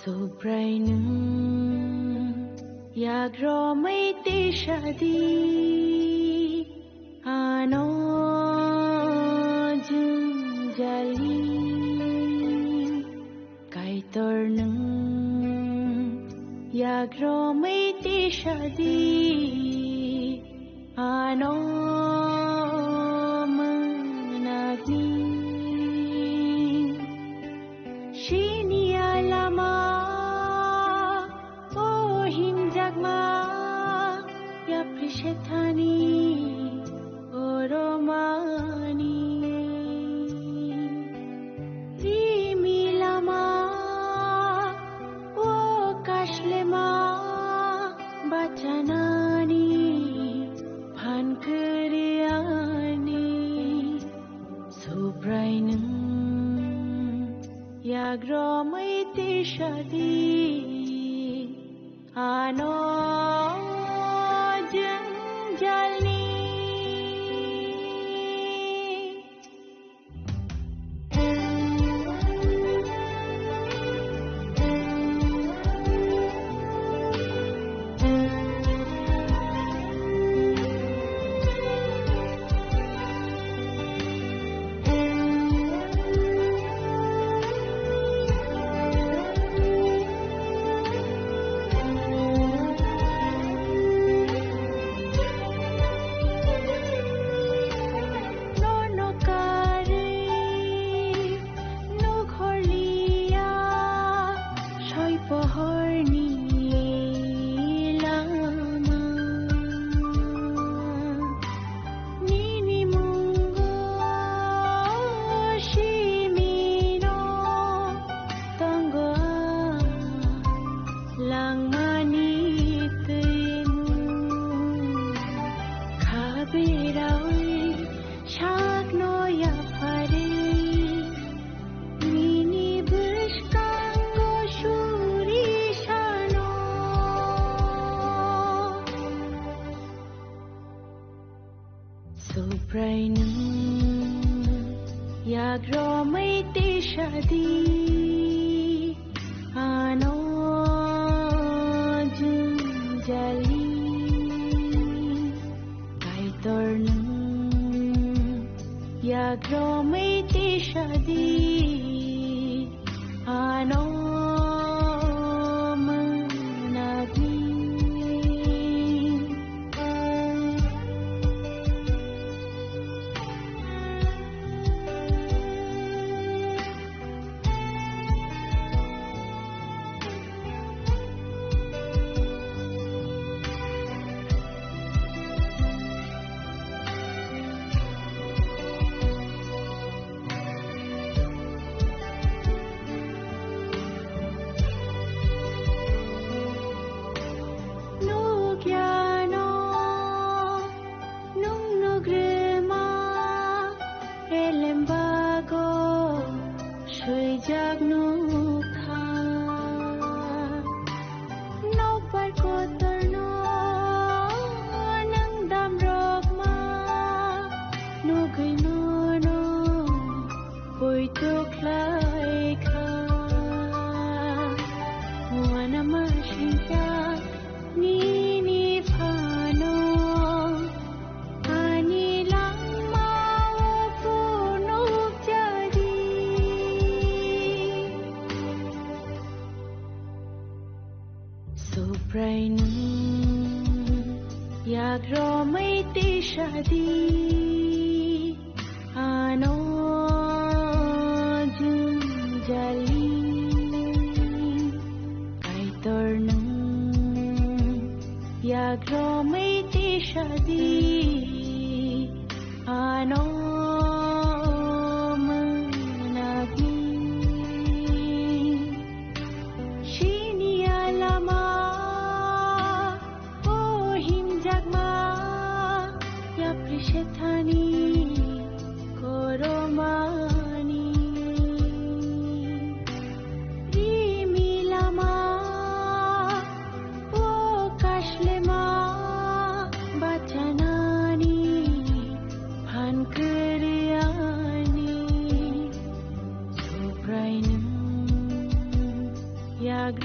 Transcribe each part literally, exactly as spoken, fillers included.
Subrai nwng yagromwi tisadi ano jwngjali. Kaitor nwng yagromwi tisadi ano mwnakni. Sini alama o himjakma yapri sethani oromani. Rimi lama o kashlema bachanani phan kwrwi ani. Subrai nwng yagromwi tisadi ano jwngjalni. Nono karwi nukhorliya soi pohorni lama. Nini mungo simino tongo langmani twimu. Khabirawi sakno yapharwi nini bwskango suri sano. Subrai nwng yagromwi tisadi ano jwngjali. Kaitor nwng yagromwi tisadi ano mwnakni. Nukyano nwng nugrwma elembago swijak nukha. Nokbar kotorno nwng damrokma nugwi nono poito khlaikha. Uanama singcha nini phano ani langmao phunukjadi. Subrai nwng yagromwi tisadi ano jwngjali. Kaitor nwng yagromwi tisadi ano mwnakni. Sini alama o himjakma yapri sethani koromani. Rimi lama o kashlema bachanani phan kwrwi ani. Subrai nwng yak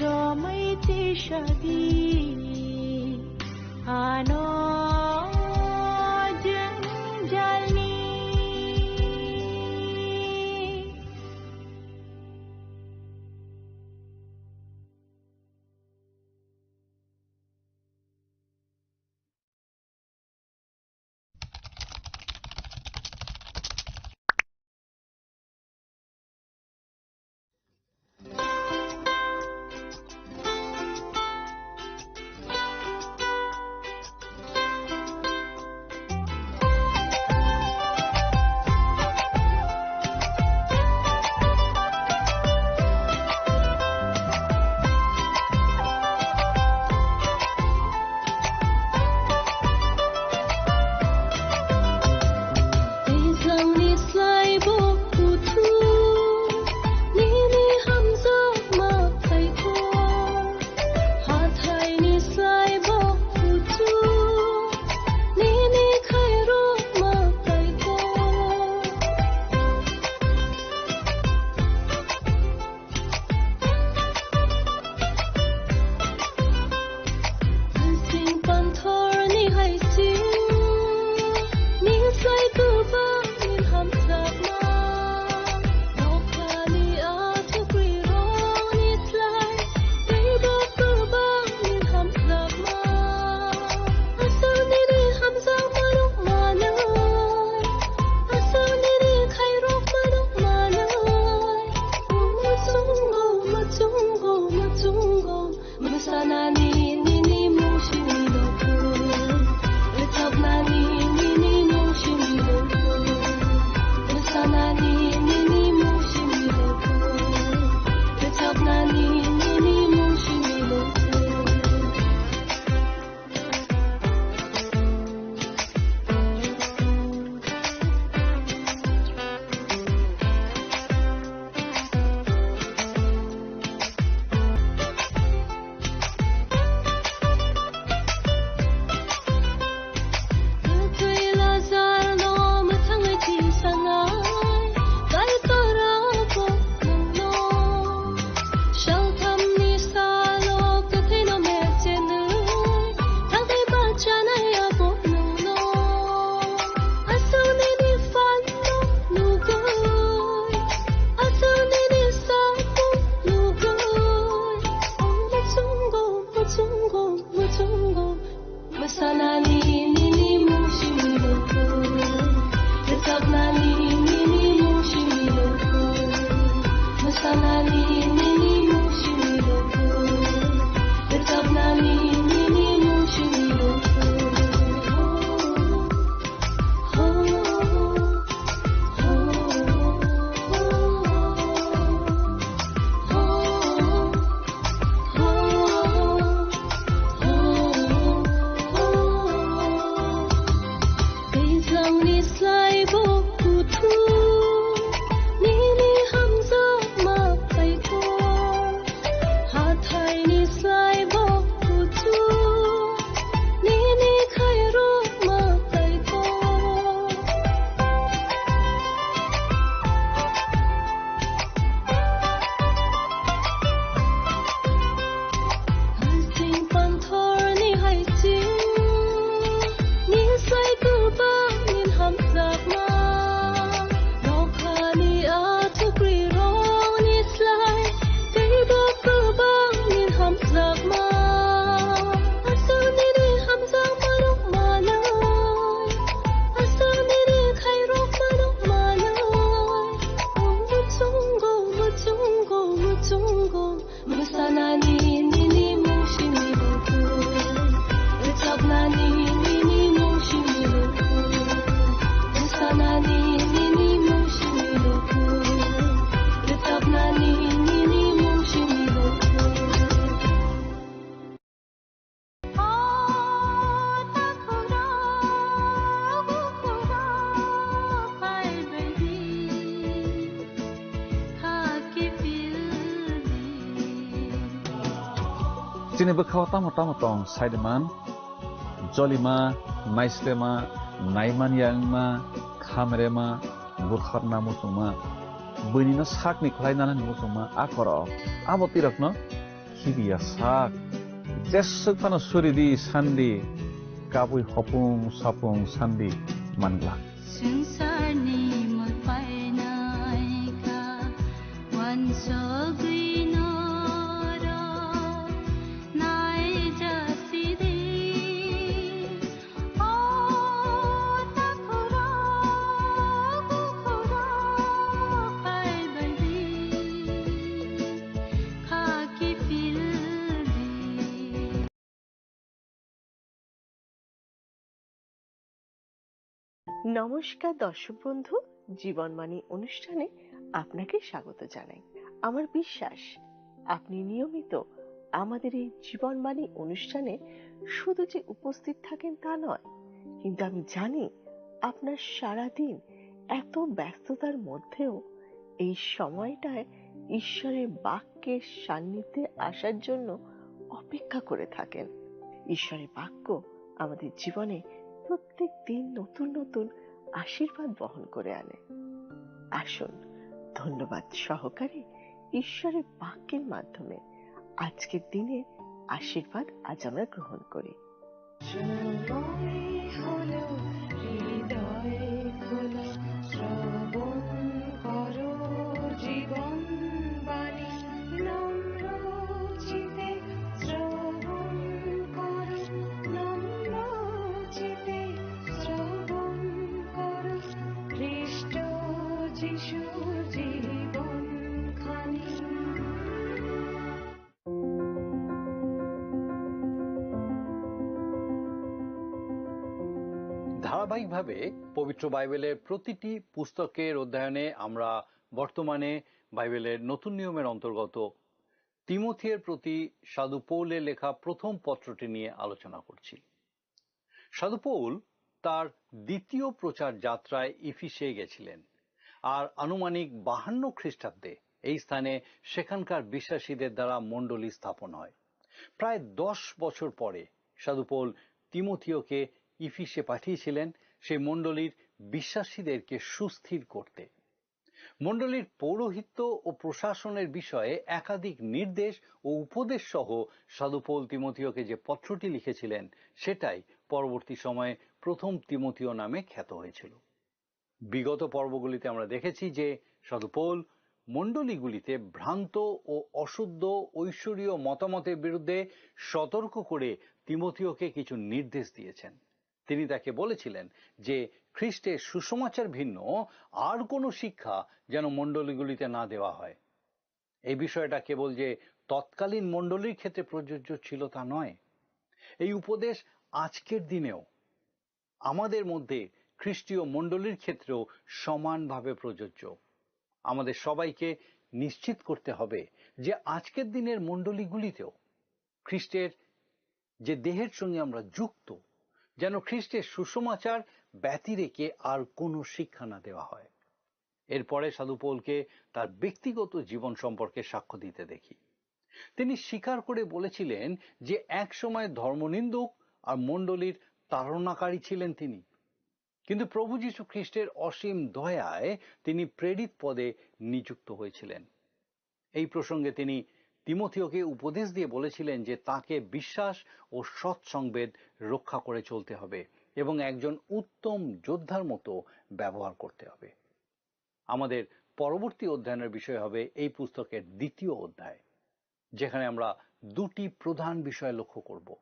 Angni slai bo kuthu, nini hamjakma khaikho. Hathaini slai bo kuthu, nini khairokma khaikho. Hasing panthorni haising, ni sai kubangni hamjakma. Nokhani athukri rokni slai, teibo kubangni hamjakma. Aswk nini hamjakma rok manai, aswk nini khairokma rok manai. O muchungo, muchungo, muchungo. Mwsanani nini mung simi luku. Rwchapnani nini mung simi luku. Mwsanani nini mung simi luku. Rwchapnani nini mung simi luku. Chini bwkhao tamo tamo tong saideman, jolima, naislema, naimanya wngma, khamrema, butharna muchungma, buinino sakni khlai nanani muchungma a korok. Abo tirokno khibiya sak. Jeswk phano suridi sandi, kabui hopung sapung sandi manglak. Swngcharni mwpainaikha wansugwi norok naijasidi. নমস্কার দর্শক বন্ধু, জীবনবাণী অনুষ্ঠানে আপনাকে স্বাগত জানাই। আমার বিশ্বাস, আপনি নিয়মিত আমাদের এই জীবনবাণী অনুষ্ঠানে শুধু যে উপস্থিত থাকেন তা নয়, কিন্তু আমি জানি আপনার সারাদিন এত ব্যস্ততার মধ্যেও এই সময়টায় ঈশ্বরের বাক্যের সান্নিধ্যে আসার জন্য অপেক্ষা করে থাকেন। ঈশ্বরের বাক্য আমাদের জীবনে প্রত্যেক দিন নতুন নতুন আশীর্বাদ বহন করে আনে। আসুন, ধন্যবাদ সহকারে ঈশ্বরের বাক্যের মাধ্যমে আজকের দিনের আশীর্বাদ আজ আমরা গ্রহণ করি। সময় হলো, হৃদয় খোলো, শ্রবণ করো জীবন বাণী। নম্র চিতে শ্রবণ করো, নম্র চিতে শ্রবণ করো, খ্রিস্ট যিশু জীবন খানি। ধারাবাহিকভাবে পবিত্র বাইবেলের প্রতিটি পুস্তকের অধ্যয়নে আমরা বর্তমানে বাইবেলের নতুন নিয়মের অন্তর্গত তিমোথির প্রতি সাধু পৌলের লেখা প্রথম পত্রটি নিয়ে আলোচনা করছি। সাধু পৌল তার দ্বিতীয় প্রচার যাত্রায় ইফিসে গেছিলেন, আর আনুমানিক বাহান্ন খ্রিস্টাব্দে এই স্থানে সেখানকার বিশ্বাসীদের দ্বারা মণ্ডলী স্থাপন হয়। প্রায় দশ বছর পরে সাধু পৌল তিমোথিওকে ইফিসে পাঠিয়েছিলেন সেই মণ্ডলীর বিশ্বাসীদেরকে সুস্থির করতে। মণ্ডলীর পৌরোহিত্য ও প্রশাসনের বিষয়ে একাধিক নির্দেশ ও উপদেশ সহ সাধু পৌল তিমোথিওকে যে পত্রটি লিখেছিলেন, সেটাই পরবর্তী সময়ে প্রথম তিমোথিও নামে খ্যাত হয়েছিল। বিগত পর্বগুলিতে আমরা দেখেছি যে সাধু পৌল মণ্ডলীগুলিতে ভ্রান্ত ও অশুদ্ধ ঐশ্বরীয় মতামতের বিরুদ্ধে সতর্ক করে তিমোথিওকে কিছু নির্দেশ দিয়েছেন। তিনি তাকে বলেছিলেন যে খ্রিস্টের সুসমাচার ভিন্ন আর কোনো শিক্ষা যেন মণ্ডলীগুলিতে না দেওয়া হয়। এই বিষয়টা কেবল যে তৎকালীন মণ্ডলীর ক্ষেত্রে প্রযোজ্য ছিল তা নয়, এই উপদেশ আজকের দিনেও আমাদের মধ্যে খ্রিস্টীয় মণ্ডলীর ক্ষেত্রেও সমানভাবে প্রযোজ্য। আমাদের সবাইকে নিশ্চিত করতে হবে যে আজকের দিনের মণ্ডলীগুলিতেও খ্রিস্টের যে দেহের সঙ্গে আমরা যুক্ত, যেন খ্রিস্টের সুসমাচার ব্যতিরেকে আর কোনো শিক্ষা না দেওয়া হয়। এরপরে সাধু পৌলকে তার ব্যক্তিগত জীবন সম্পর্কে সাক্ষ্য দিতে দেখি। তিনি স্বীকার করে বলেছিলেন যে এক সময় ধর্মনিন্দুক আর মণ্ডলীর তাড়নাকারী ছিলেন তিনি, কিন্তু প্রভু যীশু খ্রিস্টের অসীম দয়ায় তিনি প্রেরিত পদে নিযুক্ত হয়েছিলেন। এই প্রসঙ্গে তিনি তিমথিওকে উপদেশ দিয়ে বলেছিলেন যে তাকে বিশ্বাস ও সৎসংবেদ রক্ষা করে চলতে হবে এবং একজন উত্তম যোদ্ধার মতো ব্যবহার করতে হবে। আমাদের পরবর্তী অধ্যয়নের বিষয় হবে এই পুস্তকের দ্বিতীয় অধ্যায়, যেখানে আমরা দুটি প্রধান বিষয় লক্ষ্য করব।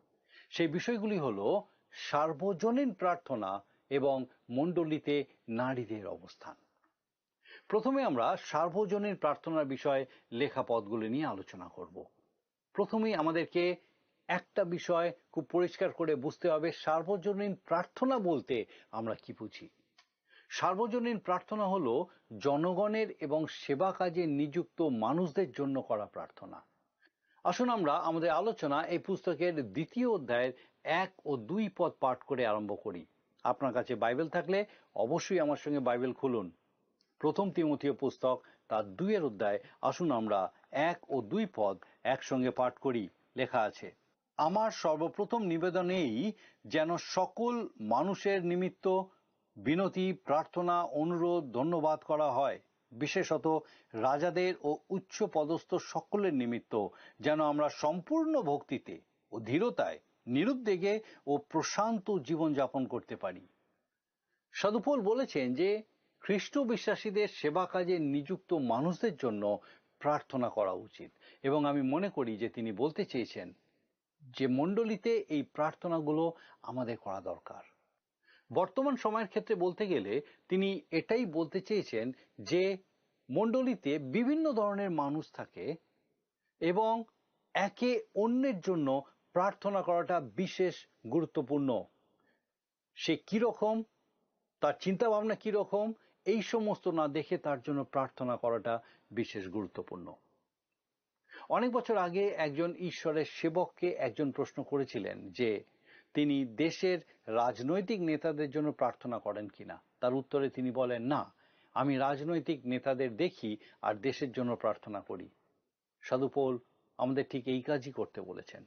সেই বিষয়গুলি হলো সার্বজনীন প্রার্থনা এবং মণ্ডলীতে নারীদের অবস্থান। প্রথমে আমরা সার্বজনীন প্রার্থনার বিষয়ে লেখা পদগুলি নিয়ে আলোচনা করব। প্রথমেই আমাদেরকে একটা বিষয় খুব পরিষ্কার করে বুঝতে হবে, সার্বজনীন প্রার্থনা বলতে আমরা কি বুঝি। সার্বজনীন প্রার্থনা হলো জনগণের এবং সেবা কাজে নিযুক্ত মানুষদের জন্য করা প্রার্থনা। আসুন আমরা আমাদের আলোচনা এই পুস্তকের দ্বিতীয় অধ্যায়ের এক ও দুই পদ পাঠ করে আরম্ভ করি। আপনার কাছে বাইবেল থাকলে অবশ্যই আমার সঙ্গে বাইবেল খুলুন। প্রথম তিমথিও পুস্তক তার দুইয়ের অধ্যায়, আসুন আমরা এক ও দুই পদ একসঙ্গে পাঠ করি। লেখা আছে, "আমার সর্বপ্রথম নিবেদন এই, যেন সকল মানুষের নিমিত্ত বিনতি, প্রার্থনা, অনুরোধ, ধন্যবাদ করা হয়, বিশেষত রাজাদের ও উচ্চ পদস্থ সকলের নিমিত্ত, যেন আমরা সম্পূর্ণ ভক্তিতে ও ধীরতায়, নিরুদ্বেগে ও প্রশান্ত জীবনযাপন করতে পারি।" সাধু পৌল বলেছেন যে খ্রিস্ট বিশ্বাসীদের সেবা কাজে নিযুক্ত মানুষদের জন্য প্রার্থনা করা উচিত, এবং আমি মনে করি যে তিনি বলতে চেয়েছেন যে মণ্ডলীতে এই প্রার্থনাগুলো আমাদের করা দরকার। বর্তমান সময়ের ক্ষেত্রে বলতে গেলে তিনি এটাই বলতে চেয়েছেন যে মণ্ডলীতে বিভিন্ন ধরনের মানুষ থাকে এবং একে অন্যের জন্য প্রার্থনা করাটা বিশেষ গুরুত্বপূর্ণ। সে কিরকম, তার চিন্তা ভাবনা কিরকম, এই সমস্ত না দেখে তার জন্য প্রার্থনা করাটা বিশেষ গুরুত্বপূর্ণ। অনেক বছর আগে একজন ঈশ্বরের সেবককে একজন প্রশ্ন করেছিলেন যে তিনি দেশের রাজনৈতিক নেতাদের জন্য প্রার্থনা করেন কিনা। তার উত্তরে তিনি বলেন, "না, আমি রাজনৈতিক নেতাদের দেখি আর দেশের জন্য প্রার্থনা করি।" সাধু পৌল আমাদের ঠিক এই কাজই করতে বলেছেন।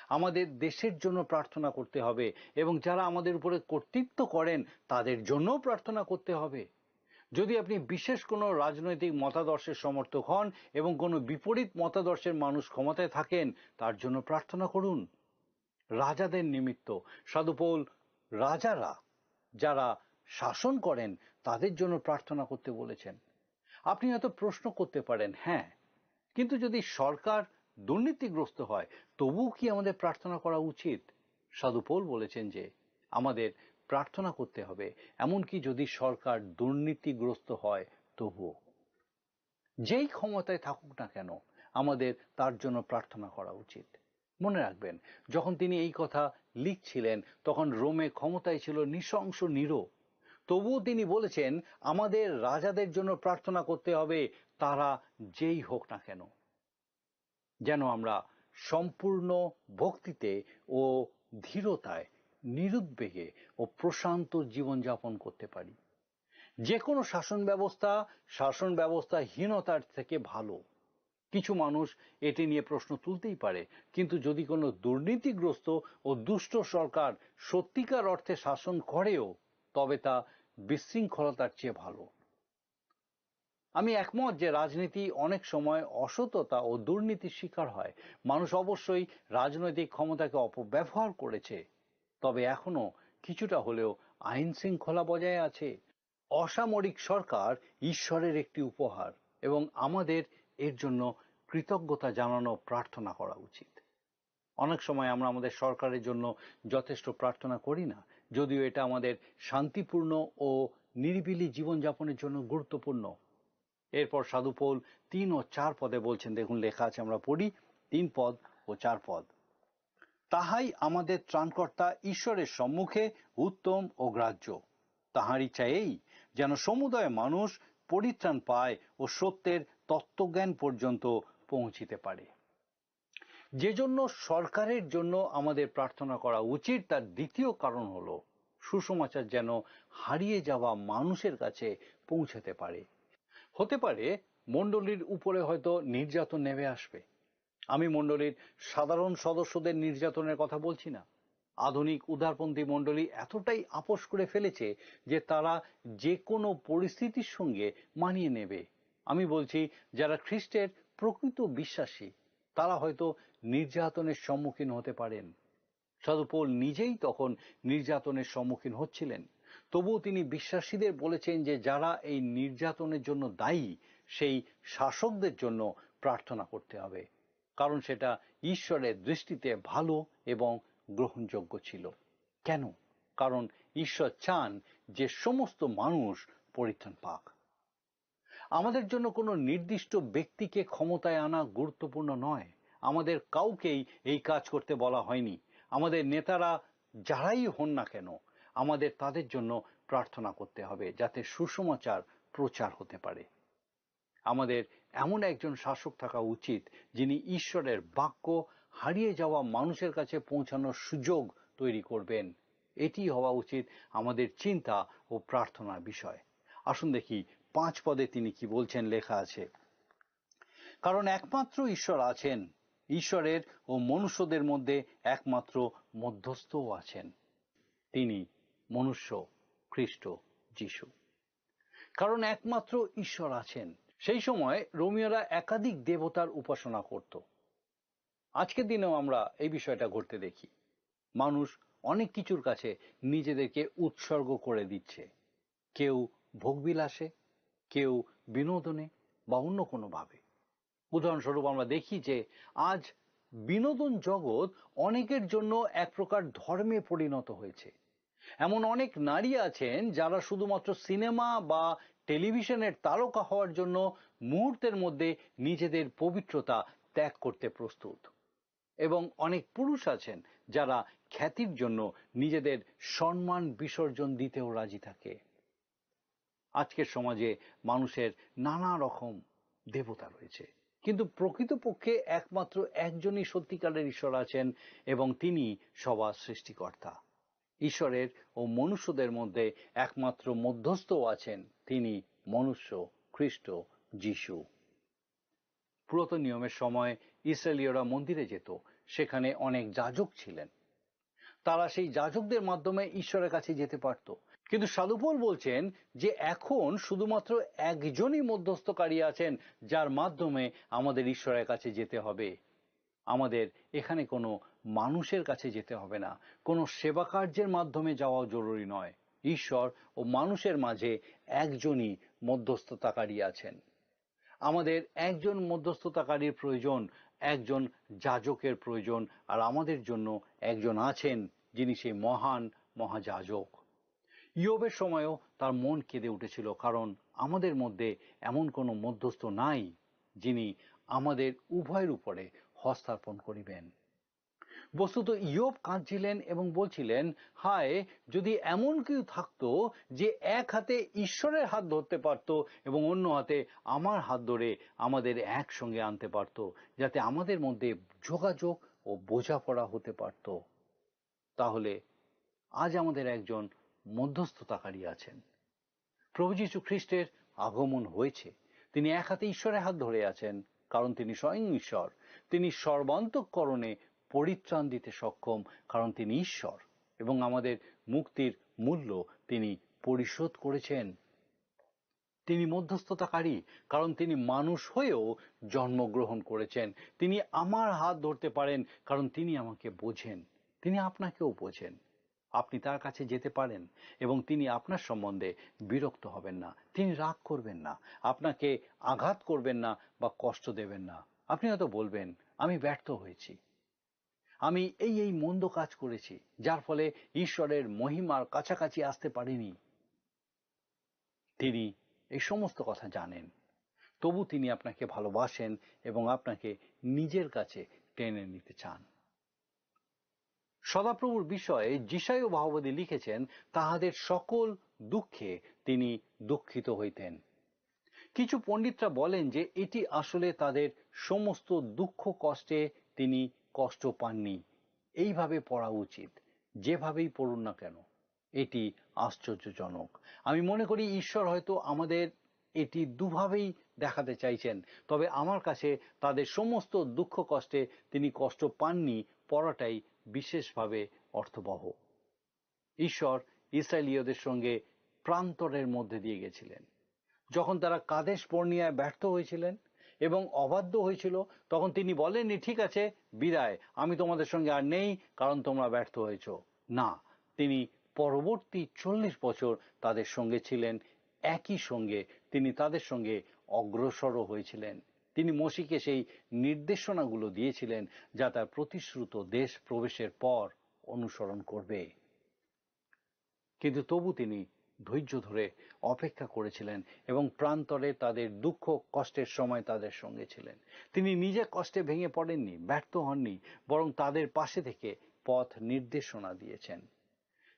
আমাদের দেশের জন্য প্রার্থনা করতে হবে এবং যারা আমাদের উপরে কর্তৃত্ব করেন তাদের জন্য প্রার্থনা করতে হবে। যদি আপনি বিশেষ কোনো রাজনৈতিক মতাদর্শের সমর্থক হন এবং কোনো বিপরীত মতাদর্শের মানুষ ক্ষমতায় থাকেন, তার জন্য প্রার্থনা করুন। রাজাদের নিমিত্ত সাধু পৌল রাজারা যারা শাসন করেন তাদের জন্য প্রার্থনা করতে বলেছেন। আপনি হয়তো প্রশ্ন করতে পারেন, "হ্যাঁ, কিন্তু যদি সরকার দুর্নীতিগ্রস্ত হয়, তবুও কি আমাদের প্রার্থনা করা উচিত?" সাধু পৌল বলেছেন যে আমাদের প্রার্থনা করতে হবে, এমনকি যদি সরকার দুর্নীতিগ্রস্ত হয় তবুও। যেই ক্ষমতায় থাকুক না কেন, আমাদের তার জন্য প্রার্থনা করা উচিত। মনে রাখবেন, যখন তিনি এই কথা লিখছিলেন, তখন রোমে ক্ষমতায় ছিল নৃশংস নিরো। তবুও তিনি বলেছেন, "আমাদের রাজাদের জন্য প্রার্থনা করতে হবে, তারা যেই হোক না কেন।" যেন আমরা সম্পূর্ণ ভক্তিতে ও ধীরতায়, নিরুদ্বেগে ও প্রশান্ত জীবনযাপন করতে পারি। যে কোনো শাসন ব্যবস্থা শাসন ব্যবস্থাহীনতার থেকে ভালো। কিছু মানুষ এটি নিয়ে প্রশ্ন তুলতেই পারে, কিন্তু যদি কোনো দুর্নীতিগ্রস্ত ও দুষ্ট সরকার সত্যিকার অর্থে শাসন করেও, তবে তা বিশৃঙ্খলতার চেয়ে ভালো। আমি একমত যে রাজনীতি অনেক সময় অসততা ও দুর্নীতির শিকার হয়। মানুষ অবশ্যই রাজনৈতিক ক্ষমতাকে অপব্যবহার করেছে, তবে এখনো কিছুটা হলেও আইন শৃঙ্খলা বজায় আছে। অসামরিক সরকার ঈশ্বরের একটি উপহার এবং আমাদের এর জন্য কৃতজ্ঞতা জানানো, প্রার্থনা করা উচিত। অনেক সময় আমরা আমাদের সরকারের জন্য যথেষ্ট প্রার্থনা করি না, যদিও এটা আমাদের শান্তিপূর্ণ ও নিরিবিলি জীবনযাপনের জন্য গুরুত্বপূর্ণ। এরপর সাধু পৌল তিন ও চার পদে বলছেন, দেখুন, লেখা আছে, আমরা পড়ি তিন পদ ও চার পদ। "তাহাই আমাদের ত্রাণকর্তা ঈশ্বরের সম্মুখে উত্তম ও গ্রাহ্য। তাহার ইচ্ছা এই, যেন সমুদয় মানুষ পরিত্রাণ পায় ও সত্যের তত্ত্বজ্ঞান পর্যন্ত পৌঁছিতে পারে।" যে জন্য সরকারের জন্য আমাদের প্রার্থনা করা উচিত, তার দ্বিতীয় কারণ হলো সুসমাচার যেন হারিয়ে যাওয়া মানুষের কাছে পৌঁছাতে পারে। হতে পারে মণ্ডলীর উপরে হয়তো নির্যাতন নেমে আসবে। আমি মণ্ডলীর সাধারণ সদস্যদের নির্যাতনের কথা বলছি না। আধুনিক উদারপন্থী মণ্ডলী এতটাই আপোষ করে ফেলেছে যে তারা যে কোনো পরিস্থিতির সঙ্গে মানিয়ে নেবে। আমি বলছি, যারা খ্রিস্টের প্রকৃত বিশ্বাসী, তারা হয়তো নির্যাতনের সম্মুখীন হতে পারেন। সাধু পৌল নিজেই তখন নির্যাতনের সম্মুখীন হচ্ছিলেন। তবুও তিনি বিশ্বাসীদের বলেছেন যে যারা এই নির্যাতনের জন্য দায়ী, সেই শাসকদের জন্য প্রার্থনা করতে হবে, কারণ সেটা ঈশ্বরের দৃষ্টিতে ভালো এবং গ্রহণযোগ্য ছিল। কেন? কারণ ঈশ্বর চান যে সমস্ত মানুষ পরিত্রাণ পাক। আমাদের জন্য কোনো নির্দিষ্ট ব্যক্তিকে ক্ষমতায় আনা গুরুত্বপূর্ণ নয়। আমাদের কাউকেই এই কাজ করতে বলা হয়নি। আমাদের নেতারা যারাই হন না কেন, আমাদের তাদের জন্য প্রার্থনা করতে হবে, যাতে সুসমাচার প্রচার হতে পারে। আমাদের এমন একজন শাসক থাকা উচিত, যিনি ঈশ্বরের বাক্য হারিয়ে যাওয়া মানুষের কাছে পৌঁছানোর সুযোগ তৈরি করবেন। এটি হওয়া উচিত আমাদের চিন্তা ও প্রার্থনার বিষয়। আসুন দেখি, পাঁচ পদে তিনি কি বলছেন, লেখা আছে, "কারণ একমাত্র ঈশ্বর আছেন, ঈশ্বরের ও মনুষ্যদের মধ্যে একমাত্র মধ্যস্থও আছেন, তিনি মনুষ্য খ্রিস্ট যিশু।" কারণ একমাত্র ঈশ্বর আছেন। সেই সময় রোমীয়রা একাধিক দেবতার উপাসনা করত। আজকের দিনেও আমরা এই বিষয়টা ঘটতে দেখি। মানুষ অনেক কিছুর কাছে নিজেদেরকে উৎসর্গ করে দিচ্ছে, কেউ ভোগবিলাসে, কেউ বিনোদনে বা অন্য কোনোভাবে। উদাহরণস্বরূপ, আমরা দেখি যে আজ বিনোদন জগৎ অনেকের জন্য এক প্রকার ধর্মে পরিণত হয়েছে। এমন অনেক নারী আছেন, যারা শুধুমাত্র সিনেমা বা টেলিভিশনের তারকা হওয়ার জন্য মুহূর্তের মধ্যে নিজেদের পবিত্রতা ত্যাগ করতে প্রস্তুত। এবং অনেক পুরুষ আছেন, যারা খ্যাতির জন্য নিজেদের সম্মান বিসর্জন দিতেও রাজি থাকে। আজকের সমাজে মানুষের নানা রকম দেবতা রয়েছে, কিন্তু প্রকৃতপক্ষে একমাত্র একজনই সত্যিকারের ঈশ্বর আছেন, এবং তিনি সবার সৃষ্টিকর্তা। ঈশ্বরের ও মনুষ্যদের মধ্যে একমাত্র মধ্যস্থও আছেন, তিনি মনুষ্য খ্রিস্ট যিশু। পুরাতন নিয়মের সময় ইসরায়েলীয়রা মন্দিরে যেত, সেখানে অনেক যাজক ছিলেন। তারা সেই যাজকদের মাধ্যমে ঈশ্বরের কাছে যেতে পারত। কিন্তু সাধু পৌল বলছেন যে এখন শুধুমাত্র একজনই মধ্যস্থকারী আছেন, যার মাধ্যমে আমাদের ঈশ্বরের কাছে যেতে হবে। আমাদের এখানে কোনো মানুষের কাছে যেতে হবে না, কোনো সেবা কার্যের মাধ্যমে যাওয়াও জরুরি নয়। ঈশ্বর ও মানুষের মাঝে একজনই মধ্যস্থতাকারী আছেন। আমাদের একজন মধ্যস্থতাকারীর প্রয়োজন, একজন যাজকের প্রয়োজন, আর আমাদের জন্য একজন আছেন, যিনি সেই মহান মহাযাজক। ইয়বের সময়ও তার মন কেঁদে উঠেছিল, কারণ আমাদের মধ্যে এমন কোনো মধ্যস্থ নাই, যিনি আমাদের উভয়ের উপরে হস্তার্পণ করিবেন। বস্তুত ইয়ব কাঁদছিলেন এবং বলছিলেন, "হায়, যদি এমন কেউ থাকতো যে এক হাতে ঈশ্বরের হাত ধরতে পারত এবং অন্য হাতে আমার হাত ধরে আমাদের একসঙ্গে আনতে পারত, যাতে আমাদের মধ্যে যোগাযোগ ও বোঝাপড়া হতে পারত, তাহলে আজ আমাদের একজন মধ্যস্থতাকারী আছেন।" প্রভু যীশু খ্রিস্টের আগমন হয়েছে। তিনি এক হাতে ঈশ্বরের হাত ধরে আছেন, কারণ তিনি স্বয়ং ঈশ্বর। তিনি সর্বান্তঃকরণে পরিত্রাণ দিতে সক্ষম, কারণ তিনি ঈশ্বর, এবং আমাদের মুক্তির মূল্য তিনি পরিশোধ করেছেন। তিনি মধ্যস্থতাকারী, কারণ তিনি মানুষ হয়েও জন্মগ্রহণ করেছেন। তিনি আমার হাত ধরতে পারেন, কারণ তিনি আমাকে বোঝেন। তিনি আপনাকেও বোঝেন। আপনি তার কাছে যেতে পারেন এবং তিনি আপনার সম্বন্ধে বিরক্ত হবেন না, তিনি রাগ করবেন না, আপনাকে আঘাত করবেন না বা কষ্ট দেবেন না। আপনি হয়তো বলবেন, "আমি ব্যর্থ হয়েছি, আমি এই এই মন্দ কাজ করেছি, যার ফলে ঈশ্বরের মহিমার কাছাকাছি আসতে পারিনি।" তিনি এই সমস্ত কথা জানেন, তবু তিনি আপনাকে ভালোবাসেন এবং আপনাকে নিজের কাছে টেনে নিতে চান। সদাপ্রভুর বিষয়ে যিশায় ভাববাদী লিখেছেন, "তাহাদের সকল দুঃখে তিনি দুঃখিত হইতেন।" কিছু পণ্ডিতরা বলেন যে এটি আসলে তাদের সমস্ত দুঃখ কষ্টে তিনি কষ্ট পাননি, এইভাবে পড়া উচিত, যেভাবেই পড়ুন না কেন। এটি আশ্চর্যজনক। আমি মনে করি ঈশ্বর হয়তো আমাদের এটি দুভাবেই দেখাতে চাইছেন, তবে আমার কাছে তাদের সমস্ত দুঃখ কষ্টে তিনি কষ্ট পাননি পড়াটাই বিশেষভাবে অর্থবহ। ঈশ্বর ইসরায়েলীয়দের সঙ্গে প্রান্তরের মধ্যে দিয়ে গেছিলেন। যখন তারা কাদেশ বর্নিয়ায় ব্যর্থ হয়েছিলেন এবং অবাধ্য হয়েছিল, তখন তিনি বলেননি, "ঠিক আছে, বিদায়, আমি তোমাদের সঙ্গে আর নেই, কারণ তোমরা ব্যর্থ হয়েছো।" না, তিনি পরবর্তী চল্লিশ বছর তাদের সঙ্গে ছিলেন। একই সঙ্গে তিনি তাদের সঙ্গে অগ্রসরও হয়েছিলেন। তিনি মোশিকে সেই নির্দেশনাগুলো দিয়েছিলেন, যা তার প্রতিশ্রুত দেশ প্রবেশের পর অনুসরণ করবে। কিন্তু তবু তিনি ধৈর্য ধরে অপেক্ষা করেছিলেন এবং প্রান্তরে তাদের দুঃখ কষ্টের সময় তাদের সঙ্গে ছিলেন। তিনি নিজে কষ্টে ভেঙে পড়েননি, ব্যর্থ হননি, বরং তাদের পাশে থেকে পথ নির্দেশনা দিয়েছেন।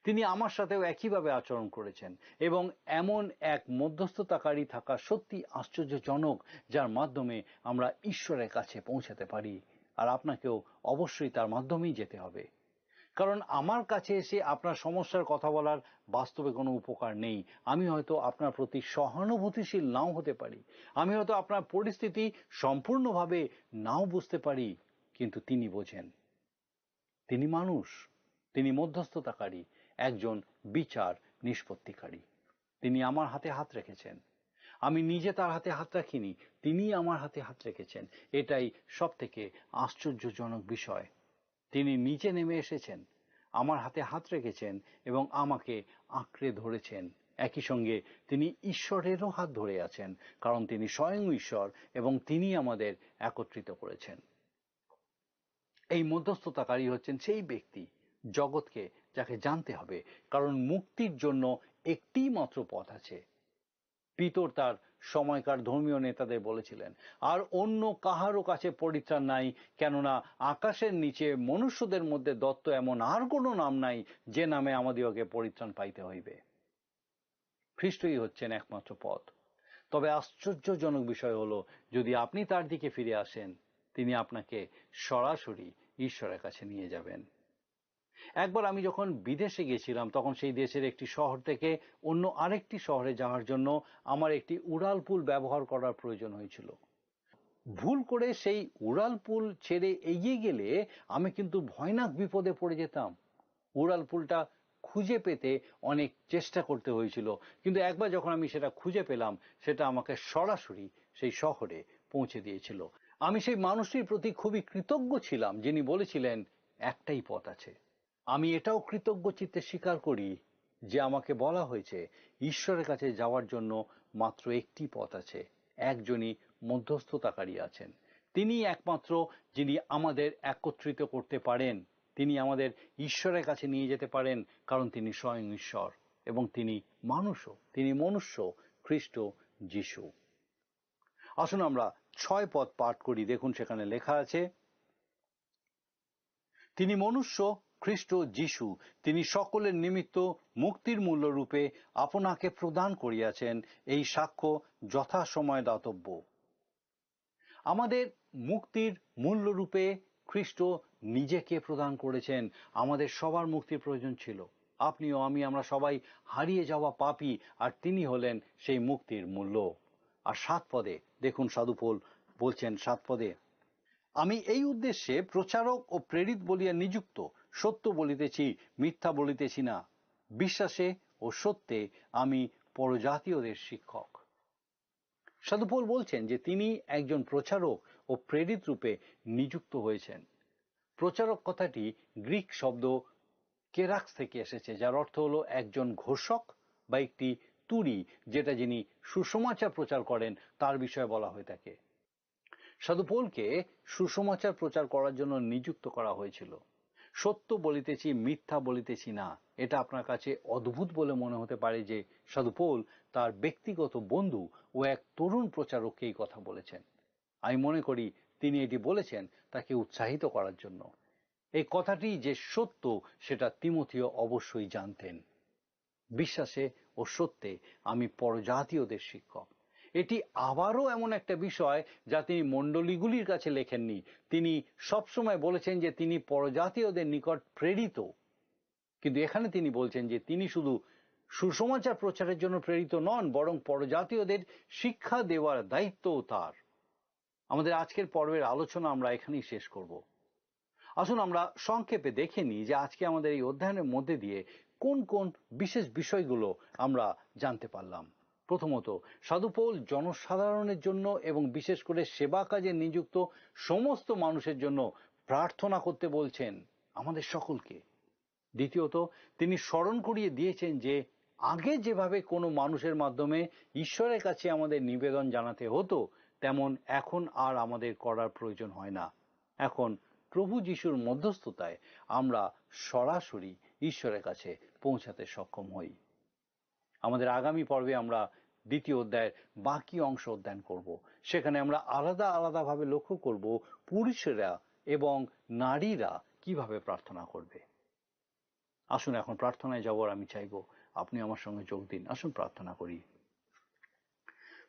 তিনি আমার সাথেও একইভাবে আচরণ করেছেন এবং এমন এক মধ্যস্থতাকারী থাকা সত্যি আশ্চর্যজনক, যার মাধ্যমে আমরা ঈশ্বরের কাছে পৌঁছাতে পারি। আর আপনাকেও অবশ্যই তার মাধ্যমেই যেতে হবে, কারণ আমার কাছে এসে আপনার সমস্যার কথা বলার বাস্তবে কোনো উপকার নেই। আমি হয়তো আপনার প্রতি সহানুভূতিশীল নাও হতে পারি, আমি হয়তো আপনার পরিস্থিতি সম্পূর্ণভাবে নাও বুঝতে পারি, কিন্তু তিনি বোঝেন। তিনি মানুষ, তিনি মধ্যস্থতাকারী, একজন বিচার নিষ্পত্তিকারী। তিনি আমার হাতে হাত রেখেছেন। আমি নিজে তার হাতে হাত রাখিনি, তিনি আমার হাতে হাত রেখেছেন। এটাই সব থেকে আশ্চর্যজনক বিষয়। তিনি নিচে নেমে এসেছেন, আমার হাতে হাত রেখেছেন এবং আমাকে আঁকড়ে ধরেছেন। একই সঙ্গে তিনি ঈশ্বরেরও হাত ধরে আছেন, কারণ তিনি স্বয়ং ঈশ্বর এবং তিনি আমাদের একত্রিত করেছেন। এই মধ্যস্থতাকারী হচ্ছেন সেই ব্যক্তি, জগৎকে, যাকে জানতে হবে, কারণ মুক্তির জন্য একটি মাত্র পথ আছে। পিতর তার সময়কার ধর্মীয় নেতাদের বলেছিলেন, "আর অন্য কাহারও কাছে পরিত্রাণ নাই, কেননা আকাশের নিচে মনুষ্যদের মধ্যে দত্ত এমন আর কোনো নাম নাই, যে নামে আমাদিগকে পরিত্রাণ পাইতে হইবে।" খ্রিস্টই হচ্ছেন একমাত্র পথ। তবে আশ্চর্যজনক বিষয় হলো, যদি আপনি তার দিকে ফিরে আসেন, তিনি আপনাকে সরাসরি ঈশ্বরের কাছে নিয়ে যাবেন। একবার আমি যখন বিদেশে গেছিলাম, তখন সেই দেশের একটি শহর থেকে অন্য আরেকটি শহরে যাওয়ার জন্য আমার একটি উড়ালপুল ব্যবহার করার প্রয়োজন হয়েছিল। ভুল করে সেই উড়ালপুল ছেড়ে এগিয়ে গেলে আমি কিন্তু ভয়ানক বিপদে পড়ে যেতাম। উড়ালপুলটা খুঁজে পেতে অনেক চেষ্টা করতে হয়েছিল, কিন্তু একবার যখন আমি সেটা খুঁজে পেলাম, সেটা আমাকে সরাসরি সেই শহরে পৌঁছে দিয়েছিল। আমি সেই মানুষটির প্রতি খুবই কৃতজ্ঞ ছিলাম, যিনি বলেছিলেন, "একটাই পথ আছে।" আমি এটাও কৃতজ্ঞ চিত্তে স্বীকার করি যে আমাকে বলা হয়েছে, ঈশ্বরের কাছে যাওয়ার জন্য মাত্র একটি পথ আছে, একজনই মধ্যস্থতাকারী আছেন। তিনি একমাত্র যিনি আমাদের একত্রিত করতে পারেন, তিনি আমাদের ঈশ্বরের কাছে নিয়ে যেতে পারেন, কারণ তিনি স্বয়ং ঈশ্বর এবং তিনি মানুষও, তিনি মনুষ্য, খ্রিস্ট যিশু। আসুন আমরা ছয় পদ পাঠ করি। দেখুন, সেখানে লেখা আছে, "তিনি মনুষ্য, খ্রিস্ট যিশু, তিনি সকলের নিমিত্ত মুক্তির মূল্য রূপে আপনাকে প্রদান করিয়াছেন, এই সাক্ষ্য যথাসময় দাতব্য।" আমাদের মুক্তির মূল্য রূপে খ্রিস্ট নিজেকে প্রদান করেছেন। আমাদের সবার মুক্তির প্রয়োজন ছিল। আপনিও আমি, আমরা সবাই হারিয়ে যাওয়া পাপী, আর তিনি হলেন সেই মুক্তির মূল্য। আর সাত পদে দেখুন, সাধু পৌল বলছেন সাত পদে, "আমি এই উদ্দেশ্যে প্রচারক ও প্রেরিত বলিয়া নিযুক্ত, সত্য বলিতেছি, মিথ্যা বলিতেছি না। বিশ্বাসে ও সত্যে আমি পরজাতীয়দের শিক্ষক।" সাধু পৌল বলছেন যে তিনি একজন প্রচারক ও প্রেরিত রূপে নিযুক্ত হয়েছেন। প্রচারক কথাটি গ্রিক শব্দ কেরাক্স থেকে এসেছে, যার অর্থ হলো একজন ঘোষক বা একটি তুরি, যেটা যিনি সুসমাচার প্রচার করেন, তার বিষয়ে বলা হয়ে থাকে। সাধু পৌলকে সুসমাচার প্রচার করার জন্য নিযুক্ত করা হয়েছিল। "সত্য বলিতেছি, মিথ্যা বলিতেছি না।" এটা আপনার কাছে অদ্ভুত বলে মনে হতে পারে যে সাধু পৌল তার ব্যক্তিগত বন্ধু ও এক তরুণ প্রচারককে এই কথা বলেছেন। আমি মনে করি তিনি এটি বলেছেন তাকে উৎসাহিত করার জন্য। এই কথাটি যে সত্য, সেটা তিমথিও অবশ্যই জানতেন। "বিশ্বাসে ও সত্যে আমি পরজাতীয়দের শিক্ষক।" এটি আবারও এমন একটা বিষয় যা তিনি মণ্ডলীগুলির কাছে লেখেননি। তিনি সবসময় বলেছেন যে তিনি পরজাতীয়দের নিকট প্রেরিত, কিন্তু এখানে তিনি বলছেন যে তিনি শুধু সুসমাচার প্রচারের জন্য প্রেরিত নন, বরং পরজাতীয়দের শিক্ষা দেওয়ার দায়িত্বও তার। আমাদের আজকের পর্বের আলোচনা আমরা এখানেই শেষ করব। আসুন আমরা সংক্ষেপে দেখে নিই যে আজকে আমাদের এই অধ্যয়নের মধ্যে দিয়ে কোন কোন বিশেষ বিষয়গুলো আমরা জানতে পারলাম। প্রথমত, সাধু পৌল জনসাধারণের জন্য এবং বিশেষ করে সেবা কাজে নিযুক্ত সমস্ত মানুষের জন্য প্রার্থনা করতে বলছেন আমাদের সকলকে। দ্বিতীয়ত, তিনি স্মরণ করিয়ে দিয়েছেন যে আগে যেভাবে কোনো মানুষের মাধ্যমে ঈশ্বরের কাছে আমাদের নিবেদন জানাতে হতো, তেমন এখন আর আমাদের করার প্রয়োজন হয় না। এখন প্রভু যিশুর মধ্যস্থতায় আমরা সরাসরি ঈশ্বরের কাছে পৌঁছাতে সক্ষম হই। আমাদের আগামী পর্বে আমরা দ্বিতীয় অধ্যায়ের বাকি অংশ অধ্যয়ন করব। সেখানে আমরা আলাদা আলাদাভাবে লক্ষ্য করব পুরুষেরা এবং নারীরা কিভাবে প্রার্থনা করবে। আসুন এখন প্রার্থনায় যাওয়ার আমি চাইব আপনি আমার সঙ্গে যোগ দিন। আসুন প্রার্থনা করি।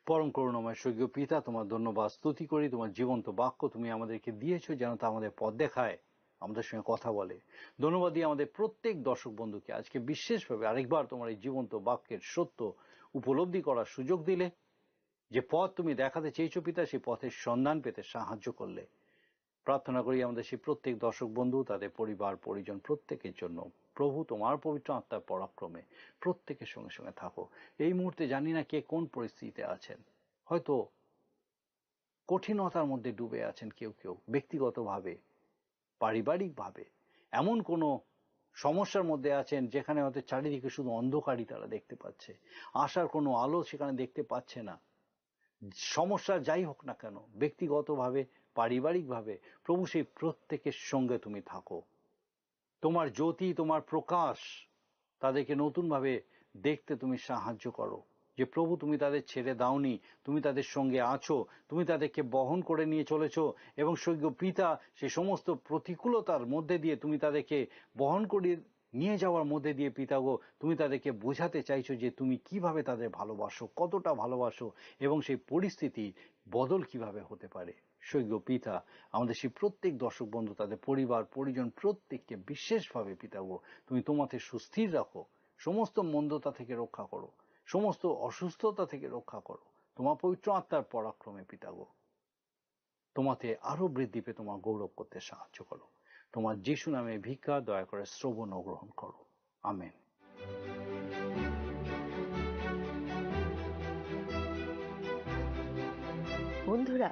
পরম করুণাময় স্বর্গীয় পিতা, তোমার ধন্যবাদ স্তুতি করি, তোমার জীবন্ত বাক্য তুমি আমাদেরকে দিয়েছো যেন তা আমাদের পথ দেখায়, আমাদের সঙ্গে কথা বলে। ধন্যবাদ দিয়ে আমাদের প্রত্যেক দর্শক বন্ধুকে আজকে বিশেষভাবে আরেকবার তোমার এই জীবন্ত বাক্যের সত্য উপলব্ধি করার সুযোগ দিলে, যে পথ তুমি দেখাতে চেয়েছো পিতা, সেই পথের সন্ধান পেতে সাহায্য করলে। প্রার্থনা করি আমাদের সেই প্রত্যেক দর্শক বন্ধু, তাদের পরিবার পরিজন প্রত্যেকের জন্য। প্রভু, তোমার পবিত্র আত্মার পরাক্রমে প্রত্যেকের সঙ্গে সঙ্গে থাকো। এই মুহূর্তে জানি না কে কোন পরিস্থিতিতে আছেন, হয়তো কঠিনতার মধ্যে ডুবে আছেন কেউ কেউ, ব্যক্তিগতভাবে, পারিবারিকভাবে এমন কোনো সমস্যার মধ্যে আছেন যেখানে হয়তো চারিদিকে শুধু অন্ধকারই তারা দেখতে পাচ্ছে, আশার কোনো আলো সেখানে দেখতে পাচ্ছে না। সমস্যা যাই হোক না কেন, ব্যক্তিগতভাবে, পারিবারিকভাবে, প্রভু, সেই প্রত্যেকের সঙ্গে তুমি থাকো। তোমার জ্যোতি, তোমার প্রকাশ তাদেরকে নতুনভাবে দেখতে তুমি সাহায্য করো। যে প্রভু, তুমি তাদের ছেড়ে দাওনি, তুমি তাদের সঙ্গে আছো, তুমি তাদেরকে বহন করে নিয়ে চলেছো। এবং স্বর্গীয় পিতা, সে সমস্ত প্রতিকূলতার মধ্যে দিয়ে তুমি তাদেরকে বহন করে নিয়ে যাওয়ার মধ্যে দিয়ে, পিতা গো, তুমি তাদেরকে বোঝাতে চাইছো যে তুমি কিভাবে তাদের ভালোবাসো, কতটা ভালোবাসো, এবং সেই পরিস্থিতি বদল কিভাবে হতে পারে। স্বর্গীয় পিতা, আমাদের সেই প্রত্যেক দর্শক বন্ধু, তাদের পরিবার পরিজন প্রত্যেককে বিশেষভাবে, পিতা গো, তুমি তোমাতে সুস্থির রাখো। সমস্ত মন্দতা থেকে রক্ষা করো, সমস্ত অসুস্থতা থেকে রক্ষা করো তোমার পবিত্র আত্মার পরাক্রমে, পিতা গো। তোমাতে আরো বৃদ্ধি পেয়ে তোমার গৌরব করতে সাহায্য করো। তোমার যিশু নামে ভিক্ষা দয়া করে শ্রবণ ও গ্রহণ করো। আমেন। বন্ধুরা,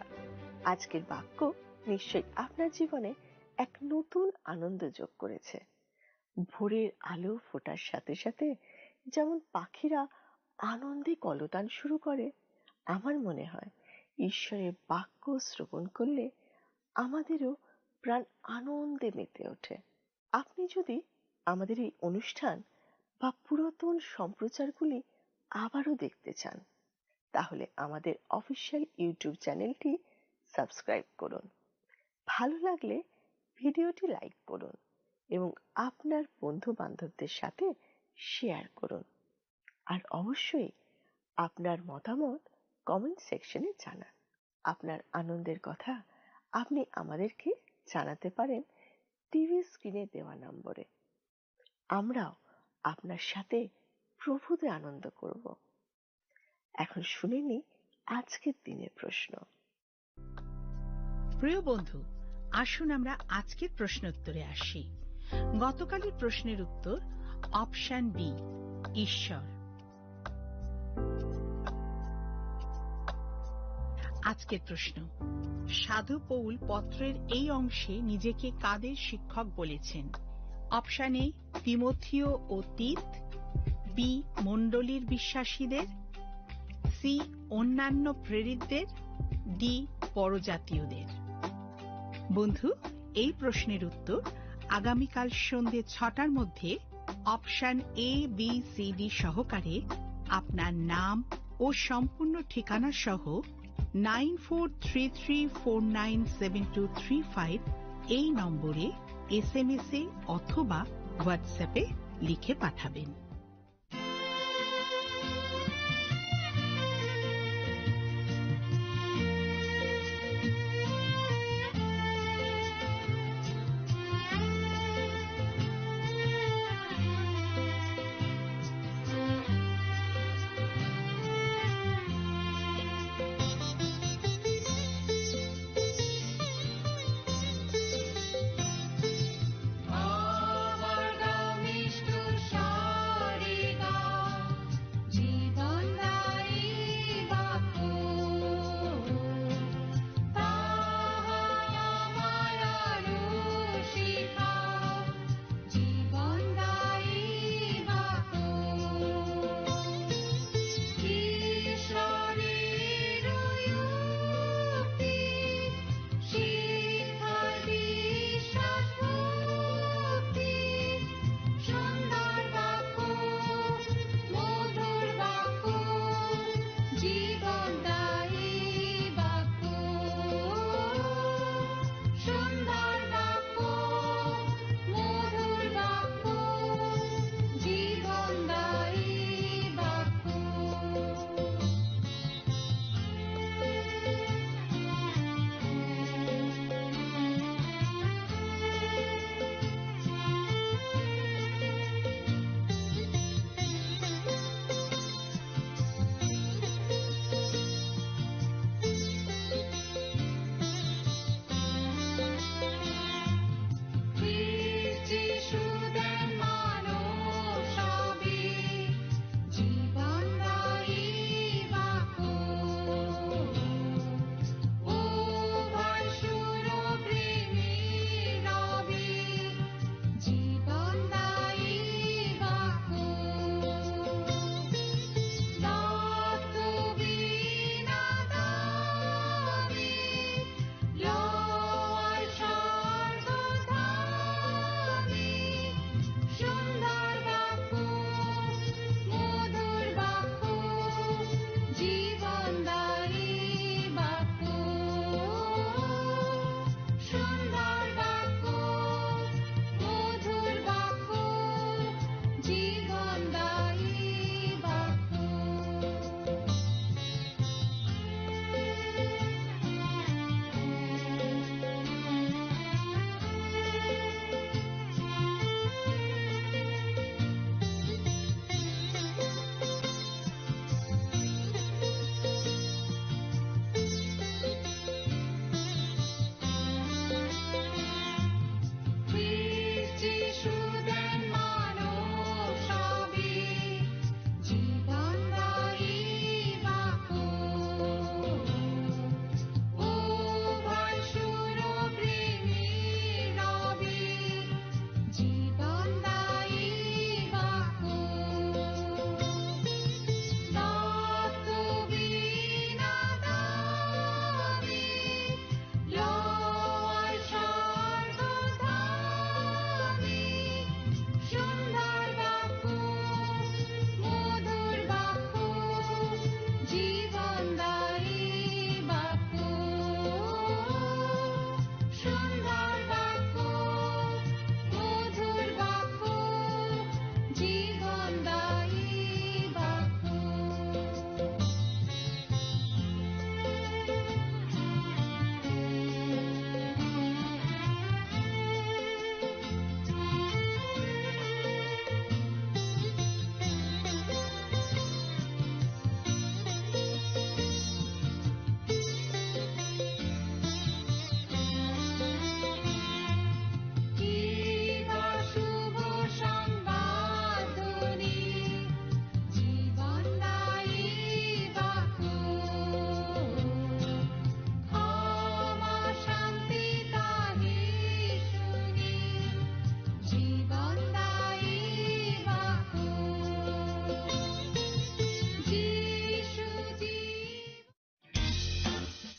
আজকের বাক্য নিশ্চয়ই আপনার জীবনে এক নতুন আনন্দ যোগ করেছে। ভোরের আলো ফোটার সাথে সাথে যেমন পাখিরা আনন্দে কলতান শুরু করে, আমার মনে হয় ঈশ্বরের বাক্য শ্রবণ করলে আমাদেরও প্রাণ আনন্দে মেতে ওঠে। আপনি যদি আমাদের এই অনুষ্ঠান বা পুরাতন সম্প্রচারগুলি আবারও দেখতে চান, তাহলে আমাদের অফিসিয়াল YouTube চ্যানেলটি সাবস্ক্রাইব করুন। ভালো লাগলে ভিডিওটি লাইক করুন এবং আপনার বন্ধু বান্ধবদের সাথে শেয়ার করুন। আর অবশ্যই আপনার মতামত কমেন্ট সেকশনে জানান। আপনার আনন্দের কথা আপনি আমাদেরকে জানাতে পারেন টিভি স্ক্রিনে দেওয়া নম্বরে। আমরাও আপনার সাথে প্রভুতে আনন্দ করব। এখন শুনে নি আজকের দিনের প্রশ্ন। প্রিয় বন্ধু, আসুন আমরা আজকের প্রশ্ন উত্তরে আসি। গতকালের প্রশ্নের উত্তর অপশন বি, ঈশ্বর। আজকের প্রশ্ন, সাধু পৌল পত্রের এই অংশে নিজেকে কাদের শিক্ষক বলেছেন? অপশন এ, তিমথিও ও তীত, বি, মণ্ডলীর বিশ্বাসীদের, সি, অন্যান্য প্রেরিতদের, ডি, পরজাতীয়দের। বন্ধু, এই প্রশ্নের উত্তর আগামীকাল সন্ধে ছটার মধ্যে option A, B, C, D সহকারে আপনার নাম ও সম্পূর্ণ ঠিকানা সহ nine four three three four nine seven two three five এই নম্বরে এসএমএস এ অথবা হোয়াটসঅ্যাপে লিখে পাঠাবেন।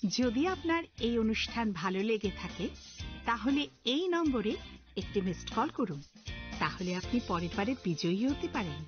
যদি আপনার এই অনুষ্ঠান ভালো লেগে থাকে, তাহলে এই নম্বরে একটি মিসড কল করুন। তাহলে আপনি পরের বারে বিজয়ী হতে পারেন।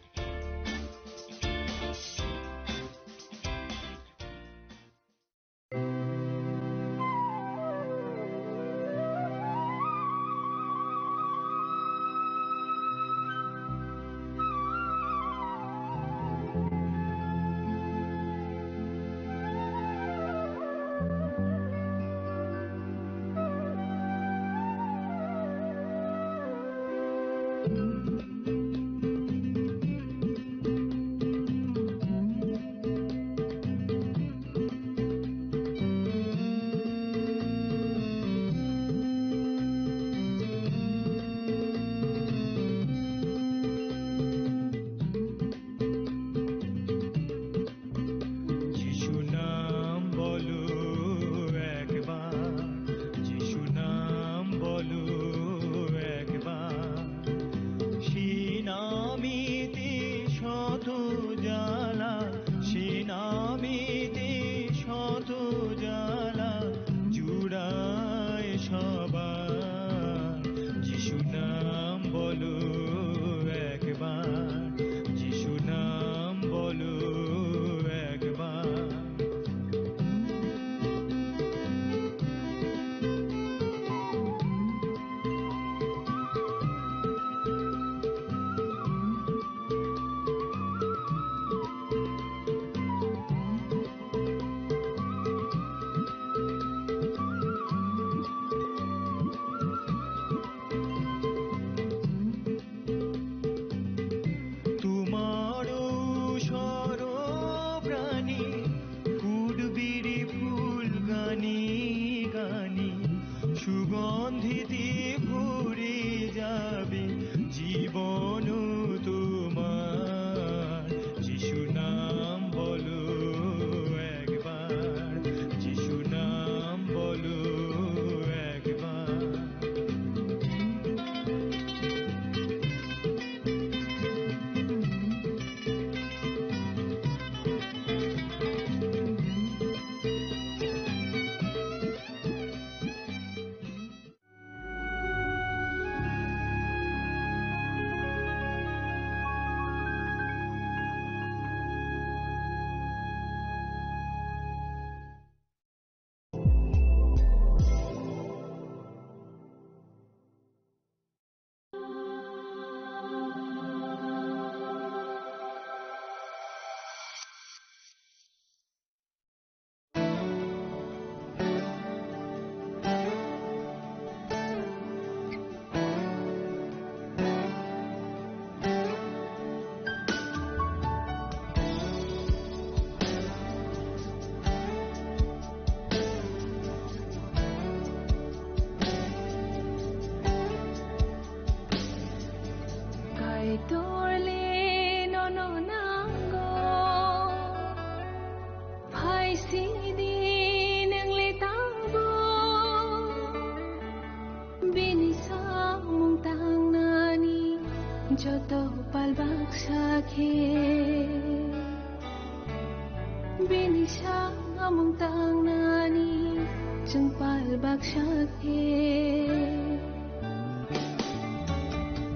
যিশু নাম বলো একবার, যিশু নাম বলো একবার। সে নামেতে শত জ্বালা, সে নামেতে শত জ্বালা জুড়ায় সবার। যিশু নাম বলো একবার, যিশু নাম বলো একবার। তোমারও সর্বপ্রাণী ফুটবিরি ফুল গানি গানি সুগন্ধিতে ভরে যাবে জীবন তোমার। যিশু নাম বলো একবার, যিশু নাম বলো একবার। Kaitorle nono nango, phai sidi nwngle tango. Bini samung tangnani joto pal baksa khe, bini samung tangnani chwng pal baksa khe.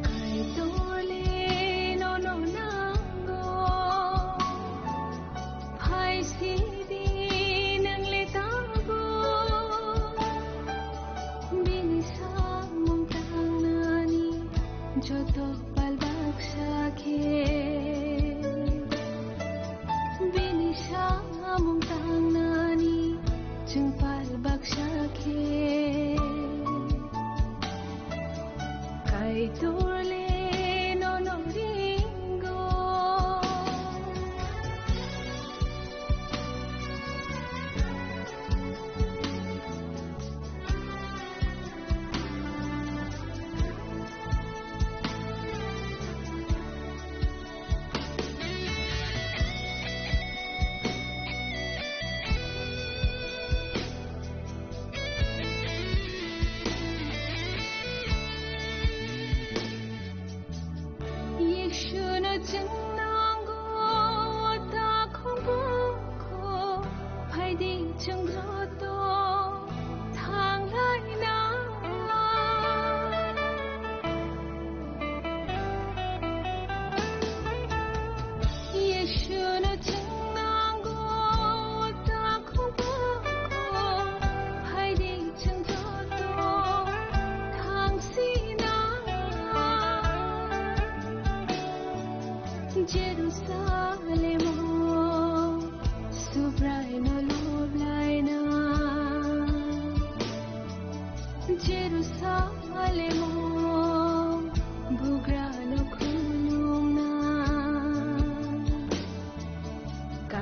Kaitorle nono nango, phai sidi nwngle tango. Bini samung tangnani joto pal baksa khe, bini samung tangnani chwng pal baksa khe.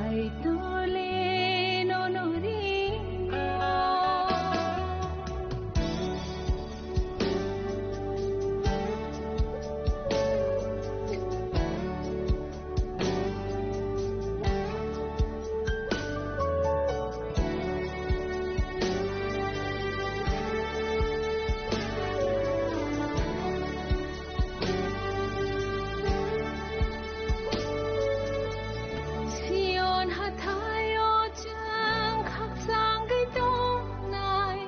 Kaitorle nono ringo. Sion hathaio chwng khakchangwi tongnai,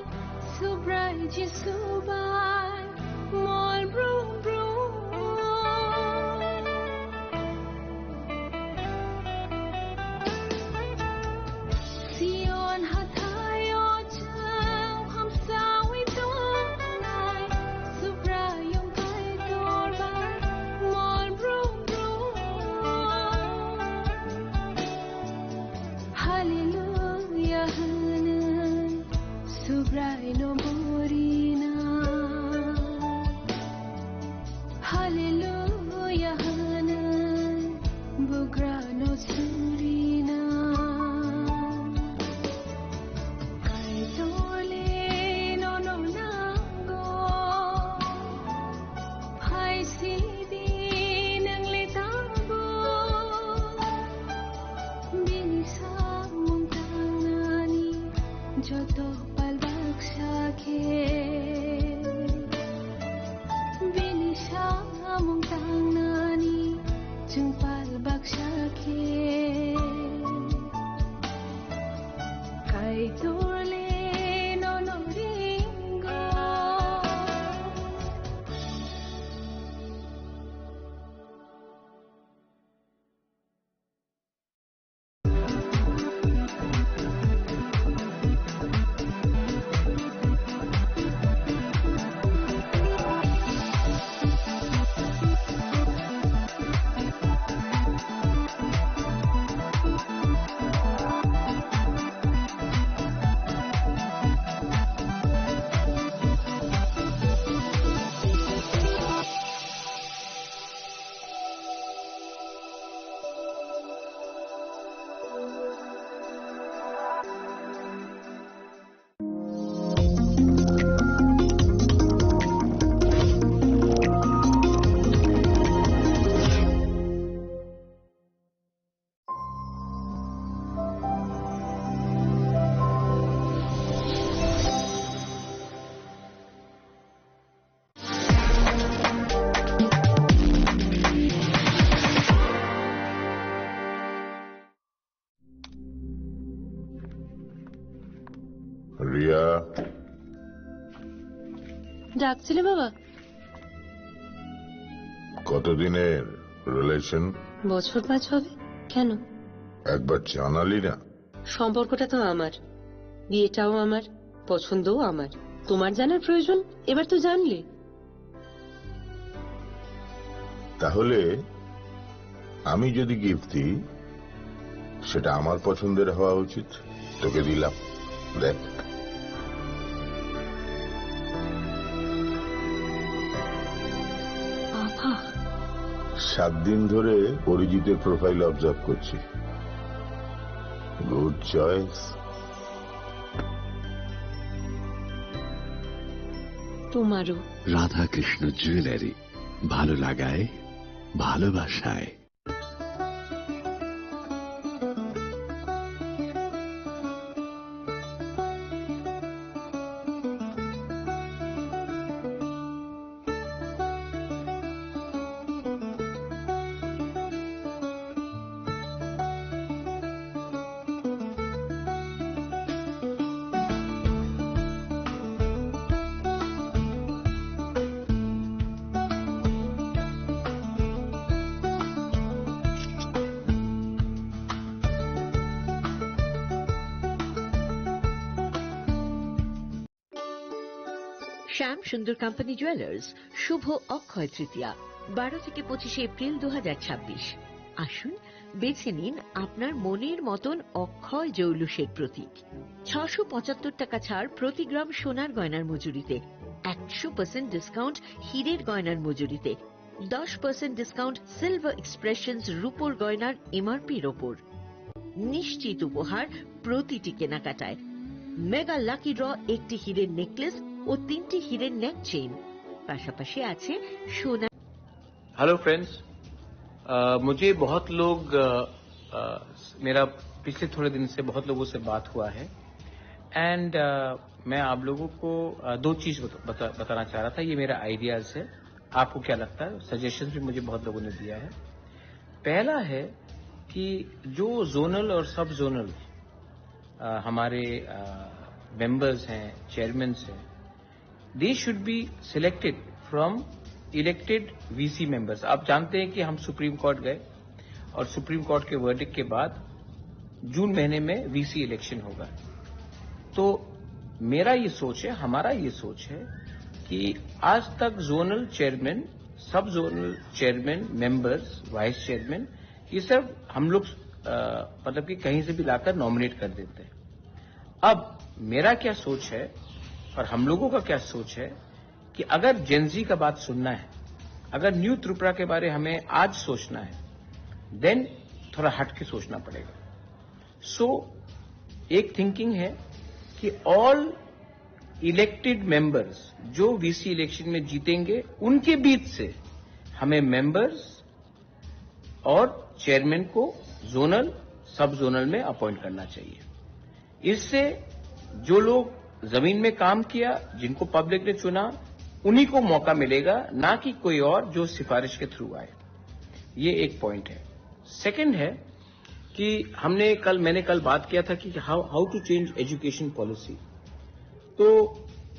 Subrai Jisu bai mol brum brum. Sion hathaio chwng hamsawi tongnai, Subraiyung Kaitor bai mol brum brum. Hallelujah hwnwi Subraino burina. Hallelujah hwnwi bugrano surina. Kaitorle nono nango. Phaisidi nwngle tangbo. Bini samung tangnani joto pal baksa khe. Bini samung tangnani chwng pal baksa khe. Kaitorle nono ringo. Riya. ডাকছিলে বাবা? কতদিনের রিলেশন? বছর পাঁচ হবে। কেন? একবার জানালি না। সম্পর্কটা তো আমার, বিয়েটাও আমার, পছন্দও আমার। তোমার জানার প্রয়োজন? এবার তো জানলে। তাহলে আমি যদি গিফট দিই, সেটা আমার পছন্দের হওয়া উচিত। তোকে দিলাম, দেখ। বাবা। সাত দিন ধরে অরিজিতের প্রোফাইল অবজার্ভ করছি। Good choice. তোমারও। রাধাকৃষ্ণ জুয়েলারি, ভালো লাগায়, ভালোবাসায়। শ্যাম সুন্দর কোম্পানি জুয়েলার্স, শুভ অক্ষয় তৃতীয়া, বারো থেকে পঁচিশে এপ্রিল দু হাজার ছাব্বিশ। আসুন, বেছে নিন আপনার মনের মতন অক্ষয় জৌলুসের প্রতীক। ছশো পঁচাত্তর টাকা ছাড় প্রতি গ্রাম সোনার গয়নার মজুরিতে, একশো পার্সেন্ট ডিসকাউন্ট হীরের গয়নার মজুরিতে, দশ পার্সেন্ট ডিসকাউন্ট সিলভার এক্সপ্রেশনস রূপোর গয়নার এমআরপির ওপর। নিশ্চিত উপহার প্রতিটি কেনাকাটায়। মেগা লাকি ড্র, একটি হীরের নেকলেস ও তিনটি হীরের নেক চেইন, পাশাপাশি আছে সোনা। Hello friends. मुझे बहुत लोग अ, अ, मेरा पिछले थोड़े दिन से बहुत लोगों से बात हुआ है। एंड मैं आप लोगों को अ, दो चीज बत, बता, बताना चाह रहा था। ये मेरा आइडियाज है, आपको क्या लगता है? सजेशन भी मुझे बहुत लोगों ने दिया है। पहला है कि जो जोनल और सब जोनल हमारे मेंबर्स हैं, चेयरमैन हैं, they should be selected from elected V C members। आप जानते हैं कि हम सुप्रीम कोर्ट गए और सुप्रीम कोर्ट के वर्डिक्ट के बाद जून महीने में वीसी इलेक्शन होगा। तो मेरा ये सोच है, हमारा ये सोच है कि आज तक जोनल चेयरमैन, सब zonal chairman, members, vice chairman, ये सब हम लोग अ, मतलब कि कहीं से भी लाकर नॉमिनेट कर देते हैं। अब मेरा क्या सोच है और हम लोगों का क्या सोच है कि अगर जेनजी का बात सुनना है, अगर न्यू त्रिपुरा के बारे हमें आज सोचना है, देन थोड़ा हट के सोचना पड़ेगा। सो एक थिंकिंग है कि ऑल इलेक्टेड मेंबर्स जो वीसी इलेक्शन में जीतेंगे, उनके बीच से हमें मेंबर्स और चेयरमैन को जोनल, सब जोनल में अपॉइंट करना चाहिए। इससे जो लोग जमीन में काम किया, जिनको पब्लिक ने चुना, उन्हीं को मौका मिलेगा, ना कि कोई और जो सिफारिश के थ्रू आए। ये एक पॉइंट है। सेकंड है कि हमने कल, मैंने कल बात किया था कि how how to change education policy। तो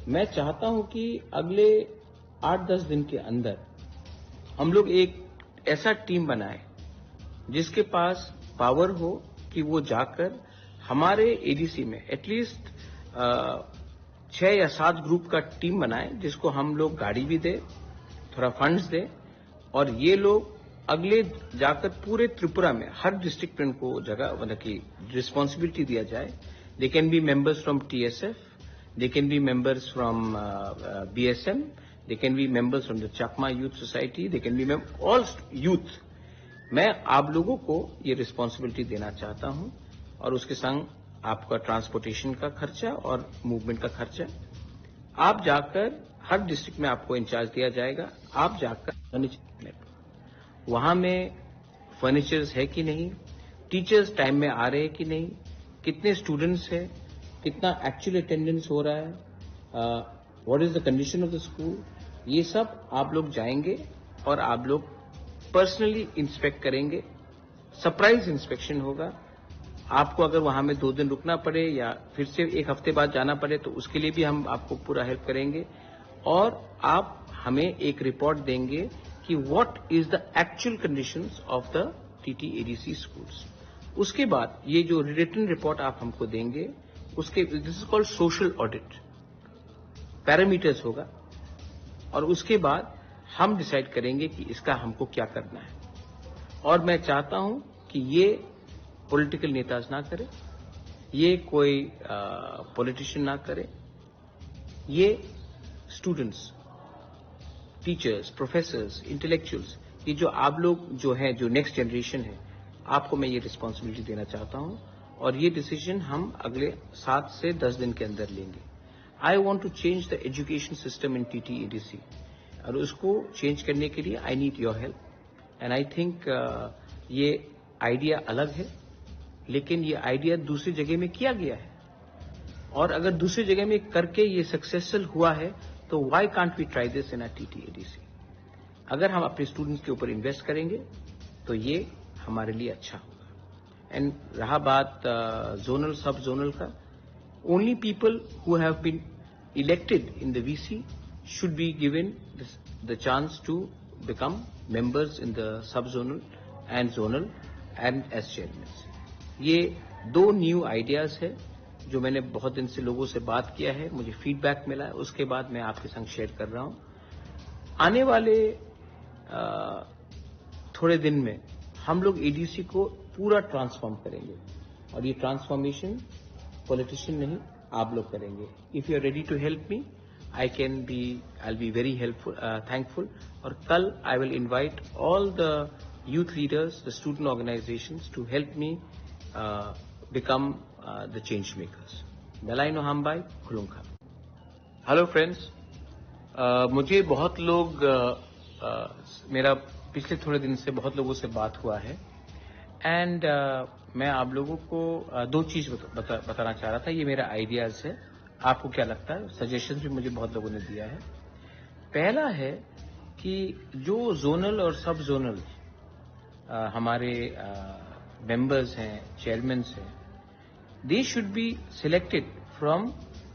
मैं चाहता हूं कि अगले आठ दस दिन के अंदर हम लोग एक ऐसा टीम बनाए जिसके पास पावर हो कि वो जाकर हमारे एडीसी में एटलीस्ट छह या सात ग्रुप का टीम बनाए, जिसको हम लोग गाड़ी भी दे, थोड़ा फंड्स दे, और ये लोग अगले जाकर पूरे त्रिपुरा में हर डिस्ट्रिक्ट में उनको जगह, मतलब कि रिस्पॉन्सिबिलिटी दिया जाए। They can be members from T S F, they can be members from B S M, they can be members from the Chakma Youth Society, they can be all youth। मैं आप लोगों को ये रिस्पॉन्सिबिलिटी देना चाहता हूं और उसके संग आपका ट्रांसपोर्टेशन का खर्चा और मूवमेंट का खर्चा। आप जाकर, हर डिस्ट्रिक्ट में आपको इंचार्ज दिया जाएगा, आप जाकर फर्नीचर, वहां में फर्नीचर्स है कि नहीं, टीचर्स टाइम में आ रहे हैं कि नहीं, कितने स्टूडेंट्स हैं, कितना एक्चुअल अटेंडेंस हो रहा है, what is the condition of the school, ये सब आप लोग जाएंगे और आप लोग पर्सनली इंस्पेक्ट करेंगे। सरप्राइज इंस्पेक्शन होगा। आपको अगर वहां में दो दिन रुकना पड़े या फिर से एक हफ्ते बाद जाना पड़े, तो उसके लिए भी हम आपको पूरा हेल्प करेंगे। और आप हमें एक रिपोर्ट देंगे कि what is the actual conditions of the T T A D C schools। उसके बाद ये जो रिटन रिपोर्ट आप हमको देंगे, उसके, this is called social audit, parameters होगा, और उसके बाद हम डिसाइड करेंगे कि इसका हमको क्या करना है। और मैं चाहता हूं कि ये पॉलिटिकल नेताज ना करे, ये कोई पॉलिटिशियन ना करे, ये स्टूडेंट्स, टीचर्स, प्रोफेसर्स, इंटेलेक्चुअल्स, ये जो आप लोग जो हैं, जो नेक्स्ट जनरेशन है, आपको मैं ये रिस्पॉन्सिबिलिटी देना चाहता हूं। और ये डिसीजन हम अगले सात से दस दिन के अंदर लेंगे। I want to change the education system in T T A D C, और उसको चेंज करने के लिए I need your help. And I think ये आइडिया अलग है, लेकिन ये आइडिया दूसरी जगह में किया गया है, और अगर दूसरी जगह में करके ये सक्सेसफुल हुआ है, तो why can't we try this in a T T A D C? अगर हम अपने स्टूडेंट्स के ऊपर इन्वेस्ट करेंगे, तो ये हमारे लिए अच्छा होगा। एंड रहा बात जोनल, सब जोनल का, only people who have been elected in the V C should be given this, the chance to become members in the sub-zonal and zonal and as chairmen। ये दो न्यू आइडियाज है जो मैंने बहुत दिन से लोगों से बात किया है, मुझे फीडबैक मिला है, उसके बाद मैं आपके संग शेयर कर रहा हूँ। आने वाले अ, थोड़े दिन में हम लोग एडीसी को पूरा ट्रांसफॉर्म करेंगे, और ये ट्रांसफॉर्मेशन पॉलिटिशियन नहीं, आप लोग करेंगे। If you are ready to help me, I can be, I'll be very helpful, uh, thankful। और कल I will invite all the youth leaders, the student organizations to help me uh, become uh, the change makers. Belai no hambai, khulumkha. Hello friends, uh, मुझे बहुत लोग uh, uh, मेरा पिछले थोड़े दिन से बहुत लोगों से बात हुआ है एंड uh, मैं आप लोगों को uh, दो चीज बता, बता, बताना चाह रहा था। ये मेरा आइडियाज है, आपको क्या लगता है? सजेशन भी मुझे बहुत लोगों ने दिया है। पहला है कि जो जोनल और सब जोनल हमारे मेंबर्स हैं, चेयरमैन हैं, they should be selected from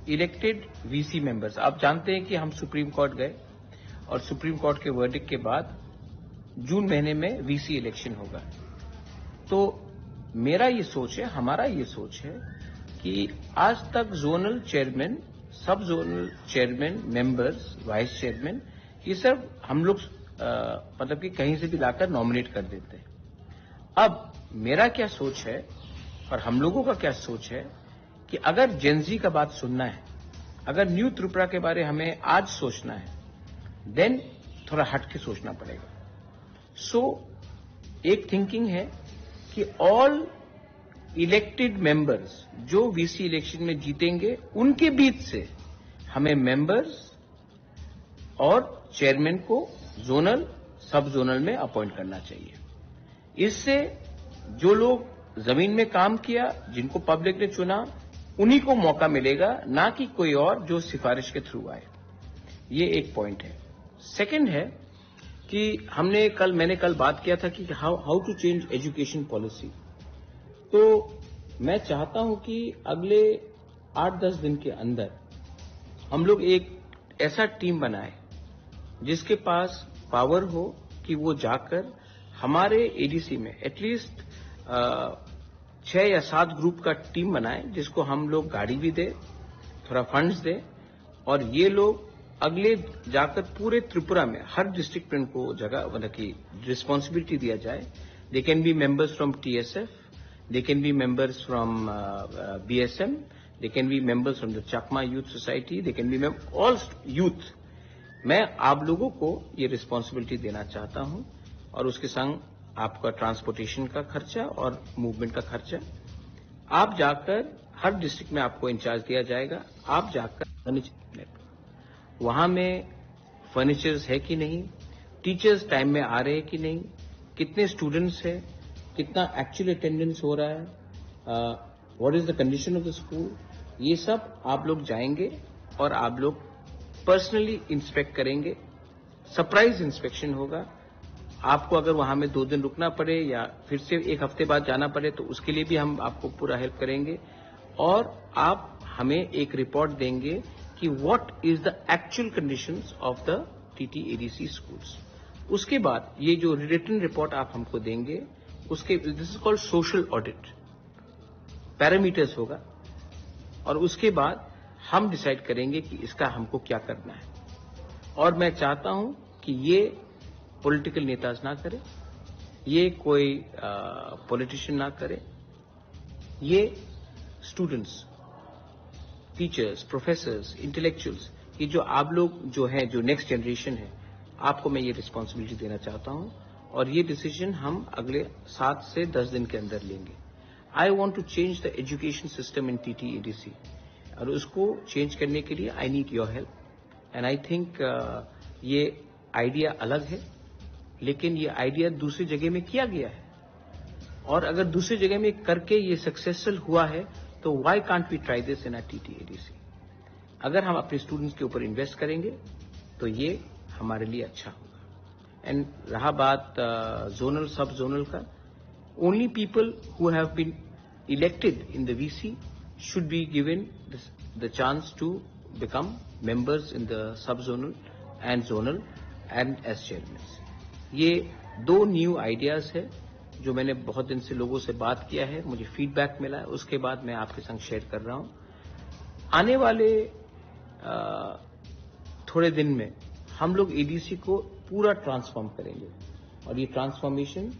elected V C members। आप जानते हैं कि हम सुप्रीम कोर्ट गए और सुप्रीम कोर्ट के वर्डिक्ट के बाद जून महीने में वीसी इलेक्शन होगा। तो मेरा ये सोच है, हमारा ये सोच है कि आज तक जोनल चेयरमैन, सब zonal chairman, members, vice chairman, ये सब हम लोग अ, मतलब कि कहीं से भी लाकर नॉमिनेट कर देते हैं। अब मेरा क्या सोच है और हम लोगों का क्या सोच है कि अगर जेनजी का बात सुनना है, अगर न्यू त्रिपुरा के बारे हमें आज सोचना है, देन थोड़ा हट के सोचना पड़ेगा। सो एक थिंकिंग है कि ऑल इलेक्टेड मेंबर्स जो वीसी इलेक्शन में जीतेंगे, उनके बीच से हमें मेंबर्स और चेयरमैन को जोनल, सब जोनल में अपॉइंट करना चाहिए। इससे जो लोग जमीन में काम किया, जिनको पब्लिक ने चुना, उन्हीं को मौका मिलेगा, ना कि कोई और जो सिफारिश के थ्रू आए। ये एक पॉइंट है। सेकंड है कि हमने कल, मैंने कल बात किया था कि how how to change education policy। तो मैं चाहता हूं कि अगले आठ दस दिन के अंदर हम लोग एक ऐसा टीम बनाए जिसके पास पावर हो कि वो जाकर हमारे एडीसी में एटलीस्ट छह या सात ग्रुप का टीम बनाए, जिसको हम लोग गाड़ी भी दे, थोड़ा फंड्स दे, और ये लोग अगले जाकर पूरे त्रिपुरा में हर डिस्ट्रिक्ट में उनको जगह, मतलब कि रिस्पॉन्सिबिलिटी दिया जाए। They can be members from T S F, they can be members from B S M, they can be members from the Chakma Youth Society, they can be all youth। मैं आप लोगों को ये रिस्पॉन्सिबिलिटी देना चाहता हूं और उसके संग आपका ट्रांसपोर्टेशन का खर्चा और मूवमेंट का खर्चा। आप जाकर हर डिस्ट्रिक्ट में आपको इंचार्ज दिया जाएगा। आप जाकर फर्नीचर, वहां में फर्नीचर्स है कि नहीं, टीचर्स टाइम में आ रहे हैं कि नहीं, कितने स्टूडेंट्स हैं, कितना एक्चुअल अटेंडेंस हो रहा है, what is the condition of the school, ये सब आप लोग जाएंगे और आप लोग पर्सनली इंस्पेक्ट करेंगे। सरप्राइज इंस्पेक्शन होगा। आपको अगर वहां में दो दिन रुकना पड़े या फिर से एक हफ्ते बाद जाना पड़े, तो उसके लिए भी हम आपको पूरा हेल्प करेंगे। और आप हमें एक रिपोर्ट देंगे कि what is the actual conditions of the T T A D C schools। उसके बाद ये जो रिटन रिपोर्ट आप हमको देंगे, उसके, this is called social audit, parameters होगा और उसके बाद हम डिसाइड करेंगे कि इसका हमको क्या करना है। और मैं चाहता हूं कि ये पॉलिटिकल नेताज ना करें, ये कोई पॉलिटिशियन ना करें, ये स्टूडेंट्स, टीचर्स, प्रोफेसर्स, इंटेलेक्चुअल्स, ये जो आप लोग जो हैं, जो नेक्स्ट जनरेशन है, आपको मैं ये रिस्पॉन्सिबिलिटी देना चाहता हूं और ये डिसीजन हम अगले सात से दस दिन के अंदर लेंगे। I want to change the education system in T T A D C, और उसको चेंज करने के लिए I need your help. And I think ये आइडिया अलग है, लेकिन ये आइडिया दूसरी जगह में किया गया है, और अगर दूसरी जगह में करके ये सक्सेसफुल हुआ है, तो why can't we try this in our T T A D C? अगर हम अपने स्टूडेंट्स के ऊपर इन्वेस्ट करेंगे, तो ये हमारे लिए अच्छा होगा। एंड रहा बात जोनल, सब जोनल का, only people who have been elected in the V C should be given this, the chance to become members in the sub zonal and zonal and as chairmen। ये दो न्यू आइडियाज है जो मैंने बहुत दिन से लोगों से बात किया है, मुझे फीडबैक मिला है, उसके बाद मैं आपके संग शेयर कर रहा हूँ। आने वाले अ, थोड़े दिन में हम लोग एडीसी को पूरा ट्रांसफॉर्म करेंगे, और ये ट्रांसफॉर्मेशन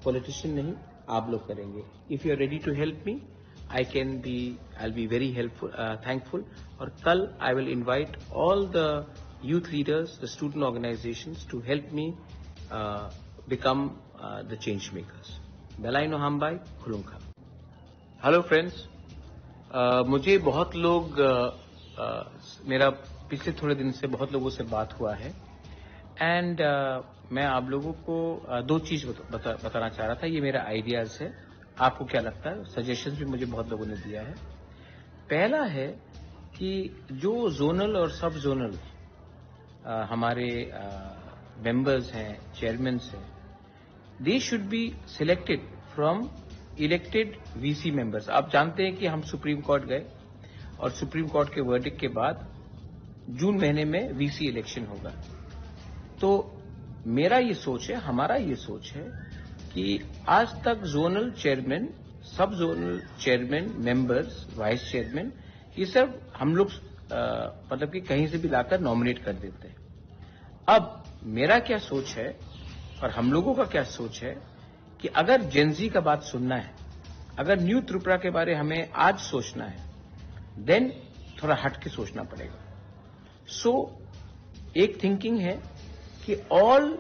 पॉलिटिशियन नहीं, आप लोग करेंगे। If you are ready to help me, I can be, I'll be very helpful, thankful। और कल I will invite all the youth leaders, the student organizations to help me become the change makers। Belai no hambai, khulumkha। Hello friends. मुझे बहुत लोग अ, अ, मेरा पिछले थोड़े दिन से बहुत लोगों से बात हुआ है। एंड मैं आप लोगों को अ, दो चीज़ बता, बता, बताना चाह रहा था। ये मेरा आइडियाज़ है, आपको क्या लगता है? सजेशंस भी मुझे बहुत लोगों ने दिया है। पहला है कि जो जोनल और सब जोनल हमारे मेंबर्स हैं, चेयरमैन्स हैं, they should be selected from elected VC members. आप जानते हैं कि हम सुप्रीम कोर्ट गए और सुप्रीम कोर्ट के वर्डिक्ट के बाद जून महीने में वीसी इलेक्शन होगा। तो मेरा ये सोच है, हमारा ये सोच है कि आज तक जोनल चेयरमैन, सब zonal chairman, members, vice chairman, ये सब हम लोग अ, मतलब कि कहीं से भी लाकर नॉमिनेट कर देते हैं। अब मेरा क्या सोच है और हम लोगों का क्या सोच है कि अगर जेनजी का बात सुनना है, अगर न्यू त्रिपुरा के बारे हमें आज सोचना है, देन थोड़ा हट के सोचना पड़ेगा। सो एक थिंकिंग है कि ऑल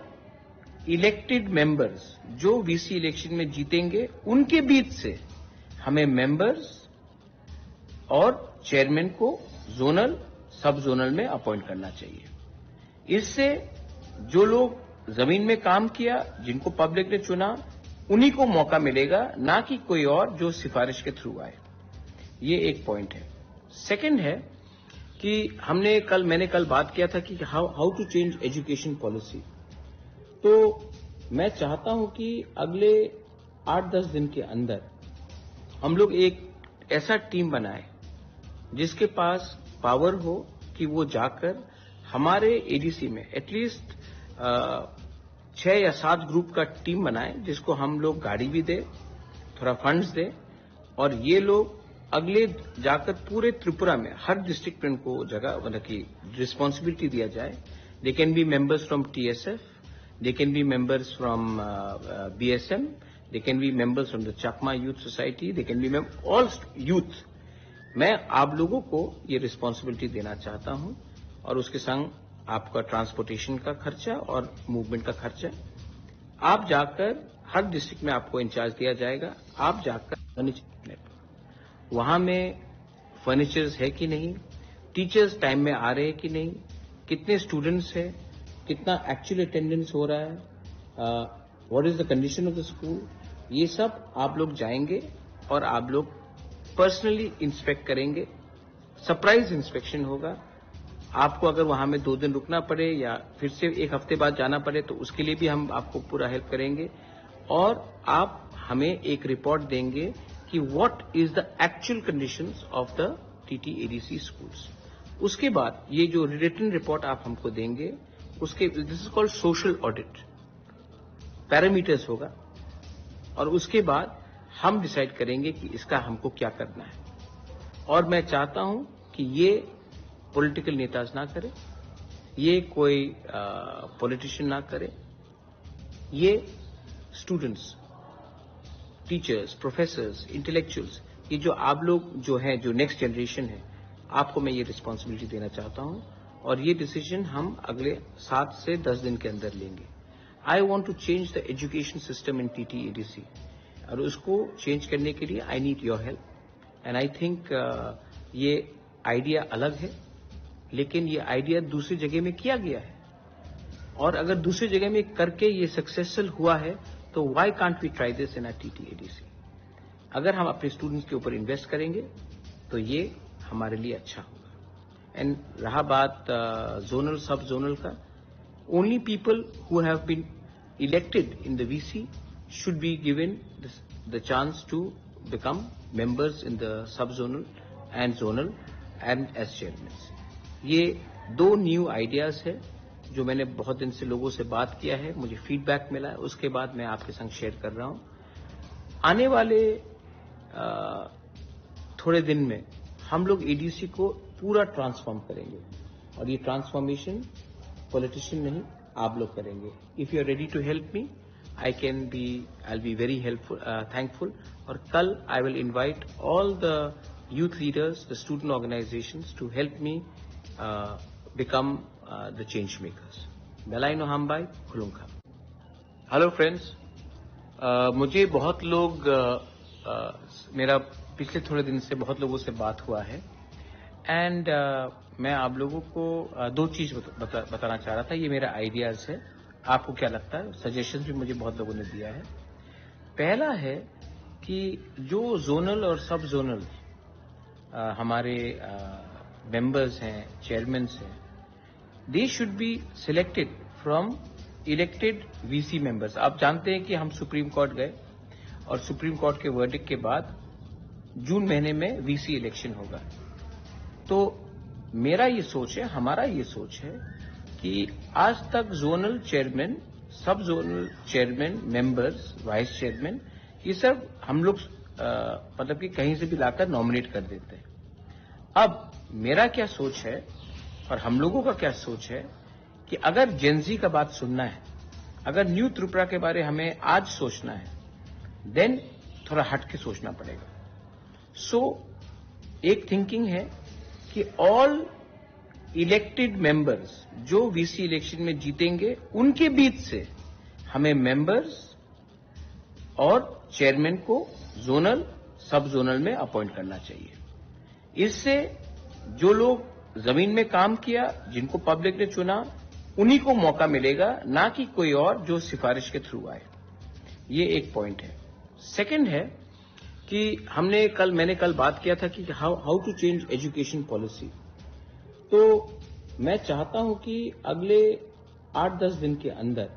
इलेक्टेड मेंबर्स जो वीसी इलेक्शन में जीतेंगे, उनके बीच से हमें मेंबर्स और चेयरमैन को जोनल, सब जोनल में अपॉइंट करना चाहिए। इससे जो लोग जमीन में काम किया, जिनको पब्लिक ने चुना, उन्हीं को मौका मिलेगा, ना कि कोई और जो सिफारिश के थ्रू आए। ये एक पॉइंट है। सेकंड है कि हमने कल, मैंने कल बात किया था कि how, how to change education policy। तो मैं चाहता हूं कि अगले आठ दस दिन के अंदर हम लोग एक ऐसा टीम बनाए जिसके पास पावर हो कि वो जाकर हमारे एडीसी में एटलीस्ट छह या सात ग्रुप का टीम बनाए, जिसको हम लोग गाड़ी भी दे, थोड़ा फंड्स दे, और ये लोग अगले जाकर पूरे त्रिपुरा में हर डिस्ट्रिक्ट में उनको जगह, मतलब कि रिस्पॉन्सिबिलिटी दिया जाए। They can be members from T S F, they can be members from B S M, they can be members from the Chakma Youth Society, they can be mem- all youth। मैं आप लोगों को ये रिस्पॉन्सिबिलिटी देना चाहता हूं और उसके संग आपका ट्रांसपोर्टेशन का खर्चा और मूवमेंट का खर्चा। आप जाकर, हर डिस्ट्रिक्ट में आपको इंचार्ज दिया जाएगा, आप जाकर फर्नीचर, वहां में फर्नीचर्स है कि नहीं, टीचर्स टाइम में आ रहे हैं कि नहीं, कितने स्टूडेंट्स हैं, कितना एक्चुअल अटेंडेंस हो रहा है, what is the condition of the school, ये सब आप लोग जाएंगे और आप लोग पर्सनली इंस्पेक्ट करेंगे। सरप्राइज इंस्पेक्शन होगा। आपको अगर वहां में दो दिन रुकना पड़े या फिर से एक हफ्ते बाद जाना पड़े, तो उसके लिए भी हम आपको पूरा हेल्प करेंगे। और आप हमें एक रिपोर्ट देंगे कि what is the actual conditions of the T T A D C schools। उसके बाद ये जो रिटन रिपोर्ट आप हमको देंगे, उसके, this is called social audit। Parameters होगा और उसके बाद हम डिसाइड करेंगे कि इसका हमको क्या करना है। और मैं चाहता हूं कि ये पॉलिटिकल नेताज ना करें, ये कोई पॉलिटिशियन ना करें, ये स्टूडेंट्स, टीचर्स, प्रोफेसर्स, इंटेलेक्चुअल्स, ये जो आप लोग जो हैं, जो नेक्स्ट जनरेशन है, आपको मैं ये रिस्पॉन्सिबिलिटी देना चाहता हूं। और ये डिसीजन हम अगले सात से दस दिन के अंदर लेंगे। I want to change the education system in T T A D C, और उसको चेंज करने के लिए I need your help. And I think ये आइडिया अलग है, लेकिन ये आइडिया दूसरी जगह में किया गया है, और अगर दूसरी जगह में करके ये सक्सेसफुल हुआ है, तो why can't we try this in a T T A D C? अगर हम अपने स्टूडेंट्स के ऊपर इन्वेस्ट करेंगे, तो ये हमारे लिए अच्छा होगा। एंड रहा बात जोनल, सब जोनल का, only people who have been elected in the V C should be given this, the chance to become members in the sub zonal and zonal and as chairmans। ये दो न्यू आइडियाज है जो मैंने बहुत दिन से लोगों से बात किया है, मुझे फीडबैक मिला है, उसके बाद मैं आपके संग शेयर कर रहा हूँ। आने वाले अ, थोड़े दिन में हम लोग एडीसी को पूरा ट्रांसफॉर्म करेंगे, और ये ट्रांसफॉर्मेशन पॉलिटिशियन नहीं, आप लोग करेंगे। If you are ready to help me, I can be, I'll be very helpful, uh, thankful। और कल I will invite all the youth leaders, the student organizations to help me become the change makers। Belai no hambai, khulumkha। Hello friends. मुझे बहुत लोग अ, अ, मेरा पिछले थोड़े दिन से बहुत लोगों से बात हुआ है एंड मैं आप लोगों को अ, दो चीज बता, बता, बताना चाह रहा था। ये मेरा आइडियाज है, आपको क्या लगता है? सजेशंस भी मुझे बहुत लोगों ने दिया है। पहला है कि जो जोनल और सब जोनल हमारे मेंबर्स हैं, चेयरमैन्स हैं, they should be selected from elected VC members. आप जानते हैं कि हम सुप्रीम कोर्ट गए और सुप्रीम कोर्ट के वर्डिक्ट के बाद जून महीने में वीसी इलेक्शन होगा। तो मेरा ये सोच है, हमारा ये सोच है कि आज तक जोनल चेयरमैन, सब zonal chairman, members, vice chairman, ये सब हम लोग अ, मतलब कि कहीं से भी लाकर नॉमिनेट कर देते हैं। अब मेरा क्या सोच है और हम लोगों का क्या सोच है कि अगर जेनजी का बात सुनना है, अगर न्यू त्रिपुरा के बारे हमें आज सोचना है, देन थोड़ा हट के सोचना पड़ेगा। सो एक थिंकिंग है कि ऑल इलेक्टेड मेंबर्स जो वीसी इलेक्शन में जीतेंगे, उनके बीच से हमें मेंबर्स और चेयरमैन को जोनल, सब जोनल में अपॉइंट करना चाहिए। इससे जो लोग जमीन में काम किया, जिनको पब्लिक ने चुना, उन्हीं को मौका मिलेगा, ना कि कोई और जो सिफारिश के थ्रू आए। ये एक पॉइंट है। सेकंड है कि हमने कल, मैंने कल बात किया था कि how how to change education policy। तो मैं चाहता हूं कि अगले आठ दस दिन के अंदर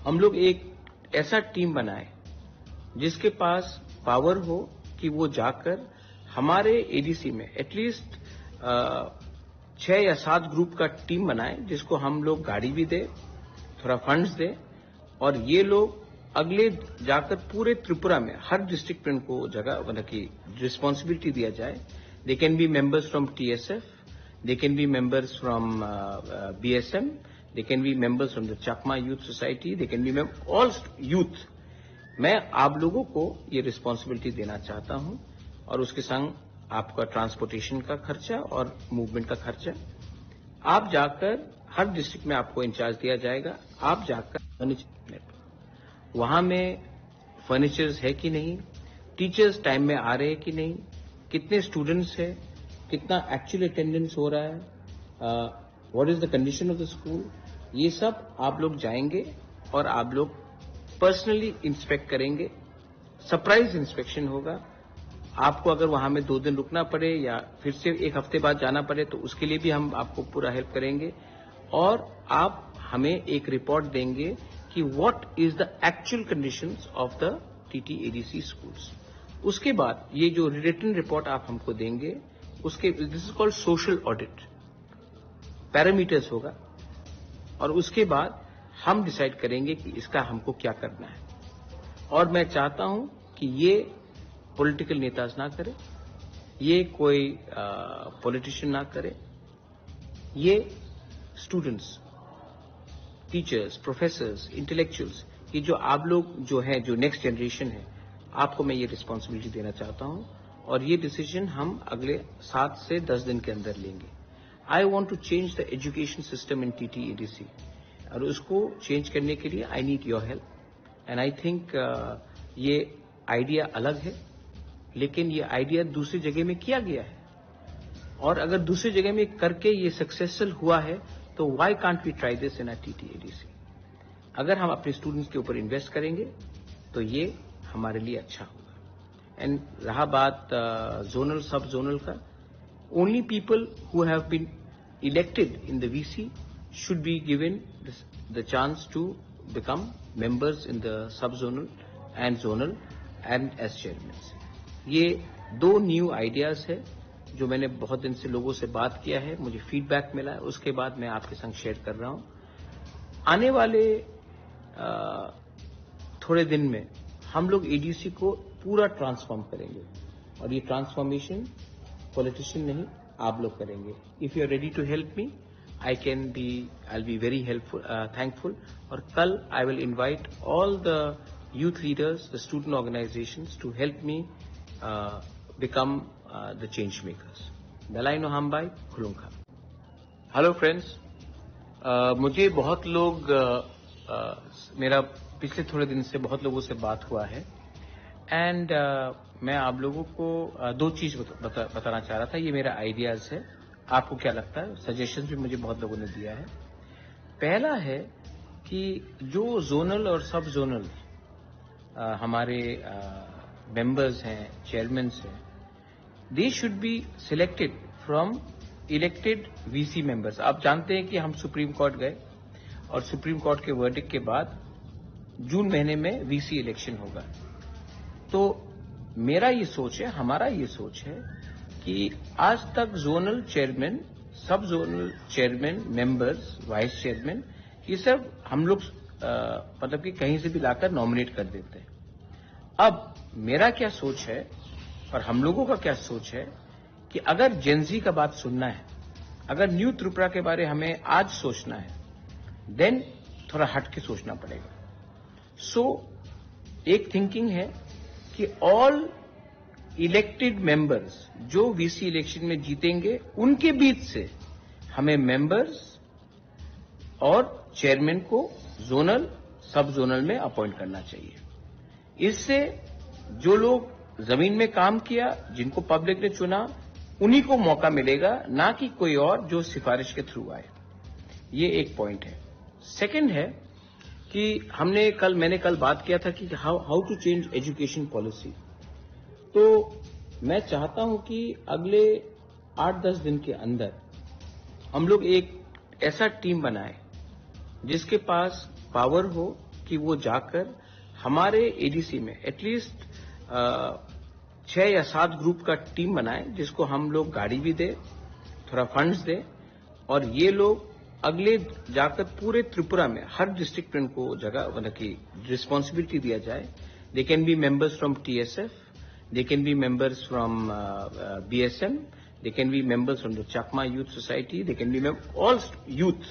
हम लोग एक ऐसा टीम बनाए जिसके पास पावर हो कि वो जाकर हमारे एडीसी में एटलीस्ट छह या सात ग्रुप का टीम बनाए, जिसको हम लोग गाड़ी भी दे, थोड़ा फंड्स दे, और ये लोग अगले जाकर पूरे त्रिपुरा में हर डिस्ट्रिक्ट में उनको जगह, मतलब कि रिस्पॉन्सिबिलिटी दिया जाए। They can be members from T S F, they can be members from B S M, they can be members from the Chakma Youth Society, they can be all youth। मैं आप लोगों को ये रिस्पॉन्सिबिलिटी देना चाहता हूं और उसके संग आपका ट्रांसपोर्टेशन का खर्चा और मूवमेंट का खर्चा। आप जाकर हर डिस्ट्रिक्ट में आपको इंचार्ज दिया जाएगा, आप जाकर फर्नीचर, वहां में फर्नीचर्स है कि नहीं, टीचर्स टाइम में आ रहे हैं कि नहीं, कितने स्टूडेंट्स हैं, कितना एक्चुअल अटेंडेंस हो रहा है, what is the condition of the school, ये सब आप लोग जाएंगे और आप लोग पर्सनली इंस्पेक्ट करेंगे। सरप्राइज इंस्पेक्शन होगा। आपको अगर वहां में दो दिन रुकना पड़े या फिर से एक हफ्ते बाद जाना पड़े, तो उसके लिए भी हम आपको पूरा हेल्प करेंगे। और आप हमें एक रिपोर्ट देंगे कि what is the actual conditions of the T T A D C schools। उसके बाद ये जो रिटन रिपोर्ट आप हमको देंगे, उसके, this is called social audit, parameters होगा, और उसके बाद हम डिसाइड करेंगे कि इसका हमको क्या करना है। और मैं चाहता हूं कि ये पॉलिटिकल नेताज ना करे, ये कोई पॉलिटिशियन ना करे, ये स्टूडेंट्स, टीचर्स, प्रोफेसर्स, इंटेलेक्चुअल्स, ये जो आप लोग जो हैं, जो नेक्स्ट जनरेशन है, आपको मैं ये रिस्पॉन्सिबिलिटी देना चाहता हूं। और ये डिसीजन हम अगले सात से दस दिन के अंदर लेंगे। I want to change the education system in T T A D C, और उसको चेंज करने के लिए I need your help. And I think ये आइडिया अलग है, लेकिन ये आइडिया दूसरी जगह में किया गया है, और अगर दूसरी जगह में करके ये सक्सेसफुल हुआ है, तो why can't we try this in a T T A D C? अगर हम अपने स्टूडेंट्स के ऊपर इन्वेस्ट करेंगे, तो ये हमारे लिए अच्छा होगा। एंड रहा बात जोनल, सब जोनल का, only people who have been elected in the V C should be given this, the chance to become members in the sub zonal and zonal and as chairmen। ये दो न्यू आइडियाज है जो मैंने बहुत दिन से लोगों से बात किया है, मुझे फीडबैक मिला है, उसके बाद मैं आपके संग शेयर कर रहा हूँ। आने वाले अ, थोड़े दिन में हम लोग एडीसी को पूरा ट्रांसफॉर्म करेंगे, और ये ट्रांसफॉर्मेशन पॉलिटिशियन नहीं, आप लोग करेंगे। If you are ready to help me, I can be, I'll be very helpful, thankful। और कल I will invite all the youth leaders, the student organizations to help me become the change makers। Belai no hambai, khulumkha। Hello friends, मुझे बहुत लोग अ, अ, मेरा पिछले थोड़े दिन से बहुत लोगों से बात हुआ है, एंड मैं आप लोगों को, अ, दो चीज बता-, बता-, बताना चाह रहा था, ये मेरा आइडियाज है, आपको क्या लगता है? सजेशंस भी मुझे बहुत लोगों ने दिया है। पहला है कि जो जोनल और सब जोनल, अ, हमारे, अ, मेंबर्स हैं, चेयरमैन्स हैं, they should be selected from elected V C members। आप जानते हैं कि हम सुप्रीम कोर्ट गए और सुप्रीम कोर्ट के वर्डिक्ट के बाद जून महीने में वीसी इलेक्शन होगा। तो मेरा ये सोच है, हमारा ये सोच है कि आज तक जोनल चेयरमैन, सब zonal chairman, members, vice chairman, ये सब हम लोग, अ, मतलब कि कहीं से भी लाकर नॉमिनेट कर देते हैं। अब मेरा क्या सोच है और हम लोगों का क्या सोच है कि अगर जेनजी का बात सुनना है, अगर न्यू त्रिपुरा के बारे हमें आज सोचना है, देन थोड़ा हट के सोचना पड़ेगा। सो एक थिंकिंग है कि ऑल इलेक्टेड मेंबर्स जो वीसी इलेक्शन में जीतेंगे, उनके बीच से हमें मेंबर्स और चेयरमैन को जोनल, सब जोनल में अपॉइंट करना चाहिए। इससे जो लोग जमीन में काम किया, जिनको पब्लिक ने चुना, उन्हीं को मौका मिलेगा, ना कि कोई और जो सिफारिश के थ्रू आए। ये एक पॉइंट है। सेकंड है कि हमने कल, मैंने कल बात किया था कि how, how to change education policy। तो मैं चाहता हूं कि अगले आठ दस दिन के अंदर हम लोग एक ऐसा टीम बनाए जिसके पास पावर हो कि वो जाकर हमारे एडीसी में एटलीस्ट छह या सात ग्रुप का टीम बनाए, जिसको हम लोग गाड़ी भी दे, थोड़ा फंड्स दे, और ये लोग अगले जाकर पूरे त्रिपुरा में हर डिस्ट्रिक्ट में उनको जगह, मतलब कि रिस्पॉन्सिबिलिटी दिया जाए। They can be members from T S F, they can be members from, uh, uh, B S M, they can be members from the Chakma Youth Society, they can be mem-, all youth।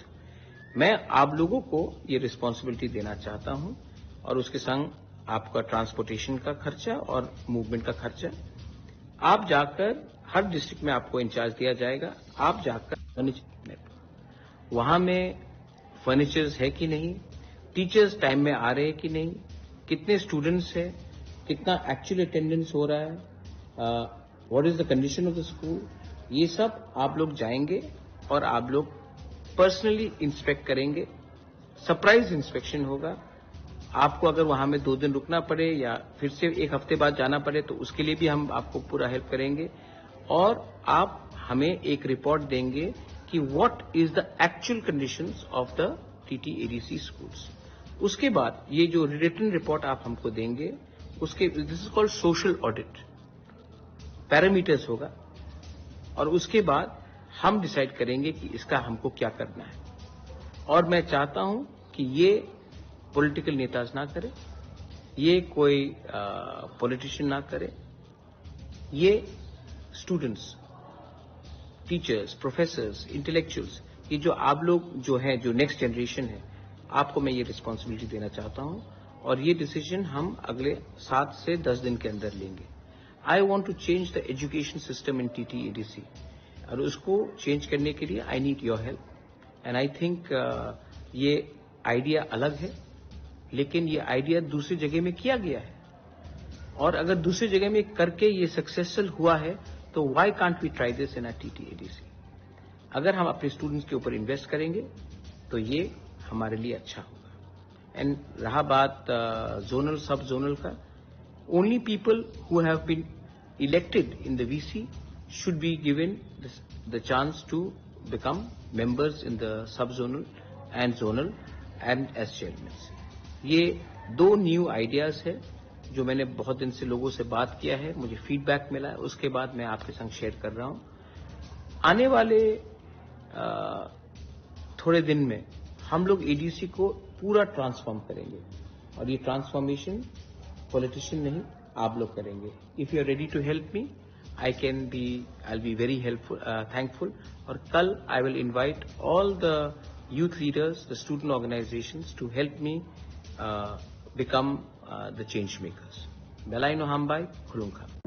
मैं आप लोगों को ये रिस्पॉन्सिबिलिटी देना चाहता हूं और उसके संग आपका ट्रांसपोर्टेशन का खर्चा और मूवमेंट का खर्चा। आप जाकर, हर डिस्ट्रिक्ट में आपको इंचार्ज दिया जाएगा, आप जाकर फर्नीचर, वहां में फर्नीचर्स है कि नहीं, टीचर्स टाइम में आ रहे हैं कि नहीं, कितने स्टूडेंट्स हैं, कितना एक्चुअल अटेंडेंस हो रहा है, what is the condition of the school, ये सब आप लोग जाएंगे और आप लोग पर्सनली इंस्पेक्ट करेंगे। सरप्राइज इंस्पेक्शन होगा। आपको अगर वहां में दो दिन रुकना पड़े या फिर से एक हफ्ते बाद जाना पड़े, तो उसके लिए भी हम आपको पूरा हेल्प करेंगे। और आप हमें एक रिपोर्ट देंगे कि what is the actual conditions of the T T A D C schools। उसके बाद ये जो रिटन रिपोर्ट आप हमको देंगे, उसके, this is called social audit। Parameters होगा और उसके बाद हम डिसाइड करेंगे कि इसका हमको क्या करना है। और मैं चाहता हूं कि ये पॉलिटिकल नेताज ना करे, ये कोई पॉलिटिशियन ना करे, ये स्टूडेंट्स, टीचर्स, प्रोफेसर्स, इंटेलेक्चुअल्स, ये जो आप लोग जो हैं, जो नेक्स्ट जनरेशन है, आपको मैं ये रिस्पॉन्सिबिलिटी देना चाहता हूं। और ये डिसीजन हम अगले सात से दस दिन के अंदर लेंगे। I want to change the education system in T T A D C। और उसको चेंज करने के लिए I need your help। And I think, uh, ये आइडिया अलग है, लेकिन ये आइडिया दूसरी जगह में किया गया है, और अगर दूसरी जगह में करके ये सक्सेसफुल हुआ है, तो why can't we try this in a T T A D C? अगर हम अपने स्टूडेंट्स के ऊपर इन्वेस्ट करेंगे, तो ये हमारे लिए अच्छा होगा। एंड रहा बात जोनल, सब जोनल का, only people who have been elected in the V C should be given this, the chance to become members in the sub-zonal and zonal and as chairmans। ये दो न्यू आइडियाज है जो मैंने बहुत दिन से लोगों से बात किया है, मुझे फीडबैक मिला है, उसके बाद मैं आपके संग शेयर कर रहा हूँ। आने वाले, अ, थोड़े दिन में हम लोग एडीसी को पूरा ट्रांसफॉर्म करेंगे, और ये ट्रांसफॉर्मेशन पॉलिटिशियन नहीं, आप लोग करेंगे। If you are ready to help me, I can be, I'll be very helpful, uh, thankful। और कल I will invite all the youth leaders, the student organizations to help me, uh, become, uh, the change makers। Belai no hambai, khulumkha।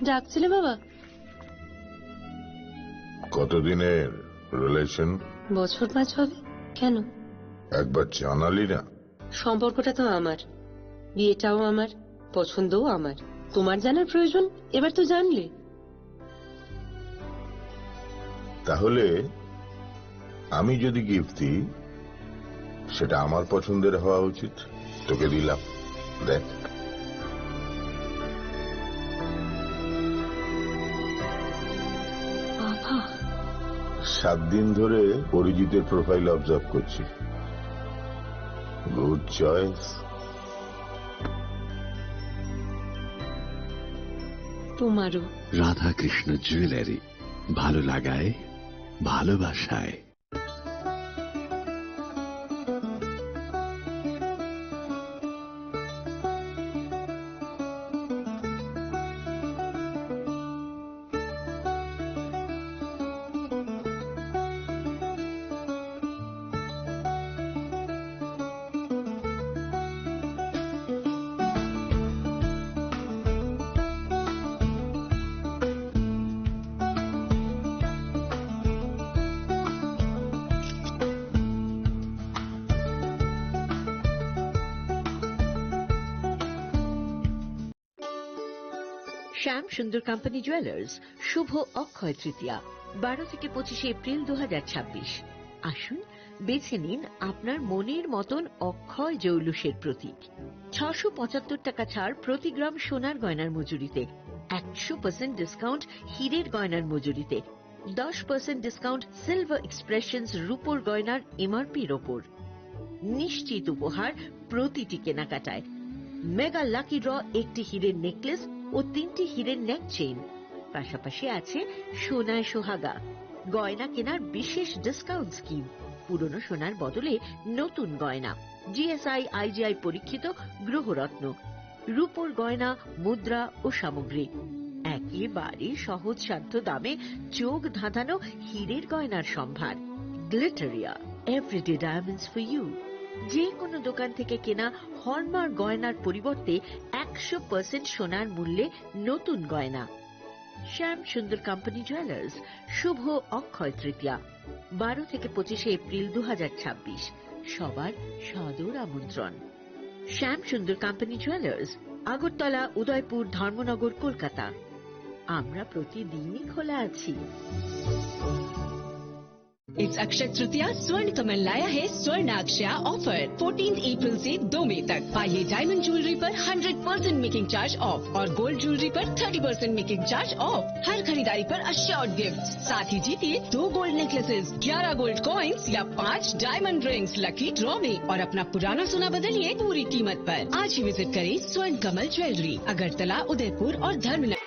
ডাকছিলে বাবা? কতদিনের রিলেশন? বছর পাঁচ হবে। কেন? একবার জানালি না। সম্পর্কটা তো আমার, বিয়েটাও আমার, পছন্দও আমার। তোমার জানার প্রয়োজন? এবার তো জানলে। তাহলে আমি যদি গিফট দিই, সেটা আমার পছন্দের হওয়া উচিত। তোকে দিলাম, দেখ। বাবা। সাত দিন ধরে অরিজিতের প্রোফাইল অবজার্ভ করছি। Good choice. তোমারও। রাধাকৃষ্ণ জুয়েলারি, ভালো লাগায়, ভালোবাসায়। শ্যাম সুন্দর কোম্পানি জুয়েলার্স, শুভ অক্ষয় তৃতীয়া, বারো থেকে পঁচিশে এপ্রিল দু হাজার ছাব্বিশ। আসুন, বেছে নিন আপনার মনের মতন অক্ষয় জৌলুসের প্রতীক। ছশো পঁচাত্তর টাকা ছাড় প্রতি গ্রাম সোনার গয়নার মজুরিতে, একশো পার্সেন্ট ডিসকাউন্ট হীরের গয়নার মজুরিতে, দশ পার্সেন্ট ডিসকাউন্ট সিলভার এক্সপ্রেশনস রূপোর গয়নার এমআরপির ওপর। নিশ্চিত উপহার প্রতিটি কেনাকাটায়। মেগা লাকি ড্র, একটি হীরের নেকলেস ও তিনটি হীরের নেক চেইন। পাশাপাশি আছে সোনায় সোহাগা, গয়না কেনার বিশেষ ডিসকাউন্ট স্কিম, পুরনো সোনার বদলে নতুন গয়না, জিএসআই আইজিআই পরীক্ষিত গ্রহরত্ন, রূপোর গয়না, মুদ্রা ও সামগ্রী। একেবারে সহজসাধ্য দামে চোখ ধাঁধানো হীরের গয়নার সম্ভার। Glitteria, everyday diamonds for you. যে কোনো দোকান থেকে কেনা হলমার্ক গয়নার পরিবর্তে একশো পার্সেন্ট সোনার মূল্যে নতুন গয়না। শ্যাম সুন্দর কোম্পানি জুয়েলার্স, শুভ অক্ষয় তৃতীয়া, বারো থেকে পঁচিশে এপ্রিল দু হাজার ছাব্বিশ। সবার সাদর আমন্ত্রণ। শ্যাম সুন্দর কোম্পানি জুয়েলার্স, আগরতলা, উদয়পুর, ধর্মনগর, কলকাতা। আমরা প্রতিদিনই খোলা আছি। इस अक्षय तृतीया स्वर्ण कमल लाया है स्वर्ण अक्षय ऑफर। फोर्टीन अप्रैल से दो मई तक पाइए डायमंड ज्वेलरी पर hundred percent making charge off और गोल्ड ज्वेलरी पर thirty percent making charge off. हर खरीदारी पर अश्योर्ड गिफ्ट, साथ ही जीतिए दो गोल्ड नेकलेसेस, ग्यारह गोल्ड कॉइन्स या पाँच डायमंड रिंग्स लकी ड्रॉ में और अपना पुराना सोना बदलिए पूरी कीमत पर। आज ही विजिट करें स्वर्ण कमल ज्वेलरी, अगरतला, उदयपुर और Dharmanagar.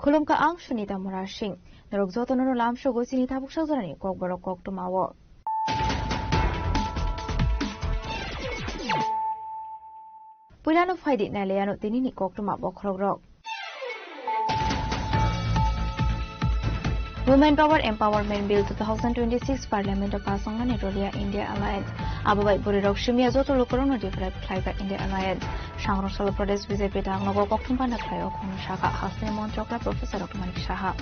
Khulumkha ang Sunita Murasing. Norok jotono no lamsogo chini tabuk sajorani kokborok koktwmao. Puilano phaidi nailaiano tinini koktwma bokhorokrok. Women Power Empowerment Bill two thousand twenty-six Parliament o pass wngnani rwliya India Alliance. Abo bai bwrwirok simiya joto lukurokno deprive khlaiba India Alliance. Sangrong salo Pradesh B J P dangnogo kokthum panda khlaio, khoroksa sakha hasteni montrokra Professor Dr Manik Saha.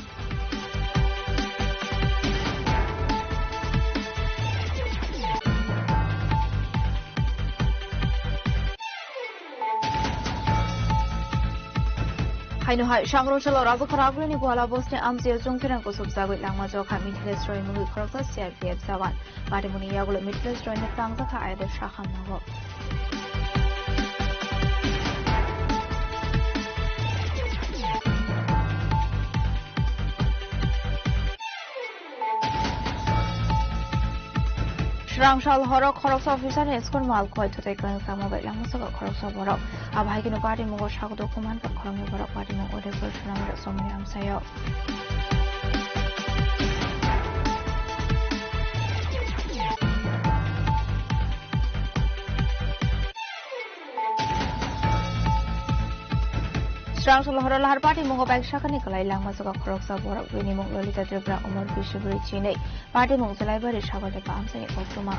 Haino hai, Sangrong salo Rajakhara Agulini Goala bosni amchio chwngpherang kusubjagwi langma jokha Mithilesh Roy mungwi khoroksa C R P F jawan. Patimuni yagulo Mithilesh Royni tangjakha ayado saham nango. Srangsal horo khoroksa officer ni school mal khoi thutai kwrwng tamo bai langma saka khoroksa borok. Abo hai kheno party mungo sago dokhum manka khoroknwi borok party mung Udaipur Sonamura Somni amsaio. Srangsal horo lahar party mungo bai sakani kwlai langma saka khoroksa borok bini mung Lolita Tripura Umar Bishubri Chinwi. Party mung Chalaibari Sagardepa amchaini koktwma.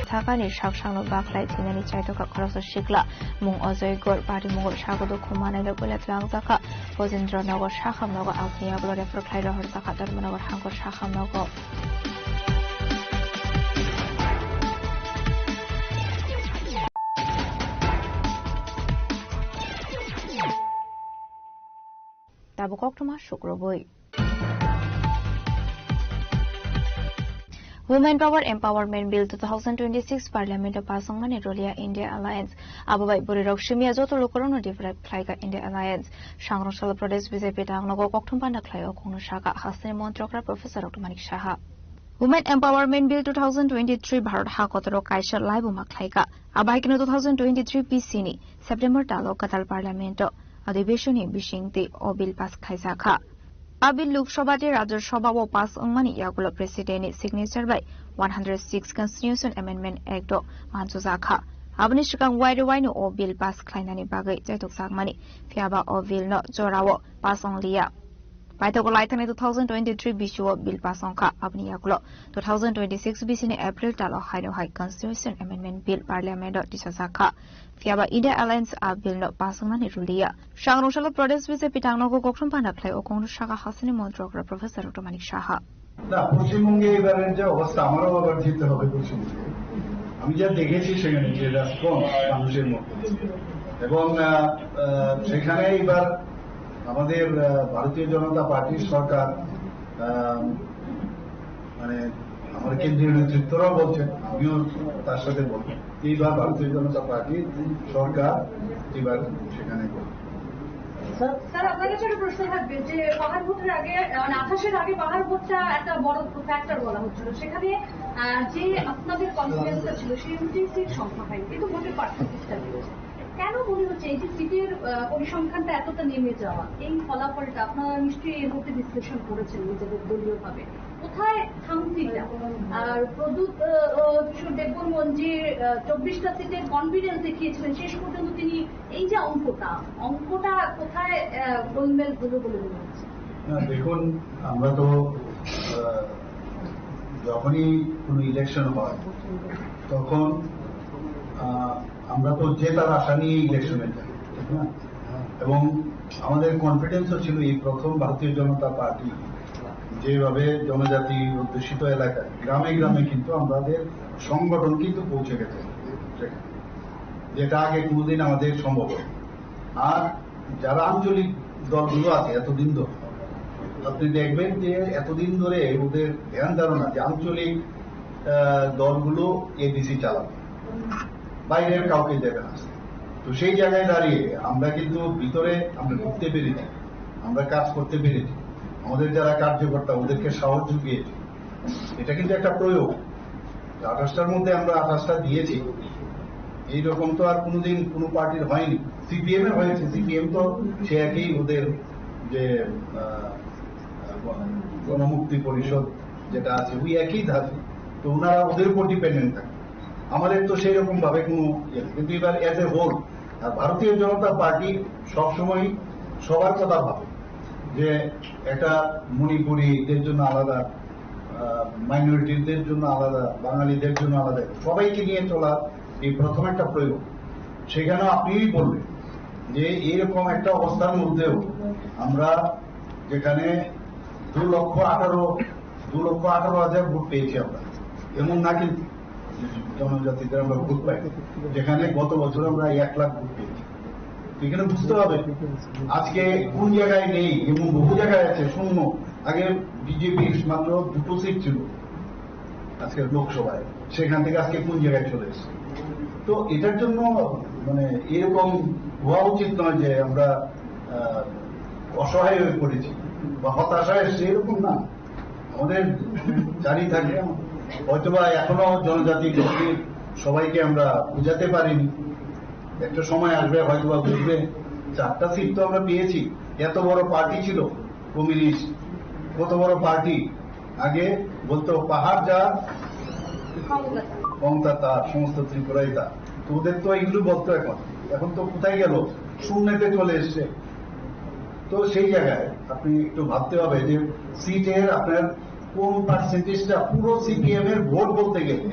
Thakani saksangno bakhlai thinani chaitokha khoroksa sikla mung Ajoy Gor, party mungo sago dokhum manwino puila twlangjakha. Gojendra Nagar, Sakham Nagar, aboni yagulo refer khlai rohorjakha Dharmanagar hangkor Sakham Nagar. Tabuk koktwma sukrubwi. Women Power Empowerment Bill two thousand twenty-six Parliament o pass wngmani rwliya India Alliance. Abo bai bwrwirok simiya joto lukurokno develop khlaika India Alliance. Sangrong salo Pradesh B J P tangnogo kokthum panda khlaio kongno saka hasteni montrokra Professor Doctor Manik Saha. Women Empowerment Bill two thousand twenty-three Bharat ha kotoro kaisa laibuma khlaika. Abo hai kheno two thousand twenty-three P C ni September talo kwtal Parliament o adhibeshon ni bisingtwi o bill pass khlaijakha. A bill Lok Sabha tei Rajya Sabha o pass wngmani yagulo President ni signature bai one hundred six Constitution Amendment Act o manchujakha. Aboni swkang wairwi waino o bill pass khlainani bagwi chaitokjakmani, phiyaba o bill no jorao pass wngliya. Paithago laithani two thousand twenty-three B C o bill pass wngkha, aboni yagulo two thousand twenty-six B C ni April talo haino hai Constitution Amendment Bill Parliament o tisajakha. Phiyaba India Alliance a bill no pass wngnani rwliya. Sangrong salo Pradesh B J P tangnogo kokthum panda khlai o kongno saka hasteni montrokra Professor Doctor Manik Saha. না, পশ্চিমবঙ্গে এবারের যে অবস্থা, আমারও আবার যেতে হবে পশ্চিমবঙ্গে। আমি যা দেখেছি সেখানে যে রেসপন্স মানুষের মধ্যে, এবং আহ, আহ, সেখানে এবার আমাদের আহ, ভারতীয় জনতা পার্টির সরকার, আহ, মানে আমার কেন্দ্রীয় নেতৃত্বরাও বলছেন, আমিও তার সাথে বলবো, এইবার ভারতীয় জনতা পার্টির সরকার এবার সেখানে করবে। স্যার, স্যার, আপনার কাছে একটা প্রশ্ন থাকবে যে পাহাড় ভোটের আগে, মানে, আঠাশের আগে পাহাড় ভোটটা একটা বড় ফ্যাক্টর বলা হচ্ছিল। সেখানে, আহ, যে আপনাদের কনফিডেন্সটা ছিল, সেই অনুযায়ী সিট সংখ্যা হয়নি, কিন্তু ভোটের পার্সেন্টেজটা বেড়েছে। কেন মনে হচ্ছে এই যে সিটের, আহ, পরিসংখ্যানটা এতটা নেমে যাওয়া, এই ফলাফলটা আপনারা নিশ্চয়ই এর মধ্যে বিশ্লেষণ করেছেন নিজেদের দলীয়ভাবে? কোথায় থামতিটা? আর প্রদ্যুৎ, আহ, আহ, কিশোর দেববর্মন যে, আহ, চব্বিশটা সিটের কনফিডেন্স দেখিয়েছিলেন, শেষ পর্যন্ত তিনি এই যে অঙ্কটা, অঙ্কটা কোথায়, আহ, গোলমেল হলো বলে মনে হচ্ছে? না, দেখুন, আমরা তো, আহ, যখনই কোনো ইলেকশন হয়, তখন, আহ, আমরা তো জেতার আশা নিয়ে ইলেকশনে যাই, ঠিক না? এবং আমাদের কনফিডেন্সও ছিল এই প্রথম ভারতীয় জনতা পার্টি যেভাবে জনজাতি অধ্যুষিত এলাকায় গ্রামে গ্রামে কিন্তু আমাদের সংগঠন কিন্তু পৌঁছে গেছে সেখানে, যেটা আগে কোনোদিন আমাদের সম্ভব হয়নি। আর যারা আঞ্চলিক দলগুলো আছে এতদিন ধরে, আপনি দেখবেন যে এতদিন ধরে ওদের ধ্যান ধারণা যে আঞ্চলিক, আহ, দলগুলো এডিসি চালাবে, বাইরের কাউকে দেবে না। তো সেই জায়গায় দাঁড়িয়ে আমরা কিন্তু ভিতরে আমরা ঢুকতে পেরেছি, আমরা কাজ করতে পেরেছি, আমাদের যারা কার্যকর্তা ওদেরকে সাহস জুগিয়েছি। এটা কিন্তু একটা প্রয়োগ। আঠাশটার মধ্যে আমরা আঠাশটা দিয়েছি, এইরকম তো আর কোনোদিন কোনো পার্টির হয়নি। সিপিএম এর হয়েছে, সিপিএম তো সে একই ওদের যে, আহ, গণমুক্তি পরিষদ যেটা আছে, ওই একই ধাঁচে। তো ওনারা ওদের উপর ডিপেন্ডেন্ট থাকে, আমাদের তো সেই রকম ভাবে কোনো ইয়ে নেই। কিন্তু এবার অ্যাজ এ হোল, আর ভারতীয় জনতা পার্টি সবসময় সবার কথা ভাবে, যে একটা মণিপুরিদের জন্য আলাদা, আহ, মাইনরিটিদের জন্য আলাদা, বাঙালিদের জন্য আলাদা, সবাইকে নিয়ে চলার এই প্রথম একটা প্রয়োগ। সেখানে আপনিই বললেন যে এইরকম একটা অবস্থার মধ্যেও আমরা যেখানে দু লক্ষ আঠারো, দু লক্ষ আঠারো হাজার ভোট পেয়েছি আমরা, এমন না কিন্তু জনজাতিদের আমরা ভোট পাই, যেখানে গত বছর আমরা এক লাখ ভোট পেয়েছি। তো এখানে বুঝতে হবে আজকে কোন জায়গায় নেই এবং বহু জায়গায় আছে শূন্য। আগে বিজেপির মাত্র দুটো সিট ছিল আজকে লোকসভায়, সেখান থেকে আজকে কোন জায়গায় চলে এসেছে। তো এটার জন্য মানে এরকম হওয়া উচিত নয় যে আমরা, আহ, অসহায় হয়ে পড়েছি বা হতাশা এসছে, এরকম না। আমাদের জারি থাকে, হয়তোবা এখনো জনজাতি গোষ্ঠীর সবাইকে আমরা বুঝাতে পারিনি। একটা সময় আসবে, হয়তোবা বুঝবে। চারটা সিট তো আমরা পেয়েছি। এত বড় পার্টি ছিল কমিউনিস্ট, কত বড় পার্টি। আগে বলতো, "পাহাড় যার, ক্ষমতা তার, সমস্ত ত্রিপুরাই তার।" তো ওদের তো এগুলো বলতো, এখন, এখন তো কোথায় গেল? শূন্যতে চলে এসছে। তো সেই জায়গায় আপনি একটু ভাবতে হবে যে সিটের আপনার কোন পার্সেন্টেজটা পুরো সিপিএম এর ভোট বলতে গেলে,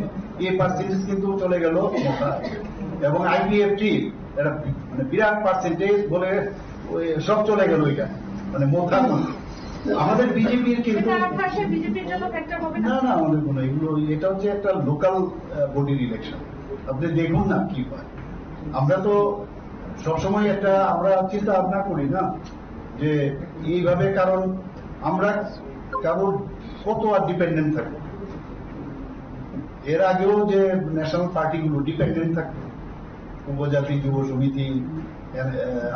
এই পার্সেন্টেজ কিন্তু চলে গেল মথা। এবং আইপিএফটি এটা মানে বিরাট পার্সেন্টেজ বলে ওই সব চলে গেল এটা, মানে মথা। আমাদের বিজেপির কিন্তু এটা আঠাশে বিজেপির জন্য ফ্যাক্টর হবে না? না, না, আমাদের কোনো এগুলো, এটা হচ্ছে একটা লোকাল বডির ইলেকশন। আপনি দেখুন না কি হয়। আমরা তো সবসময় একটা আমরা চিন্তা ভাবনা করি না যে এইভাবে, কারণ আমরা কারোর কত আর ডিপেন্ডেন্ট থাকবো। এর আগেও যে ন্যাশনাল পার্টিগুলো ডিপেন্ডেন্ট থাকতো, উপজাতি যুব সমিতি,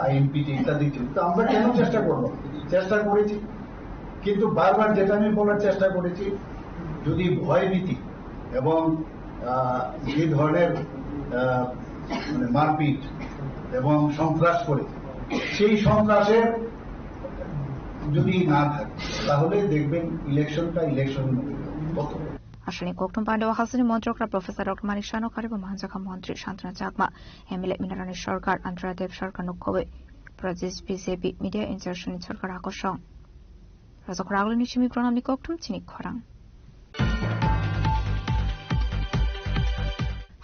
আইএনপিটি ইত্যাদি ছিল, তো আমরা কেন চেষ্টা করবো? চেষ্টা করেছি, কিন্তু বারবার যেটা আমি বলার চেষ্টা করেছি, যদি ভয়ভীতি এবং আহ, যে ধরনের আহ, মানে মারপিট এবং সন্ত্রাস করে, সেই সন্ত্রাসের যদি না থাকে, তাহলে দেখবেন ইলেকশনটা ইলেকশন মতো। Aswkni kokthum pandao hasini montrok ra Professor Doctor Manik Saha no karibo mahanjakha montri Santana Chakma, M L A Minarani Sarkar, Antara Dev Sarkar no khobwi Pradesh B J P media in charge ni Sarkar akosong. Rajakhor Agulini simi pranamni kokthum chini khorang.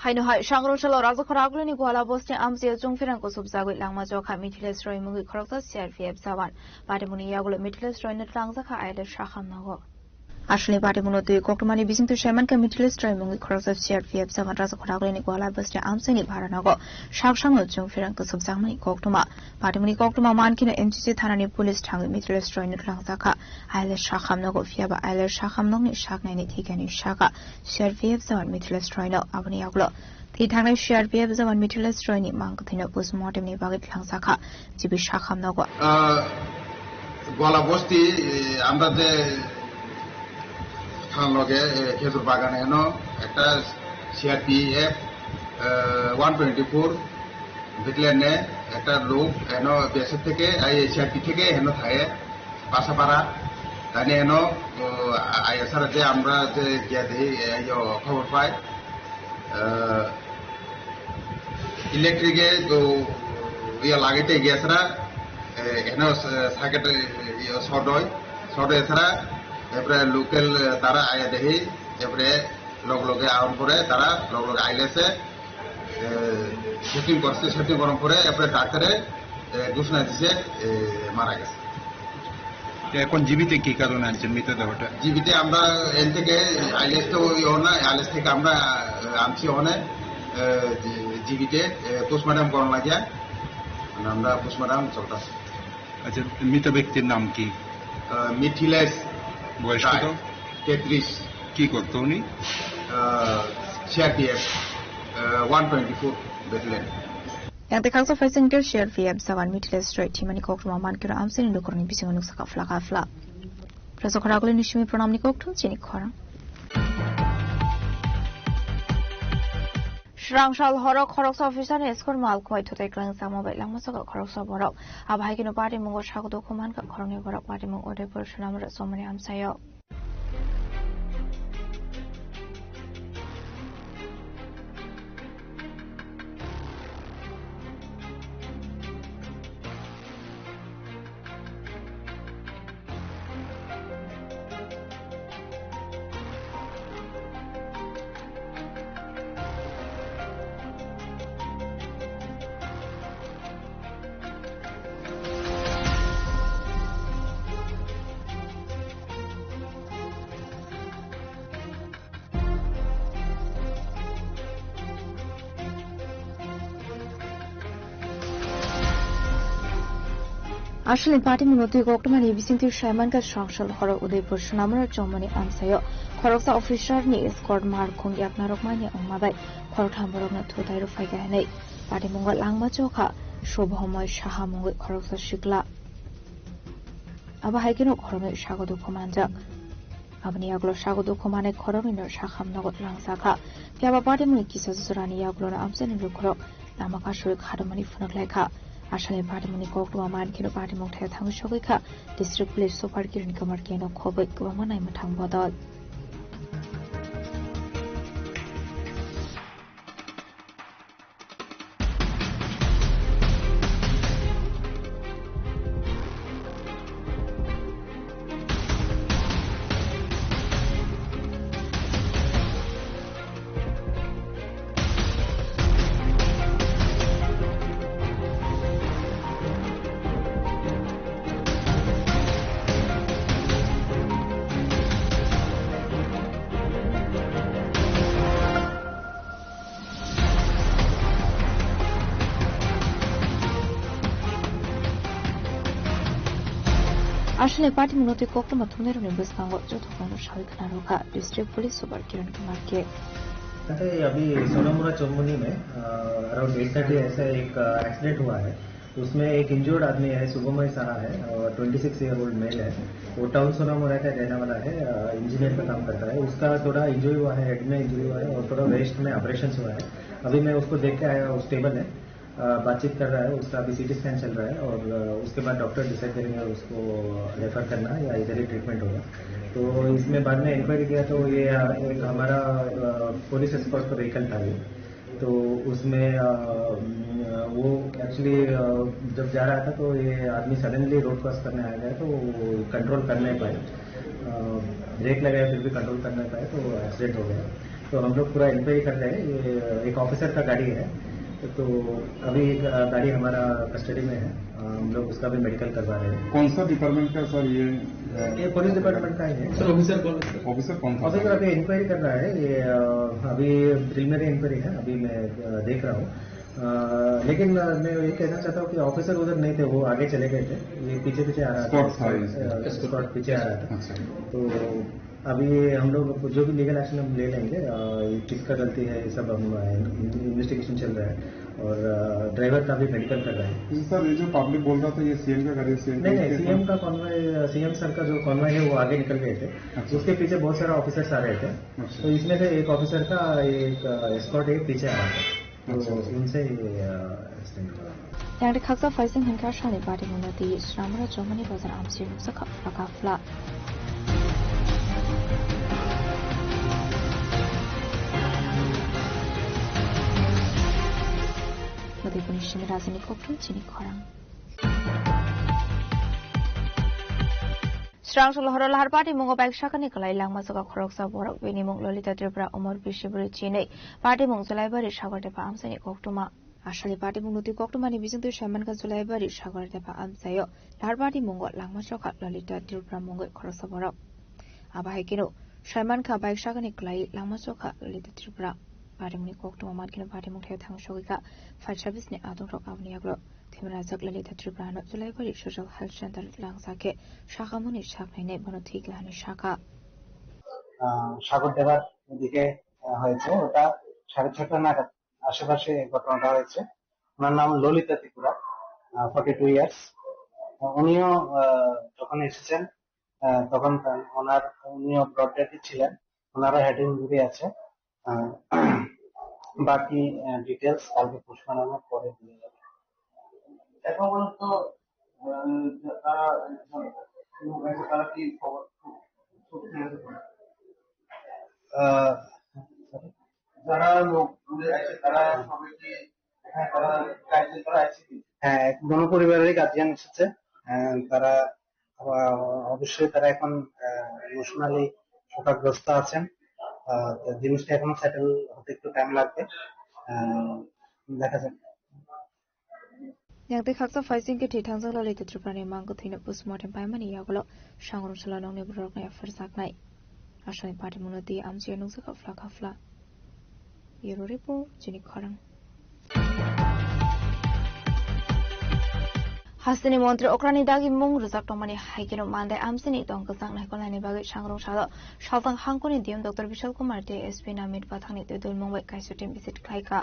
Haino hai, sangrong salo Rajakhor Agulini Gwala bosti amchio chungphirang kusubjagwi langma chokha Mithilesh Roy mungwi khoroksa C R P F jawan. Patimuni yagulo Mithilesh Roy no twlangjakha I L S Sakham nogo. Aswkni patimuno twi koktwmani bisingtwi saimankha Mithilesh Roy mungwi khoroksa C R P F jawan Rajakhor Agulini Gwala bosti amchaini bharanogo saksangno chungphirang kusubjakmani koktwma. Patimuni koktwma mankheno M C C thanani police thangwi Mithilesh Roy no twlangjakha I L S Sakham nogo, phiyaba I L S Sakham nogni saknaini thikani saka C R P F jawan Mithilesh Roy no. Aboni yagulo twi thangnai C R P F jawan Mithilesh Roy ni mang kwthwino postmortem ni bagwi twlangjakha G B Sakham nogo. আহ, গোয়ালা বস্তি, এ, আমরা যে থানার লগে, এ, খেজুর বাগানে এনো একটা সিআরপিএফ, এ, one twenty four ব্যাটালিয়নে একটা লোক এনো বিএসএফ থেকে, এই সিআরপি থেকে এনো থাকে বাসাপাড়া। তাই এনো, ও, আ-, আইএসআর যে আমরা যে গিয়া দেখি, এ, ইয়ো, খবর পাই, এ, ইলেকট্রিকে তো ইয়া লাগাইতে গেছরা, এ, এখানে স-, সার্কিট, ইয়া, শর্ট হয়, শর্ট হয়েছরা, এরপরে লোকাল, এ, তারা আয়া দেখি, এরপরে লগ লগে আউন করে তারা লগ লগে আইলেছে, এ, শুটিং করছে, শুটিং করার পরে এরপরে ডাক্তারে, এ, ঘোষণা দিছে, এ, মারা গেছে। তো এখন জীবিত কি কারণে আনছেন মৃতদেহটা? জীবিত আমরা এন থেকে আইলেস তো ওই ওনা, আইলেস থেকে আমরা, আহ, আনছি ওনে, আহ, জি-, জীবিত, আহ, পোস্টমর্টম করানো লাগে। মানে আমরা পোস্টমর্টম চলতেছে। আচ্ছা, মৃত ব্যক্তির নাম কি? আহ, মিথিলেশ বয়স রায়, কত? তেত্রিশ। কি করতো উনি? আহ, সিআরপিএফ, আহ, one twenty four battalion. Yang tei khaksa phaising khe C R P F jawan Mithilesh Roy thwimani koktwma mankheno amchaini lukurokni bisingo nuksa kha phlaka phla. Rajakhor Agulini simi pranamni kokthum chini khorang. Srangsal horo khoroksa officer ni escort mal khwlai thutai kwlwng chama bai langma saka khoroksa borok. Abo hai kheno patimungo sago dukhu mankha khoroknwi borok, patimung Udaipur Sonamura chomani amchaio. Aswkni patimungo twi koktwmani bisingtwi saimankha Srangsal horo Udaipur Sonamura chomani amchaio khoroksa officer ni escort mar khung yaknarok manya wngma bai khoroktham borokno thutai rw phaikha hinwi patimungo langma chokha Shubhamoi Saha mungwi khoroksa sikla. Abo hai kheno khoroknwi sago dukhu manjak. Aboni yagulo sago dukhu manai khoroknwino sakham nogo langjakha. Phiya ba patimungni kisa jorani yagulono amchaini lukurok lama kasui khadomani phunuk laikha. Asalni patimungni koktwma man kheno patimung thaya thangwi sogwi kha. District Police Super Kiran Kumar K no khobwi kwbangma naimwthang bodol. Aswkni patimungno tei koktwma thumnairokni bwskango joto kokno sawi khna rwkha District Police Super Kiran Kumar K. अभी सोनामुड़ा चौमुहनी में, अ, around eight thirty ऐसा एक, अ, एक्सीडेंट हुआ है। उसमें एक इंजर्ड आदमी है, शुभमय साहा है, और twenty six year old mail है। वो टाउन सोनामुड़ा का रहने वाला है, अ, इंजीनियर का काम करता है। उसका थोड़ा इंजरी हुआ है, हेड में इंजरी हुआ है और थोड़ा वेस्ट में अब्रेशंस हुआ है। अभी मैं उसको देख के आया, वो स्टेबल है, अ, बातचीत कर रहा है, उसका अभी सीटी स्कैन चल रहा है और, अ, उसके बाद डॉक्टर डिसाइड करेंगे उसको रेफर करना है या इधर ही ट्रीटमेंट होगा। तो इसमें बाद में इंक्वायरी किया तो ये, अ, एक हमारा, अ, पुलिस एस्कॉर्ट का व्हीकल था ये। तो उसमें, अ, वो एक्चुअली, अ, जब जा रहा था तो ये आदमी सडनली रोड क्रॉस करने आ गया, तो वो कंट्रोल कर नहीं पाए। अ, ब्रेक लगाया फिर भी कंट्रोल कर नहीं पाए, तो एक्सीडेंट हो गया। तो हम लोग पूरा इंक्वायरी कर रहे हैं। ये एक ऑफिसर का गाड़ी है, तो अभी एक, अ, गाड़ी हमारा कस्टडी में है। अ, हम लोग उसका भी मेडिकल करवा रहे हैं। कौन सा डिपार्टमेंट का सर ये, अ, ये पुलिस डिपार्टमेंट का ही है। सर, ऑफिसर कौन है, सर? ऑफिसर कौन था? ऑफिसर अभी इंक्वायरी कर रहा है। ये, अ, अभी प्रिलिमिनरी इंक्वायरी है, अभी मैं, अ, देख रहा हूँ। अ, लेकिन, अ, मैं ये कहना चाहता हूँ कि ऑफिसर उधर नहीं थे, वो आगे चले गए थे। ये पीछे पीछे आ रहा था। स्कॉट था ये। अ, स्कॉट पीछे आ रहा था। अच्छा। तो अभी हम लोग जो भी लीगल एक्शन हम ले लेंगे, अ, ये किसका गलती है, ये सब हम, अ, इन-, इन्वेस्टिगेशन चल रहा है और, अ, ड्राइवर का भी मेडिकल कर रहा है। तो सर, ये जो पब्लिक बोल रहा था, ये सीएम का गाड़ी है, सीएम का नहीं, नहीं, इसके सीएम का कॉन्वॉय, सीएम सर का जो कॉन्वॉय है, वो आगे निकल गए थे। अच्छा। उसके पीछे बहुत सारा ऑफिसर्स आ रहे थे। अच्छा। तो इसमें से एक ऑफिसर का एक, अ, एस्कॉर्ट एक पीछे आ रहा था। तो अच्छा, अच्छा। उनसे ये, अ, एक्सीडेंट हुआ। Yang rwkha kha phaising hwnkhe salni patimungno twi Swnamura Chowmani bazar amchio nukjakha phla kha phla. Udaipurni simi rajani kokthum chini khorang. Srangso lohoro lahar patimungo bike sakani kwlai langma soka khoroksa borok, bini mung Lolita Tripura, umor bisi bwrwi chinwi, patimung Julaibari Sagartepa amchaini koktwma. Asalni patimung nutwi koktwmani bisingtwi saimankha Julaibari Sagartepa amchaio lahar patimungo langma sokha Lolita Tripura mungwi khoroksa borok. Abo hai kheno saimankha bike sakani kwlai langma sokha Lolita Tripura. Patimungni koktwma mankheno patimung thaio thang sogwi kha fire service ni adongrok aboni yagulo. Thwimani rajak Lolita Tripura no Julaibari Social Health Center langsa khe sakhamoni saknainai bono thwi kla hinwi sakha. আহ, সাগর দেবার ওদিকে, আহ, হয়েছে। ওটা সাড়ে ছটা নাগাদ আশেপাশে ঘটনাটা হয়েছে। ওনার নাম ললিতা ত্রিপুরা, আহ, ফর্টি টু ইয়ার্স। উনিও, আহ, যখন এসেছেন, আহ, তখন তা-, ওনার, উনিও ব্রড ডেডই ছিলেন। ওনারও হেড ইনজুরি আছে। আহ, বাকি, আহ, ডিটেলস কালকে পোস্টমর্টমের পরে দিয়ে যাবে। এখন পর্যন্ত, আহ, তারা, তারা কি খবর, আহ, যারা লোক দূরে আছে, তারা সবাই কি, হ্যাঁ, তারা গার্জিয়ান, তারা আছে কি? হ্যাঁ, এক-, দোনো পরিবারেরই গার্জিয়ান এসেছে। আহ, তারা আহ, অবশ্যই তারা এখন, আহ, ইমোশনালি শোকাগ্রস্ত আছেন। আহ, তো জিনিসটা এখনো সেটেল হতে একটু টাইম লাগবে। আহ, দেখা যাক। Yang tei khaksa phaising khe thwi thangjak Lolita Tripurani mangkwthwino postmortem paimani yagulo sangrong salo nokni borokno epharjaknai. Aswkni patimungno twi amchio nukjakha phla kha phla. Bureau Report, chini khorang. Hasteni montri okrani dagi mung rwjak tongmani hai kheno mandai amchini tong kwchang naikolnaini bagwi sangrong salo saltang hangkoni D M Doctor Bishal Kumar tei S P Namit Pathakni twi dulmung bai kaisa team visit khlaikha.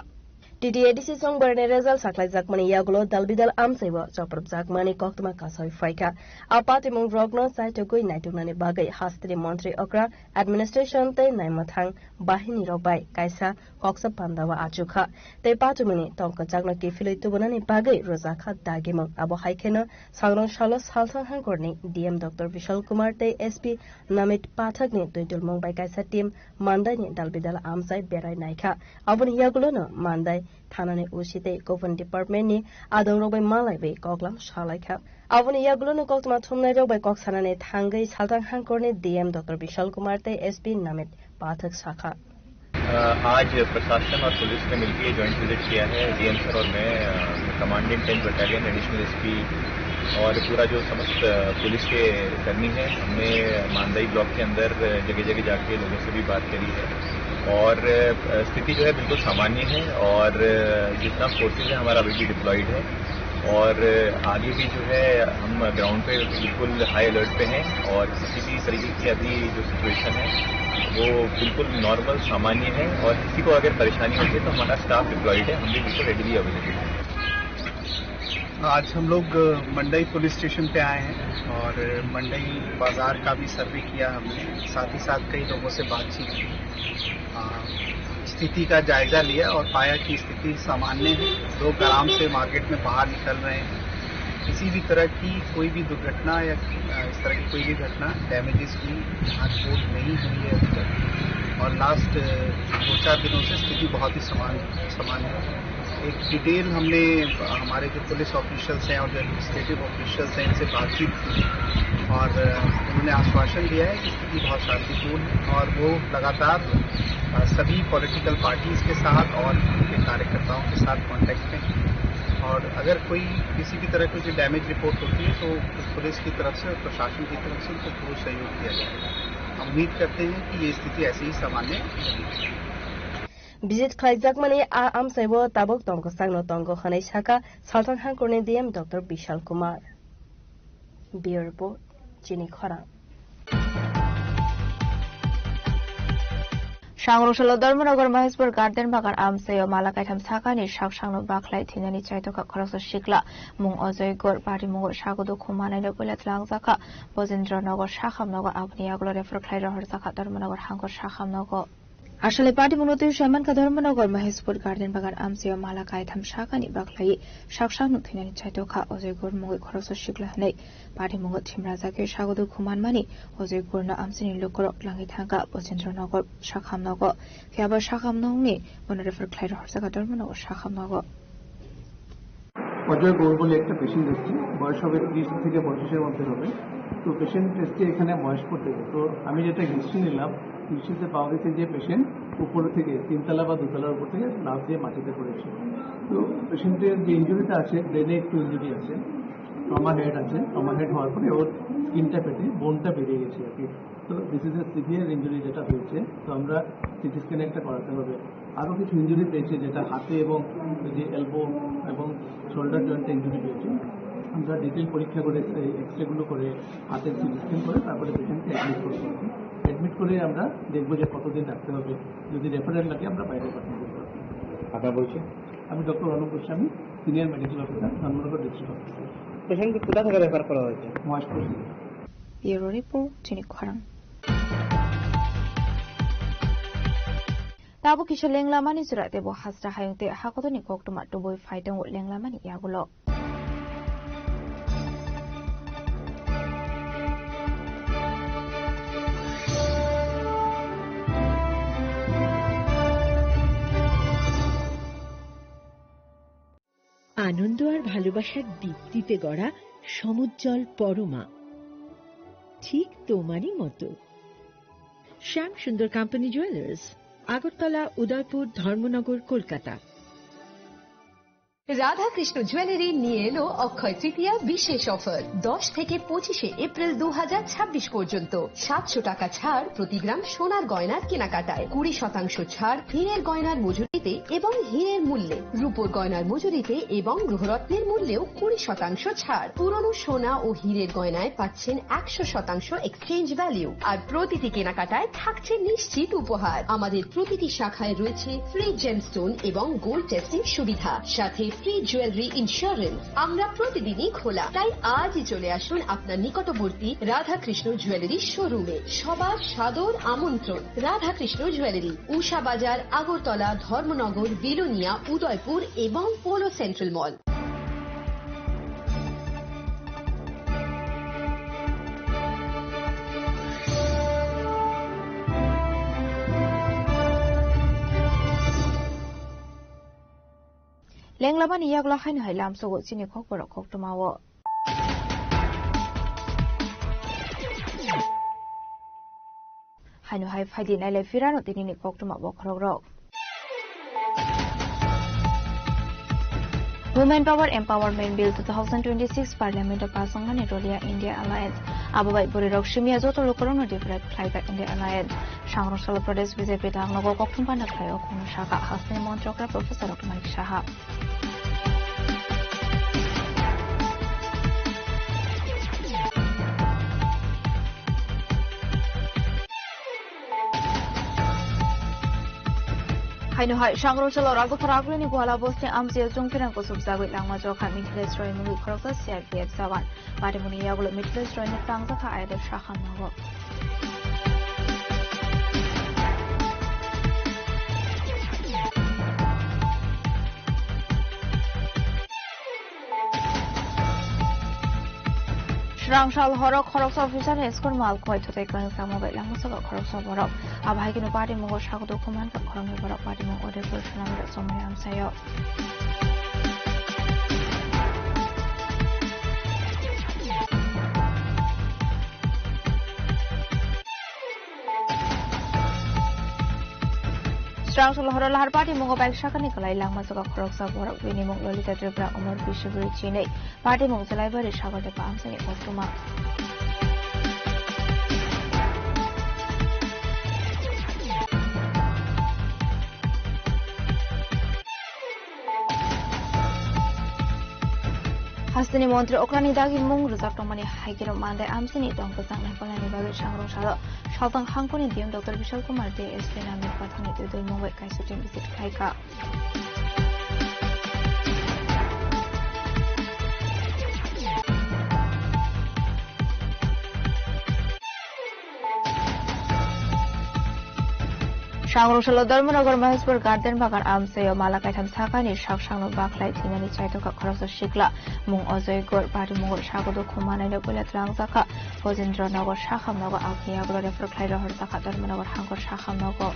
T T A D C chongbarni result sakhlaijakmani yagulo dalbidal amchaibo chopropjakmani koktwma kasoi phaikha. A patimung rokno chaitogwi naituknani bagwi hasteni montri okra administration tei naimwthang bahini rok bai kaisa koksa pandao achukha. Tei patimungni tongkwchakno kiphilwi tubunani bagwi rwjakha dagimung. Abo hai kheno sangrong salo salthang hangkorni D M Doctor Bishal Kumar tei S P Namit Pathakni twidulmung bai kaisa team Mandaini dalbidal amchai berai naikha. Aboni yagulono Mandai thanani O C tei government department ni adongrok bai malaiwi koklam salaikha. Aboni yagulono koktwma thumnairok bai kok sanani thangwi salthang hangkorni D M Doctor Bishal Kumar tei S P Namit Pathak sakha. अ, आज प्रशासन और पुलिस ने मिलकर ये joint visit किया है। DM sir और मैं, अ, command in tenth battalion, additional SP और पूरा जो समस्त, अ, पुलिस के कर्मी हैं, हमने मांदाई ब्लॉक के अंदर जगह-जगह जाके लोगों से भी बात करी है और, अ, स्थिति जो है बिल्कुल सामान्य है और, अ, जितना फोर्सेज है हमारा अभी भी डिप्लॉयड है। और आगे भी जो है हम ग्राउंड पे बिल्कुल हाई अलर्ट पे हैं और किसी भी तरीके की अभी जो सिचुएशन है वो बिल्कुल नॉर्मल सामान्य है और किसी को अगर परेशानी होती है तो हमारा स्टाफ डिप्लॉयड है, हम भी बिल्कुल रेडीली अवेलेबल हैं। आज हम लोग, अ, मंडई पुलिस स्टेशन पे आए हैं और मंडई बाजार का भी सर्वे किया हमने, साथ ही साथ कई लोगों से बातचीत की। अ, स्थिति का जायजा लिया और पाया कि स्थिति सामान्य है, लोग आराम से मार्केट में बाहर निकल रहे हैं। किसी भी तरह की कोई भी दुर्घटना या, अ, इस तरह की कोई भी घटना, डैमेजेस की यहाँ रिपोर्ट नहीं हुई है अभी तक। और लास्ट, अ, दो चार दिनों से स्थिति बहुत ही समान, सामान्य है। एक डिटेल हमने, अ, हमारे जो पुलिस ऑफिशियल्स हैं और जो एडमिनिस्ट्रेटिव ऑफिशियल्स हैं, इनसे बातचीत की और, अ, उन्होंने आश्वासन दिया है कि स्थिति बहुत शांतिपूर्ण है और वो लगातार, अ, सभी पॉलिटिकल पार्टीज के साथ और उनके कार्यकर्ताओं के साथ कॉन्टैक्ट में हैं। और अगर कोई किसी भी तरह की कोई डैमेज रिपोर्ट होती है तो पुलिस की तरफ से और प्रशासन की तरफ से उनको पूर्ण सहयोग दिया जाएगा। हम उम्मीद करते हैं कि ये स्थिति ऐसे ही सामान्य बनी रहेगी। Visit khlaijakmani a amchaibo tabuk tongkwchangno tongo hwnwi sakha Salthang Hangkorni D M Doctor Bishal Kumar. Bureau Report, Chini Khorang. Sangrong salo Dharmanagar Maheshpur Garden Bagan amchaio mala kaitham sakani sak sakno bakhlai thwinani chaitokha khoroksa sikla mung Ajoy Gor, pari mungo sagodo khum manai no puila tlangjak kha Bojendra Nagar, Sakham Nagar, aboni yagulo refer khlai rohorjakha Dharmanagar Hangkor Sakham Nagar. Aswlai patimungno twi saimankha Dharmanagar Maheshpur Garden Bagan amchaio mala kaitham sakani bakhlai sak sakno thwinani chaitokha Ajoy Gor mungwi khoroksa sikla hwnwi patimungo thimrajak khe sagodo khum manmani Ajoy Gorno amchaini lukurok langwi thangkha Bojendra Nagar, Sakham Nagar. Phiya bo Sakham Nagarni bono refer khlai rohorjakha Dharmanagar Sakham Nagar. Ajay গৌর বলে একটা পেশেন্ট এসছে, বয়স হবে ত্রিশ থেকে পঁচিশের মধ্যে হবে। তো পেশেন্ট এসছে এখানে মহেশপুর থেকে। তো আমি যেটা হিস্ট্রি নিলাম, হিস্ট্রিতে পাওয়া গেছে যে পেশেন্ট উপর থেকে তিনতলা বা দোতলার উপর থেকে লাফ দিয়ে মাটিতে পড়েছে। তো পেশেন্টের যে ইনজুরিটা আছে, ব্রেনে একটু ইনজুরি আছে, ট্রমা হেড আছে। ট্রমা হেড হওয়ার পরে ওর স্কিনটা ফেটে বোনটা বেরিয়ে গেছে আর কি। তো this is a severe injury যেটা হয়েছে, তো আমরা সিটি স্ক্যান একটা করাতে হবে। আরও কিছু ইনজুরি পেয়েছে, যেটা হাতে এবং ওই যে এলবো এবং শোল্ডার জয়েন্টে ইনজুরি পেয়েছে। আমরা ডিটেল পরীক্ষা করে, এই এক্সরেগুলো করে, হাতের সিটি স্ক্যান করে তারপরে পেশেন্টকে অ্যাডমিট করবো। অ্যাডমিট করে আমরা দেখবো যে কতদিন রাখতে হবে। যদি রেফারেল লাগে, আমরা বাইরে পাঠিয়ে দেবো। আপনার পরিচয়? আমি doctor Anup Goswami, senior medical officer, Dharmanagar district hospital. পেশেন্টকে কোথা থেকে রেফার করা হয়েছে? মহেশপুর থেকে। Bureau Report, Chini Khorang. Tabuk kisa lenglamani jora tei bo hasra hayung tei hakotorni koktwma tubui phai tongo lenglamani yagulo. আনন্দ আর ভালোবাসার দীপ্তিতে গড়া সমুজ্জ্বল পরমা, ঠিক তোমারই মতো। শ্যাম সুন্দর কোম্পানি জুয়েলার্স, আগরতলা, উদয়পুর, ধর্মনগর, কলকাতা। রাধাকৃষ্ণ জুয়েলারি নিয়ে এলো অক্ষয় তৃতীয়া বিশেষ অফার। দশ থেকে পঁচিশে এপ্রিল দু হাজার ছাব্বিশ পর্যন্ত সাতশো টাকা ছাড় প্রতি গ্রাম সোনার গয়নার কেনাকাটায়, কুড়ি শতাংশ ছাড় হীরের গয়নার মজুরি এবং হীরের মূল্যে, রূপোর গয়নার মজুরিতে এবং গ্রহরত্নের মূল্যেও কুড়ি শতাংশ ছাড়। পুরনো সোনা ও হীরের গয়নায় পাচ্ছেন একশো শতাংশ এক্সচেঞ্জ ভ্যালু। আর প্রতিটি কেনাকাটায় থাকছে নিশ্চিত উপহার। আমাদের প্রতিটি শাখায় রয়েছে ফ্রি জেমস্টোন এবং গোল্ড টেস্টিং সুবিধা, সাথে ফ্রি জুয়েলারি ইন্স্যুরেন্স। আমরা প্রতিদিনই খোলা, তাই আজই চলে আসুন আপনার নিকটবর্তী রাধাকৃষ্ণ জুয়েলারি শোরুমে। সবার সাদর আমন্ত্রণ। রাধাকৃষ্ণ জুয়েলারি, উষা বাজার, আগরতলা, ধর্মনগর, বিলোনিয়া, উদয়পুর এবং polo central mall. Lenglamani yagulo haino hai lamsogo chini khokborok koktwmao. Haino hai phaidi nailai phirano tinini koktwma bokhorokrok. Women Power Empowerment Bill two thousand twenty-six Parliament o pass wngmani rolia India Alliance. Abo bai bwrwirok simiya joto lukurokno deprive khlaijak India Alliance. Sangrong salo Pradesh B J P tangnogo kokthum panda khlaio khungno saka hasteni montri okra Professor Doctor Manik Saha. Haino hai, Sangrong salo Rajakhara Agulini Guala Bosti amchio chungphirang kusubjagwi langma jokha Mithilesh Roy mungwi khoroksa C R P F jawan. Patimungni yagulo Mithilesh Royno tangjakha ayador sakham nogo. Srang sal horo khoroksa officer ni school mal khwai thutai kwrwng chamo bai langma saka khoroksa borok. Abo hai kheno party mungo sago dukhu mankha khoroknwi borok. Party mung Udaipur Sonamura Chomoni amchaio. Srang sal horo lahar party mungo bai sakani kwlai langma saka khoroksa borok bini mung Lolita Tripura Omor Bisubri chinwi. Party mung Jelaibari Sagardepa amchaini koktwma. Hasteni montri okrani dagi mung rwjak tongmani hai kheno Mandai amchaini tong kwchang naikolnani bagwi Sangrong salo saltang hangkhorni D M Doctor Bishal Kumar Dey S P Namir Pathakni twi dulmung bai kaisa team visit khlaikha. Sangrong salo Dharmanagar Maheshpur Garden Bagan amchaio mala kaitham sakani sak sakno bakhlai thwinani chaitokha khoroksa sikla mung Ajoy Gor, party mungo sago dukhu manaino puila twlangjakha Gojendra Nagar sakham nogo aboni yagulo refer khlai rohorjakha Dharmanagar hangkor sakham nogo.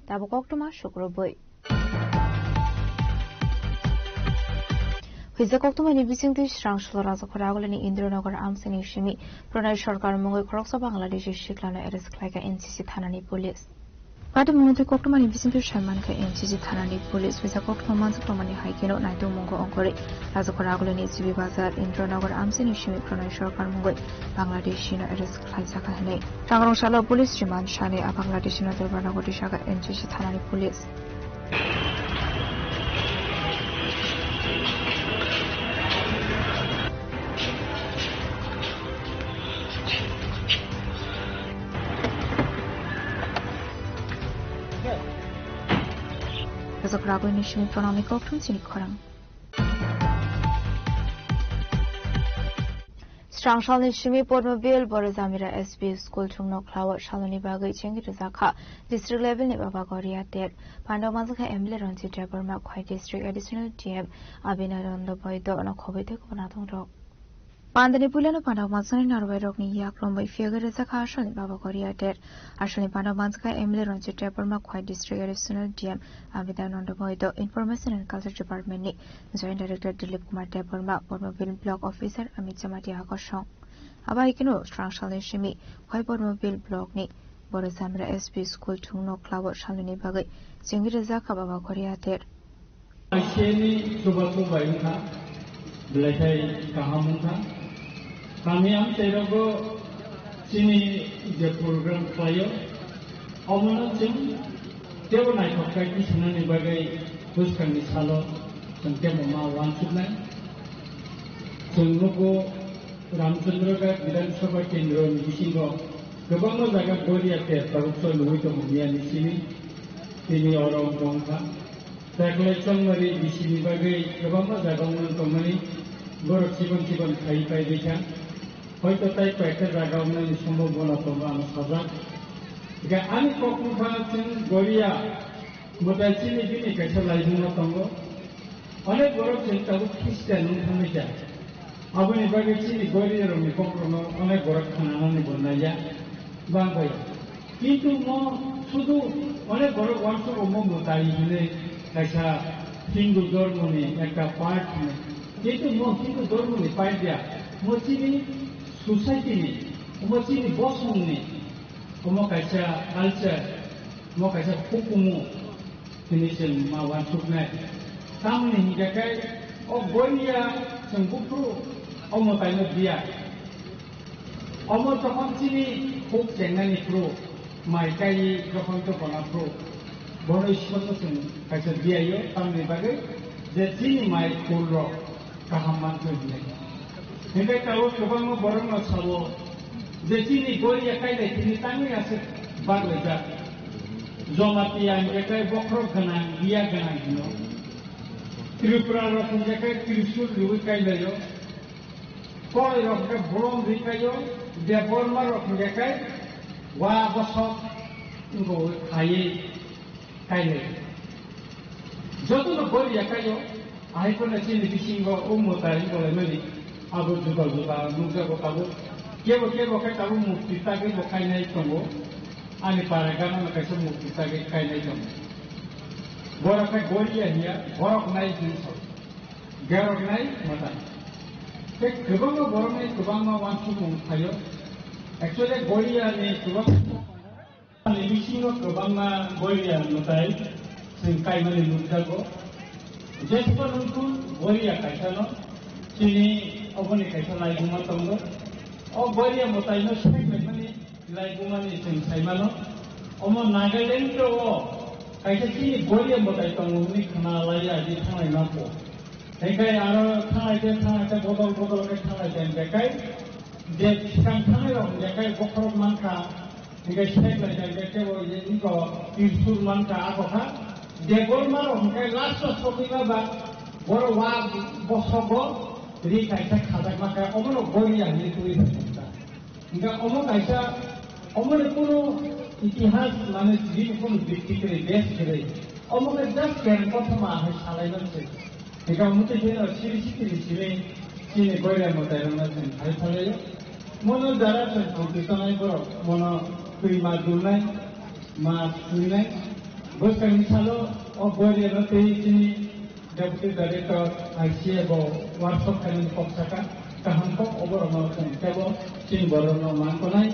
Tabuk koktwma sukrubwi. Hwija koktwmani bisingtwi Srang salo Rajakhara Agulini Indranagar amchaini simi Pranay Sarkar mungwi khoroksa Bangladeshi siklano arrest khlaikha N C C thanani police. Patimungno tei koktwmani bisingtwi sai mankha N C C thanani police. Hwija koktwma manjak tongmani hai kheno naitung mungo ongkhorwi Rajakhara Agulini G B Bazar, Indranagar amchaini simi Pranay Sarkar mungwi Bangladeshino arrest khlaijakha hwnwi. Sangrong salo police remand sani a Bangladeshi Nodorbar nogo tisaka N C C thanani police. Rajak Ragwini simi pranani kokthum chini khorang. Srangsalni simi Pormobil Borojamira S P School thwngno khlao saloni bagwi chengwi rwjakha district level ni Baba Goria ter. Pandao manjakha M L A Ranjit Debbarma, Khwai District Additional D M Abhinananda Boido no khobwi tei kubun adongrok. Pandani puilano pandao manjaknai narwai rokni yaklom bai phiyogwi rwjakha asalni Baba Goria ter. Asalni pandao manjakha M L A Ranjit Debbarma, Khwai District Additional D M Abhinananda Boido, Information and Culture Department ni Joint Director Dilip Kumar Debbarma, Pormobil Block Officer Amit Jamatia Akosong. Abo hai kheno Srangsalni simi Khwai Pormobil Block ni Borojamira S P School thwngno khlao saloni bagwi chengwi rwjakha Baba Goria ter. Akheni chubachu bai wngkha. Belai khai kaham wngkha. Kami amchairogo chini je program khlaio, omono chwng teibo naithok khai tisanani bagwi bwskangni salo chwng teibo ma uansuknai. Chwng nugo Ramchandra Ghat Bidhan Sabha Kendro ni bisingo kwbangma jaga Goria ter tabuk chwng nugwi tongo miya ni simi. Tini oro wngkha. Taklai chongmari bisini bagwi kwbangma jaga wngwi tongmani borok chikon chikon khai pai rikha. Hoito tai kaisa jaga wngnani sombobona tongo ang sajak. Hingkhe ani kok wngkha chwng Goria mwtai chini bini kaisa laibuma tongo. Onek borok chwng tabuk Christian wng thangwi kha. Aboni bagwi chini Goria rokni kokrokno onek borok khnanani bo naiya, bang bai. Kintu mo sudu onek borok uansuk omo mwtai hinwi kaisa Hindu dhormoni ekta part hinwi. Kintu mo Hindu dhormoni part ya, mo chini society ni, mo chini bosongni, omo kaisa culture, mo kaisa hukumu. Tini chwng ma uansuknai. Tamoni hinkhe khe o Goria chwng buphuru o mwtaino diya. Omo jokhon chini huk chengnani phuru, mai kaiwi jokhon jokhona phuru, bono Ishwarno chwng kaisa diyaio, tamoni bagwi je chini mai kulrok kaham mankha hinwi. Hinkhe tabuk kwbangma borokno sabo je chini Goria kailai tini tangwi aswk baglaijak. Jamatia hinkhe khe bokhorok gwnang, biya gwnang hino. Tripura rok hinkhe khe Trishul riwi kailaio. Korai rok hinkhe bolong riwi kaio. Debbarma rok hinkhe khe wa bosok wngkha khaiwi kainwi. Jotono Goria kaio, ahai phano chini bisingo o mwtai bolaimani abo juda juda nukjago tabuk. Kebo kebo khe tabuk murti tagwi bo kainai tongo. Ani para gana no kaisa murti tagwi kainai tongo. Borok khe Goria hiya, borok nai hinwi sao. Gerok nai mwtai. Tei kwbangma borok nai kwbangma uansukmung phaio. Actually, Goria ni kwbangma Ani bisingo kwbangma Goria mwtai chwng kaimani nukjago. Jesukha nungkhu Goria kaisano chini oboni kaisa laibuma tongo. O Goria mwtaino saimaimani laibumani chwng saimano. Omo Nagaland o kaisa chini Goria mwtai tongo hwnwi khna lai adi thanglai mapho. Hinkhe aro thanglai khe thanglai khe bodol bodol khe thanglai khe hinkhe kai je swkang thanglai rok hinkhe kai bokhorok mankha. Hinkhe sek lai jang khe kebo ye wngkha Tirsul mankha, abo kha Debbarma rok hinkhe last o sogwi ma ba borok wa bosogo ri kaisa khajak ma kha, obono Goria hinwi twiwi rwkha. Hinkhe omo kaisa, omoni kunu itihas mane bini kunu bikti kwrwi, base kwrwi, omo khe just kereng kothoma hai salai man se. Hingkhe omo twi phano siri sitiri simi chini Goria mwtairokno chwng phai phalaio. Mono jara chwng purti tongnai borok, mono twi ma dulnai, ma swinai. Bwskangni salo o Goriano twi chini Deputy Director I C A bo workshop khainani kok saka, kaham kok oborokno chwng teibo chini borokno man tongnai.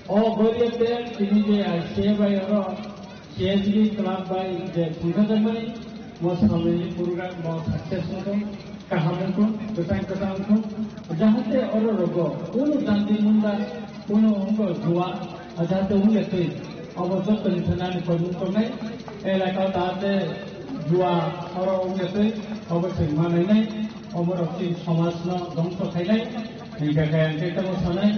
O Goria tel tini je I C A bai oro C H B club bai je thangkha jakmani, mo salni program mo success wngthung, kaham wngthung, kwchang kwchang wngthung, jahate oro rogo kunu janti munda, kunu wngbo jua, jahate wngya twi, obo jottoni thani ani koimung tongnai, elaka o jahate jua oro wngya twi, obo se manainai, obo rok chini somaj no dongso khainai, hingkha khe ang khe tamo sanai.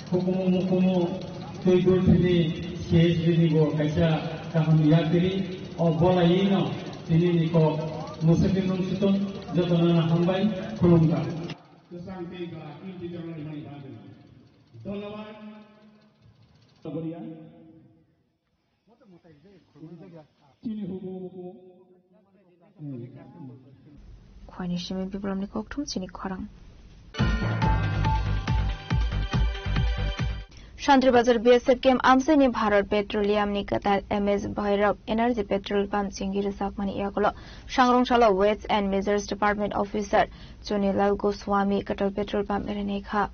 Hukumu mukumu twi dul thini C H B ni bo kaisa kaham yakiri o bolai no tini ni kok mwswkni nung sutun jotono no hambai khulumkha. Kwchang tei ba twi twi tongna ni bagwi. Dhonnobad. Chini hukumu mukumu. Khwani simi Biplamni kokthum chini khorang. Shantribazar B S F camp amchaini Bharat Petroleum ni kwtal M S Bhairab Energy Petrol Pump chingwi rwjakmani yagulo sangrong salo Weights and Measures Department Officer Chunilal Goswami kwtal petrol pump rinai kha.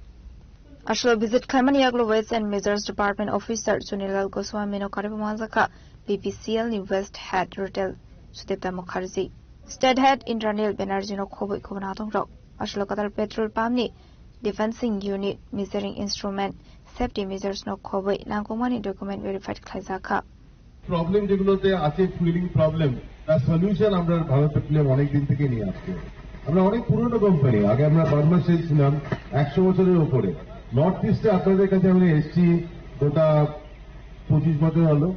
Aswk visit khlaimani yagulo Weights and Measures Department Officer Chunilal Goswami no karwi manjakha B P C L ni West Head Retail Sudipta Mukherjee, State Head Indranil Banerjee no khobwi khobwi natung rok. Aswk local petrol pump ni dispensing unit, measuring instrument, safety measures no khobwi nangkukmani document verified khlaijakha. Problem যেগুলোতে আছে, fuelling problem, তার সলিউশন আমরা ভারত পেট্রোলিয়াম অনেক দিন থেকে নিয়ে আসছি। আমরা অনেক পুরনো কোম্পানি, আগে আমরা বার্মা সেল ছিলাম একশো বছরের উপরে। নর্থ ইস্টে আপনাদের কাছে আমরা এসছি গোটা পঁচিশ বছর হলো।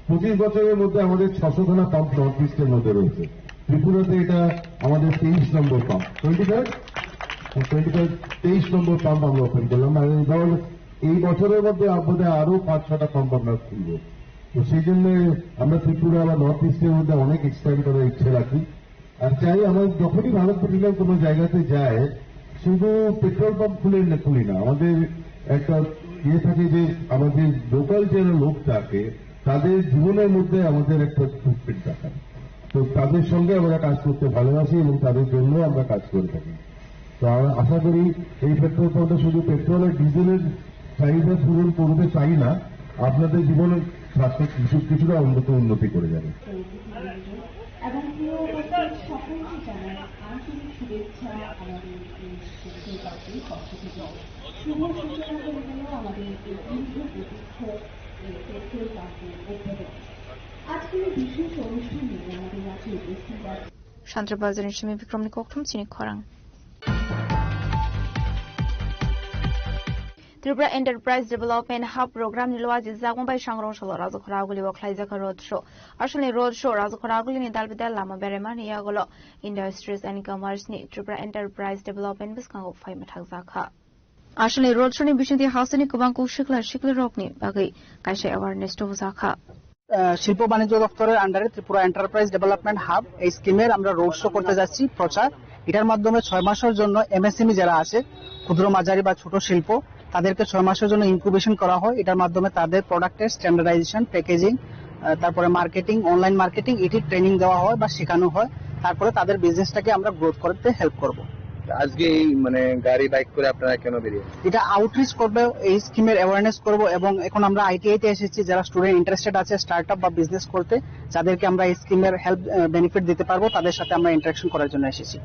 পঁচিশ বছরের মধ্যে আমাদের ছশো খানা পাম্প নর্থ ইস্টের মধ্যে রয়েছে। ত্রিপুরাতে এটা আমাদের তেইশ number pump, twenty five, twenty five, তেইশ নম্বর পাম্প আমরা ওপেন করলাম। আর এই ধরনের এই বছরের মধ্যে বোধহয় আরো পাঁচ ছটা পাম্প আমরা খুলবো। তো সেই জন্য আমরা ত্রিপুরা বা নর্থ ইস্টের মধ্যে অনেক এক্সপ্যান্ড করার ইচ্ছে রাখি। আর চাই, আমরা যখনই ভারত পেট্রোলিয়াম কোনো জায়গাতে যায়, শুধু পেট্রোল পাম্প খুলে না, খুলি না, আমাদের একটা ইয়ে থাকে যে আমাদের লোকাল যারা লোক থাকে, তাদের জীবনের মধ্যে আমাদের একটা ফুটপ্রিন্ট থাকে। তো তাদের সঙ্গে আমরা কাজ করতে ভালোবাসি এবং তাদের জন্য আমরা কাজ করে থাকি। তো আমরা আশা করি এই পেট্রোল পাম্পটা শুধু পেট্রোল আর ডিজেলের চাহিদা পূরণ করবে তাই না, আপনাদের জীবনের স্বাস্থ্য কিছু, কিছুটা অন্তত উন্নতি করে যাবে। এবং প্রিয় উপস্থিত, সকলকে জানাই আন্তরিক শুভেচ্ছা আমাদের এই পেট্রোল পাম্পের পক্ষ থেকে। শুভ সূচনা করে গেল আমাদের এই দীর্ঘ প্রতীক্ষিত এই পেট্রোল পাম্পের উদ্বোধন। আজকের এই বিশেষ অনুষ্ঠানে আমাদের মাঝে উপস্থিত আছেন Shantibazar Simi Bikramni kokthum chini khorang. Tripura Enterprise Development Hub Program ni luaji jagma bai sangrong salo Rajakhora aguli o khlaijak road show. Aswkni road show Rajakhora aguli ni dalbidal lama beremani yagulo Industries and Commerce ni Tripura Enterprise Development bwskango phaima thangjakha. Aswkni road show ni bisingtwi hasteni kwbang kuk sikla siklirokni bagwi kaisa awareness tubujakha. আহ, শিল্প বাণিজ্য দপ্তরের আন্ডারে Tripura enterprise development hub এই স্কিমের আমরা road show করতে যাচ্ছি, প্রচার। এটার মাধ্যমে ছয় মাসের জন্য এমএসএমই যারা আছে, ক্ষুদ্র মাঝারি বা ছোট শিল্প, তাদেরকে ছয় মাসের জন্য ইনকিউবেশন করা হয়। এটার মাধ্যমে তাদের প্রোডাক্টের স্ট্যান্ডার্ডাইজেশন, প্যাকেজিং, আহ, তারপরে মার্কেটিং, অনলাইন মার্কেটিং, এটি ট্রেনিং দেওয়া হয় বা শেখানো হয়। তারপরে তাদের বিজনেসটাকে আমরা গ্রোথ করতে হেল্প করব। আজকে এই মানে গাড়ি বাইক করে আপনারা কেন বেরিয়েছেন? এটা আউটরিচ করবে, এই স্কিমের অ্যাওয়ারনেস করব। এবং এখন আমরা আইটিআই তে এসেছি, যারা স্টুডেন্ট ইন্টারেস্টেড আছে স্টার্টআপ বা বিজনেস করতে, যাদেরকে আমরা এই স্কিমের হেল্প, আহ, বেনিফিট দিতে পারবো, তাদের সাথে আমরা ইন্টারাকশন করার জন্য এসেছি।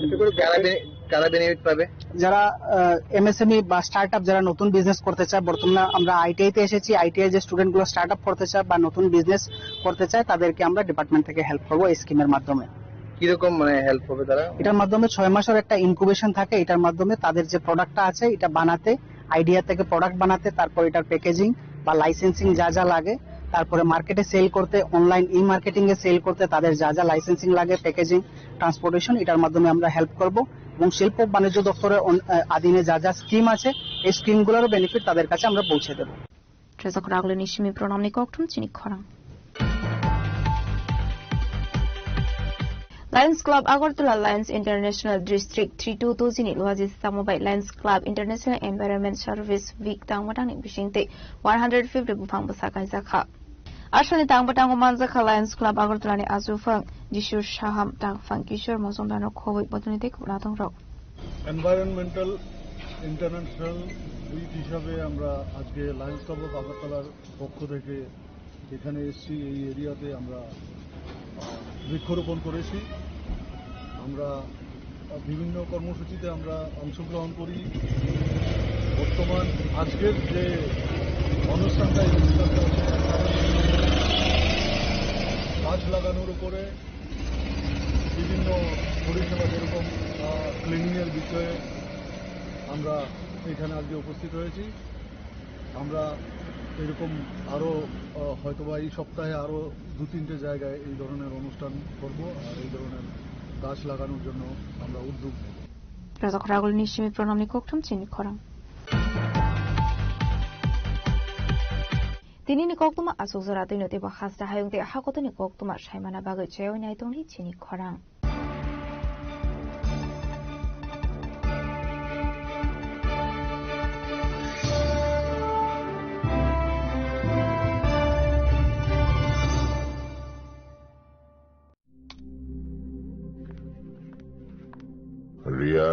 এতে করে কারা বে-, কারা বেনিফিট পাবে? যারা, আহ, এমএসএমই বা স্টার্টআপ, যারা নতুন বিজনেস করতে চায়, বর্তমানে আমরা আইটিআই তে এসেছি, আইটিআই যে স্টুডেন্টগুলো স্টার্টআপ করতে চায় বা নতুন বিজনেস করতে চায়, তাদেরকে আমরা ডিপার্টমেন্ট থেকে হেল্প করবো এই স্কিমের মাধ্যমে। কিরকম মানে হেল্প হবে তারা? এটার মাধ্যমে ছয় মাসের একটা ইনকিউবেশন থাকে, এটার মাধ্যমে তাদের যে প্রোডাক্টটা আছে এটা বানাতে, আইডিয়া থেকে প্রোডাক্ট বানাতে, তারপর এটার প্যাকেজিং বা লাইসেন্সিং যা যা লাগে, তারপরে মার্কেটে সেল করতে, অনলাইন ই মার্কেটিং এ সেল করতে তাদের যা যা লাইসেন্সিং লাগে, প্যাকেজিং, ট্রান্সপোর্টেশন, এটার মাধ্যমে আমরা হেল্প করব। এবং শিল্প বাণিজ্য দপ্তরের অন-, আহ, অধীনে যা যা স্কিম আছে, এই স্কিমগুলোরও বেনিফিট তাদের কাছে আমরা পৌঁছে দেব। Trezok Ragulini Simi Pranamni kokthum chini khorang. Lions Club Agartala Lions International District three two two jini luaji samo bai Lions Club International Environment Service Week tangma tangni bisingtwi one hundred fifty buphang bwsa kaijakha. Aswkni tangma tango manjakha Lions Club Agartala ni achukphang Jisur Saham, tangphang Kishore Mojumdar no khobwi bodolni tei kwbla tongrok. Environmental international week হিসাবে আমরা আজকে Lions club of আগরতলার পক্ষ থেকে এখানে এসছি। এই এরিয়াতে আমরা, আহ, বৃক্ষরোপণ করেছি। আমরা, আহ, বিভিন্ন কর্মসূচিতে আমরা অংশগ্রহণ করি। বর্তমান আজকের যে অনুষ্ঠানটা, এই অনুষ্ঠানটা হচ্ছে গাছ লাগানোর উপরে বিভিন্ন পরিষেবা, যেরকম, আহ, ক্লিনিংয়ের বিষয়ে আমরা এখানে আজকে উপস্থিত হয়েছি। আমরা এরকম আরও, আহ, হয়তোবা এই সপ্তাহে আরও দু তিনটে জায়গায় এই ধরনের অনুষ্ঠান করব, আর এই ধরনের গাছ লাগানোর জন্য আমরা উদ্যোগ নেব। Rajak Ragul ni simi pranamni kokthum chini khorang. Tini ni koktuma asuk jora twi no teibo hasta hayung tei hakotoni koktuma saimana bagwi chaywi nai tongdi chini khorang. Riya.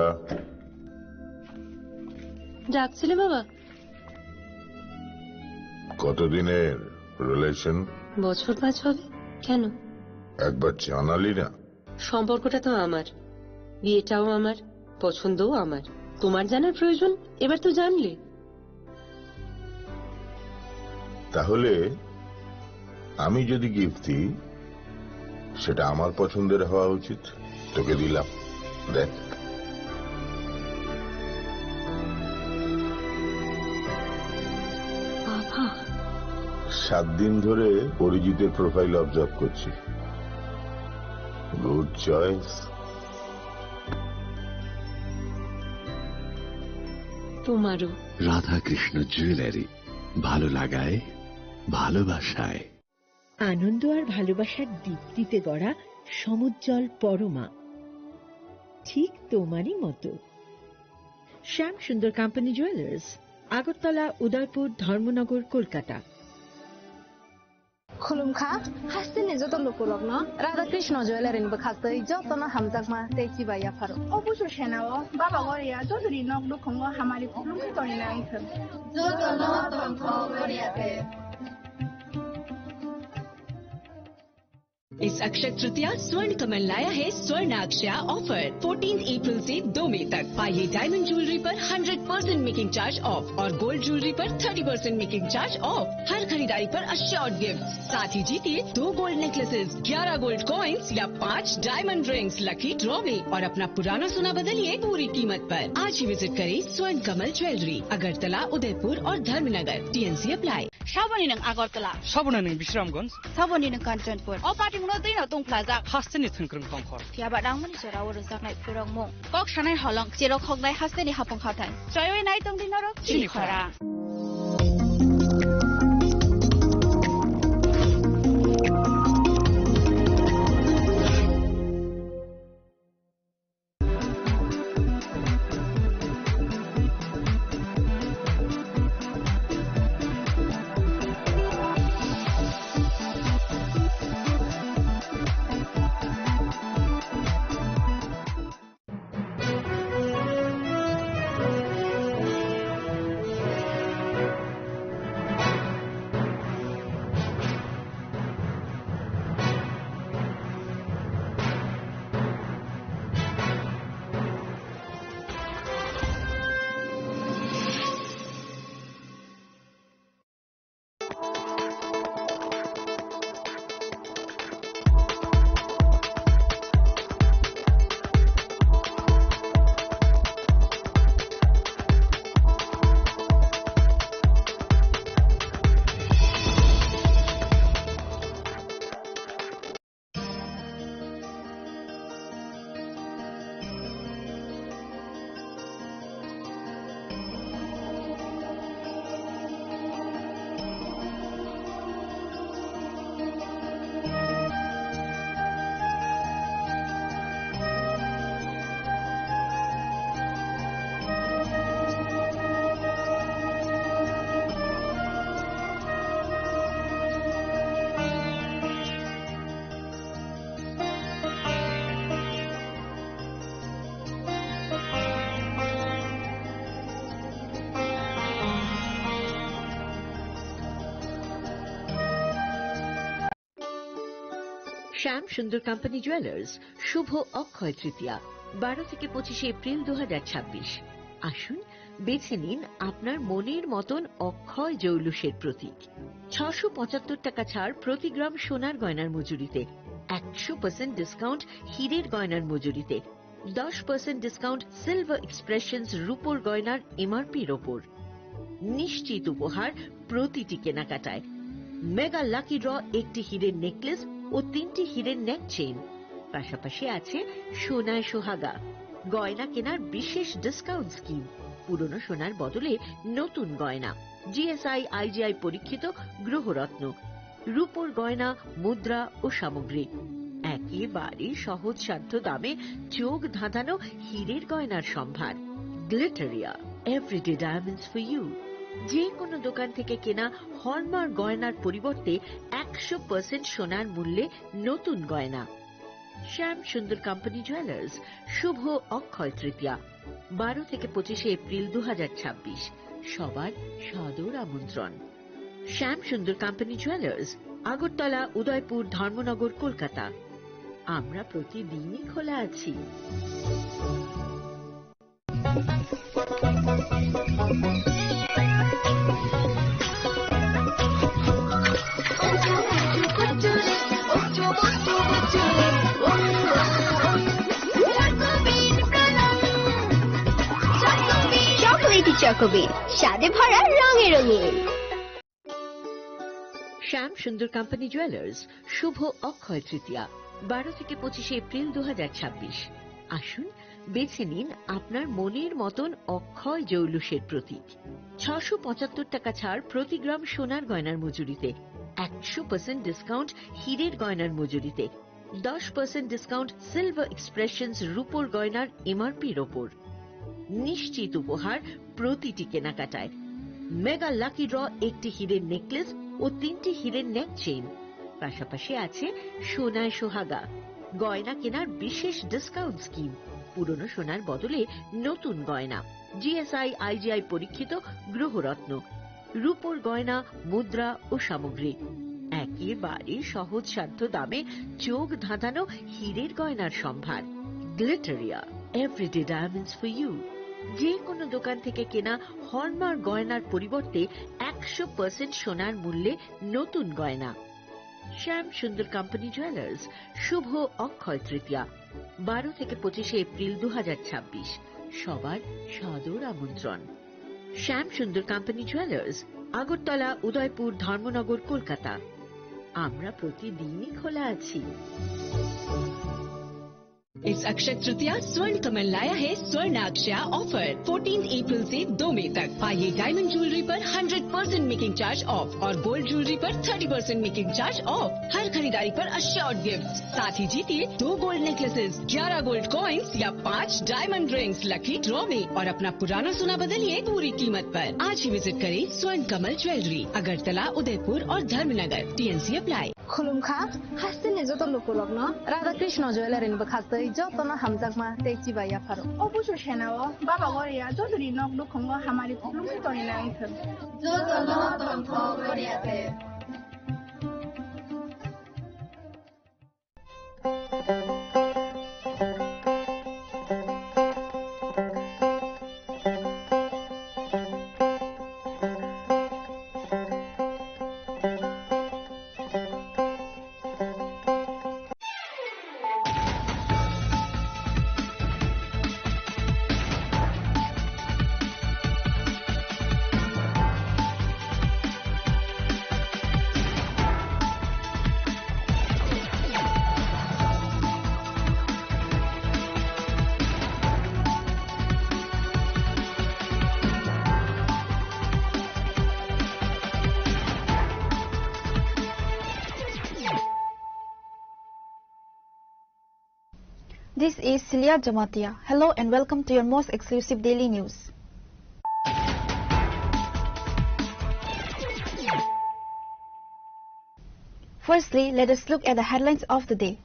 ডাকছিলে বাবা? কতদিনের রিলেশন? বছর পাঁচ হবে। কেন? একবার জানালি না। সম্পর্কটা তো আমার, বিয়েটাও আমার। পছন্দও আমার। তোমার জানার প্রয়োজন? এবার তো জানলে। তাহলে আমি যদি গিফট দিই, সেটা আমার পছন্দের হওয়া উচিত। তোকে দিলাম, দেখ। বাবা। সাত দিন ধরে অরিজিতের প্রোফাইল অবজার্ভ করছি। Good choice. তোমারও। রাধাকৃষ্ণ জুয়েলারি, ভালো লাগায়, ভালোবাসায়। আনন্দ আর ভালোবাসার দীপ্তিতে গড়া সমুজ্জ্বল পরমা, ঠিক তোমারই মতো। শ্যাম সুন্দর কোম্পানি জুয়েলার্স, আগরতলা, উদয়পুর, ধর্মনগর, Kolkata. Khulumkha, hasteni joto lukurokno Radha Krishna Jewellery ni bwkhak twi jotono hamjakma tei chibai yapharo. O busu senao Baba Goria jotoni nok nukhungo hamari khulumkha tongwi nai thwng. Jotono tongthok Goria te. इस अक्षय तृतीया स्वर्ण कमल लाया है स्वर्ण अक्षया offer. Fourteen April से दो मई तक पाइए डायमंड ज्वेलरी पर hundred percent making charge off और गोल्ड ज्वेलरी पर thirty percent making charge off. हर खरीदारी पर अश्योर्ड गिफ्ट, साथ ही जीतिए दो गोल्ड नेकलेसेस, ग्यारह गोल्ड कॉइन्स या पाँच डायमंड रिंग्स लकी ड्रॉ में और अपना पुराना सोना बदलिए पूरी कीमत पर। आज ही विजिट करें स्वर्ण कमल ज्वेलरी, अगरतला, उदयपुर और Dharmanagar. T and C apply. Saboni nwng Agartala. Saboni nwng Bisramganj. Saboni nwng Kanchanpur. O patimungno twino tungphlajak. Hasteni thwngkwrwng tongkhor. Phiya ba nangmani jorao rwjaknai phwrwngmung. Kok sanai holong, cherok hoknai hasteni hapung hathai. Choiwi nai tongdi norok chini chini khora. শ্যাম Sundar company jewellers, শুভ অক্ষয় তৃতীয়া, বারো থেকে পঁচিশে এপ্রিল দু হাজার ছাব্বিশ। আসুন, বেছে নিন আপনার মনের মতন অক্ষয় জৌলুসের প্রতীক। ছশো পঁচাত্তর টাকা ছাড় প্রতি গ্রাম সোনার গয়নার মজুরিতে, একশো পার্সেন্ট ডিসকাউন্ট হীরের গয়নার মজুরিতে, দশ পার্সেন্ট ডিসকাউন্ট সিলভার এক্সপ্রেশনস রূপোর গয়নার এমআরপির ওপর। নিশ্চিত উপহার প্রতিটি কেনাকাটায়। মেগা লাকি ড্র, একটি হীরের নেকলেস ও তিনটি হীরের নেক চেইন। পাশাপাশি আছে সোনায় সোহাগা, গয়না কেনার বিশেষ ডিসকাউন্ট স্কিম, পুরনো সোনার বদলে নতুন গয়না, জিএসআই আইজিআই পরীক্ষিত গ্রহরত্ন, রূপোর গয়না, মুদ্রা ও সামগ্রী। একেবারে সহজসাধ্য দামে চোখ ধাঁধানো হীরের গয়নার সম্ভার। Glitteria, everyday diamonds for you. যে কোনো দোকান থেকে কেনা হলমার্ক গয়নার পরিবর্তে একশো পার্সেন্ট সোনার মূল্যে নতুন গয়না। শ্যাম সুন্দর কোম্পানি জুয়েলার্স, শুভ অক্ষয় তৃতীয়া, বারো থেকে পঁচিশে এপ্রিল দু হাজার ছাব্বিশ। সবার সাদর আমন্ত্রণ। শ্যাম সুন্দর কোম্পানি জুয়েলার্স, আগরতলা, উদয়পুর, ধর্মনগর, কলকাতা। আমরা প্রতিদিনই খোলা আছি। চকোলেটি চকোবিন, স্বাদে ভরা, রঙে রঙিন। শ্যাম সুন্দর কোম্পানি জুয়েলার্স, শুভ অক্ষয় তৃতীয়া, বারো থেকে পঁচিশে এপ্রিল দু হাজার ছাব্বিশ। আসুন, বেছে নিন আপনার মনের মতন অক্ষয় জৌলুসের প্রতীক। ছশো পঁচাত্তর টাকা ছাড় প্রতি গ্রাম সোনার গয়নার মজুরিতে, একশো পার্সেন্ট ডিসকাউন্ট হীরের গয়নার মজুরিতে, দশ পার্সেন্ট ডিসকাউন্ট সিলভার এক্সপ্রেশনস রূপোর গয়নার এমআরপির ওপর। নিশ্চিত উপহার প্রতিটি কেনাকাটায়। মেগা লাকি ড্র, একটি হীরের নেকলেস ও তিনটি হীরের নেক চেইন। পাশাপাশি আছে সোনায় সোহাগা, গয়না কেনার বিশেষ ডিসকাউন্ট স্কিম, পুরনো সোনার বদলে নতুন গয়না, জিএসআই আইজিআই পরীক্ষিত গ্রহরত্ন, রূপোর গয়না, মুদ্রা ও সামগ্রী। একেবারে সহজসাধ্য দামে চোখ ধাঁধানো হীরের গয়নার সম্ভার। Glitteria, everyday diamonds for you. যে কোনো দোকান থেকে কেনা হলমার্ক গয়নার পরিবর্তে একশো পার্সেন্ট সোনার মূল্যে নতুন গয়না। শ্যাম সুন্দর কোম্পানি জুয়েলার্স, শুভ অক্ষয় তৃতীয়া, বারো থেকে পঁচিশে এপ্রিল দু হাজার ছাব্বিশ। সবার সাদর আমন্ত্রণ। শ্যাম সুন্দর কোম্পানি জুয়েলার্স, আগরতলা, উদয়পুর, ধর্মনগর, কলকাতা। আমরা প্রতিদিনই খোলা আছি। इस अक्षय तृतीया स्वर्ण कमल लाया है स्वर्ण अक्षया ऑफर। फोर्टीन अप्रैल से दो मई तक पाइए डायमंड ज्वेलरी पर hundred percent making charge off और गोल्ड ज्वेलरी पर thirty percent making charge off. हर खरीदारी पर अश्योर्ड गिफ्ट, साथ ही जीतिए दो गोल्ड नेकलेसेस, ग्यारह गोल्ड कॉइन्स या पाँच डायमंड रिंग्स लकी ड्रॉ में और अपना पुराना सोना बदलिए पूरी कीमत पर। आज ही विजिट करें स्वर्ण कमल ज्वेलरी, अगरतला, उदयपुर और Dharmanagar. T and C apply. Khulumkha, hasteni joto lukurokno Radha Krishna Jewellery ni bwkhaktwi jotono hamjakma tei chibai yapharo. O busu senao Baba Goria jotoni nok nukhungo hamari khulumwi tongwi nangthwng. Jotono tongthok Goria te. This is Celia Jamatia. Hello and welcome to your most exclusive daily news. Firstly, let us look at the headlines of the day.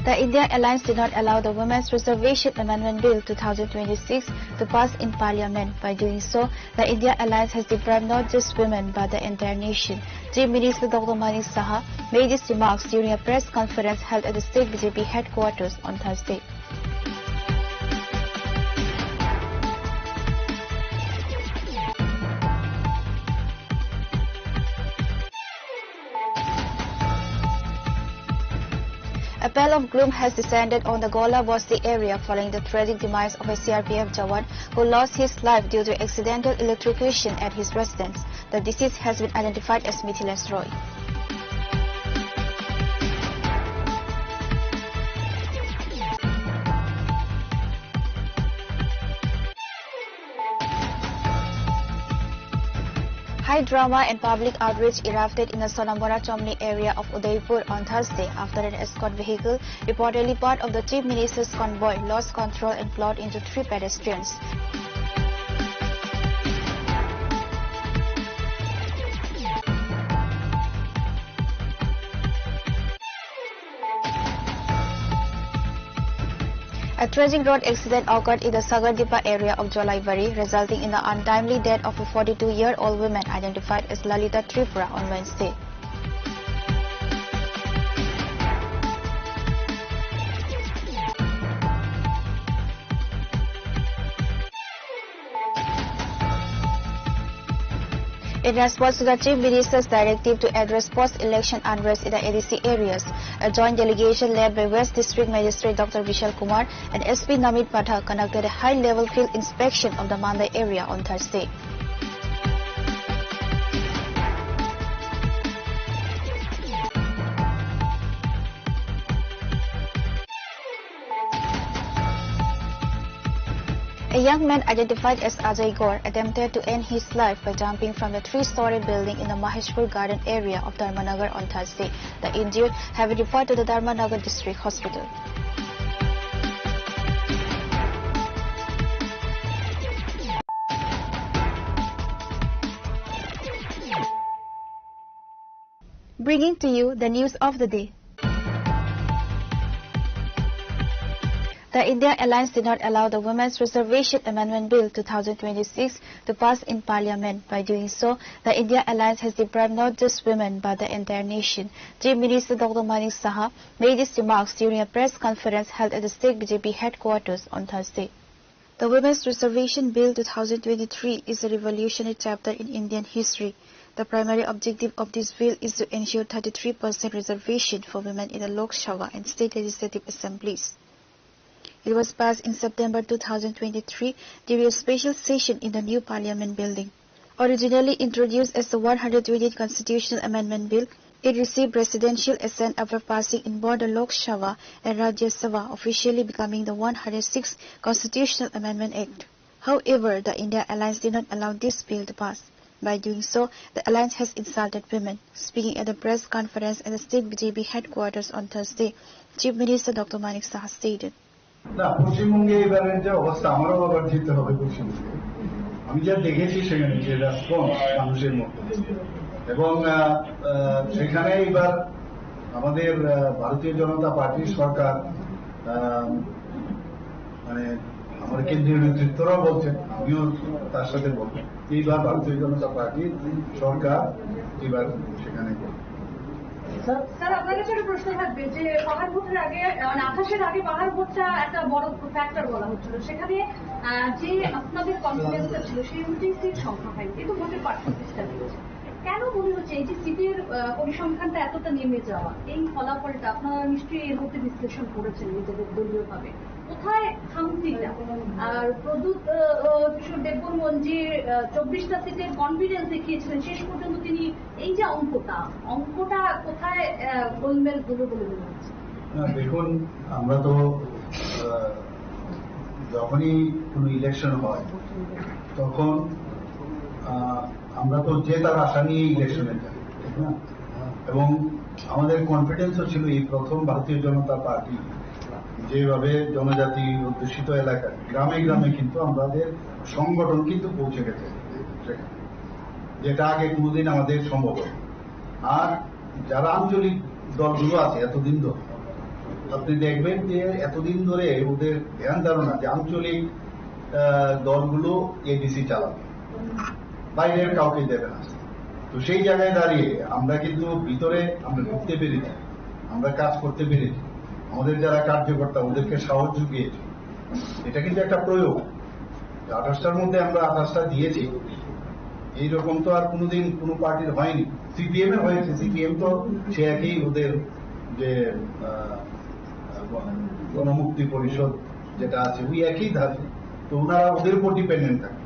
The India Alliance did not allow the Women's Reservation Amendment Bill two thousand twenty-six to pass in Parliament. By doing so, the India Alliance has deprived not just women but the entire nation. Chief Minister Doctor Manik Saha made these remarks during a press conference held at the state B J P headquarters on Thursday. A pall of gloom has descended on the Gola Basti area following the tragic demise of a C R P F jawan who lost his life due to accidental electrocution at his residence. The deceased has been identified as Mithilesh Roy. High drama and public outrage erupted in the Sonamora Chomni area of Udaipur on Thursday after an escort vehicle, reportedly part of the Chief Minister's convoy, lost control and plowed into three pedestrians. A tragic road accident occurred in the Sagardipa area of Jolaibari, resulting in the untimely death of a forty-two-year-old woman identified as Lalita Tripura on Wednesday. In response to the Chief Minister's directive to address post-election unrest in the A D C areas, a joint delegation led by West District Magistrate Doctor Vishal Kumar and S P Namit Patha conducted a high-level field inspection of the Mandai area on Thursday. A young man identified as Ajay Gore attempted to end his life by jumping from the three-story building in the Maheshpur Garden area of Dharmanagar on Thursday. The injured have been referred to the Dharmanagar District Hospital. Bringing to you the news of the day. The India Alliance did not allow the Women's Reservation Amendment Bill two thousand twenty-six to pass in Parliament. By doing so, the India Alliance has deprived not just women but the entire nation. Chief Minister Doctor Manik Saha made these remarks during a press conference held at the state B J P headquarters on Thursday. The Women's Reservation Bill two thousand twenty-three is a revolutionary chapter in Indian history. The primary objective of this bill is to ensure thirty-three percent reservation for women in the Lok Sabha and state legislative assemblies. It was passed in September two thousand twenty-three during a special session in the new parliament building. Originally introduced as the one hundred twentieth Constitutional Amendment Bill, it received presidential assent after passing in both the Lok Sabha and Rajya Sabha, officially becoming the one hundred sixth Constitutional Amendment Act. However, the India Alliance did not allow this bill to pass. By doing so, the alliance has insulted women. Speaking at the press conference at the state B J P headquarters on Thursday, Chief Minister Doctor Manik Saha stated. না, পশ্চিমবঙ্গে এবারের যে অবস্থা, আমারও আবার যেতে হবে পশ্চিমবঙ্গে। আমি যা দেখেছি সেখানে যে রেসপন্স মানুষের মধ্যে, এবং আহ, আহ, সেখানে এবার আমাদের আহ, ভারতীয় জনতা পার্টির সরকার, আহ, মানে, আমার কেন্দ্রীয় নেতৃত্বরাও বলছেন, আমিও তার সাথে বলবো, এইবার ভারতীয় জনতা পার্টির সরকার এবার সেখানে স্যার, আপনার কাছে একটা প্রশ্ন থাকবে যে পাহাড় ভোটের আগে, আহ, মানে আঠাশের আগে পাহাড় ভোটটা একটা বড় ফ্যাক্টর বলা হচ্ছিল, সেখানে আহ, যে আপনাদের কনফিডেন্সটা ছিল সেই অনুযায়ী সিট সংখ্যা হয়নি, কিন্তু ভোটের পার্সেন্টেজটা বেড়েছে। কেন মনে হচ্ছে এই যে সিটের আহ, পরিসংখ্যানটা এতটা নেমে যাওয়া, এই ফলাফলটা আপনারা নিশ্চয়ই এর মধ্যে বিশ্লেষণ করেছেন নিজেদের দলীয়ভাবে, কোথায় খামতিটা? আর প্রদ্যুৎ আহ, আহ, কিশোর দেববর্মন যে আহ, চব্বিশটা সিটের কনফিডেন্স দেখিয়েছিলেন, শেষ পর্যন্ত তিনি এই যে অঙ্কটা, অঙ্কটা কোথায় আহ, গোলমেল হলো বলে মনে হচ্ছে? না, দেখুন, আমরা তো আহ, যখনই কোনো ইলেকশন হয়, তখন আহ, আমরা তো জেতার আশা নিয়ে ইলেকশনে যাই, ঠিক না? এবং আমাদের কনফিডেন্সও ছিল এই প্রথম ভারতীয় জনতা পার্টি যেভাবে জনজাতি অধ্যুষিত এলাকায় গ্রামে গ্রামে কিন্তু আমাদের সংগঠন কিন্তু পৌঁছে গেছে সেখানে, যেটা আগে কোনোদিন আমাদের সম্ভব হয়নি। আর যারা আঞ্চলিক দলগুলো আছে এতদিন ধরে, আপনি দেখবেন যে এতদিন ধরে ওদের ধ্যান ধারণা যে আঞ্চলিক আহ, দলগুলো এডিসি চালাবে, বাইরের কাউকে দেবে না। তো সেই জায়গায় দাঁড়িয়ে আমরা কিন্তু ভিতরে আমরা ঢুকতে পেরেছি, আমরা কাজ করতে পেরেছি, আমাদের যারা কার্যকর্তা ওদেরকে সাহস জুগিয়েছি। এটা কিন্তু একটা প্রয়োগ। আঠাশটার মধ্যে আমরা আঠাশটা দিয়েছি, এইরকম তো আর কোনোদিন কোনো পার্টির হয়নি। সিপিএম এর হয়েছে, সিপিএম তো সে একই ওদের যে আহ, গণমুক্তি পরিষদ যেটা আছে ওই একই ধাঁচে, তো ওনারা ওদের উপর ডিপেন্ডেন্ট থাকে।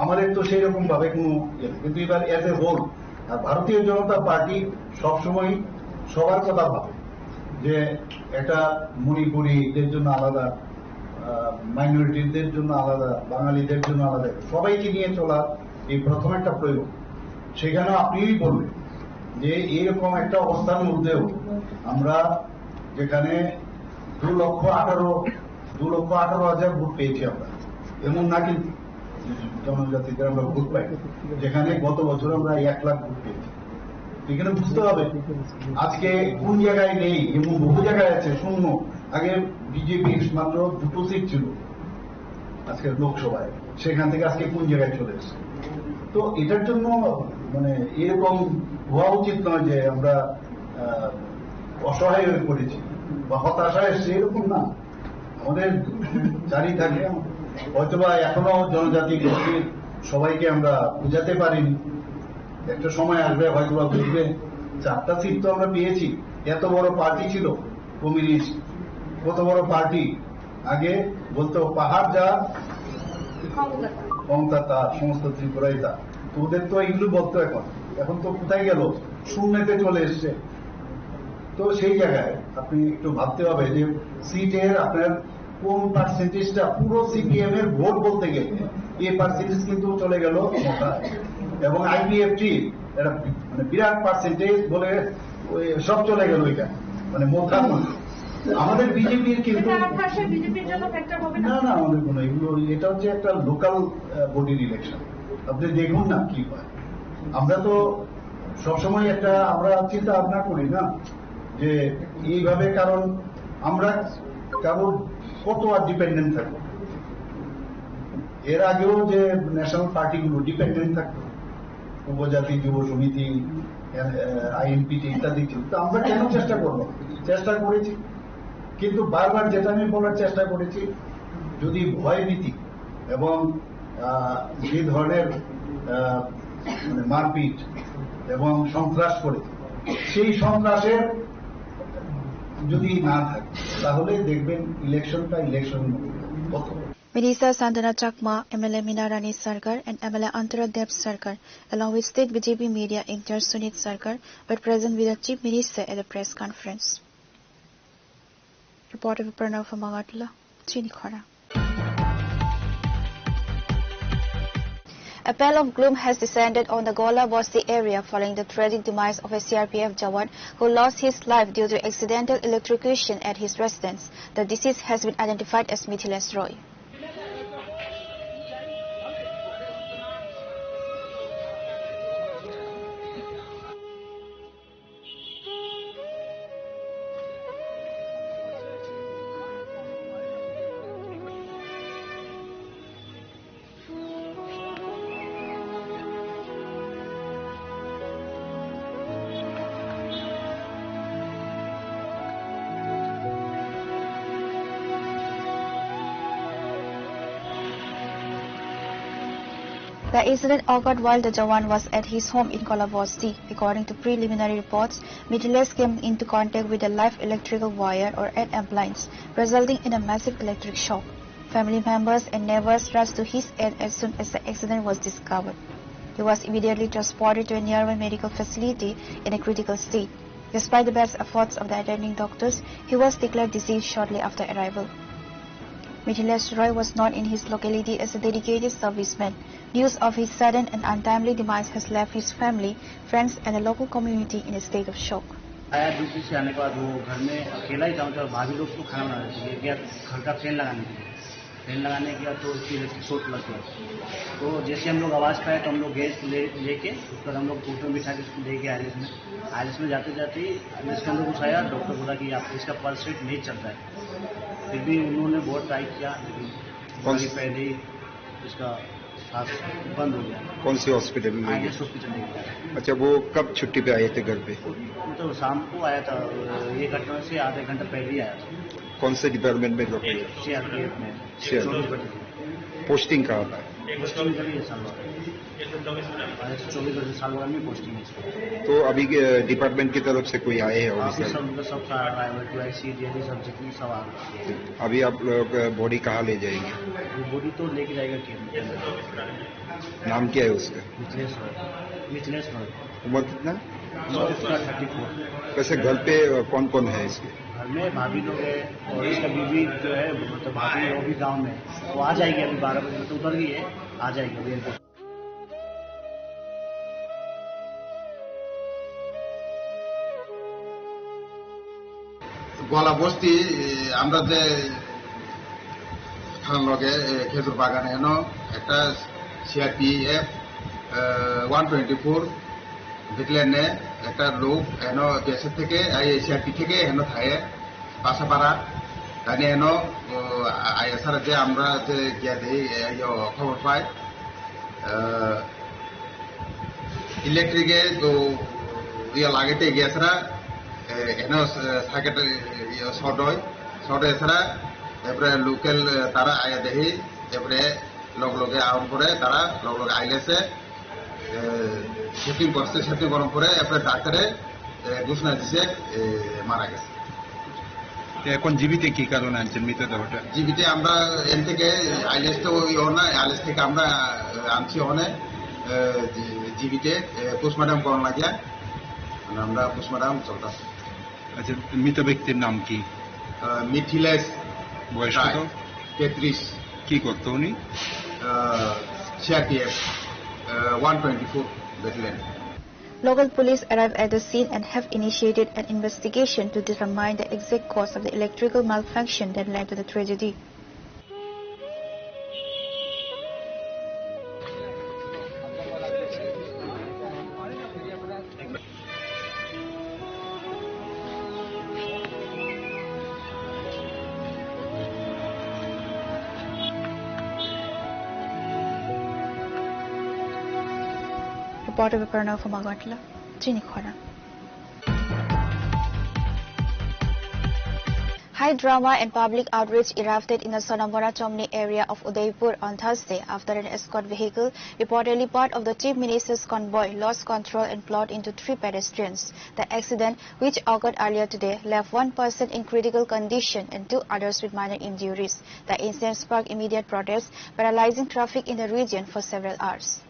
আমাদের তো সেই রকম ভাবে কোনো ইয়ে নেই। কিন্তু এবার অ্যাজ এ হোল, আর ভারতীয় জনতা পার্টি সবসময় সবার কথা ভাবে, যে একটা মণিপুরিদের জন্য আলাদা, মাইনরিটিদের জন্য আলাদা, বাঙালিদের জন্য আলাদা, সবাইকে নিয়ে চলা এই প্রথম একটা প্রয়োগ। সেখানে আপনিই বললেন যে এইরকম একটা অবস্থার মধ্যেও আমরা যেখানে দু লক্ষ আঠারো, দু লক্ষ আঠারো হাজার ভোট পেয়েছি আমরা, এমন না কিন্তু জনজাতিদের আমরা ভোট পাই, যেখানে গত বছর আমরা এক লাখ ভোট পেয়েছি। এখানে বুঝতে হবে আজকে কোন জায়গায় নেই এবং বহু জায়গায় আছে শূন্য। আগে বিজেপির মাত্র দুটো সিট ছিল আজকে লোকসভায়, সেখান থেকে আজকে কোন জায়গায় চলে এসেছে। তো এটার জন্য মানে এরকম হওয়া উচিত নয় যে আমরা আহ, অসহায় হয়ে পড়েছি বা হতাশা এসছে, এরকম না। আমাদের জারি থাকে, হয়তোবা এখনো জনজাতি গোষ্ঠীর সবাইকে আমরা বুঝাতে পারিনি। একটা সময় আসবে হয়তো বা বুঝবে, চারটা সিট তো আমরা পেয়েছি, এত বড় পার্টি ছিল কমিউনিস্ট, কত বড় পার্টি। আগে বলতো পাহাড় যার ক্ষমতা তার, সমস্ত ত্রিপুরাই তার। তো ওদের তো এগুলো বলতো, এখন এখন তো কোথায় গেল, শূন্যতে চলে এসছে। তো সেই জায়গায় আপনি একটু ভাবতে হবে যে সিটের আপনার কোন পার্সেন্টেজটা, পুরো সিপিএম এর ভোট বলতে গেলে এই পার্সেন্টেজ কিন্তু চলে গেল মথা। এবং আইপিএফটি এটা মানে বিরাট পার্সেন্টেজ বলে ওই সব চলে গেল এটা, মানে মথা। আমাদের বিজেপির কিন্তু এটা আঠাশে বিজেপির জন্য ফ্যাক্টর হবে না? না, না, আমাদের কোনো এগুলো, এটা হচ্ছে একটা লোকাল বডির ইলেকশন। আপনি দেখুন না কি হয়। আমরা তো সবসময় একটা আমরা চিন্তা ভাবনা করি না যে এইভাবে, কারণ আমরা কারোর কত আর ডিপেন্ডেন্ট থাকবো। এর আগেও যে ন্যাশনাল পার্টিগুলো ডিপেন্ডেন্ট থাকতো, উপজাতি যুব সমিতি, আইএনপিটি ইত্যাদি ছিল, তো আমরা কেন চেষ্টা করবো? চেষ্টা করেছি, কিন্তু বারবার যেটা আমি বলার চেষ্টা করেছি, যদি ভয়ভীতি এবং আহ, যে ধরনের আহ, মানে মারপিট এবং সন্ত্রাস করে, সেই সন্ত্রাসের যদি না থাকে, তাহলে দেখবেন ইলেকশনটা ইলেকশন মতো। Minister Santana Chakma, M L A Mina Rani Sarkar and M L A Antara Deb Sarkar, along with state B J P media in charge Sunit Sarkar, were present with the Chief Minister at the press conference. Reporter Pranav from Agartala, Chini Khora. A pall of gloom has descended on the Gola Bosti area following the tragic demise of a C R P F jawan who lost his life due to accidental electrocution at his residence. The deceased has been identified as Mithilesh Roy. The incident occurred while the Jawan was at his home in Kolabosti. According to preliminary reports, Mithilesh came into contact with a live electrical wire or an appliance, resulting in a massive electric shock. Family members and neighbors rushed to his aid as soon as the accident was discovered. He was immediately transported to a nearby medical facility in a critical state. Despite the best efforts of the attending doctors, he was declared deceased shortly after arrival. Mithilesh Roy was known in his locality as a dedicated serviceman. News of his sudden and untimely demise has left his family, friends, and the local community in a state of shock. आया ड्यूटी से आने के बाद वो घर में अकेला ही था, मतलब भाभी लोग तो खाना बना रहे थे, ये गया घर का फैन लगाने के लिए। फैन लगाने गया तो उसकी इलेक्ट्रिक शॉर्ट लग गया। तो जैसे हम लोग आवाज़ पाए तो हम लोग गए उसको ले लेके, उसके बाद हम लोग ऑटो में बिठा के उसको लेके आइलेस में। आइलेस में जाते जाते ही आइलेस के अंदर घुसाया, डॉक्टर बोला कि आप इसका पल्स रेट नहीं चल रहा है। फिर भी उन्होंने बहुत ट्राई किया, लेकिन कौन पहले ही इसका सांस बंद हो गया। कौन सी हॉस्पिटल में ले गए? आइलेस हॉस्पिटल ले गया। अच्छा, वो कब छुट्टी पे आए थे घर पे? वो तो शाम को आया था, ये घटना से आधे घंटे पहले ही आया था। कौन से डिपार्टमेंट में जॉब किया? सीआरपीएफ में। सीआरपीएफ। चौबीस बजे। पोस्टिंग कहाँ पर? पोस्टिंग इधर ही है, सालवाड़ा। हाँ, एक सौ चौबीस बजे सालवाड़ा में पोस्टिंग है इसका। तो अभी के डिपार्टमेंट की तरफ से कोई आए हैं ऑफिसर? सब, सब आया है, टीआईसी, डीआईजी, सब जितनी सब आ गए। अभी आप लोग बॉडी कहाँ ले जाएंगे? वो बॉडी तो लेके जाएगा केएम। नाम क्या है उसका? मिथिलेश रॉय। मिथिलेश रॉय। उम्र कितना? उम्र उसका थर्टी फोर। वैसे घर पे कौन कौन है इसके? घर में भाभी लोग है और इसका बीवी जो है, मतलब भाभी, वो भी गाँव में है। वो आ जाएगी अभी बारह बजे, तो उधर ही है, आ जाएगी अभी एयरपोर्ट। গলা বস্তি, এ, আমরা যে থানার লগে, এ, খেজুর বাগানে এনো একটা সিআরপিএফ, এ, ওয়ান টোয়েন্টি ফোর ব্যাটালিয়নে একটা লোক এনো বিএসএফ থেকে, এই সিআরপি থেকে এনো থাকে বাসাপাড়া। তাই এনো, ও, আ-, আইএসআর যে আমরা যে গিয়া দেই, এ, ইয়ো, খবর পাই। আহ, ইলেকট্রিকে তো ইয়ে লাগাইতে গেছরা, এ, এনে, এ, সার্কিট, ইয়ে, শর্ট হয়, শর্ট হয়েছরা, এরপরে লোকাল, এ, তারা আয়া দেখি, এরপরে লগ লগে আউন করে তারা লগ লগে আইলেছে, এ, শুটিং করছে, শুটিং করার পরে এরপরে ডাক্তারে, এ, ঘোষণা দিছে, এ, মারা গেছে। তো এখন জীবিত কি কারণে আনছেন মৃতদেহটা? জীবিত আমরা এন থেকে আইএলএস তো ওই ওনা, আইএলএস থেকে আমরা, এ, আনছি ওনে, এ, জি-, জীবিত, এ, পোস্টমর্টম করার লাগিয়া, মানে আমরা পোস্টমর্টম চলতেছে। আচ্ছা, মৃত ব্যক্তির নাম কি? আহ, মিথিলেশ বয়স রায়, কত? তেত্রিশ। কি করতো উনি? আহ, CRPF, ah, one twenty four battalion. Local police arrived at the scene and have initiated an investigation to determine the exact cause of the electrical malfunction that led to the tragedy. Reporter Pranav Magatla, Chini Khorang. High drama and public outrage erupted in the Sonamora Chomni area of Udaipur on Thursday after an escort vehicle, reportedly part of the Chief Minister's convoy, lost control and plowed into three pedestrians. The accident, which occurred earlier today, left one person in critical condition and two others with minor injuries. The incident sparked immediate protests, paralyzing traffic in the region for several hours.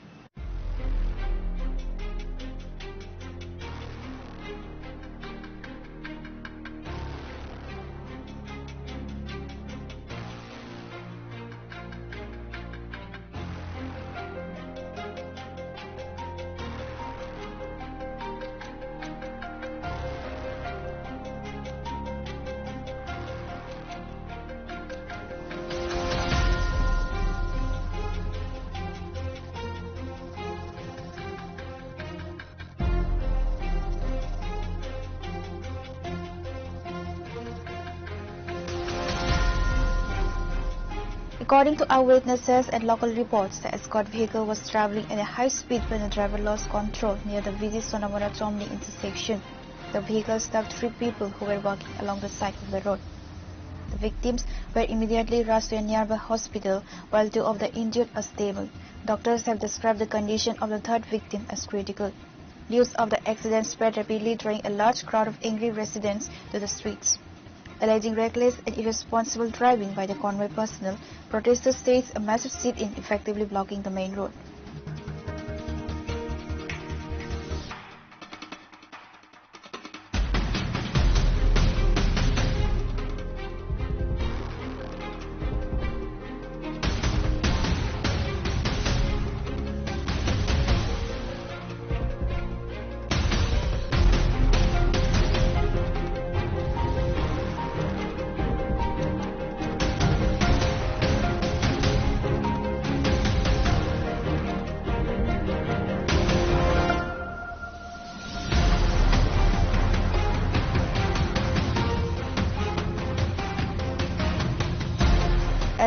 According to eyewitnesses and local reports, the escort vehicle was traveling at a high speed when the driver lost control near the busy Sonamora Chomni intersection. The vehicle stuck three people who were walking along the side of the road. The victims were immediately rushed to a nearby hospital, while two of the injured are stable. Doctors have described the condition of the third victim as critical. News of the accident spread rapidly, drawing a large crowd of angry residents to the streets. Alleging reckless and irresponsible driving by the convoy personnel, protesters staged a massive sit-in, effectively blocking the main road.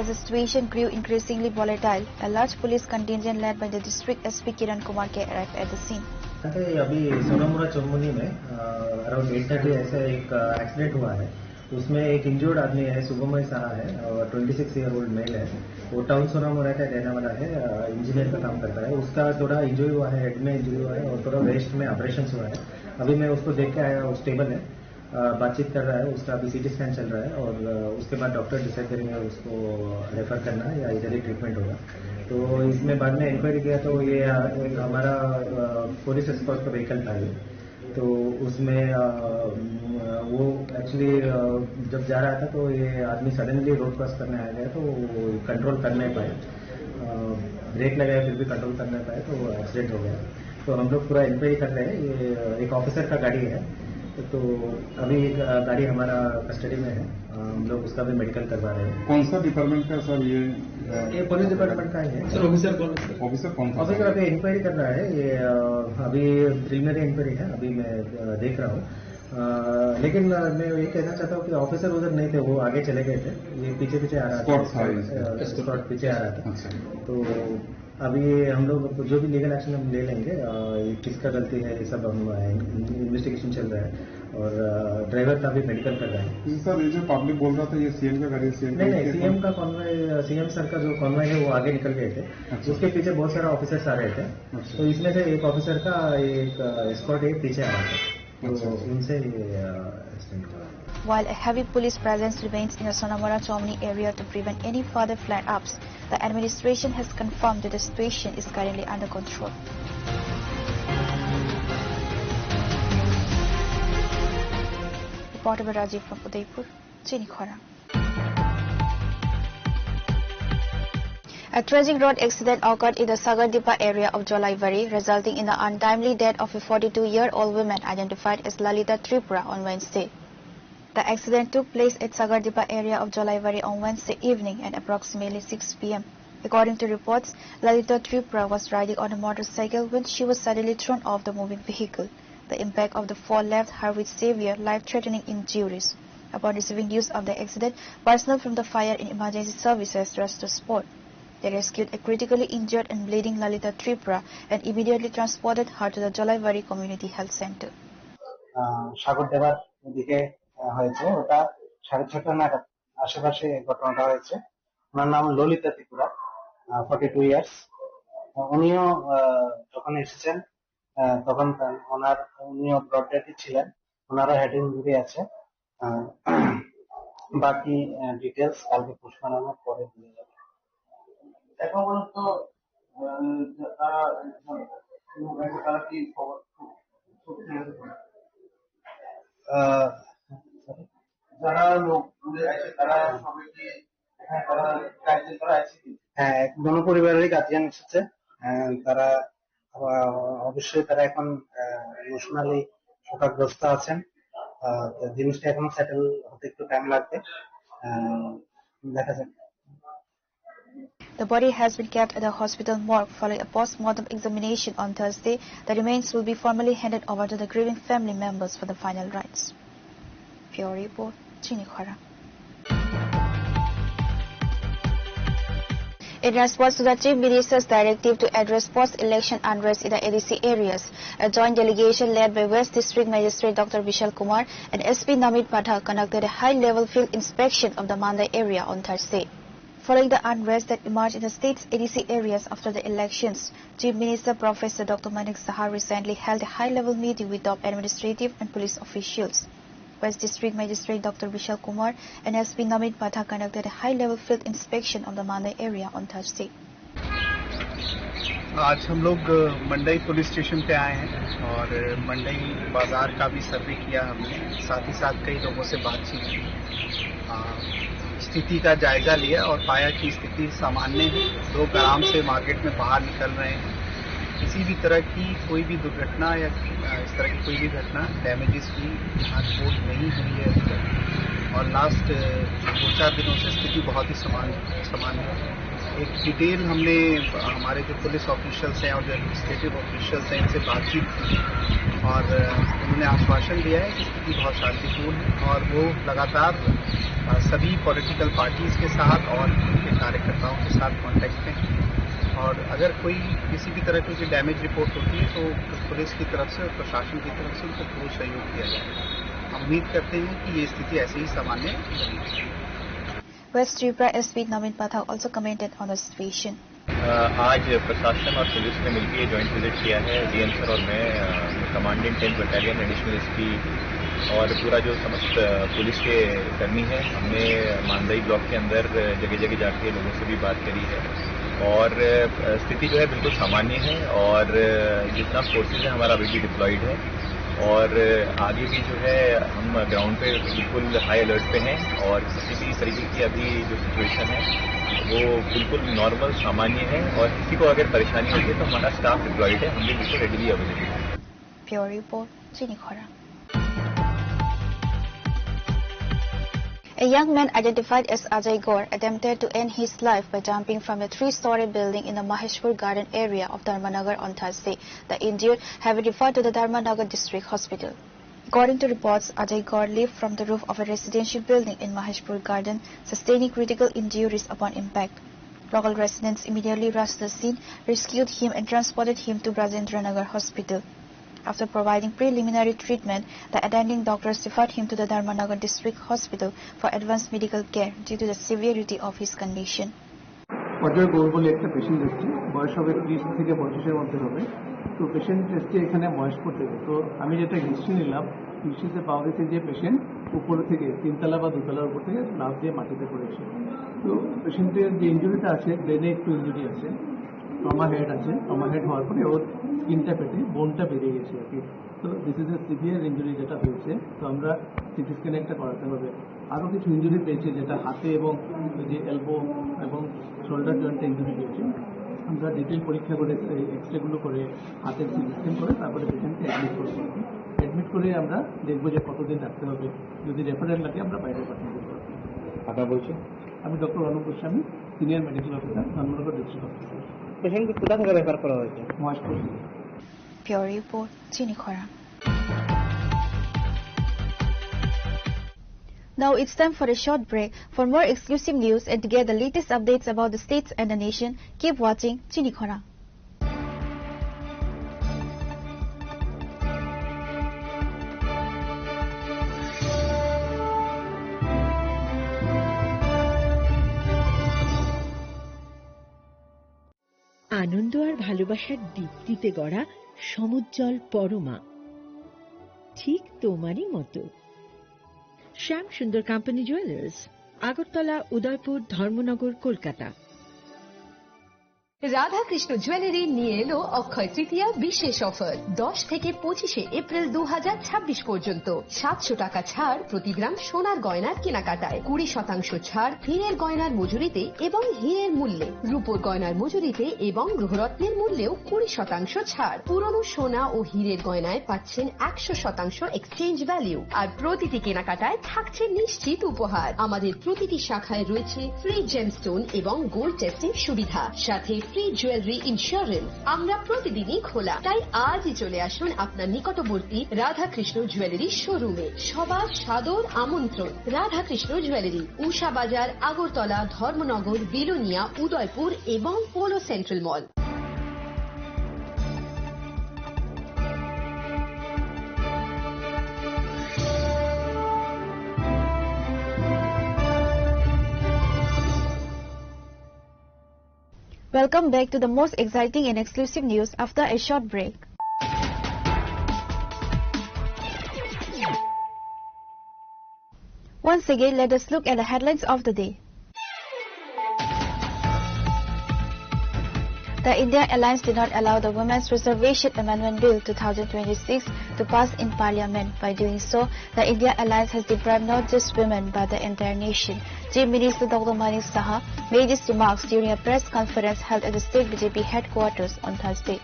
As the situation grew increasingly volatile, a large police contingent led by the district S P Kiran Kumar K arrived at the scene. अभी सोनामुरा चोमुनी में around eight thirty ऐसा एक एक्सीडेंट हुआ है। उसमें एक इंजर्ड आदमी है, सुगमय साहा है, और twenty six year old mail है। वो टाउन सोनामुरा का रहने वाला है, इंजीनियर का काम करता है। उसका थोड़ा इंजरी हुआ है, हेड में इंजरी हुआ है और थोड़ा वेस्ट में ऑपरेशन हुआ है। अभी मैं उसको देख के आया, वो स्टेबल है। अ, बातचीत कर रहा है, उसका अभी सीटी स्कैन चल रहा है और, अ, उसके बाद डॉक्टर डिसाइड करेंगे उसको रेफर करना है या इधर ही ट्रीटमेंट होगा। तो इसमें बाद में इंक्वायरी किया तो ये, अ, एक हमारा, अ, पुलिस एस्कॉर्ट का व्हीकल था ये। तो उसमें, अ, वो एक्चुअली, अ, जब जा रहा था तो ये आदमी सडनली रोड क्रॉस करने आ गया, तो वो कंट्रोल कर नहीं पाए। अ, ब्रेक लगाया फिर भी कंट्रोल कर नहीं पाए, तो एक्सीडेंट हो गया। तो हम लोग पूरा इंक्वायरी कर रहे हैं। ये एक ऑफिसर का गाड़ी है, तो अभी एक, अ, गाड़ी हमारा कस्टडी में है। अ, हम लोग उसका भी मेडिकल करवा रहे हैं। कौन सा डिपार्टमेंट का सर ये, अ, ये पुलिस डिपार्टमेंट का ही है। सर, ऑफिसर कौन है, सर? ऑफिसर कौन था? ऑफिसर अभी इंक्वायरी कर रहा है। ये, अ, अभी प्रिलिमिनरी इंक्वायरी है, अभी मैं, अ, देख रहा हूँ। अ, लेकिन, अ, मैं ये कहना चाहता हूँ कि ऑफिसर उधर नहीं थे, वो आगे चले गए थे। ये पीछे पीछे आ रहा था। स्कॉट था ये। अ, स्कॉट पीछे आ रहा था। अच्छा। तो अभी हम लोग जो भी लीगल एक्शन हम ले लेंगे, अ, ये किसका गलती है, ये सब हम, अ, इन-, इन्वेस्टिगेशन चल रहा है। और ड्राइवर का भी मेडिकल कर रहा है। सर, ये जो पब्लिक बोल रहा था ये सीएम का गाड़ी है, सीएम का नहीं, नहीं, सीएम का कॉन्वॉय, सीएम सर का जो कॉन्वॉय है वो आगे निकल गए थे। अच्छा। उसके पीछे बहुत सारा ऑफिसर्स आ रहे थे। अच्छा। तो इसमें से एक ऑफिसर का एक एस्कॉर्ट एक पीछे आ रहा था। तो अच्छा, अच्छा। उनसे ये एक्सीडेंट हुआ। While a heavy police presence remains in the Sonamora Chomni area to prevent any further flare-ups, the administration has confirmed that the situation is currently under control. Reporter Rajiv from Udaipur, Chini Khorang. A tragic road accident occurred in the Sagardipa area of Jolaibari, resulting in the untimely death of a forty-two-year-old woman identified as Lalita Tripura on Wednesday. The accident took place at Sagardipa area of Jolaibari on Wednesday evening at approximately six p m. According to reports, Lalita Tripura was riding on a motorcycle when she was suddenly thrown off the moving vehicle. The impact of the fall left her with severe, life-threatening injuries. Upon receiving news of the accident, personnel from the fire and emergency services rushed to spot. They rescued a critically injured and bleeding Lalita Tripura and immediately transported her to the Jolaibari Community Health Center. আহ, সাগর দেবার ওদিকে, আহ, হয়েছে, ওটা সাড়ে ছটা নাগাদ আশেপাশে ঘটনাটা হয়েছে। ওনার নাম ললিতা ত্রিপুরা, ফর্টি টু ইয়ার্স। উনিও, আহ, যখন এসেছেন, আহ, তখন তার, ওনার, উনিও ব্রড ডেডই ছিলেন, ওনারও হেড ইঞ্জুরি আছে। আহ, বাকি, আহ, ডিটেলস কালকে পোস্টমর্টমের পরে দিয়ে যাবে। এখন পর্যন্ত, আহ, তারা, তারা কি খবর? আহ, যারা লোক ঘুরে আসে, তারা সবাই কি, হ্যাঁ, তারা গার্জিয়ান তারা আসে কি? হ্যাঁ, এক-, দোনো পরিবারেরই গার্জিয়ান এসেছে। আহ, তারা, আহ, অবশ্যই তারা এখন, আহ, ইমোশনালি শোকাগ্রস্ত আছেন। আহ, তো জিনিসটা এখনো সেটেল হতে একটু টাইম লাগবে। আহ, দেখা যাক। The body has been kept at the hospital morgue. Following a post-mortem examination on Thursday, the remains will be formally handed over to the grieving family members for the final rites. Bureau Report, Chini Khorang. In response to the Chief Minister's directive to address post-election unrest in the A D C areas, a joint delegation led by West District Magistrate Doctor Vishal Kumar and S P Namit Pathak conducted a high-level field inspection of the Mandai area on Thursday. Following the unrest that emerged in the state's A D C areas after the elections, Chief Minister Professor Doctor Manik Saha recently held a high-level meeting with top administrative and police officials. West District Magistrate Doctor Vishal Kumar and S P Namit Pathak conducted a high-level field inspection of the Mandai area on Thursday. आज हम लोग, अ, मंडई police station पे आए हैं और मंडई बाजार का भी सर्वे किया हमने, साथ ही साथ कई लोगों से बातचीत की। अ, स्थिति का जायजा लिया और पाया कि स्थिति सामान्य है। लोग आराम से मार्केट में बाहर निकल रहे हैं। किसी भी तरह की कोई भी दुर्घटना या, अ, इस तरह की कोई भी घटना, डैमेजेस की यहाँ रिपोर्ट नहीं हुई है अभी तक। और लास्ट, अ, दो चार दिनों से स्थिति बहुत ही समान, सामान्य है। एक डिटेल हमने, अ, हमारे जो पुलिस ऑफिशियल्स हैं और जो एडमिनिस्ट्रेटिव ऑफिशियल्स हैं, इनसे बातचीत की और, अ, उन्होंने आश्वासन दिया है कि स्थिति बहुत शांतिपूर्ण है और वो लगातार, अ, सभी पॉलिटिकल पार्टीज के साथ और उनके कार्यकर्ताओं के साथ कॉन्टैक्ट में हैं। और अगर कोई किसी भी तरह की कोई डैमेज रिपोर्ट होती है तो पुलिस की तरफ से और प्रशासन की तरफ से उनको पूर्ण सहयोग दिया जाएगा। हम उम्मीद करते हैं कि ये स्थिति ऐसे ही सामान्य बनी रहेगी। West Tripura S P Namit Pathak also commented on the situation. अ, आज प्रशासन और पुलिस ने मिलकर ये जॉइंट विजिट किया है। डीएम सर और मैं, अ, commandant tenth battalion, additional SP और पूरा जो समस्त, अ, पुलिस के कर्मी हैं, हमने मांदई ब्लॉक के अंदर जगह-जगह जाके लोगों से भी बात करी है और, अ, स्थिति जो है बिल्कुल सामान्य है और, अ, जितना फोर्सेज है हमारा अभी भी डिप्लॉयड है। और आगे भी जो है हम ग्राउंड पे बिल्कुल हाई अलर्ट पे हैं और किसी भी तरीके की अभी जो सिचुएशन है वो बिल्कुल नॉर्मल, सामान्य है और किसी को अगर परेशानी होती है तो हमारा स्टाफ डिप्लॉयड है, हम भी बिल्कुल रेडीली अवेलेबल हैं। Bureau Report, Chini Khorang. A young man identified as Ajay Gaur attempted to end his life by jumping from a three-story building in the Maheshpur Garden area of Dharmanagar on Thursday. The injured have been referred to the Dharmanagar District Hospital. According to reports, Ajay Gaur leaped from the roof of a residential building in Maheshpur Garden, sustaining critical injuries upon impact. Local residents immediately rushed to the scene, rescued him and transported him to Brajendranagar Hospital. After providing preliminary treatment, the attending doctors referred him to the Dharmanagar District Hospital for advanced medical care due to the severity of his condition. পর্যায়ে গৌর বলে একটা পেশেন্ট এসছে, বয়স হবে ত্রিশ থেকে পঁচিশের মধ্যে হবে। তো পেশেন্ট এসছে এখানে বয়স্ক থেকে। তো আমি যেটা হিস্ট্রি নিলাম, হিস্ট্রিতে পাওয়া গেছে যে পেশেন্ট উপরে থেকে তিনতলা বা দুতলার উপর থেকে লাফ দিয়ে মাটিতে পড়েছে। তো পেশেন্টের যে ইঞ্জুরিটা আছে, ব্রেনে একটু ইঞ্জুরি আছে, ট্রমা হেড আছে। ট্রমা হেড হওয়ার পরে ওর স্কিনটা ফেটে বোনটা বেরিয়ে গেছে আর কি। তো this is a severe injury যেটা হয়েছে, তো আমরা সিটি স্ক্যান একটা করাতে হবে। আরও কিছু ইঞ্জুরি পেয়েছে, যেটা হাতে এবং ওই যে এলবো এবং শোল্ডার জয়েন্টে ইঞ্জুরি পেয়েছে। আমরা ডিটেল পরীক্ষা করে, এই এক্সরেগুলো করে, হাতের সিটি স্ক্যান করে তারপরে পেশেন্টকে অ্যাডমিট করবো। অ্যাডমিট করে আমরা দেখবো যে কতদিন রাখতে হবে। যদি রেফারেল লাগে, আমরা বাইরে পাঠিয়ে দেবো। আপনার পরিচয়? আমি doctor Anup Goswami, senior medical officer, Dharmanagar district hospital. পেশেন্টকে কোথা থেকে রেফার করা হয়েছে? Maheshpur. Bureau Report, Chini Khorang. Now it's time for a short break. For more exclusive news and to get the latest updates about the states and the nation, keep watching Chini Khorang. আনন্দ আর ভালোবাসার দীপ্তিতে গড়া সমুজ্জ্বল পরমা, ঠিক তোমারই মতো। শ্যাম Sundar company jewellers, Agartala, উদয়পুর, ধর্মনগর, কলকাতা। Radhakrishna jewellery নিয়ে এলো অক্ষয় তৃতীয়া বিশেষ অফার। দশ থেকে পঁচিশে এপ্রিল দু হাজার ছাব্বিশ পর্যন্ত সাতশো টাকা ছাড় প্রতি গ্রাম সোনার গয়নার কেনাকাটায়, কুড়ি শতাংশ ছাড় হীরের গয়নার মজুরিতে এবং হীরের মূল্যে, রূপোর গয়নার মজুরিতে এবং গ্রহরত্নের মূল্যেও কুড়ি শতাংশ ছাড়। পুরনো সোনা ও হীরের গয়নায় পাচ্ছেন একশো শতাংশ এক্সচেঞ্জ ভ্যালু, আর প্রতিটি কেনাকাটায় থাকছে নিশ্চিত উপহার। আমাদের প্রতিটি শাখায় রয়েছে ফ্রি জেমস্টোন এবং গোল্ড টেস্টিং সুবিধা, সাথে ফ্রি জুয়েলারি ইন্স্যুরেন্স। আমরা প্রতিদিনই খোলা, তাই আজই চলে আসুন আপনার নিকটবর্তী রাধাকৃষ্ণ জুয়েলারি শোরুমে। সবার সাদর আমন্ত্রণ। রাধাকৃষ্ণ জুয়েলারি, উষা বাজার, আগরতলা, ধর্মনগর, বিলোনিয়া, উদয়পুর এবং polo central mall. Welcome back to the most exciting and exclusive news after a short break. Once again, let us look at the headlines of the day. The India Alliance did not allow the Women's Reservation Amendment Bill two thousand twenty-six to pass in Parliament. By doing so, the India Alliance has deprived not just women but the entire nation. Chief Minister Doctor Manik Saha made these remarks during a press conference held at the state B J P headquarters on Thursday.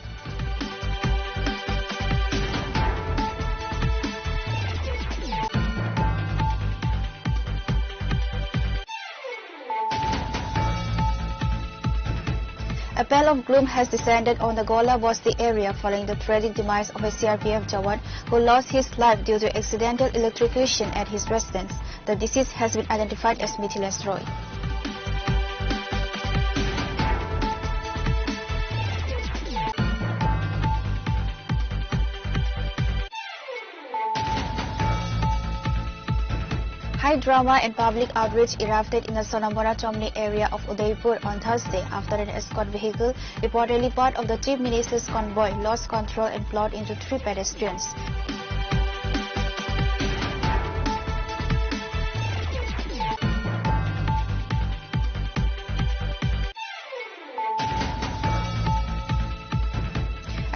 A pall of gloom has descended on the Gola Basti area following the tragic demise of a C R P F jawan who lost his life due to accidental electrocution at his residence. The deceased has been identified as Mithilesh Roy. High drama and public outrage erupted in the Sonamora Chomni area of Udaipur on Thursday after an escort vehicle, reportedly part of the Chief Minister's convoy, lost control and plowed into three pedestrians.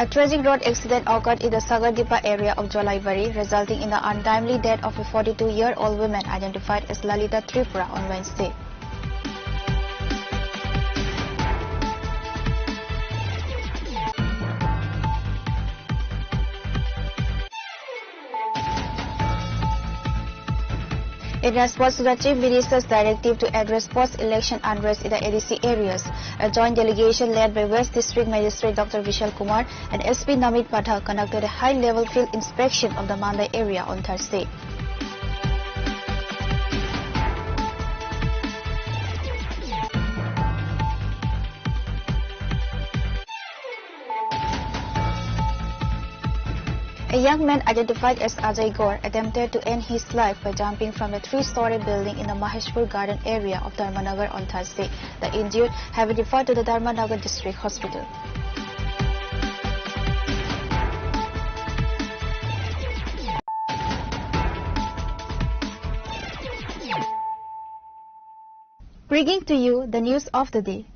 A tragic road accident occurred in the Sagardipa area of Jolaibari, resulting in the untimely death of a forty-two-year-old woman identified as Lalita Tripura on Wednesday. In response to the Chief Minister's directive to address post-election unrest in the A D C areas, a joint delegation led by West District Magistrate Doctor Vishal Kumar and S P Namit Pathak conducted a high-level field inspection of the Mandai area on Thursday. A young man identified as Ajay Gaur attempted to end his life by jumping from a three-story building in the Maheshpur Garden area of Dharmanagar on Thursday. The injured have been referred to the Dharmanagar District Hospital. Bringing to you the news of the day.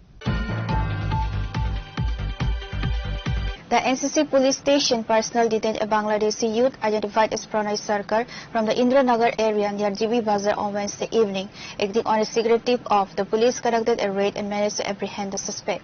The N C C police station personnel detained a Bangladeshi youth identified as Pranay Sarkar from the Indranagar area near G B Bazar on Wednesday evening. Acting on a secret tip-off, the police conducted a raid and managed to apprehend the suspect.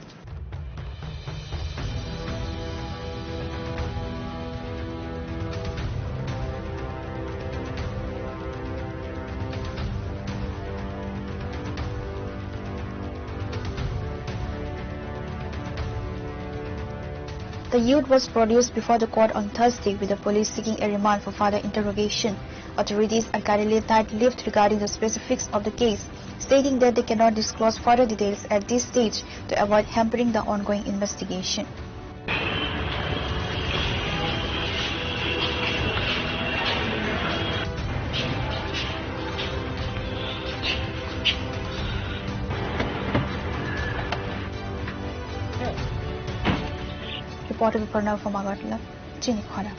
The youth was produced before the court on Thursday, with the police seeking a remand for further interrogation. Authorities are currently tight-lipped regarding the specifics of the case, stating that they cannot disclose further details at this stage to avoid hampering the ongoing investigation. Reporter Pranav from Agartala, Chini Khora.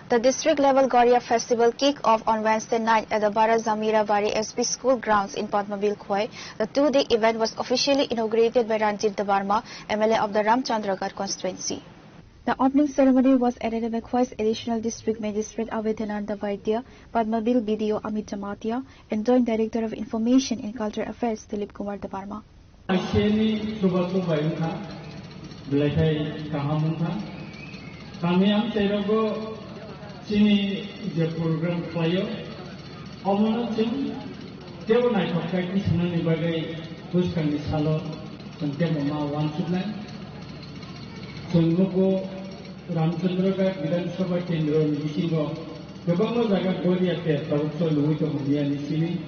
The district level Goria festival kick off on Wednesday night at the Bara Zamira Bari S P school grounds in Padmabil Khowai. The two-day event was officially inaugurated by Ranjit Debbarma, M L A of the Ramchandragarh constituency. The opening ceremony was attended by Khowai's Additional District Magistrate Abhaydananda Vaidya, Padmabil B D O Amit Jamatia, and Joint Director of Information and Cultural Affairs Dilip Kumar Debbarma. Aiseni chuba chubai wngkha, belai khai kaham wngkha. Kami amchairogo chini je program khlaio, omono chwng teibo naithok khai tisanani bagwi bwskangni salo chwng teibo ma uansuknai. Chwng nugo Ramchandragarh Bidhan Sabha Kendro ni bisingo kwbangma jaga Goria ter tabuk choliui tongo miya ni simi,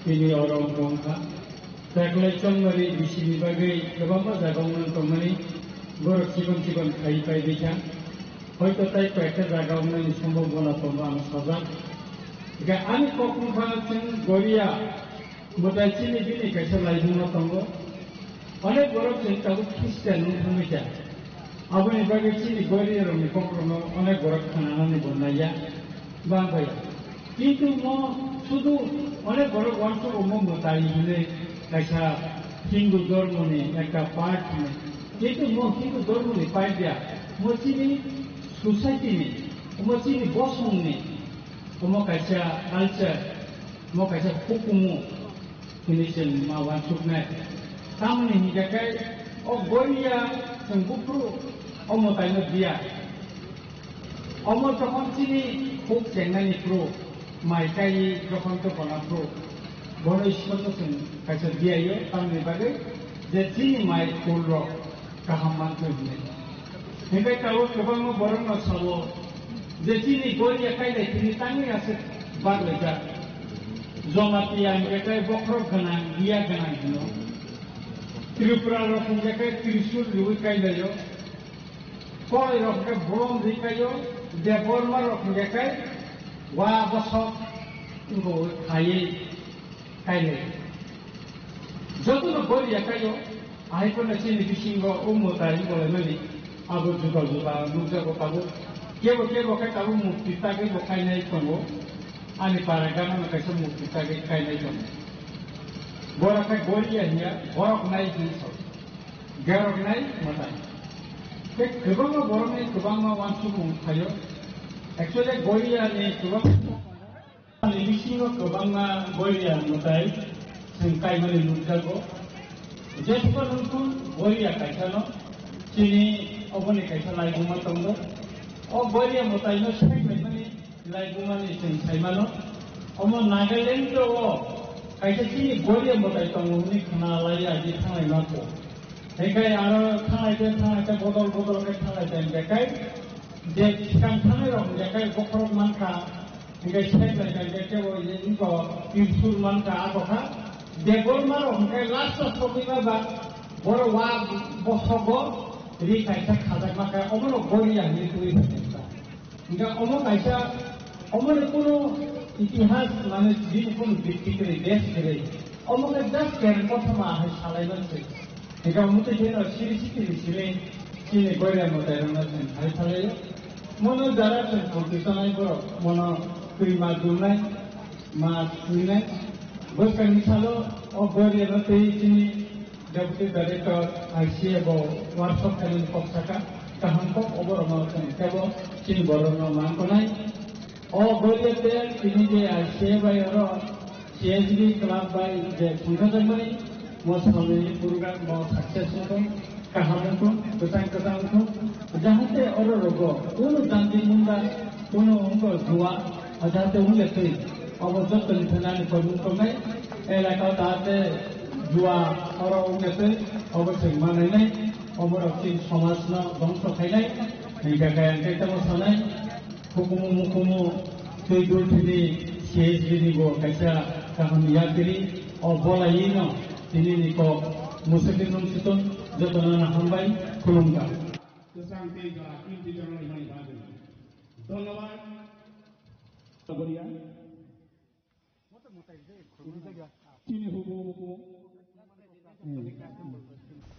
tini oro wngkha. Teklai chongmani bisini bagwi kwbangma jaga wngmani tongmani, borok chikon chikon khai pai bikha. Hoito tai koyekta jaga wngnani sombhabona tongo ang sajak. Hingkhe ani kok wngkha chwng Goria mwtai chini bini kaisa laibuma tongo. Onek borok chwng tabuk Christian wng thangwi kha. Aboni bagwi chini Goria rokni kokrokno onek borok khnanani bo naiya. Bangbai. Kintu mo sudu onek borok uansuk omo mwtai hinwi kaisa Hindu dhormoni ekta part hinwi. Kintu mo Hindu dhormoni part ya, mo chini society ni, mo chini bosong ni, omo kaisa culture, mo kaisa hukumu. Hwnwi chwng ma uansuknai. Tamoni hinkhe khe o Goria chwng buphuru o mwtaino diya. Omo jokhon chini huk chengnani phuru, mai kaiwi jokhon tei bona phuru, bono Ishwarno chwng kaisa diyaio, tamoni bagwi je chini mai kulrok kaham manthwi hwnwi. Hinkhe tabuk kwbangma borokno sabo je chini Goria kailai thwngwi tangwi aswk baglaijak. Jamatia hinkhe khe bokhorok gwnang, biya gwnang hwno. Tripura rok hinkhe khe Trishul riui kailaio. Korai rok hinkhe bolong ri kaio. Debbarma rok hinkhe khe wa bosok wngkha khaiwi kailai. Jotono Goria kaio, ahai phano chini bisingo o mwtai wngkha laimani, abo juda juda nukjago tabuk. Kebo kebo khe tabuk murti tagwi bo kainai tongo. Ani para gana no kaisa murti tagwi kainai tongo. Borok khe Goria hiya, borok nai hinwi sao. Gerok nai mwtai. Tei kwbangma borokni kwbangma uansukmung phaio. Actually, Goria ni kwbang- Ani bisingo kwbangma Goria mwtai chwng kaimani nukjago. Jesukha nungkhu Goria kaisano chini oboni kaisa laibuma tongo. O Goria mwtaino saibaimani laibumani chwng saimano. Omo Nagaland o kaisa chini Goria mwtai tongo hwnwi khna lai agi thanglai mako. Hinkhe aro thanglai khe thanglai khe bodol bodol khe thanglai khe hinkhe kai je swkang thangnai rok hinkhe kai bokhorok mankha. Hinkhe saiklai khe kebo iko Tirsur mankha, abo kha. Debbarma rok hinkhe last o sogwi ma ba borok wa bosogo Ri kaisa khajakma khe omono goria hinwi twiwi phaikha. Hinkhe omo kaisa, omoni kuno itihas mane chini kuno bikti kwrwi, desh kwrwi. Omo khe just kereng kothoma hai salaiman se. Hinkhe omo twi kheno siri sikiri simi chini goria mwtairokno chwng hai salaio. Mono jara chwng purti tongnai borok, mono twi ma dungnai, ma twinai. Bwskangni salo o goriano tei chini Deputy Director I C A bo workshop khainani kok saka, kaham kok oborokno chwng kebo chini borokno man tongnai. O goria te tini je I C A bai oro C H B club bai je thwngkhajakmani mo salni program bo success wngthung, kaham wngthung, kwchang kwchang wngthung, jahate oro rogo kunu janti munda, kunu wngkha jua, jahate wngya twi. Obo jottoni thani ani kormung tongnai, elaka o jahate jua oro wngya twi, obo chwng manainai, obo rok chini somaj no dongso khainai, hinkhe kaya hinkhe tamo sanai, hukumu mukumu twi dul thini C H B ni bo kaisa kaham yakri, o bolai no tini ni kok musuki nung situng jotono no hambai khulumkha. Kwchang tei jora kinti jora ni bagwi. Dhonnobad.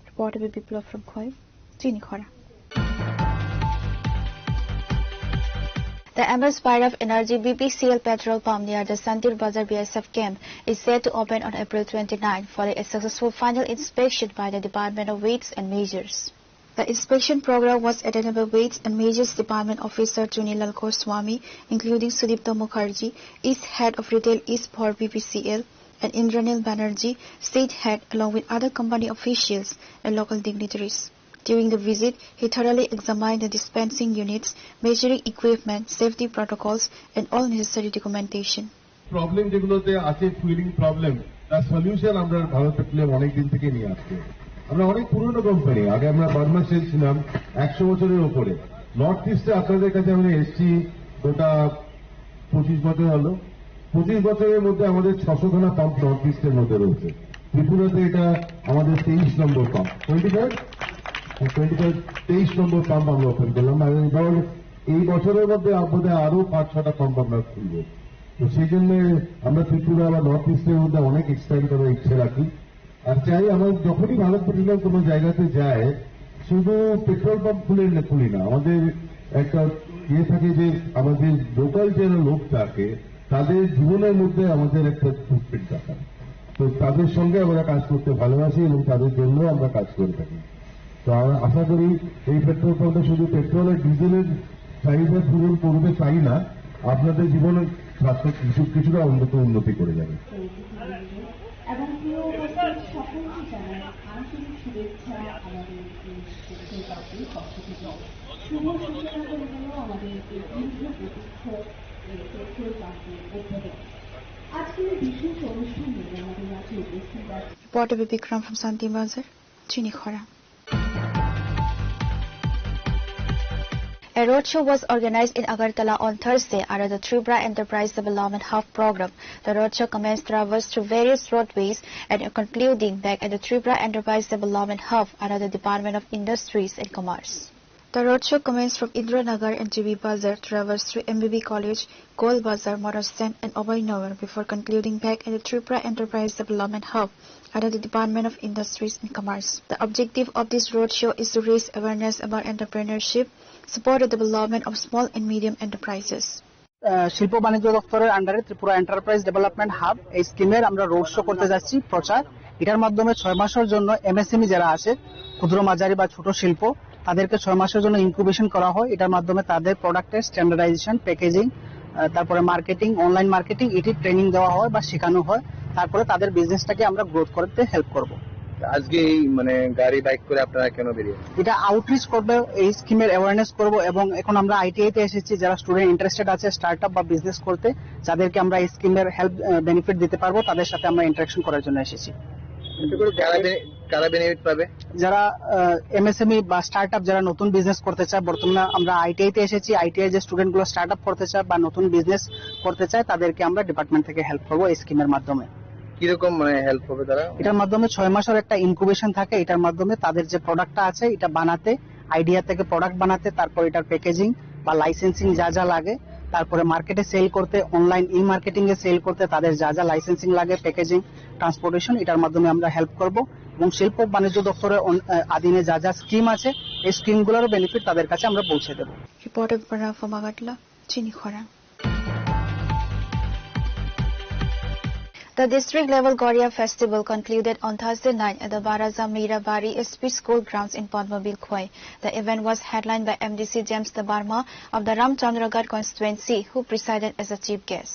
Report by Biplab from Khoi, Chini Khora. The M S Bhairav Energy B P C L petrol pump near the Santir Bazar B S F camp is set to open on April twenty-nine following a successful final inspection by the Department of Weights and Measures. The inspection program was attended by Weights and Measures Department Officer Chunilal Goswami, including Sudipta Mukherjee, East Head of Retail East for B P C L, and Indranil Banerjee, State Head, along with other company officials and local dignitaries. During the visit, he thoroughly examined the dispensing units, measuring equipment, safety protocols, and all necessary documentation. Problem যেগুলোতে আছে, fuelling problem, তার সলিউশন আমরা ভারত পেট্রোলিয়াম অনেক দিন থেকে নিয়ে আসছে। আমরা অনেক পুরনো কোম্পানি, আগে আমরা বার্মা সেল ছিলাম একশো বছরের ওপরে। নর্থ ইস্টে আপনাদের কাছে আমরা এসছি গোটা পঁচিশ বছর হলো। পঁচিশ বছরের মধ্যে আমাদের ছশো খানা পাম্প নর্থ ইস্টের মধ্যে রয়েছে। ত্রিপুরাতে এটা আমাদের তেইশ number pump, twenty five twenty five তেইশ নম্বর পাম্প আমরা ওপেন করলাম। আর এবার এই বছরের মধ্যে বোধহয় আরো পাঁচ ছটা পাম্প আমরা খুলবো। তো সেই জন্য আমরা ত্রিপুরা বা নর্থ ইস্টের মধ্যে অনেক এক্সপ্যান্ড করার ইচ্ছে রাখি। আর চাই আমরা যখনই ভারত পেট্রোলিয়াম কোনো জায়গাতে যায়, শুধু পেট্রোল পাম্প খুলে না, খুলি না, আমাদের একটা ইয়ে থাকে যে আমাদের লোকাল যারা লোক থাকে তাদের জীবনের মধ্যে আমাদের একটা ফুটপ্রিন্ট রাখা। তো তাদের সঙ্গে আমরা কাজ করতে ভালোবাসি এবং তাদের জন্য আমরা কাজ করে থাকি। তো আমরা আশা করি এই পেট্রোল পাম্পটা শুধু পেট্রোল আর ডিজেলের চাহিদা পূরণ করবে তাই না, আপনাদের জীবনের স্বাস্থ্য কিছু, কিছুটা উন্নত, উন্নতি করে যাবে। এবং প্রিয় উপস্থিত সকলকে জানাই আন্তরিক শুভেচ্ছা আমাদের এই পেট্রোল পাম্পের পক্ষ থেকে। শুভ সূচনা হয়ে গেল আমাদের এই দীর্ঘ প্রতীক্ষ এই পেট্রোল পাম্পের উদ্বোধন। আজকের এই বিশেষ অনুষ্ঠানে আমাদের মাঝে উপস্থিত আছেন Report by Bikram from Santir Bazar, Chini Khora. A roadshow was organized in Agartala on Thursday under the Tripura Enterprise Development Hub program. The roadshow commenced, traversed through various roadways and concluding back at the Tripura Enterprise Development Hub under the Department of Industries and Commerce. The roadshow commenced from Indiranagar and G B Bazar, traversed through M B B College, Gol Bazar, Motor Stand, and Abhay Nagar before concluding back at the Tripura Enterprise Development Hub under the Department of Industries and Commerce. The objective of this roadshow is to raise awareness about entrepreneurship, support the development of small and medium enterprises. আহ, শিল্প বাণিজ্য দপ্তরের আন্ডারে Tripura enterprise development hub এই স্কিমের আমরা road show করতে যাচ্ছি, প্রচার। এটার মাধ্যমে ছয় মাসের জন্য এমএসএমই যারা আছে, ক্ষুদ্র মাঝারি বা ছোট শিল্প, তাদেরকে ছয় মাসের জন্য ইনকিউবেশন করা হয়। এটার মাধ্যমে তাদের প্রোডাক্টের স্ট্যান্ডার্ডাইজেশন, প্যাকেজিং, আহ, তারপরে মার্কেটিং, অনলাইন মার্কেটিং, এটি ট্রেনিং দেওয়া হয় বা শেখানো হয়। তারপরে তাদের বিজনেসটাকে আমরা গ্রোথ করতে হেল্প করব। আজকে এই মানে গাড়ি বাইক করে আপনারা কেন বেরিয়েছেন? এটা আউটরিচ করবে, এই স্কিমের অ্যাওয়ারনেস করব, এবং এখন আমরা আইটিআই তে এসেছি। যারা স্টুডেন্ট ইন্টারেস্টেড আছে স্টার্টআপ বা বিজনেস করতে, যাদেরকে আমরা এই স্কিমের হেল্প, আহ, বেনিফিট দিতে পারবো, তাদের সাথে আমরা ইন্টারাকশন করার জন্য এসেছি। এতে করে কারা বে-, কারা বেনিফিট পাবে? যারা, আহ, এমএসএমই বা স্টার্টআপ, যারা নতুন বিজনেস করতে চায়, বর্তমানে আমরা আইটিআই তে এসেছি। আইটিআই যে স্টুডেন্টগুলো স্টার্টআপ করতে চায় বা নতুন বিজনেস করতে চায়, তাদেরকে আমরা ডিপার্টমেন্ট থেকে হেল্প করবো এই স্কিমের মাধ্যমে। কিরকম মানে হেল্প হবে তারা? এটার মাধ্যমে ছয় মাসের একটা ইনকিউবেশন থাকে। এটার মাধ্যমে তাদের যে প্রোডাক্টটা আছে, এটা বানাতে, আইডিয়া থেকে প্রোডাক্ট বানাতে, তারপর এটার প্যাকেজিং বা লাইসেন্সিং যা যা লাগে, তারপরে মার্কেটে সেল করতে, অনলাইন ই মার্কেটিং এ সেল করতে তাদের যা যা লাইসেন্সিং লাগে, প্যাকেজিং, ট্রান্সপোর্টেশন, এটার মাধ্যমে আমরা হেল্প করব। এবং শিল্প বাণিজ্য দপ্তরের অন-, আহ, অধীনে যা যা স্কিম আছে, এই স্কিমগুলোরও বেনিফিট তাদের কাছে আমরা পৌঁছে দেবো। Reporter Pranav Magatla, Chini Khorang. The district level Goria festival concluded on Thursday night at the Baraja Mirabari S P school grounds in Padmabil Khowai. The event was headlined by M D C James Debbarma of the Ramchandragarh constituency, who presided as the chief guest.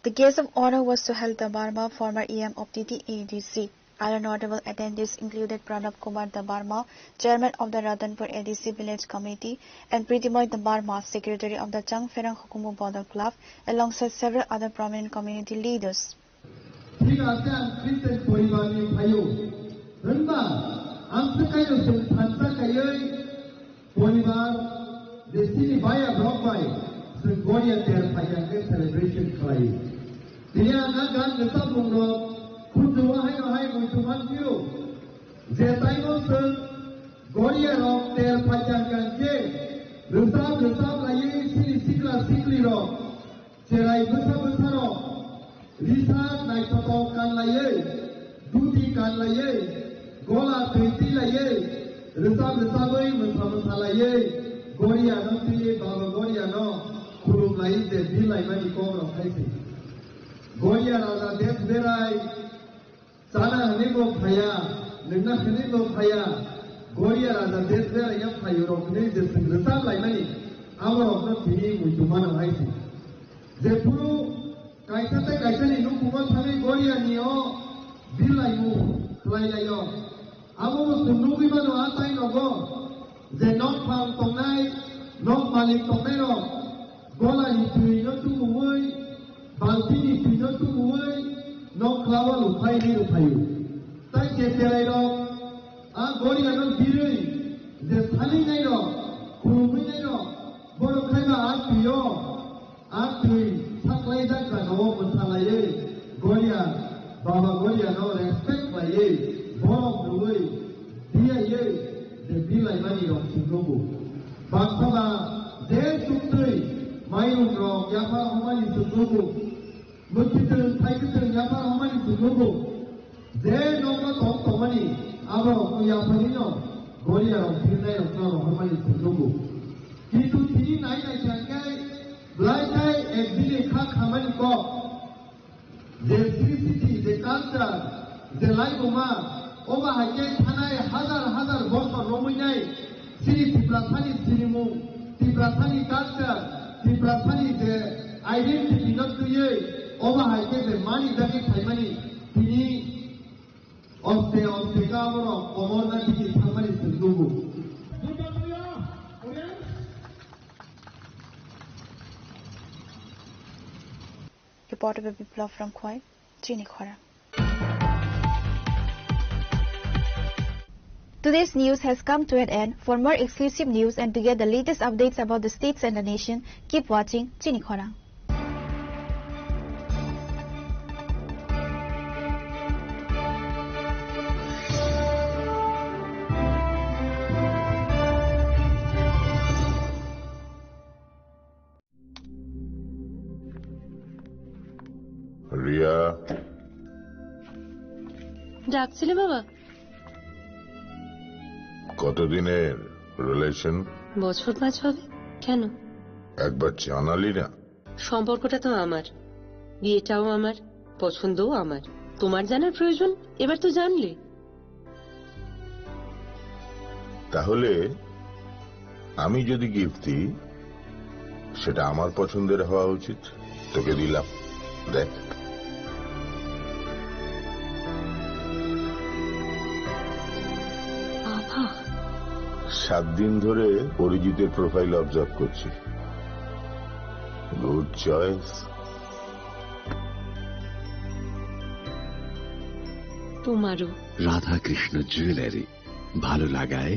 The guest of honor was Suhel Debbarma, former E M of T T A D C. Other notable attendees included Pranab Kumar Debbarma, chairman of the Ratanpur A D C Village Committee, and Pritimoy Debbarma, secretary of the Changpherang Hukumu Bodol Club, alongside several other prominent community leaders. Thik ase, ang Christian poribarni phaio. Hwnba, ang swkaino chwng thansa kaiwi poribar je chini baya rok bai chwng Goria ter phaikha khe celebration khlai. Tini ang a gan rwchapmung rok khunju o haino hai muitu man phio. Je taino chwng Goria rok ter phaikha khe rwchap rwchap laiwi chini sikla sikli rok Cherai bwsa bwsarok risa naithotok kanlaiwi, dhuti kanlaiwi, gola twi twilaiwi, rwchap rwchabwi mwsa mwsalaiwi, Goriano twi Baba Goriano khulumlaiwi je birlaimani kokrok hai se. Goria Raja Desh Berai, Chana hwnwi bo phaiya, nwngna hwnwi bo phaiya, Goria Raja Desh Berai ya phaio rok hwnwi je chwng rwchap laimani, abo rokno tini muitu mano hai se. Jephuru kaisa tei kaisani nukhungo thangwi Goriani o birlaimung khlai laio, abo bo chwng nugwi mano a tai nogo. Je nok phang tongnai, nok malik tongnairok, golani twino tubuwi, baltini twino tubuwi, nok khlawa luphai hinwi rwphaio. Tai je cherairok a Goriano birwi, je salingnairok, khulumwinairok, borok khaiba a twio, A twi saklaijak jagao mwsalaiwi Goria, Baba Goriano respect khlaiwi, borok rwui, diyaiwi je bilaimani rok chwng nugo. Baksa ba je chuktwi mairung rok yaphar hwnmani chwng nugo. Mwkhitwng, thaikwtwng yaphar hwnmani chwng nugo. Je nokno tong tongmani aborokno yapharino Goria rok birnai rokno rohormani chwng nugo. Kintu tini nai naikha khe Belai khe ekdini kha khamani kok, je srisiti, je culture, je laibuma, oba hai khe thanai hazar hazar bosor romwi nai, chini Tiprasani sinimung, Tiprasani culture, Tiprasani je identity no twiwi, oba hai khe je mani jagwi phaimani, tini oste oste khe aborok komorna digi thangmani chwng nugo. Reporter Biplab from Khowai, Chini Khorang. Today's news has come to an end. For more exclusive news and to get the latest updates about the states and the nation, keep watching Chini Khorang. Riya. ডাকছিলে বাবা? কতদিনের রিলেশন? বছর পাঁচ হবে। কেন? একবার জানালি না। সম্পর্কটা তো আমার, বিয়েটাও আমার, পছন্দও আমার। তোমার জানার প্রয়োজন, এবার তো জানলে। তাহলে আমি যদি গিফট দিই, সেটা আমার পছন্দের হওয়া উচিত। তোকে দিলাম, দেখ। সাত দিন ধরে অরিজিতের প্রোফাইল অবজার্ভ করছি। Good choice. তোমারও। রাধাকৃষ্ণ জুয়েলারি, ভালো লাগায়,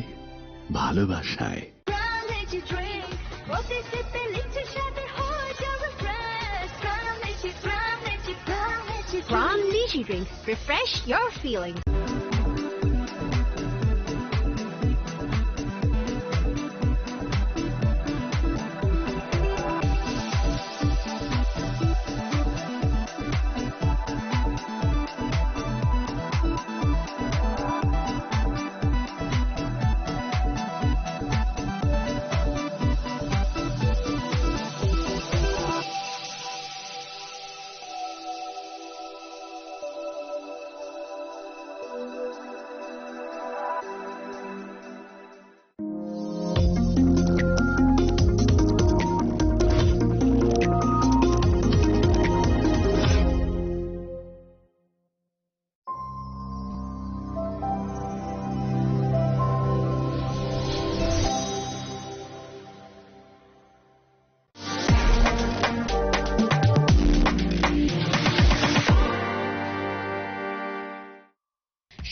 ভালোবাসায়। From Niji Drinks, refresh your feelings.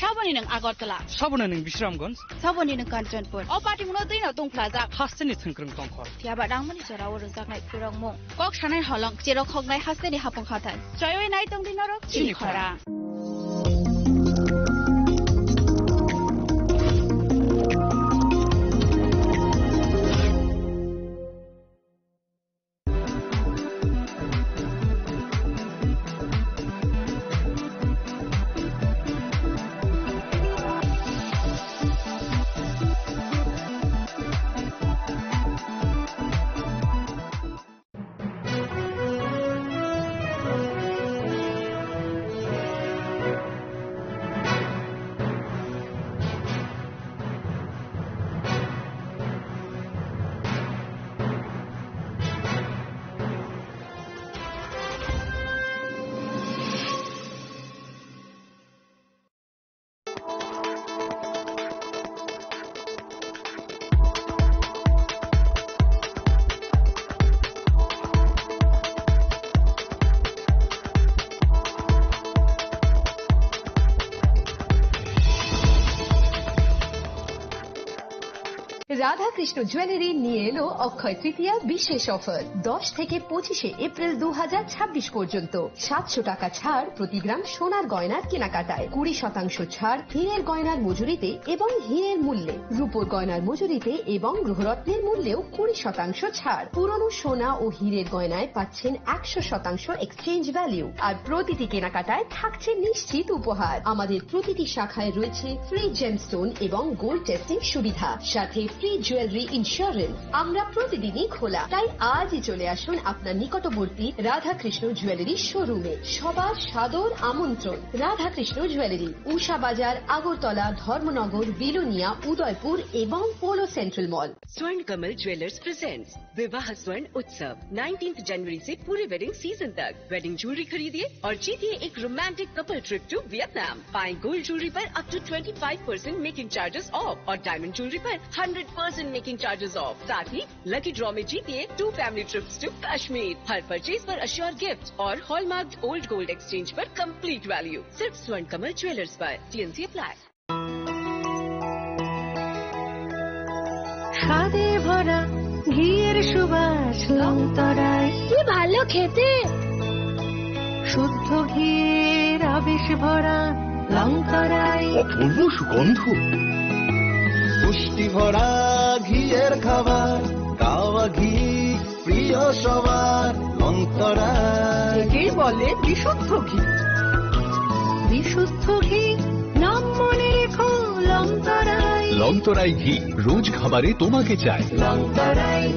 Saboni nwng Agartala. Saboni nwng Bisramganj. Saboni nwng Kanchanpur. O party muno twi no tongphlajak. Hasteni thwngkwrwng tongkhor. Phiya ba nangmani jorao rwjaknai khurokmung. Kok sanai holong, cherok hoknai hasteni hapung hathai. Choiwi nai tongdi norok chini khorang. Radhakrishna jewellery নিয়ে এলো অক্ষয় তৃতীয়া বিশেষ অফার। দশ থেকে পঁচিশে এপ্রিল দু হাজার ছাব্বিশ পর্যন্ত সাতশো টাকা ছাড় প্রতি গ্রাম সোনার গয়নার কেনাকাটায়, কুড়ি শতাংশ ছাড় হীরের গয়নার মজুরিতে এবং হীরের মূল্যে, রূপোর গয়নার মজুরিতে এবং গ্রহরত্নের মূল্যেও কুড়ি শতাংশ ছাড়। পুরনো সোনা ও হীরের গয়নায় পাচ্ছেন একশো শতাংশ এক্সচেঞ্জ ভ্যালু, আর প্রতিটি কেনাকাটায় থাকছে নিশ্চিত উপহার। আমাদের প্রতিটি শাখায় রয়েছে ফ্রি জেমস্টোন এবং গোল্ড টেস্টিং সুবিধা, সাথে ফ্রি জুয়েলারি ইন্স্যুরেন্স। আমরা প্রতিদিনই খোলা, তাই আজই চলে আসুন আপনার নিকটবর্তী রাধাকৃষ্ণ জুয়েলারি শোরুমে। সবার সাদর আমন্ত্রণ। রাধাকৃষ্ণ জুয়েলারি, উষা বাজার, আগরতলা, ধর্মনগর, বিলোনিয়া, উদয়পুর এবং পোলো সেন্ট্রাল মল। Swarn Kamal Jewellers presents विवाह स्वर्ण उत्सव, नाइनटीन्थ जनवरी से पूरे वेडिंग सीजन तक। वेडिंग ज्वेलरी खरीदिए और जीतिए एक romantic couple trip to Vietnam. पाएं गोल्ड ज्वेलरी पर up to twenty five percent making charges off और डायमंड ज्वेलरी पर hundred percent making charges off. साथ ही लकी ड्रॉ में जीतिए two family trips to Kashmir. हर परचेज पर अश्योर गिफ्ट और हॉलमार्क ओल्ड गोल्ड एक्सचेंज पर कंप्लीट वैल्यू। सिर्फ स्वर्ण कमल ज्वेलर्स पर। TNC apply. স্বাদে ভরা ঘিয়ের সুবাস লংতরায়। কি ভালো খেতে! শুদ্ধ ঘিয়ের আবেশ ভরা লংতরায়। অপূর্ব সুগন্ধ। পুষ্টি ভরা ঘিয়ের খাবার, গাওয়া ঘি প্রিয় সবার, লংতরায়। একেই বলে বিশুদ্ধ ঘি। বিশুদ্ধ ঘি, নাম মনে রেখো, লংতরায়। লংতরায় ঘি, রোজ খাবারে তোমাকে চাই। লংতরায়,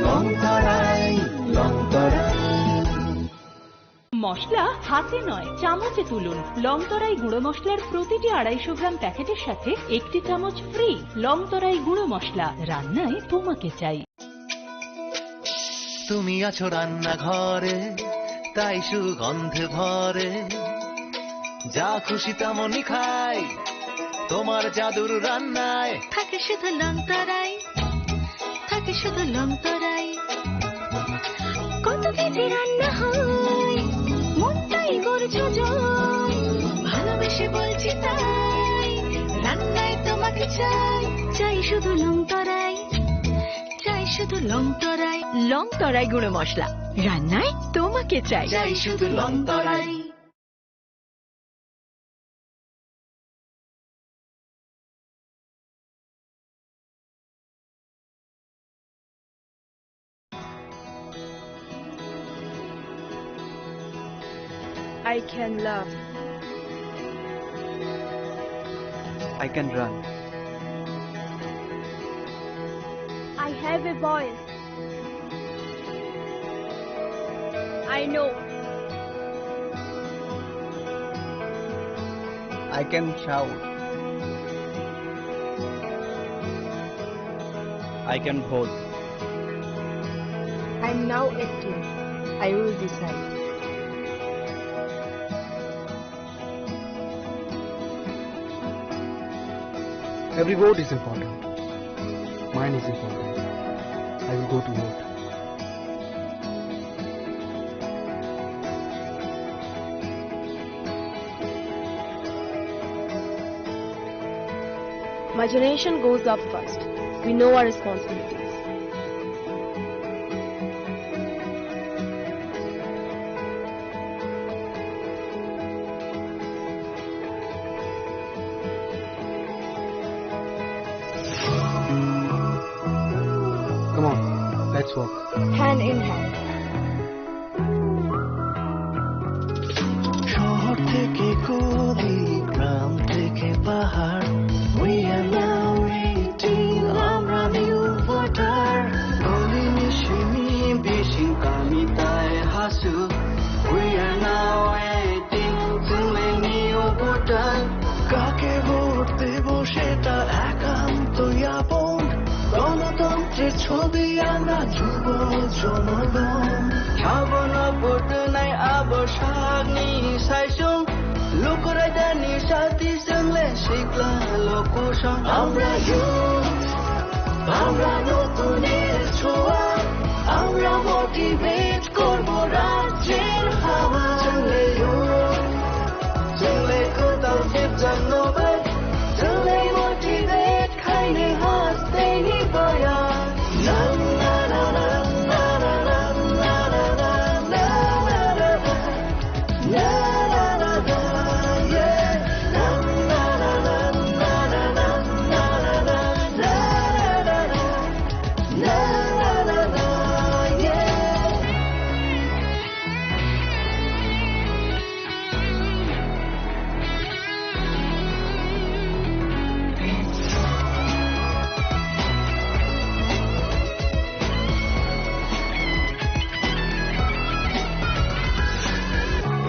লংতরায়, লংতরায়। মশলা হাতে নয়, চামচে তুলুন। লংতরাই গুঁড়ো মশলার প্রতিটি আড়াইশো গ্রাম প্যাকেটের সাথে একটি চামচ ফ্রি। লংতরাই গুঁড়ো মশলা, রান্নায় তোমাকে চাই। তুমি আছো রান্নাঘরে, তাই সুগন্ধে ভরে। যা খুশি তেমনই খাই। তোমার জাদুর রান্নায় থাকে শুধু লং তরাই, থাকে শুধু লং তরাই। কত কেজি রান্না হয়, মনটাই করছো জয়। ভালোবেসে বলছি তাই, রান্নায় তোমাকে চাই, চাই শুধু লং তরাই, চাই শুধু লং তরাই। লং তরাই গুঁড়ো মশলা, রান্নায় তোমাকে চাই। চাই শুধু লং তরাই। I can laugh. I can run. I have a voice. I know. I can shout. I can hold. I'm now eighteen. I will decide. Every vote is important. Mine is important. I will go to vote. My generation goes up first. We know our responsibilities. Come on, let's walk. Hand in hand. শহর থেকে গলি, গ্রাম থেকে পাহাড়, we are now eighteen, আমরা new voter। গলি মিশিমি বিশিং কামি তাই Hasu, we are now eighteen, তুমি new voter। কাকে ভোট দেব সেটা একান্ত আপন, গণতন্ত্রের ছবি আমরা যুব জনগণ। Habano photo nai abo sakni saisung, lukurai dani sati sengle sikla lokusong. আমরা youth, আমরা নতুনের ছোঁয়া, আমরা motivate করব রাজ্যের হাওয়া। Sengle youth, sengle kotal sip jang no bai, sengle motivate khaini hasteni boya.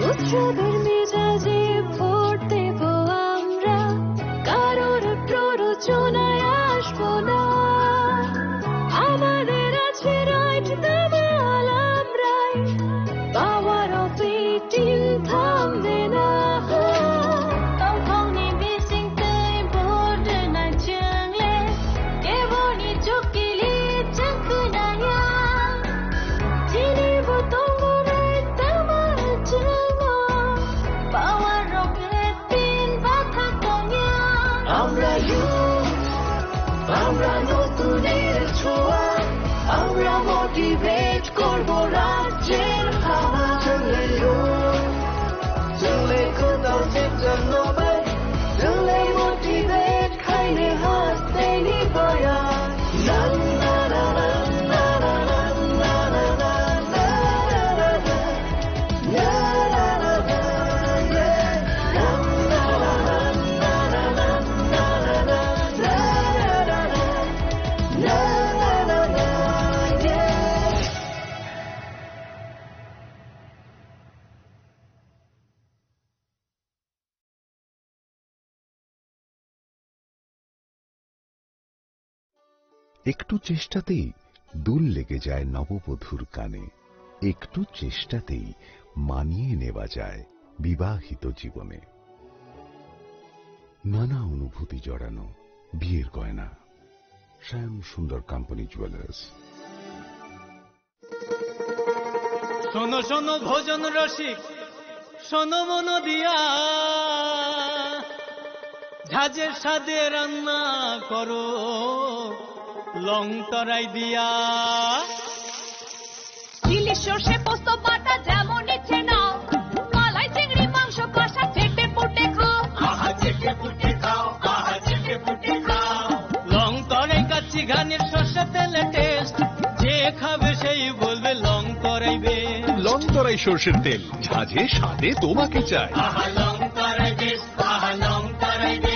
উৎসবের মেজাজে ভোট দেব আমরা, কারোর প্ররোচনায় আসবো না। আমাদের আছে right, দামাল আমরাই, power of eighteen থামবে না। Tongthokni bising tei border na chwngle, keboni chukili chwng kwnaya. Chini bo tongo right, tama chwngo, power of eighteen batha tongya. আমরা youth, আমরা নতুনের ছোঁয়া, আমরা motivate করব রাজ্যের হাওয়া। চলে youth, চলে কোথাও শিবচন্দ্র ভাই, চলে motivate খাইনি হাসতেনি বয়া। একটু চেষ্টাতেই দুল লেগে যায় নববধূর কানে, একটু চেষ্টাতেই মানিয়ে নেওয়া যায় বিবাহিত জীবনে। নানা অনুভূতি জড়ানো বিয়ের গয়না। শ্যাম সুন্দর কোম্পানি জুয়েলার্স। শোনো শোনো ভোজন রসিক, শোনো মন দিয়া, ঝাঁঝের স্বাদে রান্না করো লং তরাই দিয়া। ইলিশ সর্ষে পোস্ত বাটা যেমন ইচ্ছে নাও, মালাই চিংড়ি মাংস কষা চেটে পুটে খাও। আহা চেটে পুটে খাও, আহা চেটে পুটে খাও। লং তরাই কাচ্চি ঘানির সর্ষে তেলে টেস্ট, যে খাবে সেই বলবে লং তরাই বেশ। লং তরাই সর্ষের তেল, ঝাঁঝে স্বাদে তোমাকে চাই। আহা লং তরাই বেশ, আহা লং তরাই বেশ।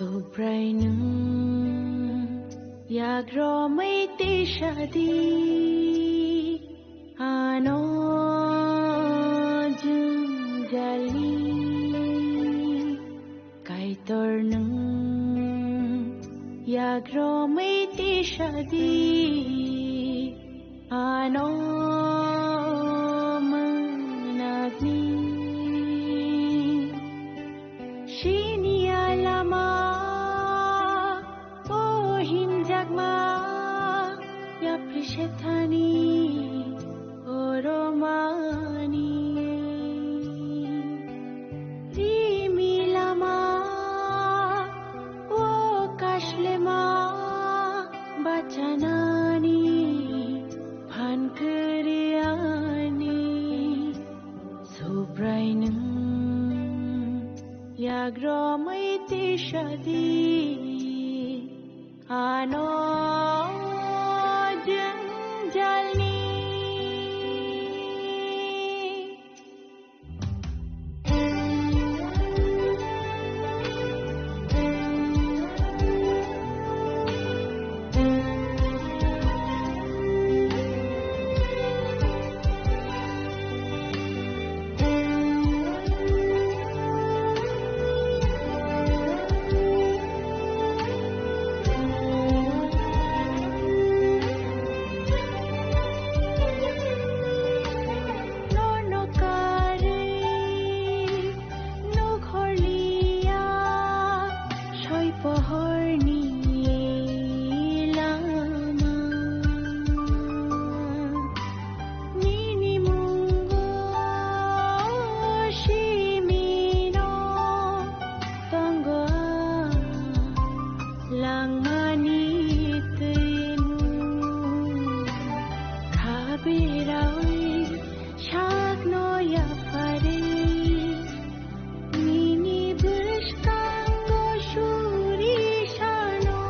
Subrai nwng yagromwi tisadi ano jwngjali. Kaitor nwng yagromwi tisadi ano mwnakni. Sini alama o himjakma yapri sethani oromani. Rimi lama o kashlema bachanani phan kwrwiyani. Subrai nwng yagromwi tisadi ano jwngjalni. Nono karwi nukhorliya soi pohorni lama. Nini mungo simino tongo langmani twimu. Khabirawi sakno yapharwi nini bwskango suri sano.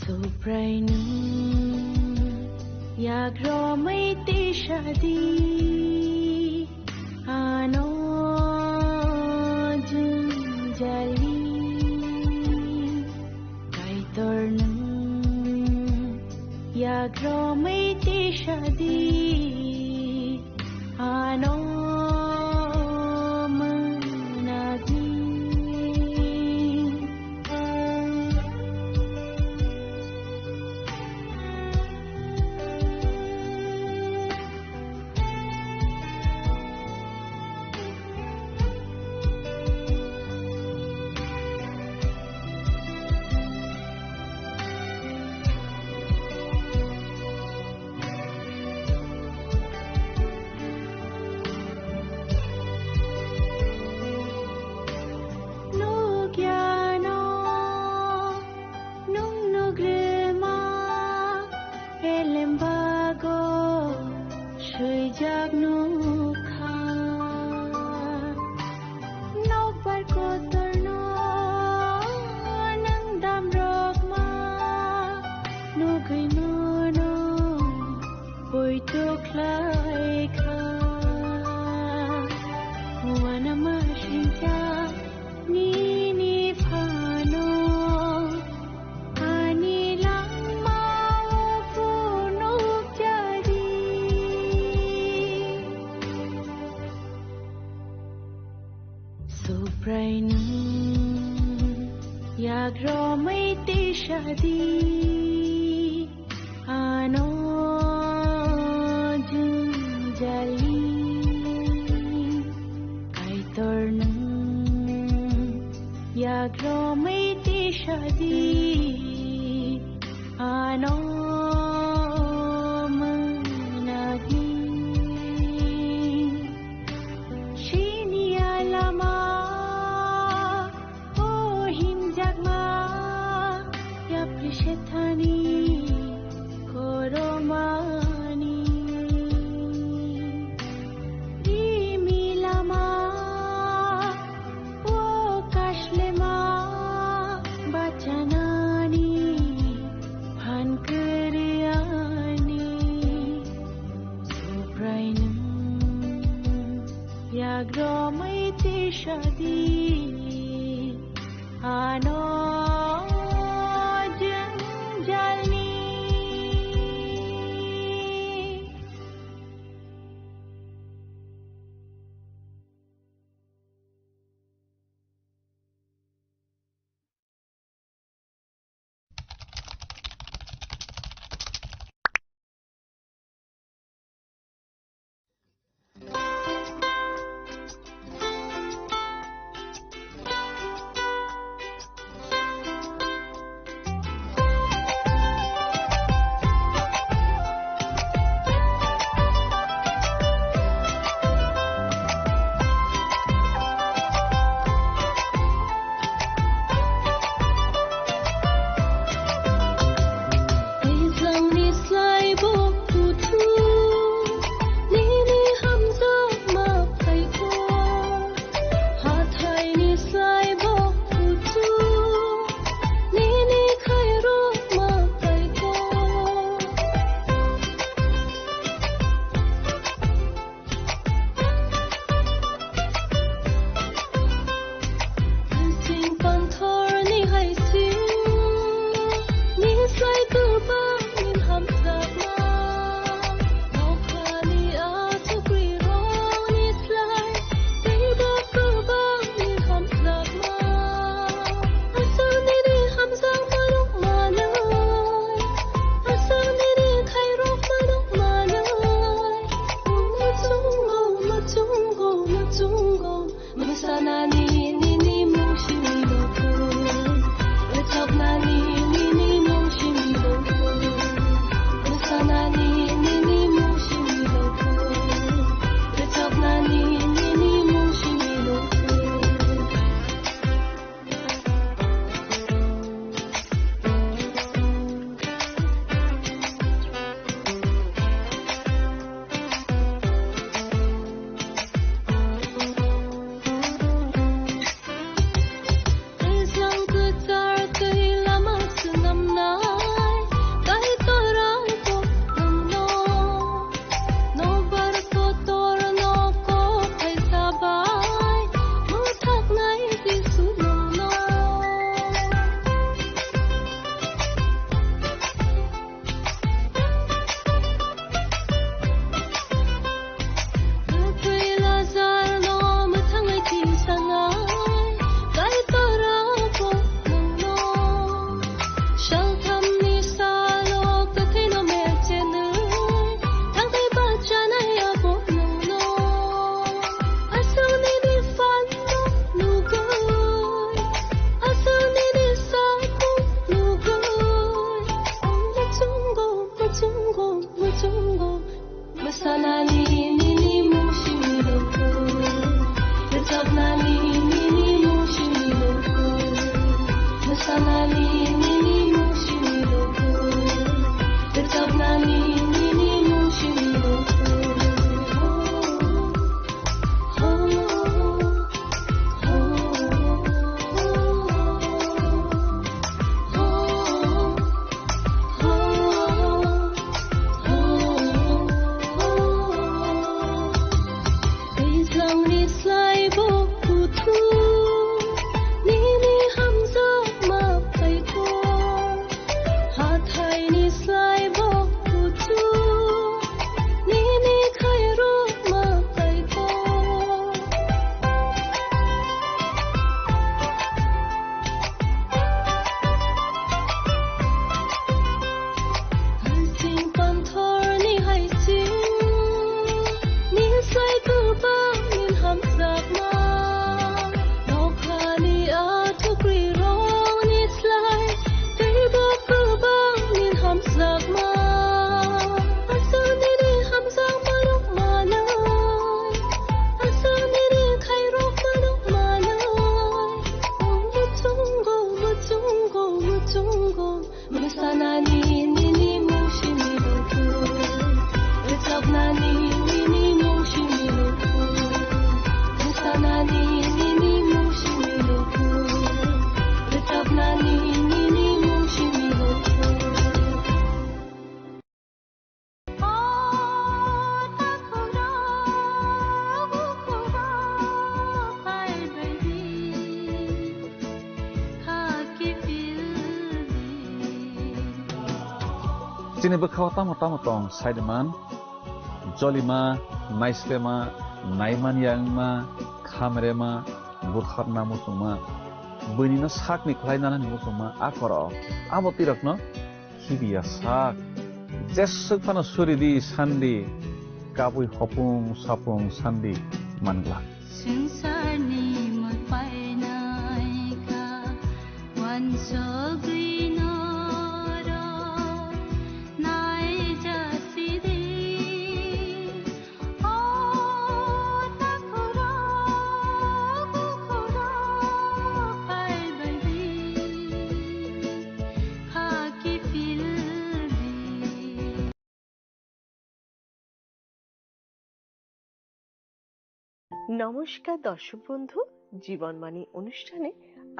Subrai nwng yagromwi tisadi ano jwngjali. Kaitor nwng yagromwi tisadi ano Prai nwng yak romwi tisa di, ano jwngjalni. Kaitor nwng yak romwi tisa di, ano mwnakni. Sini a lama o himjakma, yapri sethani koromani. Rimi lama o kaslema bachanani phan kwrwi ani. Subrainwng yak romwi tisa di, ano jwngjalni. Twijlangni slai bo kuthuk, nini hamjakma phaikho. Hathaini slai bo kuthuk, nini khairokma phaikho. Sing panthorni hai sing, ni slai kwbangni hamjakma. Nokhani achukrirokni slai, teibo kwbangni hamjakma. Aswk nini hamjakma rok manwi, aswk nini khairokma rok manwi. Muchungo, muchungo, muchungo, mwsanani nini mung simi rokho. Rwchapnani nini mung simi rokho. Mwsanani nini mung simi rokho. Rwchapnani nini mung simi rokho. Chini bwkhao tamo tamo tong saiman, jolima, naislema, naiman yangma, khamrema, butharna muchungma, buini no sakni khlai nanani muchungma a korok, abo tirokno khibiya sak. Jeswk phano suridi sandi, kabui hopung sapung sandi manglak. Swngcharni mul painai kha, uansugwi norok naijasidi. O takhurok, bukhurok phaibaidi, khaki pildi. নমস্কার দর্শক বন্ধু, জীবনবাণী অনুষ্ঠানে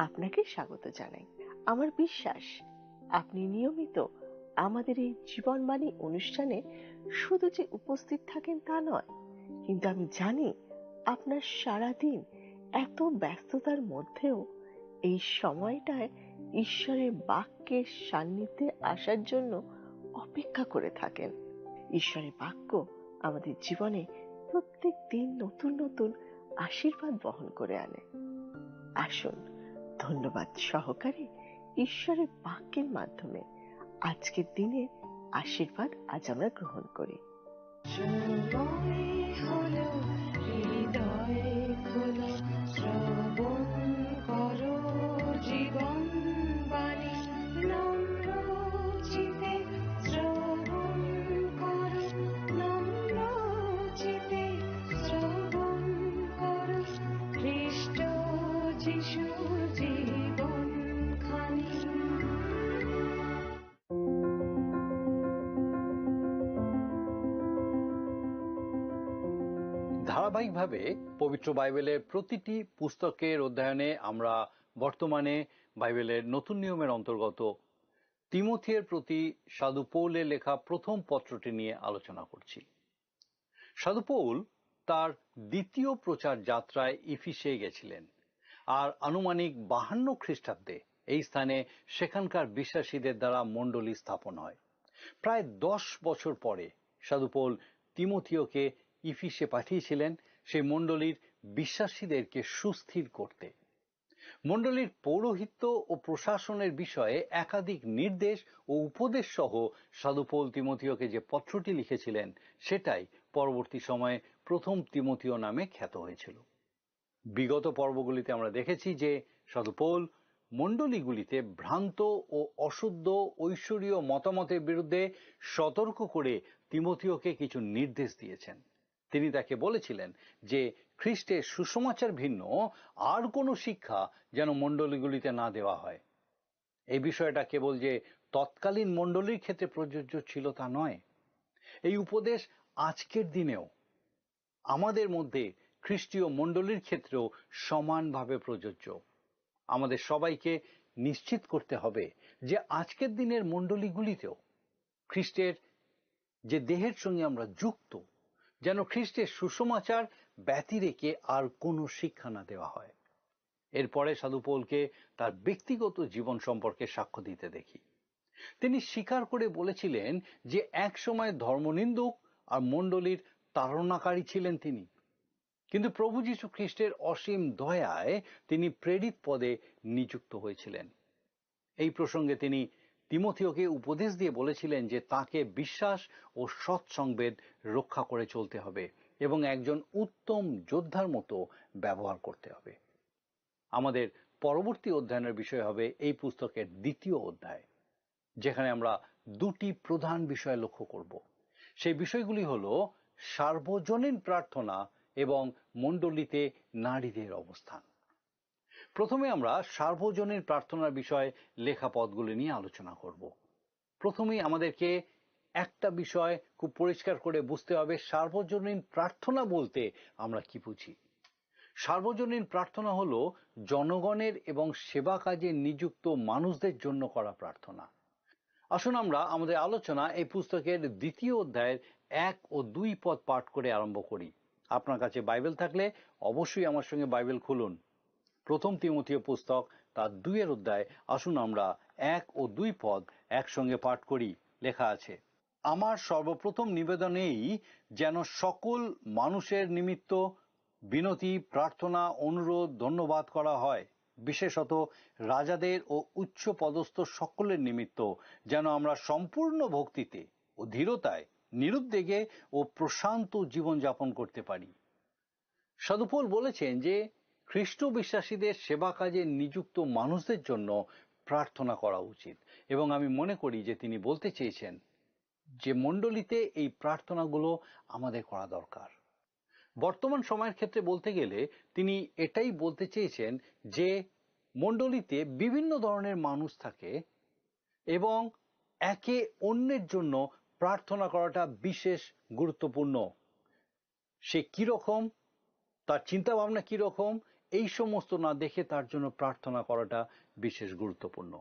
আপনাকে স্বাগত জানাই। আমার বিশ্বাস আপনি নিয়মিত আমাদের এই জীবনবাণী অনুষ্ঠানে শুধু যে উপস্থিত থাকেন তা নয়, কিন্তু আমি জানি আপনার সারাদিন এত ব্যস্ততার মধ্যেও এই সময়টায় ঈশ্বরের বাক্যের সান্নিধ্যে আসার জন্য অপেক্ষা করে থাকেন। ঈশ্বরের বাক্য আমাদের জীবনে প্রত্যেক দিন নতুন নতুন আশীর্বাদ বহন করে আনে। আসুন, ধন্যবাদ সহকারে ঈশ্বরের বাক্যের মাধ্যমে আজকের দিনের আশীর্বাদ আজ আমরা গ্রহণ করি। সময় হলো, হৃদয় খোলো, শ্রবণ করো জীবন বাণী। নম্র চিতে শ্রবণ করো, নম্র চিতে শ্রবণ করো, খ্রিস্ট যিশু জীবন খানি। ধারাবাহিকভাবে পবিত্র বাইবেলের প্রতিটি পুস্তকের অধ্যয়নে আমরা বর্তমানে বাইবেলের নতুন নিয়মের অন্তর্গত তিমথিয়ের প্রতি সাধু পৌলের লেখা প্রথম পত্রটি নিয়ে আলোচনা করছি। সাধু পৌল তার দ্বিতীয় প্রচার যাত্রায় ইফিসে গেছিলেন, আর আনুমানিক বাহান্ন খ্রিস্টাব্দে এই স্থানে সেখানকার বিশ্বাসীদের দ্বারা মণ্ডলী স্থাপন হয়। প্রায় দশ বছর পরে সাধু পৌল তিমথিওকে ইফিসে পাঠিয়েছিলেন সেই মণ্ডলীর বিশ্বাসীদেরকে সুস্থির করতে। মণ্ডলীর পৌরোহিত্য ও প্রশাসনের বিষয়ে একাধিক নির্দেশ ও উপদেশ সহ সাধু পৌল তিমথিওকে যে পত্রটি লিখেছিলেন, সেটাই পরবর্তী সময়ে প্রথম তিমথিও নামে খ্যাত হয়েছিল। বিগত পর্বগুলিতে আমরা দেখেছি যে সাধু পৌল মণ্ডলীগুলিতে ভ্রান্ত ও অশুদ্ধ ঐশ্বরীয় মতামতের বিরুদ্ধে সতর্ক করে তিমথিওকে কিছু নির্দেশ দিয়েছেন। তিনি তাকে বলেছিলেন যে খ্রিস্টের সুসমাচার ভিন্ন আর কোনো শিক্ষা যেন মণ্ডলীগুলিতে না দেওয়া হয়। এই বিষয়টা কেবল যে তৎকালীন মণ্ডলীর ক্ষেত্রে প্রযোজ্য ছিল তা নয়, এই উপদেশ আজকের দিনেও আমাদের মধ্যে খ্রিস্টীয় মণ্ডলীর ক্ষেত্রেও সমানভাবে প্রযোজ্য। আমাদের সবাইকে নিশ্চিত করতে হবে যে আজকের দিনের মণ্ডলীগুলিতেও খ্রিস্টের যে দেহের সঙ্গে আমরা যুক্ত, যেন খ্রিস্টের সুসমাচার ব্যতিরেকে আর কোনো শিক্ষা না দেওয়া হয়। এরপরে সাধু পৌলকে তার ব্যক্তিগত জীবন সম্পর্কে সাক্ষ্য দিতে দেখি। তিনি স্বীকার করে বলেছিলেন যে এক সময় ধর্মনিন্দুক আর মণ্ডলীর তাড়নাকারী ছিলেন তিনি, কিন্তু প্রভু যীশু খ্রিস্টের অসীম দয়ায় তিনি প্রেরিত পদে নিযুক্ত হয়েছিলেন। এই প্রসঙ্গে তিনি তিমথিওকে উপদেশ দিয়ে বলেছিলেন যে তাকে বিশ্বাস ও সৎ সংবেদ রক্ষা করে চলতে হবে এবং একজন উত্তম যোদ্ধার মতো ব্যবহার করতে হবে। আমাদের পরবর্তী অধ্যয়নের বিষয় হবে এই পুস্তকের দ্বিতীয় অধ্যায়, যেখানে আমরা দুটি প্রধান বিষয় লক্ষ্য করব। সেই বিষয়গুলি হলো সার্বজনীন প্রার্থনা এবং মণ্ডলীতে নারীদের অবস্থান। প্রথমে আমরা সার্বজনীন প্রার্থনার বিষয়ে লেখা পদগুলি নিয়ে আলোচনা করব। প্রথমেই আমাদেরকে একটা বিষয় খুব পরিষ্কার করে বুঝতে হবে, সার্বজনীন প্রার্থনা বলতে আমরা কি বুঝি। সার্বজনীন প্রার্থনা হলো জনগণের এবং সেবা কাজে নিযুক্ত মানুষদের জন্য করা প্রার্থনা। আসুন আমরা আমাদের আলোচনা এই পুস্তকের দ্বিতীয় অধ্যায়ের এক ও দুই পদ পাঠ করে আরম্ভ করি। আপনার কাছে বাইবেল থাকলে অবশ্যই আমার সঙ্গে বাইবেল খুলুন। প্রথম তিমথিও পুস্তক তার দুইয়ের অধ্যায়, আসুন আমরা এক ও দুই পদ একসঙ্গে পাঠ করি। লেখা আছে, আমার সর্বপ্রথম নিবেদন এই, যেন সকল মানুষের নিমিত্ত বিনতি, প্রার্থনা, অনুরোধ, ধন্যবাদ করা হয়, বিশেষত রাজাদের ও উচ্চ পদস্থ সকলের নিমিত্ত, যেন আমরা সম্পূর্ণ ভক্তিতে ও ধীরতায়, নিরুদ্বেগে ও প্রশান্ত জীবনযাপন করতে পারি। সাধু পৌল বলেছেন যে খ্রিস্ট বিশ্বাসীদের সেবা কাজে নিযুক্ত মানুষদের জন্য প্রার্থনা করা উচিত, এবং আমি মনে করি যে তিনি বলতে চেয়েছেন যে মণ্ডলীতে এই প্রার্থনাগুলো আমাদের করা দরকার। বর্তমান সময়ের ক্ষেত্রে বলতে গেলে তিনি এটাই বলতে চেয়েছেন যে মণ্ডলীতে বিভিন্ন ধরনের মানুষ থাকে এবং একে অন্যের জন্য প্রার্থনা করাটা বিশেষ গুরুত্বপূর্ণ। সে কিরকম, তার চিন্তা ভাবনা কিরকম, এই সমস্ত না দেখে তার জন্য প্রার্থনা করাটা বিশেষ গুরুত্বপূর্ণ।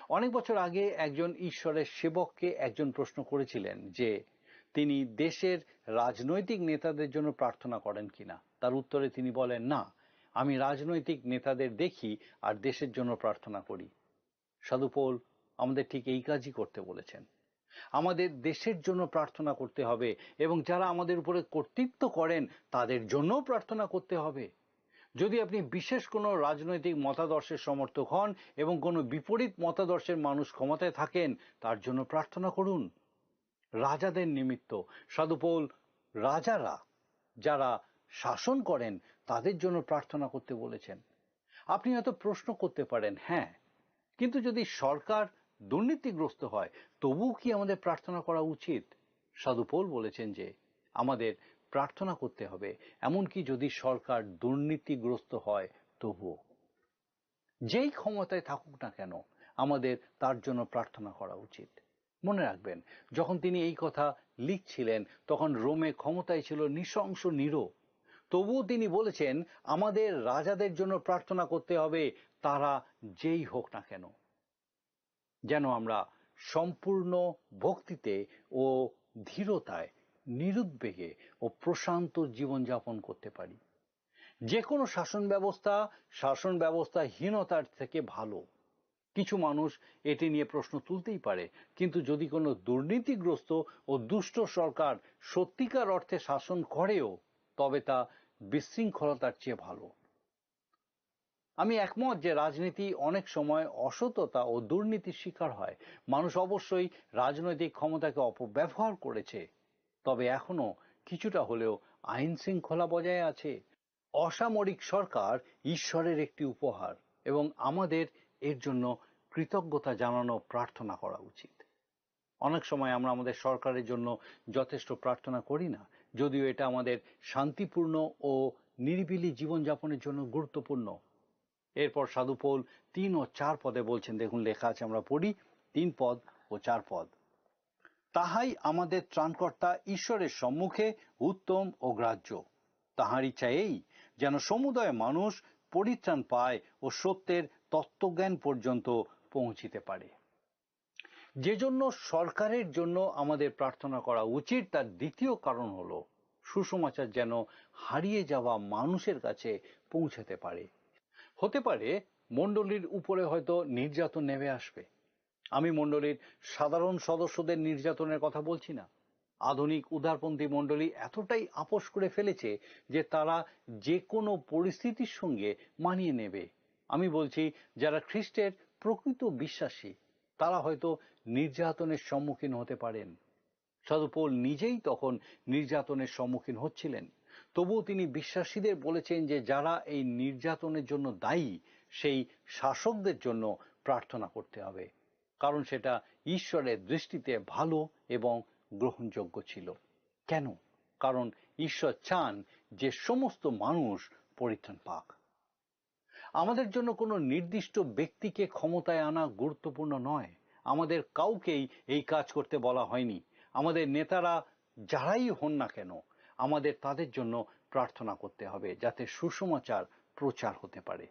অনেক বছর আগে একজন ঈশ্বরের সেবককে একজন প্রশ্ন করেছিলেন যে তিনি দেশের রাজনৈতিক নেতাদের জন্য প্রার্থনা করেন কিনা। তার উত্তরে তিনি বলেন, "না, আমি রাজনৈতিক নেতাদের দেখি আর দেশের জন্য প্রার্থনা করি।" সাধু পৌল আমাদের ঠিক এই কাজই করতে বলেছেন। আমাদের দেশের জন্য প্রার্থনা করতে হবে এবং যারা আমাদের উপরে কর্তৃত্ব করেন তাদের জন্যও প্রার্থনা করতে হবে। যদি আপনি বিশেষ কোনো রাজনৈতিক মতাদর্শের সমর্থক হন এবং কোনো বিপরীত মতাদর্শের মানুষ ক্ষমতায় থাকেন, তার জন্য প্রার্থনা করুন। রাজাদের নিমিত্ত সাধু পৌল রাজারা যারা শাসন করেন তাদের জন্য প্রার্থনা করতে বলেছেন। আপনি হয়তো প্রশ্ন করতে পারেন, "হ্যাঁ, কিন্তু যদি সরকার দুর্নীতিগ্রস্ত হয়, তবুও কি আমাদের প্রার্থনা করা উচিত?" সাধু পৌল বলেছেন যে আমাদের প্রার্থনা করতে হবে, এমনকি যদি সরকার দুর্নীতিগ্রস্ত হয় তবুও। যেই ক্ষমতায় থাকুক না কেন, আমাদের তার জন্য প্রার্থনা করা উচিত। মনে রাখবেন, যখন তিনি এই কথা লিখছিলেন, তখন রোমে ক্ষমতায় ছিল নৃশংস নিরো। তবুও তিনি বলেছেন, "আমাদের রাজাদের জন্য প্রার্থনা করতে হবে, তারা যেই হোক না কেন।" যেন আমরা সম্পূর্ণ ভক্তিতে ও ধীরতায়, নিরুদ্বেগে ও প্রশান্ত জীবনযাপন করতে পারি। যে কোনো শাসন ব্যবস্থা শাসন ব্যবস্থাহীনতার থেকে ভালো। কিছু মানুষ এটি নিয়ে প্রশ্ন তুলতেই পারে, কিন্তু যদি কোনো দুর্নীতিগ্রস্ত ও দুষ্ট সরকার সত্যিকার অর্থে শাসন করেও, তবে তা বিশৃঙ্খলতার চেয়ে ভালো। আমি একমত যে রাজনীতি অনেক সময় অসততা ও দুর্নীতির শিকার হয়। মানুষ অবশ্যই রাজনৈতিক ক্ষমতাকে অপব্যবহার করেছে, তবে এখনো কিছুটা হলেও আইন শৃঙ্খলা বজায় আছে। অসামরিক সরকার ঈশ্বরের একটি উপহার এবং আমাদের এর জন্য কৃতজ্ঞতা জানানো, প্রার্থনা করা উচিত। অনেক সময় আমরা আমাদের সরকারের জন্য যথেষ্ট প্রার্থনা করি না, যদিও এটা আমাদের শান্তিপূর্ণ ও নিরিবিলি জীবনযাপনের জন্য গুরুত্বপূর্ণ। এরপর সাধু পৌল তিন ও চার পদে বলছেন, দেখুন, লেখা আছে, আমরা পড়ি তিন পদ ও চার পদ, "তাহাই আমাদের ত্রাণকর্তা ঈশ্বরের সম্মুখে উত্তম ও গ্রাহ্য। তাহার ইচ্ছা এই, যেন সমুদয় মানুষ পরিত্রাণ পায় ও সত্যের তত্ত্বজ্ঞান পর্যন্ত পৌঁছিতে পারে।" যে জন্য সরকারের জন্য আমাদের প্রার্থনা করা উচিত, তার দ্বিতীয় কারণ হলো সুসমাচার যেন হারিয়ে যাওয়া মানুষের কাছে পৌঁছাতে পারে। হতে পারে মণ্ডলীর উপরে হয়তো নির্যাতন নেমে আসবে। আমি মণ্ডলীর সাধারণ সদস্যদের নির্যাতনের কথা বলছি না। আধুনিক উদারপন্থী মণ্ডলী এতটাই আপোষ করে ফেলেছে যে তারা যে কোনো পরিস্থিতির সঙ্গে মানিয়ে নেবে। আমি বলছি, যারা খ্রিস্টের প্রকৃত বিশ্বাসী, তারা হয়তো নির্যাতনের সম্মুখীন হতে পারেন। সাধু পৌল নিজেই তখন নির্যাতনের সম্মুখীন হচ্ছিলেন। তবুও তিনি বিশ্বাসীদের বলেছেন যে যারা এই নির্যাতনের জন্য দায়ী, সেই শাসকদের জন্য প্রার্থনা করতে হবে, কারণ সেটা ঈশ্বরের দৃষ্টিতে ভালো এবং গ্রহণযোগ্য ছিল। কেন? কারণ ঈশ্বর চান যে সমস্ত মানুষ পরিত্রাণ পাক। আমাদের জন্য কোনো নির্দিষ্ট ব্যক্তিকে ক্ষমতায় আনা গুরুত্বপূর্ণ নয়। আমাদের কাউকেই এই কাজ করতে বলা হয়নি। আমাদের নেতারা যারাই হন না কেন, আমাদের তাদের জন্য প্রার্থনা করতে হবে, যাতে সুসমাচার প্রচার হতে পারে।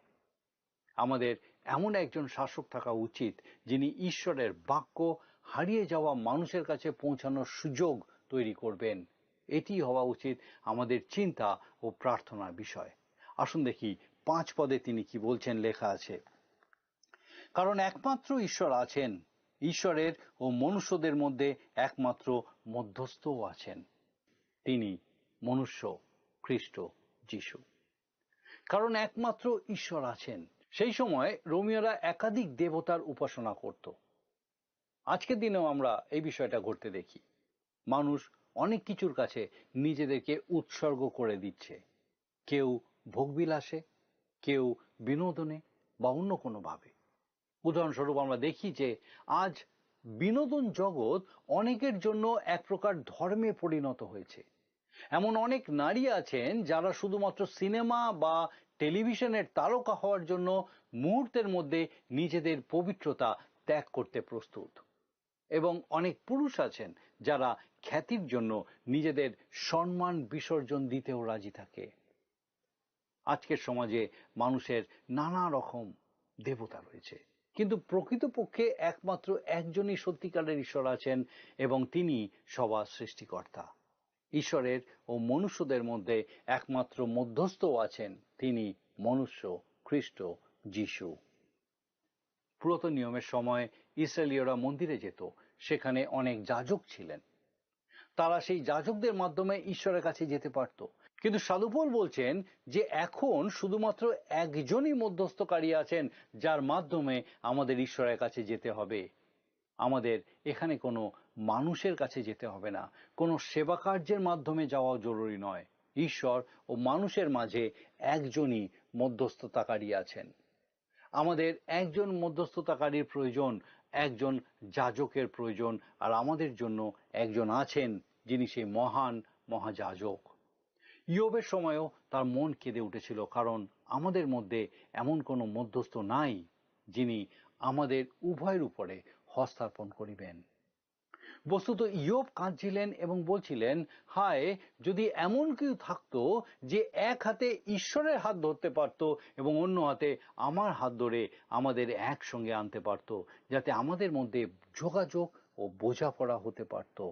আমাদের এমন একজন শাসক থাকা উচিত, যিনি ঈশ্বরের বাক্য হারিয়ে যাওয়া মানুষের কাছে পৌঁছানোর সুযোগ তৈরি করবেন। এটি হওয়া উচিত আমাদের চিন্তা ও প্রার্থনার বিষয়। আসুন দেখি, পাঁচ পদে তিনি কি বলছেন, লেখা আছে, "কারণ একমাত্র ঈশ্বর আছেন, ঈশ্বরের ও মনুষ্যদের মধ্যে একমাত্র মধ্যস্থও আছেন, তিনি মনুষ্য খ্রিস্ট যিশু। কারণ একমাত্র ঈশ্বর আছেন। সেই সময় রোমীয়রা একাধিক দেবতার উপাসনা করত। আজকের দিনেও আমরা এই বিষয়টা ঘটতে দেখি। মানুষ অনেক কিছুর কাছে নিজেদেরকে উৎসর্গ করে দিচ্ছে, কেউ ভোগবিলাসে, কেউ বিনোদনে বা অন্য কোনোভাবে। উদাহরণস্বরূপ, আমরা দেখি যে আজ বিনোদন জগৎ অনেকের জন্য এক প্রকার ধর্মে পরিণত হয়েছে। এমন অনেক নারী আছেন যারা শুধুমাত্র সিনেমা বা টেলিভিশনের তারকা হওয়ার জন্য মুহূর্তের মধ্যে নিজেদের পবিত্রতা ত্যাগ করতে প্রস্তুত। এবং অনেক পুরুষ আছেন যারা খ্যাতির জন্য নিজেদের সম্মান বিসর্জন দিতেও রাজি থাকে। আজকের সমাজে মানুষের নানা রকম দেবতা রয়েছে, কিন্তু প্রকৃতপক্ষে একমাত্র একজনই সত্যিকারের ঈশ্বর আছেন, এবং তিনি সবার সৃষ্টিকর্তা। ঈশ্বরের ও মনুষ্যদের মধ্যে একমাত্র মধ্যস্থও আছেন, তিনি মনুষ্য খ্রিস্ট যিশু। পুরাতন নিয়মের সময় ইসরায়েলীয়রা মন্দিরে যেত, সেখানে অনেক যাজক ছিলেন। তারা সেই যাজকদের মাধ্যমে ঈশ্বরের কাছে যেতে পারত। কিন্তু সাধু পৌল বলছেন যে এখন শুধুমাত্র একজনই মধ্যস্থকারী আছেন, যার মাধ্যমে আমাদের ঈশ্বরের কাছে যেতে হবে। আমাদের এখানে কোনো মানুষের কাছে যেতে হবে না, কোনো সেবা কার্যের মাধ্যমে যাওয়াও জরুরি নয়। ঈশ্বর ও মানুষের মাঝে একজনই মধ্যস্থতাকারী আছেন। আমাদের একজন মধ্যস্থতাকারীর প্রয়োজন, একজন যাজকের প্রয়োজন, আর আমাদের জন্য একজন আছেন, যিনি সেই মহান মহাযাজক। ইয়বের সময়ও তার মন কেঁদে উঠেছিল, কারণ আমাদের মধ্যে এমন কোনো মধ্যস্থ নাই যিনি আমাদের উভয়ের উপরে হস্তার্পণ করিবেন। বস্তুত ইয়ব কাঁদছিলেন এবং বলছিলেন, "হায়, যদি এমন কেউ থাকতো যে এক হাতে ঈশ্বরের হাত ধরতে পারত এবং অন্য হাতে আমার হাত ধরে আমাদের একসঙ্গে আনতে পারত, যাতে আমাদের মধ্যে যোগাযোগ ও বোঝাপড়া হতে পারত,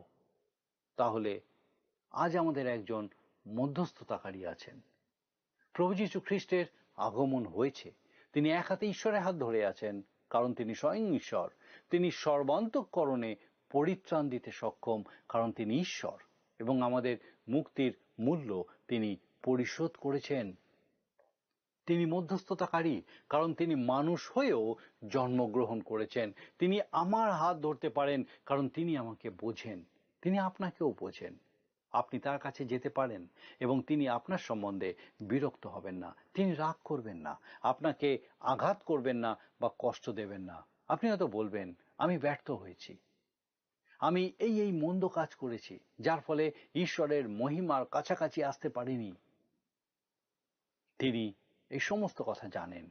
তাহলে আজ আমাদের একজন মধ্যস্থতাকারী আছেন।" প্রভু যীশু খ্রিস্টের আগমন হয়েছে। তিনি এক হাতে ঈশ্বরের হাত ধরে আছেন, কারণ তিনি স্বয়ং ঈশ্বর। তিনি সর্বান্তঃকরণে পরিত্রাণ দিতে সক্ষম, কারণ তিনি ঈশ্বর, এবং আমাদের মুক্তির মূল্য তিনি পরিশোধ করেছেন। তিনি মধ্যস্থতাকারী, কারণ তিনি মানুষ হয়েও জন্মগ্রহণ করেছেন। তিনি আমার হাত ধরতে পারেন, কারণ তিনি আমাকে বোঝেন। তিনি আপনাকেও বোঝেন। আপনি তার কাছে যেতে পারেন এবং তিনি আপনার সম্বন্ধে বিরক্ত হবেন না, তিনি রাগ করবেন না, আপনাকে আঘাত করবেন না বা কষ্ট দেবেন না। আপনি হয়তো বলবেন, "আমি ব্যর্থ হয়েছি, আমি এই এই মন্দ কাজ করেছি, যার ফলে ঈশ্বরের মহিমার কাছাকাছি আসতে পারিনি।" তিনি এই সমস্ত কথা জানেন,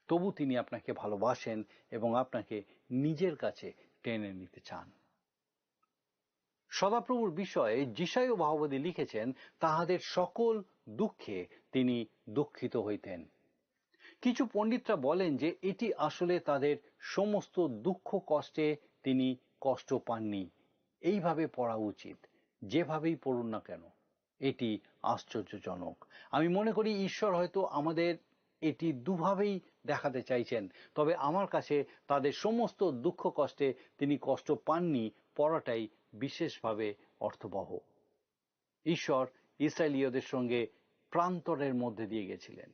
তবু তিনি আপনাকে ভালোবাসেন এবং আপনাকে নিজের কাছে টেনে নিতে চান। সদাপ্রভুর বিষয়ে যিশায় ভাববাদী লিখেছেন, "তাহাদের সকল দুঃখে তিনি দুঃখিত হইতেন।" কিছু পণ্ডিতরা বলেন যে এটি আসলে তাদের সমস্ত দুঃখ কষ্টে তিনি কষ্ট পাননি। এইভাবে পড়া উচিত, যেভাবেই পড়ুন না কেন। এটি আশ্চর্যজনক। আমি মনে করি ঈশ্বর হয়তো আমাদের এটি দুভাবেই দেখাতে চাইছেন, তবে আমার কাছে তাদের সমস্ত দুঃখ কষ্টে তিনি কষ্ট পাননি পড়াটাই বিশেষভাবে অর্থবহ। ঈশ্বর ইসরায়েলীয়দের সঙ্গে প্রান্তরের মধ্যে দিয়ে গেছিলেন।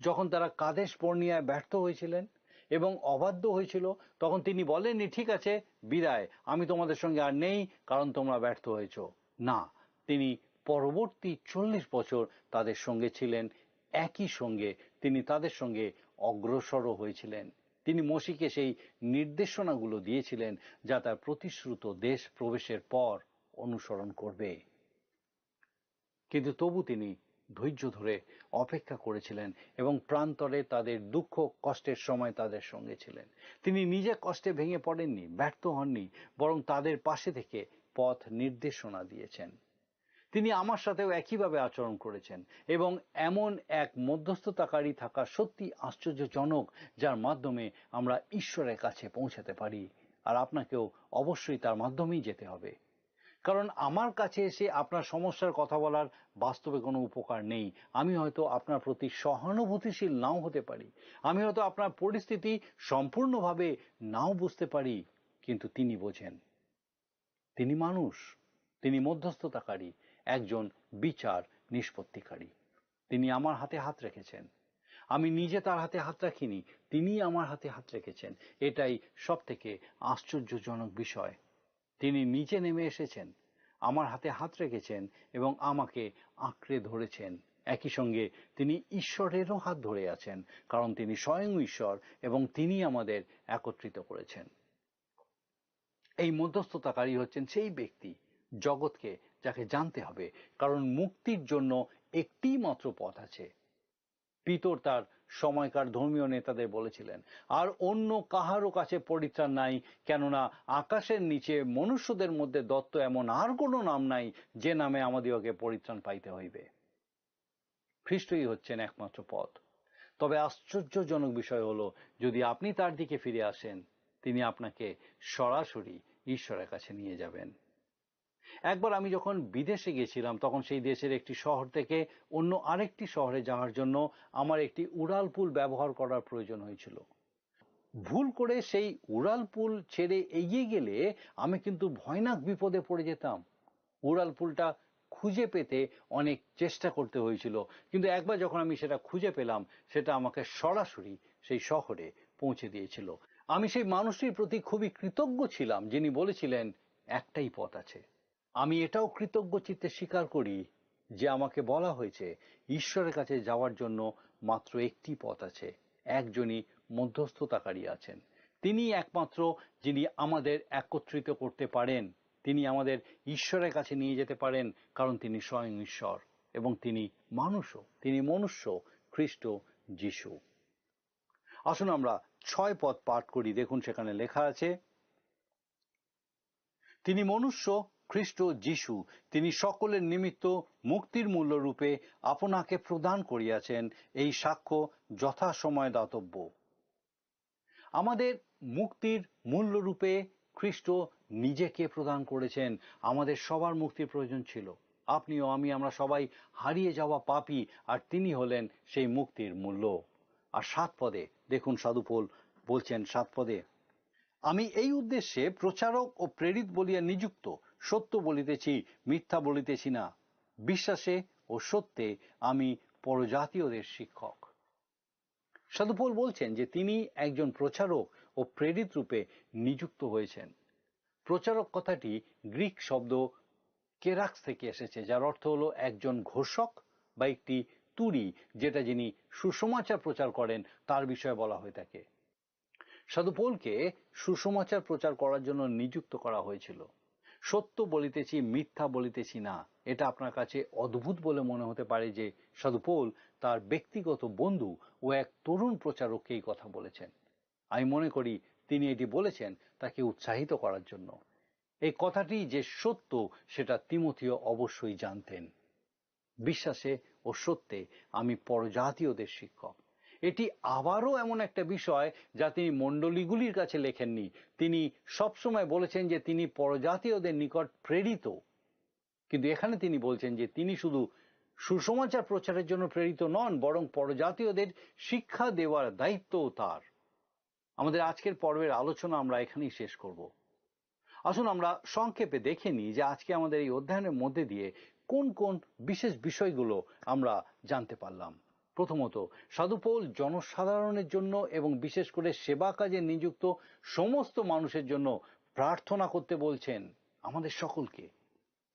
যখন তারা কাদেশ বর্নিয়ায় ব্যর্থ হয়েছিলেন এবং অবাধ্য হয়েছিল, তখন তিনি বলেননি, "ঠিক আছে, বিদায়, আমি তোমাদের সঙ্গে আর নেই, কারণ তোমরা ব্যর্থ হয়েছো।" না, তিনি পরবর্তী চল্লিশ বছর তাদের সঙ্গে ছিলেন, একই সঙ্গে তিনি তাদের সঙ্গে অগ্রসরও হয়েছিলেন। তিনি মোশিকে সেই নির্দেশনাগুলো দিয়েছিলেন, যা তার প্রতিশ্রুত দেশ প্রবেশের পর অনুসরণ করবে। কিন্তু তবু তিনি ধৈর্য ধরে অপেক্ষা করেছিলেন এবং প্রান্তরে তাদের দুঃখ কষ্টের সময় তাদের সঙ্গে ছিলেন। তিনি নিজে কষ্টে ভেঙে পড়েননি, ব্যর্থ হননি, বরং তাদের পাশে থেকে পথ নির্দেশনা দিয়েছেন। তিনি আমার সাথেও একইভাবে আচরণ করেছেন এবং এমন এক মধ্যস্থতাকারী থাকা সত্যি আশ্চর্যজনক, যার মাধ্যমে আমরা ঈশ্বরের কাছে পৌঁছাতে পারি। আর আপনাকেও অবশ্যই তার মাধ্যমেই যেতে হবে, কারণ আমার কাছে এসে আপনার সমস্যার কথা বলার বাস্তবে কোনো উপকার নেই। আমি হয়তো আপনার প্রতি সহানুভূতিশীল নাও হতে পারি, আমি হয়তো আপনার পরিস্থিতি সম্পূর্ণভাবে নাও বুঝতে পারি, কিন্তু তিনি বোঝেন। তিনি মানুষ, তিনি মধ্যস্থতাকারী, একজন বিচার নিষ্পত্তিকারী। তিনি আমার হাতে হাত রেখেছেন। আমি নিজে তার হাতে হাত রাখিনি, তিনি আমার হাতে হাত রেখেছেন। এটাই সব থেকে আশ্চর্যজনক বিষয়। তিনি নিচে নেমে এসেছেন, আমার হাতে হাত রেখেছেন এবং আমাকে আঁকড়ে ধরেছেন। একই সঙ্গে তিনি ঈশ্বরেরও হাত ধরে আছেন, কারণ তিনি স্বয়ং ঈশ্বর এবং তিনি আমাদের একত্রিত করেছেন। এই মধ্যস্থতাকারী হচ্ছেন সেই ব্যক্তি, জগৎকে, যাকে জানতে হবে, কারণ মুক্তির জন্য একটি মাত্র পথ আছে। পিতর তার সময়কার ধর্মীয় নেতাদের বলেছিলেন, "আর অন্য কাহারও কাছে পরিত্রাণ নাই, কেননা আকাশের নিচে মনুষ্যদের মধ্যে দত্ত এমন আর কোনো নাম নাই, যে নামে আমাদিগকে পরিত্রাণ পাইতে হইবে।" খ্রিস্টই হচ্ছেন একমাত্র পথ। তবে আশ্চর্যজনক বিষয় হলো, যদি আপনি তার দিকে ফিরে আসেন, তিনি আপনাকে সরাসরি ঈশ্বরের কাছে নিয়ে যাবেন। একবার আমি যখন বিদেশে গেছিলাম, তখন সেই দেশের একটি শহর থেকে অন্য আরেকটি শহরে যাওয়ার জন্য আমার একটি উড়ালপুল ব্যবহার করার প্রয়োজন হয়েছিল। ভুল করে সেই উড়ালপুল ছেড়ে এগিয়ে গেলে আমি কিন্তু ভয়ানক বিপদে পড়ে যেতাম। উড়ালপুলটা খুঁজে পেতে অনেক চেষ্টা করতে হয়েছিল, কিন্তু একবার যখন আমি সেটা খুঁজে পেলাম, সেটা আমাকে সরাসরি সেই শহরে পৌঁছে দিয়েছিল। আমি সেই মানুষটির প্রতি খুবই কৃতজ্ঞ ছিলাম, যিনি বলেছিলেন, "একটাই পথ আছে।" আমি এটাও কৃতজ্ঞ চিত্তে স্বীকার করি যে আমাকে বলা হয়েছে, ঈশ্বরের কাছে যাওয়ার জন্য মাত্র একটি পথ আছে, একজনই মধ্যস্থতাকারী আছেন। তিনি একমাত্র যিনি আমাদের একত্রিত করতে পারেন, তিনি আমাদের ঈশ্বরের কাছে নিয়ে যেতে পারেন, কারণ তিনি স্বয়ং ঈশ্বর এবং তিনি মানুষও, তিনি মনুষ্য, খ্রিস্ট যিশু। আসুন আমরা ছয় পদ পাঠ করি। দেখুন, সেখানে লেখা আছে, "তিনি মনুষ্য, খ্রিস্ট যিশু, তিনি সকলের নিমিত্ত মুক্তির মূল্য রূপে আপনাকে প্রদান করিয়াছেন, এই সাক্ষ্য যথাসময় দাতব্য।" আমাদের মুক্তির মূল্য রূপে খ্রিস্ট নিজেকে প্রদান করেছেন। আমাদের সবার মুক্তির প্রয়োজন ছিল। আপনিও আমি, আমরা সবাই হারিয়ে যাওয়া পাপী, আর তিনি হলেন সেই মুক্তির মূল্য। আর সাত পদে দেখুন, সাধু পৌল বলছেন সাত পদে, "আমি এই উদ্দেশ্যে প্রচারক ও প্রেরিত বলিয়া নিযুক্ত, সত্য বলিতেছি, মিথ্যা বলিতেছি না। বিশ্বাসে ও সত্যে আমি পরজাতীয়দের শিক্ষক।" সাধু পৌল বলছেন যে তিনি একজন প্রচারক ও প্রেরিত রূপে নিযুক্ত হয়েছেন। প্রচারক কথাটি গ্রিক শব্দ কেরাক্স থেকে এসেছে, যার অর্থ হলো একজন ঘোষক বা একটি তুরি, যেটা যিনি সুসমাচার প্রচার করেন, তার বিষয়ে বলা হয়ে থাকে। সাধু পৌলকে সুসমাচার প্রচার করার জন্য নিযুক্ত করা হয়েছিল। "সত্য বলিতেছি, মিথ্যা বলিতেছি না।" এটা আপনার কাছে অদ্ভুত বলে মনে হতে পারে যে সাধু পৌল তার ব্যক্তিগত বন্ধু ও এক তরুণ প্রচারককে এই কথা বলেছেন। আমি মনে করি তিনি এটি বলেছেন তাকে উৎসাহিত করার জন্য। এই কথাটি যে সত্য, সেটা তিমথিও অবশ্যই জানতেন। "বিশ্বাসে ও সত্যে আমি পরজাতীয়দের শিক্ষক।" এটি আবারও এমন একটা বিষয় যা তিনি মণ্ডলীগুলির কাছে লেখেননি। তিনি সবসময় বলেছেন যে তিনি পরজাতীয়দের নিকট প্রেরিত, কিন্তু এখানে তিনি বলছেন যে তিনি শুধু সুসমাচার প্রচারের জন্য প্রেরিত নন, বরং পরজাতীয়দের শিক্ষা দেওয়ার দায়িত্বও তার। আমাদের আজকের পর্বের আলোচনা আমরা এখানেই শেষ করব। আসুন আমরা সংক্ষেপে দেখে নিই যে আজকে আমাদের এই অধ্যয়নের মধ্যে দিয়ে কোন কোন বিশেষ বিষয়গুলো আমরা জানতে পারলাম। প্রথমত, সাধু পৌল জনসাধারণের জন্য এবং বিশেষ করে সেবা কাজে নিযুক্ত সমস্ত মানুষের জন্য প্রার্থনা করতে বলছেন আমাদের সকলকে।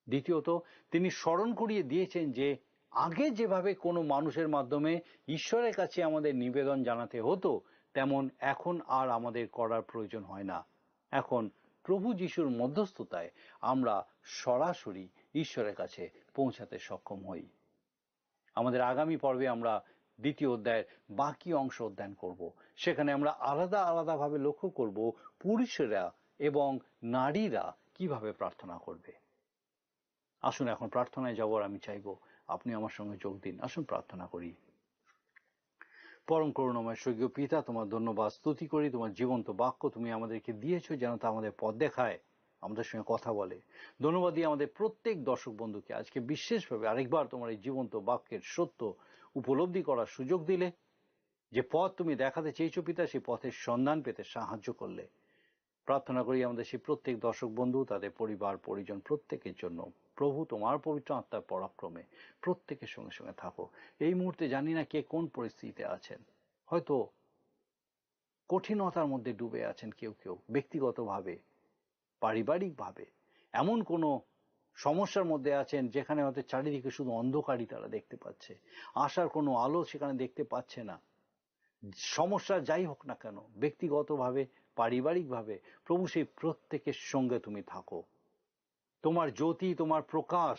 দ্বিতীয়ত, তিনি স্মরণ করিয়ে দিয়েছেন যে আগে যেভাবে কোনো মানুষের মাধ্যমে ঈশ্বরের কাছে আমাদের নিবেদন জানাতে হতো, তেমন এখন আর আমাদের করার প্রয়োজন হয় না। এখন প্রভু যিশুর মধ্যস্থতায় আমরা সরাসরি ঈশ্বরের কাছে পৌঁছাতে সক্ষম হই। আমাদের আগামী পর্বে আমরা দ্বিতীয় অধ্যায়ের বাকি অংশ অধ্যয়ন করব। সেখানে আমরা আলাদা আলাদাভাবে লক্ষ্য করব পুরুষেরা এবং নারীরা কিভাবে প্রার্থনা করবে। আসুন, এখন প্রার্থনায় যাওয়ার আমি চাইব আপনি আমার সঙ্গে যোগ দিন। আসুন, প্রার্থনা করি। পরম করুণাময় স্বর্গীয় পিতা, তোমার ধন্যবাদ, স্তুতি করি। তোমার জীবন্ত বাক্য তুমি আমাদেরকে দিয়েছো, যেন তা আমাদের পথ দেখায়, আমাদের সঙ্গে কথা বলে। ধন্যবাদ দিই আমাদের প্রত্যেক দর্শক বন্ধুকে। আজকে বিশেষভাবে আরেকবার তোমার এই জীবন্ত বাক্যের সত্য উপলব্ধি করার সুযোগ দিলে, যে পথ তুমি দেখাতে চেয়েছো পিতা, সেই পথের সন্ধান পেতে সাহায্য করলে। প্রার্থনা করি আমাদের সেই প্রত্যেক দর্শক বন্ধু, তাদের পরিবার পরিজন, প্রত্যেকের জন্য। প্রভু, তোমার পবিত্র আত্মার পরাক্রমে প্রত্যেকের সঙ্গে সঙ্গে থাকো। এই মুহূর্তে জানি না কে কোন পরিস্থিতিতে আছেন, হয়তো কঠিনতার মধ্যে ডুবে আছেন কেউ কেউ, ব্যক্তিগতভাবে, পারিবারিকভাবে এমন কোনো সমস্যার মধ্যে আছেন যেখানে হয়তো চারিদিকে শুধু অন্ধকারই তারা দেখতে পাচ্ছে, আশার কোনো আলো সেখানে দেখতে পাচ্ছে না। সমস্যা যাই হোক না কেন, ব্যক্তিগতভাবে, পারিবারিকভাবে, প্রভু, সেই প্রত্যেকের সঙ্গে তুমি থাকো। তোমার জ্যোতি, তোমার প্রকাশ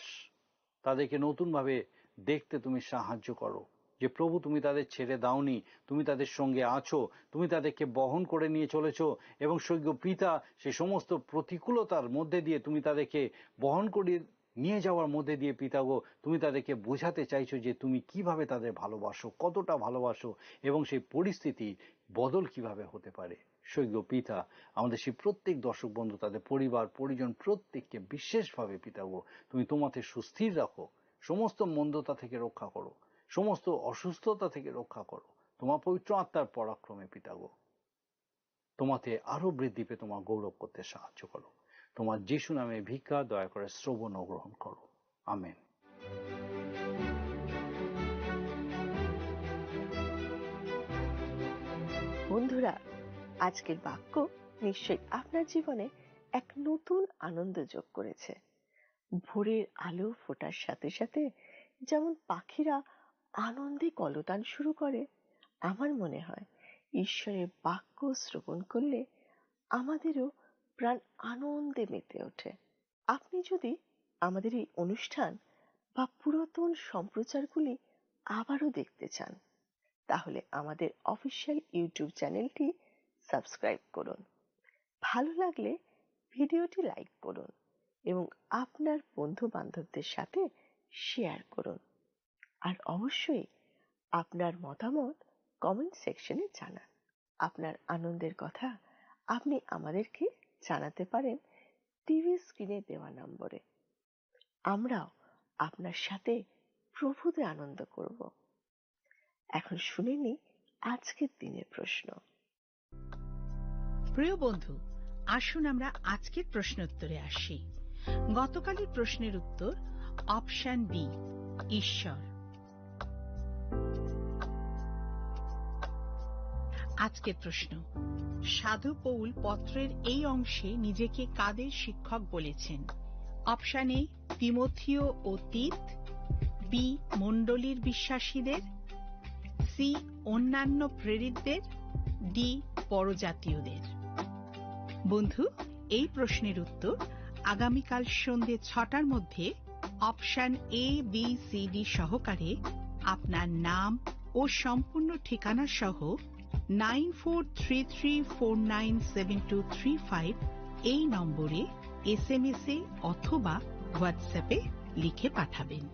তাদেরকে নতুনভাবে দেখতে তুমি সাহায্য করো। যে প্রভু, তুমি তাদের ছেড়ে দাওনি, তুমি তাদের সঙ্গে আছো, তুমি তাদেরকে বহন করে নিয়ে চলেছো। এবং স্বর্গীয় পিতা, সেই সমস্ত প্রতিকূলতার মধ্যে দিয়ে তুমি তাদেরকে বহন করে নিয়ে যাওয়ার মধ্যে দিয়ে, পিতা গো, তুমি তাদেরকে বোঝাতে চাইছো যে তুমি কিভাবে তাদের ভালোবাসো, কতটা ভালোবাসো, এবং সেই পরিস্থিতি বদল কিভাবে হতে পারে। স্বর্গীয় পিতা, আমাদের সেই প্রত্যেক দর্শক বন্ধু, তাদের পরিবার পরিজন, প্রত্যেককে বিশেষভাবে, পিতা গো, তুমি তোমাতে সুস্থির রাখো, সমস্ত মন্দতা থেকে রক্ষা করো, সমস্ত অসুস্থতা থেকে রক্ষা করো। তোমার পবিত্র আত্মার পরাক্রমে, পিতা গো, তোমাতে আরো বৃদ্ধি পেয়ে তোমার গৌরব করতে সাহায্য করো। তোমার যিশু নামে ভিক্ষা দয়া করে শ্রবণ ও গ্রহণ করো। আমেন। বন্ধুরা, আজকের বাক্য নিশ্চয়ই আপনার জীবনে এক নতুন আনন্দ যোগ করেছে। ভোরের আলো ফোটার সাথে সাথে যেমন পাখিরা আনন্দে কলতান শুরু করে, আমার মনে হয় ঈশ্বরের বাক্য শ্রবণ করলে আমাদেরও প্রাণ আনন্দে মেতে ওঠে। আপনি যদি আমাদের এই অনুষ্ঠান বা পুরাতন সম্প্রচারগুলি আবারও দেখতে চান, তাহলে আমাদের অফিসিয়াল YouTube চ্যানেলটি সাবস্ক্রাইব করুন। ভালো লাগলে ভিডিওটি লাইক করুন এবং আপনার বন্ধু বান্ধবদের সাথে শেয়ার করুন। আর অবশ্যই আপনার মতামত কমেন্ট সেকশনে জানান। আপনার আনন্দের কথা আপনি আমাদেরকে জানাতে পারেন টিভি স্ক্রিনে দেওয়া নম্বরে। আমরাও আপনার সাথে প্রভুতে আনন্দ করব। এখন শুনে নিই আজকের দিনের প্রশ্ন। প্রিয় বন্ধু, আসুন আমরা আজকের প্রশ্নোত্তরে আসি। গতকালের প্রশ্নের উত্তর অপশন বি, ঈশ্বর। আজকের প্রশ্ন, সাধু পৌল পত্রের এই অংশে নিজেকে কাদের শিক্ষক বলেছেন? অপশন এ, তিমথিও ও তীত, বি, মণ্ডলীর বিশ্বাসীদের, সি, অন্যান্য প্রেরিতদের, ডি, পরজাতীয়দের। বন্ধু, এই প্রশ্নের উত্তর আগামীকাল সন্ধে ছটার মধ্যে option A, B, C, D সহকারে আপনার নাম ও সম্পূর্ণ ঠিকানা সহ nine four three three four nine seven two three five এই নম্বরে এসএমএস এ অথবা হোয়াটসঅ্যাপে লিখে পাঠাবেন।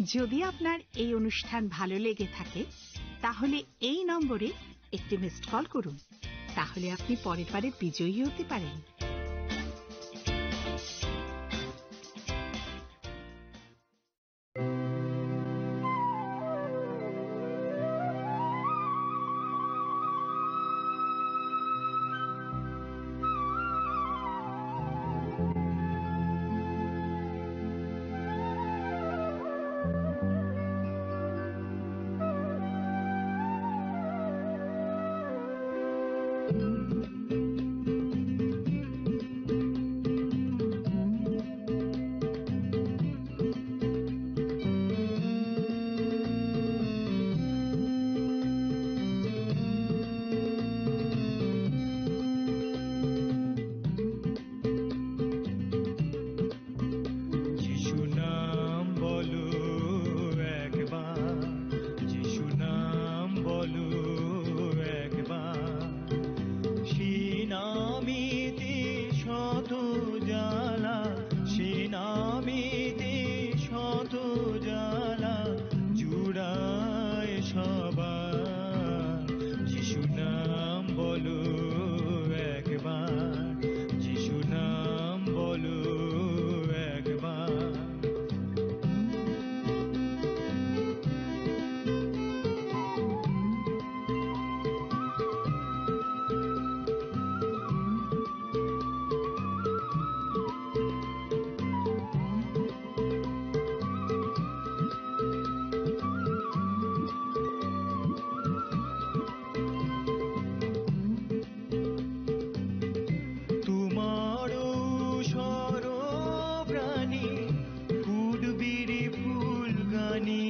যদি আপনার এই অনুষ্ঠান ভালো লেগে থাকে, তাহলে এই নম্বরে একটি মিসড কল করুন। তাহলে আপনি পরের বারে বিজয়ী হতে পারেন। যিশু নাম বলো একবার, যিশু নাম বলো একবার। সে নামেতে শত জ্বালা, সে নামেতে শত জ্বালা জুড়ায় সবার। যিশু নাম বলো একবার, যিশু নাম বলো একবার। তোমারও সর্বপ্রাণী ফুটবিরি ফুল গানি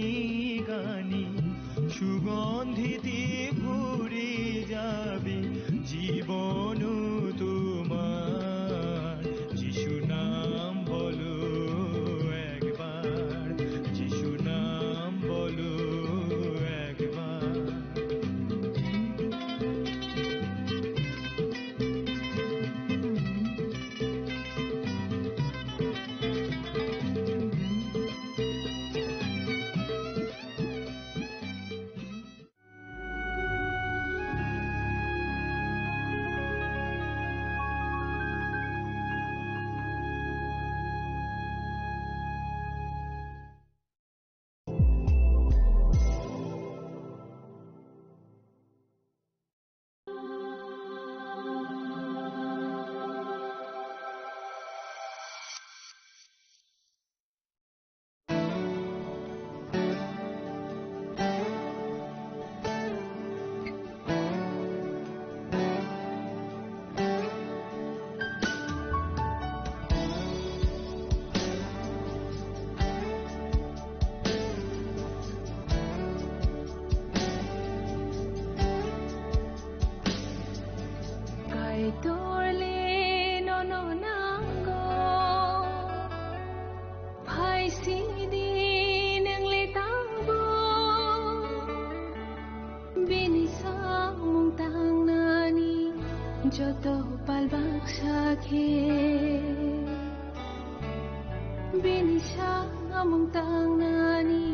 গানি সুগন্ধিতে ভরে যাবে জীবন তোমার। যিশু নাম বলো একবার, যিশু নাম বলো একবার। Kaitorle nono nango, phai sidi nwngle tango. Bini samung tangnani joto pal baksa khe, bini samung tangnani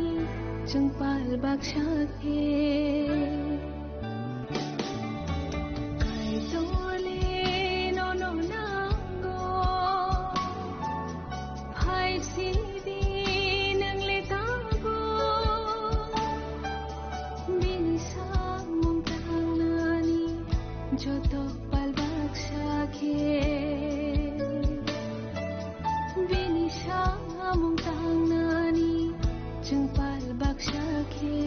chwng pal baksa khe. Kaitorle nono nango, phai sidi nwngle tango. Bini samung tangnani joto pal baksa khe, bini samung tangnani chwng pal baksa khe.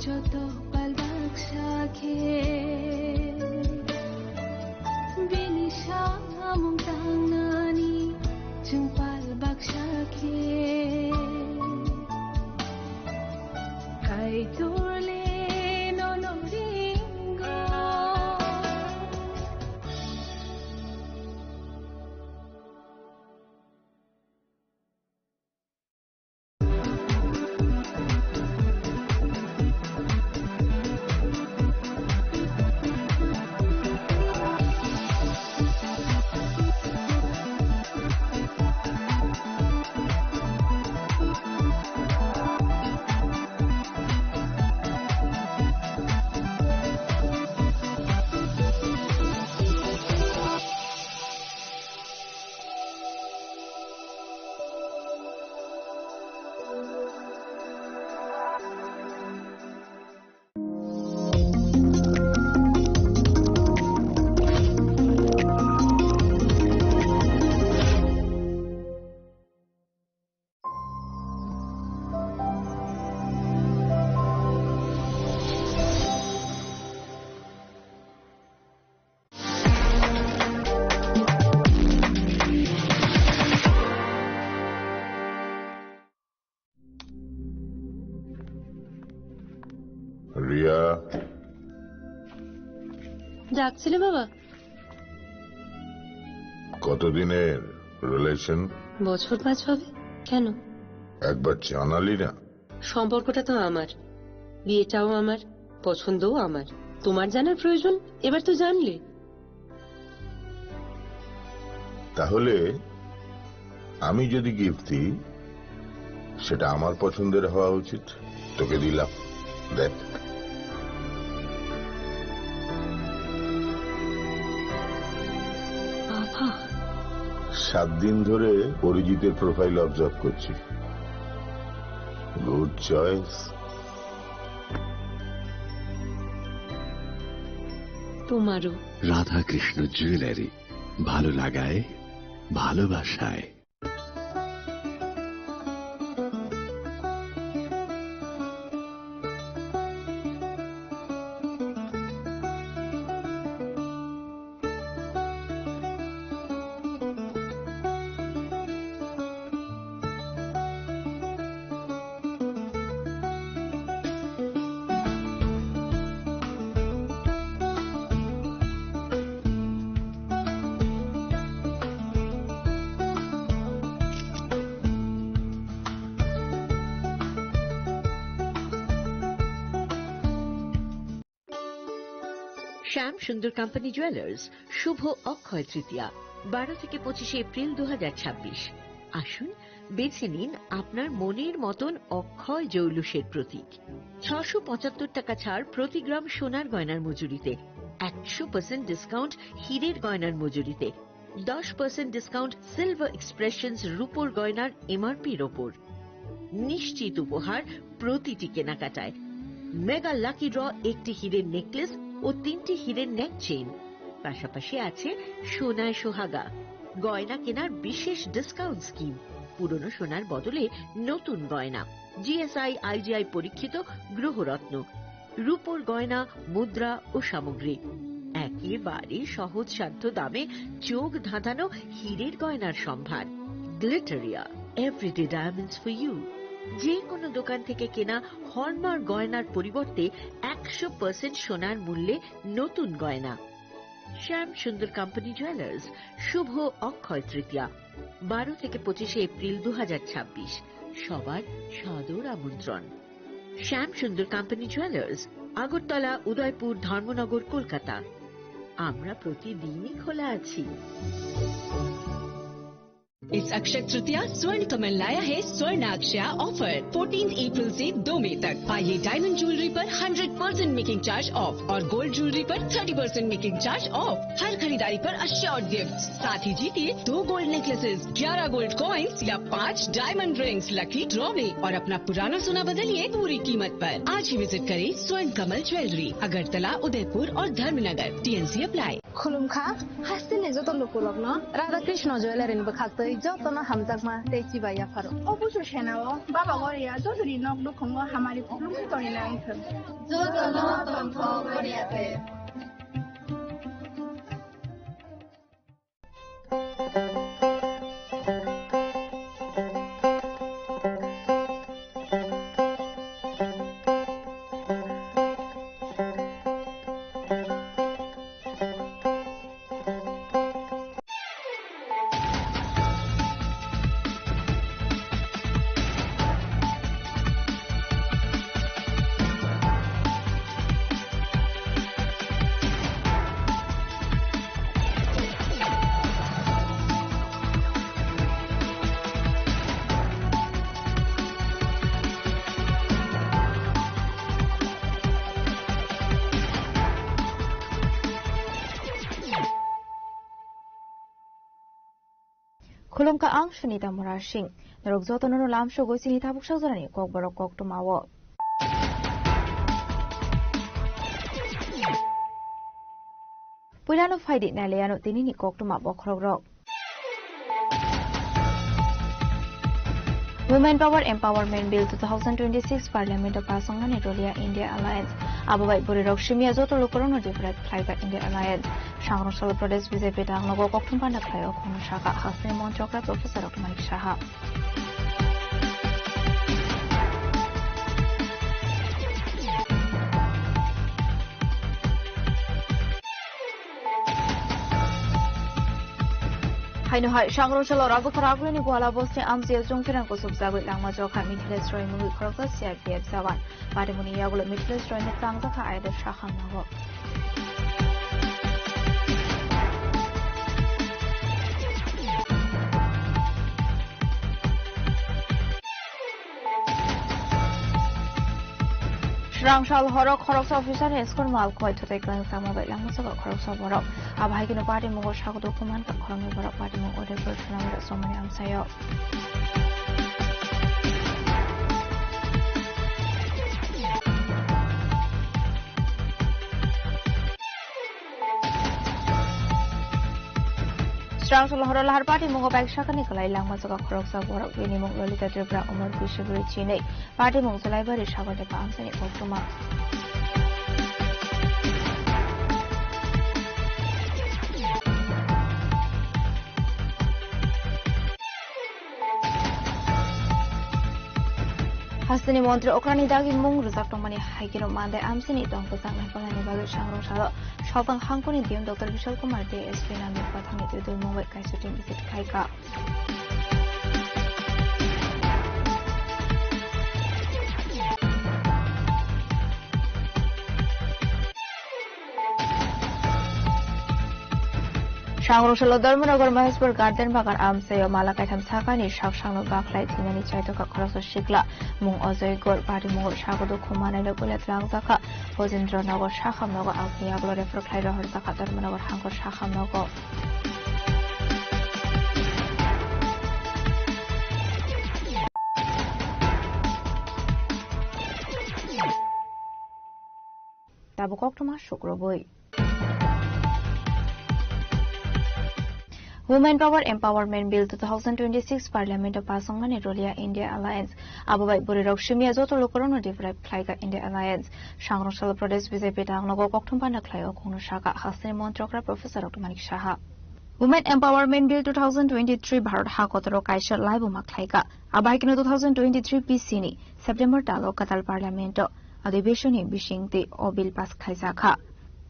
Joto pal baksa khe bini samung tangnani chwng pal baksa khe Kaitor le nono ringo. Riya. ডাকছিলে বাবা? কতদিনের রিলেশন? বছর পাঁচ হবে। কেন? একবার জানালি না। সম্পর্কটা তো আমার, বিয়েটাও আমার, পছন্দও আমার। তোমার জানার প্রয়োজন? এবার তো জানলে। তাহলে আমি যদি গিফট দিই, সেটা আমার পছন্দের হওয়া উচিত। তোকে দিলাম, দেখ। বাবা। সাত দিন ধরে অরিজিতের প্রোফাইল অবজার্ভ করছি। Good choice. তোমারও। রাধাকৃষ্ণ জুয়েলারি, ভালো লাগায়, ভালোবাসায়। শ্যাম সুন্দর কোম্পানি জুয়েলার্স, শুভ অক্ষয় তৃতীয়া, বারো থেকে পঁচিশে এপ্রিল দু হাজার ছাব্বিশ। আসুন, বেছে নিন আপনার মনের মতন অক্ষয় জৌলুসের প্রতীক। ছশো পঁচাত্তর টাকা ছাড় প্রতি গ্রাম সোনার গয়নার মজুরিতে, একশো পার্সেন্ট ডিসকাউন্ট হীরের গয়নার মজুরিতে, দশ পার্সেন্ট ডিসকাউন্ট সিলভার এক্সপ্রেশনস রূপোর গয়নার এমআরপির ওপর। নিশ্চিত উপহার প্রতিটি কেনাকাটায়। মেগা লাকি ড্র, একটি হীরের নেকলেস ও তিনটি হীরের নেক চেইন। পাশাপাশি আছে সোনায় সোহাগা, গয়না কেনার বিশেষ ডিসকাউন্ট স্কিম, পুরনো সোনার বদলে নতুন গয়না, জিএসআই আইজিআই পরীক্ষিত গ্রহরত্ন, রূপোর গয়না, মুদ্রা ও সামগ্রী। একেবারে সহজসাধ্য দামে চোখ ধাঁধানো হীরের গয়নার সম্ভার। Glitteria, everyday diamonds for you. যে কোনো দোকান থেকে কেনা হলমার্ক গয়নার পরিবর্তে একশো পার্সেন্ট সোনার মূল্যে নতুন গয়না। শ্যাম সুন্দর কোম্পানি জুয়েলার্স, শুভ অক্ষয় তৃতীয়া, বারো থেকে পঁচিশে এপ্রিল দু হাজার ছাব্বিশ। সবার সাদর আমন্ত্রণ। শ্যাম সুন্দর কোম্পানি জুয়েলার্স, আগরতলা, উদয়পুর, ধর্মনগর, কলকাতা। আমরা প্রতিদিনই খোলা আছি। इस अक्षय तृतीया स्वर्ण कमल लाया है स्वर्ण अक्षय ऑफर, फोर्टीन अप्रैल से दो मई तक। आइए डायमंड ज्वेलरी पर hundred percent making charge off और गोल्ड ज्वेलरी पर thirty percent making charge off. हर खरीदारी पर अश्योर्ड गिफ्ट, साथ ही जीतिए दो गोल्ड नेकलेसेस, ग्यारह गोल्ड कॉइन्स या पाँच डायमंड रिंग्स लकी ड्रॉ में और अपना पुराना सोना बदलिए पूरी कीमत पर। आज ही विजिट करें स्वर्ण कमल ज्वेलरी, अगरतला, उदयपुर और Dharmanagar. T and C apply. Khulumkha, hasteni joto lukurokno Radha Krishna Jewellery ni bwkhaktwi Jotono hamjakma tei chiba yapharo. O busu senao Baba Goria jotoni nok nukhungo hamari phulumung tongwi nang thung. Jotono tongthok Goria te. Khulumkha ang Sunita Murasing. Norok jotono no lamsogo chini tabuk sak jorani kokborok koktwmao. Puilano phaidi nailaiano tinini koktwma bokhorokrok. Women Power Empowerment Bill two thousand twenty-six Parliament o pass wngnani rwliya India Alliance. Abo bai bwrwirok simiya joto lukurokno different khlaijak India Alliance. Sangrong salo Pradesh B J P tangnogo kokthum panda khlaio khoroksa kha hasteni montri okra Professor Dr. Manik Saha. Haino hai sangrong salo Rabukhara Agulini Goala Bosti amchio chungkhirang kusuk jagwi langma jokha Mithilesh Roy mungwi khoroksa C R P F jawan. Patimungni yagulo Mithilesh Roy ni tangjakha ayada sakham nogo. Srang sal horo khoroksa officer ni school mal khoi thutai kwlangsa mobile langma jaga khoroksa borok. Abo hai kheno patimung o sago dukhu mankha khoroknwi borok patimung o refer khwnamwi rw somani amchaio. Srang solo horo lahar party mungo baik sakani kwlai langma jaga khoroksa borok bini mung Lolita Tripura Umar Biswabari chinwi party mung Jalaibari Sagar Deba amsani koktwma. Hasteni montri okrani dagi mung rwjak tongmani hai kheno Mandai amsini tong kwchang naikolnani bagwi sangrong salo Saltang hangkoni D M Doctor Bishal Kumar D S P Namik Pathangni twi dulmung bai kaisa team visit khaikha. Sangrong salo Dharmanagar Maheshpur Garden Bagan amchaio mala kaitham sakani sak sakno bakhlai thwinani chaitokha khoroksa sikla mung Ajoy Gor party mungo sago dukhu manai rok ulet langjakha Hojendra Nagar sakham nogo aboni yagulo refer khlai rohorjakha Dharmanagar hangkor sakham nogo. Tabuk koktwma sukrubwi. Women Power Empowerment Bill two thousand twenty-six Parliament o pass wngnani rwliya India Alliance. Abo bai bwrwirok simiya joto lukurokno develop khlaikha India Alliance. Sangrong salo Pradesh B J P tangnogo kokthum panda khlaio khungno sakha hasteni montri okra Professor Doctor Manik Saha. Women Empowerment Bill two thousand twenty-three Bharat ha kotoro kaisa laibuma khlaikha. Abo hai kheno two thousand twenty-three P C ni September talo kwtal Parliament o adhibeshon ni bisingtwi o bill pass khlaijakha.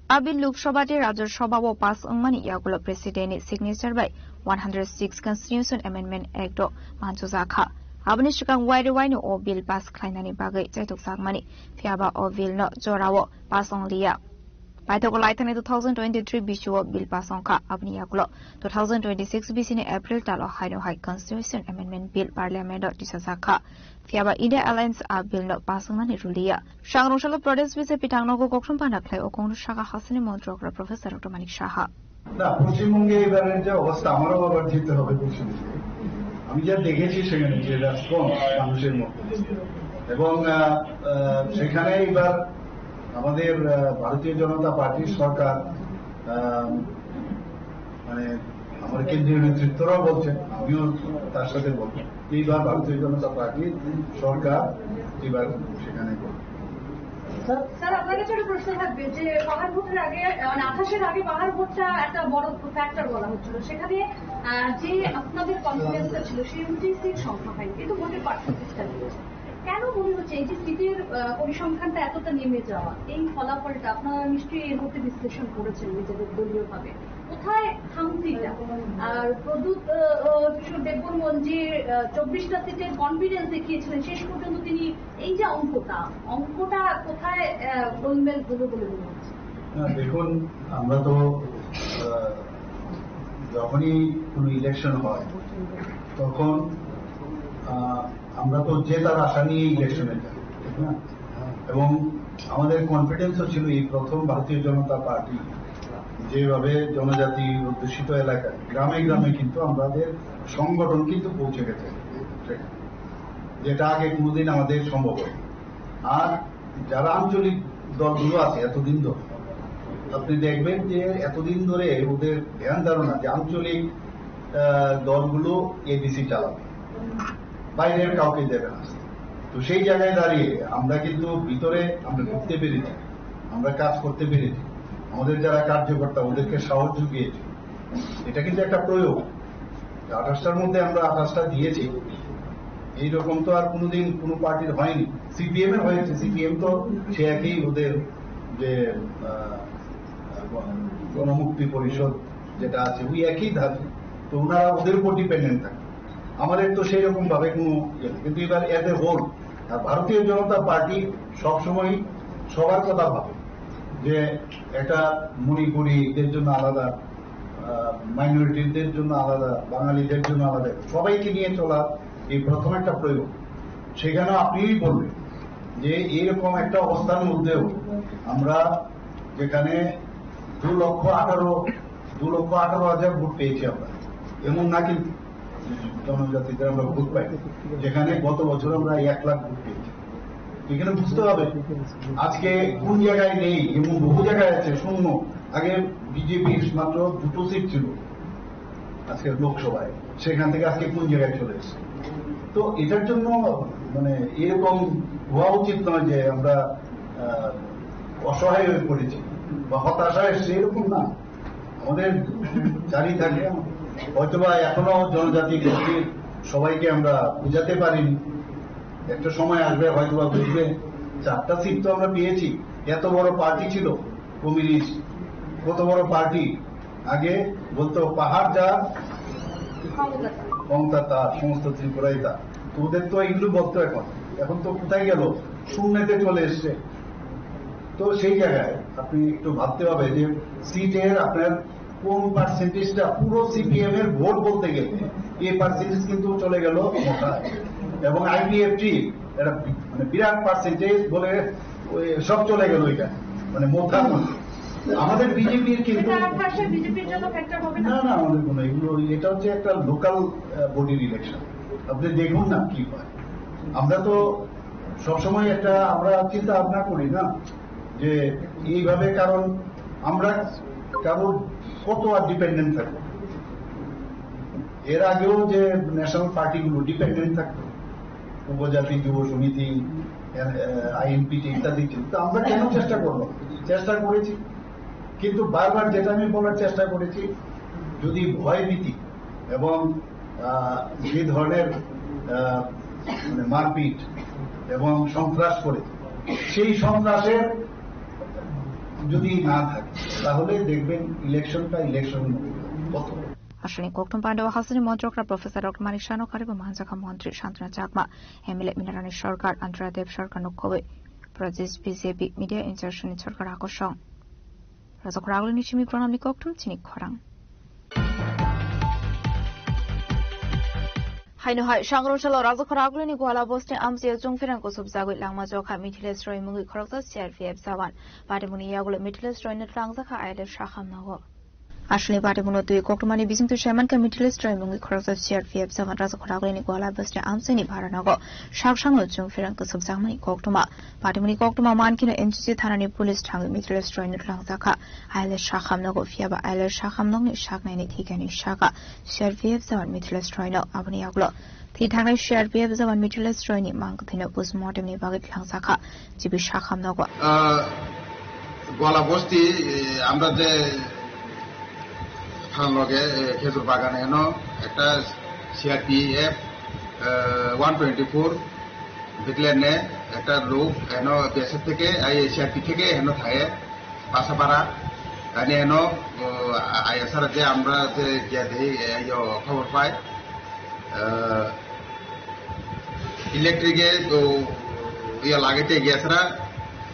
A bill Lok Sabha tei Rajya Sabha o pass wngmani yagulo President ni signature bai one hundred six Constitution Amendment Act o manchujakha. Aboni swkang wairwi waino o bill pass khlainani bagwi chaitukjakmani, phiyaba o bill no jorao pass wngliya. Paithago laithani two thousand twenty-three B C o bill pass wngkha, aboni yagulo two thousand twenty-six B C ni April talo haino hai Constitution Amendment Bill Parliament o tisajakha. Phiyaba India Alliance a bill no pass wngnani rwliya. Sangrong salo Pradesh B J P tangnogo kokthum panda khlai o khungno sakha hasteni montri okra Professor Doctor Manik Saha. না, পশ্চিমবঙ্গে এবারের যে অবস্থা, আমারও আবার যেতে হবে পশ্চিমবঙ্গে। আমি যা দেখেছি সেখানে যে রেসপন্স মানুষের মধ্যে, এবং আহ, আহ, সেখানে এবার আমাদের আহ, ভারতীয় জনতা পার্টির সরকার আহ, মানে আমার কেন্দ্রীয় নেতৃত্বরাও বলছেন, আমিও তার সাথে বলবো। এইবার ভারতীয় জনতা পার্টির সরকার এবার সেখানে করবে। স্যার, আপনার কাছে একটা প্রশ্ন থাকবে যে পাহাড় ভোটের আগে, মানে আঠাশের আগে পাহাড় ভোটটা একটা বড় ফ্যাক্টর বলা হচ্ছিল, সেখানে আহ, যে আপনাদের কনফিডেন্সটা ছিল সেই অনুযায়ী সিট সংখ্যা হয়নি, কিন্তু ভোটের পার্সেন্টেজটা বেড়েছে। কেন মনে হচ্ছে এই যে সিটের আহ, পরিসংখ্যানটা এতটা নেমে যাওয়া, এই ফলাফলটা আপনারা নিশ্চয়ই এর মধ্যে বিশ্লেষণ করেছেন নিজেদের দলীয়ভাবে? কোথায় খামতিটা? আর প্রদ্যুৎ আহ, আহ, কিশোর দেববর্মন যে আহ, চব্বিশটা সিটের কনফিডেন্স দেখিয়েছিলেন, শেষ পর্যন্ত তিনি এই যে অঙ্কটা, অঙ্কটা কোথায় আহ, গোলমেল হলো বলে মনে হচ্ছে? না, দেখুন, আমরা তো আহ, যখনই কোনো ইলেকশন হয়, তখন আহ, আমরা তো জেতার আশা নিয়ে ইলেকশনে যাই, ঠিক না? এবং আমাদের কনফিডেন্সও ছিল এই প্রথম ভারতীয় জনতা পার্টি যেভাবে জনজাতি অধ্যুষিত এলাকায় গ্রামে গ্রামে কিন্তু আমাদের সংগঠন কিন্তু পৌঁছে গেছে সেখানে, যেটা আগে কোনোদিন আমাদের সম্ভব হয়নি। আর যারা আঞ্চলিক দলগুলো আছে এতদিন ধরে, আপনি দেখবেন যে এতদিন ধরে ওদের ধ্যান ধারণা যে আঞ্চলিক আহ, দলগুলো এডিসি চালাবে, বাইরের কাউকে দেবে না। তো সেই জায়গায় দাঁড়িয়ে আমরা কিন্তু ভিতরে আমরা ঢুকতে পেরেছি, আমরা কাজ করতে পেরেছি, আমাদের যারা কার্যকর্তা ওদেরকে সাহস জুগিয়েছি। এটা কিন্তু একটা প্রয়োগ। আঠাশটার মধ্যে আমরা আঠাশটা দিয়েছি, এইরকম তো আর কোনোদিন কোনো পার্টির হয়নি। সিপিএম এর হয়েছে, সিপিএম তো সে একই ওদের যে আহ, গণমুক্তি পরিষদ যেটা আছে ওই একই ধারা, তো ওনারা ওদের উপর ডিপেন্ডেন্ট থাকে। আমাদের তো সেই রকম ভাবে কোনো ইয়ে নেই। কিন্তু এবার এজ এ হোল, আর ভারতীয় জনতা পার্টি সবসময় সবার কথা ভাবে যে একটা মণিপুরিদের জন্য আলাদা, মাইনরিটিদের জন্য আলাদা, বাঙালিদের জন্য আলাদা, সবাইকে নিয়ে চলা এই প্রথম একটা প্রয়োগ। সেখানে আপনিই বলবেন যে এইরকম একটা অবস্থার মধ্যেও আমরা যেখানে দু লক্ষ আঠারো দু লক্ষ আঠারো হাজার ভোট পেয়েছি আমরা, এমন না কিন্তু জনজাতিদের আমরা ভোট পাই, যেখানে গত বছর আমরা এক লাখ ভোট পেয়েছি। এখানে বুঝতে হবে আজকে কোন জায়গায় নেই, এবং বহু জায়গায় আছে শূন্য। আগে বিজেপির মাত্র দুটো সিট ছিল আজকে লোকসভায়, সেখান থেকে আজকে কোন জায়গায় চলে এসেছে। তো এটার জন্য মানে এরকম হওয়া উচিত নয় যে আমরা আহ, অসহায় হয়ে পড়েছি বা হতাশা এসছে, এরকম না। আমাদের জারি থাকে, হয়তোবা এখনো জনজাতি গোষ্ঠীর সবাইকে আমরা বুঝাতে পারিনি। একটা সময় আসবে হয়তোবা বুঝবে। চারটা সিট তো আমরা পেয়েছি, এত বড় পার্টি ছিল কমিউনিস্ট, কত বড় পার্টি। আগে বলতো পাহাড় যার, ক্ষমতা তার, সমস্ত ত্রিপুরাই তার। তো ওদের তো এগুলো বলতো, এখন এখন তো কোথায় গেল, শূন্যতে চলে এসছে। তো সেই জায়গায় আপনি একটু ভাবতে হবে যে সিটের আপনার কোন পার্সেন্টেজটা, পুরো সিপিএম এর ভোট বলতে গেলে এই পার্সেন্টেজ কিন্তু চলে গেল মথায়। এবং আইপিএফটি একটা বি- মানে বিরাট পার্সেন্টেজ বলে ওই সব চলে গেল এটা, মানে মথার মধ্যে। আমাদের বিজেপির কিন্তু এটা আঠাশে বিজেপির জন্য ফ্যাক্টর হবে না? না, না, আমাদের কোনো এগুলো, এটা হচ্ছে একটা লোকাল বডির ইলেকশন। আপনি দেখুন না কি হয়। আমরা তো সবসময় একটা আমরা চিন্তা ভাবনা করি না যে এইভাবে, কারণ আমরা কারোর কত আর ডিপেন্ডেন্ট থাকবো। এর আগেও যে ন্যাশনাল পার্টিগুলো ডিপেন্ডেন্ট থাকতো, উপজাতি যুব সমিতি, আইএনপিটি ইত্যাদি ছিল, তো আমরা কেন চেষ্টা করবো? চেষ্টা করেছি, কিন্তু বারবার যেটা আমি বলার চেষ্টা করেছি, যদি ভয়ভীতি এবং আহ, যে ধরনের আহ, মানে মারপিট এবং সন্ত্রাস করে, সেই সন্ত্রাসের যদি না থাকে, তাহলে দেখবেন ইলেকশনটা ইলেকশন মতো। Aswkni koktwma pandao hasini montrokra Professor Doctor Manik Saha no kariwi manjakha montri Santana Chakma, M L A Minarani Sarkar, Andhra Deb Sarkar no khobwi Pradesh B J P media in-charge ni Sarkar akosong. Rajak Ragulini simi pranamni koktwm chini khorang. Haino hai, Sangrong salo Rajak Ragulini Gwala Bosti amchio chungphirang kusubjagwi langma jokha Mithilesh Roy mungwi khoroksa C R P F jawan. Patimuni yagulo Mithilesh Roy no twlangjakha I L F sakham nogo. Aswkni patimungno twi koktwmani bisingtwi saimankha Mithilesh Roy mungwi khoroksa C R P F jawan Rajakhor Aglini Gola bwsni amchaini bharanogo saksangno chwng pherang kwswkjakmani koktwma. Patimungni koktwma mankheno N C C thanani police thangwi Mithilesh Royno twlangjakha. Ailes sakhamnogo phiyaba ailes sakhamnokni saknaini thikani saka C R P F jawan Mithilesh Royno aboni yagulo thwi thangnai C R P F jawan Mithilesh Royni mang kwthwino postmortemni bagwi twlangjakha. G B sakhamnogo. আহ, গোয়ালা বস্তি, এ, আমরা যে থানার লগে, এ, খেজুর বাগানে এনো একটা সিআরপিএফ, আহ, one twenty four ব্যাটালিয়নে একটা লোক এনো বিএসএফ থেকে, এই সিআরপি থেকে এনো থাকে, পাশাপাড়া। এনে এনো, ও, আ-, আইএসআর যে আমরা যে গিয়া দেখি, এই, ও, খবর পাই, আহ, ইলেকট্রিকে তো ইয়া লাগাইতে গিয়েছরা,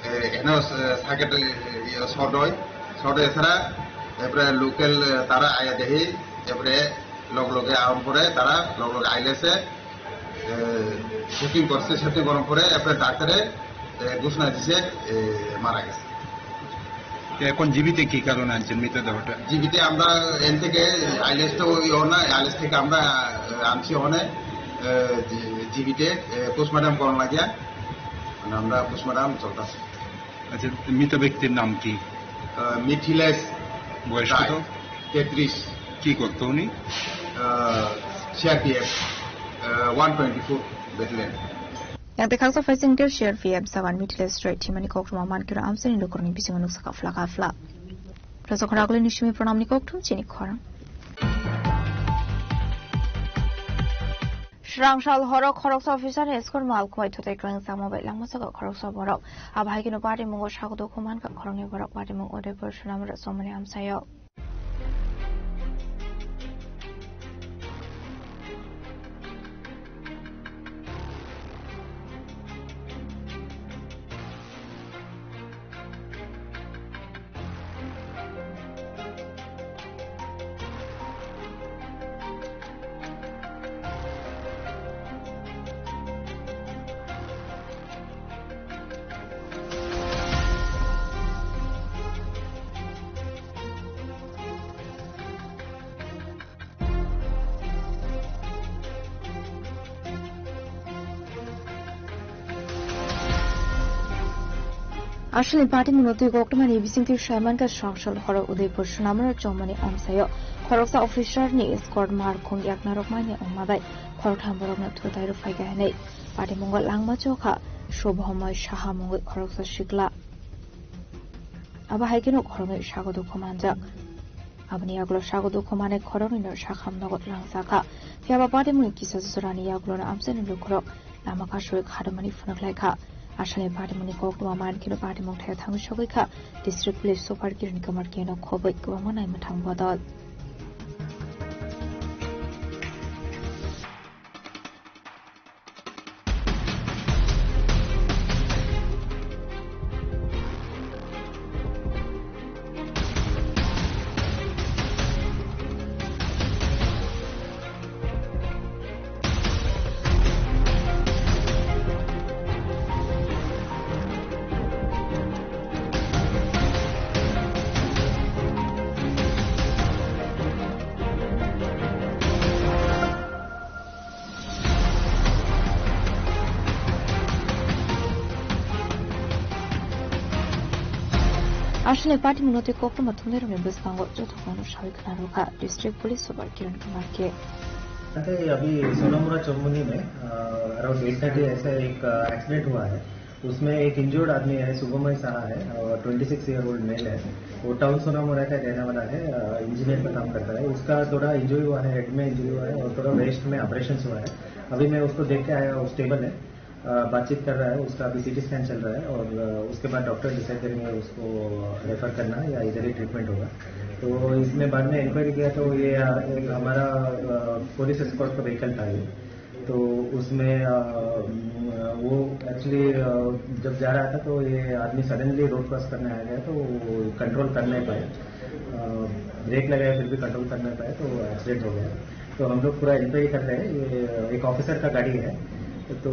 এ, এনে, এ, সার্কিট, এ, ইয়া শর্ট হয়, শর্ট হয়েছরা, এরপরে লোকাল, এ, তারা আয়া দেখি, এরপরে লগ লগে আরম্ভ করে তারা লগ লগে আইলেছে, এ, শুটিং করছে, শুটিং করার পরে এরপরে ডাক্তারে, এ, ঘোষণা দিছে, এ, মারা গেছে। এখন জীবিত কি কারণে আনছেন মৃতদেহটা? জীবিত আমরা এন থেকে আইলেস তো ইয়ে না, আইলেস থেকে আমরা, আহ, আনছি ওখানে, আহ, জি-, জিবিতে, আহ, পোস্টমর্টম করানো লাগিয়া, মানে, আমরা পোস্টমর্টম চলতেছে। আচ্ছা, মৃত ব্যক্তির নাম কি? আহ, মিথিলেশ বয়স রায়, কত? তেত্রিশ। কি করতো উনি? আহ, সিআরপিএফ, আহ, one twenty four battalion. Yang tei khaksa phaising ter C R P F jawan Mithilesh Roy thwimani koktwma mankheno amchaini lukurokni bisingo nuksa kha phlak kha phlak. Rajakhor Aglini simi pranamni kokthum chini khorang. Srangsal horo khoroksa officer ni escort mal khwlai thutai kwlwng chama bai langma saka khoroksa borok. Abo hai kheno patimungo sago dukhu mankha khoroknwi borok, patimung Udaipur Sonamura chomani amchaio. Aswkni patimungno twi koktwmani bisingtwi saimankha, Srangsal horo Udaipur Sonamura chomani amchaio khoroksa officer ni escort mar khung yaknarok manya wngma bai khoroktham borokno thutai rwphai kha hinwi patimungo langma chokha Shubhamoi Saha mungwi khoroksa sikla. Abo hai kheno khoroknwi sago dukhu manjak. Aboni yagulo sago dukhu manwi khoroknwino sakham nogo twlangjakha. Phiyaba patimungni kisa jorani yagulono amchaini lukurok lama kasui kharmani phunukhlaikha. Aswkni patimungni koktwma mankheno patimung thaya thangwi sogwikha. District Police Super Kiran Kumar K no khobwi kwbangma naimwthang bodol. Aswkni patimungno tei koktwma thumnairokni bwskango joto phano sawi khna rwkha District Police Super Kiran Kumar K. अभी सोनामुरा चौमुहनी में, अ, around eight thirty ऐसा एक, अ, एक्सीडेंट हुआ है। उसमें एक इंजर्ड आदमी है, शुभमय साहा है, और twenty six year old mail है। वो टाउन सोनामुरा का रहने वाला है, अ, इंजीनियर का काम करता है। उसका थोड़ा इंजरी हुआ है, हेड में इंजरी हुआ है और थोड़ा वेस्ट में ऑपरेशन हुआ है। अभी मैं उसको देख के आया, वो स्टेबल है, अ, बातचीत कर रहा है। उसका अभी सीटी स्कैन चल रहा है और, अ, उसके बाद डॉक्टर डिसाइड करेंगे उसको रेफर करना या इधर ही ट्रीटमेंट होगा। तो इसमें बाद में इंक्वायरी किया तो ये, अ, एक हमारा, अ, पुलिस एस्कॉर्ट का व्हीकल था ये। तो उसमें, अ, वो एक्चुअली, अ, जब जा रहा था तो ये आदमी सडनली रोड क्रॉस करने आ गया, तो वो कंट्रोल कर नहीं पाए। अ, ब्रेक लगाया फिर भी कंट्रोल कर नहीं पाए, तो एक्सीडेंट हो गया। तो हम लोग पूरा इंक्वायरी कर रहे हैं। ये एक ऑफिसर का गाड़ी है, तो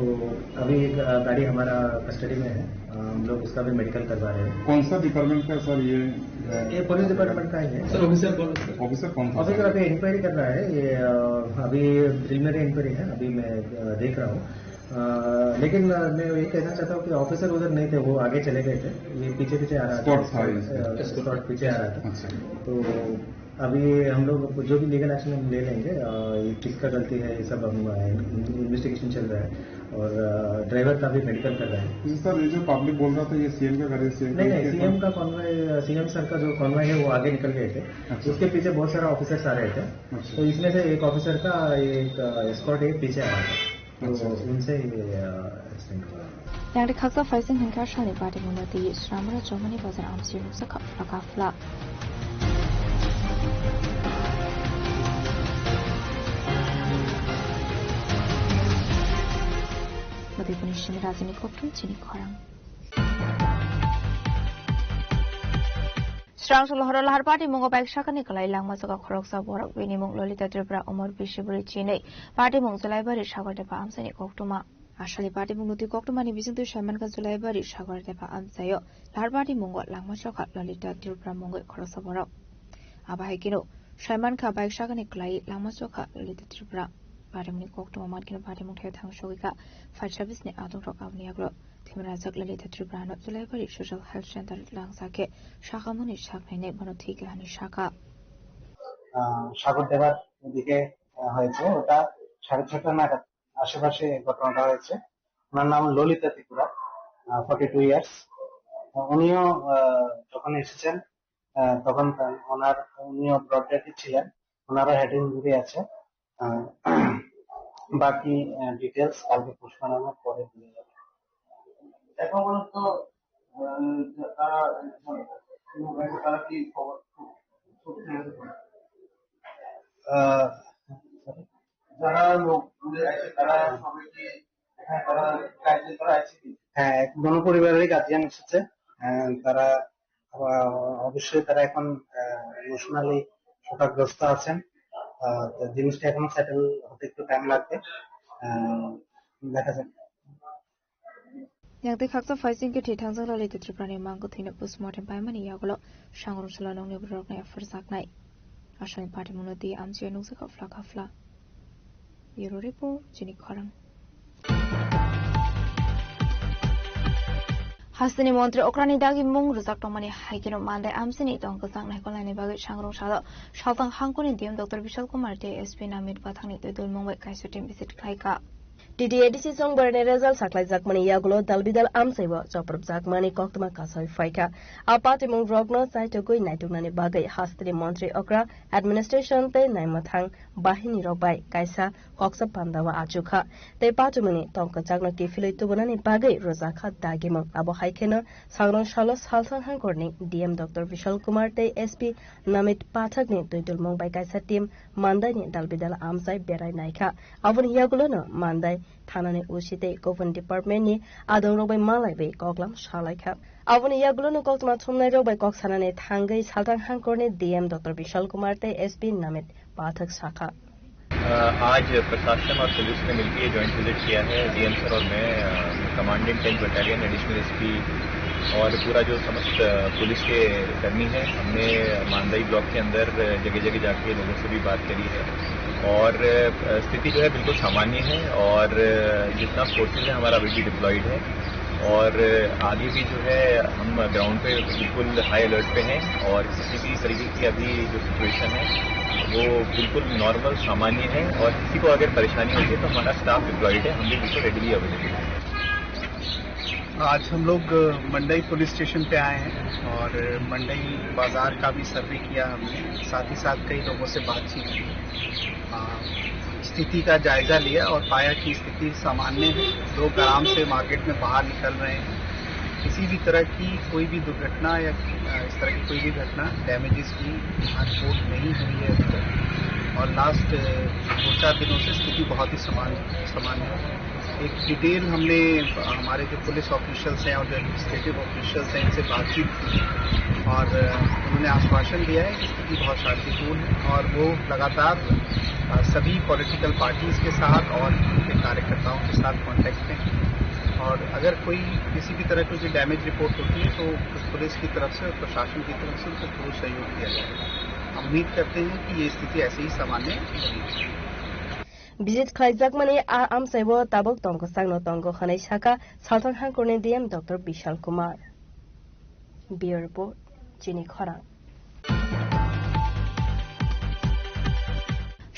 अभी एक, अ, गाड़ी हमारा कस्टडी में है। अ, हम लोग उसका भी मेडिकल करवा रहे हैं। कौन सा डिपार्टमेंट का सर ये, अ, ये पुलिस डिपार्टमेंट का ही है। सर, ऑफिसर कौन है, सर? ऑफिसर कौन सा? ऑफिसर अभी इंक्वायरी कर रहा है। ये, अ, अभी प्रिलिमिनरी इंक्वायरी है, अभी मैं, अ, देख रहा हूँ। अ, लेकिन, अ, मैं ये कहना चाहता हूँ कि ऑफिसर उधर नहीं थे, वो आगे चले गए थे। ये पीछे पीछे आ रहा था। स्कॉट था ये। अ, स्कॉट पीछे आ रहा था। अच्छा। तो अभी हम लोग जो भी लीगल एक्शन हम ले लेंगे, अ, ये किसका गलती है, ये सब हम, अ, इन-, इन्वेस्टिगेशन चल रहा है और, अ, ड्राइवर का भी मेडिकल कर रहा है। जी सर, ये जो पब्लिक बोल रहा था, ये सीएम का गाड़ी है, सीएम का नहीं, नहीं, सीएम का कॉन्वॉय, सीएम सर का जो कॉन्वॉय है, वो आगे निकल गए थे। अच्छा। उसके पीछे बहुत सारा ऑफिसर्स आ रहे थे। अच्छा। तो इसमें से एक ऑफिसर का एक, अ, एस्कॉर्ट एक पीछे आ रहा था। तो अच्छा, अच्छा। उनसे ये, अ, एक्सीडेंट हुआ। Yang de khaksa phaising hwnkha salni party mungno twi swnamra chongmani bazar amchio nukjakha phlaka phla. Madhipuni simi rajini kokthum chini khorang. Srang Solohoro Lahar Party mungo bike sakani kwlai langma chokha khoroksa borok, bini mung Lolita Tripura, umor bisi bwrwi chinwi, party mung Julaibari Sagar Deba amchaini koktwma. Asali party mung nutwi koktwmani bisingtwi saimankha Julaibari Sagar Deba amchaio Lahar Party mungo langma chokha Lolita Tripura mungwi khoroksa borok. Abo hai kheno saimankha bike sakani kwlai langma chokha Lolita Tripura. Party mungni koktwma mankhe party mung thai thang sogwi kha fire service ni adongrok aboni yagulo. Thwimwi rajak Lolita Tripura no Julaibari Social Health Center langsa khe sakhamani saknainai bono thwi kahani sakha. আহ, সাগর দেবার ওদিকে, আহ, হয়েছে, ওটা সাড়ে ছটা নাগাদ আশেপাশে ঘটনাটা হয়েছে। ওনার নাম ললিতা ত্রিপুরা, আহ, ফর্টি টু ইয়ার্স। উনিও, আহ, যখন এসেছেন, আহ, তখন তা-, ওনার, উনিও ব্রড ডেডে ছিলেন, ওনারও হেড ইঞ্জুরি আছে। আহ, বাকি, আহ, ডিটেলস কালকে পোস্টমর্টমের পরে দিয়ে যাবে। এখন পর্যন্ত, আহ, তারা, তারা কি খবর? আহ, যারা লোক দূরে আছে, তারা সবাই কি এখানে তারা গার্জিয়ান তারা আছে কি? হ্যাঁ, এক বনপরিবারের গার্জিয়ান এসেছে। আহ, তারা, আহ, অবশ্যই তারা এখন, আহ, ইমোশনালি শোকাগ্রস্ত আছেন। আহ, তো জিনিসটা এখনো সেটেল হতে একটু টাইম লাগবে। আহ, দেখা যাক। Yang tei khaksa phaising khe thwi thangjak Lolita Tripura ni mang kwthwino postmortem paimani yagulo sangrong salo nokni borok no epharjaknai. Aswkni party mungno twi amchio nukjakha phlaka phla. Bureau report, chini khorang. Hasteni montri okrani dagi mung rwjak tongmani hai kheno mandai amchini tong kwchang naikolnaini bagwi sangrong salo saltang hangkoni D M Doctor Bishal Kumar tei S P Namit Pathakni twi dulmung bai kaisa team visit khlaikha. T T A D C chongbarni result sakhlaijakmani yagulo dalbidal amchaibo chopropjakmani koktwma kasoi phaikha. A patimung rokno chaitugwi naituknani bagwi hasteni montri okra administration tei naimwthang bahini rok bai kaisa koksa pandao achukha tei patimungni tong kwchakno kiphilwi tubunani bagwi rwjakha dagimung. Abo hai kheno sangrong salo salthang hangkorni D M Doctor Bishal Kumar tei S P Namit Pathakni twi dulmung bai kaisa team mandaini dalbidal amchai berai naikha. Aboni yagulono mandai thanani O C tei government department ni adongrok bai malaiwi koklam salaikha. Aboni yagulono koktwma thumnairok bai kok sanani thangwi salthang hangkorni D M Doctor Bishal Kumar tei S P Namit Pathak sakha. अ, आज प्रशासन और पुलिस ने मिलकर ये joint visit किया है। DM sir और मैं, अ, commandant tenth battalion, additional SP और पूरा जो समस्त, अ, पुलिस के कर्मी हैं, हमने मांदाई ब्लॉक के अंदर, अ, जगह-जगह जाके लोगों से भी बात करी है और, अ, स्थिति जो है बिल्कुल सामान्य है और, अ, जितना फोर्सेज है हमारा अभी भी डिप्लॉयड है और आगे भी जो है हम ग्राउंड पे बिल्कुल हाई अलर्ट पे हैं और किसी भी तरीके की अभी जो सिचुएशन है वो बिल्कुल नॉर्मल, सामान्य है और किसी को अगर परेशानी होती है तो हमारा स्टाफ डिप्लॉयड है, हम भी बिल्कुल रेडीली अवेलेबल हैं। आज हम लोग, अ, मंडई पुलिस स्टेशन पे आए हैं और मंडई बाजार का भी सर्वे किया हमने, साथ ही साथ कई लोगों से बातचीत की। अ, स्थिति का जायजा लिया और पाया कि स्थिति सामान्य है, लोग आराम से मार्केट में बाहर निकल रहे हैं। किसी भी तरह की कोई भी दुर्घटना या, अ, इस तरह की कोई भी घटना, डैमेजेस की यहाँ रिपोर्ट नहीं हुई है अभी तक। और लास्ट, अ, दो चार दिनों से स्थिति बहुत ही सामान्य, सामान्य है। एक डिटेल हमने, अ, हमारे जो पुलिस ऑफिशियल्स हैं और जो एडमिनिस्ट्रेटिव ऑफिशियल्स हैं, इनसे बातचीत की और, अ, उन्होंने आश्वासन दिया है कि स्थिति बहुत शांतिपूर्ण है और वो लगातार, अ, सभी पॉलिटिकल पार्टीज के साथ और उनके कार्यकर्ताओं के साथ कॉन्टैक्ट में, और अगर कोई किसी भी तरह की कोई डैमेज रिपोर्ट होती है तो पुलिस की तरफ से और प्रशासन की तरफ से उनको पूर्ण सहयोग दिया जाएगा। हम उम्मीद करते हैं कि ये स्थिति ऐसे ही सामान्य बनी रहेगी। Visit khlaijakmani a amchaibo tabuk tongkwchangno tongo hwnwi sakha Salthang Hangkorni D M Doctor Bishal Kumar. Bureau Report, Chini Khorang.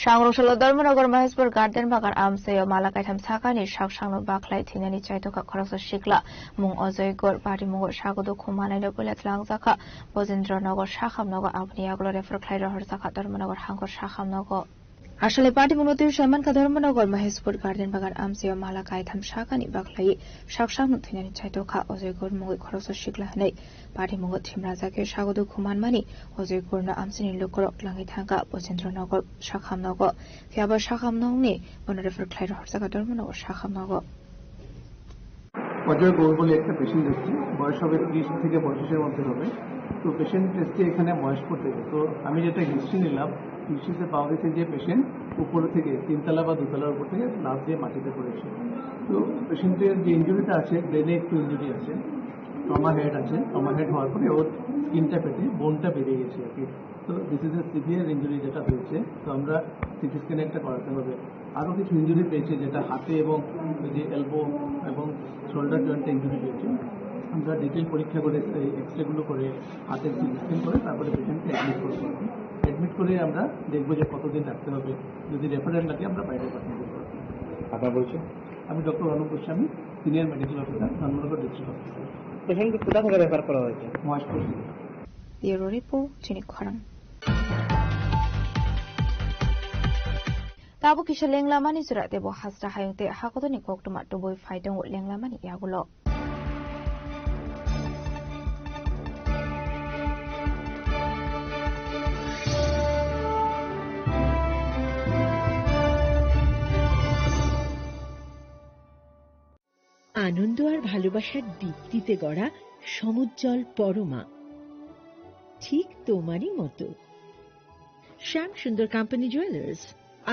Sangrong salo Dharmanagar Maheshpur Garden Bagan amchaio mala kaitham sakani sak sangno bakhlai thwinani chaitokha khoroksa sikla mung Ajoy Gor, party mungo sago dukhu manai no puila tlangjak kha Bojendra Nagar Sakham Nagar, aboni yagulo refer khlai rohorjak kha Dharmanagar Hangkor Sakham Nagar. Asole party mungno twi saiman kha Dharmanagar Maheshpur Garden Bagan amchaio mala kaitham sakani bakhlai sak sangno thwinani chaitokha Ajoy Gor mungwi khoroksa sikla hwnwi. Party mungo thimrajak khe sago dukhu manmani Ajoy Gorno amchaini lukurok tlangwi thangkha Bojendra Nagar Sakham Nagar. Phiya bo Sakham Nagarni bono refer khlai rohorjak Dharmanagar Sakham Nagar. Ajay গৌর বলে একটা পেশেন্ট এসছে, বয়স হবে ত্রিশ থেকে পঁয়ত্রিশের মধ্যে হবে। তো পেশেন্ট এসছে এখানে মহেশপুর থেকে। তো আমি যেটা হিস্ট্রি নিলাম, হিস্ট্রিতে পাওয়া গেছে যে পেশেন্ট উপর থেকে তিনতলা বা দোতলার উপর থেকে লাফ দিয়ে মাটিতে পড়েছে। তো পেশেন্টের যে ইনজুরিটা আছে, ব্রেনে একটু ইনজুরি আছে, ট্রমা হেড আছে। ট্রমা হেড হওয়ার পরে ওর স্কিনটা ফেটে বোনটা বেরিয়ে গেছে আর কি। তো this is a severe injury যেটা হয়েছে, তো আমরা সিটি স্ক্যান একটা করাতে হবে। আরও কিছু ইনজুরি পেয়েছে, যেটা হাতে এবং ওই যে এলবো এবং শোল্ডার জয়েন্টে ইনজুরি পেয়েছে। আমরা ডিটেল পরীক্ষা করে, এই এক্সরেগুলো করে, হাতের সিটি স্ক্যান করে তারপরে পেশেন্টকে অ্যাডমিট করবো। অ্যাডমিট করে আমরা দেখবো যে কতদিন রাখতে হবে। যদি রেফারেল লাগে, আমরা বাইরে পাঠিয়ে দেবো। আপনার পরিচয়? আমি doctor Anup Goswami, senior medical officer, Dharmanagar district hospital. পেশেন্টকে কোথা থেকে রেফার করা হয়েছে? মহেশপুর থেকে। Bureau Report, Chini Khorang. Tabuk kisa lenglamani jora tebo hasra hayung tei hakotorni koktwma tubui phai tongo lenglamani yagulo. আনন্দ আর ভালোবাসার দীপ্তিতে গড়া সমুজ্জ্বল পরমা, ঠিক তোমারই মতো। শ্যাম সুন্দর কোম্পানি জুয়েলার্স,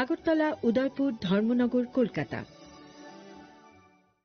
আগরতলা, উদয়পুর, ধর্মনগর, কলকাতা।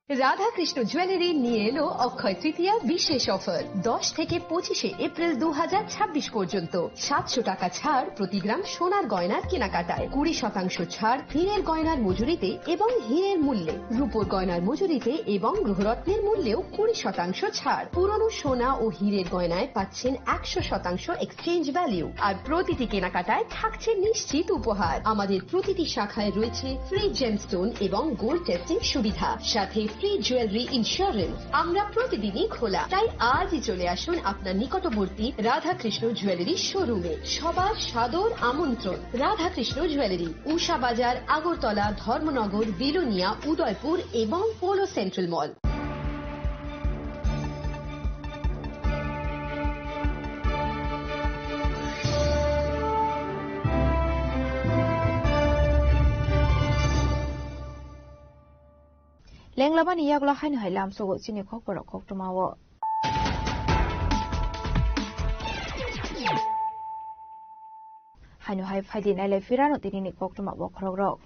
রাধাকৃষ্ণ জুয়েলারি নিয়ে এলো অক্ষয় তৃতীয়া বিশেষ অফার। দশ থেকে পঁচিশে এপ্রিল দু হাজার ছাব্বিশ পর্যন্ত সাতশো টাকা ছাড় প্রতি গ্রাম সোনার গয়নার কেনাকাটায়, কুড়ি শতাংশ ছাড় হীরের গয়নার মজুরিতে এবং হীরের মূল্যে, রূপোর গয়নার মজুরিতে এবং গ্রহরত্নের মূল্যেও কুড়ি শতাংশ ছাড়। পুরনো সোনা ও হীরের গয়নায় পাচ্ছেন একশো শতাংশ এক্সচেঞ্জ ভ্যালু, আর প্রতিটি কেনাকাটায় থাকছে নিশ্চিত উপহার। আমাদের প্রতিটি শাখায় রয়েছে ফ্রি জেমস্টোন এবং গোল্ড টেস্টিং সুবিধা, সাথে ফ্রি জুয়েলারি ইন্স্যুরেন্স। আমরা প্রতিদিনই খোলা, তাই আজই চলে আসুন আপনার নিকটবর্তী রাধাকৃষ্ণ জুয়েলারি শোরুমে। সবার সাদর আমন্ত্রণ। রাধাকৃষ্ণ জুয়েলারি, উষা বাজার, আগরতলা, ধর্মনগর, বিলোনিয়া, উদয়পুর এবং polo central mall. Lenglamani yagulo haino hai lamsogo chini kokborok koktwmao. Haino hai phaidi nailai phirano tinini koktwma bokhorokrok.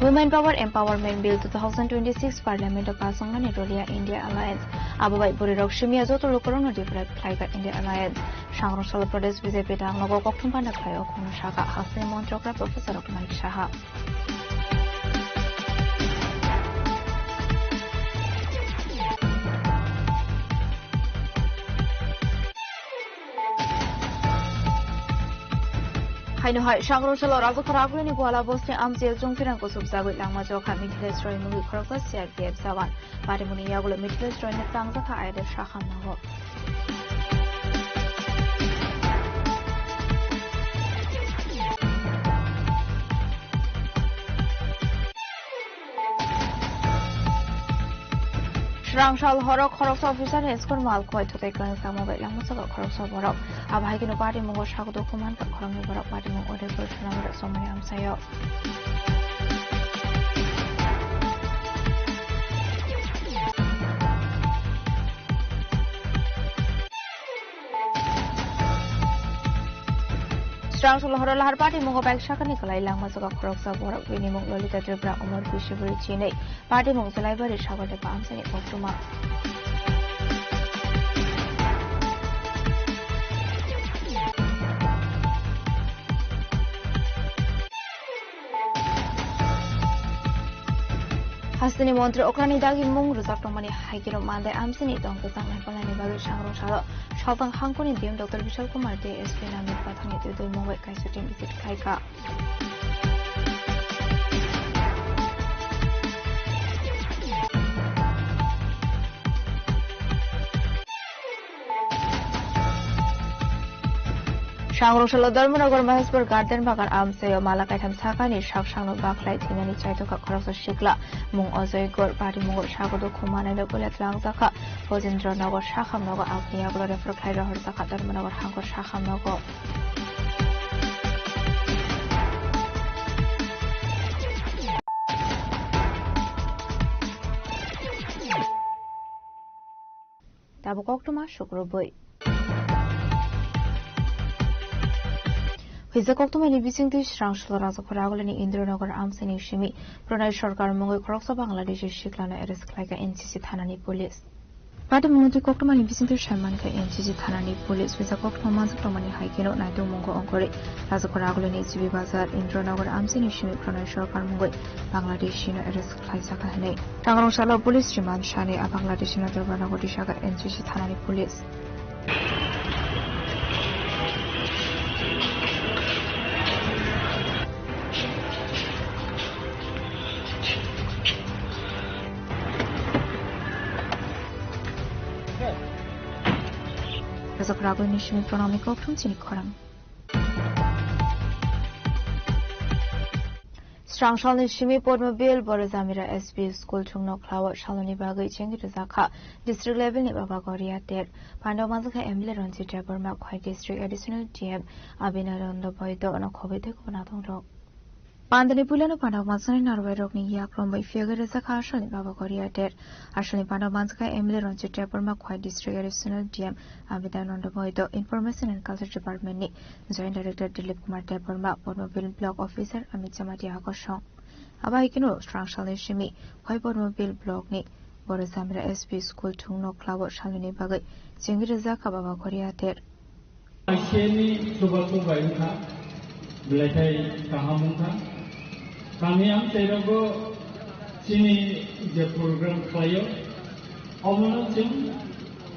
Women Power Empowerment Bill two thousand twenty-six Parliament o pass wngnani rolia India Alliance. Abo bai bwrwirok simiya joto lukurokno develop khlaikha India Alliance. Sangrong Salo Pradesh B J P dangnogo kokthum panda khlaio, khungno sakha hasteni montrokra professor rok Manik Saha. Haino hai Sangrong Salo Rajakhara Agulini Gwala Bosni amchaio chwngphirang kuchuk jagwi langma jokha Mithilesh Roy mungwi khoroksa C R P F jawan. Parimuni yagulo Mithilesh Royni tangjakha I R F sakham nango. Srangsal horo khoroksa officer ni school mal khoi thutai kwrwng samo bai langma saka khoroksa borok. Abo hai kheno parimung o sago dukhu mankha khoroknwi borok parimung Udaipur Sonamura somoni amchaio. Swrang Salo horo Lahar Party mungo bike sakani kwlai langma jaga khoroksa borok bini mung Lolita Tripura Omor Bishwabari chinwi party mung Jalaibari Sagardepa amchaini koktwma. Hasteni montri okrani dagi mung rwjak tongmani hai khe rok mandai amchini tong kwchang naikolnani bagwi sangrong salo Sotang hangkoni D M Doctor Bishal Kumar tei S P Namit Pathakni twi twi mungwi kaisa team visit khlaikha. Sangrong salo Dharmanagar Maheshpur Garden Bagan amchaio mala kaitham sakani sak sakno bakhlai thwinani chaitokha khoroksa sikla mung Ajoy Gor, bari mungo sago dukhu manai no puila twlangjakha. Bojendra Nagar sakhamnogo aboni yagulo refer khlai rohorjakha Dharmanagar hangkor sakhamnogo. Tabuk koktwma sukrubwi. Hwija koktwmani bisingtwi Swrang Salo Rajakhor Agulini Indranagar amchaini simi Pranay Sarkar mungwi khoroksa Bangladeshi siklano arrest khlaikha N C C thanani police. Pati mungwi koktwmani bisingtwi saimankha N C C thanani police hwija koktwma manjak tongmani hai kheno naitok mungo ongkhorwi Rajakhor Agulini G B Bazar Indranagar amchaini simi Pranay Sarkar mungwi Bangladeshino arrest khlaijak hinwi. Tangrong salo police remand sani a Bangladeshi no Durbanagoti saga N C C thanani police. Rajak Ragul ni simi Pranami Kokthum chini khorang. Srangsalni simi Podmobil Borojamira S P School thwngno khlao saloni bagwi chengwi rwjakha district level ni Baba Goria ter. Pandao manjakha M L A Ranjit Debbarma, Khwai District Additional D M Abhinandan Boido no khobwi tei kubun adongrok. Pandani puilano pandao manjaknai narwai rokni yak romwi phiyogwi rwjakha asalni Baba Goria ter. Asalni pandao manjakha M L A Ranjit Debbarma, Khwai District Additional D M Abhinandan Boido, Information and Culture Department ni Joint Director Dilip Kumar Debbarma, Podmobil Block Officer Amit Jamatia Kosong. Abo hai kheno Srangsalni simi Khwai Podmobil Block ni Borojamira S P School thwngno khlao saloni bagwi chengwi rwjakha Baba Goria ter. Aiseni chubachu bai wngkha, belai khai kaham wngkha. Kami amchairogo chini je program khlaio, omono chwng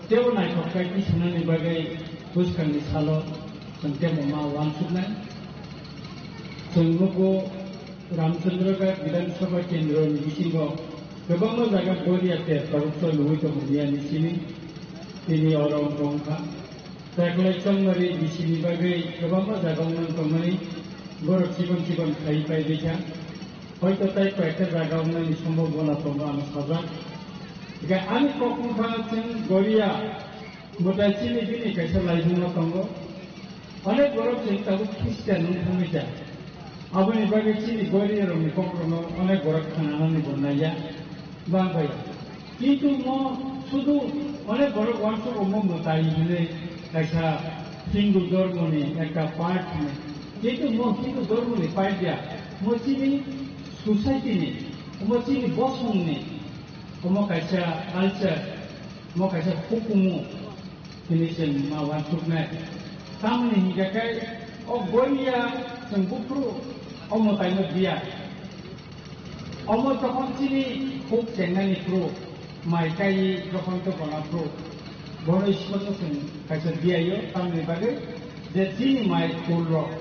teibo naithok khai tisanani bagwi bwskangni salo chwng teibo ma uansuknai. Chwng nugo Ramchandra Ghat Bidhan Sabha Kendro ni bisingo kwbangma jaga Goria ter tabuk choliwi tongo miyani simi. Tini oro wngkha. Taklai chongmari bisini bagwi kwbangma jaga wngmani tongmani borok chikon chikon khai pai rikha. Hoito tai koyekta jaga wngnani sombobona tongo ano sajak. Hingke ani kok wngkha chwng Goria mwtai chini bini kaisa laibuma tongo. Onek borok chwng tabuk Christian wng thangwi ja. Aboni bagwi chini Goria rokni kokrokno onek borok khnanani bo naiya. Bang bai. Kintu mo sudu onek borok uansuk omo mwtai hinwi kaisa Hindu dhormoni ekta part hinwi. Kintu mo Hindu dhormoni part ya, mo chini society ni, mo chini bosong ni, omo kaisa culture, mo kaisa hukumu. Tini chwng ma uansuknai. Tamoni hinkhe khe o Goria chwng buphuru o mwtaino diya. Omo jokhon chini huk chengnani phuru, mai kai jokhon tongkona phuru, bono Ishwarno chwng kaisa diyaio, tamoni bagwi je chini mai kulrok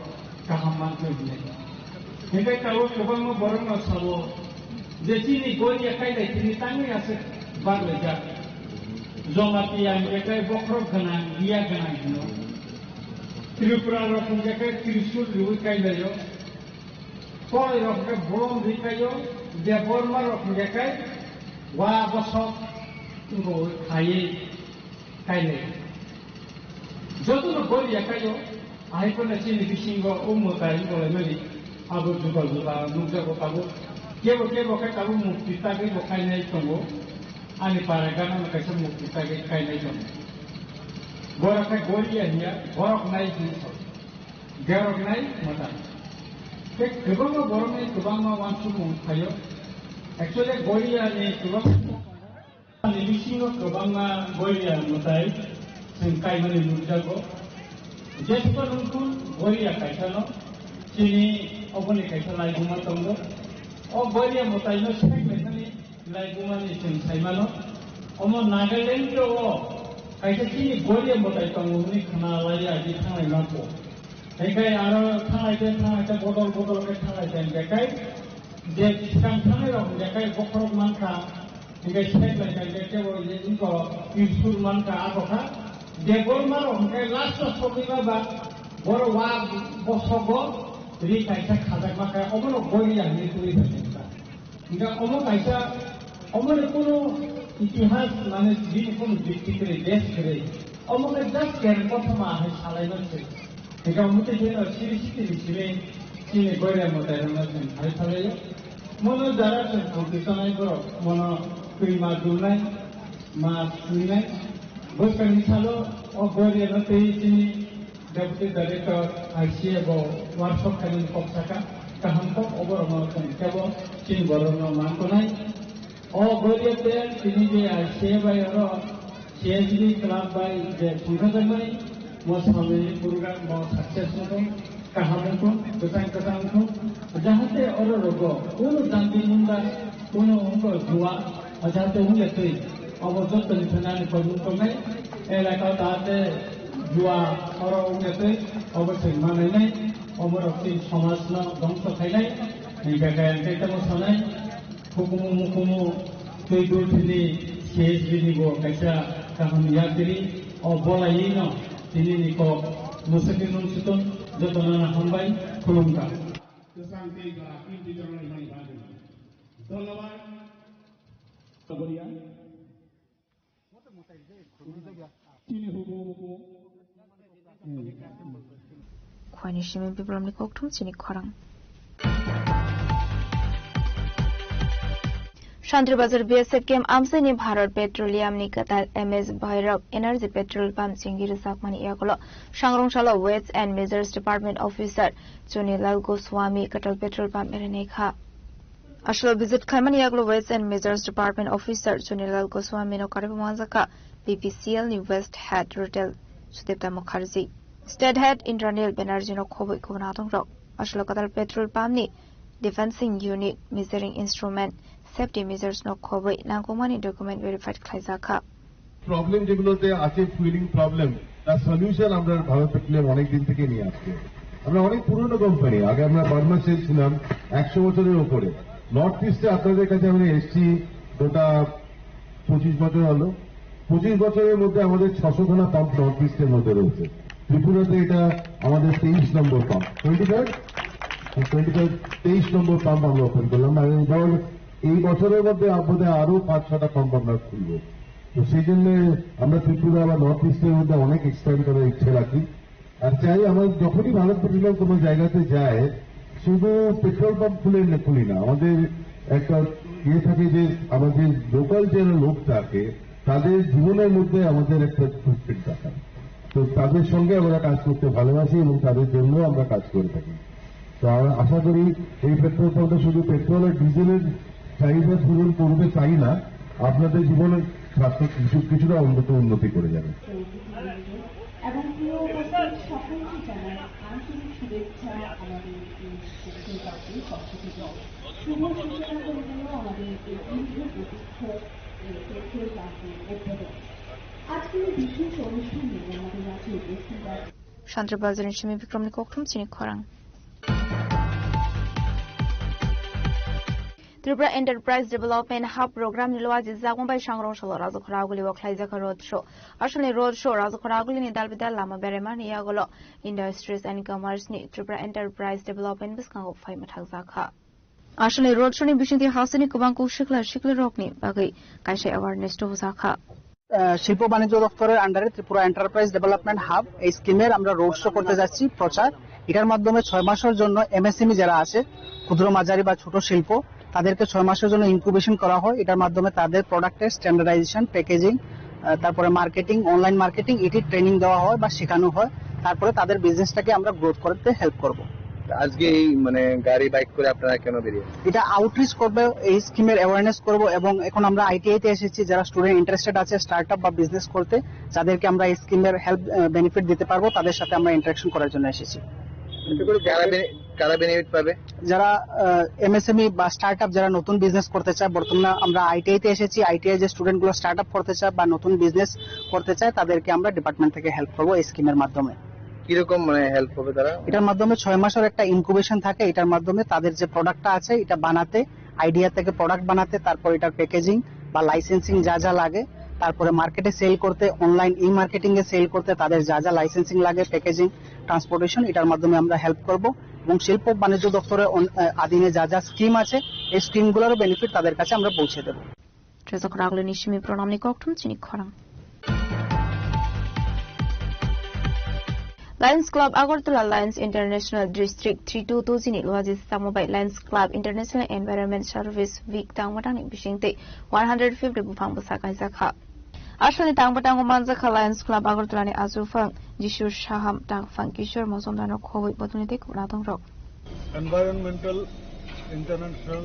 kaham manthok hinwi. Hinkhe tabuk kwbangma borokno sabo je chini Goria kailai tini tangwi aswk baglaijak. Jamatia hinkhe khe bokhorok gwnang, biya gwnang hino. Tripura rok hinkhe khe Trishul riwi kailaio. Koroi rok hinkhe bolong riwi kaio. Debbarma rok hinkhe khe wa bosok wngkha khaiwi kainai. Jotono Goria kaio, ahai phano chini bisingo o mwtai wngkolaimani abo juda juda nukjago tabuk. Kebo kebo khe tabuk mukti tagwi bo kainai tongo. Ani para gana no kaisa mukti tagwi kainai tongo. Borok khe Goria hiya, borok nai hinwi sao. Geroknai mwtai. Tei kwbangma borokni kwbangma uansukmung phaio. Actually, Goria ni kwbangma ni bisingo kwbangma Goria mwtai chwng kaimani nukjago. Jesukha nungkhu Goria kaisano chini oboni kaisa laibuma tongo. O Goria mwtaino sek laimani laibumani chwng saimano. Omo Nagaland o kaisa chini Goria mwtai tongo hwnwi khna lai agi thanglai mako. Hinkhe aro thanglai tei thanglai tei bodol bodol khe thanglai tei bekai je swkang thanglai rok bekai bokhorok mankha. Hinkhe sek lai tei bekai bo je wngkha Pirsur mankha abo kha. Debbarma rok hinkhe last o sogwi ma ba borok wa bosogo ri kaisa khajakma khe obono Goria hinwi twi thangkha. Hinkhe omo kaisa, omo ni kunu itihas mane bini kunu dikti kwrwi, base kwrwi. Omo khe just kereng kothoma hai salai man se. Hinkhe omo tei jeno siri siti ni simi chini Goria mwtai rokno chwng hai salaio. Mono jara chwng khwtwi tongnai borok, mono twi ma dunai, ma swinai. Bwskangni salo o Goria no twi chini Deputy Director I C A bo workshop khainani kok saka, kaham kok oborokno chwng kebo chini borokno man tongnai. O Goria pen tini je I C A bai oro C S D club bai je thwngkha jakmani, mo salni program mo success wngthung, kaham wngthung, kwchang kwchang wngthung, jahate oro rogo kunu janti munda, kunu wngkha jua, jahate wngya twi, obo jottoni thanani kobung tongnai, elaka o jahate jua oro wngya twi, obo se manainai, oborok chini somajno dongso khainai, hinkhe kaya khe tamo sanai, hukumu mukumu twi dul thini C S B ni bo kaisa kaham yatri, o bolai no tini ni kok musaki nung sutung jotono hambai khulumkha. Kwchang tei ba kinti jorani mani bagwi. Dhonnobad. Kagoria. Chini hukumu mukumu. Khwani simi Biplamni kokthum chini khorang. Shantribazar B S F camp amchaini Bharat Petroleum ni kwtal M S Bhairab Energy Petrol Pump chengwi rwjakmani yagulo sangrong salo Weights and Measures Department Officer Chunilal Goswami kwtal petrol pump rinai kha. Aswk visit khlaimani yagulo Weights and Measures Department Officer Chunilal Goswami no karwi manjakha B P C L ni West Head Retail Sudipta Mukherjee, State Head Indranil Banerjee no khobwi kubun adongrok. Aswk kwtal petrol pump ni dispensing unit, measuring instrument, safety measures no khobwi nangkukmani document verified khlaijakha. Problem যেগুলোতে আছে, fuelling problem, তার সলিউশন আমরা ভারত পেট্রোলিয়াম অনেক দিন থেকে নিয়ে আসছে। আমরা অনেক পুরনো কোম্পানি, আগে আমরা বার্মা সেল ছিলাম একশো বছরের উপরে। নর্থ ইস্টে আপনাদের কাছে আমরা এসছি গোটা পঁচিশ বছর হলো। পঁচিশ বছরের মধ্যে আমাদের ছশো খানা পাম্প নর্থ ইস্টের মধ্যে রয়েছে। ত্রিপুরাতে এটা আমাদের তেইশ number pump, twenty five, twenty five, তেইশ নম্বর পাম্প আমরা ওপেন করলাম। আর এই ধর এই বছরের মধ্যে বোধহয় আরো পাঁচ ছটা পাম্প আমরা খুলবো। তো সেই জন্য আমরা ত্রিপুরা বা নর্থ ইস্টের মধ্যে অনেক এক্সপ্যান্ড করার ইচ্ছে রাখি। আর চাই আমরা যখনই ভারত পেট্রোলিয়াম কোনো জায়গাতে যায়, শুধু পেট্রোল পাম্প খুলে না, খুলি না, আমাদের একটা ইয়ে থাকে যে আমাদের লোকাল যারা লোক থাকে তাদের জীবনের মধ্যে আমাদের একটা ফুটপ্রিন্ট রাখা। তো তাদের সঙ্গে আমরা কাজ করতে ভালোবাসি এবং তাদের জন্য আমরা কাজ করে থাকি। তো আমরা আশা করি এই পেট্রোল পাম্পটা শুধু পেট্রোল আর ডিজেলের চাহিদা পূরণ করবে তাই না, আপনাদের জীবনের স্বার্থক কিছু, কিছুটা অন্তত উন্নতি করে যাবে। এবং প্রিয় উপস্থিত, সকলকে জানাই আন্তরিক শুভেচ্ছা আমাদের এই পেট্রোল পাম্পের পক্ষ থেকে। শুভ সূচনা হয়ে গেল আমাদের এই দীর্ঘ প্রতীক্ষিত এই পেট্রোল পাম্পের উদ্বোধন। আজকের এই বিশেষ অনুষ্ঠানে আমাদের মাঝে উপস্থিত আছেন Shantribazar ni simi Bikramni kokthum chini khorang. Tripura Enterprise Development Hub Program ni luaji jagong bai sangrong salo Rajakhora Aguli o khlaijakha road show. Aswkni road show Rajakhora Aguli ni dalbidal lama beraimani yagulo Industries and Commerce ni Tripura Enterprise Development bwskango phai mwthakjakha. Aswkni road show ni bisingtwi hasteni kwbang kuk sikla sikli rokni bagwi kaisa awareness tubujakha. আহ, শিল্প বাণিজ্য দপ্তরের আন্ডারে Tripura enterprise development hub এই স্কিমের আমরা road show করতে যাচ্ছি, প্রচার। এটার মাধ্যমে ছয় মাসের জন্য এমএসএমই যারা আছে, ক্ষুদ্র মাঝারি বা ছোট শিল্প, তাদেরকে ছয় মাসের জন্য ইনকিউবেশন করা হয়। এটার মাধ্যমে তাদের প্রোডাক্টের স্ট্যান্ডার্ডাইজেশন, প্যাকেজিং, আহ, তারপরে মার্কেটিং, অনলাইন মার্কেটিং, এটি ট্রেনিং দেওয়া হয় বা শেখানো হয়। তারপরে তাদের বিজনেসটাকে আমরা গ্রোথ করতে হেল্প করব। আজকে এই মানে গাড়ি বাইক করে আপনারা কেন বেরিয়েছেন? এটা আউটরিচ করবে, এই স্কিমের অ্যাওয়ারনেস করব। এবং এখন আমরা আইটিআইতে এসেছি, যারা স্টুডেন্ট ইন্টারেস্টেড আছে স্টার্ট আপ বা বিজনেস করতে, যাদেরকে আমরা এই স্কিমের হেল্প, বেনিফিট দিতে পারবো, তাদের সাথে আমরা ইন্টারাকশন করার জন্য এসেছি। এতে করে কারা বেনে-, কারা বেনিফিট পাবে? যারা এমএসএমই বা স্টার্ট আপ, যারা নতুন বিজনেস করতে চায়, বর্তমানে আমরা আইটিআইতে এসেছি, আইটিআই যে স্টুডেন্টগুলো স্টার্ট আপ করতে চায় বা নতুন বিজনেস করতে চায়, তাদেরকে আমরা ডিপার্টমেন্ট থেকে হেল্প করবো এই স্কিমের মাধ্যমে। কিরকম মানে হেল্প হবে তারা? এটার মাধ্যমে ছয় মাসের একটা ইনকুবেশন থাকে। এটার মাধ্যমে তাদের যে প্রোডাক্টটা আছে, এটা বানাতে, আইডিয়া থেকে প্রোডাক্ট বানাতে, তারপর এটার প্যাকেজিং বা লাইসেন্সিং যা যা লাগে, তারপরে মার্কেটে সেল করতে, অনলাইন ই মার্কেটিং এ সেল করতে তাদের যা যা লাইসেন্সিং লাগে, প্যাকেজিং, ট্রান্সপোর্টেশন, এটার মাধ্যমে আমরা হেল্প করব। এবং শিল্প বাণিজ্য দপ্তরের অন-, আহ, অধীনে যা যা স্কিম আছে, এই স্কিমগুলোরও বেনিফিট তাদের কাছে আমরা পৌঁছে দেব। Rwchaphagrokni simi phrwngnani kokthum chini khorang. Lions Club Agartala Lions International District three two two chini luaji samo bai Lions Club International Environment Service Week tangmatangni bisingtwi one hundred fifty buphang bwsa kaijakha. Aswkni tangbatango manjakha Lions Club Agartala ni achuphang Jisur Saham, tangphang Kishore Mojumdar no khobwi bodolni tei khwna tongrok. Environmental international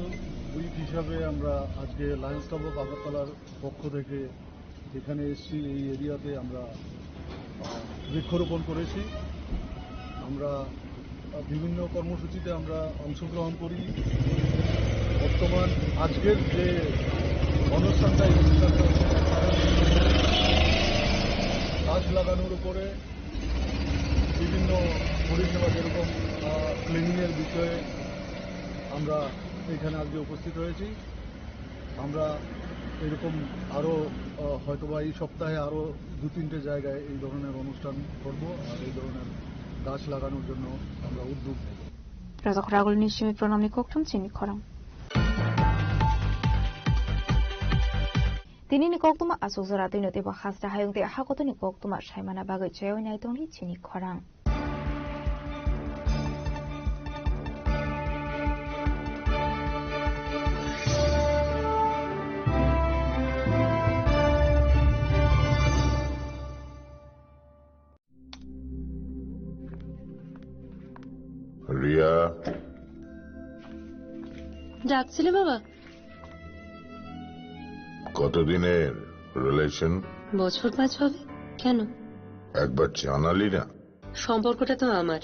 week হিসাবে আমরা আজকে Lions club of আগরতলার পক্ষ থেকে এখানে এসেছি। এই এরিয়াতে আমরা, আহ, বৃক্ষরোপণ করেছি। আমরা, আহ, বিভিন্ন কর্মসূচিতে আমরা অংশগ্রহণ করি। বর্তমান আজকের যে অনুষ্ঠানটা, এই অনুষ্ঠানটা হচ্ছে গাছ লাগানোর উপরে। বিভিন্ন পরিষেবা যেরকম, আহ, ক্লিনিংয়ের বিষয়ে আমরা এখানে আজকে উপস্থিত হয়েছি। আমরা এরকম আরও, আহ, হয়তোবা এই সপ্তাহে আরও দু তিনটে জায়গায় এই ধরনের অনুষ্ঠান করব আর এই ধরনের গাছ লাগানোর জন্য আমরা উদ্যোগ নেব। Rwchaphagrokni simi phrwngnani kokthum chini khorang. Tinini koktwma aswk jora twino teibo hasta hayung tei hakotorni koktwma saimana bagwi chaywi nai tongdi chini khorang. Riya. ডাকছিলে বাবা? কতদিনের রিলেশন? বছর পাঁচ হবে। কেন? একবার জানালি না। সম্পর্কটা তো আমার,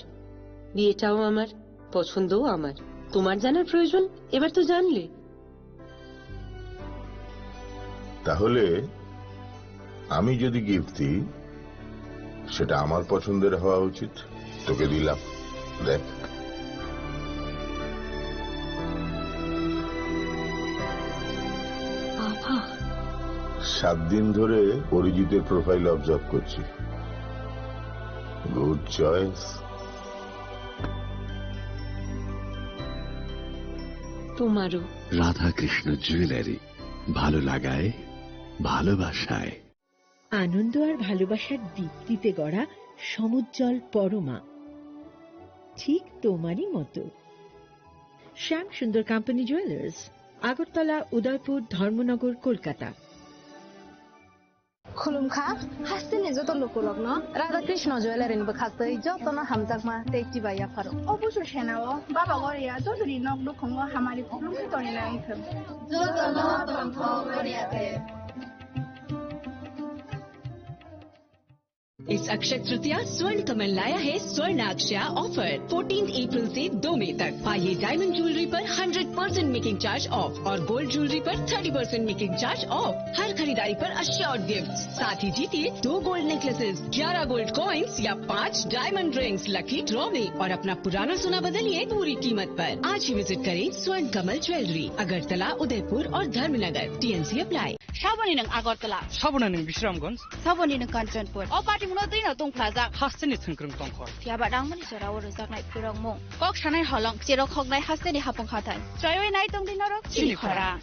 বিয়েটাও আমার, পছন্দও আমার। তোমার জানার প্রয়োজন এবার তো জানলে। তাহলে আমি যদি গিফট দিই, সেটা আমার পছন্দের হওয়া উচিত। তোকে দিলাম, দেখ। বাবা। সাত দিন ধরে অরিজিতের প্রোফাইল অবজার্ভ করছি। Good choice. তোমারও। রাধাকৃষ্ণ জুয়েলারি, ভালো লাগায়, ভালোবাসায়। আনন্দ আর ভালোবাসার দীপ্তিতে গড়া সমুজ্জ্বল পরমা, ঠিক তোমারই মতো। শ্যাম সুন্দর কোম্পানি জুয়েলার্স, আগরতলা, উদয়পুর, ধর্মনগর, Kolkata. Khulumkha, hasteni joto lukurokno Radha Krishna Jewellery ni bwkhaktwi jotono hamjakma tei chibai yapharo. Obusu senao Baba Goria jotoni nok nukhungo hamari khulumkhe tonina wngthwng. Jotono tongthok Goria de. इस अक्षय तृतीया स्वर्ण कमल लाया है स्वर्ण अक्षया offer. Fourteen April से दो मई तक पाइए डायमंड ज्वेलरी पर hundred percent making charge off और गोल्ड ज्वेलरी पर thirty percent making charge off. हर खरीदारी पर अश्योर्ड गिफ्ट, साथ ही जीतिए दो गोल्ड नेकलेसेस, ग्यारह गोल्ड कॉइन्स या पाँच डायमंड रिंग्स लकी ड्रॉ में और अपना पुराना सोना बदलिए पूरी कीमत पर। आज ही विजिट करें स्वर्ण कमल ज्वेलरी, अगरतला, उदयपुर और Dharmanagar. T and C apply. Saboni nwng Agartala. Saboni nwng Bisramganj. Saboni nwng Kanchanpur. O patimungno twino tongphlajak. Hasteni thwngkwrwng tongkhor. Phiya ba rangmani jorao rwjaknai phwrwngmung. Kok sanai holong, cherok hoknai hasteni hapung hathai. Choiwi nai tongdi norok chini khorang.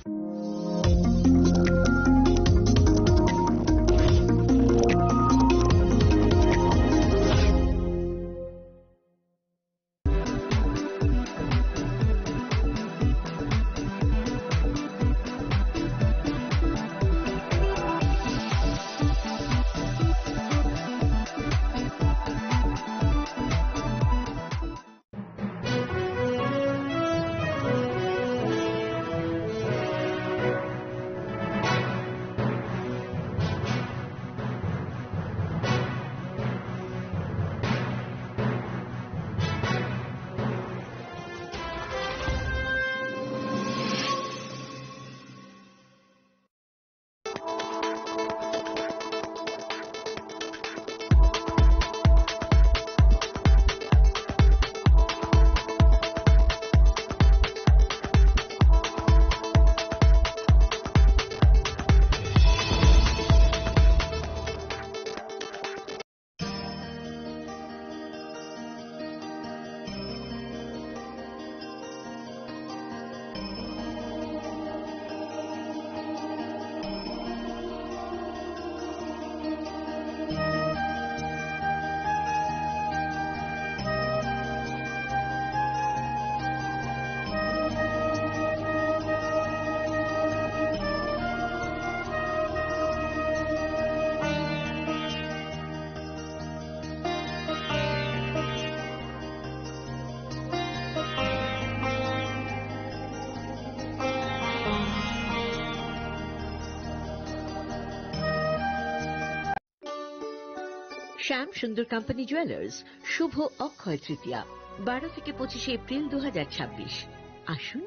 শ্যাম Sundar company jewellers, শুভ অক্ষয় তৃতীয়া, বারো থেকে পঁচিশে এপ্রিল দু হাজার ছাব্বিশ। আসুন।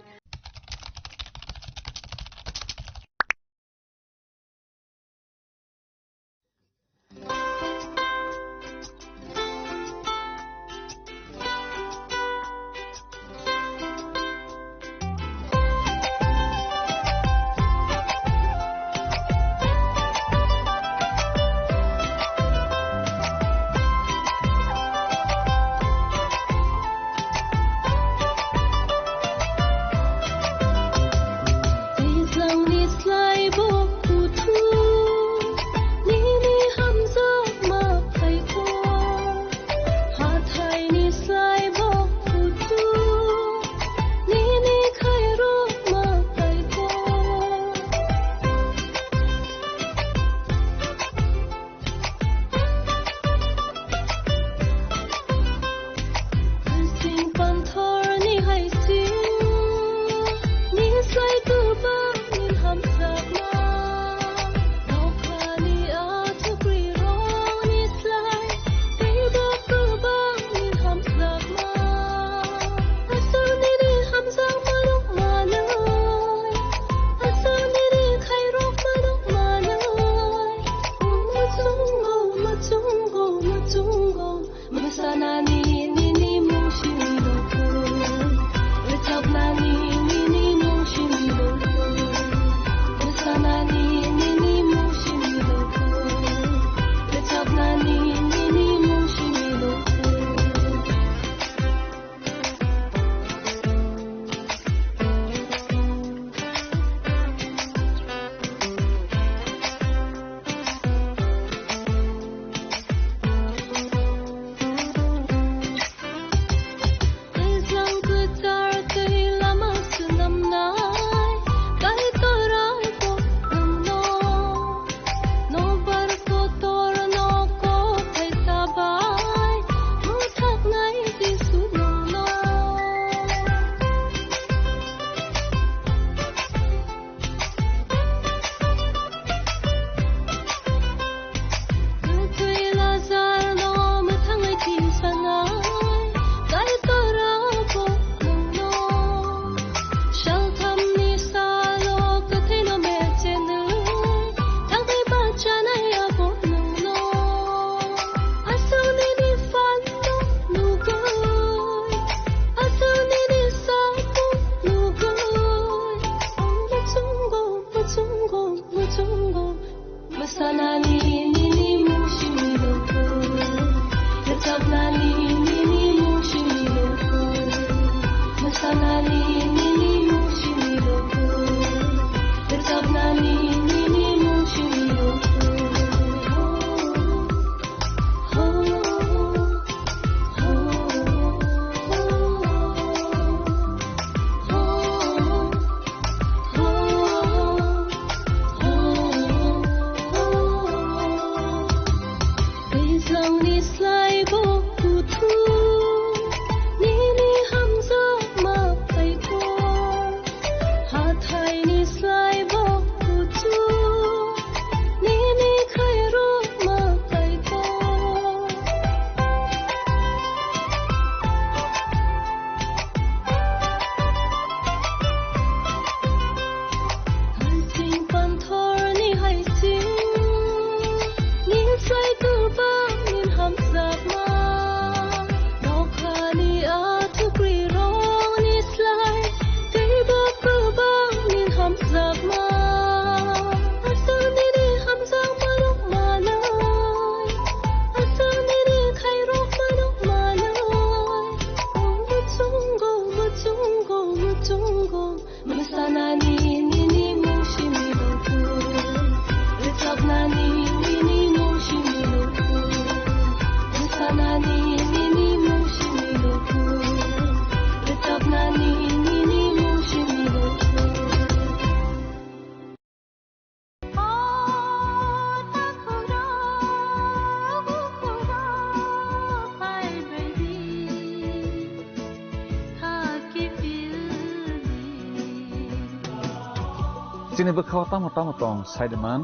Chini bwkhao tamo tamo tong, saideman,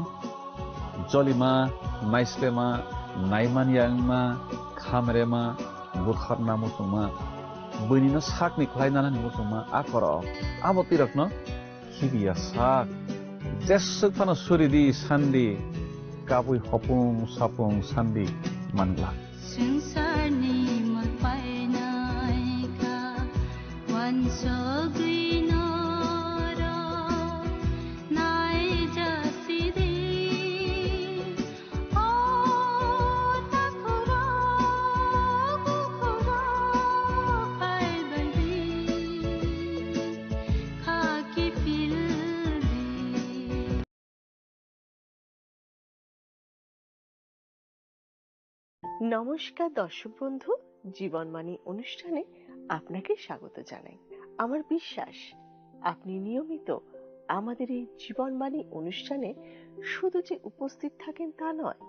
jolima, naislema, Naiman ya wngma, khamrema, butharna muchungma, buinino sakni khlai nanani muchungma a korok. Abo twirokno khibiya sak. Jeswk phano suridi sandi, kabui hopung sapung sandi mangla. Swngcharni mwtai naikha, wansugwi norok naijasidi. O takhurok, bukhurok, phaibaidi, khaki pildi. নমস্কার দর্শক বন্ধু, জীবনবাণী অনুষ্ঠানে আপনাকে স্বাগত জানাই। আমার বিশ্বাস, আপনি নিয়মিত আমাদের এই জীবনবাণী অনুষ্ঠানে শুধু যে উপস্থিত থাকেন তা নয়,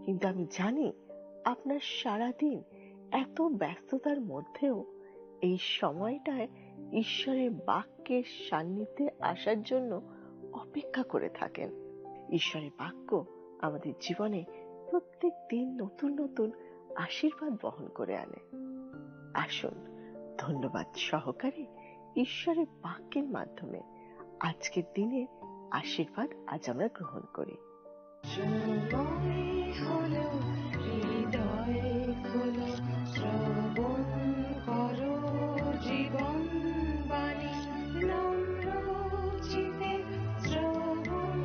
কিন্তু আমি জানি আপনার সারাদিন এত ব্যস্ততার মধ্যেও এই সময়টায় ঈশ্বরের বাক্যের সান্নিধ্যে আসার জন্য অপেক্ষা করে থাকেন। ঈশ্বরের বাক্য আমাদের জীবনে প্রত্যেক দিন নতুন নতুন আশীর্বাদ বহন করে আনে। আসুন, ধন্যবাদ সহকারে ঈশ্বরের বাক্যের মাধ্যমে আজকের দিনের আশীর্বাদ আজ আমরা গ্রহণ করি। সময় হলো, হৃদয় খোলো, শ্রবণ করো জীবন বাণী। নম্র চিতে শ্রবণ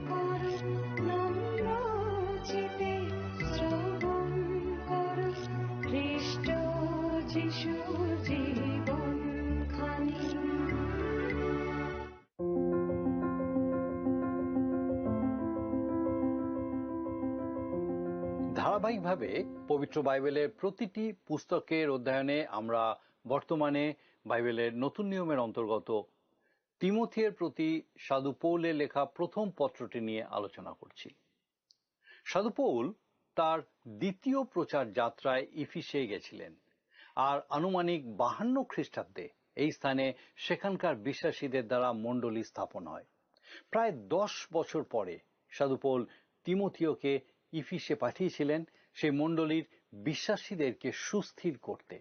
করো, নম্র চিতে শ্রবণ করো, খ্রিস্ট যিশু জীবন খানি। ধারাবাহিকভাবে পবিত্র বাইবেলের প্রতিটি পুস্তকের অধ্যয়নে আমরা বর্তমানে বাইবেলের নতুন নিয়মের অন্তর্গত তিমোথির প্রতি সাধু পৌলের লেখা প্রথম পত্রটি নিয়ে আলোচনা করছি। সাধু পৌল তার দ্বিতীয় প্রচার যাত্রায় ইফিসে গেছিলেন, আর আনুমানিক বাহান্ন খ্রিস্টাব্দে এই স্থানে সেখানকার বিশ্বাসীদের দ্বারা মণ্ডলী স্থাপন হয়। প্রায় দশ বছর পরে সাধু পৌল তিমোথিওকে ইফিসে পাঠিয়েছিলেন সেই মণ্ডলীর বিশ্বাসীদেরকে সুস্থির করতে।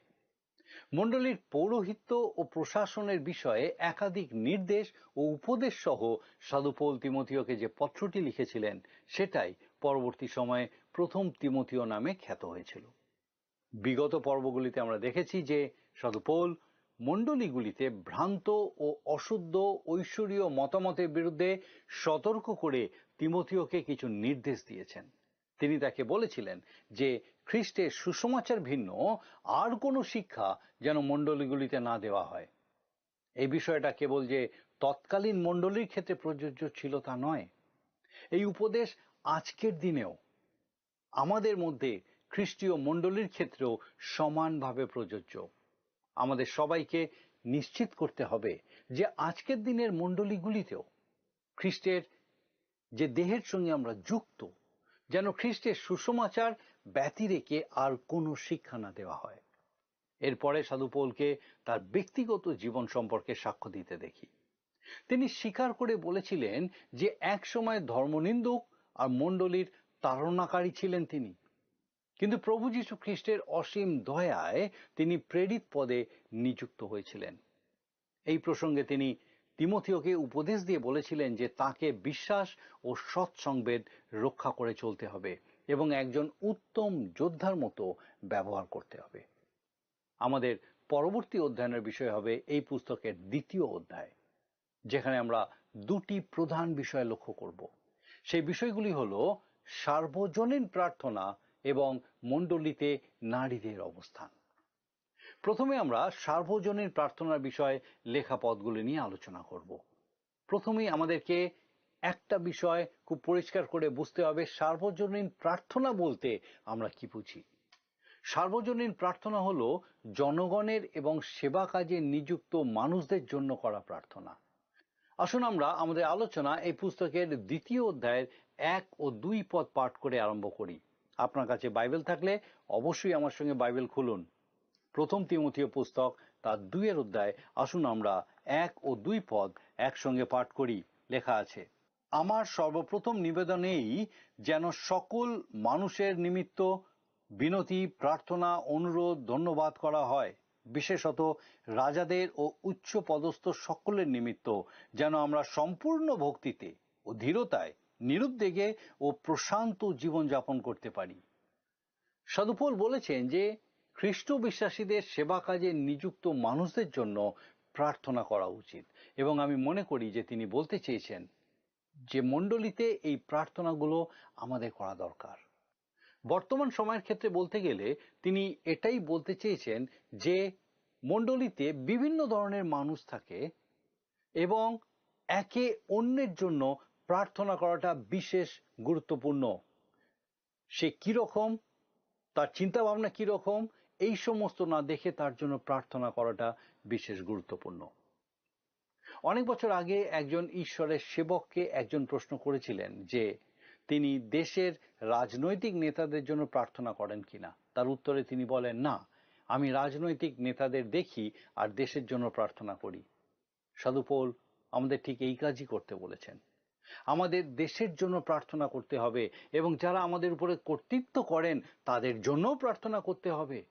মণ্ডলীর পৌরোহিত্য ও প্রশাসনের বিষয়ে একাধিক নির্দেশ ও উপদেশ সহ সাধু পৌল তিমোথিওকে যে পত্রটি লিখেছিলেন, সেটাই পরবর্তী সময়ে প্রথম তিমোথিও নামে খ্যাত হয়েছিল। বিগত পর্বগুলিতে আমরা দেখেছি যে সাধু পৌল মণ্ডলীগুলিতে ভ্রান্ত ও অশুদ্ধ ঐশ্বরীয় মতামতের বিরুদ্ধে সতর্ক করে তিমোথিওকে কিছু নির্দেশ দিয়েছেন। তিনি তাকে বলেছিলেন যে খ্রিস্টের সুসমাচার ভিন্ন আর কোনো শিক্ষা যেন মণ্ডলীগুলিতে না দেওয়া হয়। এই বিষয়টা কেবল যে তৎকালীন মণ্ডলীর ক্ষেত্রে প্রযোজ্য ছিল তা নয়, এই উপদেশ আজকের দিনেও আমাদের মধ্যে খ্রিস্টীয় মণ্ডলীর ক্ষেত্রেও সমানভাবে প্রযোজ্য। আমাদের সবাইকে নিশ্চিত করতে হবে যে আজকের দিনের মণ্ডলীগুলিতেও খ্রিস্টের যে দেহের সঙ্গে আমরা যুক্ত, যেন খ্রিস্টের সুসমাচার ব্যতিরেকে আর কোনো শিক্ষা না দেওয়া হয়। এরপরে সাধু পৌলকে তার ব্যক্তিগত জীবন সম্পর্কে সাক্ষ্য দিতে দেখি। তিনি স্বীকার করে বলেছিলেন যে এক সময় ধর্মনিন্দুক আর মণ্ডলীর তাড়নাকারী ছিলেন তিনি, কিন্তু প্রভু যীশু খ্রিস্টের অসীম দয়ায় তিনি প্রেরিত পদে নিযুক্ত হয়েছিলেন। এই প্রসঙ্গে তিনি তিমোথিওকে উপদেশ দিয়ে বলেছিলেন যে তাকে বিশ্বাস ও সৎ সংবেদ রক্ষা করে চলতে হবে এবং একজন উত্তম যোদ্ধার মতো ব্যবহার করতে হবে। আমাদের পরবর্তী অধ্যয়নের বিষয় হবে এই পুস্তকের দ্বিতীয় অধ্যায়, যেখানে আমরা দুটি প্রধান বিষয় লক্ষ্য করব। সেই বিষয়গুলি হলো সার্বজনীন প্রার্থনা এবং মণ্ডলীতে নারীদের অবস্থান। প্রথমে আমরা সার্বজনীন প্রার্থনার বিষয়ে লেখা পদগুলি নিয়ে আলোচনা করব। প্রথমেই আমাদেরকে একটা বিষয় খুব পরিষ্কার করে বুঝতে হবে, সার্বজনীন প্রার্থনা বলতে আমরা কি বুঝি। সার্বজনীন প্রার্থনা হলো জনগণের এবং সেবা কাজে নিযুক্ত মানুষদের জন্য করা প্রার্থনা। আসুন আমরা আমাদের আলোচনা এই পুস্তকের দ্বিতীয় অধ্যায়ের এক ও দুই পদ পাঠ করে আরম্ভ করি। আপনার কাছে বাইবেল থাকলে অবশ্যই আমার সঙ্গে বাইবেল খুলুন। প্রথম তিমোথীয় পুস্তক, তার দুইয়ের অধ্যায়, আসুন আমরা এক ও দুই পদ একসঙ্গে পাঠ করি। লেখা আছে, আমার সর্বপ্রথম নিবেদন এই, যেন সকল মানুষের নিমিত্ত বিনতি, প্রার্থনা, অনুরোধ, ধন্যবাদ করা হয়, বিশেষত রাজাদের ও উচ্চ পদস্থ সকলের নিমিত্ত, যেন আমরা সম্পূর্ণ ভক্তিতে ও ধীরতায়, নিরুদ্বেগে ও প্রশান্ত জীবনযাপন করতে পারি। সাধু পৌল বলেছেন যে খ্রিস্ট বিশ্বাসীদের সেবা কাজে নিযুক্ত মানুষদের জন্য প্রার্থনা করা উচিত, এবং আমি মনে করি যে তিনি বলতে চেয়েছেন যে মণ্ডলীতে এই প্রার্থনাগুলো আমাদের করা দরকার। বর্তমান সময়ের ক্ষেত্রে বলতে গেলে তিনি এটাই বলতে চেয়েছেন যে মণ্ডলীতে বিভিন্ন ধরনের মানুষ থাকে এবং একে অন্যের জন্য প্রার্থনা করাটা বিশেষ গুরুত্বপূর্ণ। সে কিরকম, তার চিন্তা ভাবনা কিরকম, এই সমস্ত না দেখে তার জন্য প্রার্থনা করাটা বিশেষ গুরুত্বপূর্ণ। অনেক বছর আগে একজন ঈশ্বরের সেবককে একজন প্রশ্ন করেছিলেন যে তিনি দেশের রাজনৈতিক নেতাদের জন্য প্রার্থনা করেন কিনা। তার উত্তরে তিনি বলেন, "না, আমি রাজনৈতিক নেতাদের দেখি আর দেশের জন্য প্রার্থনা করি।" সাধু পৌল আমাদের ঠিক এই কাজই করতে বলেছেন। আমাদের দেশের জন্য প্রার্থনা করতে হবে এবং যারা আমাদের উপরে কর্তৃত্ব করেন তাদের জন্যও প্রার্থনা করতে হবে।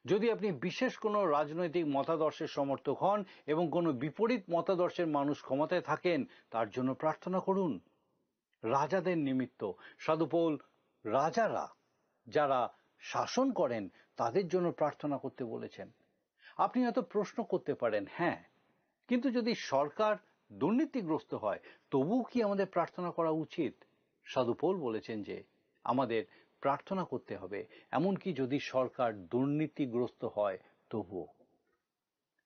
যদি আপনি বিশেষ কোনো রাজনৈতিক মতাদর্শের সমর্থক হন এবং কোনো বিপরীত মতাদর্শের মানুষ ক্ষমতায় থাকেন, তার জন্য প্রার্থনা করুন। রাজাদের নিমিত্ত সাধু পৌল রাজারা যারা শাসন করেন তাদের জন্য প্রার্থনা করতে বলেছেন। আপনি হয়তো প্রশ্ন করতে পারেন, "হ্যাঁ, কিন্তু যদি সরকার দুর্নীতিগ্রস্ত হয়, তবুও কি আমাদের প্রার্থনা করা উচিত?" সাধু পৌল বলেছেন যে আমাদের প্রার্থনা করতে হবে, এমনকি যদি সরকার দুর্নীতিগ্রস্ত হয় তবুও।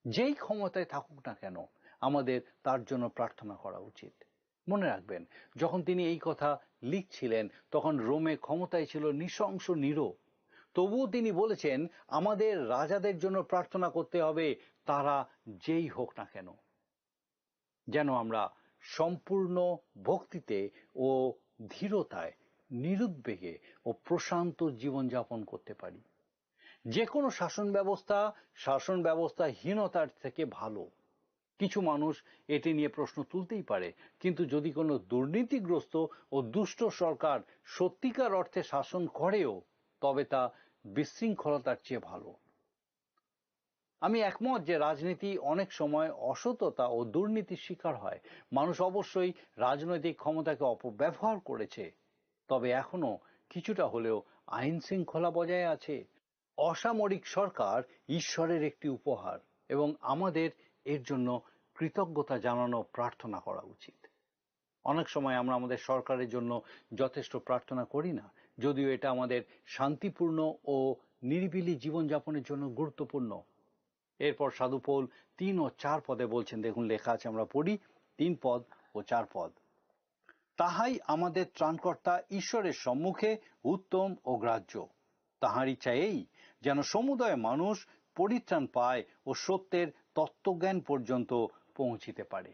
যেই ক্ষমতায় থাকুক না কেন, আমাদের তার জন্য প্রার্থনা করা উচিত। মনে রাখবেন, যখন তিনি এই কথা লিখছিলেন, তখন রোমে ক্ষমতায় ছিল নৃশংস নিরো। তবুও তিনি বলেছেন, "আমাদের রাজাদের জন্য প্রার্থনা করতে হবে, তারা যেই হোক না কেন।" যেন আমরা সম্পূর্ণ ভক্তিতে ও ধীরতায়, নিরুদ্বেগে ও প্রশান্ত জীবনযাপন করতে পারি। যে কোনো শাসন ব্যবস্থা শাসন ব্যবস্থাহীনতার থেকে ভালো। কিছু মানুষ এটি নিয়ে প্রশ্ন তুলতেই পারে, কিন্তু যদি কোনো দুর্নীতিগ্রস্ত ও দুষ্ট সরকার সত্যিকার অর্থে শাসন করেও, তবে তা বিশৃঙ্খলতার চেয়ে ভালো। আমি একমত যে রাজনীতি অনেক সময় অসততা ও দুর্নীতির শিকার হয়। মানুষ অবশ্যই রাজনৈতিক ক্ষমতাকে অপব্যবহার করেছে, তবে এখনো কিছুটা হলেও আইন শৃঙ্খলা বজায় আছে। অসামরিক সরকার ঈশ্বরের একটি উপহার এবং আমাদের এর জন্য কৃতজ্ঞতা জানানো, প্রার্থনা করা উচিত। অনেক সময় আমরা আমাদের সরকারের জন্য যথেষ্ট প্রার্থনা করি না, যদিও এটা আমাদের শান্তিপূর্ণ ও নিরিবিলি জীবনযাপনের জন্য গুরুত্বপূর্ণ। এরপর সাধু পৌল তিন ও চার পদে বলছেন, দেখুন, লেখা আছে, আমরা পড়ি তিন পদ ও চার পদ, "তাহাই আমাদের ত্রাণকর্তা ঈশ্বরের সম্মুখে উত্তম ও গ্রাহ্য। তাহার ইচ্ছা এই, যেন সমুদয় মানুষ পরিত্রাণ পায় ও সত্যের তত্ত্বজ্ঞান পর্যন্ত পৌঁছিতে পারে।"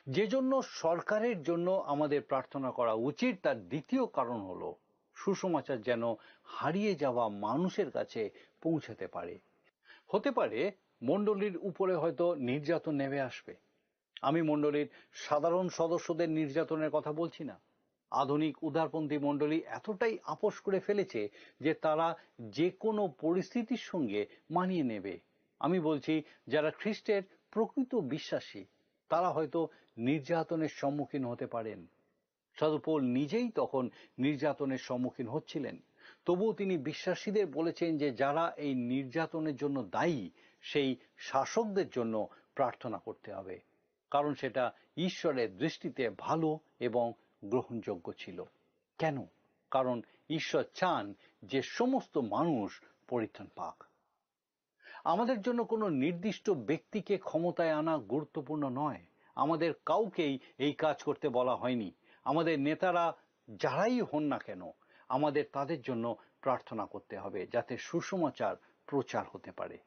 যে জন্য সরকারের জন্য আমাদের প্রার্থনা করা উচিত, তার দ্বিতীয় কারণ হলো সুসমাচার যেন হারিয়ে যাওয়া মানুষের কাছে পৌঁছাতে পারে। হতে পারে মণ্ডলীর উপরে হয়তো নির্যাতন নেমে আসবে। আমি মণ্ডলীর সাধারণ সদস্যদের নির্যাতনের কথা বলছি না। আধুনিক উদারপন্থী মণ্ডলী এতটাই আপোষ করে ফেলেছে যে তারা যে কোনো পরিস্থিতির সঙ্গে মানিয়ে নেবে। আমি বলছি, যারা খ্রিস্টের প্রকৃত বিশ্বাসী, তারা হয়তো নির্যাতনের সম্মুখীন হতে পারেন। সাধু পৌল নিজেই তখন নির্যাতনের সম্মুখীন হচ্ছিলেন। তবুও তিনি বিশ্বাসীদের বলেছেন যে যারা এই নির্যাতনের জন্য দায়ী, সেই শাসকদের জন্য প্রার্থনা করতে হবে, কারণ সেটা ঈশ্বরের দৃষ্টিতে ভালো এবং গ্রহণযোগ্য ছিল। কেন? কারণ ঈশ্বর চান যে সমস্ত মানুষ পরিত্রাণ পাক। আমাদের জন্য কোনো নির্দিষ্ট ব্যক্তিকে ক্ষমতায় আনা গুরুত্বপূর্ণ নয়। আমাদের কাউকেই এই কাজ করতে বলা হয়নি। আমাদের নেতারা যারাই হন না কেন, আমাদের তাদের জন্য প্রার্থনা করতে হবে, যাতে সুসমাচার প্রচার হতে পারে।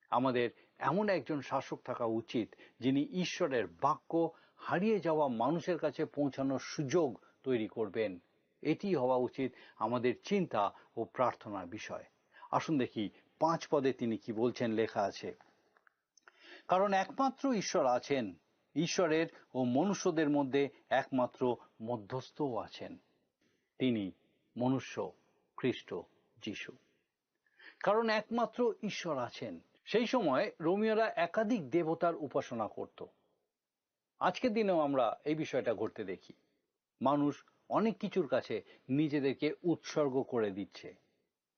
আমাদের এমন একজন শাসক থাকা উচিত, যিনি ঈশ্বরের বাক্য হারিয়ে যাওয়া মানুষের কাছে পৌঁছানোর সুযোগ তৈরি করবেন। এটি হওয়া উচিত আমাদের চিন্তা ও প্রার্থনার বিষয়। আসুন দেখি, পাঁচ পদে তিনি কি বলছেন, লেখা আছে, "কারণ একমাত্র ঈশ্বর আছেন, ঈশ্বরের ও মনুষ্যদের মধ্যে একমাত্র মধ্যস্থও আছেন। তিনি মনুষ্য খ্রিস্ট যিশু। কারণ একমাত্র ঈশ্বর আছেন। সেই সময় রোমীয়রা একাধিক দেবতার উপাসনা করত। আজকের দিনেও আমরা এই বিষয়টা ঘটতে দেখি। মানুষ অনেক কিছুর কাছে নিজেদেরকে উৎসর্গ করে দিচ্ছে,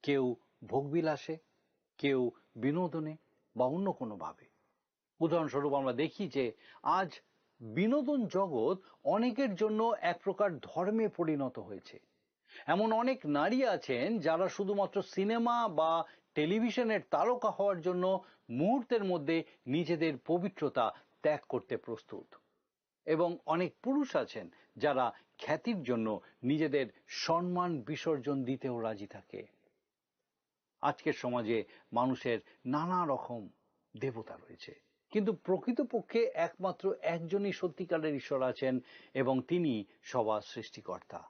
কেউ ভোগবিলাসে, কেউ বিনোদনে বা অন্য কোনোভাবে। উদাহরণস্বরূপ, আমরা দেখি যে আজ বিনোদন জগৎ অনেকের জন্য এক প্রকার ধর্মে পরিণত হয়েছে। এমন অনেক নারী আছেন যারা শুধুমাত্র সিনেমা বা টেলিভিশনের তারকা হওয়ার জন্য মুহূর্তের মধ্যে নিজেদের পবিত্রতা ত্যাগ করতে প্রস্তুত। এবং অনেক পুরুষ আছেন যারা খ্যাতির জন্য নিজেদের সম্মান বিসর্জন দিতেও রাজি থাকে। আজকের সমাজে মানুষের নানা রকম দেবতা রয়েছে, কিন্তু প্রকৃতপক্ষে একমাত্র একজনই সত্যিকারের ঈশ্বর আছেন, এবং তিনি সবার সৃষ্টিকর্তা।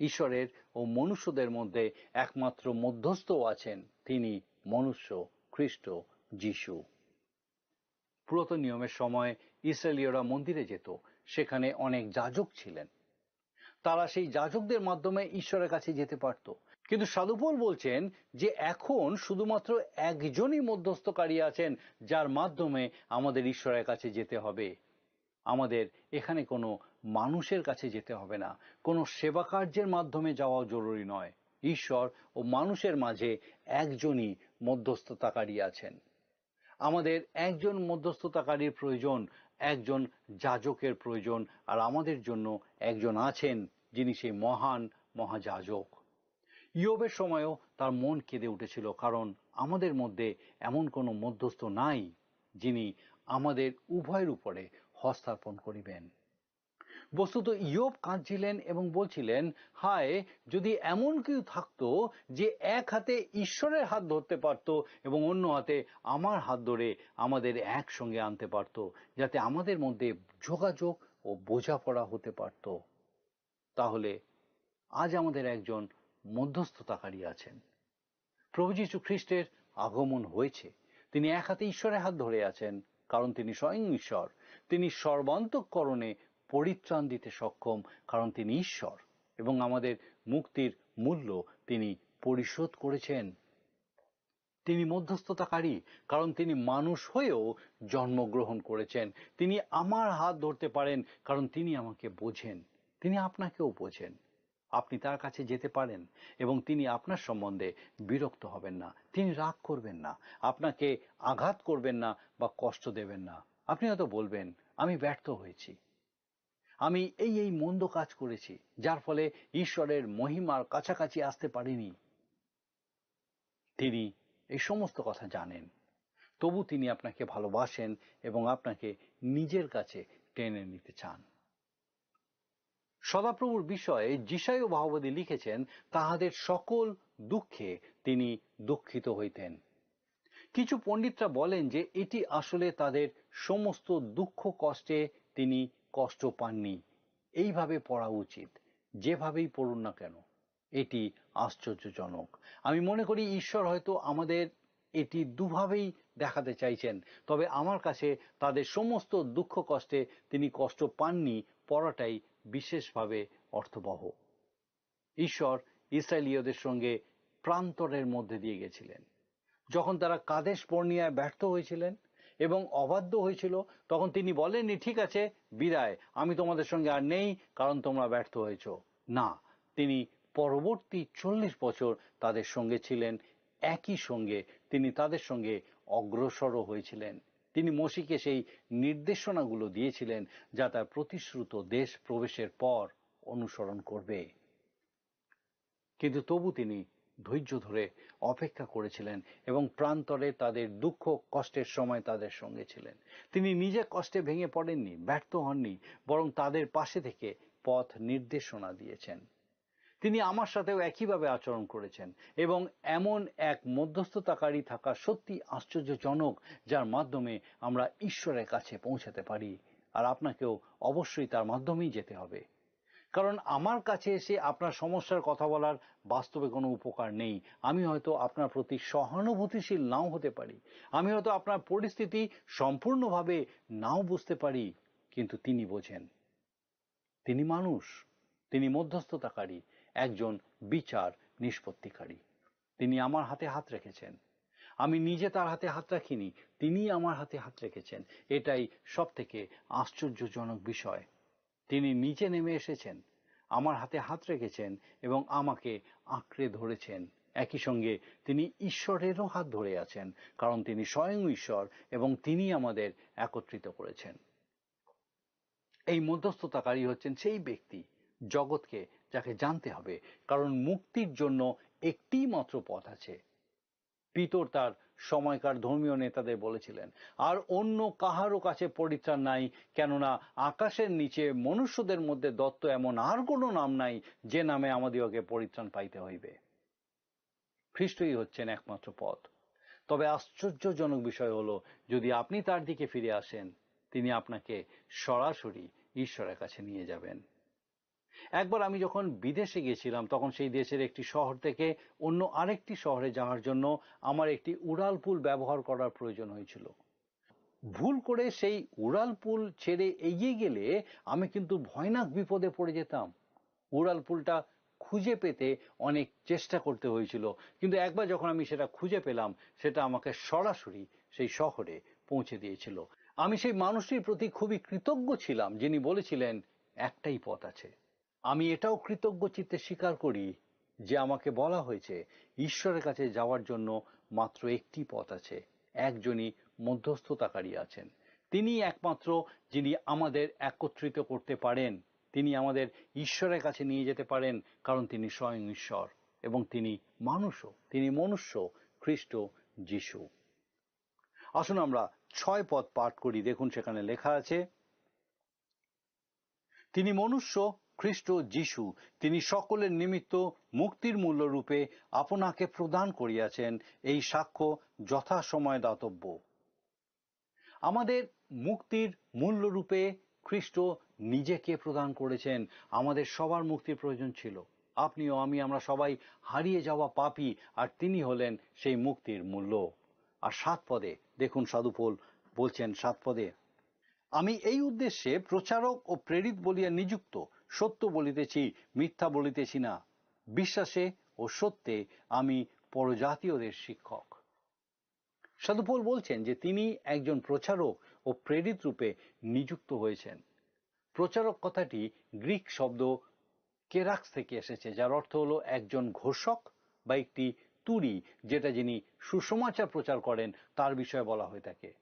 ঈশ্বরের ও মনুষ্যদের মধ্যে একমাত্র মধ্যস্থও আছেন, তিনি মনুষ্য খ্রিস্ট যিশু। পুরাতন নিয়মের সময় ইসরায়েলীয়রা মন্দিরে যেত, সেখানে অনেক যাজক ছিলেন। তারা সেই যাজকদের মাধ্যমে ঈশ্বরের কাছে যেতে পারত। কিন্তু সাধু পৌল বলছেন যে এখন শুধুমাত্র একজনই মধ্যস্থকারী আছেন, যার মাধ্যমে আমাদের ঈশ্বরের কাছে যেতে হবে। আমাদের এখানে কোনো মানুষের কাছে যেতে হবে না, কোনো সেবা কার্যের মাধ্যমে যাওয়াও জরুরি নয়। ঈশ্বর ও মানুষের মাঝে একজনই মধ্যস্থতাকারী আছেন। আমাদের একজন মধ্যস্থতাকারীর প্রয়োজন, একজন যাজকের প্রয়োজন, আর আমাদের জন্য একজন আছেন, যিনি সেই মহান মহাযাজক। ইয়বের সময়ও তার মন কেঁদে উঠেছিল, কারণ আমাদের মধ্যে এমন কোনো মধ্যস্থ নাই যিনি আমাদের উভয়ের উপরে হস্তার্পণ করিবেন। বস্তুত ইয়ব কাঁদছিলেন এবং বলছিলেন, "হায়, যদি এমন কেউ থাকতো যে এক হাতে ঈশ্বরের হাত ধরতে পারত এবং অন্য হাতে আমার হাত ধরে আমাদের একসঙ্গে আনতে পারত, যাতে আমাদের মধ্যে যোগাযোগ ও বোঝাপড়া হতে পারত, তাহলে আজ আমাদের একজন মধ্যস্থতাকারী আছেন।" প্রভু যীশু খ্রিস্টের আগমন হয়েছে। তিনি এক হাতে ঈশ্বরের হাত ধরে আছেন, কারণ তিনি স্বয়ং ঈশ্বর। তিনি সর্বান্তঃকরণে পরিত্রাণ দিতে সক্ষম, কারণ তিনি ঈশ্বর, এবং আমাদের মুক্তির মূল্য তিনি পরিশোধ করেছেন। তিনি মধ্যস্থতাকারী, কারণ তিনি মানুষ হয়েও জন্মগ্রহণ করেছেন। তিনি আমার হাত ধরতে পারেন, কারণ তিনি আমাকে বোঝেন। তিনি আপনাকেও বোঝেন। আপনি তার কাছে যেতে পারেন এবং তিনি আপনার সম্বন্ধে বিরক্ত হবেন না, তিনি রাগ করবেন না, আপনাকে আঘাত করবেন না বা কষ্ট দেবেন না। আপনি হয়তো বলবেন, "আমি ব্যর্থ হয়েছি, আমি এই এই মন্দ কাজ করেছি, যার ফলে ঈশ্বরের মহিমার কাছাকাছি আসতে পারিনি।" তিনি এই সমস্ত কথা জানেন, তবু তিনি আপনাকে ভালোবাসেন এবং আপনাকে নিজের কাছে টেনে নিতে চান। সদাপ্রভুর বিষয়ে যিশায় ভাববাদী লিখেছেন, "তাহাদের সকল দুঃখে তিনি দুঃখিত হইতেন।" কিছু পণ্ডিতরা বলেন যে এটি আসলে তাদের সমস্ত দুঃখ কষ্টে তিনি কষ্ট পাননি। এইভাবে পড়া উচিত, যেভাবেই পড়ুন না কেন। এটি আশ্চর্যজনক। আমি মনে করি ঈশ্বর হয়তো আমাদের এটি দুভাবেই দেখাতে চাইছেন, তবে আমার কাছে তাদের সমস্ত দুঃখ কষ্টে তিনি কষ্ট পাননি পড়াটাই বিশেষভাবে অর্থবহ। ঈশ্বর ইসরায়েলীয়দের সঙ্গে প্রান্তরের মধ্যে দিয়ে গেছিলেন। যখন তারা কাদেশ বর্নিয়ায় ব্যর্থ হয়েছিলেন এবং অবাধ্য হয়েছিল, তখন তিনি বলেননি, "ঠিক আছে, বিদায়, আমি তোমাদের সঙ্গে আর নেই, কারণ তোমরা ব্যর্থ হয়েছো।" না, তিনি পরবর্তী চল্লিশ বছর তাদের সঙ্গে ছিলেন, একই সঙ্গে তিনি তাদের সঙ্গে অগ্রসরও হয়েছিলেন। তিনি মোশিকে সেই নির্দেশনাগুলো দিয়েছিলেন, যা তার প্রতিশ্রুত দেশ প্রবেশের পর অনুসরণ করবে। কিন্তু তবু তিনি ধৈর্য ধরে অপেক্ষা করেছিলেন এবং প্রান্তরে তাদের দুঃখ কষ্টের সময় তাদের সঙ্গে ছিলেন। তিনি নিজে কষ্টে ভেঙে পড়েননি, ব্যর্থ হননি, বরং তাদের পাশে থেকে পথ নির্দেশনা দিয়েছেন। তিনি আমার সাথেও একইভাবে আচরণ করেছেন এবং এমন এক মধ্যস্থতাকারী থাকা সত্যি আশ্চর্যজনক, যার মাধ্যমে আমরা ঈশ্বরের কাছে পৌঁছাতে পারি। আর আপনাকেও অবশ্যই তার মাধ্যমেই যেতে হবে, কারণ আমার কাছে এসে আপনার সমস্যার কথা বলার বাস্তবে কোনো উপকার নেই। আমি হয়তো আপনার প্রতি সহানুভূতিশীল নাও হতে পারি, আমি হয়তো আপনার পরিস্থিতি সম্পূর্ণভাবে নাও বুঝতে পারি, কিন্তু তিনি বোঝেন। তিনি মানুষ, তিনি মধ্যস্থতাকারী, একজন বিচার নিষ্পত্তিকারী। তিনি আমার হাতে হাত রেখেছেন। আমি নিজে তার হাতে হাত রাখিনি, তিনি আমার হাতে হাত রেখেছেন। এটাই সব থেকে আশ্চর্যজনক বিষয়। তিনি নিচে নেমে এসেছেন, আমার হাতে হাত রেখেছেন এবং আমাকে আঁকড়ে ধরেছেন। একই সঙ্গে তিনি ঈশ্বরেরও হাত ধরে আছেন, কারণ তিনি স্বয়ং ঈশ্বর এবং তিনি আমাদের একত্রিত করেছেন। এই মধ্যস্থতাকারী হচ্ছেন সেই ব্যক্তি, জগৎকে, যাকে জানতে হবে, কারণ মুক্তির জন্য একটি মাত্র পথ আছে। পিতর তার সময়কার ধর্মীয় নেতাদের বলেছিলেন, "আর অন্য কাহারও কাছে পরিত্রাণ নাই, কেননা আকাশের নিচে মনুষ্যদের মধ্যে দত্ত এমন আর কোনো নাম নাই, যে নামে আমাদিগকে পরিত্রাণ পাইতে হইবে।" খ্রিস্টই হচ্ছেন একমাত্র পথ। তবে আশ্চর্যজনক বিষয় হলো, যদি আপনি তার দিকে ফিরে আসেন, তিনি আপনাকে সরাসরি ঈশ্বরের কাছে নিয়ে যাবেন। একবার আমি যখন বিদেশে গেছিলাম, তখন সেই দেশের একটি শহর থেকে অন্য আরেকটি শহরে যাওয়ার জন্য আমার একটি উড়ালপুল ব্যবহার করার প্রয়োজন হয়েছিল। ভুল করে সেই উড়ালপুল ছেড়ে এগিয়ে গেলে আমি কিন্তু ভয়ানক বিপদে পড়ে যেতাম। উড়ালপুলটা খুঁজে পেতে অনেক চেষ্টা করতে হয়েছিল, কিন্তু একবার যখন আমি সেটা খুঁজে পেলাম, সেটা আমাকে সরাসরি সেই শহরে পৌঁছে দিয়েছিল। আমি সেই মানুষটির প্রতি খুবই কৃতজ্ঞ ছিলাম, যিনি বলেছিলেন, "একটাই পথ আছে।" আমি এটাও কৃতজ্ঞ চিত্তে স্বীকার করি যে আমাকে বলা হয়েছে, ঈশ্বরের কাছে যাওয়ার জন্য মাত্র একটি পথ আছে, একজনই মধ্যস্থতাকারী আছেন। তিনি একমাত্র যিনি আমাদের একত্রিত করতে পারেন, তিনি আমাদের ঈশ্বরের কাছে নিয়ে যেতে পারেন, কারণ তিনি স্বয়ং ঈশ্বর এবং তিনি মানুষও, তিনি মনুষ্য, খ্রিস্ট যিশু। আসুন আমরা ছয় পদ পাঠ করি। দেখুন, সেখানে লেখা আছে, "তিনি মনুষ্য, খ্রিস্ট যিশু, তিনি সকলের নিমিত্ত মুক্তির মূল্য রূপে আপনাকে প্রদান করিয়াছেন, এই সাক্ষ্য যথাসময়ে দাতব্য।" আমাদের মুক্তির মূল্য রূপে খ্রিস্ট নিজেকে প্রদান করেছেন। আমাদের সবার মুক্তির প্রয়োজন ছিল। আপনিও আমি, আমরা সবাই হারিয়ে যাওয়া পাপী, আর তিনি হলেন সেই মুক্তির মূল্য। আর সাত পদে দেখুন, সাধু পৌল বলছেন সাত পদে, "আমি এই উদ্দেশ্যে প্রচারক ও প্রেরিত বলিয়া নিযুক্ত, সত্য বলিতেছি, মিথ্যা বলিতেছি না। বিশ্বাসে ও সত্যে আমি পরজাতীয়দের শিক্ষক।" সাধু পৌল বলছেন যে তিনি একজন প্রচারক ও প্রেরিত রূপে নিযুক্ত হয়েছেন। প্রচারক কথাটি গ্রিক শব্দ কেরাক্স থেকে এসেছে, যার অর্থ হলো একজন ঘোষক বা একটি তুরি, যেটা যিনি সুসমাচার প্রচার করেন, তার বিষয়ে বলা হয়ে থাকে।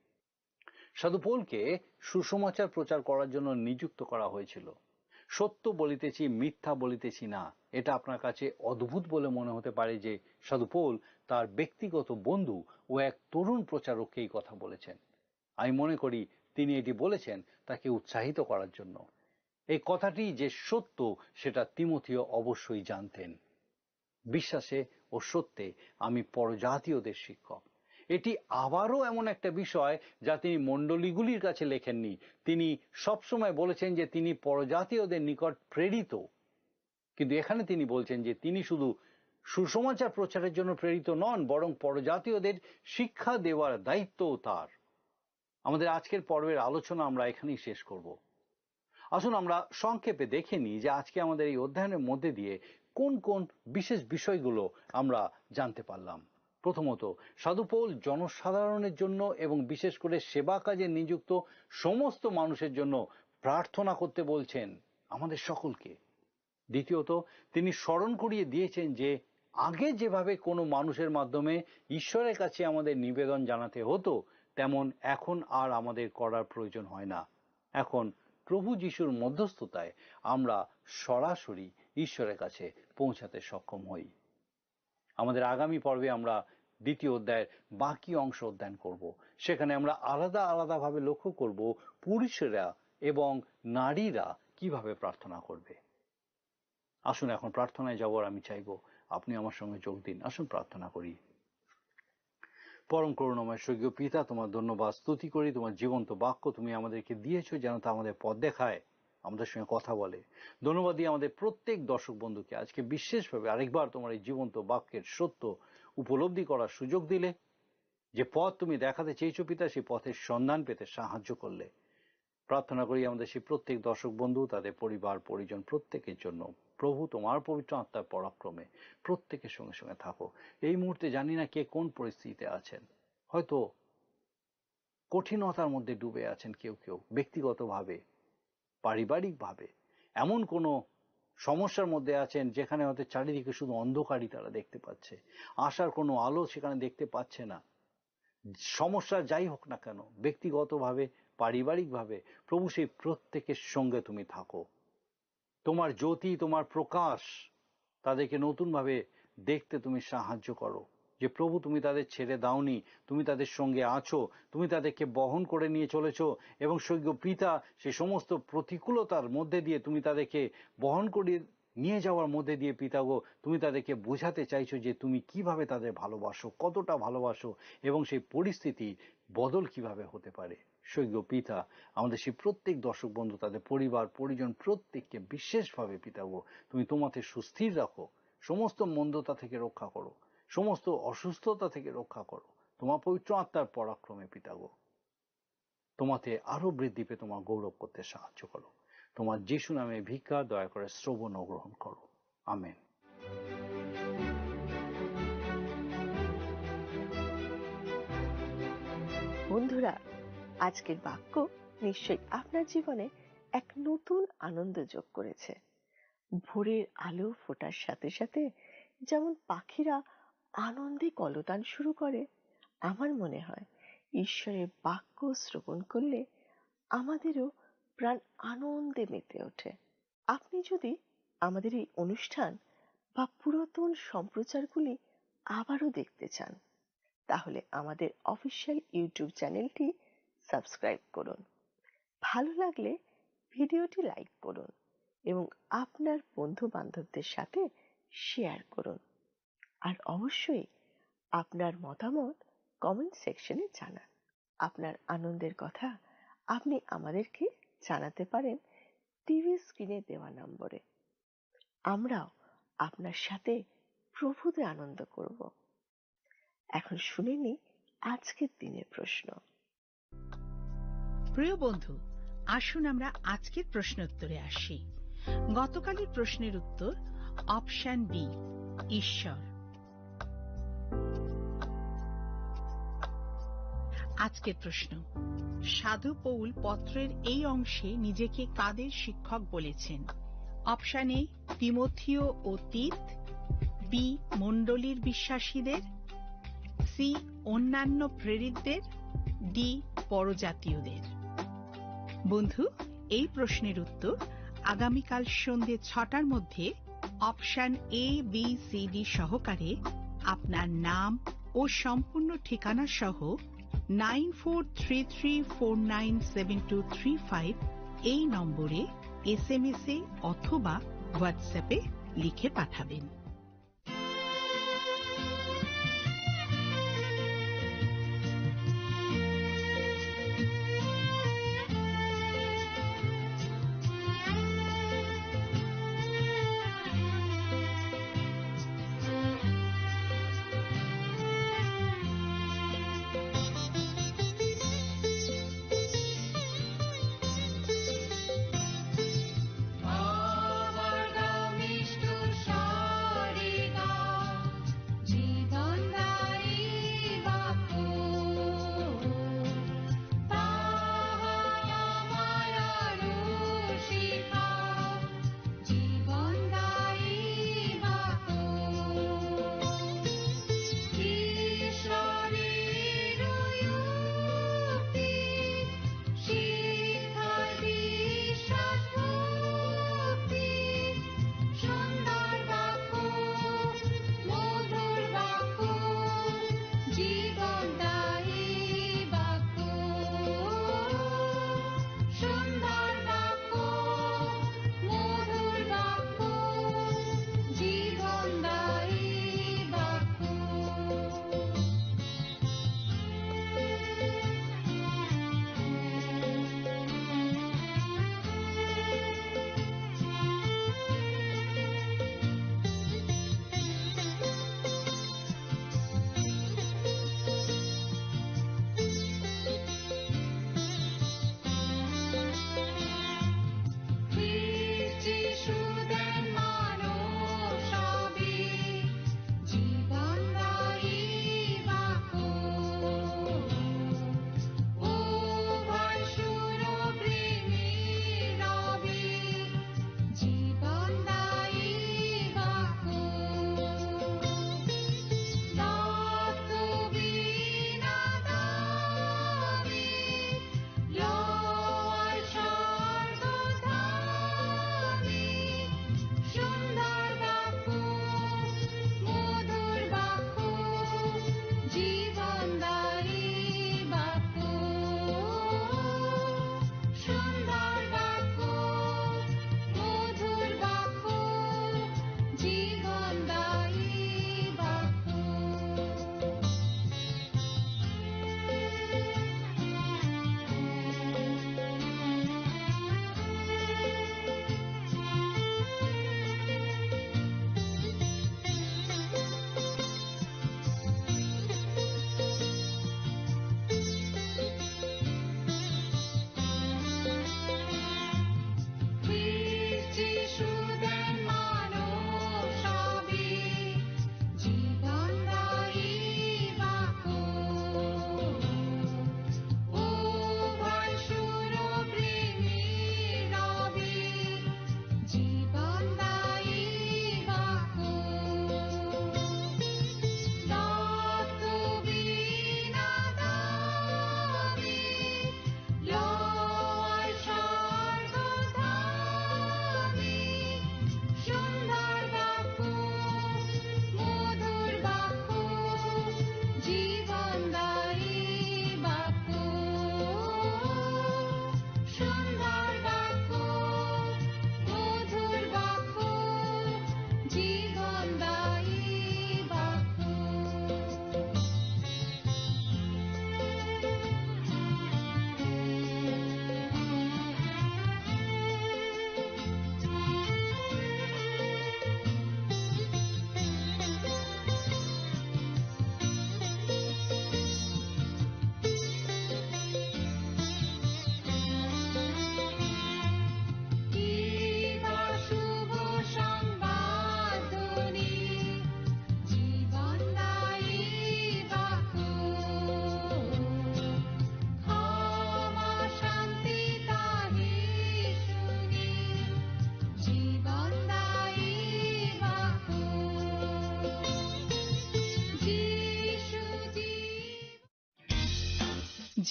সাধু পৌলকে সুসমাচার প্রচার করার জন্য নিযুক্ত করা হয়েছিল। "সত্য বলিতেছি, মিথ্যা বলিতেছি না।" এটা আপনার কাছে অদ্ভুত বলে মনে হতে পারে যে সাধু পৌল তার ব্যক্তিগত বন্ধু ও এক তরুণ প্রচারককে এই কথা বলেছেন। আমি মনে করি তিনি এটি বলেছেন তাকে উৎসাহিত করার জন্য। এই কথাটি যে সত্য, সেটা তিমথিও অবশ্যই জানতেন। "বিশ্বাসে ও সত্যে আমি পরজাতীয়দের শিক্ষক।" এটি আবারও এমন একটা বিষয় যা তিনি মণ্ডলীগুলির কাছে লেখেননি। তিনি সবসময় বলেছেন যে তিনি পরজাতীয়দের নিকট প্রেরিত, কিন্তু এখানে তিনি বলছেন যে তিনি শুধু সুসমাচার প্রচারের জন্য প্রেরিত নন, বরং পরজাতীয়দের শিক্ষা দেওয়ার দায়িত্বও তার। আমাদের আজকের পর্বের আলোচনা আমরা এখানেই শেষ করব। আসুন আমরা সংক্ষেপে দেখে নিই যে আজকে আমাদের এই অধ্যয়নের মধ্যে দিয়ে কোন কোন বিশেষ বিষয়গুলো আমরা জানতে পারলাম। প্রথমত, সাধু পৌল জনসাধারণের জন্য এবং বিশেষ করে সেবা কাজে নিযুক্ত সমস্ত মানুষের জন্য প্রার্থনা করতে বলছেন আমাদের সকলকে। দ্বিতীয়ত, তিনি স্মরণ করিয়ে দিয়েছেন যে আগে যেভাবে কোনো মানুষের মাধ্যমে ঈশ্বরের কাছে আমাদের নিবেদন জানাতে হতো, তেমন এখন আর আমাদের করার প্রয়োজন হয় না। এখন প্রভু যিশুর মধ্যস্থতায় আমরা সরাসরি ঈশ্বরের কাছে পৌঁছাতে সক্ষম হই। আমাদের আগামী পর্বে আমরা দ্বিতীয় অধ্যায়ের বাকি অংশ অধ্যয়ন করব। সেখানে আমরা আলাদা আলাদাভাবে লক্ষ্য করব পুরুষেরা এবং নারীরা কিভাবে প্রার্থনা করবে। আসুন, এখন প্রার্থনায় যাওয়ার আমি চাইব, আপনি আমার সঙ্গে যোগ দিন। আসুন, প্রার্থনা করি। পরম করুণাময় স্বর্গীয় পিতা, তোমার ধন্যবাদ, স্তুতি করি। তোমার জীবন্ত বাক্য তুমি আমাদেরকে দিয়েছো, যেন তা আমাদের পথ দেখায়, আমাদের সঙ্গে কথা বলে। ধন্যবাদ দিই আমাদের প্রত্যেক দর্শক বন্ধুকে। আজকে বিশেষভাবে আরেকবার তোমার এই জীবন্ত বাক্যের সত্য উপলব্ধি করার সুযোগ দিলে, যে পথ তুমি দেখাতে চেয়েছো পিতা, সেই পথের সন্ধান পেতে সাহায্য করলে। প্রার্থনা করি আমাদের সেই প্রত্যেক দর্শক বন্ধু, তাদের পরিবার পরিজন, প্রত্যেকের জন্য। প্রভু, তোমার পবিত্র আত্মার পরাক্রমে প্রত্যেকের সঙ্গে সঙ্গে থাকো। এই মুহূর্তে জানি না কে কোন পরিস্থিতিতে আছেন, হয়তো কঠিনতার মধ্যে ডুবে আছেন কেউ কেউ, ব্যক্তিগতভাবে, পারিবারিকভাবে এমন কোনো সমস্যার মধ্যে আছেন যেখানে হয়তো চারিদিকে শুধু অন্ধকারই তারা দেখতে পাচ্ছে, আশার কোনো আলো সেখানে দেখতে পাচ্ছে না। সমস্যা যাই হোক না কেন, ব্যক্তিগতভাবে, পারিবারিকভাবে, প্রভু, সেই প্রত্যেকের সঙ্গে তুমি থাকো। তোমার জ্যোতি, তোমার প্রকাশ তাদেরকে নতুনভাবে দেখতে তুমি সাহায্য করো। যে প্রভু, তুমি তাদের ছেড়ে দাওনি, তুমি তাদের সঙ্গে আছো, তুমি তাদেরকে বহন করে নিয়ে চলেছো। এবং স্বর্গীয় পিতা, সেই সমস্ত প্রতিকূলতার মধ্যে দিয়ে তুমি তাদেরকে বহন করে নিয়ে যাওয়ার মধ্যে দিয়ে, পিতা গো, তুমি তাদেরকে বোঝাতে চাইছো যে তুমি কিভাবে তাদের ভালোবাসো, কতটা ভালোবাসো, এবং সেই পরিস্থিতি বদল কিভাবে হতে পারে। স্বর্গীয় পিতা, আমাদের সেই প্রত্যেক দর্শক বন্ধু, তাদের পরিবার পরিজন, প্রত্যেককে বিশেষভাবে, পিতা গো, তুমি তোমাতে সুস্থির রাখো, সমস্ত মন্দতা থেকে রক্ষা করো, সমস্ত অসুস্থতা থেকে রক্ষা করো। তোমার পবিত্র আত্মার পরাক্রমে, পিতা গো, তোমাতে আরো বৃদ্ধি পেয়ে তোমার গৌরব করতে সাহায্য করো। তোমার যিশু নামে ভিক্ষা, দয়া করে শ্রবণ ও গ্রহণ করো। আমেন। বন্ধুরা, আজকের বাক্য নিশ্চয়ই আপনার জীবনে এক নতুন আনন্দ যোগ করেছে। ভোরের আলো ফোটার সাথে সাথে যেমন পাখিরা আনন্দে কলতান শুরু করে, আমার মনে হয় ঈশ্বরের বাক্য শ্রবণ করলে আমাদেরও প্রাণ আনন্দে মেতে ওঠে। আপনি যদি আমাদের এই অনুষ্ঠান বা পুরাতন সম্প্রচারগুলি আবারও দেখতে চান, তাহলে আমাদের অফিসিয়াল YouTube চ্যানেলটি সাবস্ক্রাইব করুন। ভালো লাগলে ভিডিওটি লাইক করুন এবং আপনার বন্ধু বান্ধবদের সাথে শেয়ার করুন। আর অবশ্যই আপনার মতামত কমেন্ট সেকশনে জানান। আপনার আনন্দের কথা আপনি আমাদেরকে জানাতে পারেন টিভি স্ক্রিনে দেওয়া নম্বরে। আমরাও আপনার সাথে প্রভুতে আনন্দ করব। এখন শুনে নি আজকের দিনের প্রশ্ন। প্রিয় বন্ধু, আসুন আমরা আজকের প্রশ্নোত্তরে আসি। গতকালের প্রশ্নের উত্তর অপশন বি, ঈশ্বর। আজকের প্রশ্ন, সাধু পৌল পত্রের এই অংশে নিজেকে কাদের শিক্ষক বলেছেন? অপশন এ, তিমথিও ও তীত, বি, মণ্ডলীর বিশ্বাসীদের, সি, অন্যান্য প্রেরিতদের, ডি, পরজাতীয়দের। বন্ধু, এই প্রশ্নের উত্তর আগামীকাল সন্ধে ছটার মধ্যে option A, B, C, D সহকারে আপনার নাম ও সম্পূর্ণ ঠিকানা সহ nine four three three four nine seven two three five এই নম্বরে এসএমএস এ অথবা হোয়াটসঅ্যাপে লিখে পাঠাবেন।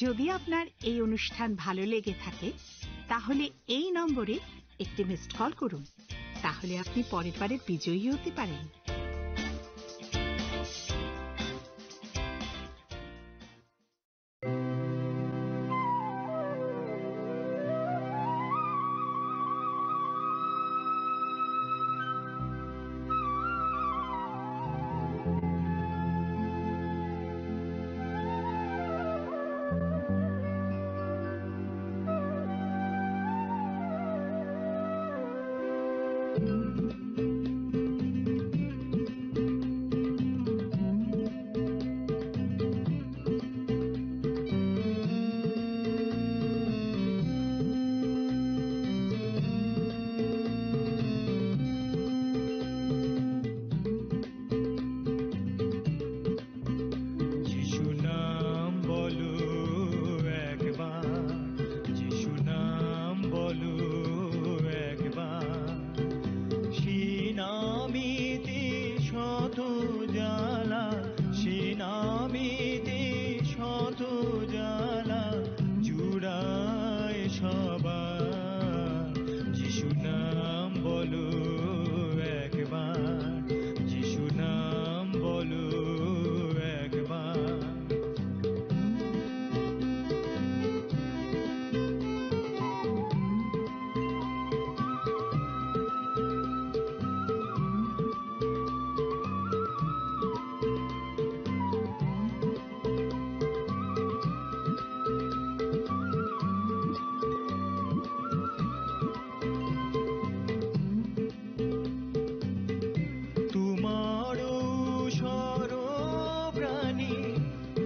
যদি আপনার এই অনুষ্ঠান ভালো লেগে থাকে, তাহলে এই নম্বরে একটি মিসড কল করুন। তাহলে আপনি পরের বারের বিজয়ী হতে পারেন। যিশু নাম বলো একবার, যিশু নাম বলো একবার। সে নামেতে শত জ্বালা, সে নামেতে শত জ্বালা জুড়ায় সবার। যিশু নাম বলো একবার, যিশু নাম বলো একবার। তোমারও সর্বপ্রাণী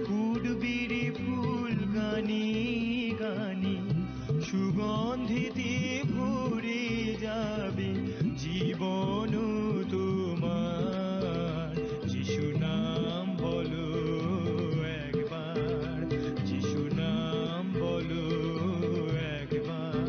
ফুটবিরি ফুল গানি গানি সুগন্ধিতে ভরে যাবে জীবন তোমার। যিশু নাম বলো একবার, যিশু নাম বলো একবার।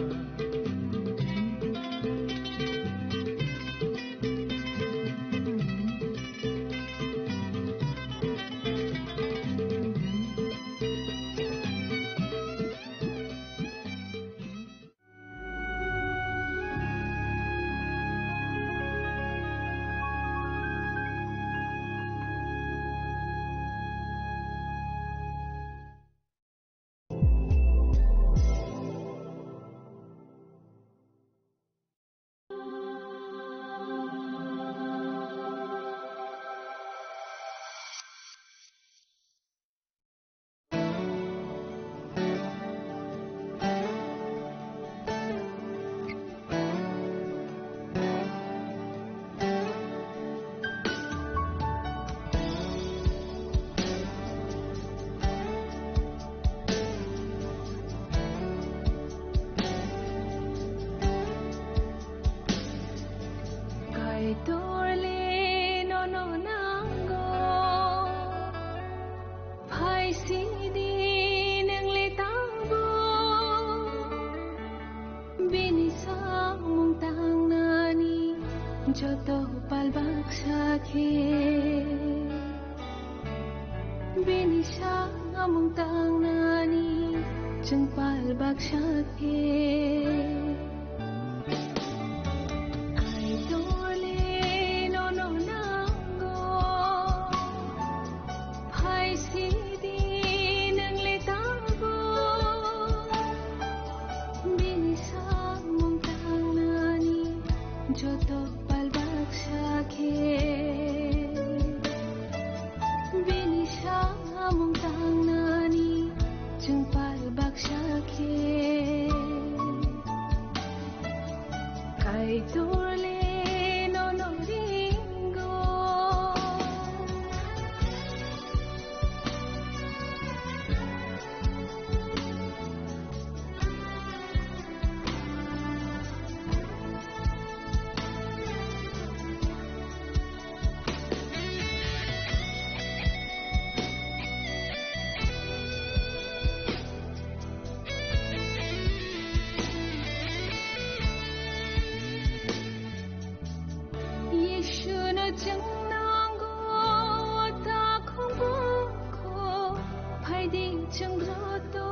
Kaitor le nono nango, phai sidi nang le tangbo. Bini samung tangnani joto pal baksa khe, bini samung tangnani chwng pal baksa khe. Ai tole nono nango, phai sidi nang le tangbo. Bini samung tangnani joto pal baksa khe, bini samung tangnani chwng pal baksa khe. Kaitor le nono ringo. Yeshuno chwng nango, o takhuk bukhu, phaidi chwng joto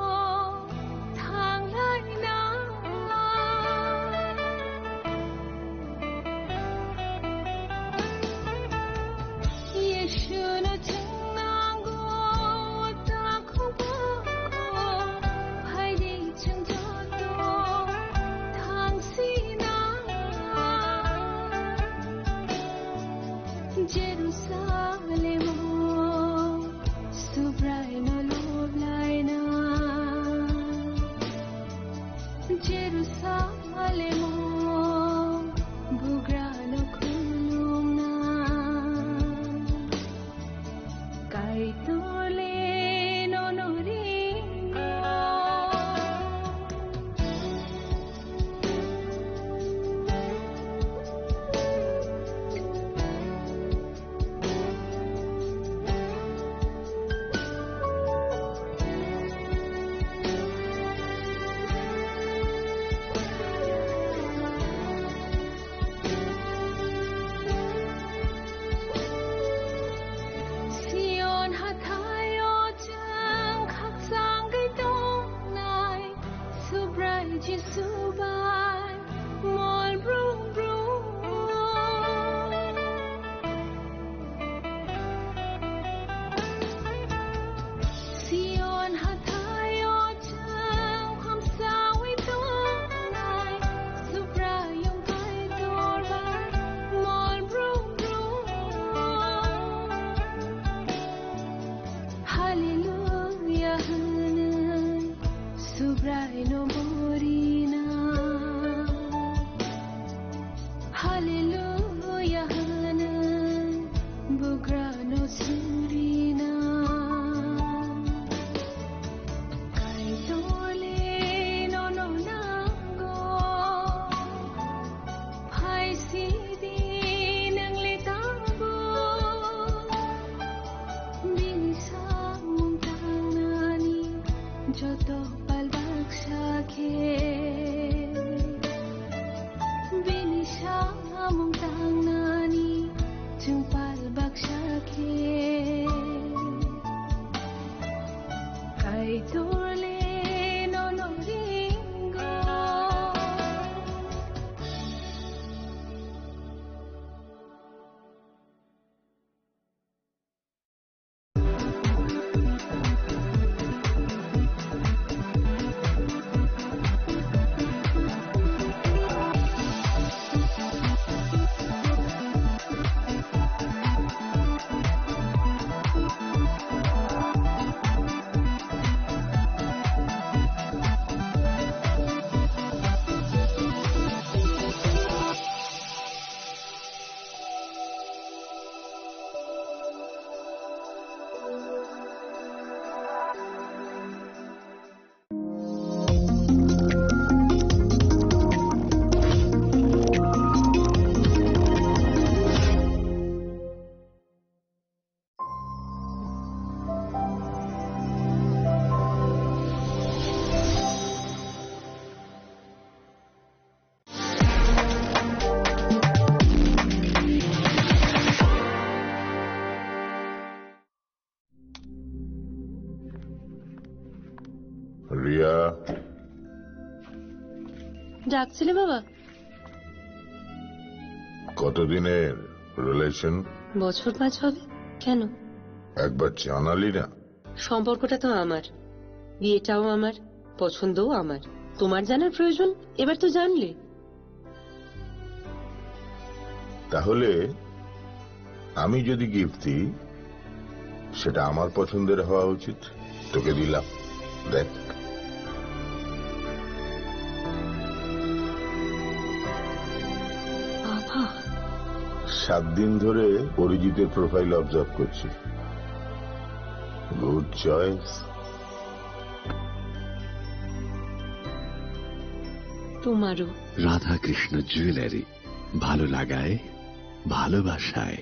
Dole nono ringo. Sion hathaio chwng khakchangwi tongnai, Subrai Jisu bai mol brum brum. Sion hathaio chwng khamsawi tongnai, Subraiyung Kaitor bai mol brum brum. Hallelujah hwnwi Subraino borina. Hallelujah hwnwi bugrano surina. Kaitorle nono nango. Phaisidi nwngle tangbo. Bini samung tangnani joto pal baksa khe. Bini samung tangnani chwng pal baksa khe. Kaitorle nono ringo. Riya. ডাকছিলে বাবা? কতদিনের রিলেশন? বছর পাঁচ হবে। কেন? একবার জানালি না। সম্পর্কটা তো আমার, বিয়েটাও আমার, পছন্দও আমার। তোমার জানার প্রয়োজন? এবার তো জানলে। তাহলে আমি যদি গিফট দিই, সেটা আমার পছন্দের হওয়া উচিত। তোকে দিলাম, দেখ। বাবা। সাত দিন ধরে অরিজিতের প্রোফাইল অবজার্ভ করছি। Good choice. তোমারও। রাধাকৃষ্ণ জুয়েলারি, ভালো লাগায়, ভালোবাসায়।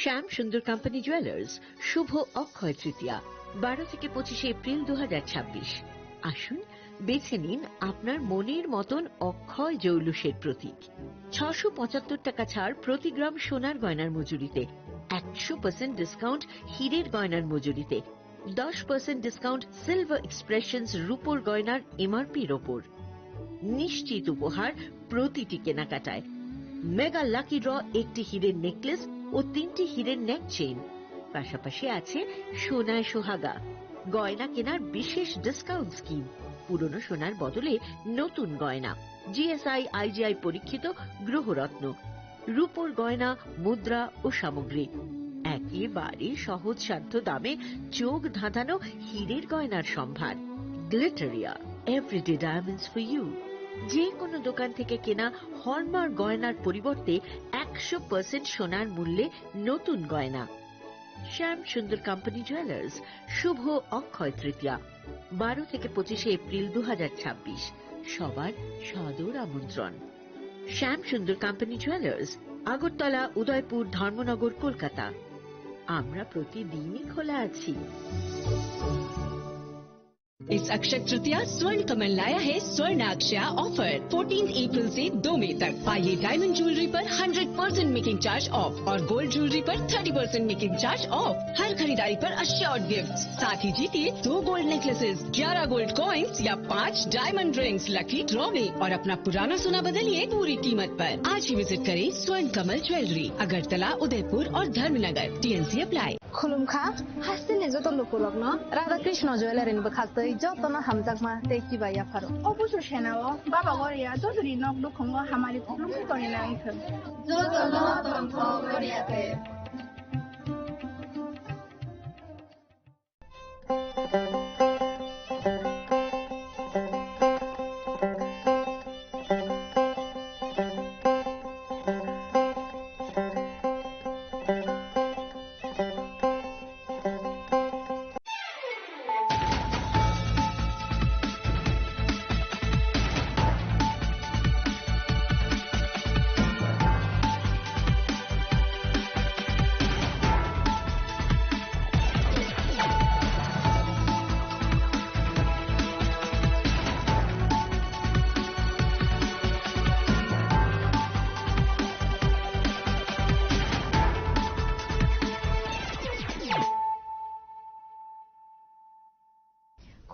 শ্যাম সুন্দর কোম্পানি জুয়েলার্স, শুভ অক্ষয় তৃতীয়া, বারো থেকে পঁচিশে এপ্রিল দু হাজার ছাব্বিশ। আসুন, বেছে নিন আপনার মনের মতন অক্ষয় জৌলুসের প্রতীক। ছশো পঁচাত্তর টাকা ছাড় প্রতি গ্রাম সোনার গয়নার মজুরিতে, একশো পার্সেন্ট ডিসকাউন্ট হীরের গয়নার মজুরিতে, দশ পার্সেন্ট ডিসকাউন্ট সিলভার এক্সপ্রেশনস রূপোর গয়নার এমআরপির ওপর। নিশ্চিত উপহার প্রতিটি কেনাকাটায়। মেগা লাকি ড্র, একটি হীরের নেকলেস ও তিনটি হীরের নেক চেইন, পাশাপাশি আছে সোনায় সোহাগা। গয়না কেনার বিশেষ ডিসকাউন্ট স্কিম, পুরনো সোনার বদলে নতুন গয়না, জিএসআই আইজিআই পরীক্ষিত গ্রহরত্ন, রূপোর গয়না, মুদ্রা ও সামগ্রী। একেবারে সহজসাধ্য দামে চোখ ধাঁধানো হীরের গয়নার সম্ভার। Glitteria, everyday diamonds for you. যে কোনো দোকান থেকে কেনা হলমার্ক গয়নার পরিবর্তে একশো পার্সেন্ট সোনার মূল্যে নতুন গয়না। শ্যাম সুন্দর কোম্পানি জুয়েলার্স, শুভ অক্ষয় তৃতীয়া, বারো থেকে পঁচিশে এপ্রিল দু হাজার ছাব্বিশ। সবার সাদর আমন্ত্রণ। শ্যাম সুন্দর কোম্পানি জুয়েলার্স, আগরতলা, উদয়পুর, ধর্মনগর, কলকাতা। আমরা প্রতিদিনই খোলা আছি। इस अक्षय तृतीया स्वर्ण कमल लाया है स्वर्ण अक्षया ऑफर। फोर्टीन अप्रैल से दो मई तक पाइए डायमंड ज्वेलरी पर hundred percent making charge off और गोल्ड ज्वेलरी पर thirty percent making charge off. हर खरीदारी पर अश्योर्ड गिफ्ट, साथ ही जीतिए दो गोल्ड नेकलेसेस, ग्यारह गोल्ड कॉइन्स या पाँच डायमंड रिंग्स लकी ड्रॉ में और अपना पुराना सोना बदलिए पूरी कीमत पर। आज ही विजिट करें स्वर्ण कमल ज्वेलरी, अगरतला, उदयपुर और Dharmanagar. T and C apply. Khulumkha, hasteni joto lukurokno Radha Krishna Jewellery ni bwkhaktwi jotono hamjakma tei kiba yapharo. O busu senao Baba Goria jotoni nok nukhungo hamari khulumwi tongwi nangkhe. Jotono tongthok Goria te.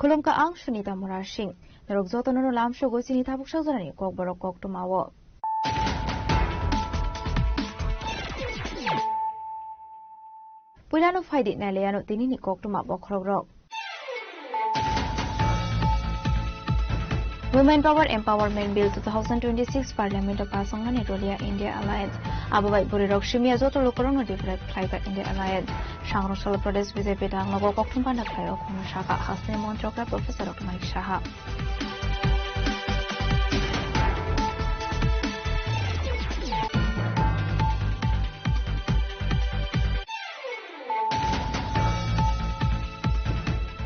Khulumkha ang Sunita Murasing. Norok jotono no lamsogo chini tabuk sajorani kokborok koktwmao. Puilano phaidi nailaiano tinini koktwma bokhorokrok. Women Power Empowerment Bill two thousand twenty-six Parliament o pass wngnani rwliya India Alliance. Abo bai bwrwirok simiya joto lukurokno develop khlai kha India Alliance. Sangrong salo Pradesh B J P dang nogo kokthum panda khlai o khorang sakha hasteni montri okra Professor Mike Saha.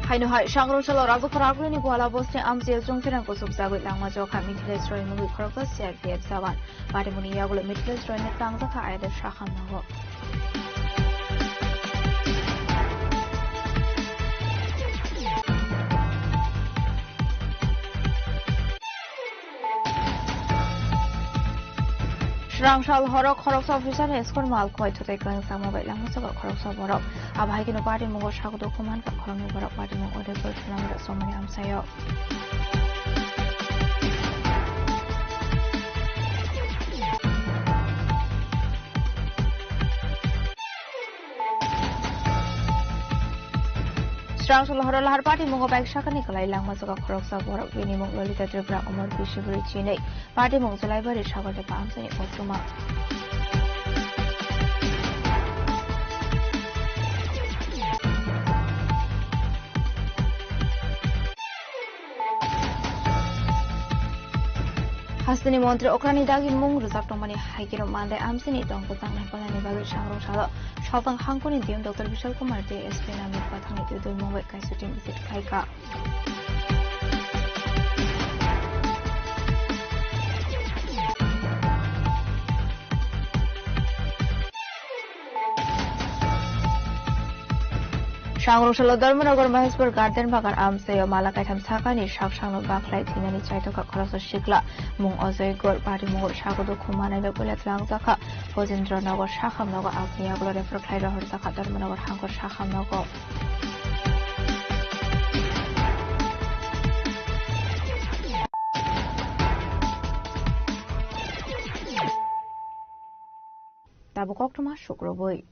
Haino hai, Sangrong salo Rajukha Ragulini Buala Bosni amchio chwngthirang kuchuk jagwi langma jokha Mithilesh Roy mungwi khoroksa C R P F jawan. Patimungni yagulo Mithilesh Royni tlangjak kha ayador sakham nogo. Srang sal horo khoroksa officer ni escort mal khwlai thutai kwrwng chama bai langma jago khoroksa borok. Abo hai kheno party mungo sago dokhuman kha khoroknwi borok party mung Udaipur Chunamura somoni amchaio. Srang sal horo lahar party mungo bike sakani kwlai langma jaga khoroksa borok bini mung Lolita Tripura, Omor Bishiburi chinwi party mung Jalaibari Sagar Deba amchaini koktwma. Hasteni montri okrani dagi mung rwjak tongmani hai kheno Mandai amchini tong kwchang naikolnani bagwi sangrong salo Saltang hangkoni D M Doctor Bishal Kumar tei S P Namit Pathangni twi mung bai kaisa team visit khlai kha. Sangrong salo Dharmanagar Maheshpur Garden Bagan amchaio mala kaitham sakani sak sakno bakhlai thinani chaitokha khoroksa sikla mung Ajoy Gor, party mungo sago dokhumanai bai puila tlangjak kha Gojendra Nagar sakham nogo, aboni yagulo refer khlai rohorjak kha Dharmanagar hangkor sakham nogo. Bo koktwma sukrubwi.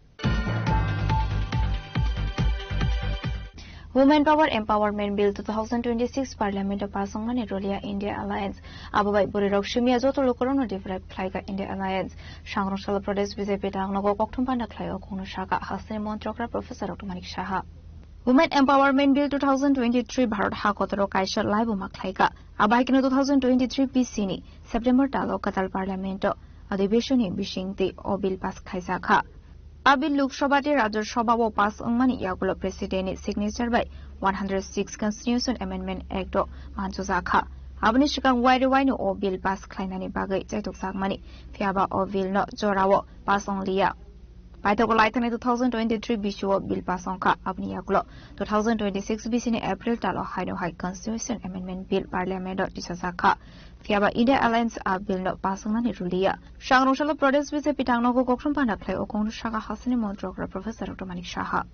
Women Power Empowerment Bill two thousand twenty-six Parliament o pass wngmani rwliya India Alliance. Abo bai bwrwirok simiya joto lukurokno deprive khlaika India Alliance. Sangrong salo Pradesh B J P tangnogo kokthum panda khlaio kongno saka hasteni montrokra Professor Doctor Manik Saha. Women Empowerment Bill two thousand twenty-three Bharat ha kotoro kaisa laibuma khlaika. Abaikeno two thousand twenty-three B C ni September talo kwtal Parliament o adhibeshon ni bisingtwi o bill pass khlaijakha. A bill Lok Sabha tei Rajya Sabha o pass wngmani yagulo President ni signature bai one hundred six Constitution Amendment Act o manchujakha. Aboni swkang wairwi waino o bill pass khlainani bagwi chaitokjakmani, phiyaba o bill no jorao pass wngliya. Paithago laithani two thousand twenty-three B C o bill pass wngkha, aboni yagulo two thousand twenty-six B C ni April talo haino hai Constitution Amendment Bill Parliament o tisajakha. Phiyaba India Alliance a bill no pass wngnani rwliya. Sangrong salo Pradesh B J P tangnogo kokthum panda khlai o kongno saka hasteni montrokra Professor Doctor Manik Saha.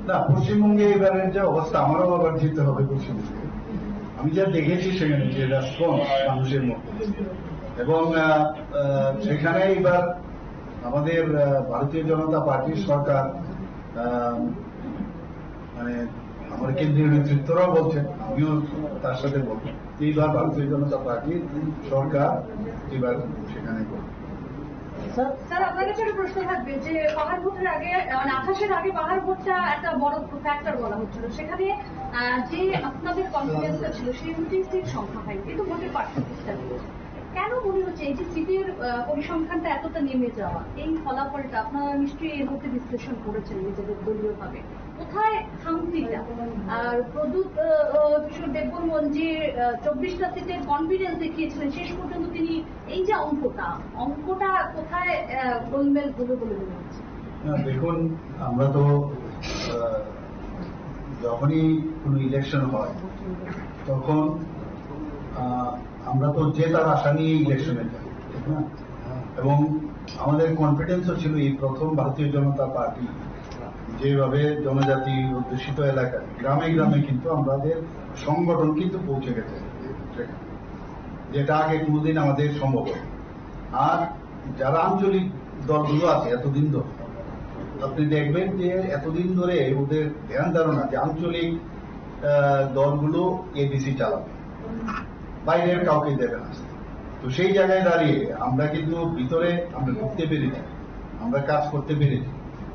না, পশ্চিমবঙ্গে এবারের যে অবস্থা, আমারও আবার যেতে হবে পশ্চিমবঙ্গে। আমি যা দেখেছি সেখানে যে রেসপন্স মানুষের মধ্যে, এবং আহ, আহ, সেখানে এবার আমাদের আহ, ভারতীয় জনতা পার্টির সরকার, আহ, মানে, আমার কেন্দ্রীয় নেতৃত্বরাও বলছেন, আমিও তার সাথে বলবো, এইবার ভারতীয় জনতা পার্টির সরকার এবার সেখানে করবে। স্যার, আপনার কাছে একটা প্রশ্ন থাকবে যে পাহাড় ভোটের আগে, মানে, আঠাশের আগে পাহাড় ভোটটা একটা বড় ফ্যাক্টর বলা হচ্ছিল, সেখানে আহ, যে আপনাদের কনফিডেন্সটা ছিল সেই অনুযায়ী সিট সংখ্যা হয়নি, কিন্তু ভোটের পার্সেন্টেজটা বেড়েছে। কেন মনে হচ্ছে এই যে সিটের আহ, পরিসংখ্যানটা এতটা নেমে যাওয়া, এই ফলাফলটা আপনারা নিশ্চয়ই এর মধ্যে বিশ্লেষণ করেছেন নিজেদের দলীয়ভাবে? কোথায় খামতিটা? আর প্রদ্যুৎ আহ, আহ, কিশোর দেববর্মন যে আহ, চব্বিশটা সিটের কনফিডেন্স দেখিয়েছিলেন, শেষ পর্যন্ত তিনি এই যে অঙ্কটা, অঙ্কটা কোথায় আহ, গোলমেল হলো বলে মনে হচ্ছে? না, দেখুন, আমরা তো আহ, যখনই কোনো ইলেকশন হয়, তখন আহ, আমরা তো জেতার আশা নিয়ে ইলেকশনে যাই, ঠিক না? এবং আমাদের কনফিডেন্সও ছিল এই প্রথম ভারতীয় জনতা পার্টি যেভাবে জনজাতি অধ্যুষিত এলাকায় গ্রামে গ্রামে কিন্তু আমাদের সংগঠন কিন্তু পৌঁছে গেছে সেখানে, যেটা আগে কোনোদিন আমাদের সম্ভব হয়নি। আর যারা আঞ্চলিক দলগুলো আছে এতদিন ধরে, আপনি দেখবেন যে এতদিন ধরে ওদের ধ্যান ধারণা যে আঞ্চলিক আহ, দলগুলো এডিসি চালাবে, বাইরের কাউকে দেবে না। তো সেই জায়গায় দাঁড়িয়ে আমরা কিন্তু ভিতরে আমরা ঢুকতে পেরেছি, আমরা কাজ করতে পেরেছি,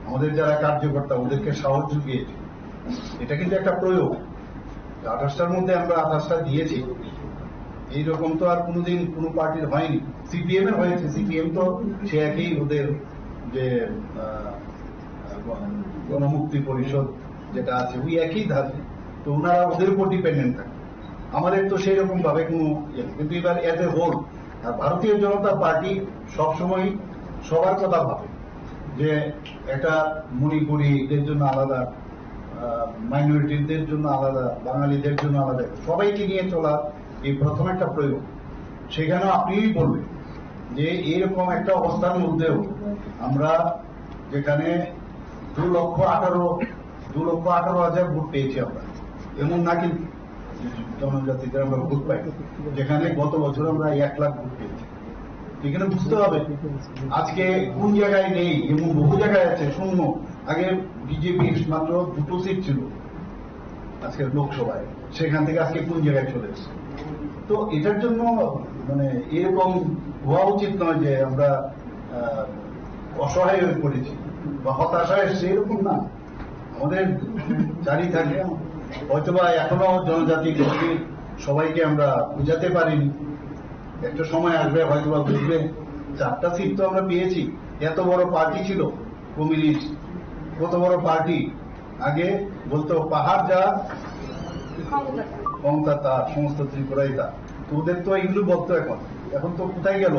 আমাদের যারা কার্যকর্তা ওদেরকে সাহস জুগিয়েছি। এটা কিন্তু একটা প্রয়োগ। আঠাশটার মধ্যে আমরা আঠাশটা দিয়েছি, এইরকম তো আর কোনোদিন কোনো পার্টির হয়নি। সিপিএম এর হয়েছে, সিপিএম তো সে একই ওদের যে আহ, গণমুক্তি পরিষদ যেটা আছে, ওই একই ধাঁচে। তো ওনারা ওদের উপর ডিপেন্ডেন্ট থাকে। আমাদের তো সেই রকম ভাবে কোনো ইয়ে নেই। কিন্তু এবার অ্যাজ এ হোল, আর ভারতীয় জনতা পার্টি সবসময় সবার কথা ভাবে, যে একটা মণিপুরিদের জন্য আলাদা, মাইনরিটিদের জন্য আলাদা, বাঙালিদের জন্য আলাদা, সবাইকে নিয়ে চলা এই প্রথম একটা প্রয়োগ। সেখানে আপনিই বলবেন যে এইরকম একটা অবস্থার মধ্যেও আমরা যেখানে দু লক্ষ আঠারো, দু লক্ষ আঠারো হাজার ভোট পেয়েছি আমরা, এমন না কিন্তু জনজাতিদের আমরা ভোট পাই, যেখানে গত বছর আমরা এক লাখ ভোট পেয়েছি। এখানে বুঝতে হবে আজকে কোন জায়গায় নেই, এবং বহু জায়গায় আছে শূন্য। আগে বিজেপির মাত্র দুটো সিট ছিল আজকে লোকসভায়, সেখান থেকে আজকে কোন জায়গায় চলে এসেছে। তো এটার জন্য মানে এরকম হওয়া উচিত নয় যে আমরা আহ, অসহায় হয়ে পড়েছি বা হতাশা এসছে, এরকম না। আমাদের জারি থাকে, হয়তোবা এখনো জনজাতি গোষ্ঠীর সবাইকে আমরা বুঝাতে পারিনি। একটা সময় আসবে, হয়তোবা বুঝবে। চারটা সিট তো আমরা পেয়েছি, এত বড় পার্টি ছিল কমিউনিস্ট, কত বড় পার্টি। আগে বলতো পাহাড় যা, ক্ষমতা তার, সমস্ত ত্রিপুরাই তার। তো ওদের তো এগুলো বলতো, এখন এখন তো কোথায় গেল,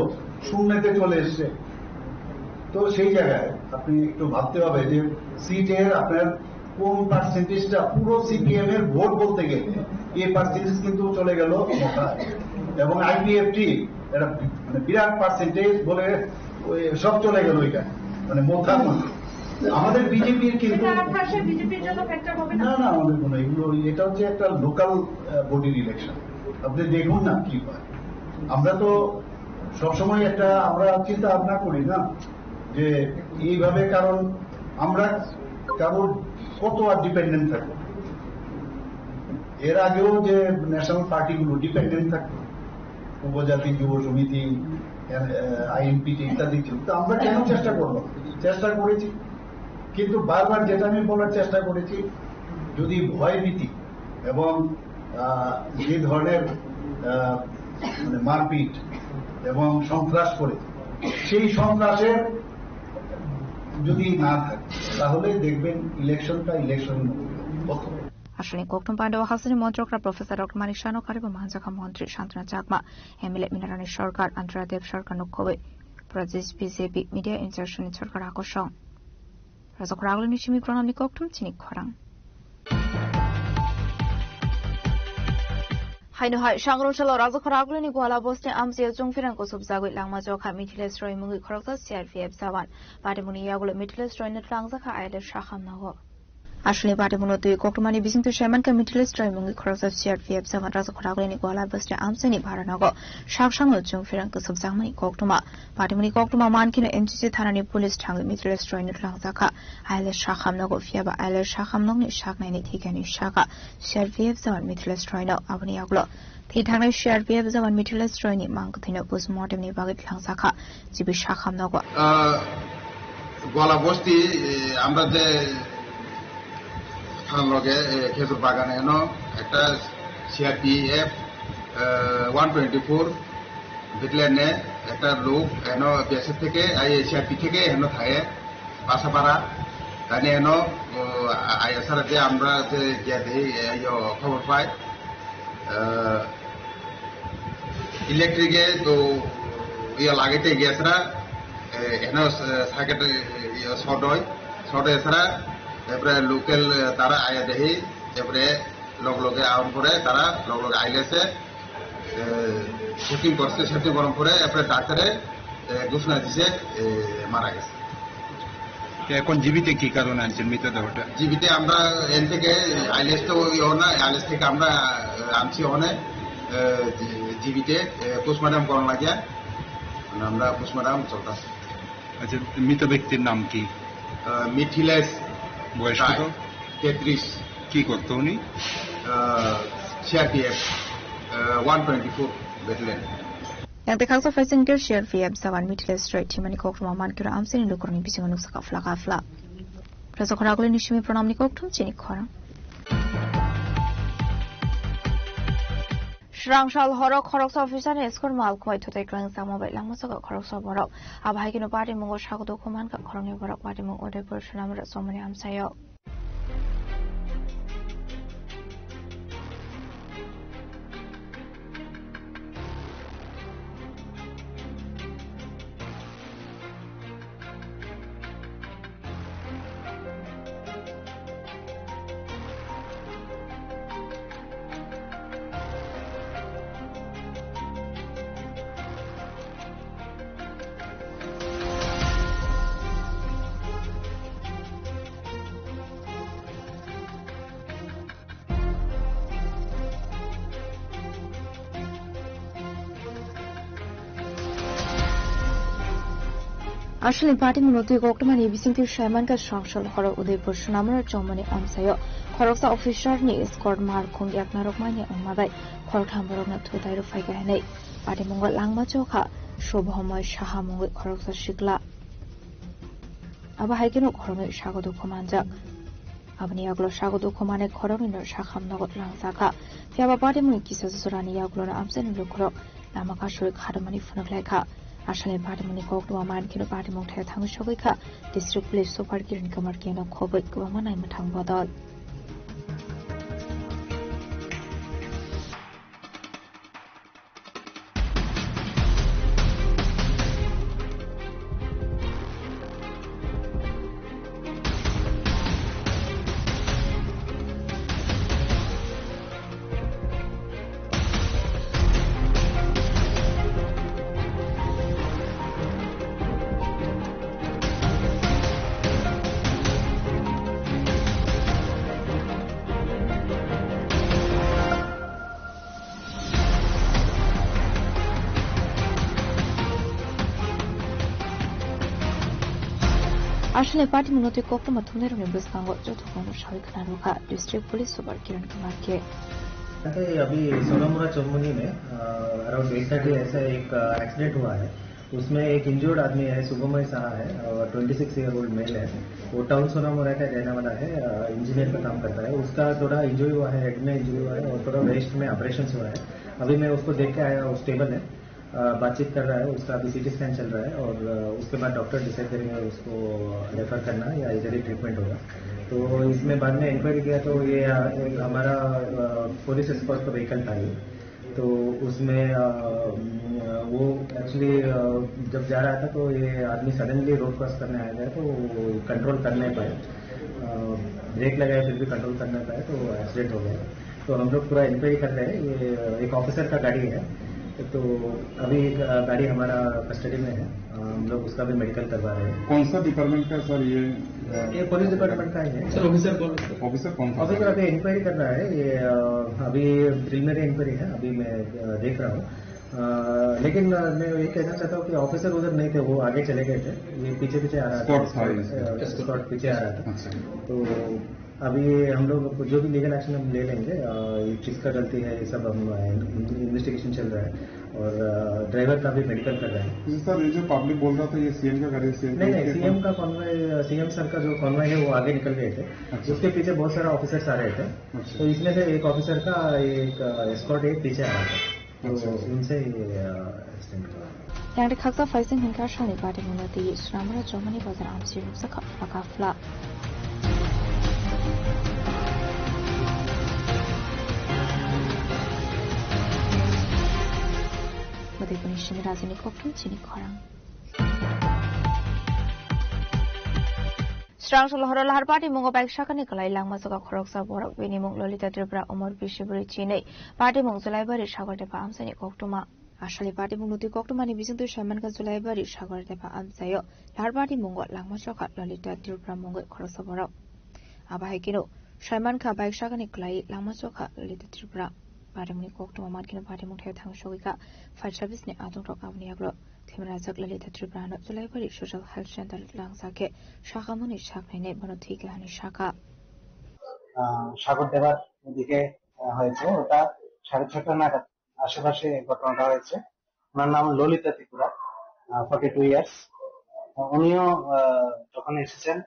শূন্যতে চলে এসছে। তো সেই জায়গায় আপনি একটু ভাবতে হবে যে সিটের আপনার কোন পার্সেন্টেজটা, পুরো সিপিএম এর ভোট বলতে গেলে এই পার্সেন্টেজ কিন্তু চলে গেল মথায়। এবং আইপিএফটি এটা মানে বিরাট পার্সেন্টেজ বলে ওই সব চলে গেল ওইটা, মানে মথার মধ্যে। আমাদের বিজেপির কিন্তু সেটা আঠাশে বিজেপির জন্য ফ্যাক্টর হবে না? না, না, আমাদের কোনো এগুলো, এটা হচ্ছে একটা লোকাল বডির ইলেকশন। আপনি দেখুন না কি হয়। আমরা তো সবসময় একটা, আমরা চিন্তা ভাবনা করি না, যে এইভাবে, কারণ আমরা কারোর কত আর ডিপেন্ডেন্ট থাকবো? এর আগেও যে ন্যাশনাল পার্টিগুলো ডিপেন্ডেন্ট থাকতো, উপজাতি যুব সমিতি, আইএনপিটি ইত্যাদি ছিল, তো আমরা কেন চেষ্টা করলাম? চেষ্টা করেছি, কিন্তু বারবার যেটা আমি বলার চেষ্টা করেছি, যদি ভয়ভীতি এবং আহ, যে ধরনের আহ, মানে মারপিট এবং সন্ত্রাস করে, সেই সন্ত্রাসের যদি না থাকে, তাহলে দেখবেন ইলেকশনটা ইলেকশন হতে হবে। Aswkni kokthum pandao hasini montrokra Professor Doctor Manik Saha no karibo manjakha montri Shantanu Chakma, M L A Minarani Sarkar, Antara Dev Sarkar no khobwi Pradesh B J P media in charge ni Sarkar akosong. Rajakhor Agulini simi pranamni kokthum chini khorang. Haino hai, sangrong salo Rajakhor Agulini Gwala bosti amchio chungphirang kusubjagwi langma chokha Mithiles Roy mungwi khoroksa C R P F jawan. Patimungni yagulo Mithiles Roy no twlangjakha I L S sakhamnago. Aswkni patimungno twi koktwmani bisingtwi saimankha Mithiles Roy mungwi khoroksa C R P F jawan Rajakhor Agulini Gwala bosti amchaini bharanogo saksangno chungphirang kusubjakmani koktwma. Patimungni koktwma mankhino M C C thanani police thangwi Mithiles Roy no twlangjakha. I L S sakhamnago, phiyaba I L S sakhamnokni saknaini thikani saka C R P F jawan Mithiles Roy no. Aboni yagulo thwi thangnai C R P F jawan Mithiles Roy ni mang kwthwino postmortem ni bagwi twlangjakha. G B sakhamnago. আহ, গোয়ালা বস্তি, এ, আমরা যে থানার লগে, এ, খেজুর বাগানে এনো একটা সিআরপিএফ, এ, one twenty four ব্যাটালিয়নে একটা লোক এনো বিএসএফ থেকে, আই, সিআরপি থেকে এনো থাকে, বাসাপাড়া। তাই এনো, ও, আ-, আইএসআর যে আমরা যে গিয়া দেখি, এ, ইয়ো, খবর পাই। আহ, ইলেকট্রিকে তো ইয়ে লাগাইতে গেছরা, এ, এনো স-, সার্কিট, এ, ইয়ে শর্ট হয়, শর্ট হয় এছাড়া, এরপরে লোকাল, এ, তারা আয়া দেখি, এরপরে লগ লগে আউন করে তারা লগ লগে আইলেছে, এ, শুটিং করছে, শুটিং করার পরে এরপরে ডাক্তারে, এ, ঘোষণা দিছে, এ, মারা গেছে। তো এখন জিবিতে কি কারণে আনছেন মৃতদেহটা? জিবিতে আমরা এন থেকে আইলেস তো ওই ওনা, আইলেস থেকে আমরা, আহ, আনছি ওখানে, আহ, জি-, জিবিতে, আহ, পোস্টমর্টম করানো লাগে। মানে আমরা পোস্টমর্টম চলতেছে। আচ্ছা, মৃত ব্যক্তির নাম কি? আহ, মিথিলেশ বয়স রায়, কত? তেত্রিশ। কি করতো উনি? আহ, সিআরপিএফ, আহ, one twenty four battalion. Yang tei khaksa fashion care share V M Saban Mithiles Roy thimani kokrwma mankhe oro amchaini lukurokni bisingo nuksa kafla kafla. Rajakhor Agulini simi pranamni kokthum chini khorang. Srangsal horo khoroksa officer ni escort mal khwmai thutai kwlangjakma bai langma saka khoroksa borok. Abo hai kheno party mungo sago dukhu mankha khoroknwi borok party mung Udaipur Sonamura chomani amchaio. Aswkni party munotwi koktwmani bisingtwi saimankha Srangsal horo Udaipur Sonamura chomani amchaio khoroksa officer ni escort mar khung yaknarok manya wngma bai khoroktham borokno thutai rwphaikha hinwi party mungo langma chokha Shubhamoi Saha mungwi khoroksa sikla. Abo hai kheno khoroknwi sago dukhu manjak. Aboni yagulo sago dukhu manwi khoroknwino sakham nogo twlangjakha. Phiyaba patimungni kisa jorani yagulono amchaini lukurok lama kasui kharmani phunuk laikha. Aswkni patimungni koktwma mankheno patimung thaya thangwi sogwi kha. District Police Super Kiran Kumar K no khobwi kwbangma naimwthang bodol. Aswkni party mungno twi koktwma thumnairokni bwskango joto kokno sawi khna rwkha District Police Super Kiran Kumar K. अभी सोनामुरा चौमुहनी में around eight thirty ऐसा एक एक्सीडेंट हुआ है। उसमें एक इंजर्ड आदमी है, शुभमय साहा है, twenty six year old mail है। वो टाउन सोनामुरा का रहने वाला है, इंजीनियर का काम करता है। उसका थोड़ा इंजरी हुआ है, हेड में इंजरी हुआ है और थोड़ा वेस्ट में ऑपरेशन हुआ है। अभी मैं उसको देख के आया, वो स्टेबल है। अ, बातचीत कर रहा है, उसका अभी सीटी स्कैन चल रहा है और, अ, उसके बाद डॉक्टर डिसाइड करेंगे उसको रेफर करना है या इधर ही ट्रीटमेंट होगा। तो इसमें बाद में इंक्वायरी किया तो ये, अ, एक हमारा, अ, पुलिस एस्कॉर्ट का व्हीकल था ये। तो उसमें, अ, वो एक्चुअली, अ, जब जा रहा था तो ये आदमी सडनली रोड क्रॉस करने आ गया, तो वो कंट्रोल कर नहीं पाया। अ, ब्रेक लगाया फिर भी कंट्रोल कर नहीं पाया, तो एक्सीडेंट हो गया। तो हम लोग पूरा इंक्वायरी कर रहे हैं। ये एक ऑफिसर का गाड़ी है, तो अभी एक, अ, गाड़ी हमारा कस्टडी में है। अ, हम लोग उसका भी मेडिकल करवा रहे हैं। कौन सा डिपार्टमेंट का सर ये? ये पुलिस डिपार्टमेंट का ही है। सर, ऑफिसर कौन है? ऑफिसर कौन था? ऑफिसर अभी इंक्वायरी कर रहा है। ये, अ, अभी प्रिलिमिनरी इंक्वायरी है, अभी मैं, अ, देख रहा हूँ। अ, लेकिन, अ, मैं ये कहना चाहता हूँ कि ऑफिसर उधर नहीं थे, वो आगे चले गए थे। ये पीछे पीछे आ रहा था। स्कॉट था ये। अ, स्कॉट पीछे आ रहा था। अच्छा। तो अभी हम लोग जो भी लीगल एक्शन हम ले लेंगे, अ, ये किसका गलती है, ये सब हम, अ, इन्वेस्टिगेशन चल रहा है और, अ, ड्राइवर का भी मेडिकल कर रहे हैं। जी सर, ये जो पब्लिक बोल रहा था, ये सीएम का गाड़ी है, सीएम का नहीं, नहीं, सीएम का कॉन्वॉय, सीएम सर का जो कॉन्वॉय है, वो आगे निकल गए थे। अच्छा। उसके पीछे बहुत सारा ऑफिसर्स आ रहे थे। अच्छा। तो इसमें से एक ऑफिसर का एक, अ, एस्कॉर्ट एक पीछे आ रहा था। तो अच्छा, अच्छा। उनसे ये, अ, एक्सीडेंट हुआ। Yang rwkhakjak phaising hinkha salni bari mungno twi Swnamura Chomani bazar amchwi rwkjakha phlaka phla. Bwtwi bwni simi rajini kokthum chini khorang. Srang Solhoro Lahar Party mungo baik sakani kwlai langma soka khoroksa borok, bini mung Lolita Tripura, umor bisi bwrwi chinwi, party mung Julaibari Sagartepa amchaini koktwma. Aswkni party mungno twi koktwmani bisingtwi saimankha Julaibari Sagartepa amchaio Lahar Party mungo langma sokha Lolita Tripura mungwi khoroksa borok. Abo hai kheno saimankha baik sakani kwlai langma sokha Lolita Tripura. Party mungni koktwma mankheno party mungthai thang sogwikha phaisa bisni adongrok aboni yagulo. Themrajak Lalita Tripura no Julaibari Social Health Center langsa khe sakamani saknainai bono thwi kahani saka. আহ, সাগর দেবার ওদিকে, আহ, হয়েছে। ওটা সাড়ে ছটা নাগাদ আশেপাশে ঘটনাটা হয়েছে। ওনার নাম ললিতা ত্রিপুরা, আহ, ফর্টি টু ইয়ার্স। উনিও, আহ, যখন এসেছেন,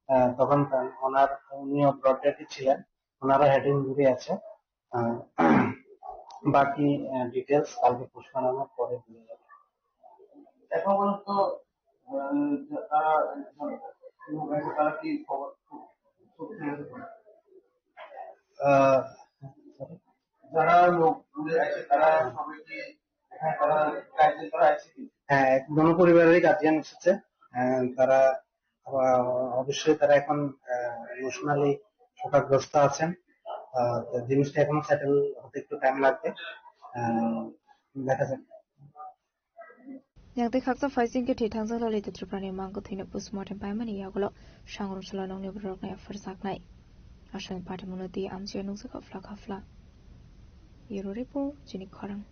আহ, তখন তার, ওনার, উনিও ব্রড ডেডই ছিলেন, ওনারও হেড ইনজুরি আছে। আহ, বাকি, আহ, ডিটেলস কালকে পোস্টমর্টমের পরে দিয়ে যাবে। এখন পর্যন্ত, আহ, তারা, তারা কি খবর? আহ, যারা লোক দূরে আছে, তারা সবাই কি এখানে তারা গার্জিয়ান তারা আছে কি? হ্যাঁ, এক, দোনো পরিবারেরই গার্জিয়ান এসেছে। আহ, তারা, আহ, অবশ্যই তারা এখন, আহ, ইমোশনালি শোকাগ্রস্ত আছেন। আহ, তো জিনিসটা এখনো সেটেল হতে একটু টাইম লাগবে। আহ, দেখা যাক। Yang tei khaksa phaising khe thwi thangjak Lalita Tripurani mangkwthwino postmortem paimani yagulo sangrong salo nokni bororokno epharjaknai. Aswkni party mungno twi amchio nukjakha phlaka phla. Bureau report, chini khorang.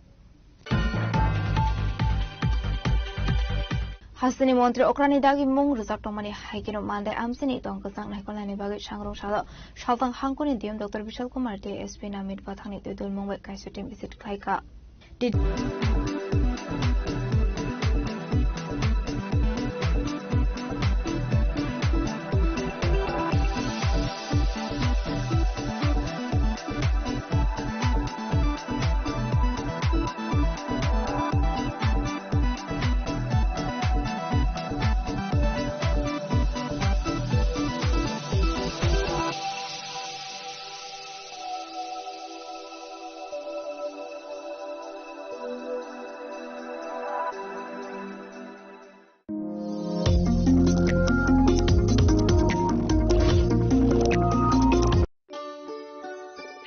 Hasteni montri okrani dagi mung rwjak tongmani hai kheno mandai amchini tong kwchang naikolnani bagwi sangrong salo saltang hangkoni D M Doctor Bishal Kumar tei S P Namit Pathakni twi dulmung bai kaisa team visit khlaikha.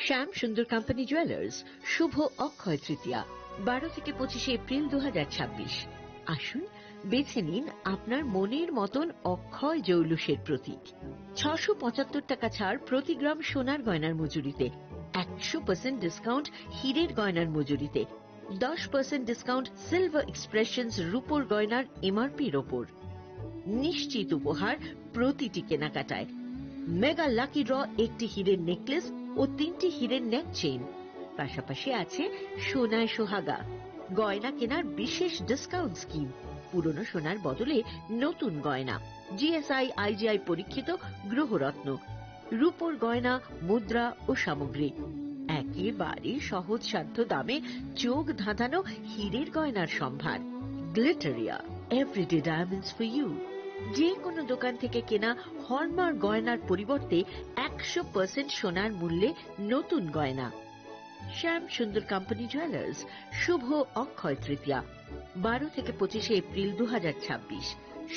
শ্যাম Sundar company jewellers, শুভ অক্ষয় তৃতীয়া, বারো থেকে পঁচিশে এপ্রিল দু হাজার ছাব্বিশ। আসুন, বেছে নিন আপনার মনের মতন অক্ষয় জৌলুসের প্রতীক। ছশো পঁচাত্তর টাকা ছাড় প্রতি গ্রাম সোনার গয়নার মজুরিতে, একশো পার্সেন্ট ডিসকাউন্ট হীরের গয়নার মজুরিতে, দশ পার্সেন্ট ডিসকাউন্ট সিলভার এক্সপ্রেশনস রূপোর গয়নার এমআরপির ওপর। নিশ্চিত উপহার প্রতিটি কেনাকাটায়। মেগা লাকি ড্র, একটি হীরের নেকলেস ও তিনটি হীরের নেক চেইন, পাশাপাশি আছে সোনায় সোহাগা। গয়না কেনার বিশেষ ডিসকাউন্ট স্কিম, পুরনো সোনার বদলে নতুন গয়না, জিএসআই আইজিআই পরীক্ষিত গ্রহরত্ন, রূপোর গয়না, মুদ্রা ও সামগ্রী। একেবারে সহজসাধ্য দামে চোখ ধাঁধানো হীরের গয়নার সম্ভার। Glitteria, everyday diamonds for you. যে কোনো দোকান থেকে কেনা হলমার্ক গয়নার পরিবর্তে একশো পার্সেন্ট সোনার মূল্যে নতুন গয়না। শ্যাম সুন্দর কোম্পানি জুয়েলার্স, শুভ অক্ষয় তৃতীয়া, বারো থেকে পঁচিশে এপ্রিল দু হাজার ছাব্বিশ।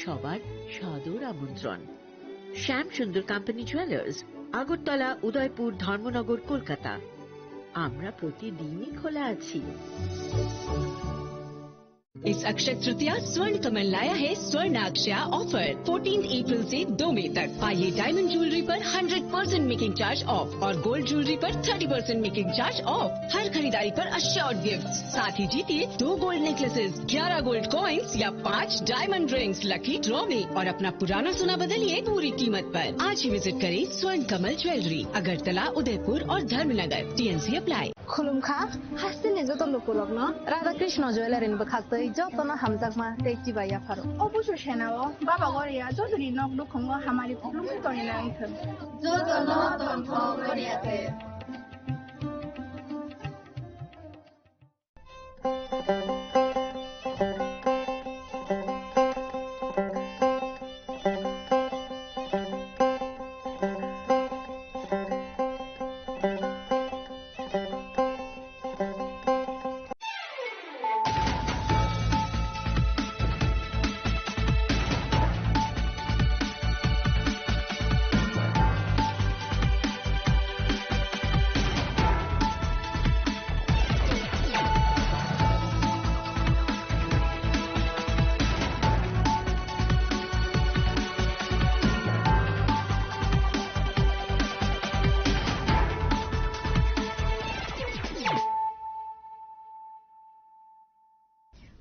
সবার সাদর আমন্ত্রণ। শ্যাম সুন্দর কোম্পানি জুয়েলার্স, আগরতলা, উদয়পুর, ধর্মনগর, কলকাতা। আমরা প্রতিদিনই খোলা আছি। इस अक्षय तृतीया स्वर्ण कमल लाया है स्वर्ण अक्षया ऑफर। फोर्टीन अप्रैल से दो मई तक पाइए डायमंड ज्वेलरी पर hundred percent making charge off और गोल्ड ज्वेलरी पर thirty percent making charge off. हर खरीदारी पर अश्योर्ड गिफ्ट, साथ ही जीतिए दो गोल्ड नेकलेसेस, ग्यारह गोल्ड कॉइन्स या पाँच डायमंड रिंग्स लकी ड्रॉ में और अपना पुराना सोना बदलिए पूरी कीमत पर। आज ही विजिट करें स्वर्ण कमल ज्वेलरी, अगरतला, उदयपुर और Dharmanagar. T and C apply. Khulumkha, hasteni joto lukurokno Radha Krishna Jewellery ni bwkhaktwi jotono hamjakma tei chibai yapharo. O busu senao Baba Goria jotoni nok nukhungo hamari khulumwi tongwi nang thung. Jotono tongthok Goria khe.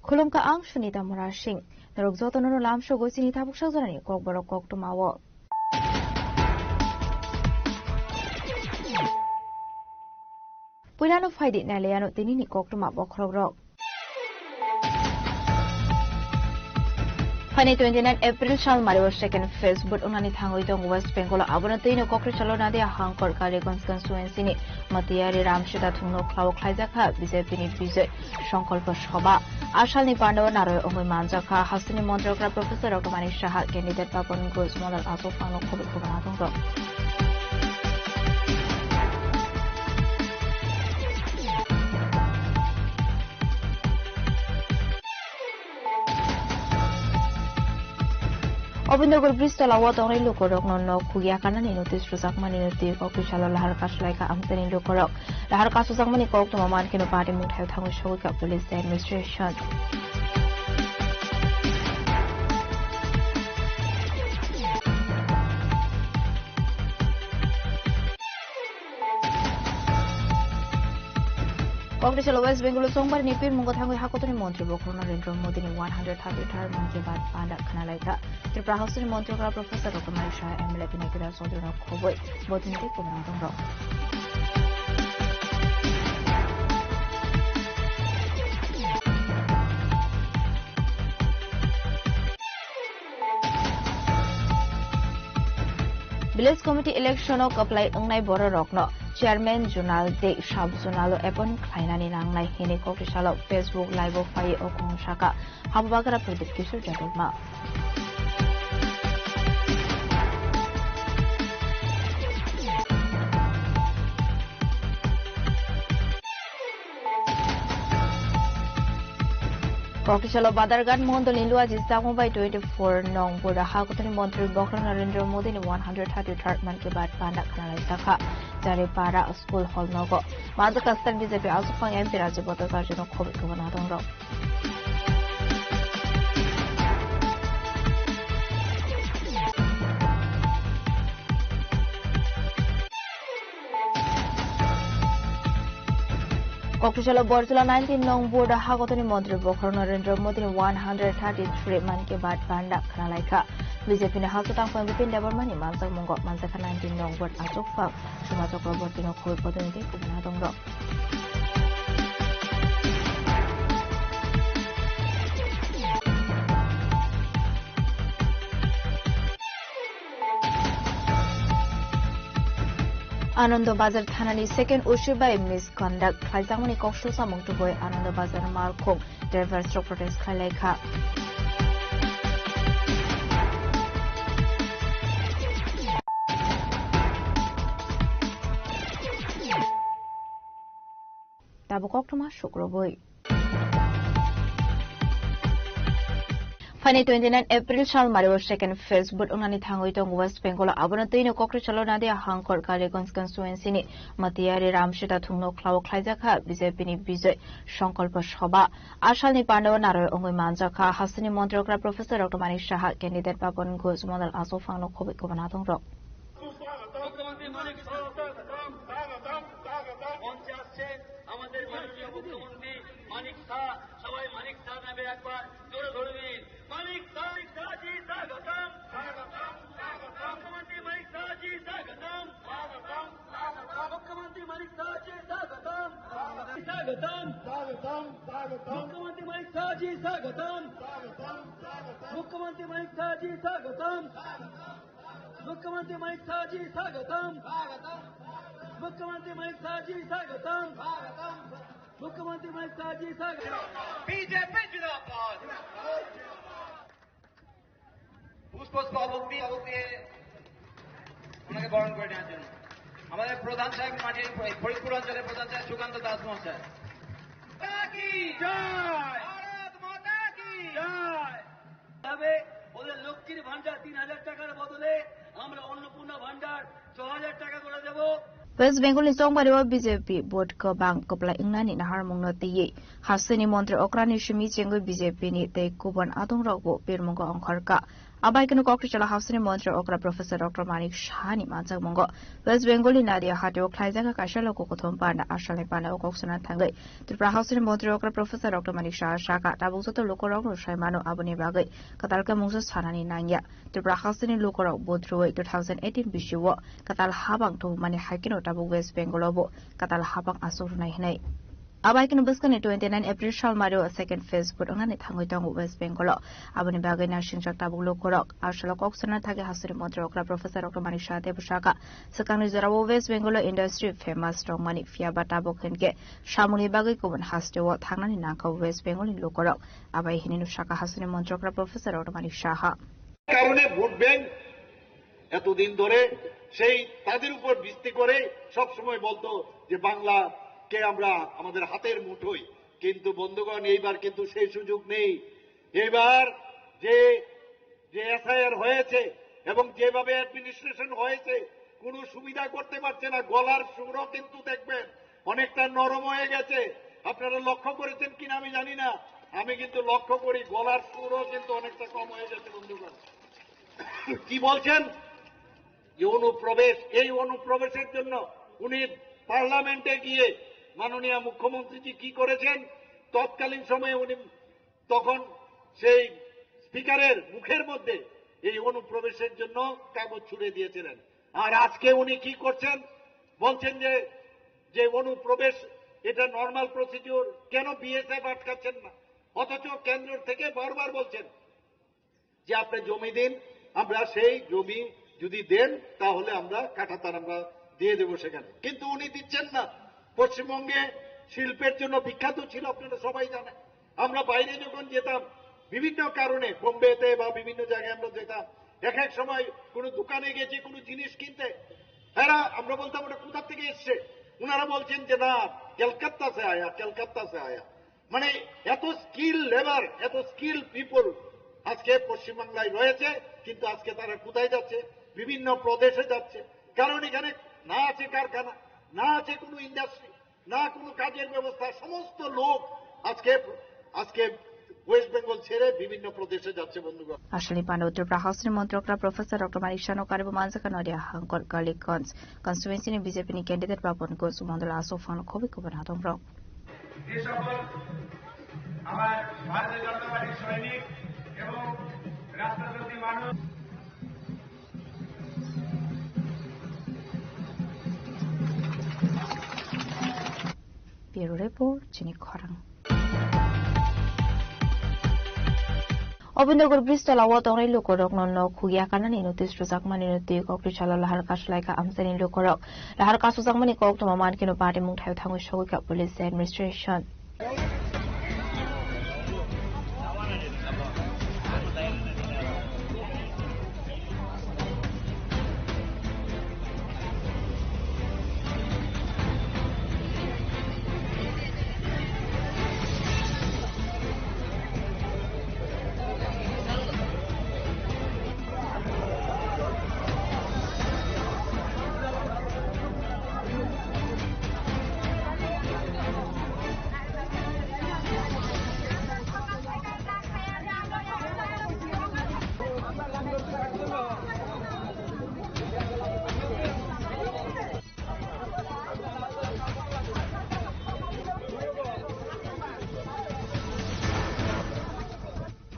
Khulumkha ang Sunita Murasing. Norok jotono no lamsogo chini tabuk sakjaknai kokborok koktwmao. Puilano phaidi nailaiano tinini koktwma bokhorokrok. Phaini twenty nine April sal mario second phase vote wngnani thangwi tongo West Bengal o, abono twino kokri salo Nadia Hankor Kaliganj constituency ni Matiyari Ramsita thungno khlao khlaijakha B J P ni Bijoy Sankalpa Sabha. A salni pandao naroi wngwi manjakha hasteni montrogra Professor Rokomani Saha, candidate Papan Ghosh, modal aswk phangno khobwi khobana tongtong. Obindergor bridge tola o tongnai lukurokno nok khukya kanani notice rwjakmani twi kokri salo lahar kaslaikha amchaini lukurok. Lahar kasukjakmani koktwma mankhe no party mungthai thangwi sogwikha police administration. Kokri salo West Bengal o Songbar ni pirmungo thangwi hakotorni montri bokhorok Narendra Modi ni one hundred thirty third Mann Ki Baat panda khna laikha. Tripura House ni montri kra Professor Doctor Manik Saha, M L A Pinaki Raj Chaudhary no khobwi bo tini tei kwbangma tongrok. Village Committee election o kwplai wngnai bororokno Chairman Zonal tei Sub Zonal o appoint khlainani nangnai hwnwi kokri salo Facebook Live o phaiwi o khorang sakha Habubagra Pradip Kishore Debbarma. Kokri salo Badarghat Mondol ni Luaji Chakma bai twenty four nong Bura Hakutani Montri Bokhorok Narendra Modi ni one hundred thirty third Mann Ki Baat panda khna lai sakha. Jari para school hall nogo. Manjakha state B J P aswk phang M P Rajib Bhattacharya no khobwi khobana tongrok. Kokthajalo Borjula nineteen nong ward hagotoni montri bokhorok Narendra Modini one hundred thirty-three Mann Ki Baat banda khwnalaikha. B J P ni hasteo tangphang Bipin Debbarmani manjakmungo manjakha nineteen nong ward achukphang Suma Chakrabortino khobwi bodolni tei kubun adongrok. Anando Bazar thanani second O C bai misconduct khlaijakmani kok susamung tubui Anando Bazar malkhung drivers rok protest khlailaikha. Tabuk koktwma sukrubui. Phaini twenty nine April sal mario second phase vote wngnani thangwi tongo West Bengal o. Abono twino Kokri chalo Nadia Hangkor Kaliganj constituency ni Matiyari Ramsita thungno khlao khlaijakha B J P ni Bijoy Sankalpa Sabha. A salni pandao naroi wngwi manjakha hasteni montri okra Professor Doctor Manik Saha, candidate Papan Ghosh, model Asophangno khobwi kubun adongrok. মুখ্যমন্ত্রী মানিক সাহা স্যার, স্বাগতম, স্বাগতম, স্বাগতম। মঞ্চে আসছেন আমাদের মাননীয় মুখ্যমন্ত্রী মানিক সাহা। সবাই মানিক সাহা নামে একবার জোরে ধরে দিন। মানিক সাহা, মানিক সাহা জি স্বাগতম, স্বাগতম, স্বাগতম। মুখ্যমন্ত্রী মানিক সাহা জি স্বাগতম, স্বাগতম, স্বাগতম। মুখ্যমন্ত্রী মানিক সাহা জি স্বাগতম, স্বাগতম, স্বাগতম। মুখ্যমন্ত্রী মানিক সাহা জি স্বাগতম, স্বাগতম, স্বাগতম। মুখ্যমন্ত্রী মানিক সাহা জি স্বাগতম। মুখ্যমন্ত্রী মানিক সাহা জি স্বাগতম। মুখ্যমন্ত্রী মানিক সাহা জি স্বাগতম। মুখ্যমন্ত্রী মানিক সাহা জি স্বাগতম। বিজেপি জিন্দাবাদ। পুষ্পস্তবক দিয়ে, স্তবক দিয়ে ওনাকে বরণ করে নেওয়ার জন্য আমাদের প্রধান সাহেব, মাটির ফরিদপুর অঞ্চলের প্রধান সাহেব সুকান্ত দাস মহাশয়। মাতা কি জয়। ভারত মাতা কি জয়। তবে ওদের লক্ষ্মীর ভান্ডার তিন হাজার টাকার বদলে আমরা অন্নপূর্ণা ভান্ডার ছ হাজার টাকা করে দেব। West Bengal ni chongbario B J P vote kwbang kwplai wngnani naharmungno twiwi hasteni montri okrani simi chengwi B J P ni tei kubun adongrokbo birmungo ongkhorkha. Abai kheno Kokri chalo hasteni montri okra Professor Doctor Manik Saha ni manjakmungo West Bengal ni Nadia hatio khlaijak kaisa loku kuthum panda asalni panda o kok sana thangwi Tripura hasteni montri okra Professor Doctor Manik Saha sakha, tabuk joto lukurokno sai mano, aboni bagwi kwtal khe mungsa sanani nangya. Tripura hasteni lukurok vote rwui two thousand eighteen bisio kwtal habang tubumani hai kheno tabuk West Bengal o bo kwtal habang aswk rwnai hwnwi. Abai kheno bwskangni twenty nine April sal mario second phase vote wngnani thangwi tongo West Bengal o. Aboni bagwi nasingjak tabuk lukurok. Asalo kok sana thangwi hasteni montri okra Professor Doctor Manik Saha tei bwsakha, swkangni jorao West Bengal o industry famous tongmani, phiya ba tabuk hinkhe samungni bagwi kubun hasteo thangnani nangkha West Bengal ni lukurok. Abai hinwi sakha hasteni montri okra Professor Doctor Manik Saha. কারণে vote bank এতদিন ধরে সেই তাদের উপর ভিত্তি করে সব সময় বলতো যে বাংলাকে আমরা আমাদের হাতের মুঠোয়, কিন্তু বন্ধুগণ, এইবার কিন্তু সেই সুযোগ নেই। এইবার যে, যে এসআইআর হয়েছে এবং যেভাবে অ্যাডমিনিস্ট্রেশন হয়েছে, কোনো সুবিধা করতে পারছে না। গলার সুরও কিন্তু দেখবেন অনেকটা নরম হয়ে গেছে। আপনারা লক্ষ্য করেছেন কিনা আমি জানি না, আমি কিন্তু লক্ষ্য করি গলার সুরও কিন্তু অনেকটা কম হয়ে গেছে বন্ধুগণ। কি বলছেন? যে অনুপ্রবেশ, এই অনুপ্রবেশের জন্য উনি পার্লামেন্টে গিয়ে মাননীয় মুখ্যমন্ত্রীজি কি করেছেন, তৎকালীন সময়ে উনি তখন সেই স্পিকারের মুখের মধ্যে এই অনুপ্রবেশের জন্য কাগজ ছুড়ে দিয়েছিলেন। আর আজকে উনি কি করছেন? বলছেন যে, যে অনুপ্রবেশ এটা নরমাল প্রসিডিওর, কেন বিএসএফ আটকাচ্ছেন না? অথচ কেন্দ্র থেকে বারবার বলছেন যে আপনি জমি দিন, আমরা সেই জমি যদি দেন তাহলে আমরা কাঁটাতার আমরা দিয়ে দেবো সেখানে, কিন্তু উনি দিচ্ছেন না। পশ্চিমবঙ্গে শিল্পের জন্য বিখ্যাত ছিল, আপনারা সবাই জানেন। আমরা বাইরে যখন যেতাম বিভিন্ন কারণে, বোম্বেতে বা বিভিন্ন জায়গায় আমরা যেতাম, এক এক সময় কোনো দোকানে গেছি কোনো জিনিস কিনতে, এরা, আমরা বলতাম, "ওটা কোথা থেকে এসছে?" ওনারা বলছেন যে, "না, ক্যালকাত্তা সে আয়া, ক্যালকাত্তা সে আয়া।" মানে এত স্কিল লেবার, এত স্কিল পিপল আজকে পশ্চিমবাংলায় রয়েছে, কিন্তু আজকে তারা কোথায় যাচ্ছে? বিভিন্ন প্রদেশে যাচ্ছে, কারণ এখানে না আছে কারখানা, না আছে কোনো ইন্ডাস্ট্রি, না কোনো কাজের ব্যবস্থা। সমস্ত লোক আজকে, আজকে ওয়েস্ট বেঙ্গল ছেড়ে বিভিন্ন প্রদেশে যাচ্ছে, বন্ধুগণ। Aswkni pano Tripura House ni Montrokra Professor Doctor Manik Saha no karibo manjakha Noria Hangkor Kalikganj constituency ni B J P ni candidate Papan Ghosh, Mondol Aswk Phang no khobwi kubun adongrok. যে সকল আমার ভারতীয় জনতা পার্টির সৈনিক এবং রাস্তার প্রতি মানুষ। Bureau Report, chini khorang. Obinagar bridge tola o tongnai lukurokno nok khugya kanani notice rwjakmani no twi Kokri salo lahar kasulaikha amchaini lukurok. Lahar kasujakmani koktwma mankhe no party mungthai thangwi sogwikha police administration.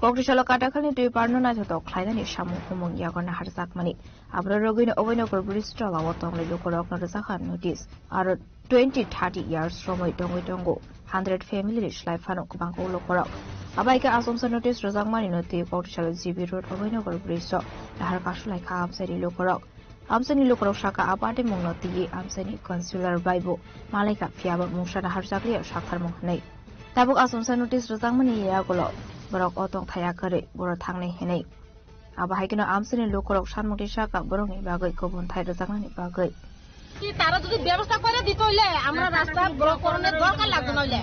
Kokri salo Katakhalni twi parno naithotok khlainani samung humung yago naharjakmani. Abro rogwino Obinagar bridge tola o tongnai lukurokno rwjakha notice. Aro twenty thirty years romwi tongwi tongo. Hundred family ni slai phano kwbang o lukurok. Abai khe asomsa notice rwjakmani no twi Kokri salo G B Road Obinagar bridge o nahar kasulaikha amchaini lukurok. Amchaini lukurok saka a party mungno twiwi amchaini councillor bai bo malaikha, phiyaba mungsa naharjakliya sakharmung hwnwi. Tabuk asomsa notice rwjakmani yagulo borok o tongthai yakarwi boro thangnai hwnwi. Abo hai kheno amchaini lukurok sanmungtwi saka borokni bagwi kubun thai rwjaknani bagwi. কি তারা যদি ব্যবস্থা করে দিত হইলে আমরা রাস্তা ব্লক করানোর দরকার লাগতো না হইলে।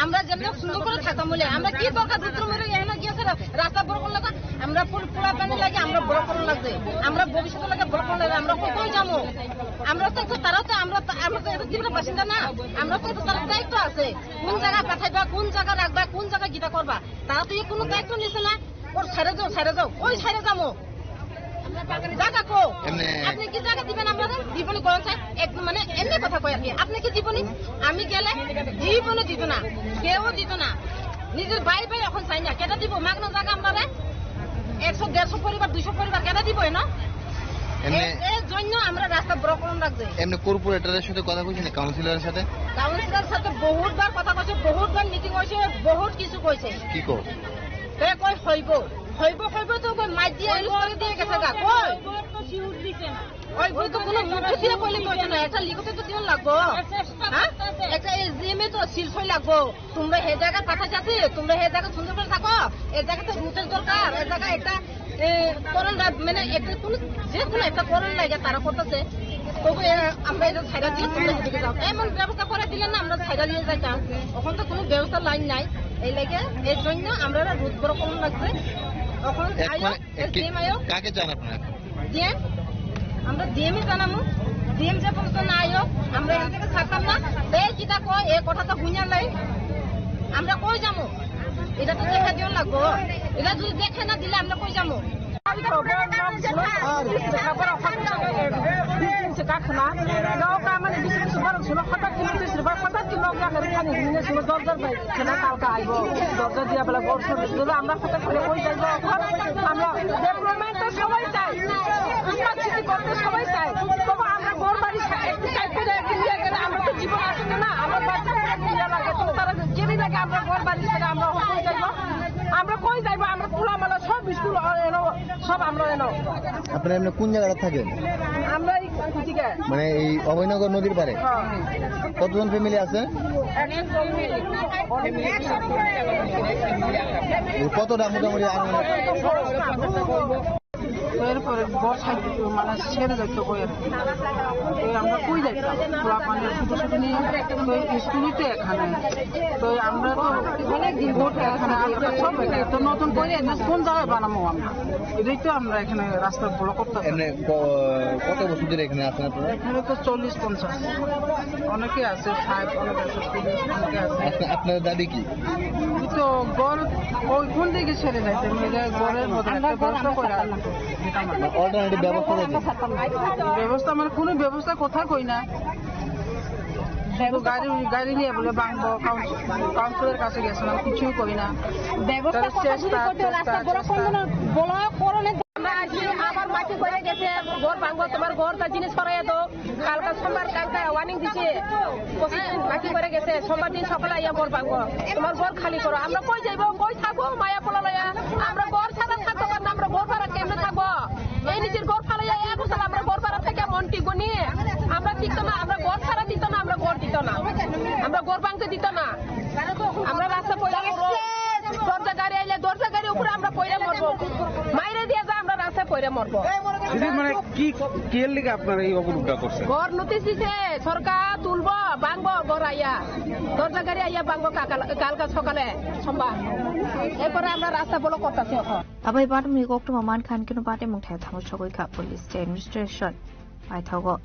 আমরা যেমনি সুন্দর করে থাকতাম হইলে, আমরা কি দরকার দুটো মেরে এখানে গিয়েছে রা-, রাস্তা ব্লক করলে তো আমরা পুল পুরা পানি লাগে, আমরা ব্লক করানো লাগবে। আমরা ভবিষ্যতে লাগে ব্লক করানো লাগবে। আমরা কই, কই যাবো? আমরা তো একটু, তারাও তো, আমরা তো, আমরা তো এটা জীবনের বাসিন্দা না। আমরা তো একটু তার দায়িত্ব আছে। কোন জায়গা পাঠাইবা, কোন জায়গা রাখবা, কোন জায়গা কিতা করবা, তারা তো এই কোনো দায়িত্ব নিছে না। ওর ছেড়ে যাও, ছেড়ে যাও। ওই ছেড়ে যাবো। জায়গা কো? এমনি। আপনি কি জায়গা দিবেন আপনারা? জীবনে কোন চাই? এক মানে এমনি কথা কই আর কি। আপনি কি জীবনে? আমি গেলে জীবনে দিত না। কেউ দিত না। নিজের ভাই ভাই এখন চাই না। কেটা দিব? মাগনা জায়গা আমরা রে? একশো, দেড়শো পরিবার, দুইশো পরিবার কেটা দিব এনো? এমনি। এর, এর জন্য আমরা রাস্তা ব্লক করে রাখছি। এমনি কর্পোরেটরের সাথে কথা কইছেন, কাউন্সিলরের সাথে? কাউন্সিলরের সাথে বহুতবার কথা কইছে, বহুতবার মিটিং হয়েছে, বহুত কিছু কইছে। কি কো? এ কই হইব, হইব, হইব তো কই মাইক দিয়ে আইলু করে দিয়ে গেছে গা, কই? ওই বই তো কোনো মধ্য দিয়ে কইলে তো হইতো না, একটা লিখিত তো দিন লাগবো। হ্যাঁ? একটা এসডিএম এ তো সিল সই লাগবো। তোমরা হে জায়গায় পাঠা যাচ্ছে, তোমরা হে জায়গায় সুন্দর করে থাকো, এ জায়গাতে রুটের দরকার, এ জায়গায় একটা, এ, করণ রা-, মানে একটা কোনো, যে কোনো একটা করণ লাগে তারা করতেছে। তবু এ, আমরা এটা ছাইড়া দিয়ে তোমরা হেঁটে যাও। এমন ব্যবস্থা করে দিলে না আমরা ছাইড়া দিয়ে যাইতাম। এখন তো কোনো ব্যবস্থা লাইন নাই। এই লাগে এর জন্য আমরা রুট বড় করুন লাগছে। এখন এক আয়ো, মানে এসডিএম আয়ো। কাকে চান আপনারা? ডিএম, আমরা ডিএমই জানামু। ডিএম যে পর্যন্ত না আয়ো, আমরা এখান থেকে ছাড়তাম না। এই কিতা কয়, এই কথাটা হুইনা লাই, আমরা কই যাবো? এটা তো দেখা দিও লাগবো। এটা যদি দেখে না দিলে আমরা কই যাবো? Bisinsi kakhwna, nogo kamani bisinsi borok sino hota kini bisinsi borok hota kini nogo yakari kani hini sino dor dor bai khwna talka aibo. Dor dor dia bela gor sor sino amra hota kini koi jai bo. Amra development to sobai chai, smart city korte sobai chai. Tobo amra gor bari sa-, ekti side kore ekti liya gele amra to jibon ashe na, amra bachcha kore ekti liya lage, to tara jeri lage amra gor bari sare amra koi jai bo. Amra koi jai bo, amra khula mala sob school eno. সব আমরা এনো। আপনারা এমনি কোন জায়গাটা থাকেন? আমরা এই কুচিকা। মানে এই অভয়নগর নদীর পাড়ে? হ্যাঁ। কতজন ফ্যামিলি আছে? একশো ফ্যামিলি। কতটা মোটামুটি আনুমানিক? এরপরে বর্ষায় মানে সেরে যাইতে হয় আর কি। তো আমরা কই যাইতাম? পোলা পানি শুধু শুধু নিয়ে তো স্কুলই তো এখানে। তো আমরা তো অনেক দিন ভোট এখানে, আমরা সব এখানে। তো নতুন করে এখানে কোন জায়গায় বানাবো আমরা? এটাই তো আমরা এখানে রাস্তা ব্লক করতে হবে। এমনি ক-, কত বছর ধরে এখানে আছেন আপনারা? এখানে তো চল্লিশ পঞ্চাশ। অনেকে আছে, ষাট, অনেকে আছে, চল্লিশ, অনেকে আছে। আপনা-, আপনার দাবি কি? এই তো ঘর ওই কোন দিকে ছেড়ে যাইতে? মানে ঘরের মধ্যে একটা ব্যবস্থা করে আর কি। অল্টারনেটিভ ব্যবস্থা রয়েছে? ব্যবস্থা মানে কোনো ব্যবস্থা কথা কই না। তো গাড়ি, গাড়ি নিয়ে বলে ভাঙবো, কাউন্সিল, কাউন্সিলর কাছে গেছিলাম, কিছুই করি না। ব্যবস্থা তারা কতদূর চেষ্টা, করতে চেষ্টা, রাস্তা ব্লক চেষ্টা। করলো না, ব্লক করলে আমরা আজকে আবার মাটি করে গেছে, ঘর ভাঙবো, তোমার ঘর তা জিনিস সরাইয়া দাও। কালকে সোমবার, কালকে ওয়ার্নিং দিছে, পঁচিশ দিন বাকি করে গেছে, সোমবার দিন সকালে আইয়া ঘর ভাঙবো, তোমার ঘর খালি করো। আমরা কই যাইবো, কই থাকবো, মায়া পোলা লয়া? আমরা ঘর ছাড়া থাকতে পারবো না, আমরা ঘর ভাড়া কেমনে থাকবো? এই নিজের ঘর ফালাইয়া এক বছর আমরা ঘর ভাড়া থেকে মন টিকবো নি? আমরা টিকতো না, আমরা ঘর ছাড়া দিত না, আমরা ঘর দিত না, আমরা ঘর ভাঙতে দিত না। আমরা রাস্তা পড়ে মরবো। দরজা গাড়ি আইলে দরজা গাড়ি উপরে আমরা পড়ে মরবো। মাইরে দিয়ে যা আমরা রাস্তায় পড়ে মরবো। দিদি, মানে কি, কি এর লিগে আপনারা এই অবরোধটা করছেন? ঘর নোটিশ দিছে, সরকার তুলবো, ভাঙবো ঘর আইয়া। দরজা গাড়ি আইয়া ভাঙবো কাকাল-, কালকা সকালে, সোমবার। এরপরে আমরা রাস্তা ব্লক করতেছি এখন। Abai bottom ni koktwma mankha, hinkhe no bate mungthai thango sogwi kha police tei administration paithago.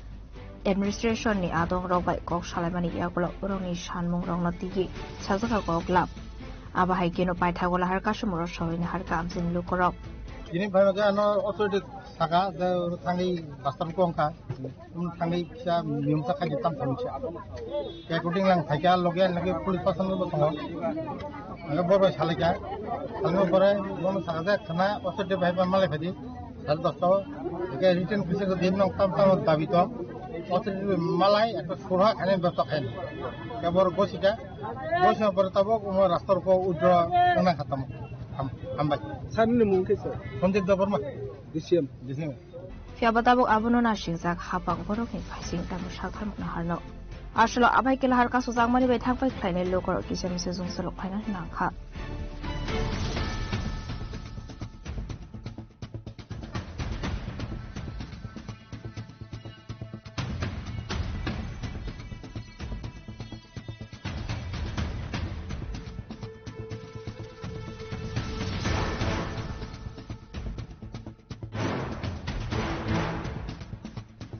Administration ni adong rok bai kok salaimani yagulo borokni sanmung rokno tigi sajak kha kok lab. Abo hai kheno paithago lahar kasumoro soroini harkha amchini lukorok. Tini bhai mage ano authority saka je thangwi bastar kong kha. Thangwi kisa miyum ta khaji tam thangwi kisa. Kaya kuting lang thaika loge lagi police pasan bo tongo. Aga bor bai salaika. Salmo pore bono saka je khana authority bhai ban malai phadi. Sal dosto. Eke written kisa ko din nong tam tam dabi to. Authority malai ekta surha khane besto khain. Ke bor gosika. Gosika pore tabo umo rastor ko udro nang khatam. Ham-, hambai. Sir ni mung khe sir? Sandeep Debbarma. D C M. D C M. Phiya ba tabuk abono nasingjak hapang borokni phaising tamo sakharmukna harno. Aswlo abai kela har kasojakmani bai thangpai khlainai lukorok kisa misa jungsalok phaina nangkha.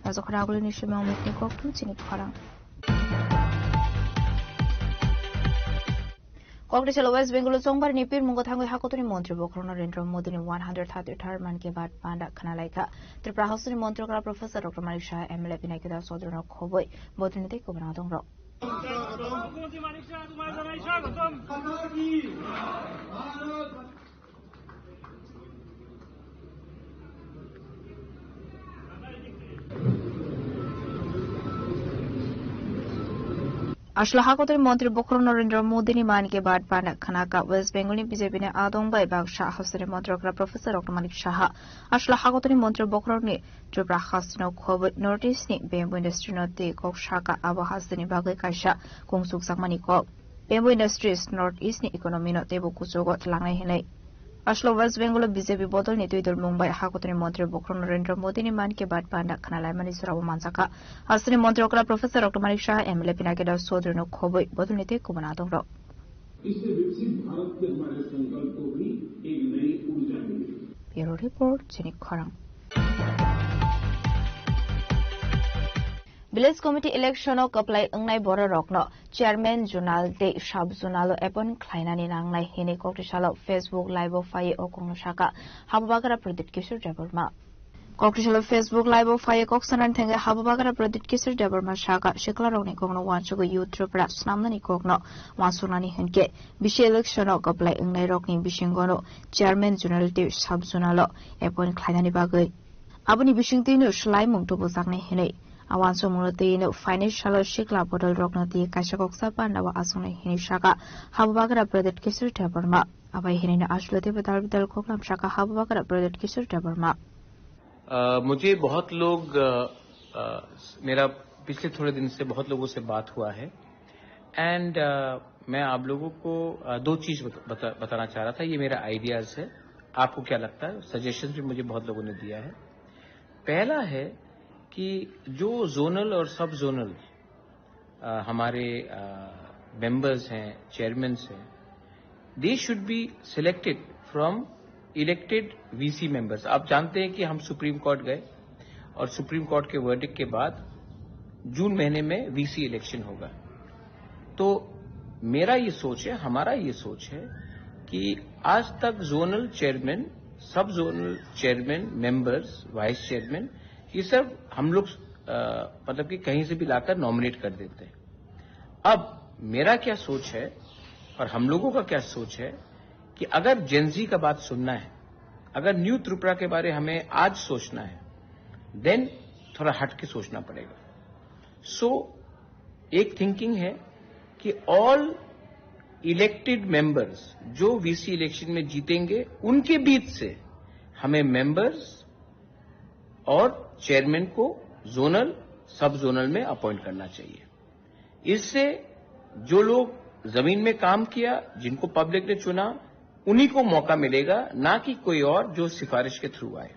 Rajakhara agulini simi omikni kokthum chini khorang. Kokri salo West Bengal o Chongbar ni pirmungo thangwi hakotoni montri bokhorok Narendra Modi ni one hundred thirty third Mann Ki Baat panda khna laikha. Tripura House ni montri okra Professor Doctor Manik Saha, M L A Binayak Das Chaudhury no khoboi bodolni tei kubun adong rok. Aswla hakotoni montri bokhorok Narendra Modi ni Mann Ki Baat panda khna kha. West Bengal ni B J P ni adong bai baksa hasteni montri okra Professor Doctor Manik Saha aswla hakotoni montri bokhorok ni Tripura hasteni khoboi North East ni bamboo industry no twi kok saka abo hasteni bagwi kaisa kungsukjakmani kok. Bamboo industries North East ni economy no teibo kuchugo tlangnai hinwi. Aswlo West Bengal o B J P bodol ni twi dol mung bai hakotoni montri bokhorok Narendra Modi ni Mann Ki Baat panda khna laimani jora bo manjakha. Hasteni montri okra Professor Doctor Manik Saha, M L A Pinakidas Chaudhury no khoboi bodol ni tei kubun adong rok. इससे विकसित भारत के हमारे संकल्प को भी एक नई ऊर्जा मिलेगी। Bureau Report, Chini Khorang. Village Committee election o kwplai wngnai bororokno chairman zonal tei sub zonal o appoint khlainani nangnai hinwi kokri salo Facebook live o phaiwi o kokno sakha Habubagra Pradyut Kishore Debbarma. Kokri salo Facebook live o phaiwi kok sanani thangwi Habubagra Pradyut Kishore Debbarma sakha siklarokni kokno uansugwi Youth Tripura snamnani kokno uansuknani hinkhe bisi election o kwplai wngnai rokni bisingono chairman zonal tei sub zonal o appoint khlainani bagwi. Aboni bisingtwino swlaimung tubujaknai hinwi. A uansukmungno twino phainai salo sikla bodol rokno twi kaisa koksa panda o achuknai hinwi sakha Habubagra Pradyut Kishore Debbarma. Abai hinwino aswlo teibo dal bidal koklam sakha Habubagra Pradyut Kishore Debbarma. अ, मुझे बहुत लोग, अ, अ, मेरा पिछले थोड़े दिन से बहुत लोगों से बात हुआ है एंड, अ, मैं आप लोगों को, अ, दो चीज़ बत-, बता-, बताना चाह रहा था। ये मेरा आइडियाज़ है, आपको क्या लगता है? सजेशंस भी मुझे बहुत लोगों ने दिया है। पहला है कि जो जोनल और सब जोनल अ, हमारे, अ, मेंबर्स हैं, चेयरमैन्स हैं, they should be selected from elected V C members। आप जानते हैं कि हम सुप्रीम कोर्ट गए और सुप्रीम कोर्ट के वर्डिक्ट के बाद जून महीने में वीसी इलेक्शन होगा। तो मेरा ये सोच है, हमारा ये सोच है कि आज तक जोनल चेयरमैन, सब zonal chairman, members, vice chairman, ये सब हम लोग, अ, मतलब कि कहीं से भी लाकर नॉमिनेट कर देते हैं। अब मेरा क्या सोच है और हम लोगों का क्या सोच है कि अगर जेनजी का बात सुनना है, अगर न्यू त्रिपुरा के बारे हमें आज सोचना है, देन थोड़ा हट के सोचना पड़ेगा। सो एक थिंकिंग है कि ऑल इलेक्टेड मेंबर्स जो वीसी इलेक्शन में जीतेंगे, उनके बीच से हमें मेंबर्स और चेयरमैन को जोनल, सब जोनल में अपॉइंट करना चाहिए। इससे जो लोग जमीन में काम किया, जिनको पब्लिक ने चुना, उन्हीं को मौका मिलेगा, ना कि कोई और जो सिफारिश के थ्रू आए।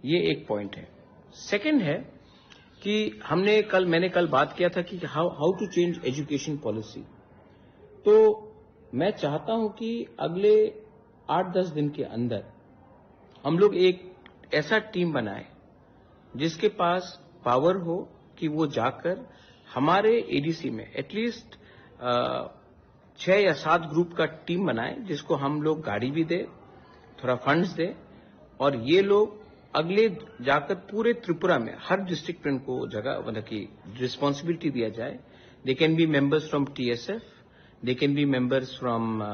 ये एक पॉइंट है। सेकंड है कि हमने कल, मैंने कल बात किया था कि how, how to change education policy। तो मैं चाहता हूं कि अगले आठ दस दिन के अंदर हम लोग एक ऐसा टीम बनाए जिसके पास पावर हो कि वो जाकर हमारे एडीसी में एटलीस्ट छह या सात ग्रुप का टीम बनाए, जिसको हम लोग गाड़ी भी दे, थोड़ा फंड्स दे, और ये लोग अगले जाकर पूरे त्रिपुरा में हर डिस्ट्रिक्ट में उनको जगह, मतलब कि रिस्पॉन्सिबिलिटी दिया जाए। They can be members from T S F, they can be members from, uh,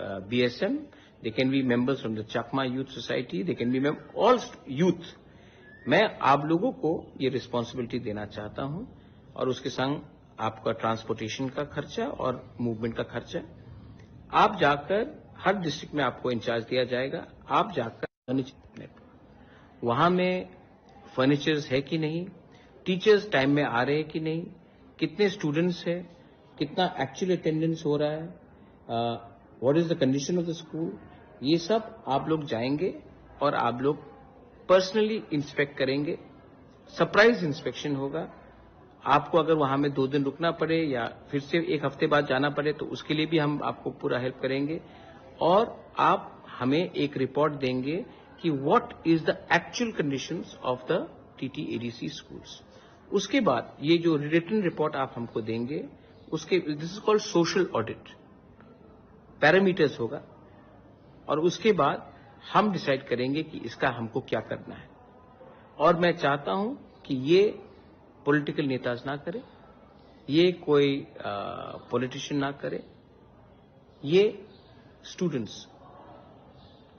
uh, B S M, they can be members from the Chakma Youth Society, they can be mem-, all st-, youth। मैं आप लोगों को ये रिस्पॉन्सिबिलिटी देना चाहता हूं और उसके संग आपका ट्रांसपोर्टेशन का खर्चा और मूवमेंट का खर्चा। आप जाकर, हर डिस्ट्रिक्ट में आपको इंचार्ज दिया जाएगा, आप जाकर वहां में फर्नीचर्स है कि नहीं, टीचर्स टाइम में आ रहे हैं कि नहीं, कितने स्टूडेंट्स हैं, कितना एक्चुअल अटेंडेंस हो रहा है, what is the condition of the school, ये सब आप लोग जाएंगे और आप लोग पर्सनली इंस्पेक्ट करेंगे। सरप्राइज इंस्पेक्शन होगा। आपको अगर वहां में दो दिन रुकना पड़े या फिर से एक हफ्ते बाद जाना पड़े, तो उसके लिए भी हम आपको पूरा हेल्प करेंगे। और आप हमें एक रिपोर्ट देंगे कि what is the actual conditions of the T T A D C schools। उसके बाद ये जो रिटन रिपोर्ट आप हमको देंगे, उसके, this is called social audit, parameters होगा, और उसके बाद हम डिसाइड करेंगे कि इसका हमको क्या करना है। और मैं चाहता हूं कि ये पॉलिटिकल नेताज ना करे, ये कोई पॉलिटिशियन ना करे, ये स्टूडेंट्स,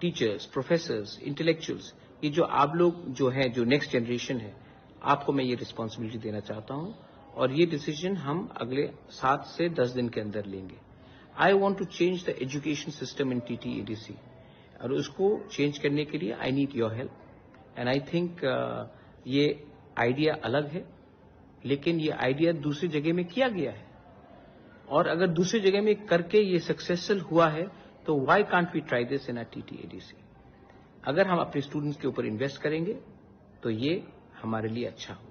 टीचर्स, प्रोफेसर्स, इंटेलेक्चुअल्स, ये जो आप लोग जो हैं, जो नेक्स्ट जनरेशन है, आपको मैं ये रिस्पॉन्सिबिलिटी देना चाहता हूं और ये डिसीजन हम अगले सात से दस दिन के अंदर लेंगे। I want to change the education system in T T A D C, और उसको चेंज करने के लिए I need your help। And I think ये आइडिया अलग है, लेकिन ये आइडिया दूसरी जगह में किया गया है, और अगर दूसरी जगह में करके ये सक्सेसफुल हुआ है, तो why can't we try this in a T T A D C? अगर हम अपने स्टूडेंट्स के ऊपर इन्वेस्ट करेंगे, तो ये हमारे लिए अच्छा होगा।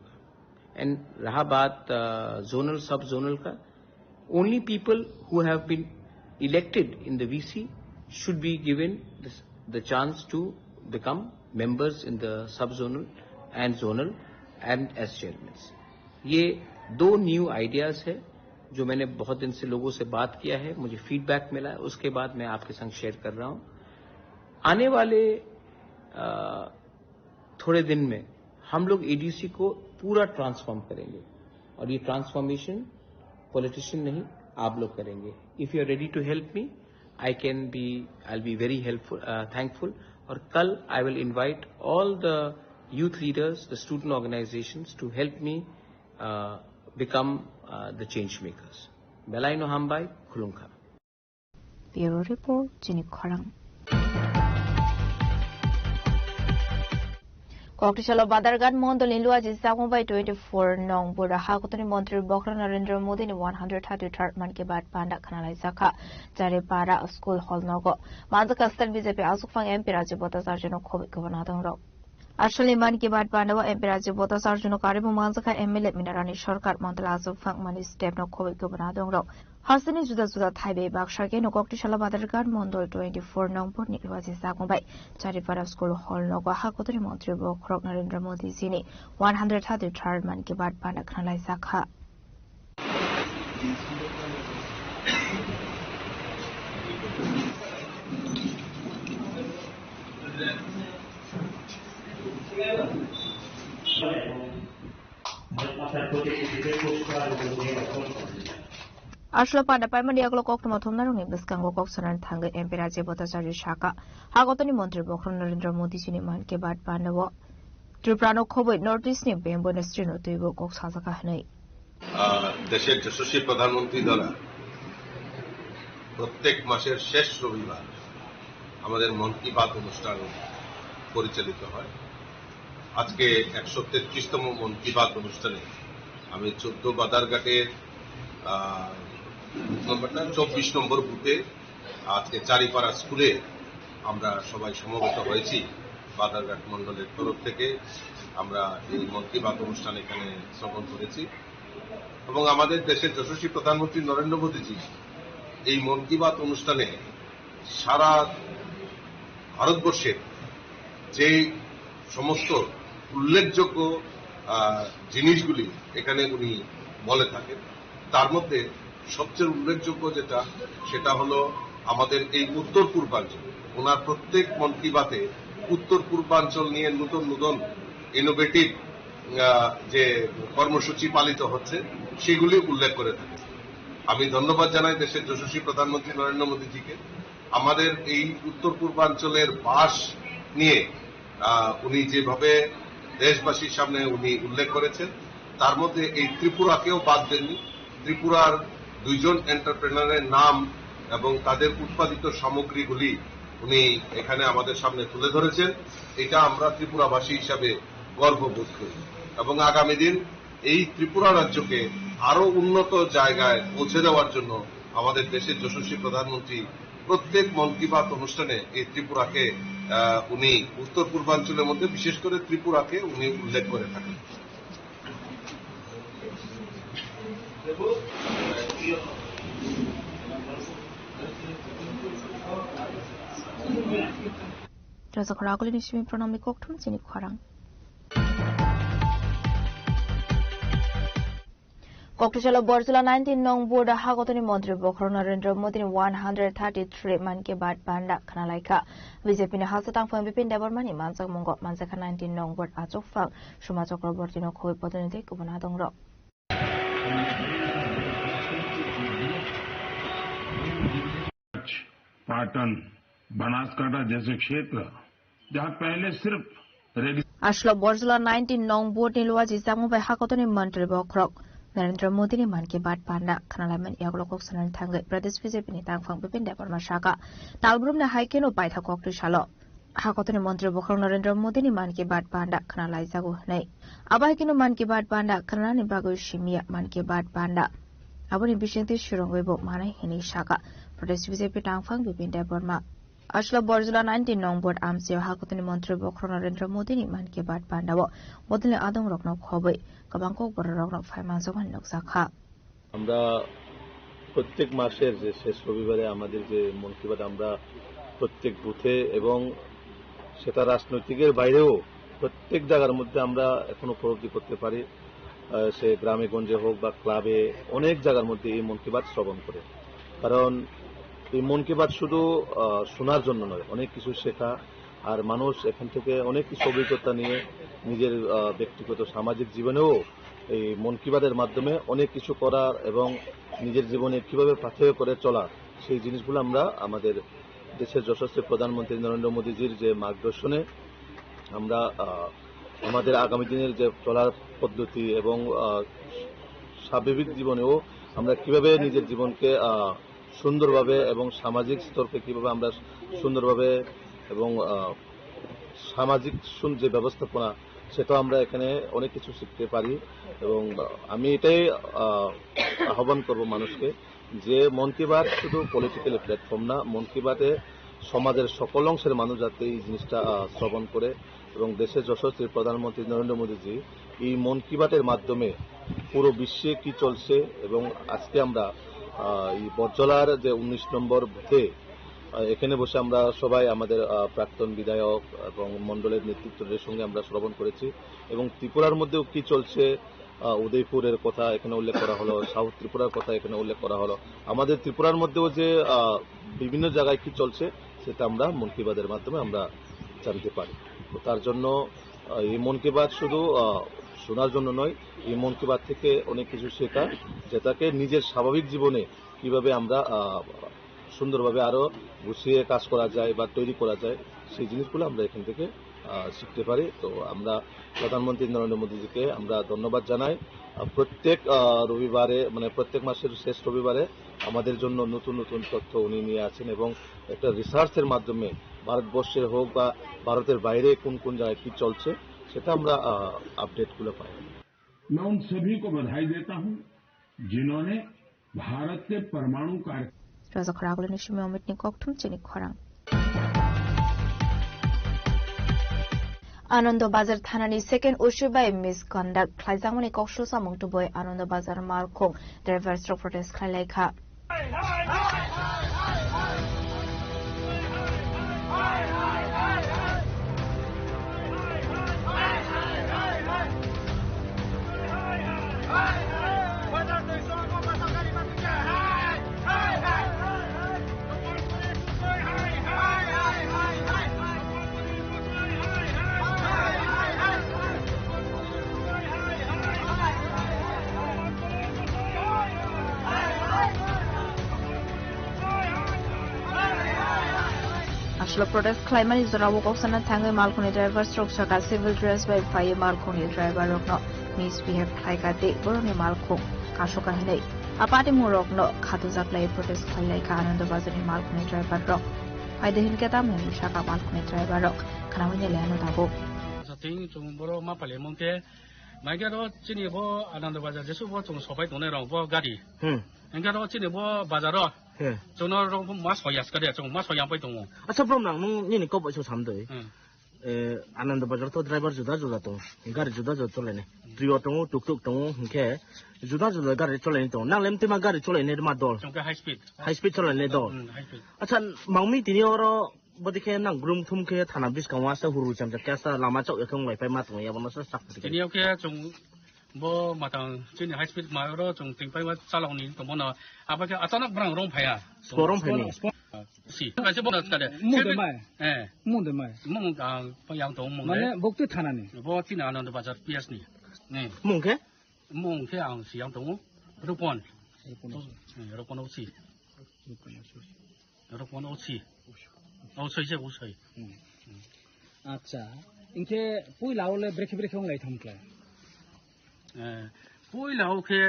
एंड रहा बात जोनल, सब जोनल का, only people who have been elected in the V C should be given this, the chance to become members in the sub zonal and zonal and as chairmans। ये दो न्यू आइडियाज है जो मैंने बहुत दिन से लोगों से बात किया है, मुझे फीडबैक मिला है, उसके बाद मैं आपके संग शेयर कर रहा हूं। आने वाले अ, थोड़े दिन में हम लोग एडीसी को पूरा ट्रांसफॉर्म करेंगे, और ये ट्रांसफॉर्मेशन पॉलिटिशियन नहीं, आप लोग करेंगे। If you are ready to help me, I can be, I'll be very helpful, uh, thankful। और कल I will invite all the youth leaders, the student organizations to help me, uh, become, uh, the change makers। Belai no hambai, khulumkha। Bureau Report, chini khorang. Koktisalo Badarghat Mondol ni Luaji Sakmung bai twenty-four nong bura ha kotoni Montri Bokhorok Narendra Modi ni one hundred thirty-third Mann Ki Baat panda khna lai jakha. Charipara School Hall nogo manjakha State B J P asukphang M P Rajiv Bhattacharya no khoboi kubun adong rok. Aswkni Mann Ki Baat panda o M P Rajiv Bhattacharya no karwi bo manjakha M L A Minarani Sarkar, Montri asukphang mani step no khoboi kubun adong rok. Hasteni juda juda thai bai baksa khe no Koktisalo Badarghat Mondol twenty-four nong bura ni Luaji Sakmung bai Charipara School Hall nogo ha kotoni Montri Bokhorok Narendra Modi ji ni one hundred thirty-third Mann Ki Baat panda khna lai jakha. Aslo panda paimani yagulo koktwma thumnarokni bwskango kok sanani thangwi M P Rajiv Bhattacharya sakha, hagotoni montri bokhorok Narendra Modi chini Mann Ki Baat pandao Tripura no khobwi North East ni bembo industry no twibo kok sajakha hwnwi. আহ, দেশের যশস্বী প্রধানমন্ত্রী দ্বারা প্রত্যেক মাসের শেষ রবিবার আমাদের মন কি বাত অনুষ্ঠান পরিচালিত হয়। আজকে একশো তেত্রিশতম মন কি বাত অনুষ্ঠানে আমি চোদ্দ বাদারঘাটের, আহ, বুথ নম্বরটা চব্বিশ নম্বর বুথে আজকে চারিপাড়া স্কুলে আমরা সবাই সমবেত হয়েছি। বাদারঘাট মণ্ডলের তরফ থেকে আমরা এই মন কি বাত অনুষ্ঠান এখানে শ্রবণ করেছি এবং আমাদের দেশের যশস্বী প্রধানমন্ত্রী নরেন্দ্র মোদীজি এই মন কি বাত অনুষ্ঠানে সারা ভারতবর্ষের যে সমস্ত উল্লেখযোগ্য, আহ, জিনিসগুলি এখানে উনি বলে থাকেন, তার মধ্যে সবচেয়ে উল্লেখযোগ্য যেটা, সেটা হলো আমাদের এই উত্তর পূর্বাঞ্চল। ওনার প্রত্যেক মন কি বাতে উত্তর পূর্বাঞ্চল নিয়ে নতুন নতুন ইনোভেটিভ, আহ, যে কর্মসূচি পালিত হচ্ছে, সেগুলি উল্লেখ করে থাকেন। আমি ধন্যবাদ জানাই দেশের যশস্বী প্রধানমন্ত্রী নরেন্দ্র মোদীজিকে। আমাদের এই উত্তর পূর্বাঞ্চলের বাঁশ নিয়ে, আহ, উনি যেভাবে দেশবাসীর সামনে উনি উল্লেখ করেছেন, তার মধ্যে এই ত্রিপুরাকেও বাদ দেননি। ত্রিপুরার দুইজন এন্টারপ্রেনারের নাম এবং তাদের উৎপাদিত সামগ্রীগুলি উনি এখানে আমাদের সামনে তুলে ধরেছেন। এটা আমরা ত্রিপুরাবাসী হিসাবে গর্ববোধ করি এবং আগামী দিন এই ত্রিপুরা রাজ্যকে আরো উন্নত জায়গায় পৌঁছে দেওয়ার জন্য আমাদের দেশের যশস্বী প্রধানমন্ত্রী প্রত্যেক মন কি বাত অনুষ্ঠানে এই ত্রিপুরাকে, আহ, উনি উত্তর পূর্বাঞ্চলের মধ্যে বিশেষ করে ত্রিপুরাকে উনি উল্লেখ করে থাকেন। Raja Khoraguli ni simi pranamni kokthum chini khorang. Kokthai salo Borjula nineteen nong board hagotoni montri bokhorok Narendra Modi ni one hundred thirty-three Mann Ki Baat panda khna laikha. B J P ni hasteo tangphang Bipin Debbarma ni manjakmungo manjakha nineteen nong board achukphang Suma Chakraborty no khobwi bodolni tei kubun adongrok. Patan, बनासकांठा जैसे क्षेत्र जहां पहले सिर्फ रेगिस्तान Aslo Borjula nineteen nong board ni luaji jakmung bai hakotoni mantri bokhorok Narendra Modi ni Mann Ki Baat panda khna laimani yagulo kok sanani thangwi Pradesh B J P ni tangphang Bipin Debbarma sakha, talbrumni hai kheno paitha kokthai salo hakotoni montri bokhorok Narendra Modi ni Mann Ki Baat panda khna laijago hwnwi. Abo hai kheno Mann Ki Baat panda khnanani bagwi simiya Mann Ki Baat panda. Aboni bisingtwi swrwngwi bo manai hwnwi sakha Pradesh B J P tangphang Bipin Debbarma. Aslo Borjula nineteen nong board amchio hakotoni montri bokhorok Narendra Modi ni Mann Ki Baat pandao bodolni adongrokno khobwi kwbang kokbororokno phaimanjakmani nukjakha. আমরা প্রত্যেক মাসের যে শেষ রবিবারে আমাদের যে মন কি বাত, আমরা প্রত্যেক বুথে এবং সেটা রাজনৈতিকের বাইরেও প্রত্যেক জায়গার মধ্যে আমরা এখন উপলব্ধি করতে পারি। আহ, সে গ্রামে গঞ্জে হোক বা ক্লাবে, অনেক জায়গার মধ্যে এই মন কি বাত শ্রবণ করে। কারণ এই মন কি বাত শুধু, আহ, শোনার জন্য নয়, অনেক কিছু শেখা, আর মানুষ এখান থেকে অনেক কিছু অভিজ্ঞতা নিয়ে নিজের, আহ, ব্যক্তিগত সামাজিক জীবনেও এই মন কি বাতের মাধ্যমে অনেক কিছু করার এবং নিজের জীবনে কিভাবে পাথেয় করে চলার, সেই জিনিসগুলো আমরা আমাদের দেশের যশস্বী প্রধানমন্ত্রী নরেন্দ্র মোদীজির যে মার্গদর্শনে আমরা, আহ, আমাদের আগামী দিনের যে চলার পদ্ধতি এবং, আহ, স্বাভাবিক জীবনেও আমরা কিভাবে নিজের জীবনকে, আহ, সুন্দরভাবে এবং সামাজিক স্তরকে কিভাবে আমরা সুন্দরভাবে এবং, আহ, সামাজিক সুন-, যে ব্যবস্থাপনা, সেটা আমরা এখানে অনেক কিছু শিখতে পারি। এবং, আহ, আমি এটাই, আহ, আহ্বান করব মানুষকে যে মন কি বাত শুধু পলিটিক্যাল প্ল্যাটফর্ম না, মন কি বাতে সমাজের সকল অংশের মানুষ যাতে এই জিনিসটা, আহ, শ্রবণ করে এবং দেশের যশস্বী প্রধানমন্ত্রী নরেন্দ্র মোদীজি এই মন কি বাতের মাধ্যমে পুরো বিশ্বে কি চলছে এবং আজকে আমরা, আহ, এই বটজলার যে উনিশ নম্বর বুথে, আহ, এখানে বসে আমরা সবাই আমাদের, আহ, প্রাক্তন বিধায়ক এবং মণ্ডলের নেতৃত্বদের সঙ্গে আমরা শ্রবণ করেছি এবং ত্রিপুরার মধ্যেও কি চলছে, আহ, উদয়পুরের কথা এখানে উল্লেখ করা হলো, সাউথ ত্রিপুরার কথা এখানে উল্লেখ করা হলো। আমাদের ত্রিপুরার মধ্যেও যে, আহ, বিভিন্ন জায়গায় কি চলছে, সেটা আমরা মন কি বাতের মাধ্যমে আমরা জানতে পারি। তো তার জন্য, আহ, এই মন কি বাত শুধু, আহ, শোনার জন্য নয়, এই মন কি বাত থেকে অনেক কিছু শেখা, যেটাকে নিজের স্বাভাবিক জীবনে কিভাবে আমরা আহ, সুন্দরভাবে আরো গুছিয়ে কাজ করা যায় বা তৈরি করা যায়, সেই জিনিসগুলো আমরা এখান থেকে আহ, শিখতে পারি। তো আমরা প্রধানমন্ত্রী নরেন্দ্র মোদীজিকে আমরা ধন্যবাদ জানাই। আহ, প্রত্যেক আহ, রবিবারে, মানে প্রত্যেক মাসের শেষ রবিবারে আমাদের জন্য নতুন নতুন তথ্য উনি নিয়ে আসেন এবং একটা রিসার্চের মাধ্যমে ভারতবর্ষে হোক বা ভারতের বাইরে কোন কোন জায়গায় কি চলছে, সেটা আমরা আহ, আপডেটগুলো পাই। मैं उन सभी को बधाई देता हूं, जिन्होंने भारत के परमाणु कार्य Raja khorang ni simi omit ni kokthum chini khorang. Anando Bazar thana ni second O C bai misconduct khlaijakmani koksul samung tubui Anando Bazar malkhung drivers rok protest khlai lai kha. Aswk protest khlaimani jorao kok sana thangwi malkhungni drivers rok saka civil dress bai phaiwi malkhungni driver rokno misbehave khlaikha tei borokni malkhung kasukha hinwi a patimung rokno khatujak lai protest khlai laikha Anando Bazarni malkhungni driver rok. Phaidi hinkhe tamni saka malkhungni driver rok khwnamwi nai lai ano tabuk. Sating chwng borok ma pali mungkhe, maikhe ro chini bo Anando Bazar jesu bo chwng sopai tongnai rok bo gari. Hmm. Hinkhe ro chini bo bazar o. He. Chwngno rok bo ma soya skade, chwng ma soya pai tongo. Acha brom nang nung nini kok bai so sam doi. Hmm. Eh, Anando Bazar to driver juda juda tong. Gari juda juda chole ne. Trio tongo, tuk tuk tongo, hinkhe juda juda gari chole ne tongo. Nang lem tima gari chole ne ma dol. Chwng khe high speed. High speed chole ne dol. Hmm, high speed. Acha mangmi tini oro Bodikhe nang grum thum khe thana bwskango asa huru chamcha khe asa lama chao ya khe wng lai pai ma tong ya bono sa sak. Tini o khe chwng bo matang chini high speed ma oro chwng ting pai ma chalok ni tong bono abo khe achanak brang rong phaya. Spo rong phai ni? Si. Kaisa bono skade. Mung de mai. Eh. Mung de mai. Mung ang pa yang tong mung de. Mane bokti thana ni. Bo chini Anando Bazar P S ni. Ni. Mung khe? Mung khe ang si yang tongo. Rupon. Rupon. Eh, Rupon o si. Rupon o si. Rok mano o si. O soi se, o soi. Hmm. Acha. Inke puila ole brekhe brekhe wng lai tham khlai. Eh, puila o khe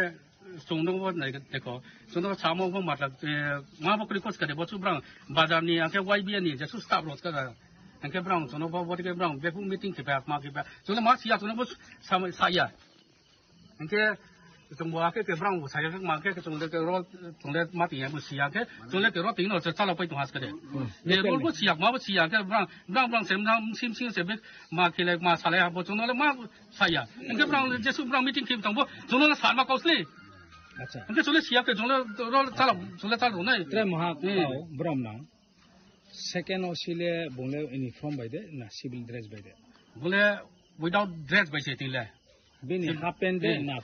chwng nw bo nai dekho. Chwng nw samo bo mata, eh, ma bo kri kos kare bo chu brang bazar ni angke Y B A ni je su staff rot ka. Angke brang chwng nw bo bo ke brang bepu meeting khe ba ma khe ba. Chwng nw ma siya chwng nw bo sama saya. Hingke chwng bo hakhe ke brang bo saya khe ma khe chwng le ke ro chwng le ma tiya bo siya khe chwng le ke ro tino cha chala pai tong has khe de. Hmm. Ne ro bo siya ma bo siya khe brang brang brang sem brang sim sim se be ma khe le ma salai ha bo chwng le ma saya. Hingke brang jesu brang meeting khe tong bo chwng le sa ma kosli. Acha. Hingke chwng le siya khe chwng le ro chala chwng le chala ro nai. Tre maha Hmm. Kau brom nang. Second O C le bung le uniform bai de na civil dress bai de? Bung le without dress bai se tin le. Bini Civil- half pant de Hmm. Na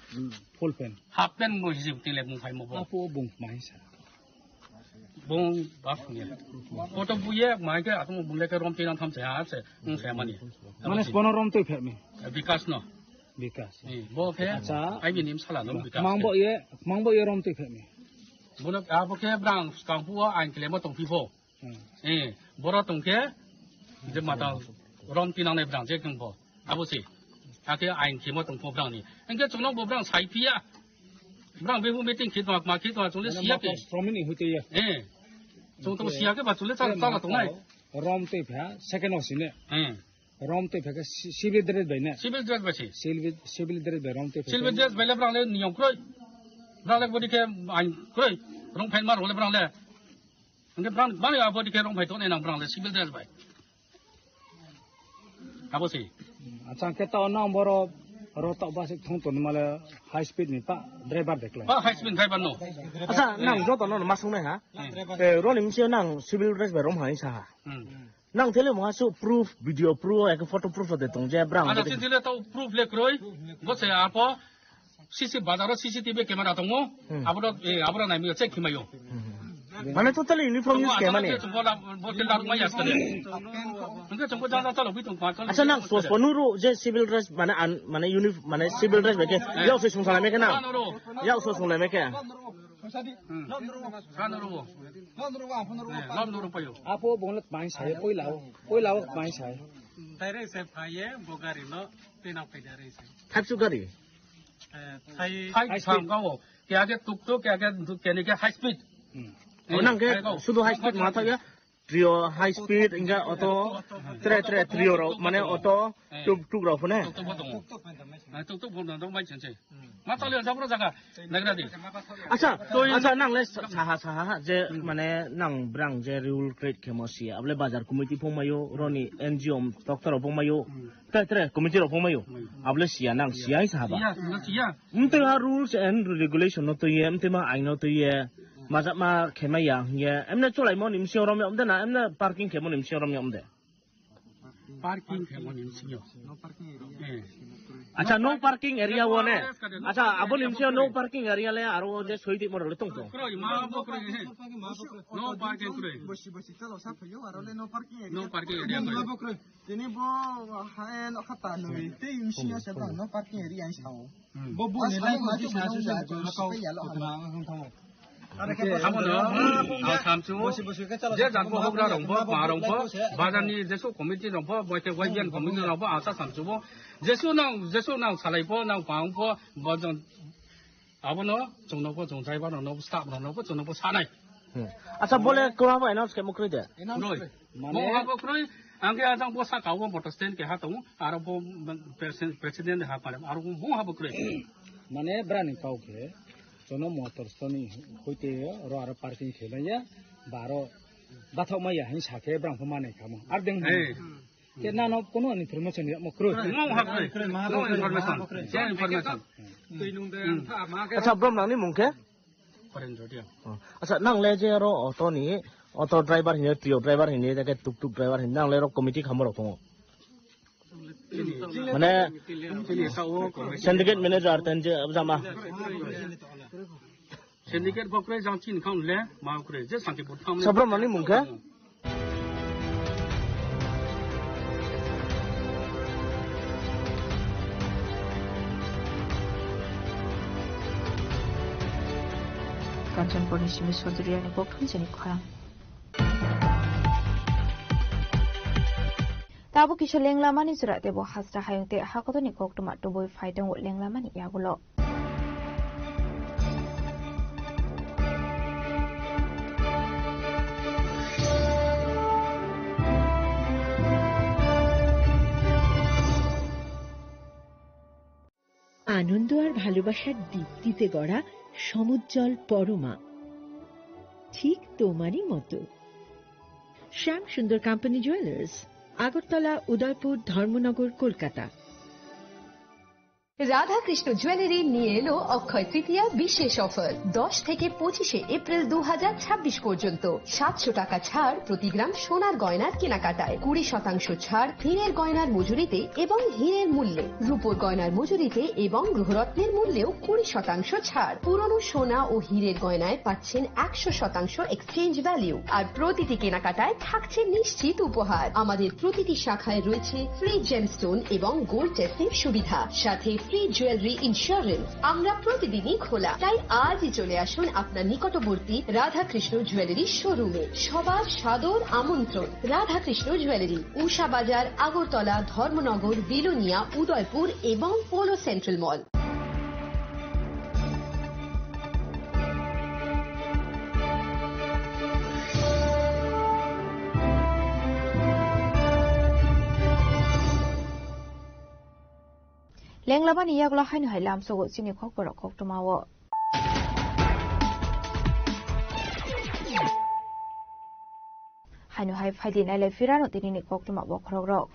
full pant? Half pant mo hisi tin le bung phai mo bo. Apo bung mai sa. Bung bak ni. Photo buye mai ke atum bung le ke rom tin tham se ha se. Ung se mani. Mane spono rom toi phe mi? Bikas no. Bikas. Ni bo ke. Acha. Ai bi nim sala no bikas. Mang bo ye, mang bo ye rom toi phe mi? Bono abo ke brang skang pu ain kle mo tong pi bo. Hmm. Eh, boro tongkhe je mata rom tinangnai brang je kengbo. Abo se. Ake ain khemo tongkho brang ni. Engke chwngno bo brang sai phiya. Brang bebu meeting khit ma, ma khit ma chwngno Mane siya ke. Motor stromini hute ya. Eh. Chwng tong siya ke ba chwngno chala, chala tongnai. Rom tei pha second o sine. Eh. Rom tei pha ke si-, civil dress bai ne. Civil dress bai si. Civil, civil dress bai rom tei pha. Civil dress bai le brang le niyom kroi. Brang le bodi ke ain kroi. Rom phain mar le brang le. Hingke brang, bang ya, abo dike rong phai tongnai nang brang le civil dress bai. Abo se. Acha, hingke tao nang boro rotok basik thong toni male high speed ni pa driver dekla. Pa high speed driver no. Acha, nang joto no masung nai ha? Hmm. Eh, roni misi nang civil dress bai rom hai sa ha. Hmm. Nang tele mo ha su proof, video proof, eke photo proof de tong je brang. Acha, tele tao proof le kroi. Bo se apo. C C bazar o C C T V camera tongo. Hmm. Aboro, eh, aboro nai mi check khimai o. Hmm. Mane totally uniform use khe mani. Acha nang sospo nuru je civil dress mane an, mane unif-, mane civil dress bai khe. Yau se sung salai me khe na. Yau se sung lai me khe. Apo bongot pain sai, poila o, poila o pain sai. Direct se phaiye bo gari no tino phai direct se. Thapsu gari. Eh, thai. Thai. High speed. Kya ke tuk tuk, kya ke kene ke high speed. Hmm. Oh, nang ke sudu high speed ma thaya. Trio high speed, inga auto, tre, tre, trio rok, mane auto, tuk, tuk rok phone. Tuk tuk bo tongo. Tuk tuk bo tongo, bai chense. Ma tole jabro jaga, nagra di. Acha, acha, nang le saha, saha, je, mane, nang brang je rule create khemo si, able bazar committee phung mayo, roni N G O, doctor phung mayo, tre, tre, committee rok phung mayo. Able siya nang, siya hai saha ba. Siya, siya. Mtwi ha rules and regulation no twi ye, mtwi ma ain no twi ye, majak ma khema ya hingye, emne cholai mo ni msio rom yom de na, emne parking khemo ni msio rom yom de. Parking khemo ni msio. Eh. Acha, no parking area wo ne. Acha, abo ni msio no parking area le aro je soi di mo le tong tong. Kroi, ma bo kroi, eh. No parking kroi. Bosi bosi chalo sa phayo aro le no parking area. No parking area. Tini bo haen khata nui tei msio se bang no parking area ang sao. Bo bo ne lai ko sa sa sa. Abono, ang samsu, je jat bo hokra rong bo, ma rong bo, bazar ni jesu committee rong bo, boite Y B N committee rong bo, ang sa samsu bo, jesu nang, jesu nang salai bo, nang pang bo, bazar, abono, chwng no bo, chwng driver rok no bo, staff rok no bo, chwng no bo sanai. Hmm. Acha, bole kwma bo announce khe mukrwi de. Kroi. Mane bo ha bo kroi, ang khe ajang bo saka o motor stand keha tongo, aro bo president, president ha pare, aro bo ha bo kroi. Mane brani kau khe, jono motor stand ni hoite ro aro parking khe laiya, ba aro bathok maya hin sa khe brang pho manai kamo. Ar deng. Hey. Ke nano kono information ya mo kroi. No ha kroi. No information. Che information. Twi nung de ang tha ma khe. Acha, brom nang ni mung khe? Karen Jodia. Oh. Acha, nang le je aro auto ni, auto driver hine, trio driver hine, jake tuk tuk driver hine, nang le ro committee khamo rok tongo. Mane, syndicate manager ten je jama. Syndicate bo kwrwi jang chini kham le, ma kwrwi je santi bo thang. Sabra mani mung khe? Kanchanpurni simi Sodriyani kokthum chini khorang. Tabuk kisa lenglamani jora tebo hasra hayung tei hakotorni koktwma tubui phai tongo lenglamani yagulo. আনন্দ আর ভালোবাসার দীপ্তিতে গড়া সমুজ্জ্বল পরমা, ঠিক তোমারই মতো। শ্যাম Sundar company jewellers, Agartala, উদয়পুর, ধর্মনগর, কলকাতা। Radhakrishna jewellery নিয়ে এলো অক্ষয় তৃতীয়া বিশেষ অফার। দশ থেকে পঁচিশে এপ্রিল দু হাজার ছাব্বিশ পর্যন্ত সাতশো টাকা ছাড় প্রতি গ্রাম সোনার গয়নার কেনাকাটায়, কুড়ি শতাংশ ছাড় হীরের গয়নার মজুরিতে এবং হীরের মূল্যে, রূপোর গয়নার মজুরিতে এবং গ্রহরত্নের মূল্যেও কুড়ি শতাংশ ছাড়। পুরনো সোনা ও হীরের গয়নায় পাচ্ছেন একশো শতাংশ এক্সচেঞ্জ ভ্যালু, আর প্রতিটি কেনাকাটায় থাকছে নিশ্চিত উপহার। আমাদের প্রতিটি শাখায় রয়েছে ফ্রি জেমস্টোন এবং গোল্ড টেস্টিং সুবিধা, সাথে ফ্রি জুয়েলারি ইন্স্যুরেন্স। আমরা প্রতিদিনই খোলা, তাই আজই চলে আসুন আপনার নিকটবর্তী রাধাকৃষ্ণ জুয়েলারি শোরুমে। সবার সাদর আমন্ত্রণ। রাধাকৃষ্ণ জুয়েলারি, উষা বাজার, আগরতলা, ধর্মনগর, বিলোনিয়া, উদয়পুর এবং polo central mall. Lenglamani yagulo haino hai lamsogo chini kokborok koktwmao. Haino hai phaidi nailai phirano tinini koktwma bokhorokrok.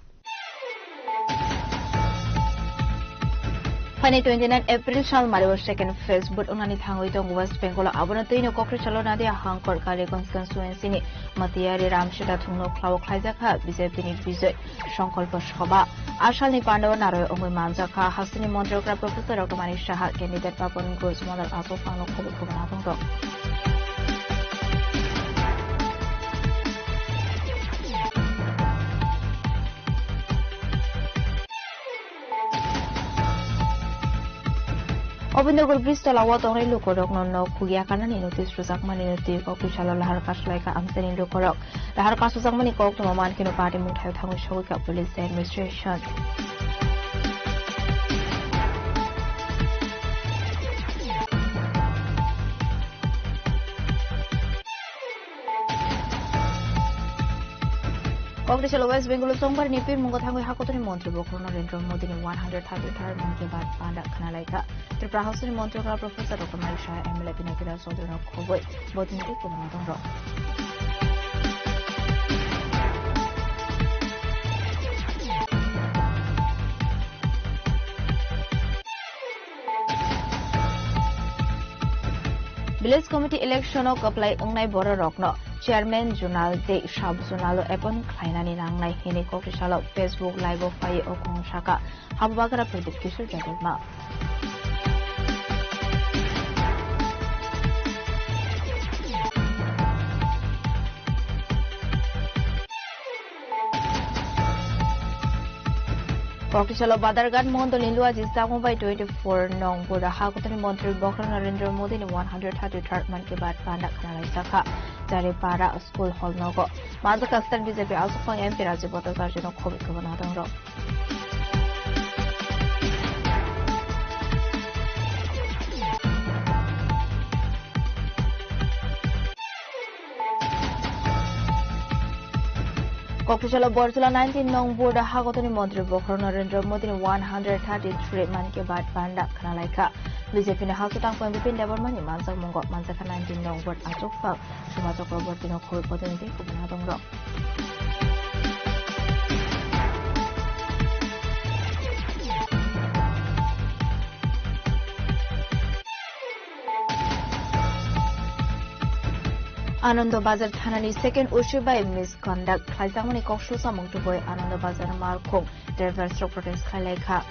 Phainai twenty nine April sal mario second phase vote wngnani thangwi tongo West Bengal o. Abono twino Kokrwi salo Nadia Hangkor Kaliganj constituency ni Matiyari Ramsita thungno khlao khlaijakha B J P ni Bijoy Songkolpo Sobha. A salni pandao naroi wngwi manjakha hasteni montrokra Professor Rotomani Saha, candidate Papan Ghosh, model Asok Pangno khobor khobor nang tongtong. Obindrapur bridge tola o tongnai lukurokno nok khugya kanani notice rwjakmani twi kok twisalo lahar kaslaikha amchaini lukurok. Lahar kasjakmani koktwma mankhe no party mungthaio thangwi sogwikha police administration. Kok twisalo West Bengal o Chongbarini pirmungo thangwi hakotorni montri bokhorok Narendra Modini one hundred thirty-third Mann Ki Baat panda khwnalaikha. Tripura House ni montri Professor Doctor Manik Saha, M L A Binoy Kishore Chaudhury no khobwi botini tei kwbangma tongrok. Village Committee election o kwplai wngnai bororokno Chairman Zonal tei Sub Zonal o appoint khlainani nangnai hwnwi kok twisalo Facebook Live o phaiwi o khorang sakha Habubagra Pradyut Kishore Debbarma. Kok twisalo Badarghat Mondolni Luaji Chakma bai twenty-four nong Buda hakotorni montri bokhorok Narendra Modini one hundred thirty-third Mann Ki Baat panda khwnalaijak kha. Jaripara School Hall nogo manjakha state B J P aswkphang M P Rajiv Bhattacharya no khobwi kwbangma tongrok. Kok twisalo Borjola nineteen nong Buda hakotorni montri bokhorok Narendra Modini one hundred thirty-three Mann Ki Baat panda khwnalaikha. B J P ni hasteo tangphang Bipin Debbarma ni manjakmungo manjakha nineteen nong Buda achukphang Suma Chakraborty no khobwi botini tei kwbangma tongrok. Anando Bazar thanani second O C bai misconduct khlaijakmani kok susamung tubui Anando Bazar malkhung drivers rok protest khlailaikha.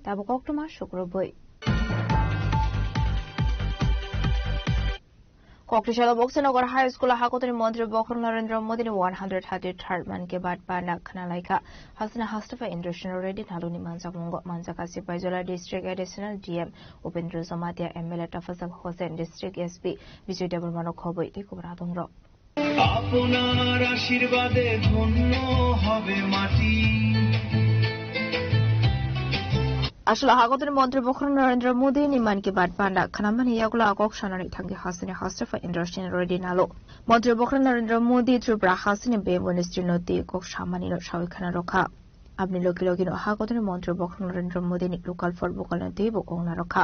Tabuk koktwma sukrubui. Kok twisalo Boksinagar High School o hakotorni montri bokhorok Narendra Modini one hundred thirty-third Mann Ki Baat panda khwnalaikha. Hasteni hastepha Indrasen Reddy Naluni manjakmungo manjakha Sipaijola District Additional D M Upendra Jamatia, M L A Tafazal Hossain, District S P Bijoy Debbarma no khobwi tei kwbangma tongrok. আপনার আশীর্বাদে ধন্য হবে মাটি। Aswk hakotorni montri bokhorok Narendra Modi ni Mann Ki Baat panda khwnamani yagulo kok sanani thangwi hasteni hastepha Indrasen Reddy Nalo. Montri bokhorok Narendra Modi Tripura hasteni bembo ni srino twi kok samani no sawi khna rokha. Aboni logi logi no hakotorni montri bokhorok Narendra Modi ni local for vocal no twibo kok narokha.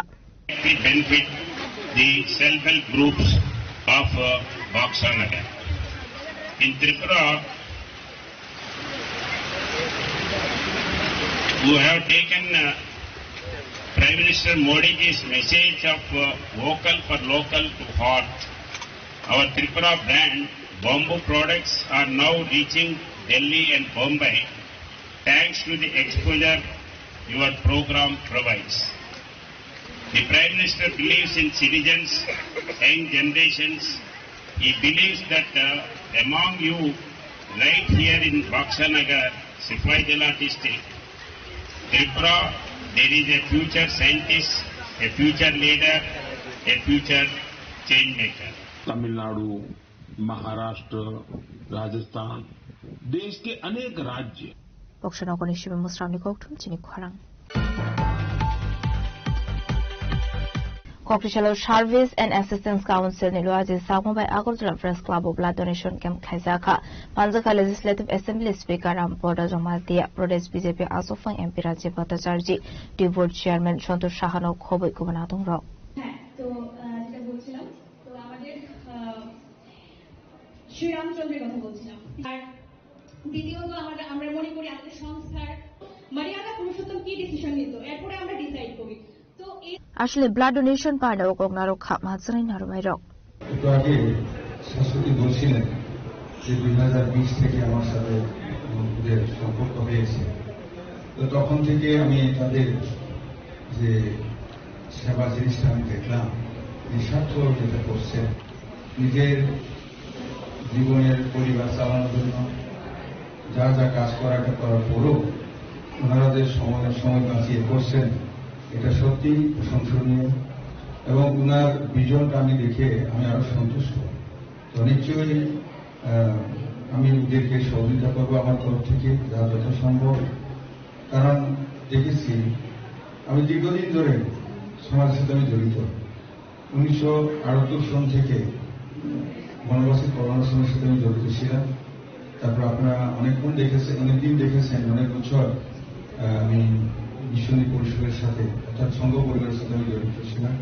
It benefit the self-help groups of, uh, Baksa Nagar. In Tripura, who have taken, uh, Prime Minister Modi's message of, uh, vocal for local to heart. Our Tripura brand, bamboo products are now reaching Delhi and Bombay, thanks to the exposure your program provides. The Prime Minister believes in citizens, young generations. He believes that, uh, among you, right here in Baksa Nagar, Sipaijala district, Tripura, there is a future scientist, a future leader, a future change maker. Tamil Nadu, महाराष्ट्र, राजस्थान, देश के अनेक राज्य। Boksinagarni Shibu Musramni kokthum chini khorang. Kok twisalo Service and Assistance Council ni Luaji Chakma bai Agartala Press Club o blood donation camp khlaijakha. Manjakha Legislative Assembly Speaker Rampada Jamatia, Pradesh B J P aswkphang M P Rajiv Bhattacharjee, Tribal Chairman Santosh Saha no khobwi kwbangma tongrok. হ্যাঁ, তো, আহ, যেটা বলছিলাম, তো আমাদের, আহ, শ্রীরামচন্দ্রের কথা বলছিলাম। আর দ্বিতীয়ত আমরা, আমরা মনে করি আমাদের সংস্থার মারিয়ানা পুরুষোত্তম কি ডিসিশন নিত, এরপরে আমরা ডিসাইড করি। তো এই Aswkni blood donation panda o kok narwkha manjaknai narwkmairok. একটু আগে শাশ্বতী বলছিলেন যে দুই হাজার বিশ থেকে আমার সাথে ওদের সম্পর্ক হয়েছে। তো তখন থেকে আমি তাদের যে সেবা জিনিসটা আমি দেখলাম, নিঃস্বার্থ যেটা করছে, নিজের জীবনের পরিবার চালানোর জন্য যা যা কাজ করা করার পরেও ওনারা যে সময় সময় বাঁচিয়ে করছেন, এটা সত্যিই প্রশংসনীয়। এবং ওনার ভিশনটা আমি দেখে আমি আরো সন্তুষ্ট। তো নিশ্চয়ই, আহ, আমি ওদেরকে সহযোগিতা করবো আমার তরফ থেকে যা যথাসম্ভব। কারণ দেখেছি, আমি দীর্ঘদিন ধরে সমাজের সাথে আমি জড়িত। উনিশশো আটাত্তর সন থেকে বনবাসী কল্যাণ আশ্রমের সাথে আমি জড়িত ছিলাম। তারপর আপনারা অনেকক্ষণ দেখেছেন, অনেকদিন দেখেছেন, অনেক বছর, আহ, আমি মিশনী পরিষদের সাথে অর্থাৎ সংঘ পরিবারের সাথে আমি জড়িত ছিলাম।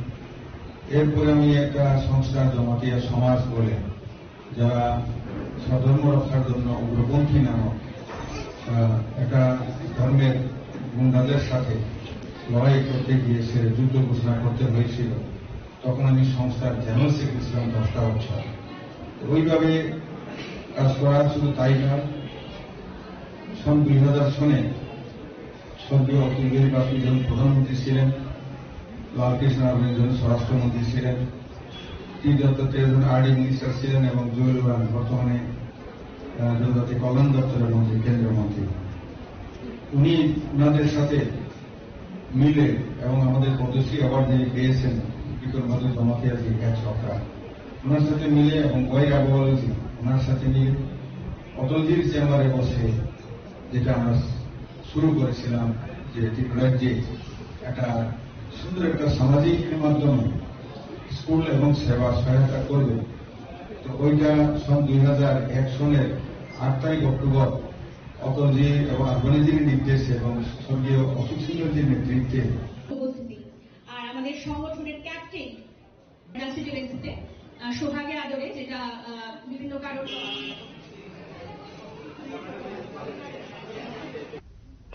এরপরে আমি একটা সংস্থা জমাতিয়া সমাজ বলে যারা স্বধর্ম রক্ষার জন্য উগ্রপন্থী নামক, আহ, একটা ধর্মের গুন্ডাদের সাথে লড়াই করতে গিয়ে সে যুদ্ধ ঘোষণা করতে হয়েছিল, তখন আমি সংস্থার জেনারেল সেক্রেটারি ছিলাম দশটা বছর। তো ওইভাবে কাজ করা শুধু তাই নয়, সন দুই হাজার সনে স্বর্গীয় অটল বিহারী বাজপেয়ী যখন প্রধানমন্ত্রী ছিলেন, লালকৃষ্ণ আদবানি যখন স্বরাষ্ট্রমন্ত্রী ছিলেন, টি দত্তাত্রেয় যখন আরডি মিনিস্টার ছিলেন এবং জুয়েল ওরাং বর্তমানে, আহ, জনজাতি কল্যাণ দপ্তরের মন্ত্রী, কেন্দ্রীয় মন্ত্রী, উনি ওনাদের সাথে মিলে এবং আমাদের পদ্মশ্রী অ্যাওয়ার্ড যিনি পেয়েছেন বিক্রমাদিত্য জমাতিয়া জি এক সরকার, ওনার সাথে মিলে এবং ওয়াই রাঘবাবুজি ওনার সাথে মিলে অটলজির চেম্বারে বসে যেটা আমরা শুরু করেছিলাম যে ত্রিপুরার যে একটা সুন্দর একটা সামাজিক মাধ্যমে স্কুল এবং সেবা সহায়তা করবে। তো ওইটা সন দুই হাজার এক সনের আট তারিখ অক্টোবর অটলজি এবং আদবানিজির নির্দেশে এবং স্বর্গীয় অশোক সিংহজির নেতৃত্বে উপস্থিতি। আর আমাদের সংগঠনের ক্যাপ্টেন রাশিদুল এসেছে, আহ, সোহাগে আদরে, যেটা, আহ, বিভিন্ন কারণ।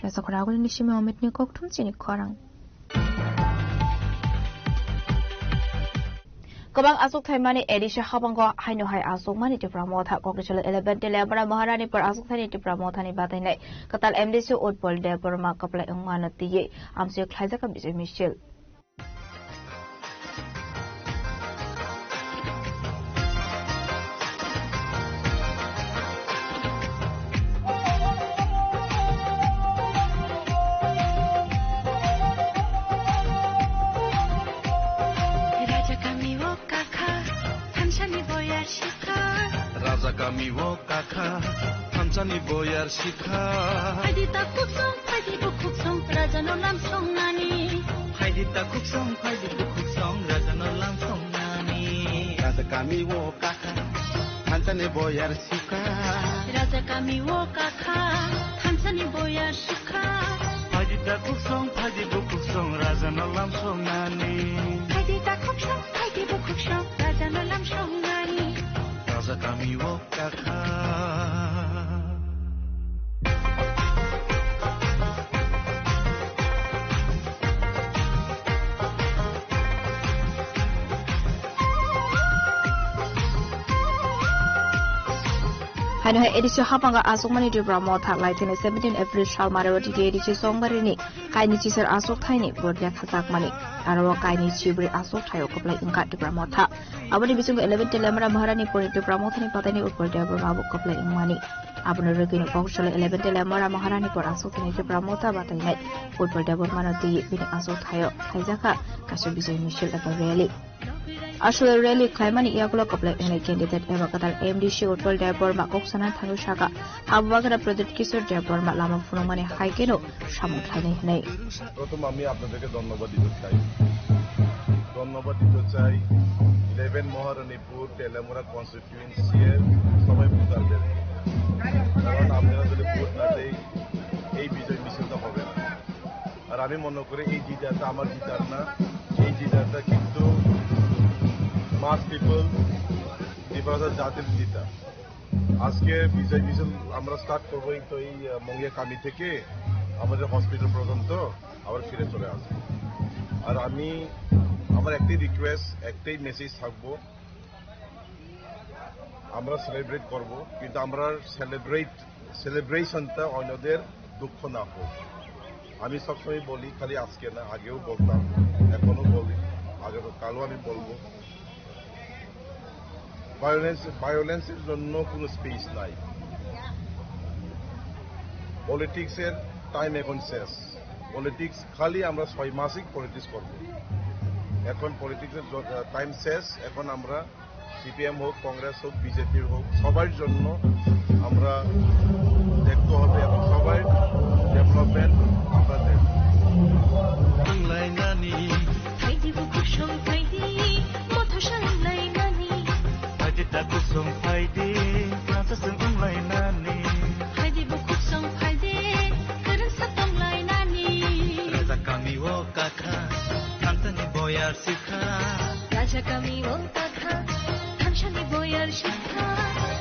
Rajak Ragul ni simi Amit ni kokthum chini khorang. Kwbang achukthai mani A D C habango haino hai achukmani Tipra Motha. Kokisalo eleven Telemura Maharani por achukthani Tipra Mothani batainai kwtal M D C Utpal Debbarma kwplai wngmano twiwi amchio khlaijak Bijoy Misil. Raja kami o kakha, thansani boyar sikha. Raja kami o kakha, thansani boyar sikha. Phaidi ta khuksong, phaidi bukhuksong, raja no lam songnani. Phaidi ta khuksong, phaidi bukhuksong, raja no lam songnani. Raja kami o kakha, thansani boyar sikha. Raja kami o kakha, thansani boyar sikha. Phaidi ta khuksong, phaidi bukhuksong, raja no lam songnani. Phaidi ta khuksong, phaidi bukhuksong, raja no lam songnani. Raja kami o kakha. Haino hai A D C haphanga achukmani Tipra Motha laithani seventeen April sal Marawati A D C Songbarini kaini chisar achukthani bordia khajakmani aro kaini chibri achukthai o kwplai wngkha Tipra Motha. Aboni bisingo eleven Telemura Maharani pori Tipra Mothani pataini Utpal Debbarma bo kwplai wngmani. Abono rwgwino Kokisalo eleven Telemura Maharani por achukthani Tipra Motha batainai Utpal Debbarmano twi bini achukthai o khaijakha kaisa Bijoy Misil eba rally. Aswk rally khlaimani yagulo kwplai wngnai candidate eba kwtal M D C Utpal Debbarma kok sana thangwi saka, Habubagra Pradyot Kishore Debbarma lama phunukmani hai kheno samung khlainai hwnwi. প্রথম আমি আপনাদেরকে ধন্যবাদ দিতে চাই। ধন্যবাদ দিতে চাই ইলেভেন মহারানীপুর তেলেমুরা কনস্টিটিউয়েন্সি এর সবাই ভোটারদের। কারণ আপনারা যদি ভোট না দেয়, এই বিজয় মিছিলটা হবে না। আর আমি মনে করি এই জিতাটা আমার জিতার না, এই জিতাটা কিন্তু মাস পিপল ত্রিপুরা জাতির জিতা। আজকে বিজয় মিছিল আমরা স্টার্ট করবো এই তো এই, আহ, মঙ্গিয়া কামি থেকে আমাদের হসপিটাল পর্যন্ত আবার ফিরে চলে আসবো। আর আমি আমার একটাই রিকোয়েস্ট, একটাই মেসেজ থাকবো, আমরা সেলিব্রেট করব, কিন্তু আমরা সেলিব্রেট, সেলিব্রেশনটা অন্যদের দুঃখ না হোক। আমি সবসময় বলি, খালি আজকে না, আগেও বলতাম, এখনো বলি, আগামী কালও আমি বলবো। ভায়োলেন্স, ভায়োলেন্সের জন্য কোনো স্পেস নাই। পলিটিক্সের টাইম এখন শেষ। পলিটিক্স খালি আমরা ছয় মাসিক পলিটিক্স করব। এখন পলিটিক্সের জ-, টাইম শেষ। এখন আমরা সিপিএম হোক, কংগ্রেস হোক, বিজেপির হোক, সবার জন্য আমরা দেখতে হবে এবং সবার ডেভেলপমেন্ট আমরা দেখব। Phaidi bukhuk song phaidi, motho salai nani. Phaidi takhuk song phaidi, rasa song tonglai nani. Phaidi bukhuk song phaidi, kwrwngsa tonglai nani. Raja kami o kakha, thangsani boyar sikha. Raja kami o kakha, thangsani boyar sikha.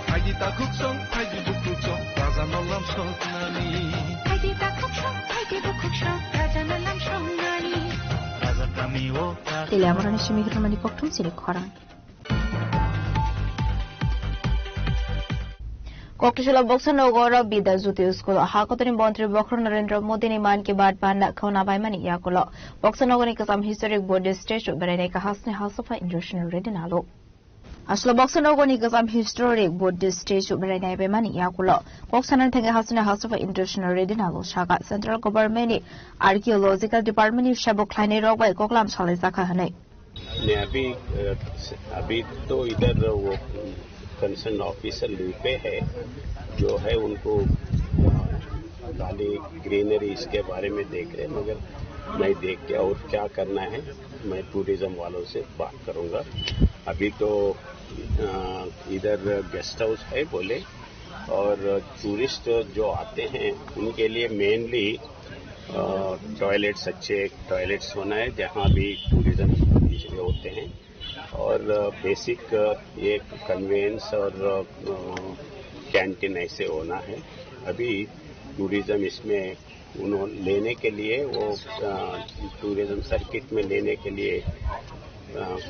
Phaidi takhuk song, phaidi bukhuk song, raja no lam song nani. Phaidi takhuk song, phaidi bukhuk song, raja no lam song nani. Raja kami o Tele amorani simi hirmani kokthum sini khorang. Kokthusilo Boksanogo oro Bidya Jyoti School o hakotoni montri bokhorok Narendra Modi ni Mann Ki Baat banda khona baimani yakulo Boksanogo ni kwcham historic Buddhist statue berai nai kahasni hasopha Indrasena Reddy Nalo. Aswk Boksanogo ni kwcham historic Buddhist statue berai nai baimani yakulo kok sanani thangwi hasini hasopha Indrasena Reddy Nalo saka Central Government ni Archaeological Department ni sabo khlainai rok bai koklam salai jakha hwnwi. नहीं, अभी, अ, अभी तो इधर वो concern officer leave पे है, जो है उनको, अ, खाली ग्रीनरी इसके बारे में देख रहे हैं, मगर मैं देख के और क्या करना है, मैं टूरिज्म वालों से बात करूंगा। अभी तो, अ, इधर गेस्ट हाउस है बोले, और टूरिस्ट जो आते हैं उनके लिए मेनली, अ, टॉयलेट्स, अच्छे टॉयलेट्स होना है, जहाँ भी टूरिज्म होते हैं। और, अ, बेसिक, अ, ये कन्वेंस और, अ, कैंटीन ऐसे होना है। अभी टूरिज्म इसमें उन्होंने लेने के लिए वो, अ, टूरिज्म सर्किट में लेने के लिए, अ,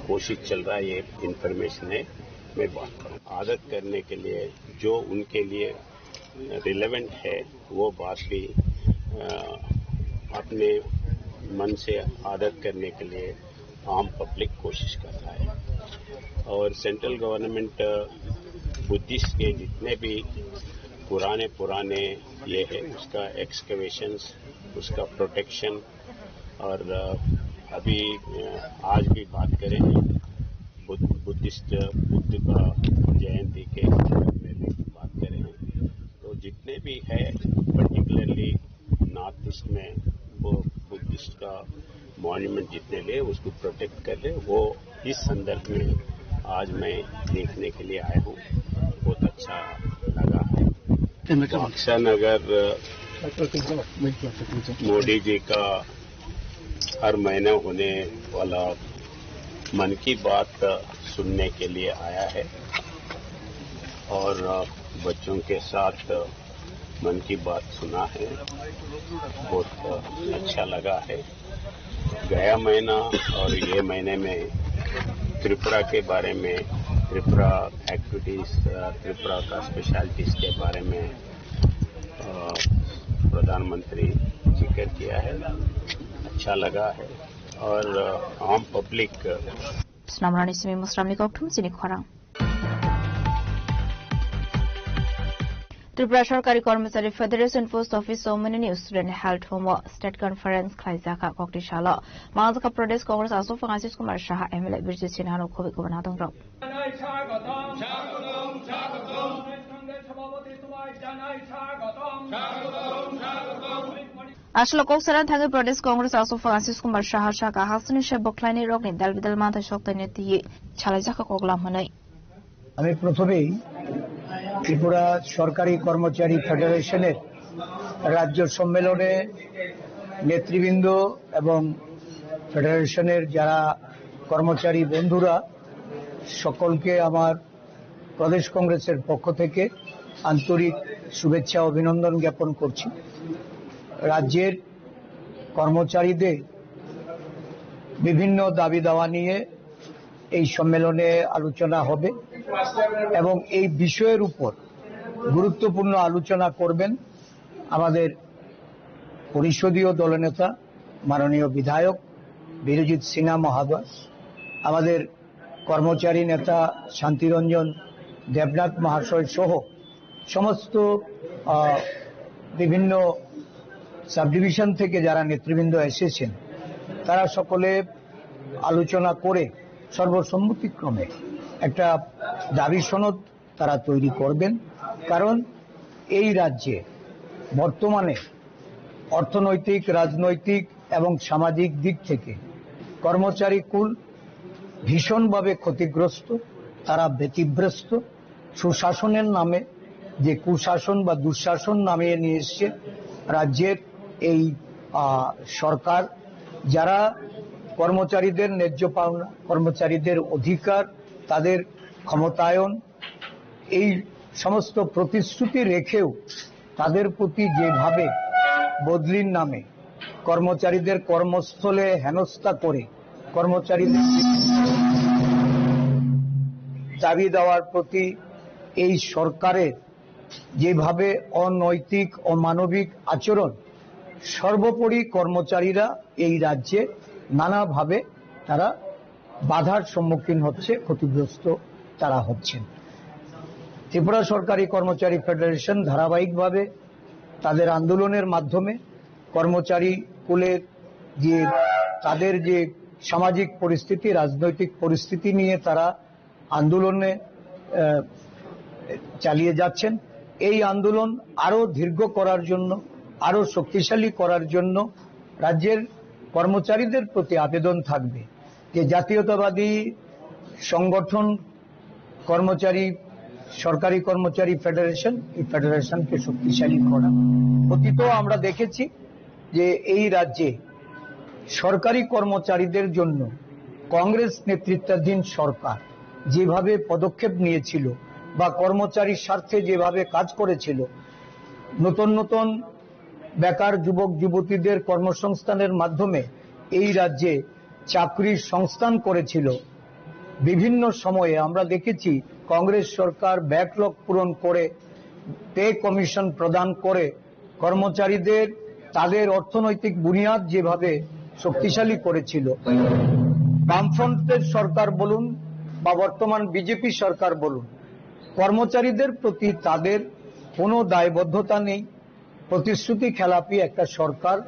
कोशिश चल रहा है, ये इंफॉर्मेशन है। मैं बात करूँ, आदत करने के लिए जो उनके लिए रिलेवेंट है, वो बात भी, अ, अपने मन से आदत करने के लिए आम पब्लिक कोशिश कर रहा है। और सेंट्रल गवर्नमेंट, अ, बुद्धिस्ट के जितने भी पुराने, पुराने ये है, उसका एक्सकवेशंस, उसका प्रोटेक्शन, और, अ, अभी, अ, आज भी बात करें बुद्ध, बुद्धिस्ट, बुद्ध का जयंती के संदर्भ में भी बात करें, तो जितने भी है पर्टिकुलरली नॉर्थ ईस्ट में वो बुद्धिस्ट का मॉन्यूमेंट जितने ले उसको प्रोटेक्ट कर ले, वो इस संदर्भ में आज मैं देखने के लिए आया हूँ। बहुत अच्छा लगा है। बाक्सा नगर मोदी जी का हर महीने होने वाला मन की बात सुनने के लिए आया है और बच्चों के साथ मन की बात सुना है, बहुत अच्छा लगा है। गया महीना और ये महीने में त्रिपुरा के बारे में, त्रिपुरा एक्टिविटीज, अ, त्रिपुरा का स्पेशलिटीज के बारे में, अ, प्रधानमंत्री जिक्र किया है, अच्छा लगा है। और, अ, आम public Snamrani simi musramni kokthum sini khorang. Tripura Sorkari Kormochari Federation Post Office o mwnwini student health home o state conference khlaijak kha kokti salo. Mangjak kha Pradesh Congress aswk phang Ashish Kumar Saha, M L A Birjit Sinha no khobwi kubun adongrok. Aswk kok sana thangwi Pradesh Congress aswk phang Ashish Kumar Saha saka hasini se bwkhlaini rokni dal bidal manthai sok taini twi salaijak kha koklam hwnwi. আমি প্রথমেই ত্রিপুরা সরকারি কর্মচারী ফেডারেশনের রাজ্য সম্মেলনে নেতৃবৃন্দ এবং ফেডারেশনের যারা কর্মচারী বন্ধুরা, সকলকে আমার প্রদেশ কংগ্রেসের পক্ষ থেকে আন্তরিক শুভেচ্ছা অভিনন্দন জ্ঞাপন করছি। রাজ্যের কর্মচারীদের বিভিন্ন দাবি দাওয়া নিয়ে এই সম্মেলনে আলোচনা হবে এবং এই বিষয়ের উপর গুরুত্বপূর্ণ আলোচনা করবেন আমাদের পরিষদীয় দলনেতা মাননীয় বিধায়ক বিরজিৎ সিনহা মহোদয়, আমাদের কর্মচারী নেতা শান্তিরঞ্জন দেবনাথ মহাশয় সহ সমস্ত, আহ, বিভিন্ন সাবডিভিশন থেকে যারা নেতৃবৃন্দ এসেছেন, তারা সকলে আলোচনা করে সর্বসম্মতিক্রমে একটা দাবি সনদ তারা তৈরি করবেন। কারণ এই রাজ্যে বর্তমানে অর্থনৈতিক, রাজনৈতিক এবং সামাজিক দিক থেকে কর্মচারী কুল ভীষণভাবে ক্ষতিগ্রস্ত, তারা ব্যতিব্যস্ত। সুশাসনের নামে যে কুশাসন বা দুঃশাসন নামিয়ে নিয়ে এসছে রাজ্যের এই, আহ, সরকার, যারা কর্মচারীদের ন্যায্য পাওনা, কর্মচারীদের অধিকার, তাদের ক্ষমতায়ন, এই সমস্ত প্রতিশ্রুতি রেখেও তাদের প্রতি যেভাবে বদলির নামে কর্মচারীদের কর্মস্থলে হেনস্থা করে কর্মচারীদের দাবি দাওয়ার প্রতি এই সরকারের যেভাবে অনৈতিক, অমানবিক আচরণ, সর্বোপরি কর্মচারীরা এই রাজ্যে নানাভাবে তারা বাধার সম্মুখীন হচ্ছে, ক্ষতিগ্রস্ত তারা হচ্ছেন। ত্রিপুরা সরকারি কর্মচারী ফেডারেশন ধারাবাহিকভাবে তাদের আন্দোলনের মাধ্যমে কর্মচারী কুলের যে, তাদের যে সামাজিক পরিস্থিতি, রাজনৈতিক পরিস্থিতি নিয়ে তারা আন্দোলনে, আহ, চালিয়ে যাচ্ছেন। এই আন্দোলন আরো দীর্ঘ করার জন্য, আরো শক্তিশালী করার জন্য রাজ্যের কর্মচারীদের প্রতি আবেদন থাকবে যে জাতীয়তাবাদী সংগঠন কর্মচারী, সরকারি কর্মচারী ফেডারেশন, এই ফেডারেশনকে শক্তিশালী করা। অতীতেও আমরা দেখেছি যে এই রাজ্যে সরকারি কর্মচারীদের জন্য কংগ্রেস নেতৃত্বাধীন সরকার যেভাবে পদক্ষেপ নিয়েছিল বা কর্মচারীর স্বার্থে যেভাবে কাজ করেছিল, নতুন নতুন বেকার যুবক যুবতীদের কর্মসংস্থানের মাধ্যমে এই রাজ্যে চাকরির সংস্থান করেছিল। বিভিন্ন সময়ে আমরা দেখেছি কংগ্রেস সরকার ব্যাকলগ পূরণ করে, পে কমিশন প্রদান করে কর্মচারীদের তাদের অর্থনৈতিক বুনিয়াদ যেভাবে শক্তিশালী করেছিল। বামফ্রন্টের সরকার বলুন বা বর্তমান বিজেপি সরকার বলুন, কর্মচারীদের প্রতি তাদের কোনো দায়বদ্ধতা নেই। প্রতিশ্রুতি খেলাপি একটা সরকার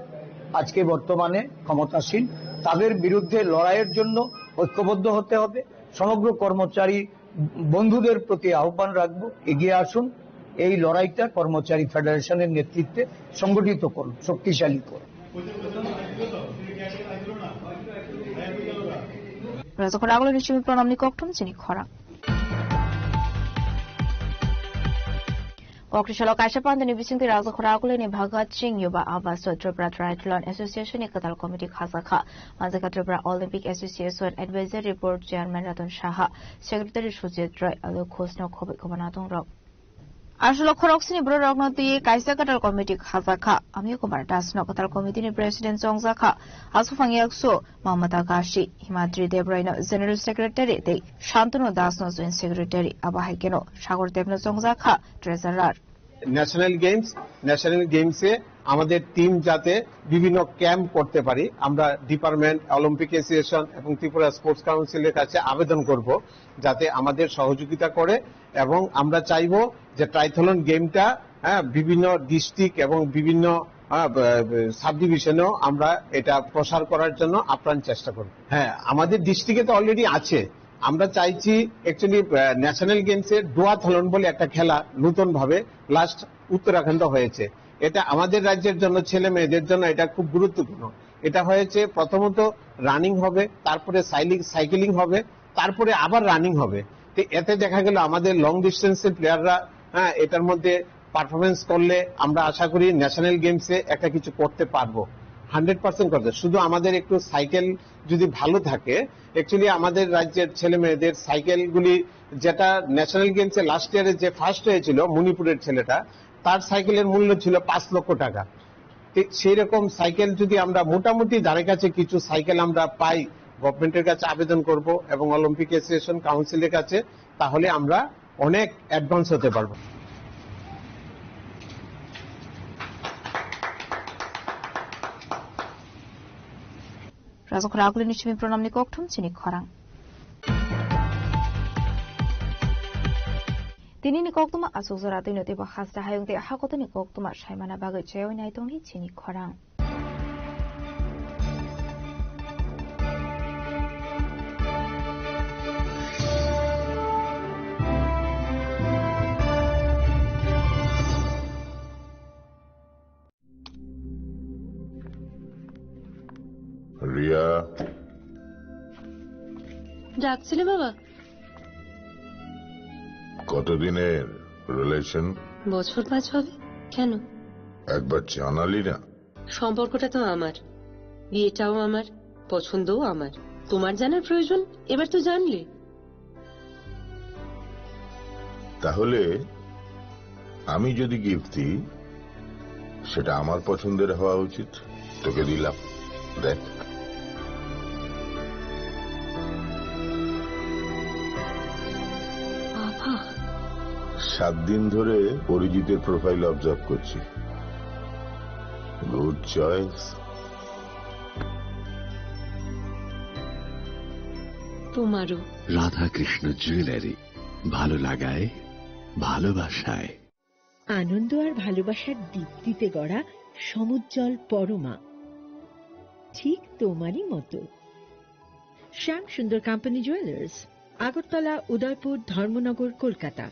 আজকে বর্তমানে ক্ষমতাসীন। তাদের বিরুদ্ধে লড়াইয়ের জন্য ঐক্যবদ্ধ হতে হবে। সমগ্র কর্মচারী বন্ধুদের প্রতি আহ্বান রাখবো, এগিয়ে আসুন, এই লড়াইটা কর্মচারী ফেডারেশনের নেতৃত্বে সংগঠিত করুন, শক্তিশালী করুন। Rajakhor Agulini simi pranamni kokthum chini khorang. Kokri salo kaisa pandani bisingtwi Rajakhor Agulini Bhagat Singh Yuba Abaso Tripura Triathlon Association ni kwtal committee khajakha. Manjakha Tripura Olympic Association Advisory Board Chairman Ratan Saha, Secretary Sujit Roy, Alok Ghosh no khobwi khobanatung rok. Aswk khoroksni bororokno twiwi kaisa kwtal committee khajakha. Amiya Kumar Das no kwtal committee ni president chongjakha. Aswk phang yaksu Mamata Gashi, Himadri Debrai no general secretary tei Shantanu Das no joint secretary. Abo hai kheno Sagar Deb no chongjakha treasurer. National games, national গেমসে আমাদের টিম যাতে বিভিন্ন ক্যাম্প করতে পারি, আমরা department, Olympic association এবং ত্রিপুরা স্পোর্টস কাউন্সিলের কাছে আবেদন করব যাতে আমাদের সহযোগিতা করে। এবং আমরা চাইবো যে ট্রাইথলন গেমটা, হ্যাঁ, বিভিন্ন ডিস্ট্রিক্ট এবং বিভিন্ন, হ্যাঁ, ব-, ব-, সাব ডিভিশনেও আমরা এটা প্রসার করার জন্য আপ্রাণ চেষ্টা করব। হ্যাঁ, আমাদের ডিস্ট্রিক্টে তো অলরেডি আছে। আমরা চাইছি অ্যাকচুয়ালি, আহ, ন্যাশনাল গেমসে ডুয়াথলন বলে একটা খেলা নতুনভাবে লাস্ট উত্তরাখণ্ড হয়েছে। এটা আমাদের রাজ্যের জন্য, ছেলে মেয়েদের জন্য এটা খুব গুরুত্বপূর্ণ। এটা হয়েছে প্রথমত রানিং হবে, তারপরে সাইলি-, সাইকেলিং হবে, তারপরে আবার রানিং হবে। তো এতে দেখা গেল আমাদের লং ডিস্টেন্সের প্লেয়াররা, হ্যাঁ, এটার মধ্যে পারফরমেন্স করলে আমরা আশা করি ন্যাশনাল গেমসে একটা কিছু করতে পারবো, হান্ড্রেড পার্সেন্ট করতে। শুধু আমাদের একটু সাইকেল যদি ভালো থাকে, অ্যাকচুয়ালি আমাদের রাজ্যের ছেলে মেয়েদের সাইকেলগুলি, যেটা ন্যাশনাল গেমসে লাস্ট ইয়ারে যে ফার্স্ট হয়েছিল মণিপুরের ছেলেটা, তার সাইকেলের মূল্য ছিল পাঁচ লক্ষ টাকা। ঠিক সেই রকম সাইকেল যদি আমরা মোটামুটি ধারে কাছে কিছু সাইকেল আমরা পাই, গভর্নমেন্টের কাছে আবেদন করব এবং অলিম্পিক অ্যাসোসিয়েশন কাউন্সিলের কাছে, তাহলে আমরা অনেক অ্যাডভান্স হতে পারবো। Rajakhor Agulini simi pranamni kokthum chini khorang. Tinini koktwma aswk jora twino teibo hasta hayung tei hakotorni koktwma saimana bagwi chaywi nai tongdi chini khorang. Riya. ডাকছিলে বাবা? কতদিনের রিলেশন? বছর পাঁচ হবে। কেন? একবার জানালি না। সম্পর্কটা তো আমার, বিয়েটাও আমার, পছন্দও আমার। তোমার জানার প্রয়োজন? এবার তো জানলে। তাহলে আমি যদি গিফট দিই, সেটা আমার পছন্দের হওয়া উচিত। তোকে দিলাম, দেখ। বাবা। সাত দিন ধরে অরিজিতের প্রোফাইল অবজার্ভ করছি। Good choice. তোমারও। রাধাকৃষ্ণ জুয়েলারি, ভালো লাগায়, ভালোবাসায়। আনন্দ আর ভালোবাসার দীপ্তিতে গড়া সমুজ্জ্বল পরমা, ঠিক তোমারই মতো। শ্যাম সুন্দর কোম্পানি জুয়েলার্স, আগরতলা, উদয়পুর, ধর্মনগর, Kolkata.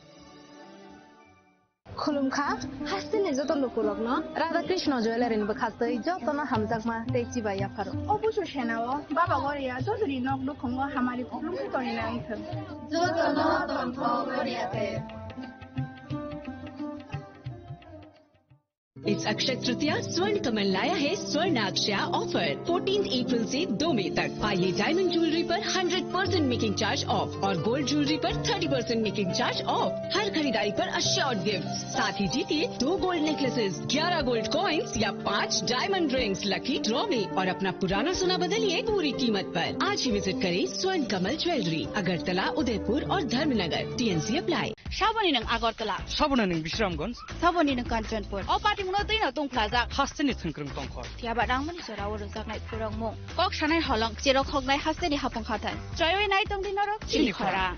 Khulumkha, hasteni joto lukurokno Radha Krishna Jewellery ni bwkhastwi jotono hamjakma tei chibai yapharo. O busu senao Baba Goria jotoni nok nukhungo hamari khulumkha tongwi nang thung. Jotono tongthok Goria te. It's Akshaya Tritiya, Swarn Kamal laya hai Swarn Akshaya offer, fourteenth April se दो मई तक। पाइए diamond jewellery पर hundred percent making charge off और gold jewellery पर thirty percent making charge off. हर खरीदारी पर अश्योर्ड गिफ्ट, साथ ही जीतिए दो गोल्ड नेकलेसेस, ग्यारह गोल्ड कॉइंस या पाँच डायमंड रिंग्स लकी ड्रॉ में और अपना पुराना सोना बदलिए पूरी कीमत पर। आज ही विजिट करें स्वर्ण कमल ज्वेलरी, अगरतला, उदयपुर और Dharmanagar. T and C apply. Saboni nwng Agartala. Saboni nwng Bisramganj. Saboni nwng Kanchanpur. O patimungno twino tungphlajak. Hasteni thwngkwrwng tongkhor. Phiya ba nangmani jora o rwjaknai khorokmung. Kok sanai holong, cherok hoknai hasteni hapung hathai. Choiwi nai tongdi norok chini khorang.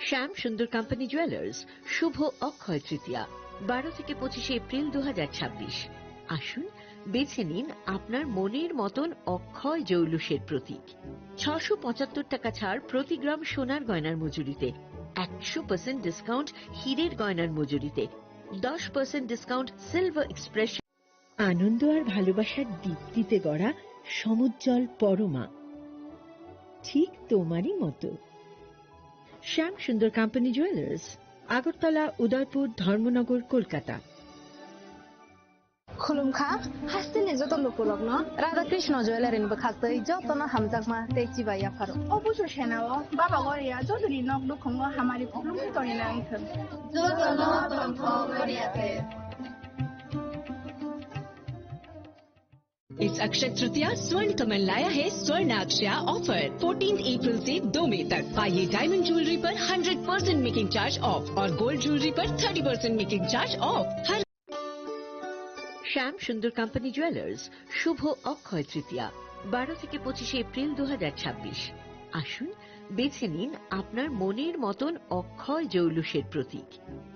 শ্যাম Sundar company jewellers, শুভ অক্ষয় তৃতীয়া, বারো থেকে পঁচিশে এপ্রিল দু হাজার ছাব্বিশ। আসুন, বেছে নিন আপনার মনের মতন অক্ষয় জৌলুসের প্রতীক। ছশো পঁচাত্তর টাকা ছাড় প্রতি গ্রাম সোনার গয়নার মজুরিতে, একশো পার্সেন্ট ডিসকাউন্ট হীরের গয়নার মজুরিতে, দশ পার্সেন্ট ডিসকাউন্ট সিলভার এক্সপ্রেস। আনন্দ আর ভালোবাসার দীপ্তিতে গড়া সমুজ্জ্বল পরমা, ঠিক তোমারই মতো। শ্যাম সুন্দর কোম্পানি জুয়েলার্স, আগরতলা, উদয়পুর, ধর্মনগর, Kolkata. Khulumkha, hasteni joto lukurokno Radha Krishna Jewellery ni bwkhaktwi jotono hamjakma tei chibai yapharo. O busu senao Baba Goria jotoni nok nukhungo hamari khulumwi tonina wngthwng. Jotono tongthok Goria te. इस अक्षय तृतीया स्वर्ण कमल लाया है स्वर्ण अक्षया offer. Fourteen April से दो मई तक पाइए डायमंड ज्वेलरी पर hundred percent making charge off और गोल्ड ज्वेलरी पर thirty percent making charge off. हर শ্যাম সুন্দর কোম্পানি জুয়েলার্স, শুভ অক্ষয় তৃতীয়া, বারো থেকে পঁচিশে এপ্রিল দু হাজার ছাব্বিশ। আসুন, বেছে নিন আপনার মনের মতন অক্ষয় জৌলুসের প্রতীক।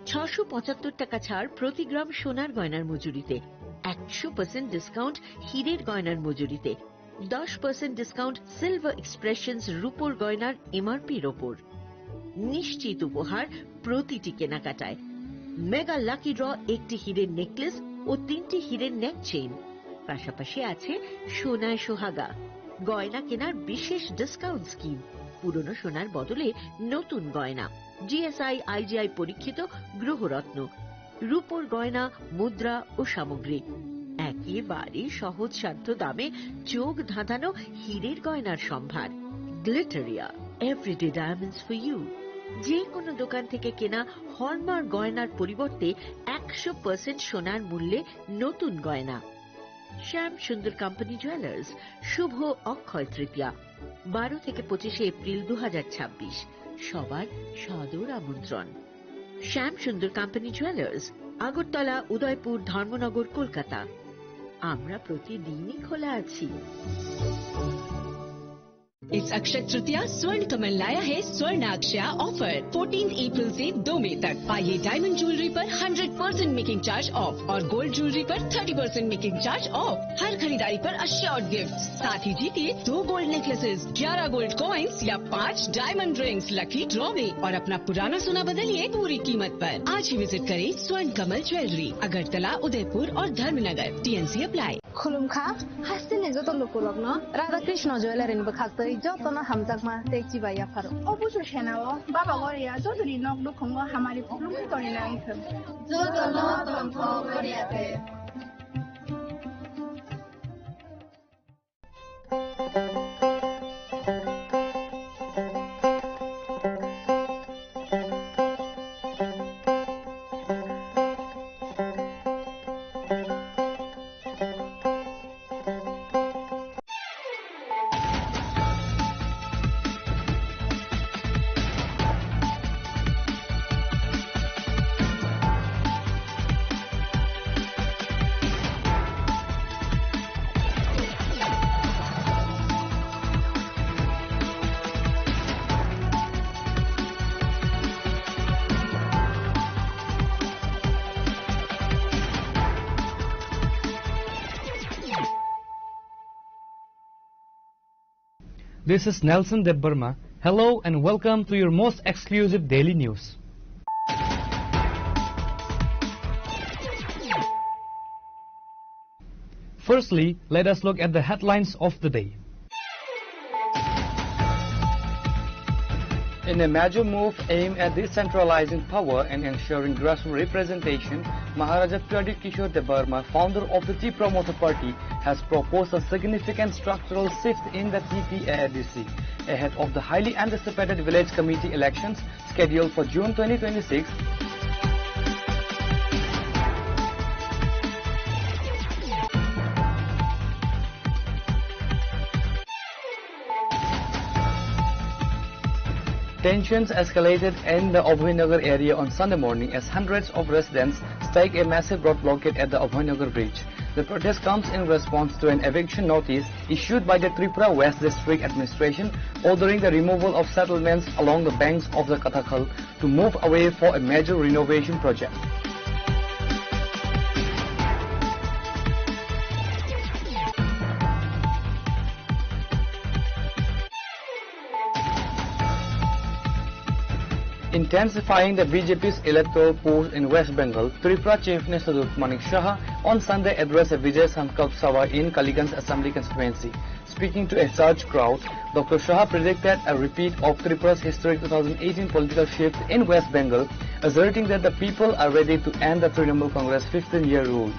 ছশো পঁচাত্তর টাকা ছাড় প্রতি গ্রাম সোনার গয়নার মজুরিতে, একশো পার্সেন্ট ডিসকাউন্ট হীরের গয়নার মজুরিতে, দশ পার্সেন্ট ডিসকাউন্ট সিলভার এক্সপ্রেশনস রূপোর গয়নার এমআরপির ওপর। নিশ্চিত উপহার প্রতিটি কেনাকাটায়। মেগা লাকি ড্র, একটি হীরের নেকলেস ও তিনটি হীরের নেক চেইন। পাশাপাশি আছে সোনায় সোহাগা, গয়না কেনার বিশেষ ডিসকাউন্ট স্কিম, পুরনো সোনার বদলে নতুন গয়না, জিএসআই আইজিআই পরীক্ষিত গ্রহরত্ন, রূপোর গয়না, মুদ্রা ও সামগ্রী। একেবারে সহজসাধ্য দামে চোখ ধাঁধানো হীরের গয়নার সম্ভার। Glitteria, everyday diamonds for you. যে কোনো দোকান থেকে কেনা হলমার্ক গয়নার পরিবর্তে একশো পার্সেন্ট সোনার মূল্যে নতুন গয়না। শ্যাম সুন্দর কোম্পানি জুয়েলার্স, শুভ অক্ষয় তৃতীয়া, বারো থেকে পঁচিশে এপ্রিল দু হাজার ছাব্বিশ। সবার সাদর আমন্ত্রণ। শ্যাম সুন্দর কোম্পানি জুয়েলার্স, আগরতলা, উদয়পুর, ধর্মনগর, কলকাতা। আমরা প্রতিদিনই খোলা আছি। इस अक्षय तृतीया स्वर्ण कमल लाया है स्वर्ण अक्षया ऑफर। फोर्टीन अप्रैल से दो मई तक पाइए डायमंड ज्वेलरी पर hundred percent making charge off और गोल्ड ज्वेलरी पर thirty percent making charge off. हर खरीदारी पर अश्योर्ड गिफ्ट, साथ ही जीतिए दो गोल्ड नेकलेसेस, ग्यारह गोल्ड कॉइंस या पाँच डायमंड रिंग्स लकी ड्रॉ में और अपना पुराना सोना बदलिए पूरी कीमत पर। आज ही विजिट करें स्वर्ण कमल ज्वेलरी, अगरतला, उदयपुर और Dharmanagar. T and C apply. Khulumkha, hasteni joto lukurokno Radha Krishna Jewellery ni bwkhaktwi jotono hamjakma tei chibai yapharo. O busu senao Baba Goria jotoni nok nukhungo hamari khulumwi tonina wngthwng. Jotono tongthok Goria te. This is Nelson Debbarma. Hello and welcome to your most exclusive daily news. Firstly, let us look at the headlines of the day. In a major move aimed at decentralizing power and ensuring grassroots representation, Maharaja Pradyut Kishore Debbarma, founder of the Tipra Motha Party, has proposed a significant structural shift in the T P A D C ahead of the highly anticipated village committee elections scheduled for June twenty twenty-six. Tensions escalated in the Abhaynagar area on Sunday morning as hundreds of residents strike a massive road blockade at the Abhaynagar bridge. The protest comes in response to an eviction notice issued by the Tripura West District Administration ordering the removal of settlements along the banks of the Kathakhal to move away for a major renovation project. Intensifying the B J P's electoral push in West Bengal, Tripura Chief Minister Doctor Manik Saha on Sunday addressed a Vijay Sankalp Sabha in Kaliganj Assembly Constituency. Speaking to a surged crowd, Doctor Saha predicted a repeat of Tripura's historic two thousand eighteen political shift in West Bengal, asserting that the people are ready to end the Trinamool Congress fifteen-year rule.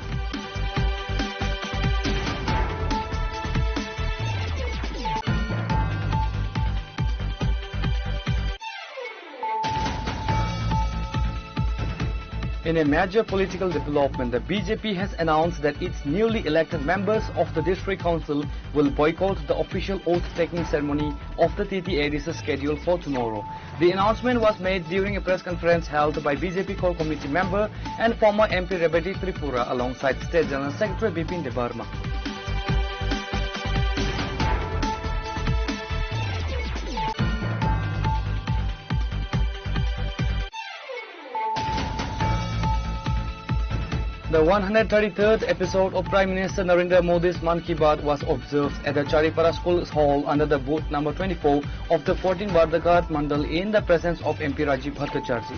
In a major political development, the B J P has announced that its newly elected members of the District Council will boycott the official oath-taking ceremony of the T T A D C scheduled for tomorrow. The announcement was made during a press conference held by B J P core committee member and former M P Rebati Tripura alongside State General Secretary Bipin Debbarma. The one hundred thirty-third episode of Prime Minister Narendra Modi's Mann Ki Baat was observed at the Charipara School Hall under the booth number twenty-four of the fourteen Bardaghat Mandal in the presence of M P Rajiv Bhattacharjee.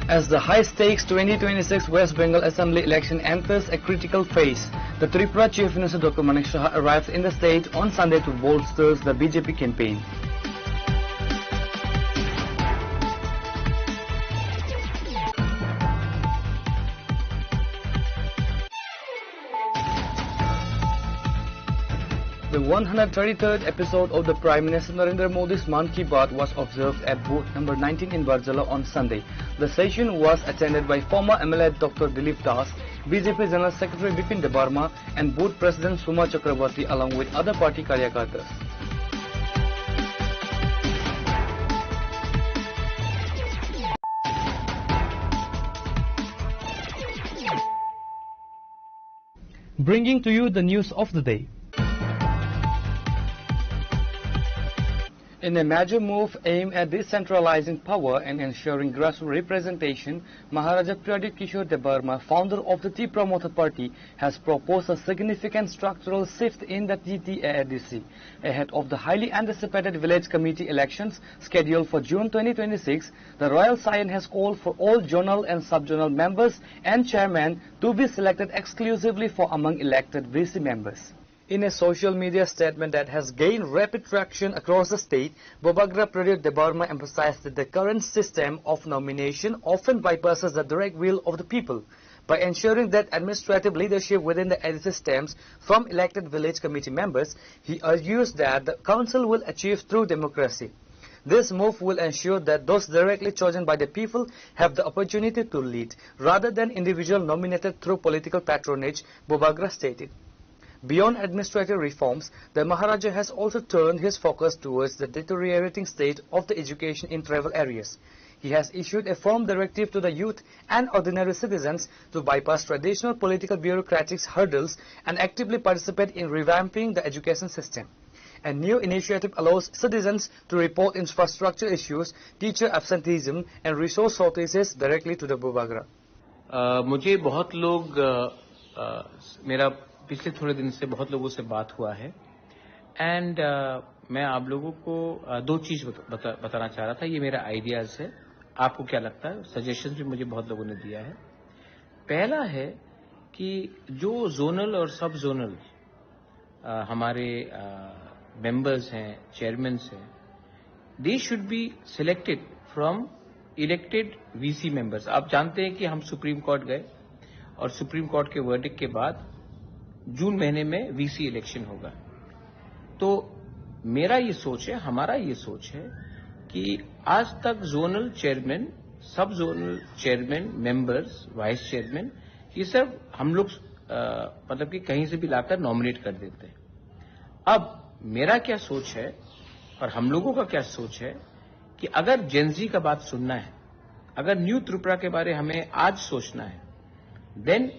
As the high-stakes twenty twenty-six West Bengal Assembly election enters a critical phase, the Tripura Chief Minister Doctor Manik Saha arrives in the state on Sunday to bolster the B J P campaign. The one hundred thirty-third episode of the Prime Minister Narendra Modi's Mann Ki Baat was observed at booth number nineteen in Barjala on Sunday. The session was attended by former M L A Doctor Dilip Das, B J P General Secretary Bipin Debbarma, and booth president Suma Chakraborty, along with other party karyakartas. Bringing to you the news of the day. In a major move aimed at decentralizing power and ensuring grassroots representation, Maharaja Pradyut Kishore Debbarma, founder of the Tipra Motha Party, has proposed a significant structural shift in the T T A D C. Ahead of the highly anticipated village committee elections scheduled for June twenty twenty-six, the Royal Scion has called for all zonal and sub-zonal members and chairmen to be selected exclusively for among elected V C members. In a social media statement that has gained rapid traction across the state, Bubagra Pradyut Debbarma emphasized that the current system of nomination often bypasses the direct will of the people. By ensuring that administrative leadership within the A D C stems from elected village committee members, he argues that the council will achieve true democracy. This move will ensure that those directly chosen by the people have the opportunity to lead, rather than individual nominated through political patronage, Bubagra stated. Beyond administrative reforms, the Maharaja has also turned his focus towards the deteriorating state of the education in tribal areas. He has issued a firm directive to the youth and ordinary citizens to bypass traditional political bureaucratic hurdles and actively participate in revamping the education system. A new initiative allows citizens to report infrastructure issues, teacher absenteeism, and resource shortages directly to the Bubagra. अ, मुझे बहुत लोग, अ, अ, मेरा पिछले थोड़े दिन से बहुत लोगों से बात हुआ है एंड, अ, मैं आप लोगों को, अ, दो चीज़ बत-, बता-, बताना चाह रहा था। ये मेरा आइडियाज़ है, आपको क्या लगता है? सजेशंस भी मुझे बहुत लोगों ने दिया है। पहला है कि जो जोनल और सब जोनल अ, हमारे, अ, मेंबर्स हैं, चेयरमैन्स हैं, they should be selected from elected V C members। आप जानते हैं कि हम सुप्रीम कोर्ट गए और सुप्रीम कोर्ट के वर्डिक्ट के बाद जून महीने में वीसी इलेक्शन होगा। तो मेरा ये सोच है, हमारा ये सोच है कि आज तक जोनल चेयरमैन, सब zonal chairman, members, vice chairman, ये सब हम लोग, अ, मतलब कि कहीं से भी लाकर नॉमिनेट कर देते हैं। अब मेरा क्या सोच है और हम लोगों का क्या सोच है कि अगर जेनजी का बात सुनना है, अगर न्यू त्रिपुरा के बारे हमें आज सोचना है, देन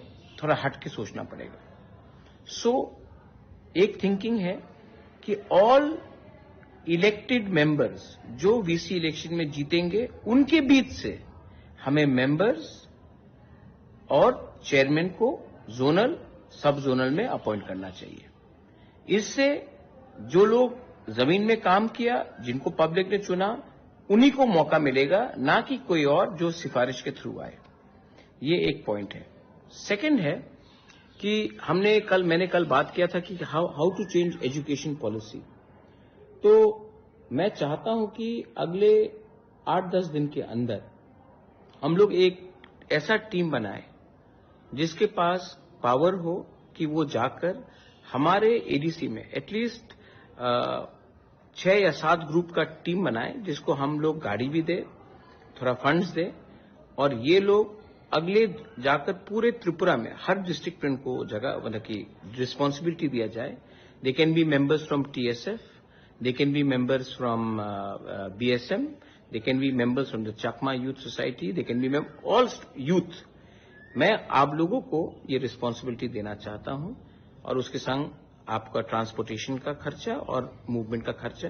थोड़ा हट के सोचना पड़ेगा। सो एक थिंकिंग है कि ऑल इलेक्टेड मेंबर्स जो वीसी इलेक्शन में जीतेंगे, उनके बीच से हमें मेंबर्स और चेयरमैन को जोनल, सब जोनल में अपॉइंट करना चाहिए। इससे जो लोग जमीन में काम किया, जिनको पब्लिक ने चुना, उन्हीं को मौका मिलेगा, ना कि कोई और जो सिफारिश के थ्रू आए। ये एक पॉइंट है। सेकंड है कि हमने कल, मैंने कल बात किया था कि how, how to change education policy। तो मैं चाहता हूं कि अगले आठ दस दिन के अंदर हम लोग एक ऐसा टीम बनाए जिसके पास पावर हो, कि वो जाकर हमारे एडीसी में एटलीस्ट छः या सात ग्रुप का टीम बनाए, जिसको हम लोग गाड़ी भी दे, थोड़ा फंड्स दे, और ये लोग अगले जाकर पूरे त्रिपुरा में हर डिस्ट्रिक्ट में उनको जगह, मतलब कि रिस्पॉन्सिबिलिटी दिया जाए। They can be members from T S F, they can be members from B S M, they can be members from the Chakma Youth Society, they can be mem- all youth। मैं आप लोगों को ये रिस्पॉन्सिबिलिटी देना चाहता हूँ, और उसके संग आपका ट्रांसपोर्टेशन का खर्चा और मूवमेंट का खर्चा।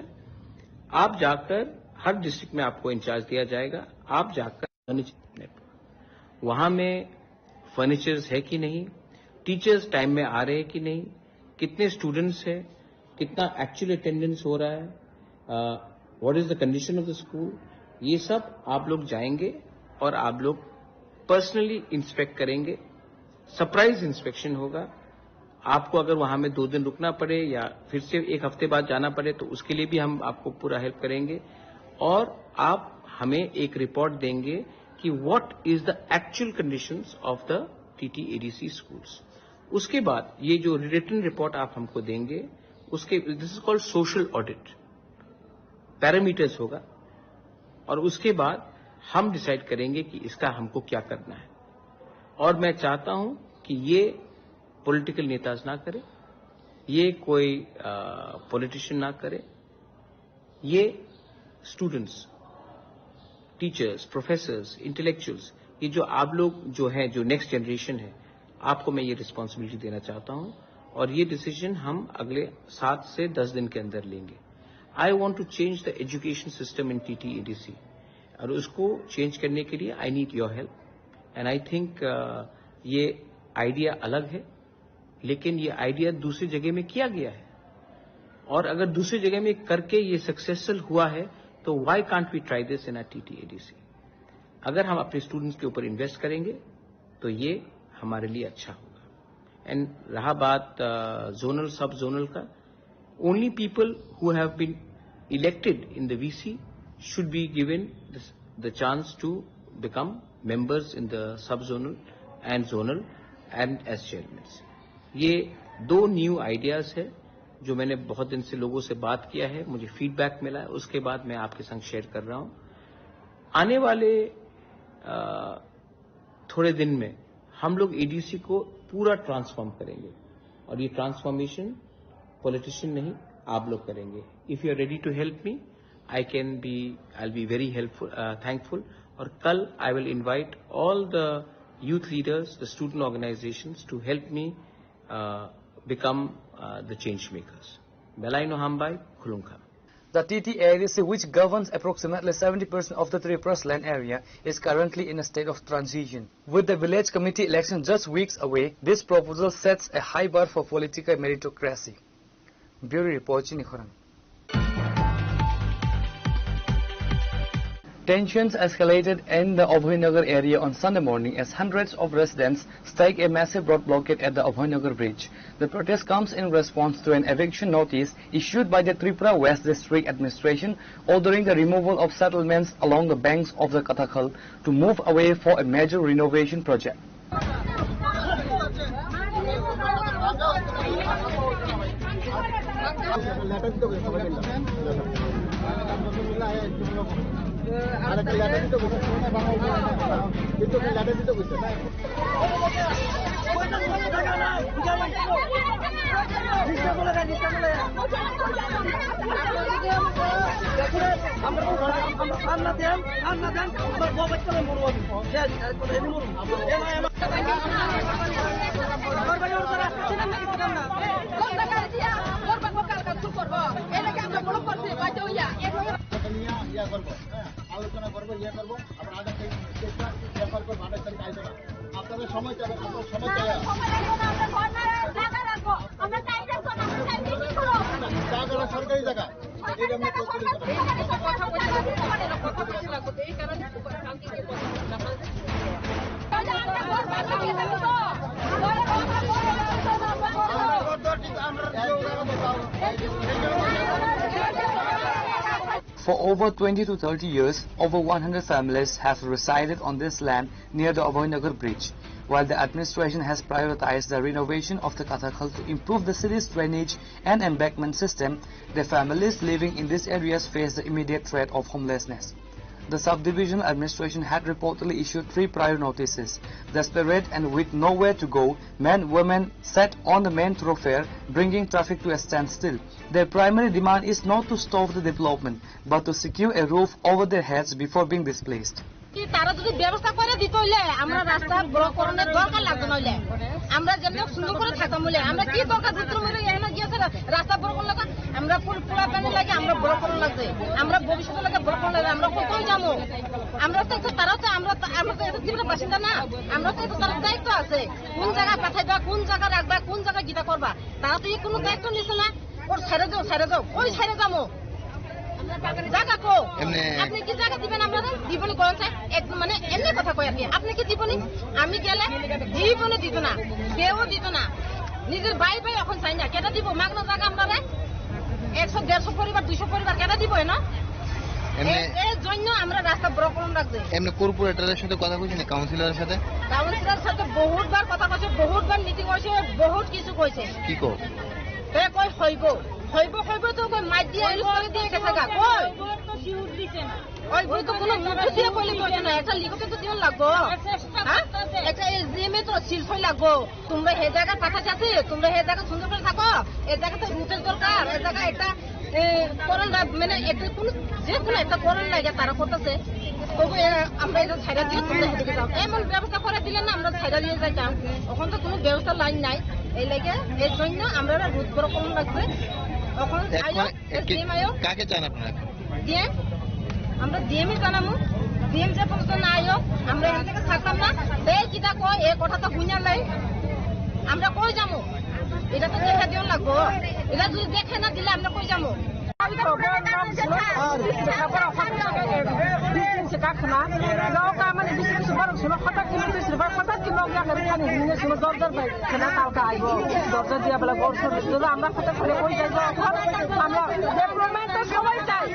आप जाकर, हर डिस्ट्रिक्ट में आपको इंचार्ज दिया जाएगा, आप जाकर वहाँ में फर्नीचर्स है कि नहीं, टीचर्स टाइम में आ रहे हैं कि नहीं, कितने स्टूडेंट्स हैं, कितना एक्चुअल अटेंडेंस हो रहा है, what is the condition of the school, ये सब आप लोग जाएंगे और आप लोग पर्सनली इंस्पेक्ट करेंगे। सरप्राइज इंस्पेक्शन होगा। आपको अगर वहाँ में दो दिन रुकना पड़े या फिर से एक हफ्ते बाद जाना पड़े, तो उसके लिए भी हम आपको पूरा हेल्प करेंगे। और आप हमें एक रिपोर्ट देंगे कि what is the actual conditions of the T T A D C schools। उसके बाद ये जो रिटन रिपोर्ट आप हमको देंगे, उसके, this is called social audit, parameters होगा, और उसके बाद हम डिसाइड करेंगे कि इसका हमको क्या करना है। और मैं चाहता हूं कि ये पॉलिटिकल नेताज ना करें, ये कोई पॉलिटिशियन ना करें, ये स्टूडेंट्स, टीचर्स, प्रोफेसर्स, इंटेलेक्चुअल्स, ये जो आप लोग जो हैं, जो नेक्स्ट जनरेशन है, आपको मैं ये रिस्पॉन्सिबिलिटी देना चाहता हूँ। और ये डिसीजन हम अगले सात से दस दिन के अंदर लेंगे। I want to change the education system in T T A D C, और उसको चेंज करने के लिए I need your help। And I think ये आइडिया अलग है, लेकिन ये आइडिया दूसरी जगह में किया गया है, और अगर दूसरी जगह में करके ये सक्सेसफुल हुआ है, तो why can't we try this in a T T A D C? अगर हम अपने स्टूडेंट्स के ऊपर इन्वेस्ट करेंगे, तो ये हमारे लिए अच्छा होगा। एंड रहा बात जोनल, सब जोनल का, only people who have been elected in the V C should be given this, the chance to become members in the sub-zonal and zonal and as chairmans। ये दो न्यू आइडियाज है जो मैंने बहुत दिन से लोगों से बात किया है, मुझे फीडबैक मिला है, उसके बाद मैं आपके संग शेयर कर रहा हूँ। आने वाले अ, थोड़े दिन में हम लोग एडीसी को पूरा ट्रांसफॉर्म करेंगे, और ये ट्रांसफॉर्मेशन पॉलिटिशियन नहीं, आप लोग करेंगे। If you are ready to help me, I can be, I'll be very helpful, uh, thankful। और कल I will invite all the youth leaders, the student organizations to help me uh, become uh, the change makers। Belai no hambai, khulumkha। The T T A D C, which governs approximately seventy percent of the Tripura's land area, is currently in a state of transition. With the village committee election just weeks away, this proposal sets a high bar for political meritocracy. Bureau Report, Chini Khorang. Tensions escalated in the Abhaynagar area on Sunday morning as hundreds of residents staked a massive road blockade at the Abhaynagar bridge. The protest comes in response to an eviction notice issued by the Tripura West District Administration ordering the removal of settlements along the banks of the Katakhal to move away for a major renovation project. ইয়া করবো, হ্যাঁ, আলোচনা করবো, ইয়ে করবো, আবার আঠাশ তারিখ চেষ্টা, ইয়ে করবো, আঠাশ তারিখ আসবে না। আপনাদের সময় চাবে, আপনার সময় চাই। জায়গাটা সরকারি জায়গা, এটা নিয়ে প্রচলিত না। For over twenty to thirty years, over one hundred families have resided on this land near the Abhaynagar bridge. While the administration has prioritized the renovation of the Katakhal to improve the city's drainage and embankment system, the families living in these areas face the immediate threat of homelessness. The subdivisional administration had reportedly issued three prior notices. Desperate and with nowhere to go, men, women sat on the main thoroughfare, bringing traffic to a standstill. Their primary demand is not to stop the development, but to secure a roof over their heads before being displaced. কি তারা যদি ব্যবস্থা করে দিত হইলে আমরা রাস্তা ব্লক করানোর দরকার লাগতো না হইলে, আমরা যেমনি সুন্দর করে থাকতাম হইলে, আমরা কি দরকার ভিতরে মিলে এনে গিয়েছে রা-, রাস্তা ব্লক করলে তো আমরা পুরো পোলা প্যান্ডেল লাগে, আমরা ব্লক করানো লাগবে, আমরা ভবিষ্যতে লাগে ব্লক করানো লাগবে, আমরা কোথায় যাবো? আমরা তো একটু, তারা তো, আমরা তো, আমরা তো এটা জীবনের বাসিন্দা না, আমরা তো একটু তার দায়িত্ব আছে, কোন জায়গায় পাঠাইবা, কোন জায়গায় রাখবা, কোন জায়গায় গীতা করবা, তারা তো এই কোনো দায়িত্ব নিছে না। ওর ছেড়ে দাও, ছেড়ে দাও, ওই ছেড়ে যাবো। জায়গা কো? এমনি আপনি কি জায়গা দিবেন আমরা? জীবনে কোন স্যার? এক মানে এমনি কথা কই আপনি। আপনি কি জীবনে? আমি গেলে জীবনে দিত না, কেউ দিত না। নিজের ভাই ভাই এখন চাই না, কেটা দিব? মাগনা জায়গা আমরা রে? একশো, দেড়শো পরিবার, দুইশো পরিবার কেটা দিব এ না? এমনি এ-, এর জন্য আমরা রাস্তা ব্লক করে রাখবে। এমনি কর্পোরেটরের সাথে কথা কইছেন, কাউন্সিলরের সাথে? কাউন্সিলরের সাথে বহুতবার কথা কইছে, বহুতবার মিটিং হয়েছে, বহুত কিছু কইছে। কি কো? এ কই হইব? হইব, হইব তো কই মাইর দিয়ে ইউজ করে দিয়ে গেছে গা। কই? ওই বই তো কোনো মধ্য দিয়ে বলে তো না, একটা লিখিত তো দিয়ে লাগবো। হ্যাঁ? একটা এসডিএম এ তো সিল সই লাগবো। তোমরা হে জায়গা পাঠা যাচ্ছে, তোমরা হে জায়গা সুন্দর করে থাকো। এ জায়গা তো রুটের দরকার, এ জায়গা একটা, এ, করার লা-, মানে একটা কোনো, যে কোনো একটা করার লাগে তারা করতেছে। তবু এ, আমরা এটা ছাইড়া দিয়ে তোমরা হেঁটে যাও। এমন ব্যবস্থা করে দিলে না আমরা ছাইড়া দিয়ে যাইতাম। এখন তো কোনো ব্যবস্থা লাইন নাই। এই লাগে এর জন্য আমরা রুট করে কম লাগবে। এখন এখন আয়ো, এ, কি, এসডিএম আয়ো। কাকে চান আপনারা? ডিএম, আমরা ডিএমই জানামু। ডিএম যে পর্যন্ত না আয়ো, আমরা এখান থেকে ছাড়তাম না। এই কিতা কয়, এ কথা তো হুইনা লাই। আমরা কই যামু? এটা তো দেখা দিও লাগবো। এটা যদি দেখে না দিলে আমরা কই যামু? Distance se kakhna, noka mane bisi bisi borok sino hota kilo bisi bar hota kilo ya kare khani hini sino dor dor bai khana talka aibo, dor dor dia bela gor sor sino amra hota khani koi jai go, amra development to sobai chai,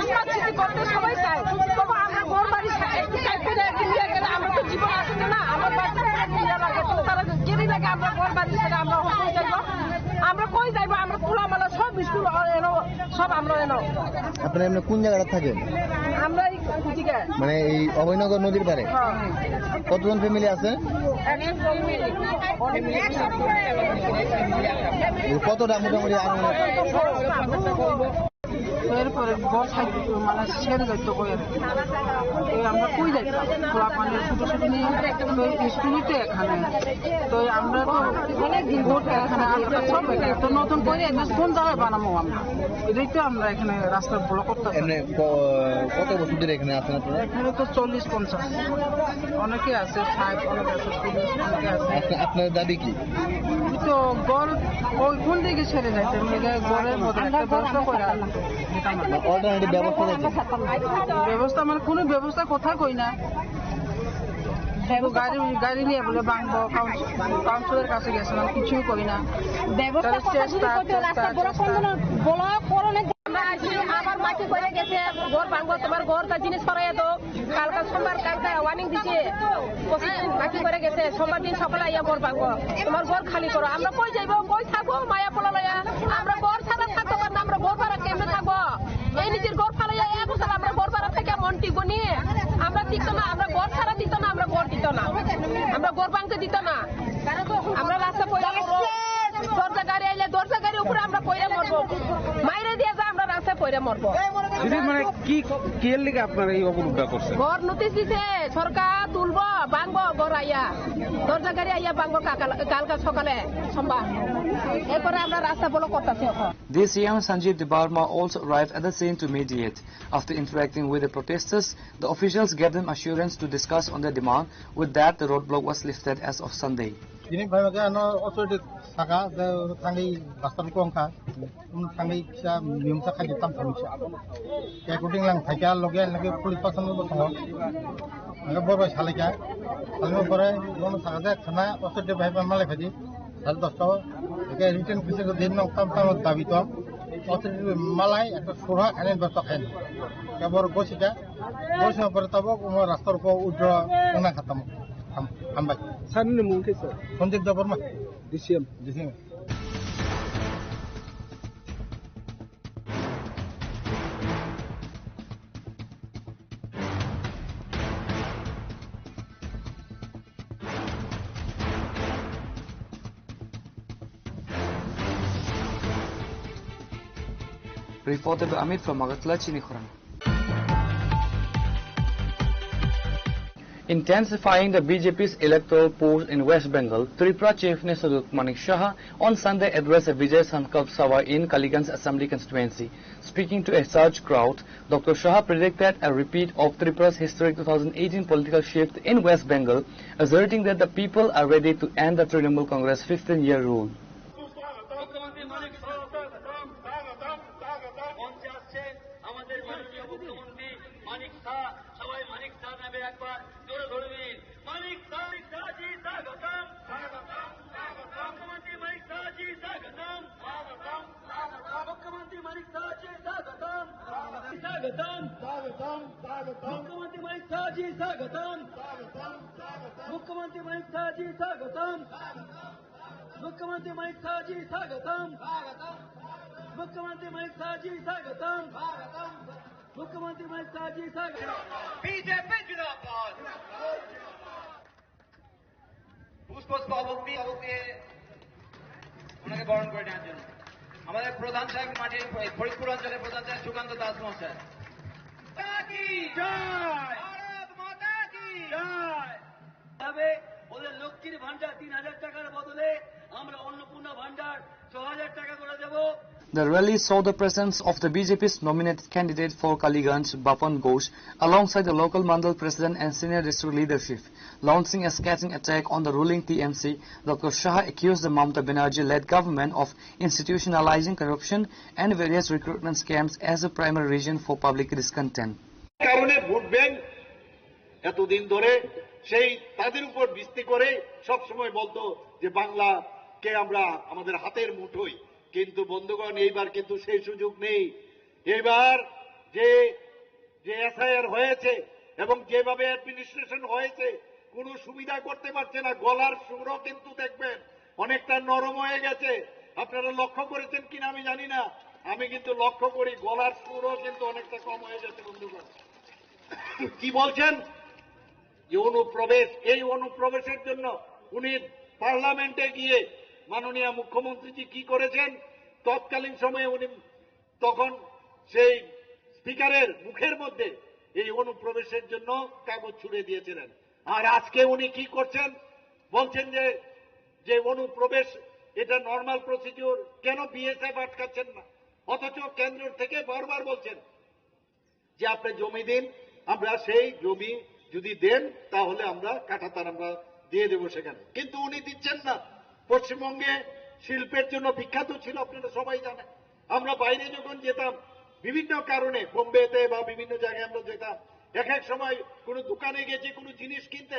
smart city korte sobai chai, tobo amra gor bari sa ekti type kore ekti dia kare amra to jibon ashe na, amra bachcha kore dia lage, to tara giri lage amra gor bari sa amra hota koi jai go, amra koi jai go, amra pula mala sob school eno. সব আমরা এনো। আপনারা এমনি কোন জায়গাটা থাকেন? আমরা এই কুচিকা। মানে এই অভয়নগর নদীর পাড়ে? হ্যাঁ। কতজন ফ্যামিলি আছে? একশো ফ্যামিলি। কতটা মোটামুটি আনুমানিক? এরপরে ঘর সাইড মানে ছেড়ে যাইতো কই আর কি। তো আমরা কই যাইতাম? পোলা পানি ছোট ছোট নিয়ে তো স্কুলই তো এখানে। তো আমরা তো অনেক দিন ভোট এখানে আমরা সব এখানে। তো নতুন করে এখানে কোন জায়গায় বানাবো আমরা? এটাই তো আমরা এখানে রাস্তা ব্লক করতেছি। এমনি ক-, কত বছর ধরে এখানে আছেন আপনারা? এখানে তো চল্লিশ পঞ্চাশ। অনেকে আছে, ষাট, অনেকে আছে, চল্লিশ, অনেকে আছে। আপনা-, আপনার দাবি কি? তো ঘর ওই কোন দিকে ছেড়ে যাইতে? মানে ঘরের মধ্যে একটা ব্যবস্থা করে দিতাম। অল্টারনেটিভ ব্যবস্থা আছে? ব্যবস্থা মানে কোনো ব্যবস্থা কথা কই না। শুধু গাড়ি, গাড়ি নিয়ে বলে ভাঙবো, কাউন্স-, কাউন্সিলরের কাছে গেছিলাম, কিছুই করি না। ব্যবস্থা তাহলে কথা চেষ্টা, যদি করতে, চেষ্টা, রাস্তা ব্লক চেষ্টা। করলে না, ব্লক করলে আমরা আসি, আবার মাটি পড়ে গেছে, ঘর ভাঙবো, তোমার ঘর তা জিনিস সরাইয়া দাও। কালকা সোমবার, কালকা ওয়ার্নিং দিছে, পঁচিশ দিন বাকি পড়ে গেছে, সোমবার দিন সকালে আইয়া ঘর ভাঙবো, তোমার ঘর খালি করো। আমরা কই যাইবো, কই থাকবো, মায়া পোলা লইয়া? আমরা ঘর ছাড়া থাকতে পারি না, আমরা ঘর ভাড়া কেমনে থাকবো? এই নিজের ঘর ফালাইয়া এক বছর আমরা ঘর ভাড়া থেকে মন টিকবো নি? আমরা টিকতো না, আমরা ঘর ছাড়া দিত না, আমরা ঘর দিত না, আমরা ঘর ভাঙতে দিত না, আমরা রাস্তা পড়ে মরবো। দরজা গাড়ি আইলে দরজা গাড়ির উপরে আমরা পড়ে মরবো, মাইরে দিয়ে যা আমরা রাস্তায় পড়ে মরবো। দিদি, মানে কি, কি এর লিগে আপনারা এই অবরোধটা করছেন? ঘর নোটিশ দিছে সরকার, তুলবো, ভাঙবো ঘর আইয়া, দরজা গাড়ি আইয়া ভাঙবো কাকাল-, কালকা সকালে সোমবার, এরপরে আমরা রাস্তা ব্লক করতেছি এখন। D C M Sanjeev Debbarma also arrived at the scene to mediate. After interacting with the protesters, the officials gave them assurance to discuss on their demand. With that, the roadblock was lifted as of Sunday. Tini bhai, ano authority saka, thangwi bastar kongkha, thangwi kisa miyum ta khaji tam thangwi kisa. According lang thaika loge lage police person bo tongo. Ang bor bai salaika. Salma pore bono saka je khana authority bhai ban malai phaidi. Sare dosta o. Eke written kisa ko din nok tam tam dabi to. Authority malai ekta surha khani dosta khain. Ke bor gosika. Gosika pore tabo omo rasta ko udro ona khatam. Hambai. Sir ni mung khe sir? Sanjay Debbarma. D C M. D C M. Reported by Amit from Agartala, Chini Khorang. Intensifying the B J P's electoral push in West Bengal, Tripura Chief Minister Doctor Manik Saha on Sunday addressed a Vijay Sankalp Sabha in Kaliganj Assembly Constituency. Speaking to a surged crowd, Doctor Shah predicted a repeat of Tripura's historic two thousand eighteen political shift in West Bengal, asserting that the people are ready to end the Trinamool Congress fifteen-year rule. মুখ্যমন্ত্রী মানিক সাহা স্যাগতম, স্বাগতম, স্বাগতম। মঞ্চে আসছেন আমাদের মাননীয় মুখ্যমন্ত্রী মানিক সাহা। সবাই মানিক সাহা নামে একবার জোরে ধ্বনি দিন। মানিক সাহা, মানিক সাহা জি স্বাগতম। স্বাগতম, স্বাগতম। মুখ্যমন্ত্রী মানিক সাহা জি স্বাগতম। স্বাগতম, স্বাগতম। মুখ্যমন্ত্রী মানিক সাহা জি স্বাগতম। স্বাগতম। স্বাগতম, স্বাগতম। মুখ্যমন্ত্রী মানিক সাহা জি স্বাগতম। স্বাগতম, স্বাগতম। মুখ্যমন্ত্রী মানিক সাহা জি স্বাগতম। স্বাগতম। মুখ্যমন্ত্রী মানিক সাহা জি স্বাগতম। স্বাগতম। মুখ্যমন্ত্রী মানিক সাহা জি স্বাগতম। স্বাগতম। মুখ্যমন্ত্রী মানিক সাহা জি স্বাগতম। বিজেপি জিন্দাবাদ। পুষ্প স্তবক দিয়ে, স্তবক দিয়ে ওনাকে বরণ করে নেওয়ার জন্য আমাদের প্রধান সাহেব মাটির, এই ফরিদপুর অঞ্চলের প্রধান সাহেব সুকান্ত দাস মহাশয়। মাতা কি জয়। ভারত মাতা কি জয়। ভাবে ওদের লক্ষ্মীর ভান্ডার তিন হাজার টাকার বদলে আমরা অন্নপূর্ণা ভান্ডার ছয় হাজার টাকা করে দেব। The rally saw the presence of the B J P's nominated candidate for Kaliganj, Bapan Ghosh, alongside the local mandal president and senior district leadership. Launching a scathing attack on the ruling T M C, Doctor Shah accused the Mamata Banerjee-led government of institutionalizing corruption and various recruitment scams as a primary reason for public discontent. কারণে vote bank এতদিন ধরে সেই তাদের উপর ভিত্তি করে সব সময় বলতো যে বাংলাকে আমরা আমাদের হাতের মুঠোয়, কিন্তু বন্ধুগণ, এইবার কিন্তু সেই সুযোগ নেই। এইবার যে, যে এসআইআর হয়েছে এবং যেভাবে অ্যাডমিনিস্ট্রেশন হয়েছে, কোনো সুবিধা করতে পারছে না। গলার সুরও কিন্তু দেখবেন অনেকটা নরম হয়ে গেছে। আপনারা লক্ষ্য করেছেন কিনা আমি জানি না, আমি কিন্তু লক্ষ্য করি গলার সুরও কিন্তু অনেকটা কম হয়ে গেছে বন্ধুগণ। কি বলছেন? যে অনুপ্রবেশ, এই অনুপ্রবেশের জন্য উনি পার্লামেন্টে গিয়ে মাননীয় মুখ্যমন্ত্রীজি কি করেছেন, তৎকালীন সময়ে উনি তখন সেই স্পিকারের মুখের মধ্যে এই অনুপ্রবেশের জন্য কাগজ ছুড়ে দিয়েছিলেন। আর আজকে উনি কি করছেন? বলছেন যে, যে অনুপ্রবেশ এটা নরমাল প্রসিডিউর, কেন বিএসএফ আটকাচ্ছেন না? অথচ কেন্দ্র থেকে বারবার বলছেন যে আপনি জমি দিন, আমরা সেই জমি যদি দেন তাহলে আমরা কাঁটাতার আমরা দিয়ে দেবো সেখানে, কিন্তু উনি দিচ্ছেন না। পশ্চিমবঙ্গে শিল্পের জন্য বিখ্যাত ছিল, আপনারা সবাই জানেন। আমরা বাইরে যখন যেতাম বিভিন্ন কারণে, বোম্বেতে বা বিভিন্ন জায়গায় আমরা যেতাম, এক এক সময় কোনো দোকানে গেছি কোনো জিনিস কিনতে,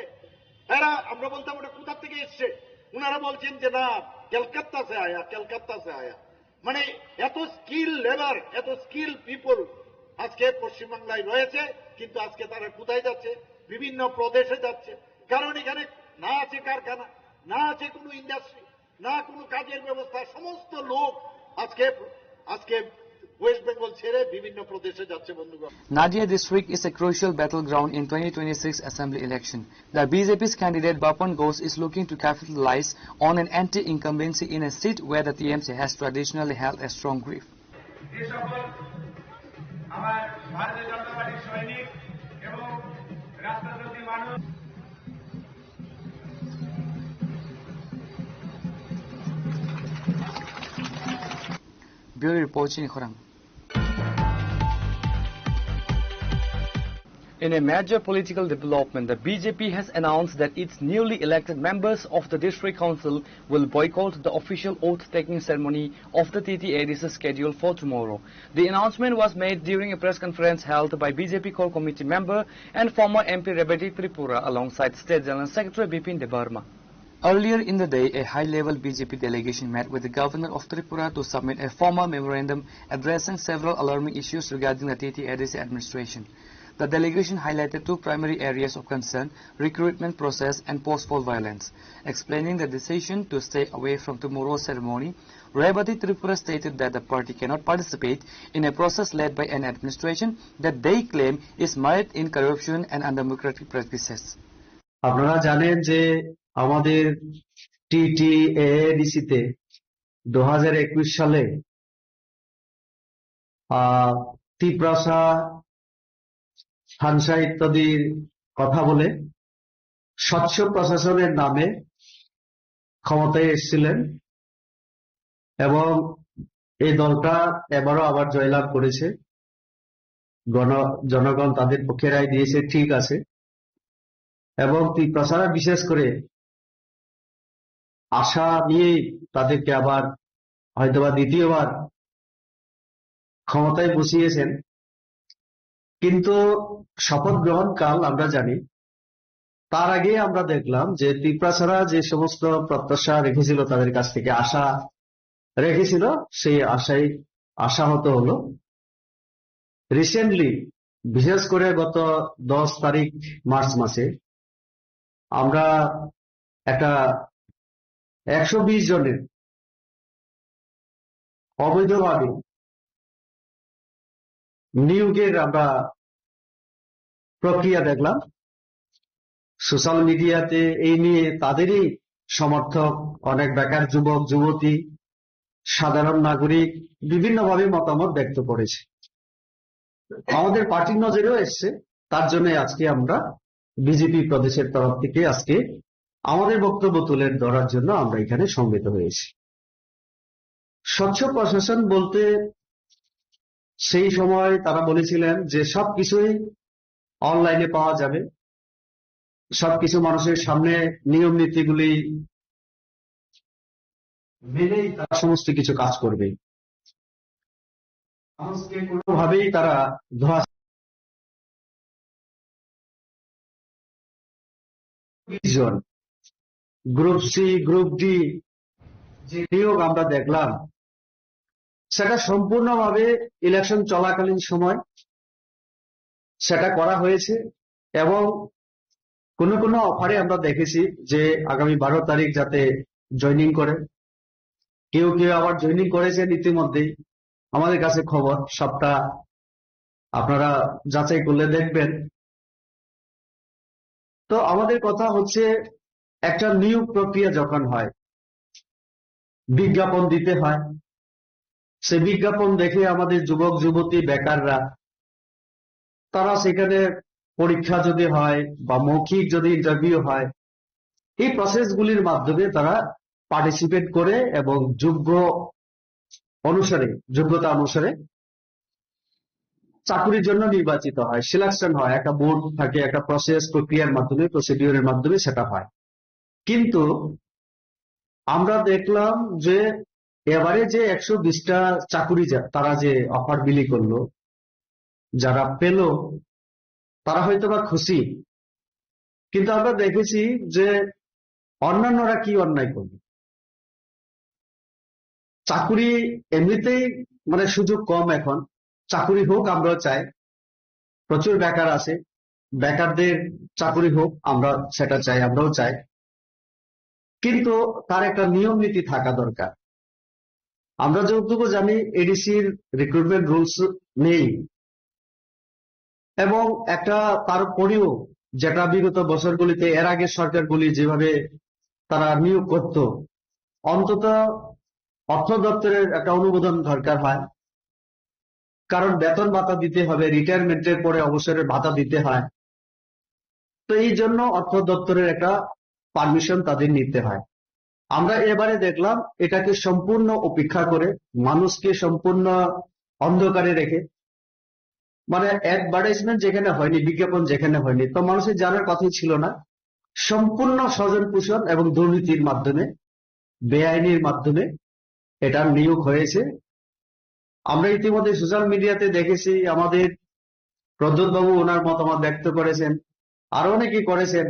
এরা, আমরা বলতাম, "ওটা কোথা থেকে এসছে?" ওনারা বলছেন যে, "না, ক্যালকাত্তা সে আয়া, ক্যালকাত্তা সে আয়া।" মানে এত স্কিল লেবার, এত স্কিল পিপল আজকে পশ্চিমবাংলায় রয়েছে, কিন্তু আজকে তারা কোথায় যাচ্ছে? বিভিন্ন প্রদেশে যাচ্ছে। কারণ এখানে না আছে কারখানা, না আছে কোনো ইন্ডাস্ট্রি, না কোনো কাজের ব্যবস্থা। সমস্ত লোক আজকে, আজকে ওয়েস্ট বেঙ্গল ছেড়ে বিভিন্ন প্রদেশে যাচ্ছে বন্ধুগণ। Nadia district is a crucial battleground in twenty twenty-six assembly election. The B J P's candidate Bapan Ghosh is looking to capitalize on an anti-incumbency in a seat where the T M C has traditionally held a strong grip. যে সকল আমার ভারতীয় জনতা পার্টির সৈনিক এবং রাস্তার প্রতি মানুষ। Bureau Report, Chini Khorang. In a major political development, the B J P has announced that its newly elected members of the District Council will boycott the official oath-taking ceremony of the T T A D C scheduled for tomorrow. The announcement was made during a press conference held by B J P core committee member and former M P Rebati Tripura alongside State General Secretary Bipin Debbarma. Earlier in the day, a high-level B J P delegation met with the Governor of Tripura to submit a formal memorandum addressing several alarming issues regarding the T T A D C administration. The delegation highlighted two primary areas of concern: recruitment process and post-poll violence. Explaining the decision to stay away from tomorrow's ceremony, Rebati Tripura stated that the party cannot participate in a process led by an administration that they claim is mired in corruption and undemocratic practices. আপনারা জানেন যে আমাদের টিটিএএডিসি তে দু হাজার একুশ সালে আহ তিপ্রাসা, হানসা ইত্যাদির কথা বলে স্বচ্ছ প্রশাসনের নামে ক্ষমতায় এসেছিলেন এবং এই দলটা এবারও আবার জয়লাভ করেছে। গণ জনগণ তাদের পক্ষে রায় দিয়েছে, ঠিক আছে। এবং তিপ্রাসারা বিশেষ করে আশা নিয়েই তাদেরকে আবার হয়তোবা দ্বিতীয়বার ক্ষমতায় বসিয়েছেন। কিন্তু শপথ গ্রহণ কাল আমরা জানি, তার আগে আমরা দেখলাম যে তিপ্রাসারা যে সমস্ত প্রত্যাশা রেখেছিল, তাদের কাছ থেকে আশা রেখেছিল, সেই আশাই আশাহত হলো। রিসেন্টলি, বিশেষ করে গত দশ তারিখ মার্চ মাসে, আমরা একটা একশো বিশ জনের অবৈধভাবে নিয়োগের আমরা প্রক্রিয়া দেখলাম। সোশ্যাল মিডিয়াতে এই নিয়ে তাদেরই সমর্থক, অনেক বেকার যুবক যুবতী, সাধারণ নাগরিক বিভিন্নভাবে মতামত ব্যক্ত করেছে। আমাদের পার্টির নজরেও এসছে, তার জন্য আজকে আমরা বিজেপি প্রদেশের তরফ থেকে আজকে আমাদের বক্তব্য তুলে ধরার জন্য আমরা এখানে সমবেত হয়েছি। স্বচ্ছ প্রশাসন বলতে সেই সময় তারা বলেছিলেন যে সবকিছুই অনলাইনে পাওয়া যাবে, সবকিছু মানুষের সামনে নিয়ম নীতিগুলি মেনেই তারা সমস্ত কিছু কাজ করবে। মানুষকে কোনোভাবেই তারা ধোঁয়া বিশ জন, গ্রুপ সি, গ্রুপ ডি যে নিয়োগ আমরা দেখলাম, সেটা সম্পূর্ণভাবে ইলেকশন চলাকালীন সময় সেটা করা হয়েছে এবং কোনো কোনো অফারে আমরা দেখেছি যে আগামী বারো তারিখ যাতে জয়েনিং করে, কেউ কেউ আবার জয়েনিং করেছেন ইতিমধ্যেই। আমাদের কাছে খবর, সবটা আপনারা যাচাই করলে দেখবেন। তো আমাদের কথা হচ্ছে, একটা নিয়োগ প্রক্রিয়া যখন হয়, বিজ্ঞাপন দিতে হয়। সে বিজ্ঞাপন দেখে আমাদের যুবক যুবতী বেকাররা, তারা সেখানে পরীক্ষা যদি হয় বা মৌখিক যদি ইন্টারভিউ হয়, এই প্রসেসগুলির মাধ্যমে তারা পার্টিসিপেট করে এবং যোগ্য অনুসারে, যোগ্যতা অনুসারে চাকুরির জন্য নির্বাচিত হয়, সিলেকশন হয়, একটা বোর্ড থাকে, একটা প্রসেস, প্রক্রিয়ার মাধ্যমে, প্রসিডিউরের মাধ্যমে সেটা হয়। কিন্তু আমরা দেখলাম যে এবারে যে একশো বিশটা চাকুরি যা-, তারা যে অফার বিলি করলো, যারা পেল, তারা হয়তো বা খুশি, কিন্তু আমরা দেখেছি যে অন্যান্যরা কি অন্যায় করবে। চাকুরি এমনিতেই মানে সুযোগ কম এখন, চাকুরি হোক আমরাও চাই, প্রচুর বেকার আছে, বেকারদের চাকুরি হোক আমরা সেটা চাই, আমরাও চাই, কিন্তু তার একটা নিয়ম নীতি থাকা দরকার। আমরা যতটুকু জানি এডিসির রিক্রুটমেন্ট রুলস নেই, এবং একটা তারপরেও যেটা বিগত বছরগুলিতে এর আগে সরকারগুলি যেভাবে তারা নিয়োগ করত, অন্তত অর্থ দপ্তরের একটা অনুমোদন দরকার হয়, কারণ বেতন ভাতা দিতে হবে, রিটায়ারমেন্টের পরে অবসরের ভাতা দিতে হয়। তো এই জন্য অর্থ দপ্তরের একটা পারমিশন তাদের নিতে হয়। আমরা এবারে দেখলাম এটাকে সম্পূর্ণ উপেক্ষা করে, মানুষকে সম্পূর্ণ অন্ধকারে রেখে, মানে অ্যাডভার্টাইজমেন্ট যেখানে হয়নি, বিজ্ঞাপন যেখানে হয়নি, তো মানুষের জানার কথাই ছিল না। সম্পূর্ণ স্বজন পোষণ এবং দুর্নীতির মাধ্যমে, বেআইনির মাধ্যমে এটা নিয়োগ হয়েছে। আমরা ইতিমধ্যে সোশ্যাল মিডিয়াতে দেখেছি, আমাদের প্রদ্যুৎ বাবু ওনার মতামত ব্যক্ত করেছেন, আরো অনেকে করেছেন।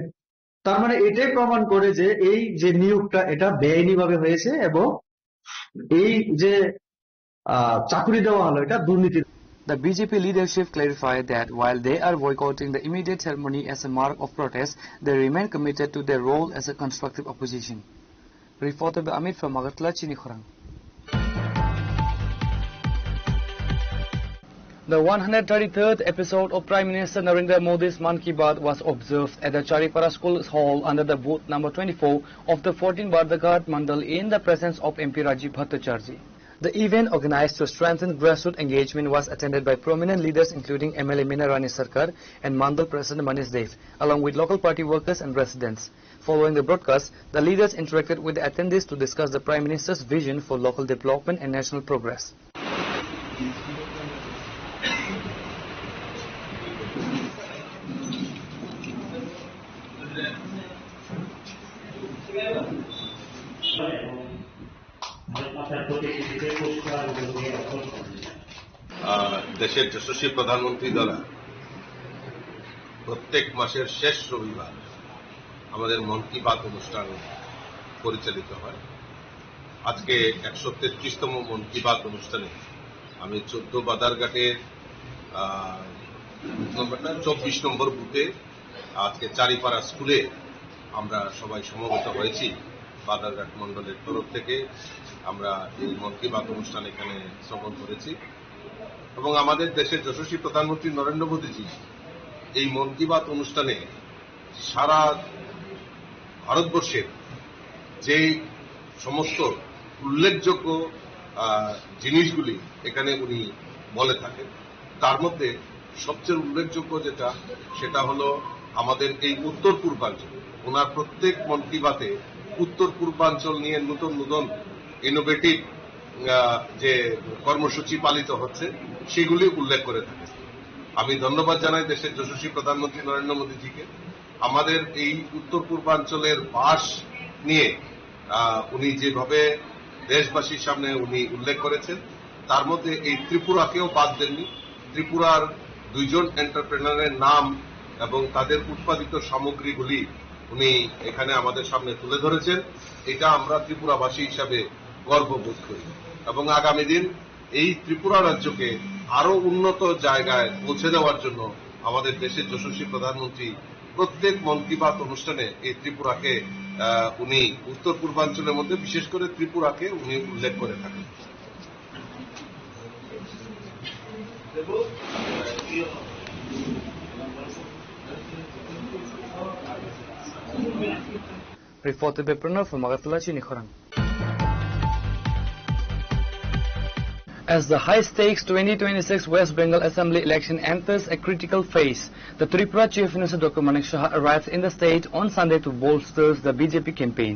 তার মানে এটাই প্রমাণ করে যে এই যে নিয়োগটা, এটা বেআইনি ভাবে হয়েছে এবং এই যে আহ, চাকুরি দেওয়া হলো, এটা দুর্নীতি। The B J P leadership clarified that while they are boycotting the immediate ceremony as a mark of protest, they remain committed to their role as a constructive opposition. Reported by Amit from Agartala, Chini Khorang. The one hundred thirty-third episode of Prime Minister Narendra Modi's Mann Ki Baat was observed at the Charipara School Hall under the booth number twenty-four of the fourteen Bardaghat Mandal in the presence of M P Rajiv Bhattacharjee. The event, organized to strengthen grassroots engagement, was attended by prominent leaders including M L A Meena Rani Sarkar and Mandal President Manish Dave, along with local party workers and residents. Following the broadcast, the leaders interacted with the attendees to discuss the Prime Minister's vision for local development and national progress. আহ, দেশের যশস্বী প্রধানমন্ত্রী দ্বারা প্রত্যেক মাসের শেষ রবিবার আমাদের মন কি বাত অনুষ্ঠান পরিচালিত হয়। আজকে একশো তেত্রিশতম মন কি বাত অনুষ্ঠানে আমি চোদ্দ বাদারঘাটের, আহ, বুথ নম্বরটা চব্বিশ নম্বর বুথে আজকে চারিপাড়া স্কুলে আমরা সবাই সমবেত হয়েছি। বাদারঘাট মণ্ডলের তরফ থেকে আমরা এই মন কি বাত অনুষ্ঠান এখানে শ্রবণ করেছি এবং আমাদের দেশের যশস্বী প্রধানমন্ত্রী নরেন্দ্র মোদীজি এই মন কি বাত অনুষ্ঠানে সারা ভারতবর্ষের যে সমস্ত উল্লেখযোগ্য, আহ, জিনিসগুলি এখানে উনি বলে থাকেন, তার মধ্যে সবচেয়ে উল্লেখযোগ্য যেটা, সেটা হলো আমাদের এই উত্তর পূর্বাঞ্চল। ওনার প্রত্যেক মন কি বাতে উত্তর পূর্বাঞ্চল নিয়ে নতুন নতুন ইনোভেটিভ, আহ, যে কর্মসূচি পালিত হচ্ছে, সেগুলি উল্লেখ করে থাকেন। আমি ধন্যবাদ জানাই দেশের যশস্বী প্রধানমন্ত্রী নরেন্দ্র মোদীজিকে। আমাদের এই উত্তর পূর্বাঞ্চলের বাস নিয়ে, আহ, উনি যেভাবে দেশবাসীর সামনে উনি উল্লেখ করেছেন, তার মধ্যে এই ত্রিপুরাকেও বাদ দেননি। ত্রিপুরার দুইজন এন্টারপ্রেনারের নাম এবং তাদের উৎপাদিত সামগ্রীগুলি উনি এখানে আমাদের সামনে তুলে ধরেছেন। এটা আমরা ত্রিপুরাবাসী হিসাবে গর্ববোধ করি এবং আগামী দিন এই ত্রিপুরা রাজ্যকে আরো উন্নত জায়গায় পৌঁছে দেওয়ার জন্য আমাদের দেশের যশস্বী প্রধানমন্ত্রী প্রত্যেক মন কি বাত অনুষ্ঠানে এই ত্রিপুরাকে, আহ, উনি উত্তর পূর্বাঞ্চলের মধ্যে বিশেষ করে ত্রিপুরাকে উনি উল্লেখ করে থাকেন। Reported by Pranav from Agartala, Chini Khorang. As the high-stakes twenty twenty-six West Bengal Assembly election enters a critical phase, the Tripura Chief Minister Doctor Manik Saha arrives in the state on Sunday to bolster the B J P campaign.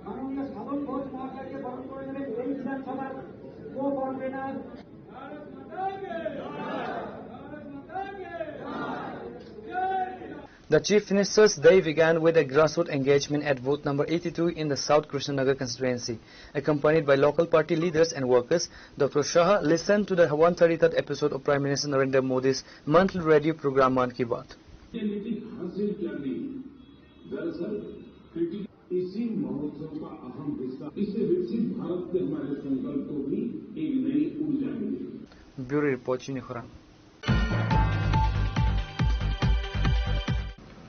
মাননীয় সাধন ঘোষ মহাশয়কে বরণ করে নেবেন এই বিধানসভার কো-কনভেনার। The Chief Minister's day began with a grassroots engagement at booth number eighty-two in the South Krishnanagar constituency. Accompanied by local party leaders and workers, Doctor Shah listened to the one thirty-third episode of Prime Minister Narendra Modi's monthly radio program Mann Ki Baat. ये नीति हासिल करनी है। दरअसल क्रिटिकल इसी महोत्सव का अहम हिस्सा, इससे विकसित भारत के हमारे संकल्प को भी एक नई ऊर्जा मिलेगी। Bureau Report, Chini Khorang.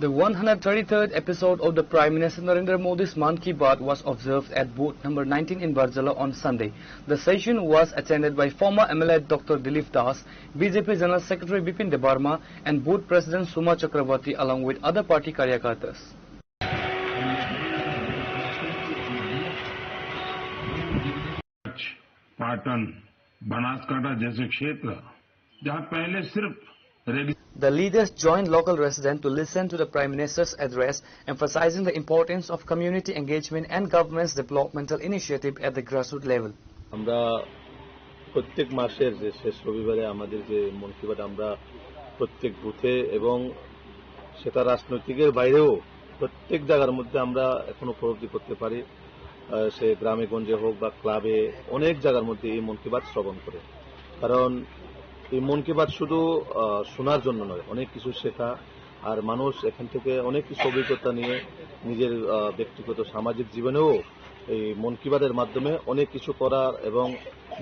The one hundred thirty-third episode of the Prime Minister Narendra Modi's Mann Ki Baat was observed at booth number nineteen in Barjala on Sunday. The session was attended by former M L A Doctor Dilip Das, B J P General Secretary Bipin Debbarma, and booth President Suma Chakraborty, along with other party karyakartas. Patan, बनासकांठा जैसे क्षेत्र जहां पहले सिर्फ रेगिस्तान। The leaders joined local residents to listen to the Prime Minister's address, emphasizing the importance of community engagement and government's developmental initiative at the grassroots level. আমরা প্রত্যেক মাসের যে শেষ রবিবারে আমাদের যে মন কি বাত, আমরা প্রত্যেক বুথে এবং সেটা রাজনৈতিকের বাইরেও প্রত্যেক জায়গার মধ্যে আমরা এখন উপলব্ধি করতে পারি, আহ, সে গ্রামে গঞ্জে হোক বা ক্লাবে, অনেক জায়গার মধ্যে এই মন কি বাত শ্রবণ করে। কারণ এই মন কি বাত শুধু, আহ, শোনার জন্য নয়, অনেক কিছু শেখা, আর মানুষ এখান থেকে অনেক কিছু অভিজ্ঞতা নিয়ে নিজের, আহ, ব্যক্তিগত সামাজিক জীবনেও এই মন কি বাতের মাধ্যমে অনেক কিছু করার এবং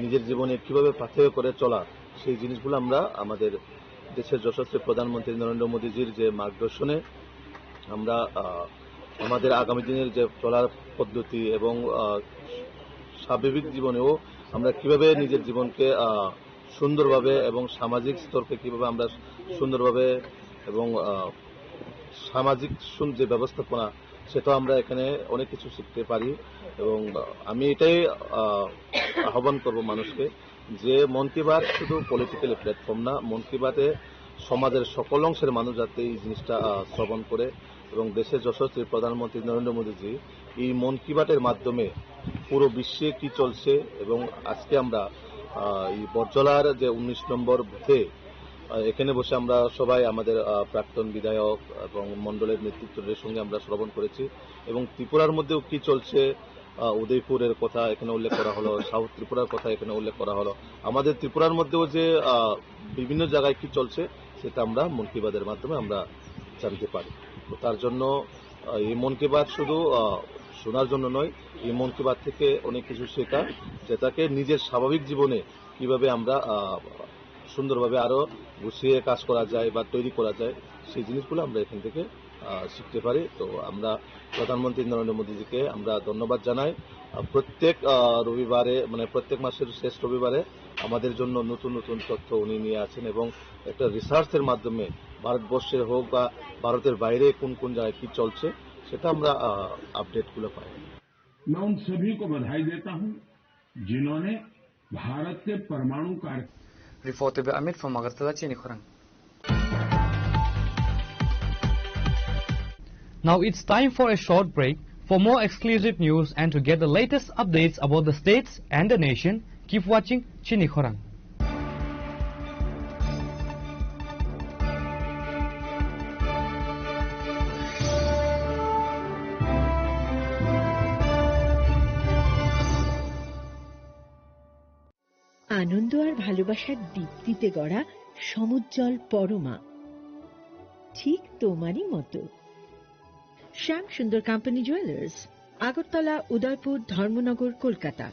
নিজের জীবনে কিভাবে পাথেয় করে চলার, সেই জিনিসগুলো আমরা আমাদের দেশের যশস্বী প্রধানমন্ত্রী নরেন্দ্র মোদীজির যে মার্গদর্শনে আমরা, আহ, আমাদের আগামী দিনের যে চলার পদ্ধতি এবং, আহ, স্বাভাবিক জীবনেও আমরা কিভাবে নিজের জীবনকে, আহ, সুন্দরভাবে এবং সামাজিক স্তরকে কিভাবে আমরা সুন্দরভাবে এবং, আহ, সামাজিক সুন-, যে ব্যবস্থাপনা, সেটাও আমরা এখানে অনেক কিছু শিখতে পারি। এবং, আহ, আমি এটাই, আহ, আহ্বান করব মানুষকে যে মন কি বাত শুধু পলিটিক্যাল প্ল্যাটফর্ম না, মন কি বাতে সমাজের সকল অংশের মানুষ যাতে এই জিনিসটা, আহ, শ্রবণ করে এবং দেশের যশস্বী প্রধানমন্ত্রী নরেন্দ্র মোদীজি এই মন কি বাতের মাধ্যমে পুরো বিশ্বে কি চলছে এবং আজকে আমরা, আহ, এই বটজলার যে উনিশ নম্বর বুথে, আহ, এখানে বসে আমরা সবাই আমাদের, আহ, প্রাক্তন বিধায়ক এবং মণ্ডলের নেতৃত্বদের সঙ্গে আমরা শ্রবণ করেছি এবং ত্রিপুরার মধ্যেও কি চলছে, আহ, উদয়পুরের কথা এখানে উল্লেখ করা হলো, সাউথ ত্রিপুরার কথা এখানে উল্লেখ করা হলো। আমাদের ত্রিপুরার মধ্যেও যে, আহ, বিভিন্ন জায়গায় কি চলছে, সেটা আমরা মন কি বাতের মাধ্যমে আমরা জানতে পারি। তো তার জন্য, আহ, এই মন কি বাত শুধু, আহ, শোনার জন্য নয়, এই মন কি বাত থেকে অনেক কিছু শেখা, যেটাকে নিজের স্বাভাবিক জীবনে কিভাবে আমরা, আহ, সুন্দরভাবে আরো গুছিয়ে কাজ করা যায় বা তৈরি করা যায়, সেই জিনিসগুলো আমরা এখান থেকে, আহ, শিখতে পারি। তো আমরা প্রধানমন্ত্রী নরেন্দ্র মোদীজিকে আমরা ধন্যবাদ জানাই। আহ, প্রত্যেক, আহ, রবিবারে, মানে, প্রত্যেক মাসের শেষ রবিবারে আমাদের জন্য নতুন নতুন তথ্য উনি নিয়ে আসেন এবং একটা রিসার্চের মাধ্যমে ভারতবর্ষে হোক বা ভারতের বাইরে কোন কোন জায়গায় কি চলছে, সেটা আমরা, আহ, আপডেটগুলো পাই। मैं उन सभी को बधाई देता हूं, जिन्होंने भारत के परमाणु कार्यक्रम Reported by Amit from Agartala, Chini Khorang. Now it's time for a short break. For more exclusive news and to get the latest updates about the states and the nation, keep watching Chini Khorang. আনন্দ আর ভালোবাসার দীপ্তিতে গড়া সমুজ্জ্বল পরমা, ঠিক তোমারই মতো। শ্যাম Sundar company jewellers, Agartala, উদয়পুর, ধর্মনগর, কলকাতা।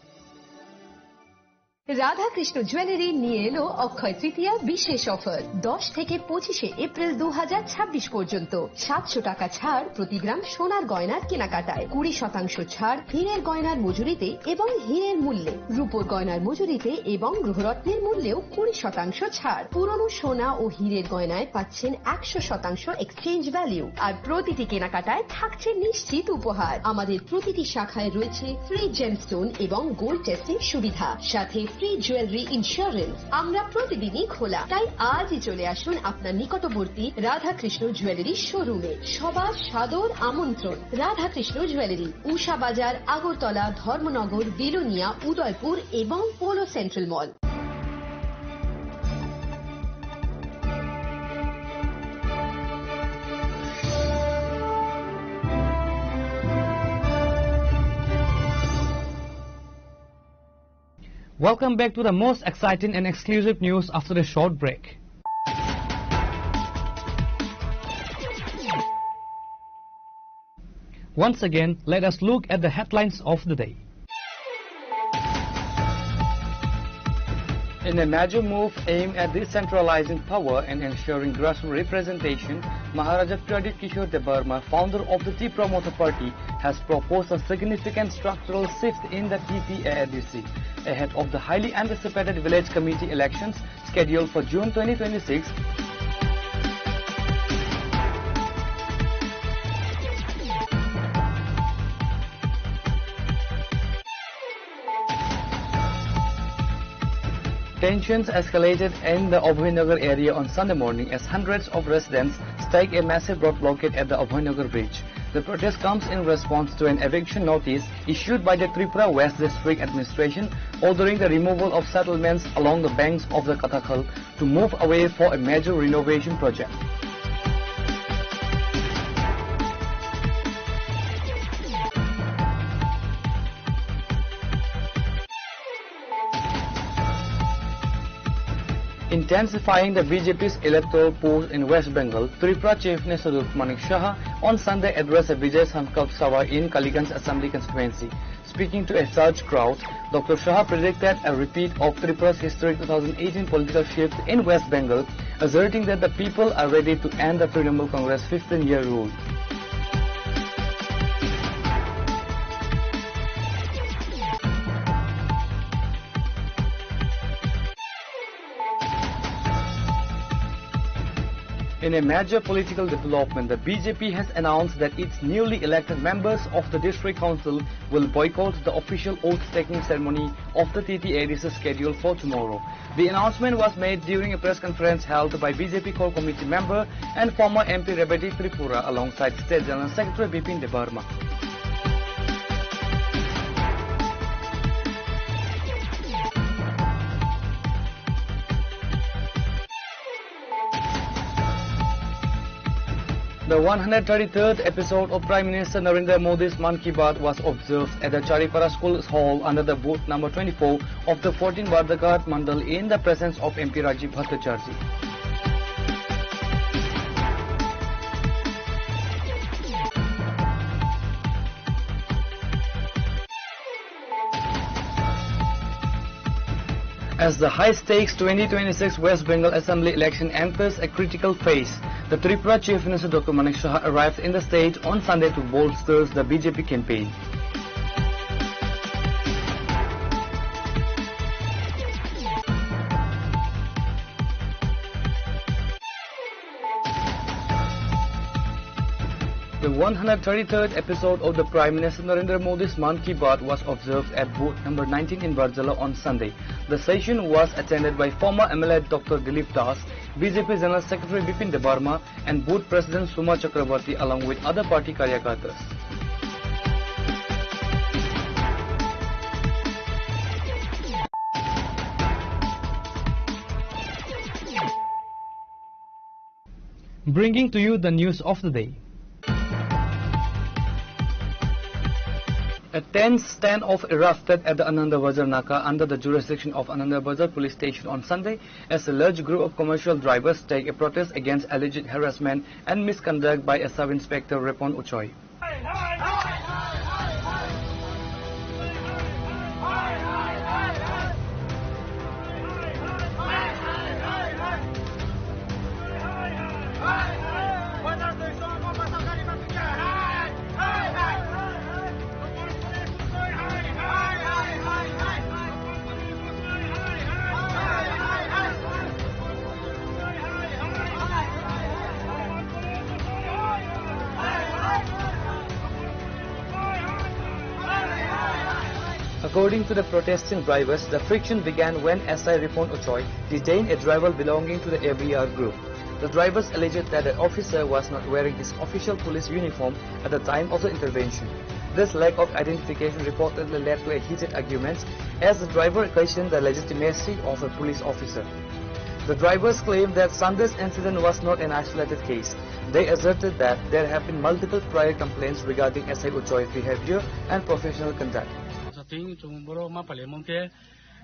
Radhakrishna jewellery নিয়ে এলো অক্ষয় তৃতীয়া বিশেষ অফার। দশ থেকে পঁচিশে এপ্রিল দু হাজার ছাব্বিশ পর্যন্ত সাতশো টাকা ছাড় প্রতি গ্রাম সোনার গয়নার কেনাকাটায়, কুড়ি শতাংশ ছাড় হীরের গয়নার মজুরিতে এবং হীরের মূল্যে, রূপোর গয়নার মজুরিতে এবং গ্রহরত্নের মূল্যেও কুড়ি শতাংশ ছাড়। পুরনো সোনা ও হীরের গয়নায় পাচ্ছেন একশো শতাংশ এক্সচেঞ্জ ভ্যালু, আর প্রতিটি কেনাকাটায় থাকছে নিশ্চিত উপহার। আমাদের প্রতিটি শাখায় রয়েছে ফ্রি জেমস্টোন এবং গোল্ড টেস্টিং সুবিধা, সাথে ফ্রি জুয়েলারি ইন্স্যুরেন্স। আমরা প্রতিদিনই খোলা, তাই আজই চলে আসুন আপনার নিকটবর্তী রাধাকৃষ্ণ জুয়েলারি শোরুমে। সবার সাদর আমন্ত্রণ। রাধাকৃষ্ণ জুয়েলারি, উষা বাজার, আগরতলা, ধর্মনগর, বিলোনিয়া, উদয়পুর এবং polo central mall. Welcome back to the most exciting and exclusive news after a short break. Once again, let us look at the headlines of the day. In a major move aimed at decentralizing power and ensuring grassroots representation, Maharaja Pradyut Kishore Debbarma, founder of the Tipra Motha Party, has proposed a significant structural shift in the T T A A D C ahead of the highly anticipated village committee elections scheduled for June twenty twenty-six. Tensions escalated in the Abhaynagar area on Sunday morning as hundreds of residents staked a massive road blockade at the Abhaynagar bridge. The protest comes in response to an eviction notice issued by the Tripura West District Administration ordering the removal of settlements along the banks of the Katakhal to move away for a major renovation project. In Intensifying the B J P's electoral push in West Bengal, Tripura Chief Minister Doctor Manik Saha on Sunday addressed a Vijay Sankalp Sabha in Kaliganj Assembly constituency. Speaking to a surged crowd, Doctor Saha predicted a repeat of Tripura's historic two thousand eighteen political shift in West Bengal, asserting that the people are ready to end the Trinamool Congress fifteen-year rule. In a major political development, the B J P has announced that its newly elected members of the District Council will boycott the official oath-taking ceremony of the T T A D C scheduled for tomorrow. The announcement was made during a press conference held by B J P Core Committee member and former M P Rebedi Tripura alongside State General Secretary Bipin Debbarma. The one hundred thirty-third episode of Prime Minister Narendra Modi's Mann Ki Baat was observed at the Charipara School Hall under the booth number twenty-four of the fourteen Bardaghat Mandal in the presence of M P Rajiv Bhattacharjee. As the high-stakes twenty twenty-six West Bengal Assembly election enters a critical phase, the Tripura Chief Minister Doctor Manik Saha arrives in the state on Sunday to bolster the B J P campaign. The one hundred thirty-third episode of the Prime Minister Narendra Modi's Mann Ki Baat was observed at booth number nineteen in Barjala on Sunday. The session was attended by former M L A Doctor Dilip Das, B J P General Secretary Bipin Debbarma, and booth president Suma Chakraborty, along with other party karyakartas. Bringing to you the news of the day. A tense standoff erupted at the Anandabazar Naka under the jurisdiction of Anandabazar Police Station on Sunday as a large group of commercial drivers take a protest against alleged harassment and misconduct by a sub-inspector Repon Uchoi. According to the protesting drivers, the friction began when S I Ripon Ochoi detained a driver belonging to the A V R group. The drivers alleged that the officer was not wearing his official police uniform at the time of the intervention. This lack of identification reportedly led to a heated argument as the driver questioned the legitimacy of a police officer. The drivers claimed that Sunday's incident was not an isolated case. They asserted that there have been multiple prior complaints regarding S I Ochoi behavior and professional conduct. Sating chung boro ma pale mong khe,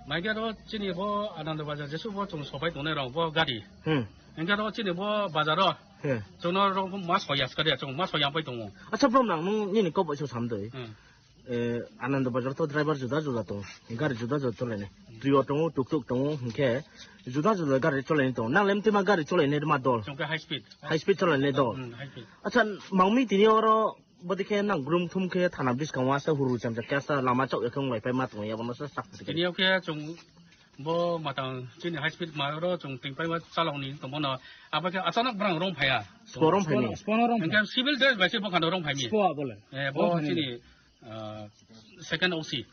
mai khe ro chini bo Ananda Bazar jesu bo chung sopai tongnai rok bo gari. Hmm. Hingke ro chini bo bazar ro. Hmm. Chung no ro ma soya skade, chung ma soya pai tongo. Acha bro, nang nung nini kok bai so sam doi. Hmm. Eh, Ananda Bazar to driver juda juda tongo, gari juda juda cholainai. Trio tongo, tuk tuk tongo, hingke juda juda gari cholainai tongo. Nang lem tima gari cholainai ma dol? Chong khe high speed. High speed cholainai dol. Hmm, high speed. Acha, mangmi tini oro bodi khe nang grum thum khe thana bwskango asa huru chamcha khe asa lama chok ya khe wng lai pai ma tongo ya bono sa sak. Tini o khe chung bo matang chini high speed ma oro chung ting pai ma chalok ni tongbo no. Abo khe achanak brang rong phaiya. Spo rong phai ni? Spo rong phai. Hingke civil dress bai se bo khano rong phai mi. Spo abole. Eh, bo chini ah, second O C.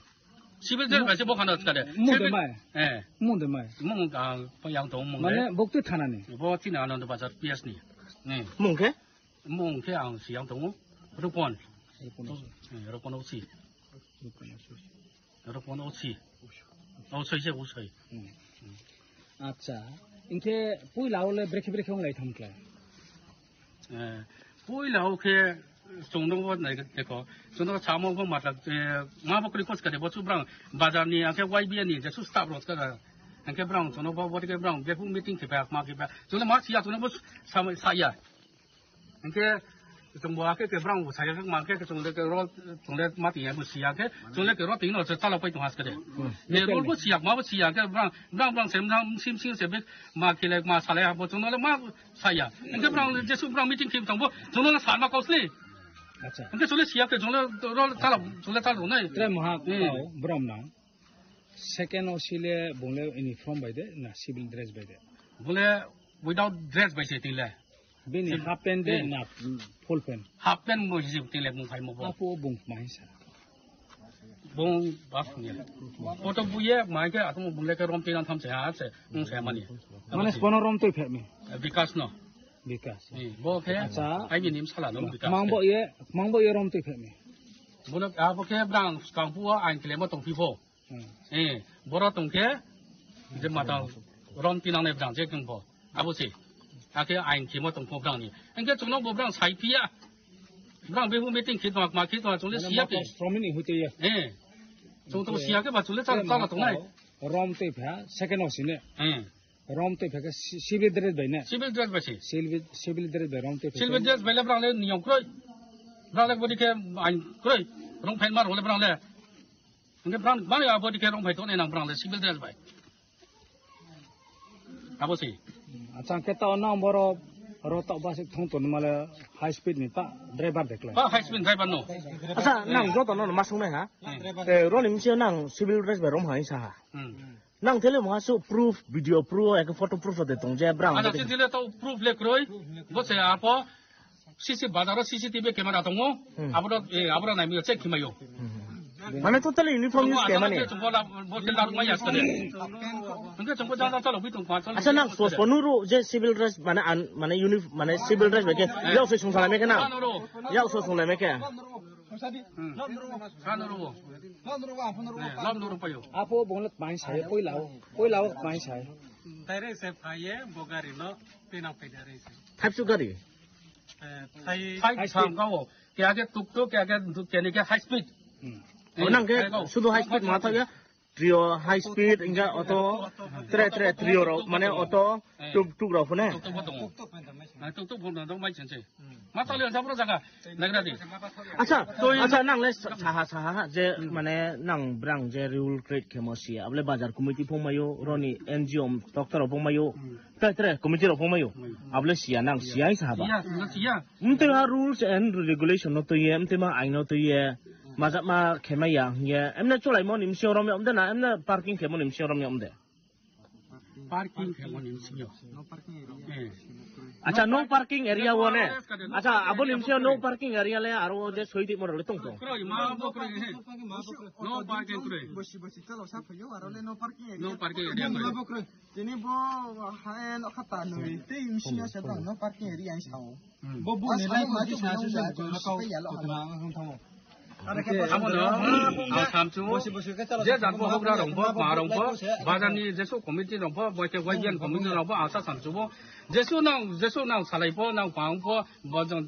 Civil jail bai se bo khana skade. Mung de mai. Eh. Mung de mai. Mung, ah, yang tong mung de. Mane bokti thana ni? Bo chini Ananda Bazar P S ni. Eh. Mung khe? Mung khe ang siyang tongo. Rupon. Rupon. Eh, Rupon O C. Rupon O C. Rupon O C. O C se O C. Hmm. Acha, hingke puila o le brekhe brekhe wng lai tham khlai? Eh, puila o khe chwng nw bo nai khe, dekho, chwng nw samo bo matla, eh, ma bo kwrwi kos kare bo chubrang bazar ni, angkhe Y B A ni jesu staff rok kha. Hingke brang chwngno bo, bo tike brang before meeting khe ba, ma khe ba. Chwngno ma siya, chwngno bo sa, saya. Hingke chwngbo ake ke brang bo saya, ma ke chwngno ke rol, chwngno ma tiya bo siya ke, chwngno ke rol tino se tala pai to has ke de. Hmm. Ne rol bo siya, ma bo siya ke brang, brang, brang sem, brang sim, sim se be, ma khe le, ma sale, bo chwngno le ma saya. Hingke brang jesu brang meeting khe tongbo, chwngno le sa ma kausli. Acha. Hingke chwngno siya ke, chwngno rol tala, chwngno tala nai. Tre maha Hmm. kau, brom nang. Second O C le bung le uniform bai de na civil dress bai de? Bung le without dress bai se twi le. Bini Civil- half pant de Hmm. na full pant? Half pant bo hijab twi le bung phai mo bo. Apo bung mai sa. Bung bak ni. Photo buye mai ke aku bung le ke rom twi nang tham se ha se bung se mani. Mane spono rom twi phet mi? Bikas no. Bikas. Ni bo ke Acha. Ai ni nim sala no Bikas. Mang bo ye, mang bo ye rom twi phet mi? Bono abo ke brang skang pu ain kle mo tong phi pho. Hmm. Eh, boro tongkhe je mata rom tinangnai brang je kengbo. Abo se. Ake ain khimo tongkho brang ni. Engke chungno bo brang sai phiya. Brang bebu meeting khit mak mak khit mak chungle Mane siya mata ke. Sromini hute ya. Eh. Chung to Hute. siya ke ba chungle chal Mata chal tongnai. Rom te pha second o sine. Eh. Rom te pha ke si-, civil dress bai ne. Civil dress bai si. Civil, civil dress bai rom te pha Civil ke. dress bai le brang le niyom kroi. Brang le bodi ke ain kroi. Rong phain mar hole brang le. Hingke brang, brang ya body care rong phai tongnai nang brang le civil dress bai. Abo si. Acha, hingke tao nang boro ro tok bus thong ton male high speed ni pa driver de kla. Pa high speed driver no. Acha, nang joto no ma sung nai ha. Hmm. Te ro ni misi nang civil dress bai rom hai sa ha. Hmm. Nang tele mo ha su proof, video proof, eke photo proof de tong je brang. Acha, de. Chini le tao proof le kroi. Bo se apo. C C bazar o C C T V camera tongo. Hmm. Abro, eh, abro nai mi check khimai o. Hmm. Mane totally uniform use khe mani. Bo ke daru mai askane. Hingke chungbo jang jang chalo bi tong pa chalo. Acha nang sos ponuru je civil dress mane an, mane uniform mane civil dress beke. Eh. Yau se sung salai meke na. Yau se sung lai meke. Hmm. Sanuru. Eh, lam nuru payo. Apo bonglek mai sai, poilao, poilao mai sai. Direct se phaye bo gari no pinang pai direct se. Thapsu gari. Eh, thai Thai High speed. Thang kau. Kya ke tuk tuk, kya ke tuk, kya ni ke high speed. Hmm. Eh, Oh, nang ke thai kau. Sudu high speed ma thak ya. Trio high speed, hingga auto, tre, tre, trio rok, mane auto, Eh. tuk tuk rok phone. Tuk tuk bo tongo. Tuk tuk bo tongo. Nah, tuk tuk bo tongo, mai chense. Hmm. Ma tali ang sabro jaga. Nagra di. Acha, Toi acha nang le sa-, saha, saha, je, Hmm. mane nang brang je rule create khe mo sia. Able bazar committee phung mayo, roni N G O doctor phung mayo. Hmm. Tre, tre, committee rok phung mayo. Hmm. Able sia nang, sia hai saha ba. Sia, sia, sia. Mte ha rules and regulation no tuye, mte ma ain no tuye, majak ma khema ya, ye, emne cholai mo ni msio rom ya, mde na, emne parking khemo ni msio rom ya, mde. Parking khemo ni msio. Eh. Acha, no parking area wo ne. Acha, abo ni msio no parking area le, aro je soi di mo le tong tong. Kroi, ma bo kroi, he. No parking kroi. Bosi, bosi, chalo, sa phayo, aro le no parking area. No parking area kroi. Tini bo hae no khata nui, tei msing ya se bang no parking area ang sao. Hmm. Bo bo ni lai ma tu sa su sa ko na kau ko na ang thamo. Amo no, ang samchu. Je jat bo hok ra rong bo, ma rong bo, bazar ni jesu committee rong bo, bo ke wajian committee rong bo, ang sa samchu bo. Jesu nang, jesu nang salai bo, nang pang bo, bo jong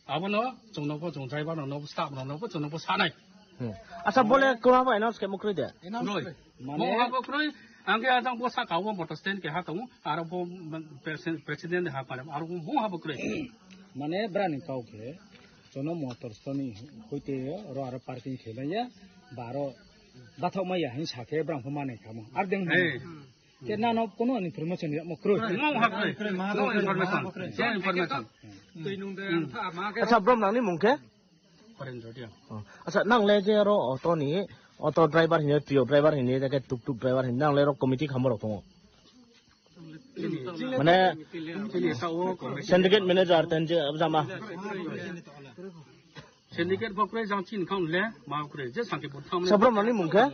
Abono chwngno bo chwng driver rokno bo staff rokno bo chwngno bo sanai. Hmm. Acha bole kwma bo announce khe mukrwi de. Announce Kroi. Kroi. Mane Mo ha bo kroi, ang khe ajang bo saka o motor stand keha tongo, aro bo president, president ha pare, aro mo ha bo kroi. Mane brani kau khe chwngno motor stand ni hoite ro aro parking khe maya, ba aro bathok maya hin sakhe brang pho mane kamo. Ar deng Hey. Ke nano kono information ya mo kroi. Mo ha kroi. Mo information. Mo information. Twi nung de ang tha ma ke. Acha brom nangni mung khe? Karen Jodia. Oh. Acha nang le je ro auto ni, auto driver hine, trio driver hine, jake tuk tuk driver hine, nang le ro committee khamo rok tongo. Mane Tini sao ko. Syndicate manager ten je jama. Syndicate bo kwrwi jang chini khang le ma kwrwi je sangke bo tham. Sabro mani mung khe?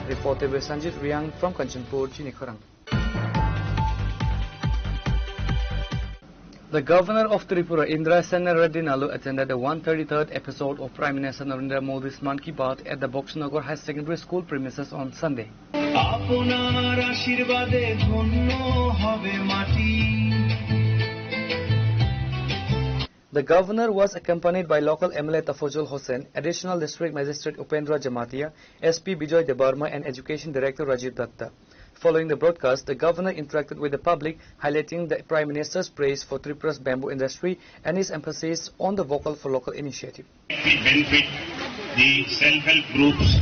Reported by Sanjit Riang from Kanchanpur, Chini Khorang. The governor of Tripura, Indra Sen Reddy Nalu, attended the one thirty-third episode of Prime Minister Narendra Modi's Mann Ki Baat at the Boxnagar Higher Secondary School premises on Sunday. আপনার আশীর্বাদে ধন্য হবে মাটি। The governor was accompanied by local M L A Tafojol Hossain, Additional District Magistrate Upendra Jamatia, S P Bijoy Debbarma, and Education Director Rajiv Datta. Following the broadcast, the governor interacted with the public, highlighting the Prime Minister's praise for Tripura's bamboo industry and his emphasis on the vocal for local initiative. It benefit the self-help groups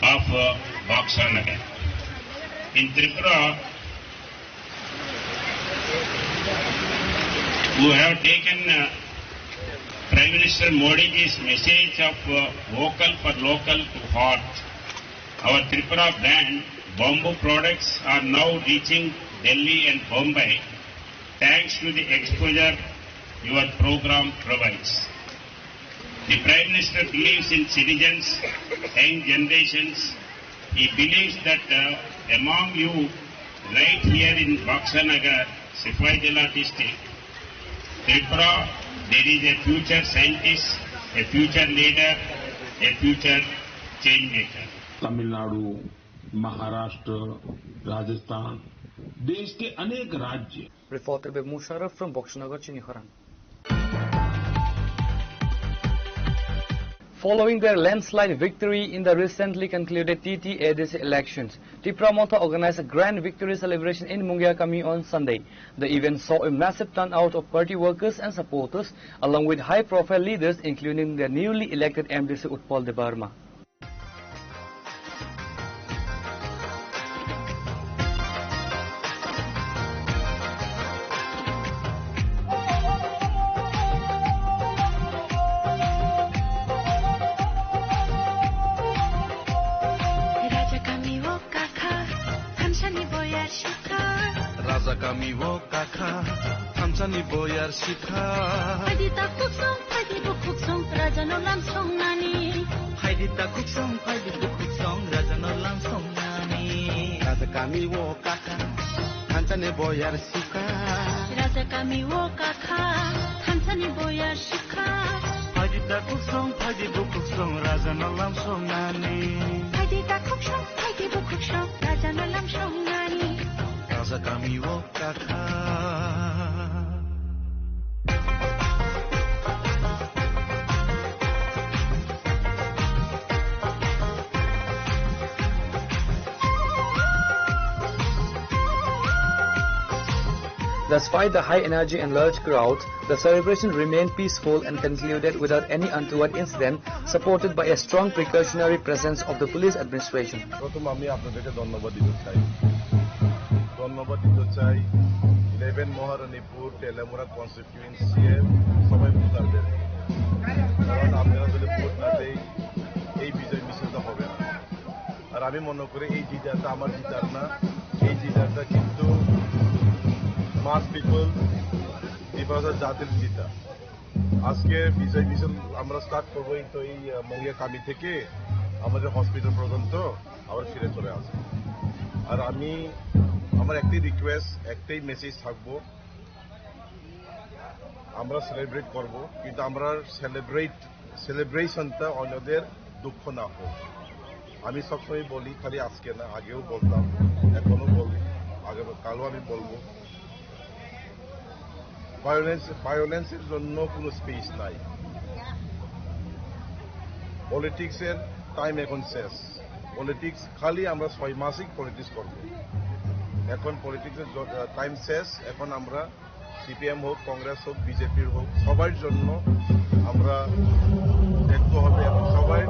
of, uh, Baksa Nagar. In Tripura, who have taken, uh, Prime Minister Modi's message of, uh, vocal for local to heart. Our Tripura brand, Bamboo products, are now reaching Delhi and Bombay thanks to the exposure your program provides. The Prime Minister believes in citizens, young generations. He believes that, uh, among you, right here in Baksa Nagar, Sipaijala district, Tripura, there is a future scientist, a future leader, a future change maker. Tamil Nadu, महाराष्ट्र, राजस्थान, देश के अनेक राज्य। Reporter Beb Musharraf from Boksanagar, Chinikhorang. Following their landslide victory in the recently concluded T T A D C elections, Tipra Motha organized a grand victory celebration in Mungia Kami on Sunday. The event saw a massive turnout of party workers and supporters, along with high-profile leaders, including the newly elected M D C Utpal Debbarma. Raja kami o kakha, thamsani boyar sukha. Raja kami o kakha, thamsani boyar sukha. Phaidi ta khuksong, phaidi bukhuksong, raja no lam songnani. Phaidi ta khuksong, phaidi bukhuksong, raja no lam songnani. Raja kami o kakha, thamsani boyar sukha. Raja kami o kakha, thamsani boyar sukha. Phaidi ta khuksong, phaidi bukhuksong, raja no lam songnani. Phaidi ta khuksong, phaidi bukhuksong, raja no lam songnani. Raja kami o kakha. Despite the high energy and large crowd, the celebration remained peaceful and concluded without any untoward incident, supported by a strong precautionary presence of the police administration. প্রথম আমি আপনাদেরকে ধন্যবাদ দিতে চাই। ধন্যবাদ দিতে চাই ইলেভেন মহারানীপুর টেলিয়ামুড়া কনস্টিটিউয়েন্সি এর সবাই ভোটারদের। কারণ আপনারা যদি ভোট না দেয়, এই বিজয় মিছিলটা হবে না। আর আমি মনে করি এই জিতাটা আমার জিতার না, এই জিতাটা কিন্তু মাস পিপল, ত্রিপুরা জাতির জিতা। আজকে বিজয় মিছিল আমরা স্টার্ট করবো এই তো এই, আহ, মঙ্গিয়া কামি থেকে আমাদের হসপিটাল পর্যন্ত আবার ফিরে চলে আসবো। আর আমি, আমার একটাই রিকোয়েস্ট, একটাই মেসেজ থাকবো, আমরা সেলিব্রেট করব, কিন্তু আমরা সেলিব্রেট, সেলিব্রেশনটা অন্যদের দুঃখ না হোক। আমি সবসময় বলি, খালি আজকে না, আগেও বলতাম, এখনো বলি, আগে, কালও আমি বলবো, ভায়োলেন্স, ভায়োলেন্সের জন্য কোনো স্পেস নাই। পলিটিক্সের টাইম এখন শেষ। পলিটিক্স খালি আমরা ছয় মাসই পলিটিক্স করব। এখন পলিটিক্সের জ-, আহ, টাইম শেষ। এখন আমরা সিপিএম হোক, কংগ্রেস হোক, বিজেপির হোক, সবার জন্য আমরা দেখতে হবে এবং সবাই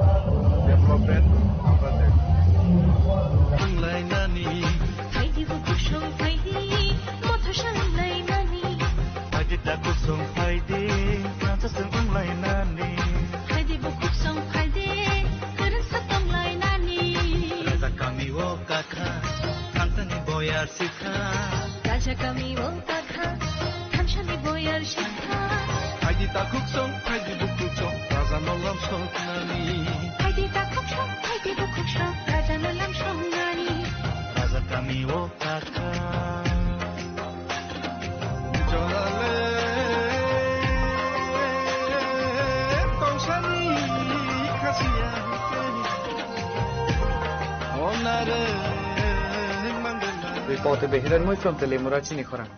ডেভেলপমেন্ট আমরা দেখব। Phaidi bukhuk song phaidi, motha song lainani. Phaidi takhuk song phaidi, motha song lainani. Phaidi bukhuk song phaidi, kwrwngsa tong lainani. Raja kami o kakha, thamsani boyar sikha. Raja kami o kakha, thamsani boyar sikha. Phaidi takhuk song, phaidi bukhuk song, raja no lam song nani. Phaidi takhuk song, phaidi bukhuk song, raja no lam song nani. Raja kami o kakha. Jolale, tongsani khasiya. Onare mangala. Reporter Behiran Mui from Telemura, Chinikhorang.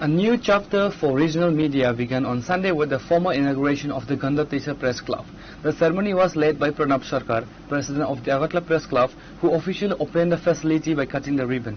A new chapter for regional media began on Sunday with the formal inauguration of the Gandotisa Press Club. The ceremony was led by Pranab Sarkar, president of the Agartala Press Club, who officially opened the facility by cutting the ribbon.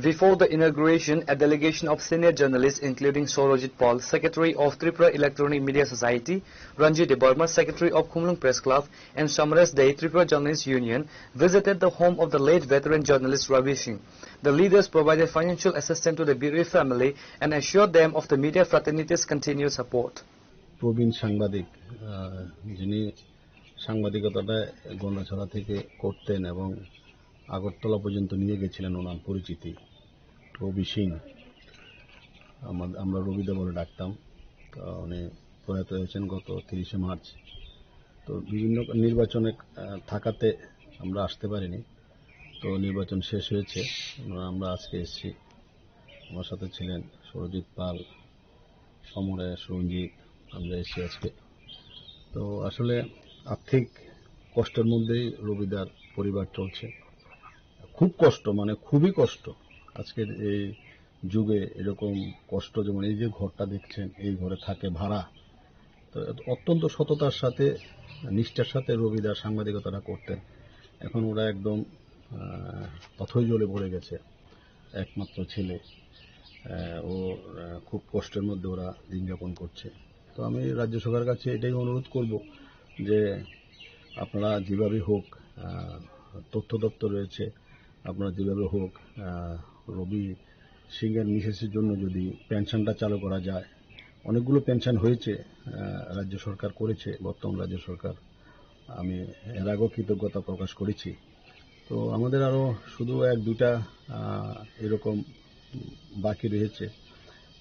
Before the inauguration, a delegation of senior journalists, including Saurajit Pal, secretary of Tripura Electronic Media Society, Ranjit Debbarma, secretary of Khumulwng Press Club, and Samaresh Dey, Tripura Journalists Union, visited the home of the late veteran journalist Ravi Singh. The leaders provided financial assistance to the bereaved family and assured them of the media fraternity's continued support. প্রবীণ সাংবাদিক, আহ, যিনি সাংবাদিকতাটা গন্ডাছড়া থেকে করতেন এবং আগরতলা পর্যন্ত নিয়ে গেছিলেন ওনার পরিচিতি রবি সিং, আমা-, আমরা রবিদা বলে ডাকতাম। তো উনি প্রয়াত হয়েছেন গত তিরিশে মার্চ। তো বিভিন্ন নির্বাচনে, আহ, থাকাতে আমরা আসতে পারিনি। তো নির্বাচন শেষ হয়েছে, আমরা আজকে এসেছি। আমার সাথে ছিলেন সুরজিৎ পাল, সমরেশ, রঞ্জিত, আমরা এসেছি আজকে। তো আসলে আর্থিক কষ্টের মধ্যেই রবিদার পরিবার চলছে। খুব কষ্ট, মানে খুবই কষ্ট। আজকের এই যুগে এরকম কষ্ট, যেমন এই যে ঘরটা দেখছেন, এই ঘরে থাকে ভাড়া। তো অত্যন্ত সততার সাথে, নিষ্ঠার সাথে রবিদার সাংবাদিকতাটা করতেন। এখন ওরা একদম, আহ, অথৈ জলে পড়ে গেছে। একমাত্র ছেলে, আহ, ও, আহ, খুব কষ্টের মধ্যে ওরা দিন যাপন করছে। তো আমি রাজ্য সরকারের কাছে এটাই অনুরোধ করব যে আপনারা যেভাবে হোক, আহ, তথ্য দপ্তর রয়েছে, আপনারা যেভাবে হোক, আহ, রবি সিংয়ের মিসেসের জন্য যদি পেনশনটা চালু করা যায়, অনেকগুলো পেনশন হয়েছে, আহ, রাজ্য সরকার করেছে, বর্তমান রাজ্য সরকার। আমি এর আগেও কৃতজ্ঞতা প্রকাশ করেছি। তো আমাদের আরও শুধু এক দুটা, আহ, এরকম বাকি রয়েছে।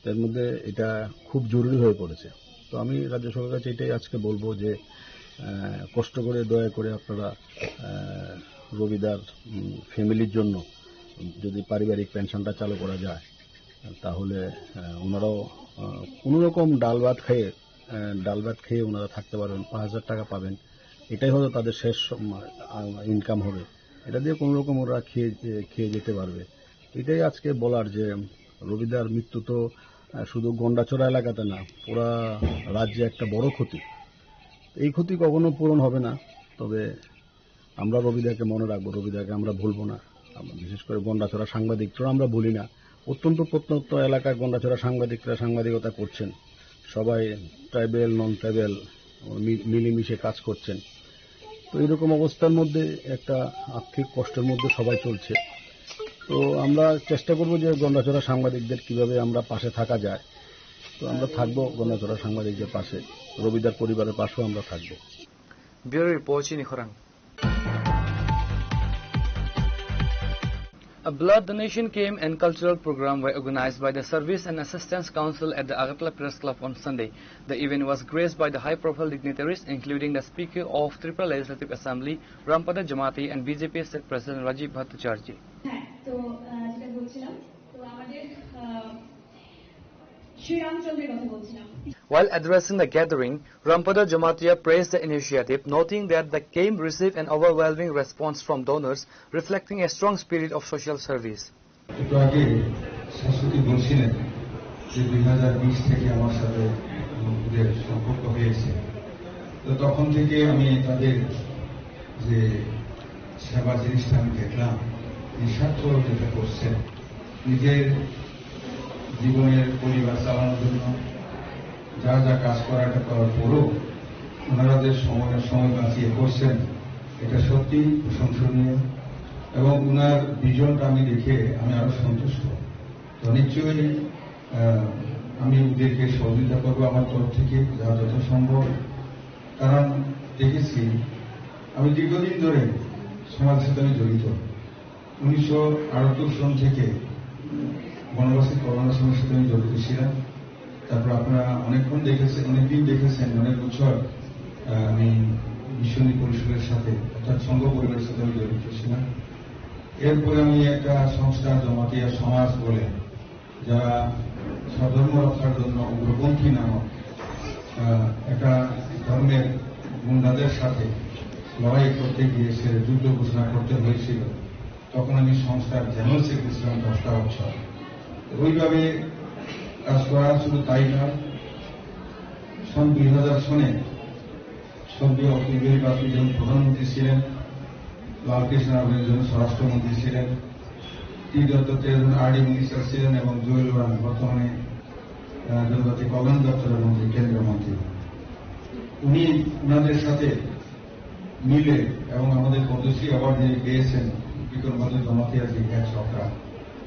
তার মধ্যে এটা খুব জরুরি হয়ে পড়েছে। তো আমি রাজ্য সরকারের কাছে এটাই আজকে বলবো যে, আহ, কষ্ট করে, দয়া করে আপনারা, আহ, রবিদার, উম, ফ্যামিলির জন্য যদি পারিবারিক পেনশনটা চালু করা যায়, তাহলে, আহ, ওনারাও, আহ, কোনো রকম ডাল ভাত খেয়ে, আহ, ডাল ভাত খেয়ে ওনারা থাকতে পারবেন, পাঁচ হাজার টাকা পাবেন। এটাই হয়তো তাদের শেষ, উম, আহ, ইনকাম হবে। এটা দিয়ে কোনো রকম ওরা খেয়ে, খেয়ে যেতে পারবে। এটাই আজকে বলার যে রবিদার মৃত্যু তো, আহ, শুধু গন্ডাছড়া এলাকাতে না, পুরা রাজ্যে একটা বড় ক্ষতি। এই ক্ষতি কখনো পূরণ হবে না, তবে আমরা রবিদাকে মনে রাখবো, রবিদাকে আমরা ভুলবো না। আমরা বিশেষ করে গন্ডাছড়া সাংবাদিকরা আমরা ভুলি না। অত্যন্ত প্রত্যন্ত এলাকায় গন্ডাছড়া সাংবাদিকরা সাংবাদিকতা করছেন, সবাই ট্রাইবেল, নন ট্রাইবেল, মি-, মিলেমিশে কাজ করছেন। তো এরকম অবস্থার মধ্যে একটা আর্থিক কষ্টের মধ্যে সবাই চলছে। তো আমরা চেষ্টা করব যে গন্ডাছড়া সাংবাদিকদের কিভাবে আমরা পাশে থাকা যায়। তো আমরা থাকবো গন্ডাছড়া সাংবাদিকদের পাশে, রবিদার পরিবারের পাশেও আমরা থাকবো। Bureau Report, Chini Khorang. A blood donation camp and cultural program were organized by the Service and Assistance Council at the Agartala Press Club on Sunday. The event was graced by the high-profile dignitaries, including the Speaker of Tripura Legislative Assembly, Rampada Jamatia, and B J P State President Rajiv Bhattacharjee. হ্যাঁ, তো, আহ, যেটা বলছিলাম, তো আমাদের, আহ, শ্রীরামচন্দ্রের কথা বলছিলাম। While addressing the gathering, Rampada Jamatia praised the initiative, noting that the camp received an overwhelming response from donors, reflecting a strong spirit of social service. একটু আগে শাশ্বতী বলছিলেন যে দুই হাজার বিশ থেকে আমার সাথে ওদের সম্পর্ক হয়েছে। তো তখন থেকে আমি তাদের যে সেবা জিনিসটা আমি দেখলাম, নিঃস্বার্থ যেটা করছেন, নিজের জীবনের পরিবার চালানোর জন্য যা যা কাজ করা, এটা করার পরও ওনারা যে সময়, সময় বাঁচিয়ে করছেন, এটা সত্যি প্রশংসনীয়। এবং ওনার ভিশনটা আমি দেখে আমি আরো সন্তুষ্ট। তো নিশ্চয়ই, আহ, আমি ওদেরকে সহযোগিতা করবো আমার তরফ থেকে যা যত সম্ভব। কারণ দেখেছি, আমি দীর্ঘদিন ধরে সমাজের সাথে আমি জড়িত। উনিশশো আটাত্তর সন থেকে বনবাসী কল্যাণ আশ্রমের সাথে আমি জড়িত ছিলাম। তারপর আপনারা অনেকক্ষণ দেখেছেন, অনেকদিন দেখেছেন, অনেক বছর, আহ, আমি মিশনারি পরিষদের সাথে অর্থাৎ সংঘ পরিবারের সাথে আমি জড়িত ছিলাম। এরপরে আমি একটা সংস্থা জমাতিয়া সমাজ বলে, যারা স্বধর্ম রক্ষার জন্য উগ্রপন্থী নামক, আহ, একটা ধর্মের গুন্ডাদের সাথে লড়াই করতে গিয়ে সে যুদ্ধ ঘোষণা করতে হয়েছিল। তখন আমি সংস্থার জেনারেল সেক্রেটারি ছিলাম দশটা বছর। ওইভাবে কাজ করা শুধু তাই নয়, সন দুই হাজার সনে স্বর্গীয় অটল বিহারী বাজপেয়ী যখন প্রধানমন্ত্রী ছিলেন, লালকৃষ্ণ আডবাণী যখন স্বরাষ্ট্রমন্ত্রী ছিলেন, টি দত্ত যখন আরডি মিনিস্টার ছিলেন এবং জুয়েল ওরাং বর্তমানে, আহ, জনজাতি কল্যাণ দপ্তরের মন্ত্রী, কেন্দ্রীয় মন্ত্রী, উনি ওনাদের সাথে মিলে এবং আমাদের পদ্মশ্রী অ্যাওয়ার্ড যিনি পেয়েছেন বিক্রমাদিত্য জমাতিয়া জি এক সরকার,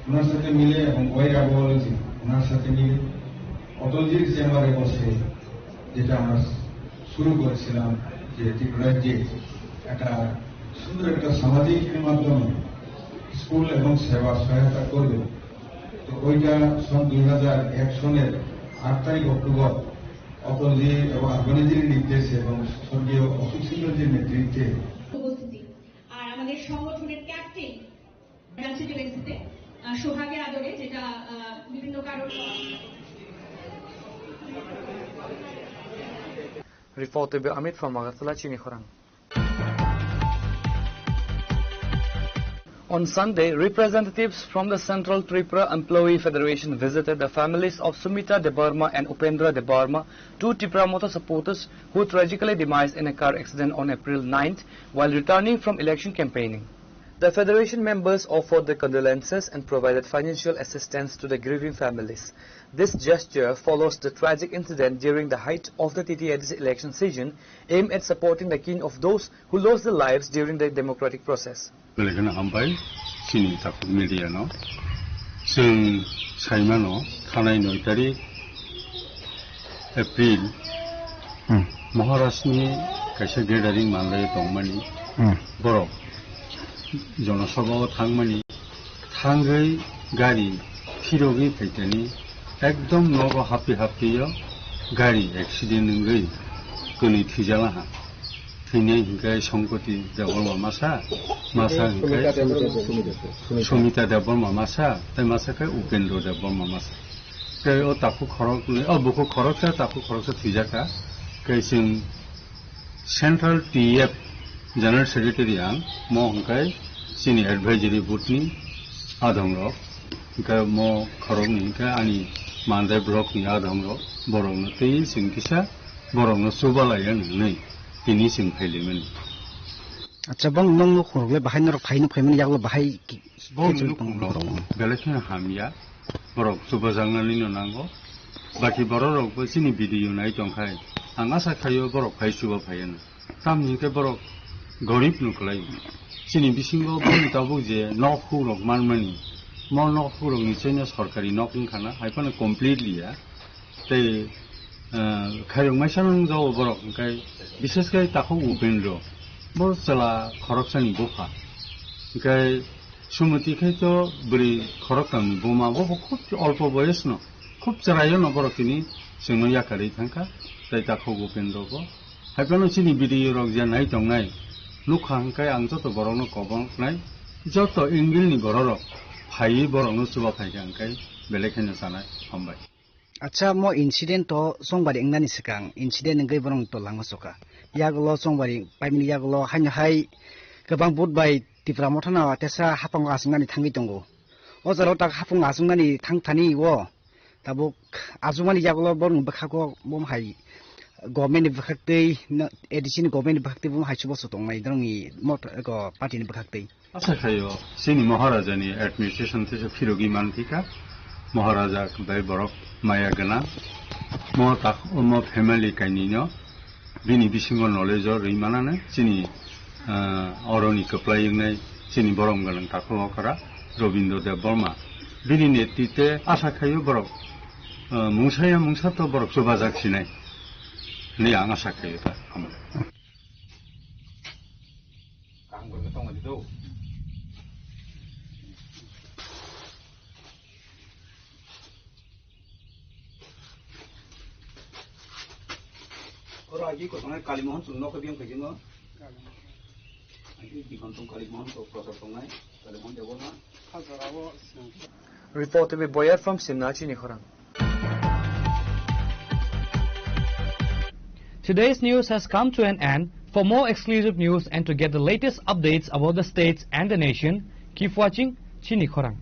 ওনার সাথে মিলে এবং ওয়াই রাঘবালুজি ওনার সাথে মিলে অটলজির চেম্বারে বসে যেটা আমরা শুরু করেছিলাম যে ত্রিপুরার যে একটা সুন্দর একটা সামাজিক মাধ্যমে স্কুল এবং সেবা সহায়তা করবে। তো ওইটা সন দুই হাজার এক সনের আট তারিখ অক্টোবর অটলজি এবং আদবানিজির নির্দেশে এবং স্বর্গীয় অশোক সিংহজির নেতৃত্বে উপস্থিতি। আর আমাদের সংগঠনের ক্যাপ্টেন ব্রাঞ্চি টিএমসিতে, আহ, সোহাগের আদরে, যেটা, আহ, বিভিন্ন কারণে Report by Amit from Agartala, Chini Khorang. On Sunday, representatives from the Central Tripura Employee Federation visited the families of Sumita Debbarma and Upendra Debbarma, two Tipra Motha supporters who tragically demised in a car accident on April ninth while returning from election campaigning. The federation members offered their condolences and provided financial assistance to the grieving families. This gesture follows the tragic incident during the height of the T T A D C election season, aimed at supporting the kin of those who lost their lives during the democratic process. Belai kheno hambai chini takhuk media no. Chwng saimano thanai noi tarik April, hmm, Maharashtrani kaisa gathering manlai tongmani, hmm, borok jonosabha o thangmani, thangwi gari phirogwi phaikani, ekdom nogo happi happi o gari accident wngwi kwnwi thwijala ha. Thwinai hinkhe Songkoti Debbarma masa, masa hinkhe Sumita Debbarma masa, tei masa khe Upendra Debbarma masa. Tei o takhuk khoroknwi, o bukhuk khoroksa, takhuk khoroksa thwijaka. Tei chwng Central T F General Secretary ang, mo hwnkhe chini advisory board ni adhong rok, hwnkhe mo khoroknwi hwnkhe ani Mandai block ni adhong rok, borok no twi chwng kisa borok no chubalai ya nwngnwi tini chwng phailaimani. Acha, bong nong nukhung rok le bahai norok phai nuk phaimani yagulo bahai ki-, Bong nukhung rok belai kheno hamya. Borok chubajaknani no nango. Baki borok rok bo chini video nai tongkhai, ang asa khaio borok phai chuba phaiano. Tamni hwnkhe borok gorib no kwlai. Chini bisingo boni tabuk je nok huk rok manmani, mo nok huk rok ni chaino sorkari nok wngkha na, hai phano completely ya. Tei, ah, khairok maisa nung jao borok, hwnkhe bishesh khe takhuk Upendra, bo chwla khoroksani bupha. Hwnkhe Sumiti khai to bwrwi khoroktangni buma, bo bo khub olpo boyosno, khub chwraio no borok tini chwngno yakarwi thangkha, tei takhuk Upendra bo. Hai phano chini video rok je nai tongnai, nukha hwnkhe ang joto borokno koboknai, joto angle ni borok rok phaiwi borokno chuba phaikha hwnkhe belai kheno chanai. Hambai. Acha, mo incident to chongbari wngnani swkang, incident wngwi borok to lama choka. Yagulo chongbari paimani yagulo haino hai kwbang vote bai Tipra Motha no tesa haphango achuknani thangwi tongo. O jora o tak haphang achuknani thang thani o tabuk achukmani yagulo borokni bwkhago bo hai government ni bwkhaktwi no, A D C ni government ni bwkhaktwi bo hai chubachu tongnai norokni mot-, eko party ni bwkhaktwi. Asa khaio, chini Maharaja ni administration teisa phirogwi manthika, Maharaja bai borok maya gwnang, mo tak, mo family kainwi no, bini bisingo knowledge o rwi manane, chini, ah, oroni kwplai wngnai, chini borom gwnang takhuk okra, Robindra Debbarma, bini netritwe asa khaio borok, ah, mungsa ya mungsa to borok chubajak sinai, hinwi ang asa khaio ta, amo. Kaham khe tongma di do. Oro agi ko tongnai Kali Mohan chwng nokho biyang khaijino. Agi bikon tong Kali Mohan ko prosar tongnai. Kali Mohan Debbarma. Report by Boyar from Simna, Chini Khorang. Today's news has come to an end. For more exclusive news and to get the latest updates about the states and the nation, keep watching Chini Khorang.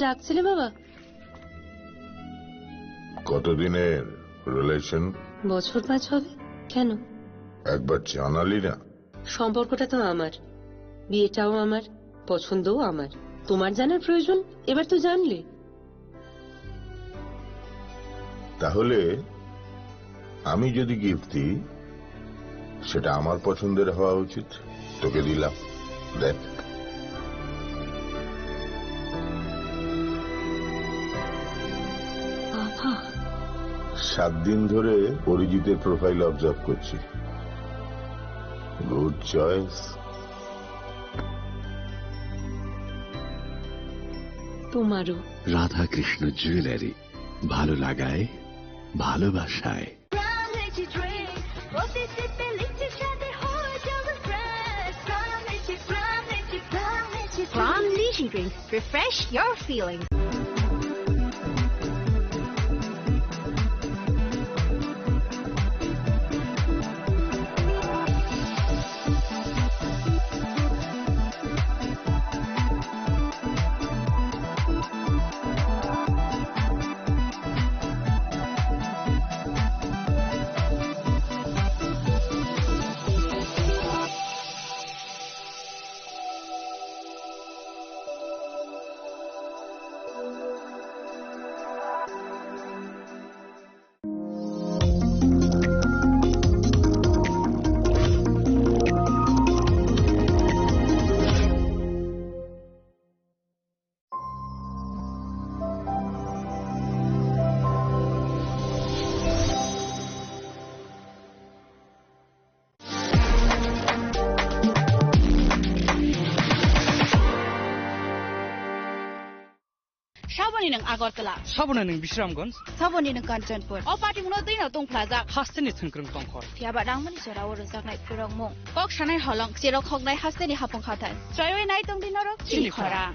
ডাকছিলে বাবা? কতদিনের রিলেশন? বছর পাঁচ হবে। কেন? একবার জানালি না। সম্পর্কটা তো আমার, বিয়েটাও আমার, পছন্দও আমার। তোমার জানার প্রয়োজন? এবার তো জানলে। তাহলে আমি যদি গিফট দিই, সেটা আমার পছন্দের হওয়া উচিত। তোকে দিলাম, দেখ। বাবা। সাত দিন ধরে অরিজিতের প্রোফাইল অবজার্ভ করছি। Good choice. তোমারও। রাধাকৃষ্ণ জুয়েলারি, ভালো লাগায়, ভালোবাসায়। Pram Lychee Drink, প্রতি সিপে লিচি স্বাদে হয় যেমন fresh. Pram Lychee, Pram Lychee, Pram Lychee Drink। Pram Lychee Drink, refresh your feeling। Saboni nwng Agartala. Saboni nwng Bisramganj. Saboni nwng Kanchanpur. O party mungno twi no tongphlajak. Hasteni thwngkwrwng tongkhor. Phiya ba nangmani jora o rwjaknai phwrwngmung. Kok sanai holong, cherok hoknai hasteni hapung hathai. Choiwi nai tongdi norok chini chini khorang.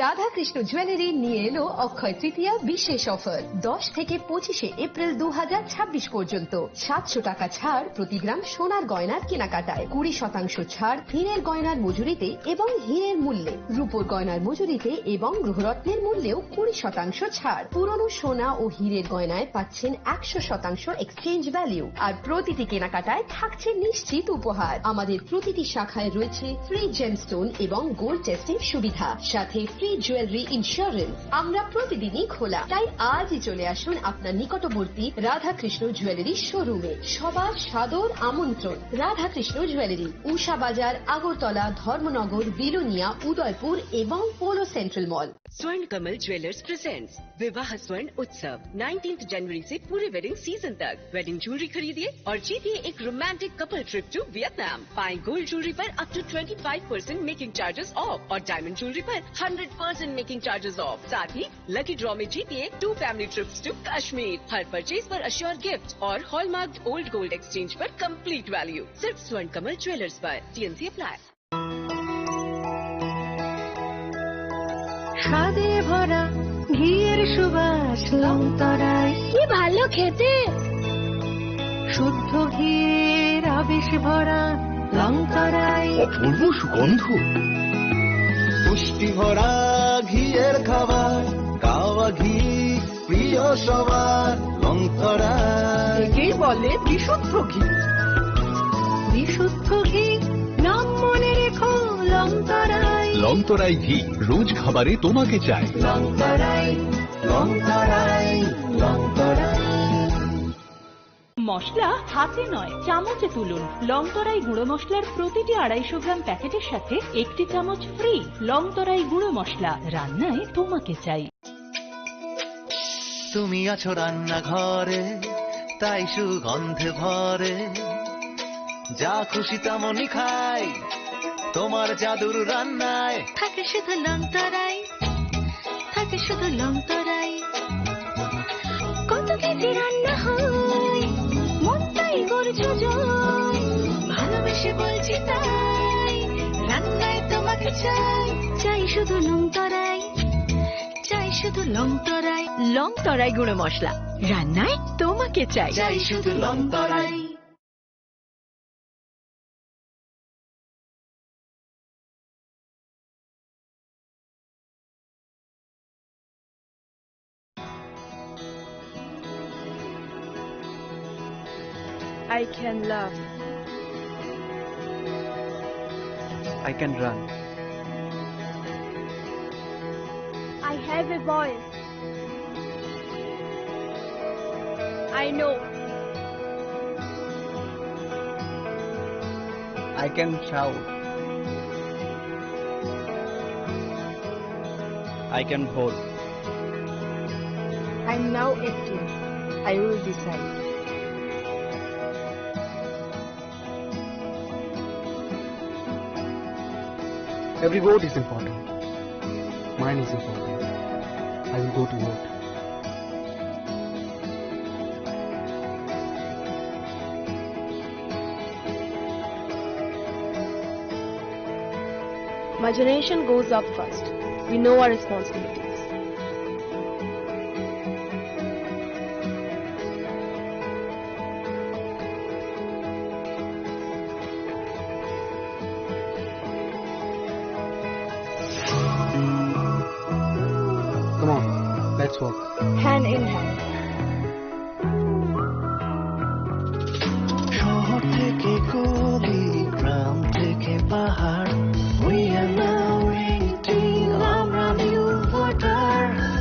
Radhakrishna jewellery নিয়ে এলো অক্ষয় তৃতীয়া বিশেষ অফার। দশ থেকে পঁচিশে এপ্রিল দু হাজার ছাব্বিশ পর্যন্ত সাতশো টাকা ছাড় প্রতি গ্রাম সোনার গয়নার কেনাকাটায়, কুড়ি শতাংশ ছাড় হীরের গয়নার মজুরিতে এবং হীরের মূল্যে, রূপোর গয়নার মজুরিতে এবং গ্রহরত্নের মূল্যেও কুড়ি শতাংশ ছাড়। পুরনো সোনা ও হীরের গয়নায় পাচ্ছেন একশো শতাংশ এক্সচেঞ্জ ভ্যালু, আর প্রতিটি কেনাকাটায় থাকছে নিশ্চিত উপহার। আমাদের প্রতিটি শাখায় রয়েছে ফ্রি জেমস্টোন এবং গোল্ড টেস্টিং সুবিধা, সাথে ফ্রি জুয়েলারি ইন্স্যুরেন্স। আমরা প্রতিদিনই খোলা, তাই আজই চলে আসুন আপনার নিকটবর্তী রাধাকৃষ্ণ জুয়েলারি শোরুমে। সবার সাদর আমন্ত্রণ। রাধাকৃষ্ণ জুয়েলারি, উষা বাজার, আগরতলা, ধর্মনগর, বিলোনিয়া, উদয়পুর এবং পোলো সেন্ট্রাল মল। स्वर्ण कमल ज्वेलर्स प्रेजेंट्स विवाह स्वर्ण उत्सव। नाइनटीन्थ जनवरी से पूरे वेडिंग सीजन तक वेडिंग ज्वेलरी खरीदिए और जीतिए एक romantic couple trip to Vietnam. पाएं गोल्ड ज्वेलरी पर up to twenty five percent making charges off और डायमंड ज्वेलरी पर hundred percent making charges off. साथ ही लकी ड्रॉ में जीतिए two family trips to Kashmir. हर परचेज पर अश्योर गिफ्ट और हॉलमार्क ओल्ड गोल्ड एक्सचेंज पर कंप्लीट वैल्यू। सिर्फ स्वर्ण कमल ज्वेलर्स पर। TNC apply. স্বাদে ভরা ঘিয়ের সুবাস লংতরায়। কি ভালো খেতে। শুদ্ধ ঘিয়ের আবেশ ভরা লংতরায়। অপূর্ব সুগন্ধ। পুষ্টি ভরা ঘিয়ের খাবার, কাওয়া ঘি প্রিয় সবার, লংতরায়। একেই বলে বিশুদ্ধ ঘি। বিশুদ্ধ ঘি। লংতরাই ঘি, রোজ খাবারে তোমাকে চাই। লংতরাই, লংতরাই, লংতরাই। মশলা হাতে নয়, চামচে তুলুন। লংতরাই গুঁড়ো মশলার প্রতিটি আড়াইশো গ্রাম প্যাকেটের সাথে একটি চামচ ফ্রি। লংতরাই গুঁড়ো মশলা, রান্নায় তোমাকে চাই। তুমি আছো রান্নাঘরে, তাই সুগন্ধে ভরে। যা খুশি তেমনই খাই, তোমার জাদুর রান্নায়। থাকে শুধু লংতরাই, থাকে শুধু লংতরাই। কত কেজি রান্না হয়, মনটাই করছো জয়। ভালোবেসে বলছি তাই, রান্নায় তোমাকে চাই। চাই শুধু লংতরাই, চাই শুধু লংতরাই। লংতরাই গুঁড়ো মশলা, রান্নায় তোমাকে চাই। চাই শুধু লংতরাই। I can laugh. I can run. I have a voice. I know. I can shout. I can vote. I'm now eighteen. I will decide. Every vote is important. Mine is important. I will go to vote. My generation goes up first. We know our responsibilities. Come on, let's walk. Hand in hand. শহর থেকে গলি, গ্রাম থেকে পাহাড়, we are now eighteen, আমরা new voter.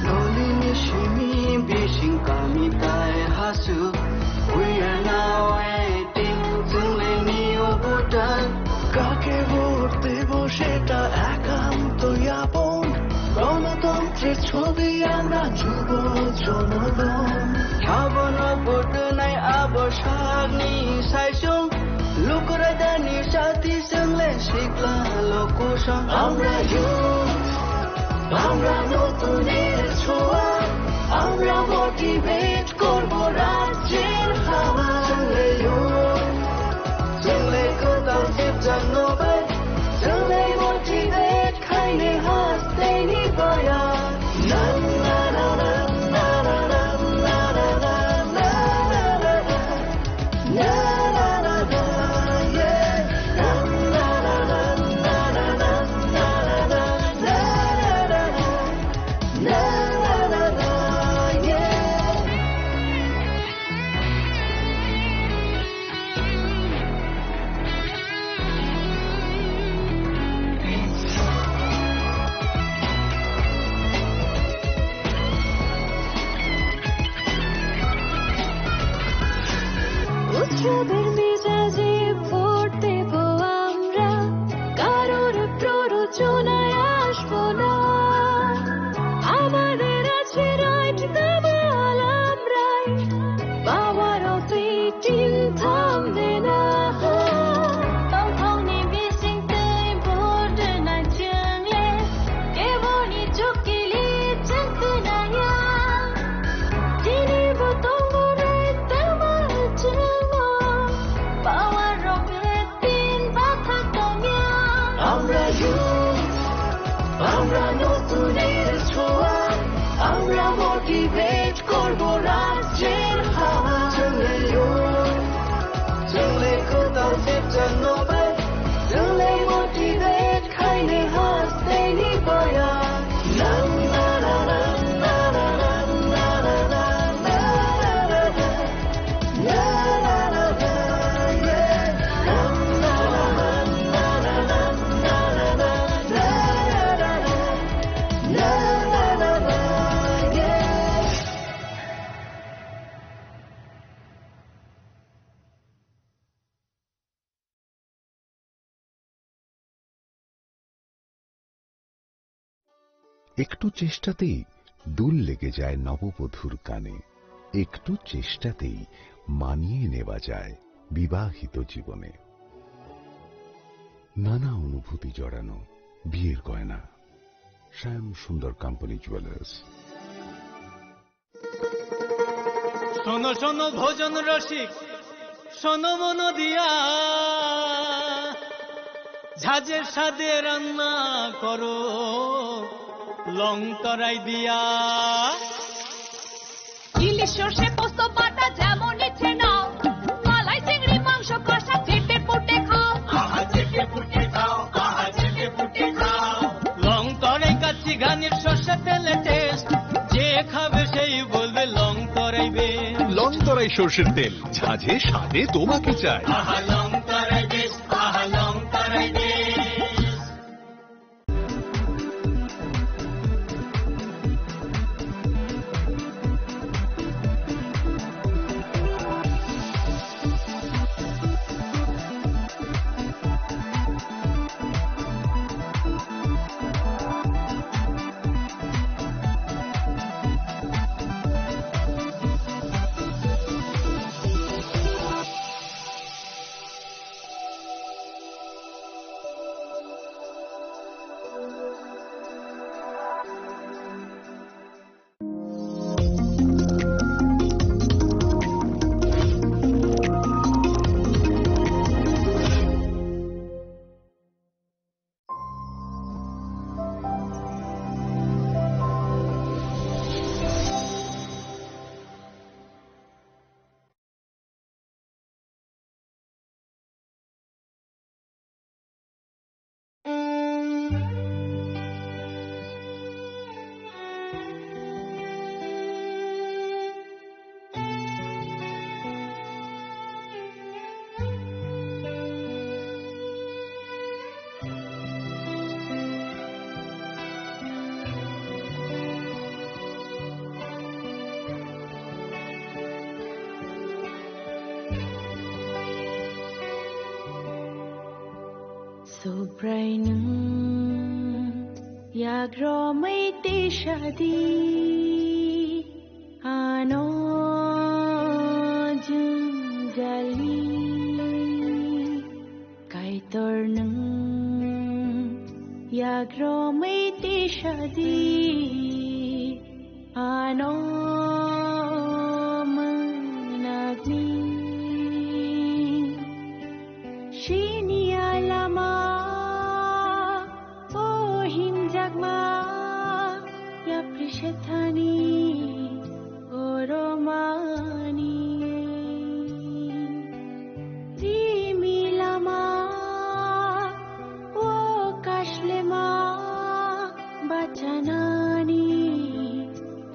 Nolini simi bising kami tai hasu, we are now eighteen, chwng le new voter. কাকে ভোট দেব সেটা একান্ত আপন। গণতন্ত্রের ছবি আমরা যুব জনগণ। Habano vote nai abo sakni saisung. Lukurajani sati chwng le sikla lokusong. Amra youth, amra notunir choa, amra motivate korbo rajyer hawa. Chwng le youth, chwng le kwtal sipjak no bai, chwng le motivate khaini hasteni boya. Na, na, na. উৎসবের মেজাজে ভোট দেব আমরা, কারোর প্ররোচনায় আসবো না। আমাদের আছে right, দাবাল আমরাই, power of eighteen থামবে না। Tongthokni bisingtwi border nai chwng le, keboni chukili chwng twnaya. Tini bo tongo right, tama chwng o, power of eighteen bathak tongya. Amra youth, amra notunir choa, amra motivate korbo rajyer hawa. Chwng le youth, chwng le kwtal sipjak no bai, chwng le motivate khaini hasteni boya. একটু চেষ্টাতেই দুল লেগে যায় নববধূর কানে, একটু চেষ্টাতেই মানিয়ে নেওয়া যায় বিবাহিত জীবনে। নানা অনুভূতি জড়ানো বিয়ের গয়না। শ্যাম সুন্দর কোম্পানি জুয়েলার্স। শোনো শোনো ভোজন রসিক, শোনো মন দিয়া, ঝাঁঝের স্বাদে রান্না করো লং তরাই দিয়া। ইলিশ সর্ষে পোস্ত বাটা যেমন ইচ্ছে নাও, মালাই চিংড়ি মাংস কষা চেটে পুটে খাও। আহা, চেটে পুটে খাও, আহা, চেটে পুটে খাও। লং তরাই কাচ্চি ঘানির সর্ষে তেলে টেস্ট, যে খাবে সেই বলবে লং তরাই বেস্ট। লং তরাই সর্ষের তেল, ঝাঁঝে স্বাদে তোমাকে চাই। আহা, লং তরাই বেস্ট, আহা, লং তরাই best. Subrai nwng yagromwi tisadi, ano jwngjalni. Kaitor nwng yagromwi tisadi, ano mwnakni. Sini alama, o hinjakma, yapri sethani, oromani. Rimi lama, o kashlema, bachanani,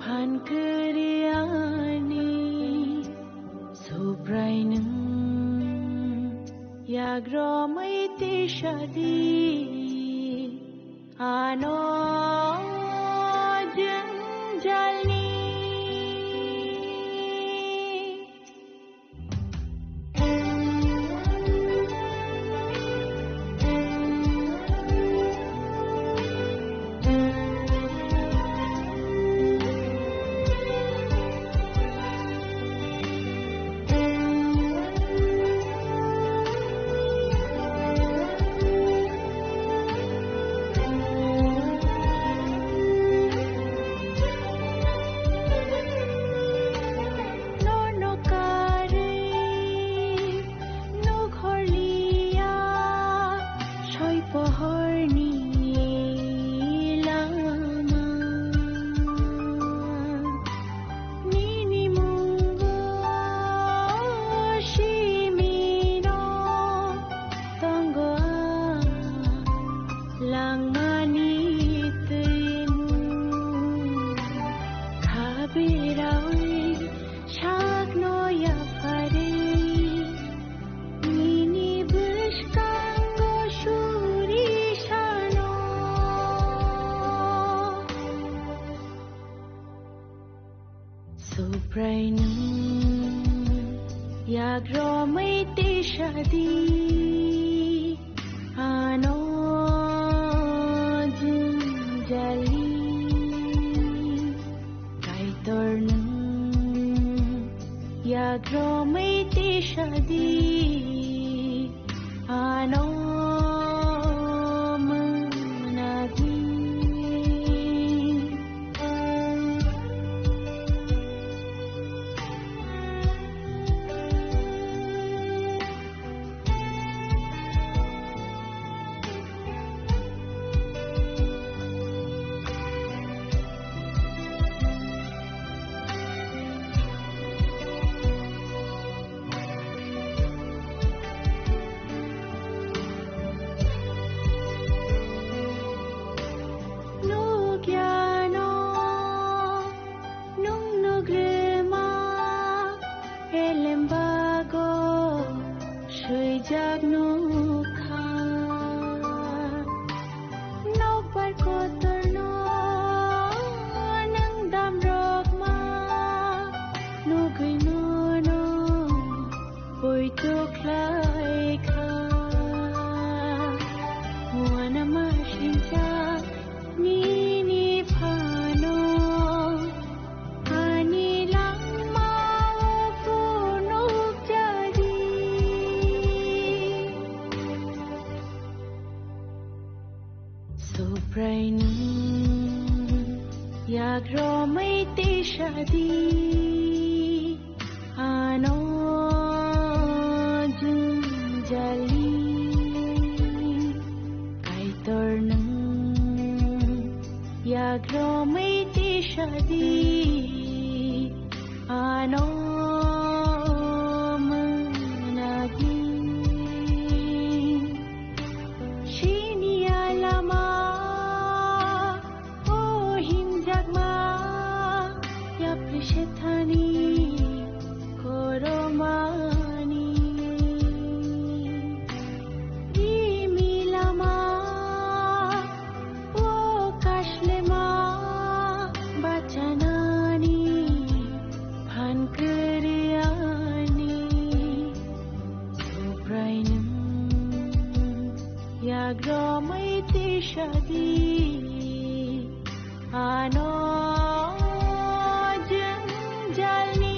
phan kwrwiyani. Subrai nwng yagromwi tisadi, ano jwngjalni. Nono karwi nukhorliya soi pohorni lama. Nini mungo simino tongo langmani twimu. Khabirawi sakno yapharwi nini bwskango suri sano. Subrai nwng yagromwi tisadi, ano jwngjalni. No mwnadi. Nukya no, nung nugrima, elembago swijak nukha. Nokbar kotorno nang damrokma nugwi nono poito khlaikha. Uanama sinsa nini phano ani langma o phunukjadi. Subraino yagromwi tisadi. Ano jwngjali Kaitor nwng yagromwi tisadi. Ano mwnadi. Siniya lama o himjakma yapri sethani koromani. Rimi lama o kaslema bachanani phan kwrwiyani. Subraino yagromwi tisadi. Ano jwngjalni.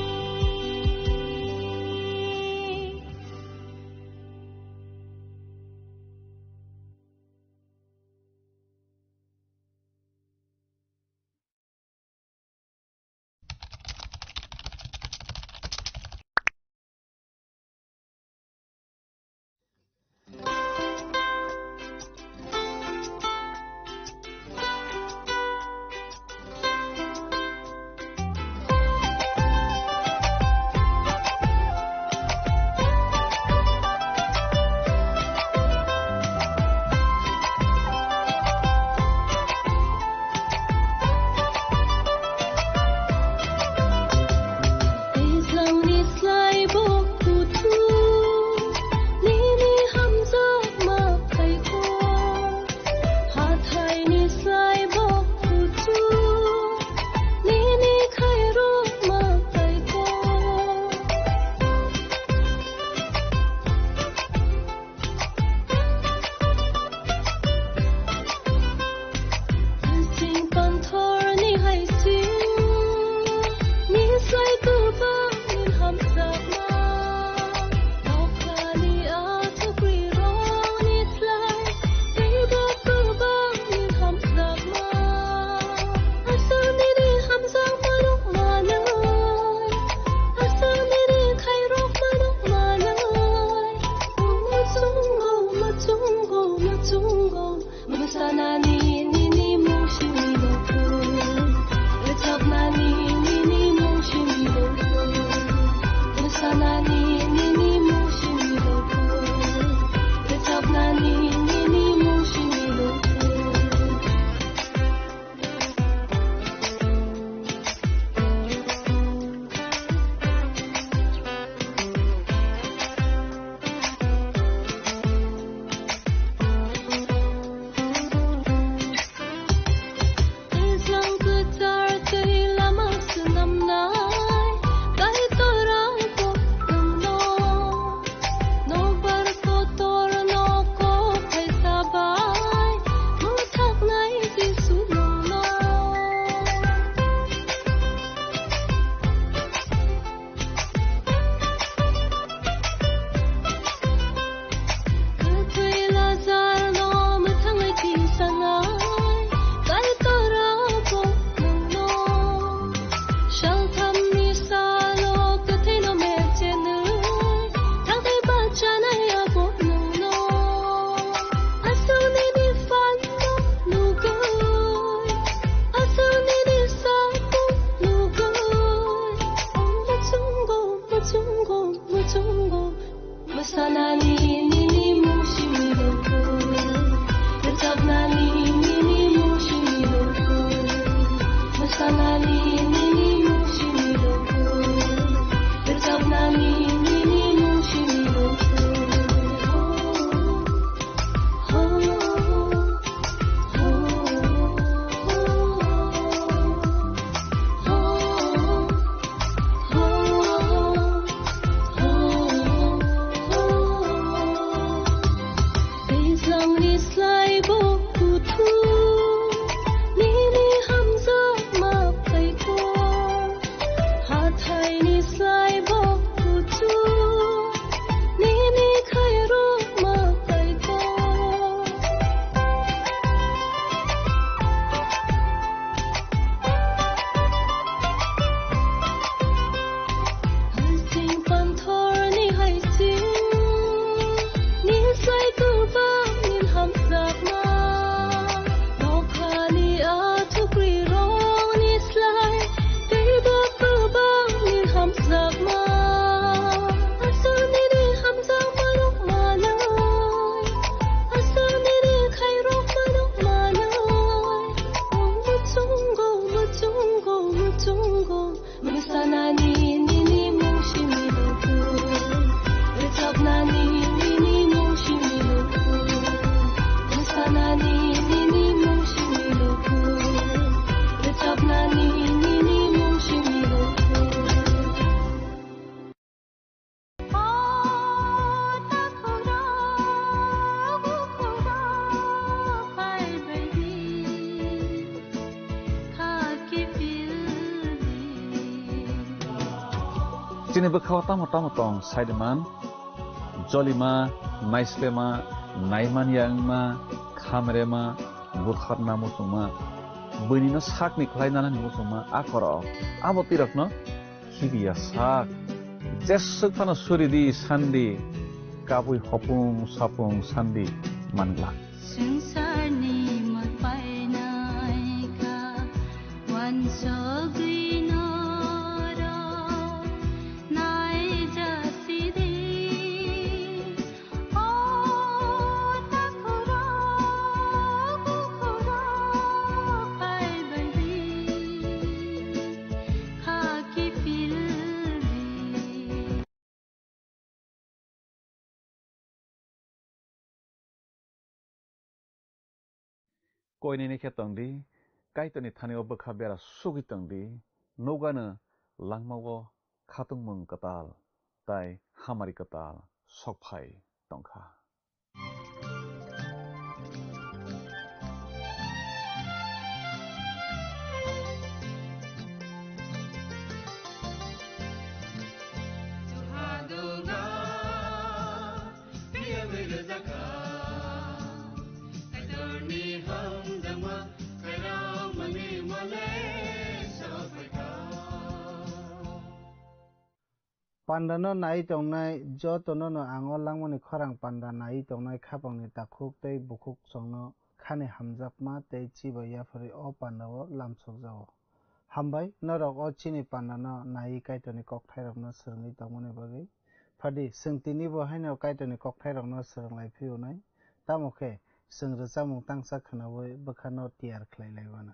Teislangni slai bo kuthuk, nini hamjakma khaikho. Hathaini slai bo kuthuk, nini khairokma khaikho. Sing panthorni hai sing, ni slai kubangni hamjakma. Nokhlani achukrirokni slai, teibo kubangni hamjakma. Aswk nini hamjakma nukmanai, aswk nini khairokma nukmanai. Muchungo, muchungo, muchungo, musanani nini mung simi dokho. Rwchapnani nini mung simi dokho. Musanani nini mung simi dokho. Rwchapnani nini mung simi dokho. Ni slai bo kuthuk, nini hamjakma khaikho. Hathaini slai bo kuthuk, nini khairokma khaikho. Haising panthorni haising, ni slai kwbangni hamjakma. Nokhani a chukrirokni slai, teibo kwbangni hamjakma. Aswk nini hamjakmarok manwi, aswk nini khairokmarok manwi. O muchungo, muchungo, muchungo. Mwsanani nini mung simi luku. Rwchapnani nini mung simi luku. Mwsanani nini mung simi luku. Rwchapnani nini mung simi luku. Chini bwkhao tamo tamo tong saidiman, jolima, naislema, naimanya wngma, khamrema, butharna muchungma, buinino sakni khlai nanani muchungma, a korok, abo twirakno khibiya sak. Jeswk phano suri di sandi, kabui hopung sapung sandi manglak. Swngcharni mwtai naikha, wansugwi norok naijasidi. Koinini khe tong di, Kaitorni thani o bwkha bera sugwi tong di, nukgano langmao khatungmung kwtal tei hamari kwtal sok phai tong kha. Pandano nai tongnai jotono no ang o langmani khorang panda nai tongnai khapangni takhuk tei bukhuk chwngno khani hamjakma tei chiba yapharwi o pandao lamsokjago. Hambai, norok o chini pandano naiwi Kaitorni kokthairokno swrwngwi tongmani bagwi. Phadi, chwng tinibo haino Kaitorni kokthairokno swrwng lai phiyonai, tamo khe chwng rwchapmung tangsa khwnaui bwkhano tiyar khlai lai mano.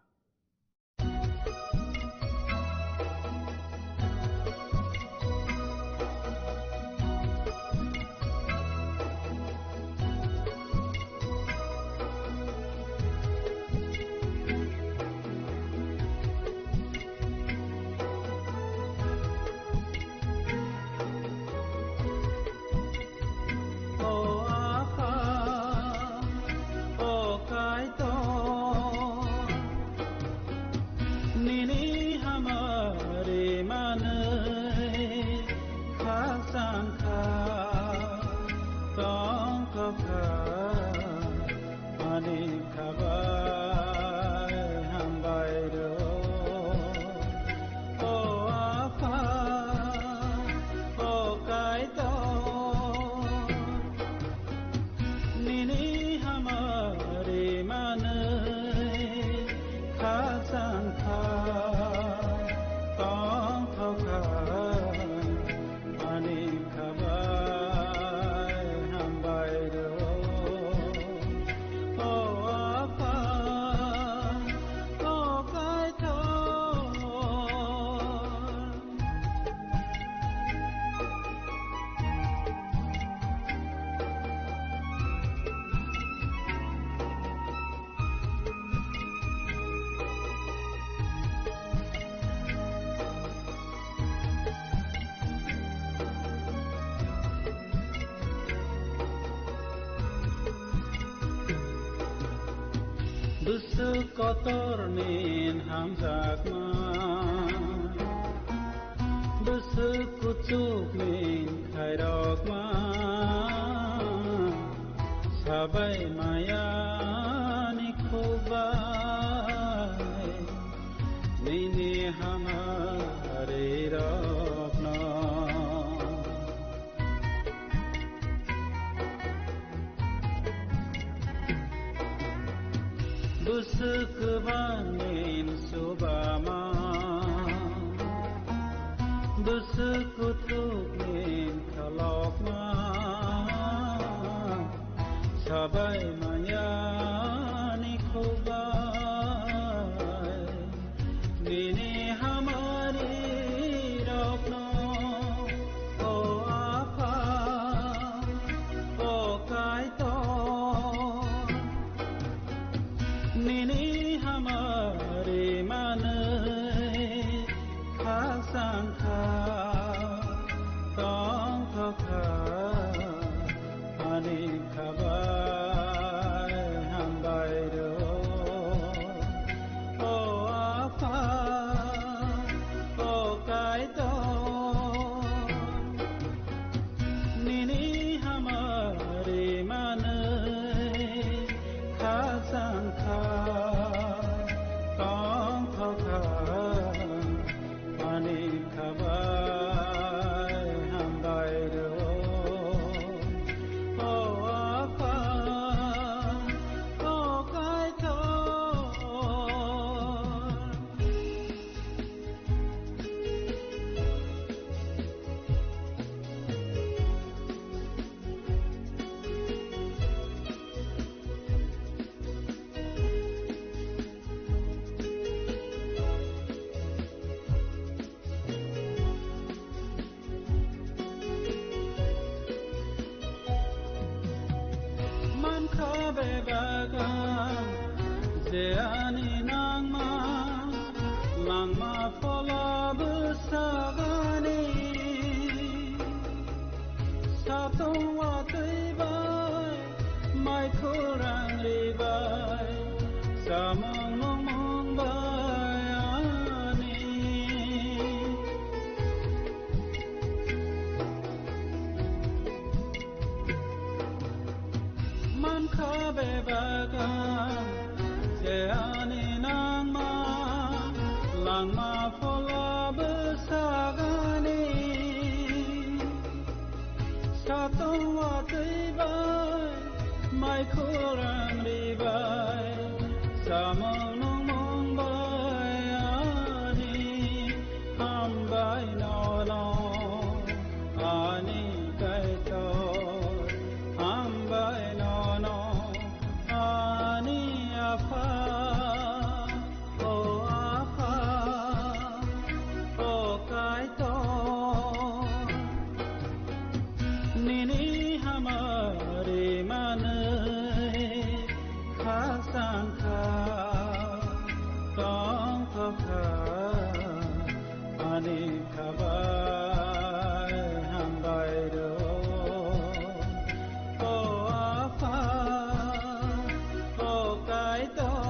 O Apha, o Kaitor, Bwswk kotorni hamjakma, bwswk kuchukni khairokma, sabai mayani khubai, nini hamari rokno. Bwswk kwbangni subama, bwswk kuthukni kholokma, sabai mayani khubai. Nini hamari rokno, o Apha, o Kaitor, nini hamari manwi khasang kha, tongthok kha. Ani khabai hambai rw, o Apha, o Kaitor, nini hamari manwi khasang kha, tongthok kha. Ani khabai hambai rw, o Apha, o Kaitor. Mankha bebak ang je ani nangma, langma phola bwsagani. Satung watwi bai, mai khurang ri bai, samung nungmung bai ani. Mankha bebak ang je ani nangma, langma phola bwsagani. Satung watwi bai, mai khurang ri bai, samung nungmung bai ani. Hambai nono ani Kaitor, hambai nono ani Apha, o Apha, o Kaitor. Nini hamari manwi khasang kha, tongthok kha, ani khabai hambai rw, o Apha, o Kaitor.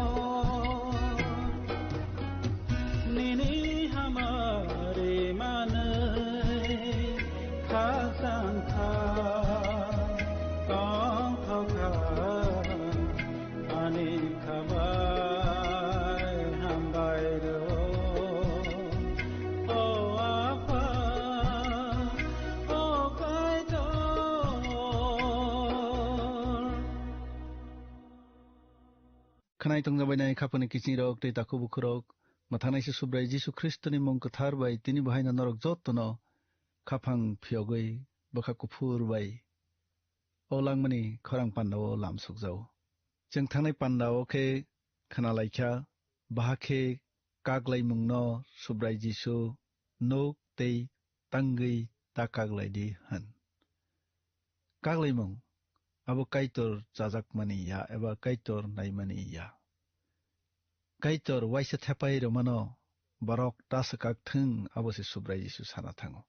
Nini hamari manwi khasang kha, tongthok kha, ani khabai hambai rw, o Apha, o Kaitor. Khwnai tongjabainai khapangni kiching rok tei takhuk bukhuk rok, mwthangnaisa Subrai Jisu Khristoni mung kwthar bai tini bo haino norok jotono khaphang phiyogwi bwkha kuphur bai o langmani khorang pandao lam sukjao. Chwng thangnai pandao khe khwnalaikha, bahai khe kaklaimungno Subrai Jisu nuk tei tangwi ta kaklaidi hwn. Kaklaimung abo Kaitor chajakmani ya eba Kaitor naimani ya. Kaitor waisa thepai rwmano borok ta swkak thung, abo se Subrai Jisu sana thango.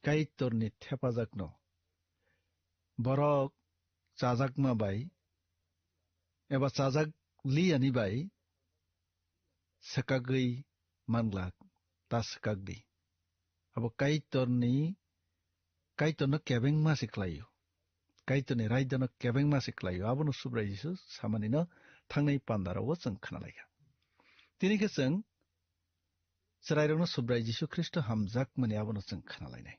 Kaitorni thepajakno borok chajakma bai eba chajak liyani bai swkagwi manglak, ta swkak di. Abo Kaitorni, Kaitorno kebengma se khlaio. Kaitorni raidano kebengma se khlaio. Abono Subrai Jisu samanino thangnai pandarao chwng khnalaikha. Tini khe chwng chwrairokno Subrai Jisu Khristo hamjakmani abono chwng khnalainai.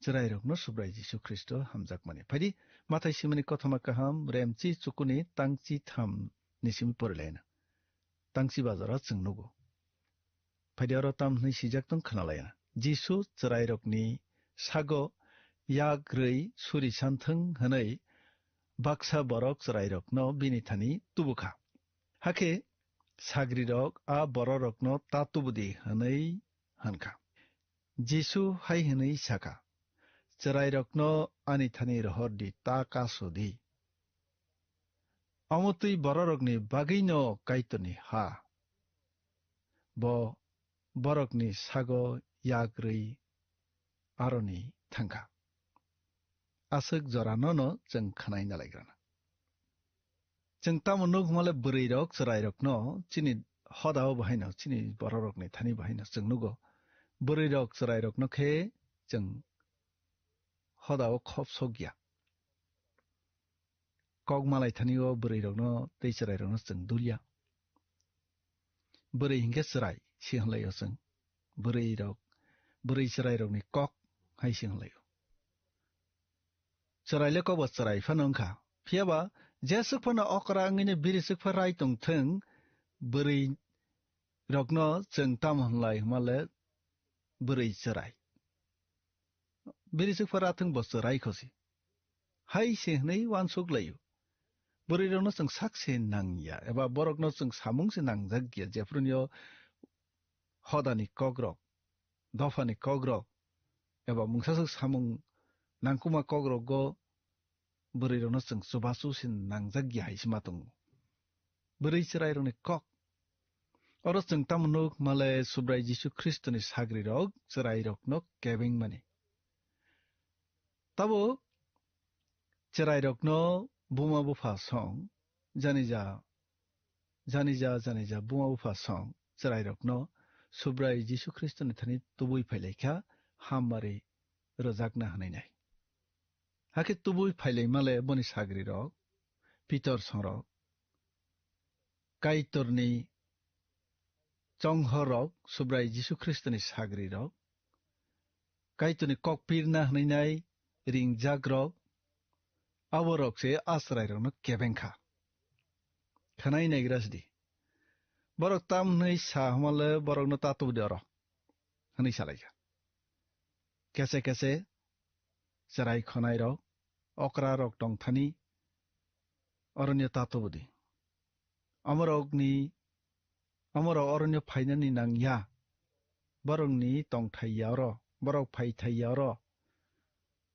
Chwrairokno Subrai Jisu Khristo hamjakmani. Phaidi, Mathai simani kothoma kaham, remchi chukuni tangchi tham ni simi porilaina. Tangchi bajaro chwng nugo. Phaidi oro tam hwnwi sijak tong khnalaina. Jisu chwrairokni sago yak rwi suri santhwng hwnwi baksa borok chwrairokno bini thani tubukha. Hakhe sagrirok a bororokno ta tubudi hwnwi hwnkha. Jisu hai hwnwi sakha, "Chwrairokno ani thani rohor di, ta kaso di. Omo twi bororokni bagwino Kaitorni ha. Bo borokni sago yak rwi aroni thangkha." Aswk joranono chwng khwnai nalaigrana. Chwng tamo nuk hwnmale bwrwirok chwrairokno chini hodao bahaino, chini bororokni thani bahaino chwng nugo. Bwrwirok chwrairokno khe chwng hodao khop sokya. Kok malai thanio bwrwirokno tei chwrairokno chwng dulya. Bwrwi hinkhe chwrai se hwnlaio chwng. Bwrwirok, bwrwi chwrairokni kok hai se hwnlaio. Chwraile kokbo chwrai phano wngkha. Phiyaba jeswk phano okra wngwino biriswk pha rai tongthwng, bwrwirokno chwng tamo hwnlai hwnmale bwrwi chwrai. Biriswk pha rathwng bo chwrai khosi. Hai se hwnwi uansuk laio. Bwrwirokno chwng sak se nangya, eba borokno chwng samung se nangjak ya, jephru nio hodani kokrok, dophani kokrok, eba mungsaswk samung nangkukma kokrogo bwrwirokno chwng chubachu se nangjak ya hai se ma tongo. Bwrwi chwrairokni kok. Oro chwng tamo nuk hwnmale Subrai Jisu Khristoni sagrirok chwrairokno kebengmani. Tabo chwrairokno buma bupha song, janija, janija, janija buma bupha song chwrairokno Subrai Jisu Khristoni thani tubui phailaikha hammari rwjakna hwnwi nai. Hakhe tubui phailaimale boni sagrirok, Pitor songrok, Kaitorni chonghorrok, Subrai Jisu Khristoni sagrirok, Kaitorni kok pirna hwnwi nai ringjakrok, aborok se a chwrairokno kebeng kha. Khwnai naigra sidi. Borok tam hwnwi sa hwnmale borokno ta tubudi oro, hwnwi salaikha. Kese kese chwrai khwnairok, okrarok tongthani, oroni ta tubudi. Omorokni, omorok oroni phainani nangya. Borokni tongthai ya oro, borok phaithai ya oro.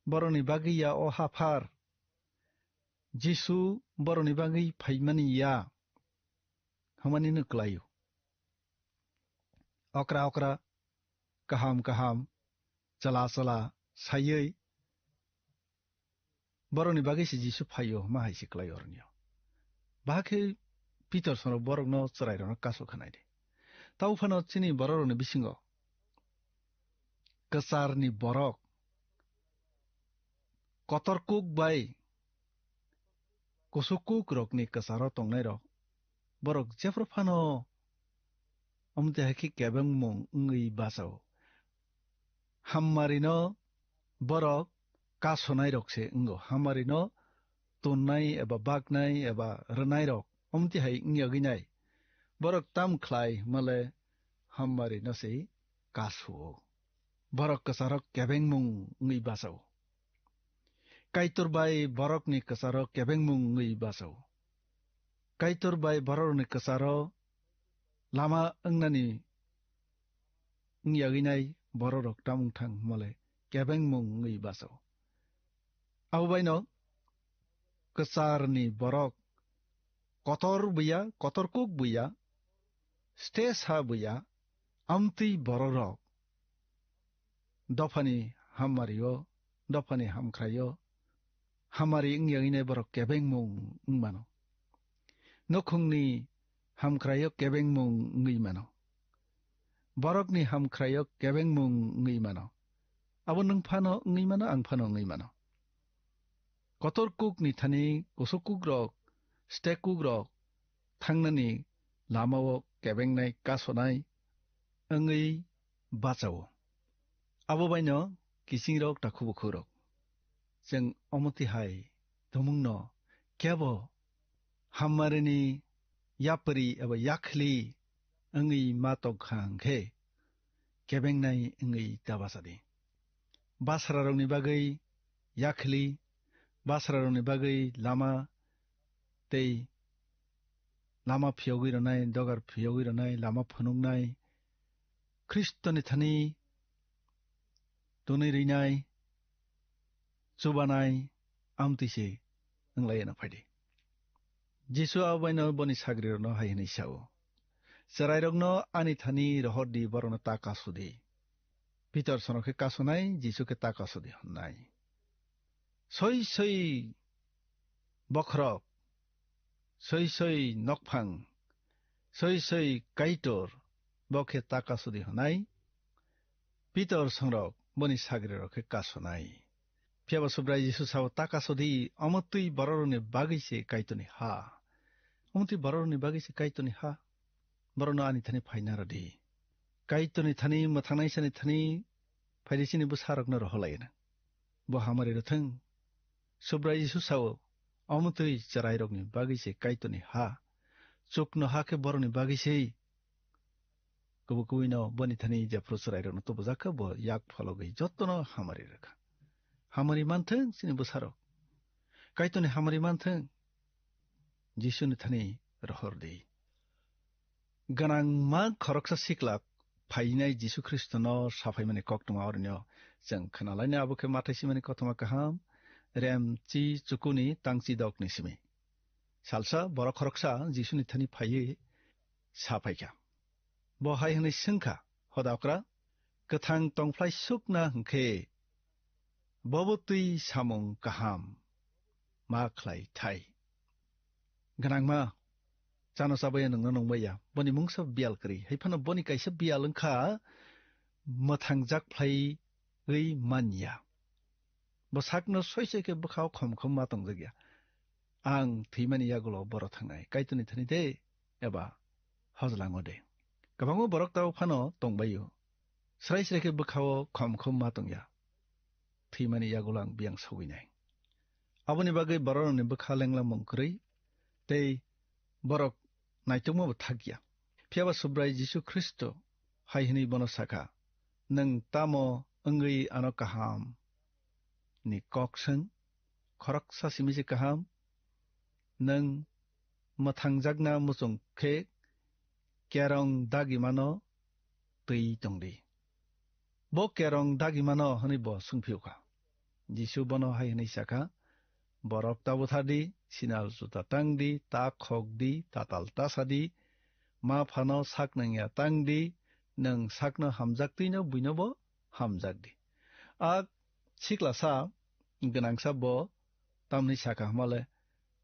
Borokni bagwi ya o haphar. Jisu borokni bagwi phaimani ya. Hwnmani no kwlaio. Okra okra, kaham kaham, chwla chwla saiwi borokni bagwi se Jisu phaio hwnma hai se kwlai oroni o. Bahai khe Pitor songrok borokno chwrairokno kasu khanai di. Tamo phano chini bororokni bisingo kwcharni borok kotor kuk bai kusuk kuk rokni kwcharo tongnai rok, borok jephru phano omo twi hai khe kebengmung wngwi bachao. Hammarino borok kasonai rok se wngo, hammarino tonnai eba baknai eba rwnai rok omo twi hai wng yagwi nai. Borok tam khlai hwnmale hammarino se kaso-o. Borok kwcharok kebengmung wngwi bachao. Kaitor bai borokni kwcharo kebengmung wngwi bachao. Kaitor bai bororokni kwcharo lama wngnani wng yagwi nai bororok tamung thang hwnmale kebengmung wngwi bachao. Abo baino kwcharni borok kotor buya, kotor kuk buya, stesa buya, amtwi bororok dophani hammario, dophani hamkraio, hammari wng yagwi nai borok kebengmung wng mano. nukhungni hamkraio kebengmung wngwi mano. Borokni hamkraio kebengmung wngwi mano. Abo nwng phano wngwi mano, ang phano wngwi mano. Kotor kukni thani kusuk kukrok, stek kukrok thangnani lamao kebengnai, kasonai wngwi bachao. Abo baino kisingrok, takhubukhurok, chwng omo twi hai tumungno kebo hammarini yapri eba yakhli wngwi ma tongkha hwnkhe, kebengnai wngwi ta bachadi. Basrarokni bagwi yakhli, basrarokni bagwi lama tei lama phiyogwi rwnai, dogar phiyogwi rwnai, lama phunuknai, Khristoni thani tonwi rwnai, chubanai, amtwi se wng lai eno phaidi. Jisu abo baino boni sagrirokno hai hwnwi sa-o, "Chwrairokno ani thani rohordi, borokno ta kasudi." Pitor sono khe kasonai, Jisu khe ta kasudi hwnnai. Soi soi bokhorok, soi soi nokphang, soi soi Kaitor, bo khe ta kasudi hwnai. Pitor songrok boni sagrirok khe kasonai. Phiya ba Subrai Jisu sao, "Ta kasudi, omo twi bororokni bagwi se Kaitorni ha. Omo twi bororokni bagwi se Kaitorni ha. Borokno ani thani phaina rwdi. Kaitorni thani, mwthangnaisani thani phaidi, chini bwsarokno rohorlai nang. Bo hamari rwthwng." Subrai Jisu sao, "Omo twi chwrairokni bagwi se Kaitorni ha. Chukno ha khe borokni bagwi se." Kubui kubuino boni thani jephru chwrairokno tubujak kha, bo yak phologwi jotono hamari rwkha. Hamari manthwng chini bwsarok. Kaitorni hamari manthwng. Jisuni thani rohordi. Gwnangma khoroksa sikla phainai Jisu Khristono saphaimani koktwma orino chwng khnalaina, abo khe Mathai simani kothoma kaham, rem chi chukuni tangchi dokni simi. Salsa borok khoroksa Jisuni thani phaiwi saphaikha. Bo hai hwnwi swngkha, "Hoda okra, kwthang tongphlai sukna hwnkhe bobo twi samung kaham ma khlai thai?" Gwnangma, chano chabaiya, nwngno nungbaiya, boni mungsa biyal kwrwi, hai phano boni kaisa biyal wngkha mwthangjak phlaiwi manya. Bo sakno soi soi khe bwkhao khom khom ma tongjakya. Ang thwimani yagulo boro thangnai, Kaitorni thani de eba hojlango de. Kwbangma borok tao phano tongbaio. Srai srai khe bwkhao khom khom ma tongya. Thwimani yagulo ang biyang sogwinai. Aboni bagwi bororokni bwkha lenglamung kwrwi tei borok naitukmabo thakya. Phiya ba Subrai Jisu Khristo hai hwnwi bono sakha, "Nwng tamo wngwi ano kaham ni kok swng? Khoroksa simi se kaham. Nwng mwthangjakna muchung khe kerong dagimano twi tongdi." "Bo kerong dagimano?" hwnwi bo swngphiyokha. Jisu bono hai hwnwi sakha, "Borok ta buthardi, sinal juta tangdi, ta khokdi, tatal tasadi, ma phano sak nangya tangdi, nwng sakno hamjak twino buinobo hamjakdi." A siklasa gwnangsa bo tamni sakha hwnmale,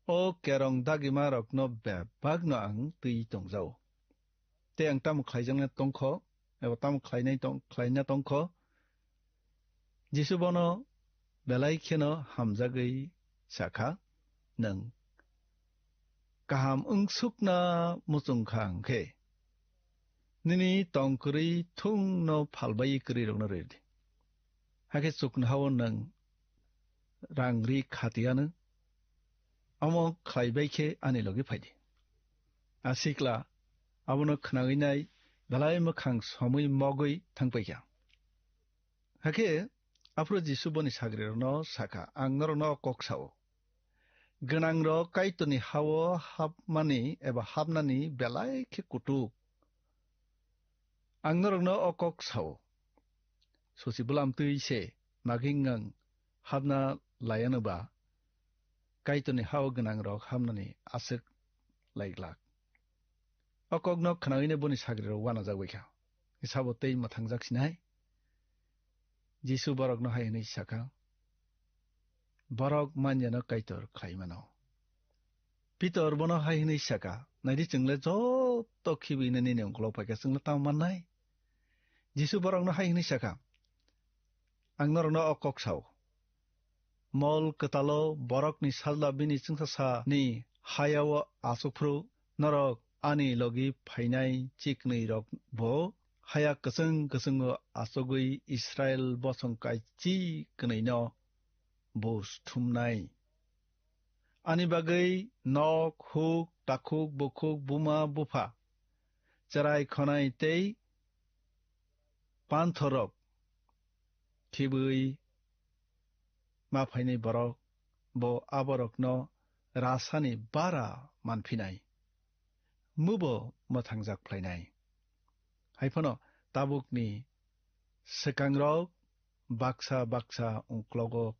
"O kerong dagimarokno bebakno ang twi tongjao. Tei ang tamo khlaijakna tongkho, eba tamo khlainai tong-, khlaina tongkho?" Jisu bono belai kheno hamjagwi sakha, "Nwng kaham wngsukna muchung kha hwnkhe, nini tong kwrwi thungno phalbai kwrwirokno rwdi. Hakhe chuknohao nwng rang ri khatiya nw, omo khlaibai khe ani logi phaidi." A sikla abono khnawi nai belai mwkhang somwi mogwi thangpaikha. Hakhe aphuru Jisu boni sagrirokno sakha, "Ang norokno o kok sao, gwnangrok Kaitorni ha-o hapmani eba hapnani belai khe kutuk. Ang norokno o kok sao, susi bwlam twi se maging ang hapna laianw ba, Kaitorni ha-o gwnangrok hapnani aswk lai glak." O kokno khnawi boni sagrirok uanajak bai kha, sabo tei mwthangjak sinai. Jisu borokno hai hwnwi sakha, "Borok manyano Kaitor khlai mano. Pitor bono hai hwnwi saka, "Naidi, chwngle joto khibi nini uklok phaikha, chwngle tamo mannai?" Jisu borokno hai hwnwi saka, "Ang norokno o kok sao, mol kwtalo borokni sajla bini chwngsasani hayao achukphru norok ani logi phainai chiknwirokbo haya kwchwng kwchwngo achugwi Israil bosong kaichi kwnwino buj thumnai. Ani bagwi nok, huk, takhuk, bukhuk, buma, bupha, chwrai khonai tei panthorrok khibwi ma phainai borok, bo aborokno rasani bara manphinai, mubo mwthangjak phlainai." Hai phano tabukni swkangrok baksa baksa ungklogo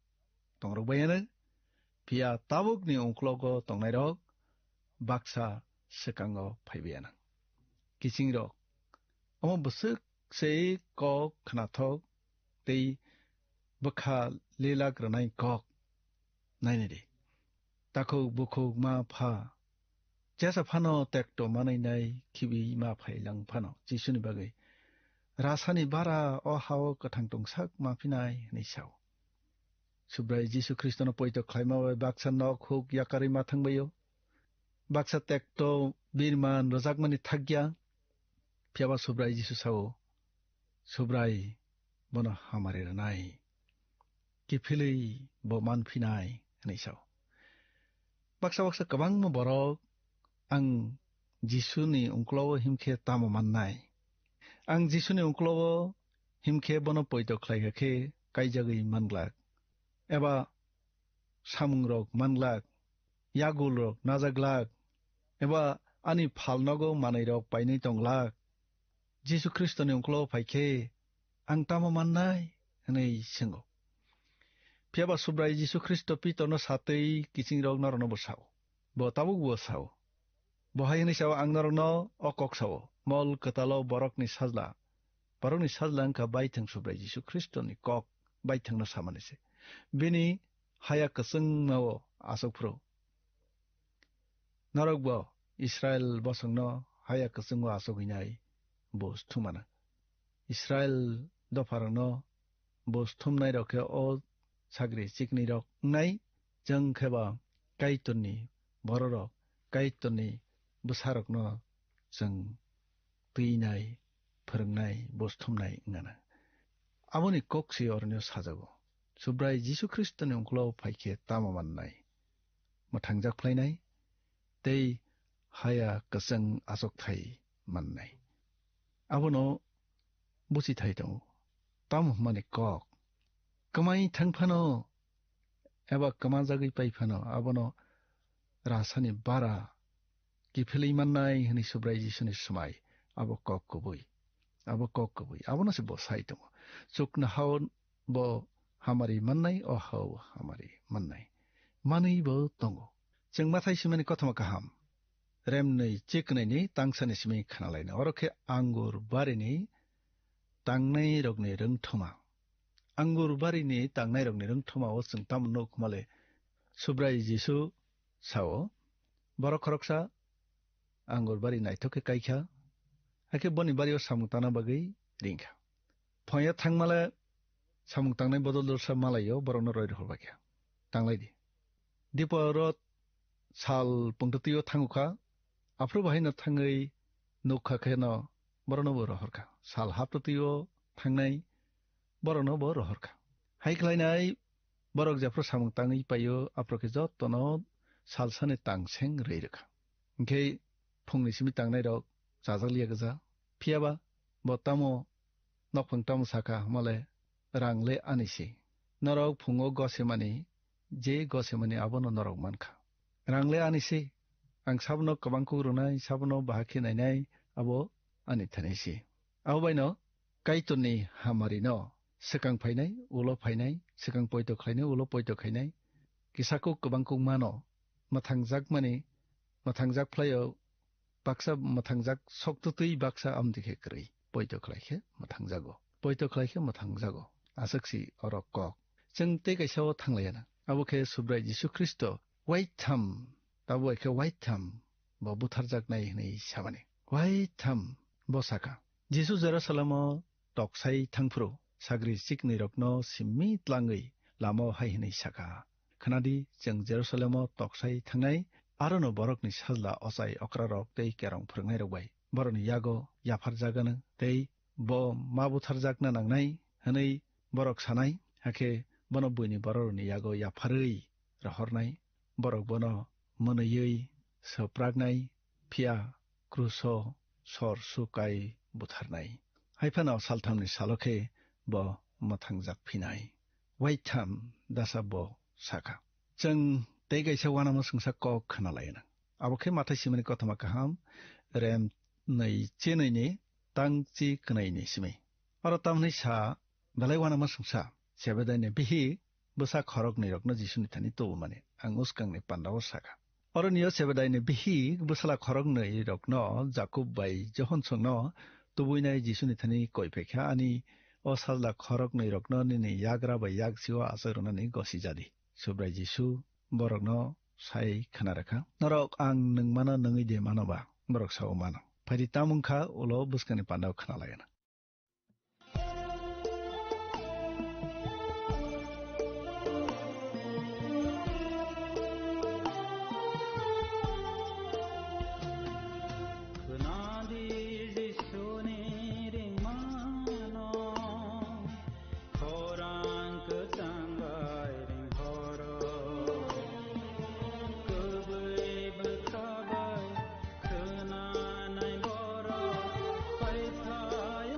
tongrok baiyanw, phiya tabukni ungklogo tongnairok baksa swkango phaibayanw. Kichingrok, omo bwswk se kok khnathok tei bwkha lelak rwnai kok. Nainai di, takhuk bukhuk ma pha jesa phano tekto manwi nai khibi ma phai lang phano Jisuni bagwi rasani bara o hao kwthang tongsak ma phinai hwnwi sao. Subrai Jisu Khristono poito khlaima bai baksa nok huk yakarwi ma thangbaio. Baksa tekto birman rwjakmani thakya. Phiyaba Subrai Jisu sao, "Subrai, bono hamari rwnai. Kiphilwi bo manphinai," hwnwi sao. Baksa baksa kwbangma borok, "Ang Jisuni ungklogo himkhe tamo mannai? Ang Jisuni ungklogo himkhe bono poito khlaikha khe kaijagwi manglak, eba samungrok manglak, yagulrok najaglak, eba ani phalnogo manwirok painwi tonglak. Jisu Khristoni ungklogo phai khe ang tamo mannai?" hwnwi swngo. Phiyaba Subrai Jisu Khristo Pitorno satwi kichingrok norokno bo sao. Bo tabuk bo sao. Bo hai hwnwi sao, "Ang norokno o kok sao, mol kwtalo borokni sajla, borokni sajla wngkha baithang Subrai Jisu Khristoni kok baithangno samani se. Bini haya kwchwngmao achukphru norokbo Israil bosongno haya kwchwngo achugwinai buj thumana. Israil dopharokno buj thumnairok khe o sagri chiknwirok wngnai, chwng khe ba Kaitorni bororok, Kaitorni bwsarokno chwng twinai, phwrwngnai, buj thumnai wngana." Aboni kok se oroni sajago, Subrai Jisu Khristoni ungklo phai khe tamo mannai? Mwthangjak phlainai tei haya kwchwng achukthai mannai. Abono buchithai tongo. Tamo hwnmani kok, kwmai thang phano eba kwmajagwi pai phano, abono rasani bara kiphilwi mannai hwnwi Subrai Jisuni swmai. Abo kok kubui. Abo kok kubui. Abono se bo sai tongo. Chuknohao bo hamari mannai, o hao hamari mannai. Manwi bo tongo. Chwng Mathai swimani kothoma kaham, remnwi chiknwini tangsani simi khnalaina. Oro khe angur barini tangnairokni rwngthoma. Angur barini tangnairokni rwngthoma o chwng tamo nuk male? Subrai Jisu sao, borok khoroksa angur bari naithok khe kaikha, hakhe boni bario samung tangna bagwi ringkha. Phoya thangmale samung tangnai bodol dorsa malaio borokno roi rohor bakya. Tanglai di. Dipo oro sal pungtwtwi o thangukha, aphuru bahaino thangwi nukha kheno borokno bo rohorkha. Sal haptwtwi o thangnai borokno bo rohorkha. Hai khlainai borok jephru samung tangwi paio, aphuru khe jotono salsani tangseng rwi rwkha. Hinkhe phungni simi tangnairok chajak liya gwja. Phiyaba bo tamo nokphang tamo sakha hwnmale, "Rang le ani se. Norok phungo gosemani, je gosemani abono norok mankha. Rang le ani se. Ang sabono kwbang kuk rwnai, sabono bahai khe nainai, abo ani thani se." Abo baino Kaitorni hamarino swkang phainai, ulo phainai, swkang poito khlainai, ulo poito khainai, kisa kuk kwbang kuk mano, mwthangjakmani, mwthangjak phlaio, baksa mwthangjak soktwtwi baksa amtwi khe kwrwi, poito khlai khe mwthangjago, poito khlai khe mwthangjago. Aswk si oro kok. Chwng tei kaisa o thanglaiya na. Abo khe Subrai Jisu Khristo waitham tabuk bai khe waitham bo butharjaknai hwnwi samani. Waitham bo saka, Jisu Jerusalemo toksai thangphuru sagri chiknwirokno simmi tlangwi lamao hai hwnwi saka, "Khnadi, chwng Jerusalemo toksai thangnai, arono borokni sajla ochai okrarok tei kerong phwrwngnairok bai borokni yago yapharjagano tei bo ma butharjakna nangnai," hwnwi borok sanai, hakhe bono buini bororokni yago yapharwi rohornai. Borok bono mwnwiwi swpraknai, phiya kruso sor sukai butharnai. Haiphano salthamni salo khe bo mwthangjak phinai. Waitham dasa bo saka. Chwng tei kaisa uanama swngsa kok khna laina. Abo khe Mathai simani kothoma kaham, rem nwi chenwi ni tang chi kwnwi ni simi. Oro tamni sa belai uanama swngsa, Sebedai ni bihik bwsa khoroknwi rokno Jisuni thani tubumani ang uskang ni panda o saka. Oro nio Sebedai ni bihik bwsala khoroknwi rokno Jakob bai Johon songno tubuinai Jisuni thani koi phaikha, "Ani o sajla khoroknwi rokno nini yagra bai yaksio achai rwnani gosi jadi." Subrai Jisu borokno sai khna rwkha, "Norok ang nwng mano nungwi de mano ba?" Borok sao, "Mano." Phaidi tamung kha ulo bwskangni pandao khna laina. Khwnadi Jisuni ringmano, khorang kwchang bai ringhoro. Kwbwi bwkha bai khwnanai borok, paithai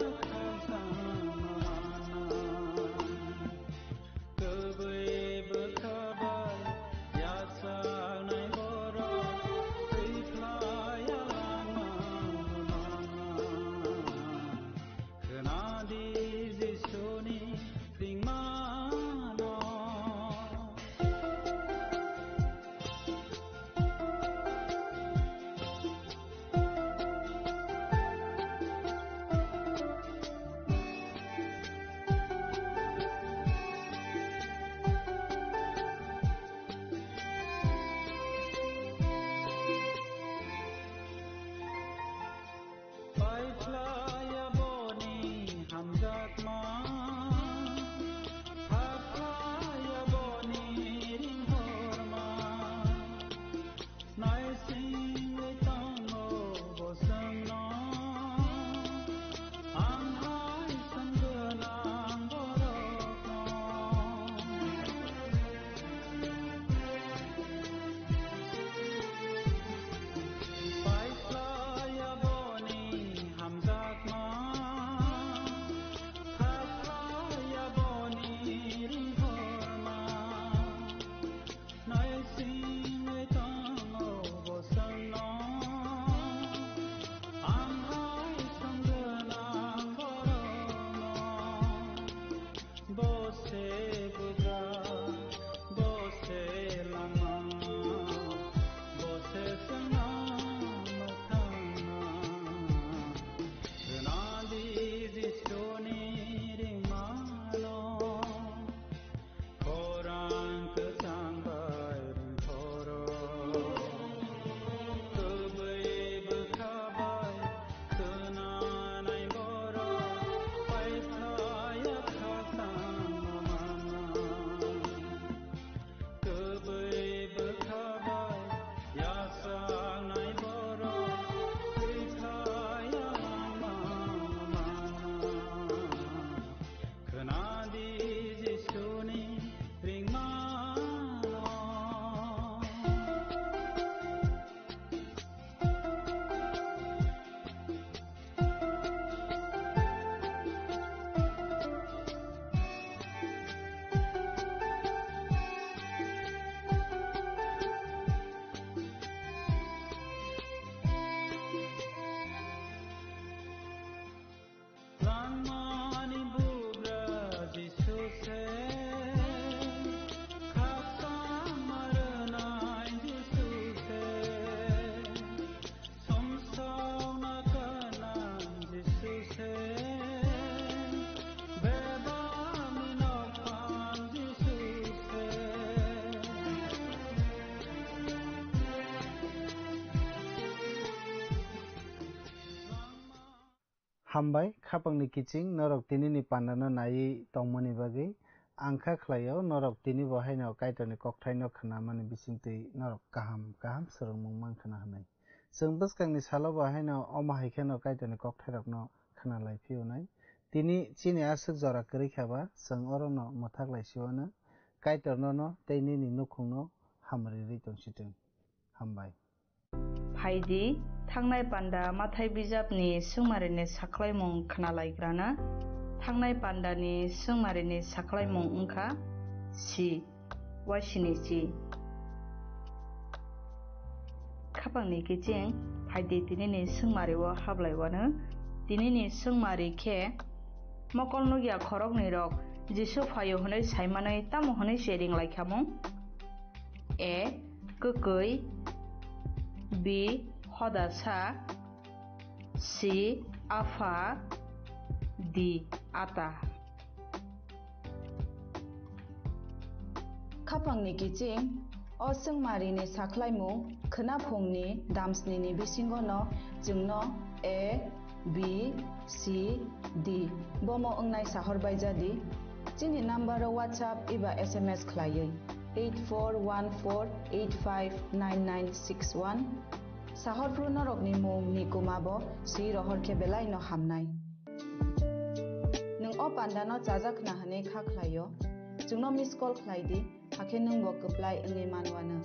Hambai, khapangni kiching norok tinini pandano naiwi tongmani bagwi. Ang kha khlaio, norok tini bo haino Kaitorni kokthaino khnamani bisingtwi norok kaham kaham swrwngmung mankha na hwnwi. Chwng bwskangni salo bo haino omo hai kheno Kaitorni kokthairokno khna lai phiyonai. Tini chini aswk jora kwrwi kha ba, chwng orono mwthak lai siwano. Kaitor nono tei nini nukhungno hamri rwi tong sitwng. Hambai. Phaidi, thangnai panda Mathai bijapni swngmarini sakhlaimung khna lai grana. Thangnai pandani swngmarini sakhlaimung wngkha si. Wasinichi. Khapangni kiching, phaidi tinini swngmari o hablai wano. Tinini swngmari khe mokol nukya khoroknwi rok Jisu phaio hwnwi saimanwi tamo hwnwi se ring lai khamung? A. Kwkwi. B. Hodasa. C. Apha. D. Ata. Khapangni kiching, o swngmarini sakhlaimung khwnaphungni damsnini bisingono chwngno A, B, C, D bomo wngnai sahor baijadi. Chini number o WhatsApp eba S M S khlaiwi eight four one four eight five nine nine six one. Sahorphru norokni mung ni kuma bo swi rohor khe belai no hamnai. Nwng o panda no chajak khna hwnwi kha khlaio, chwngno miss call khlai di, hakhe nwng bo kwplai wngwi manwano.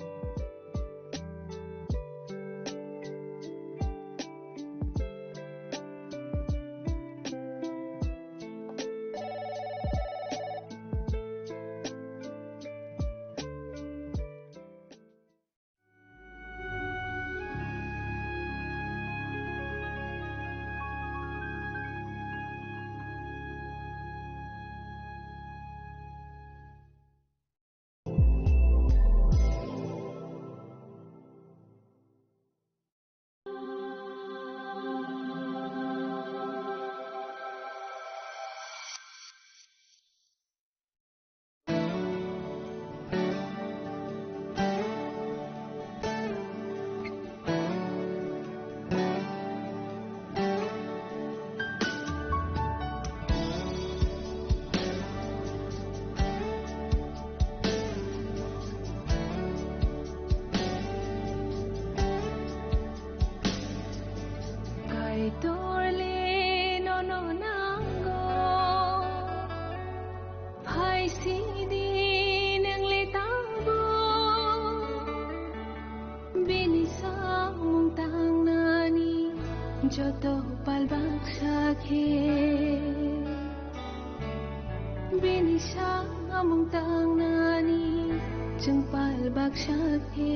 Kaitor le nono nango, phai sidi nwng le tangbo. Bini samung tangnani joto pal baksa khe. Bini samung tangnani chwng pal baksa khe.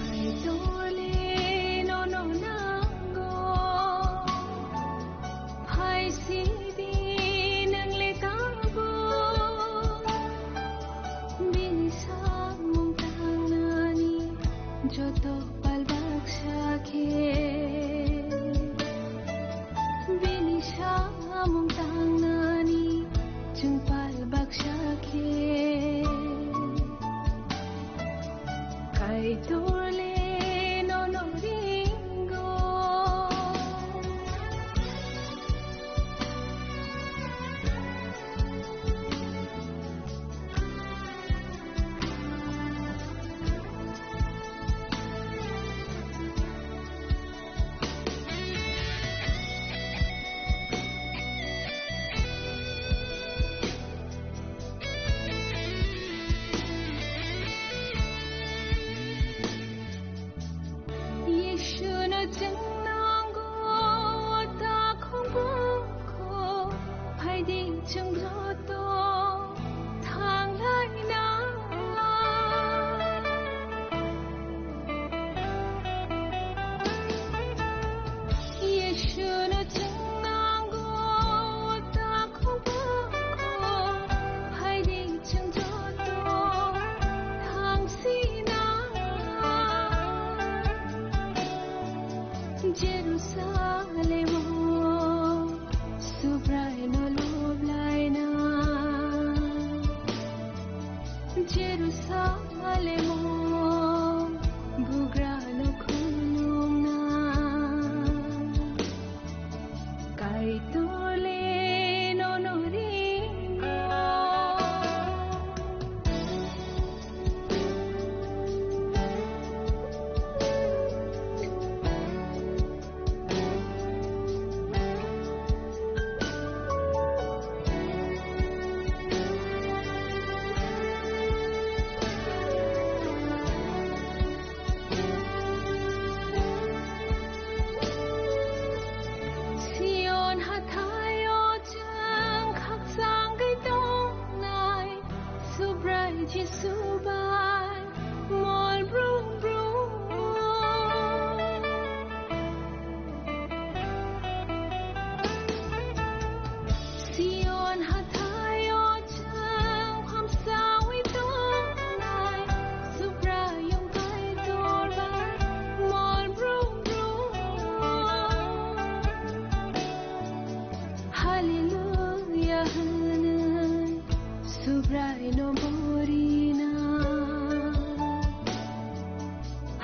Kaitor le nono nango, phai sidi nwng le tangbo. Bini samung tangnani joto pal baksa khe. Bini samung tangnani chwng pal baksa khe. Kaitor le nono ringo.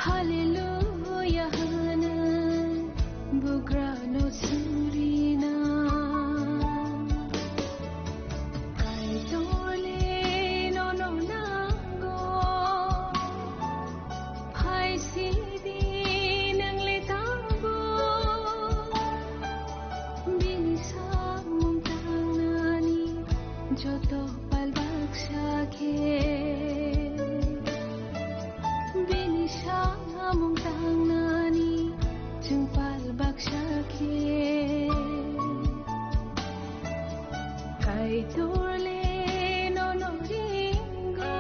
Hallelujah hwnwi bugrano surina. Kaitorle nono nango. Phai sidi nwngle tangbo. Bini samung tangnani joto pal baksa khe. Bini samung tangnani chwng pal baksa khe. Kaitorle nono ringo.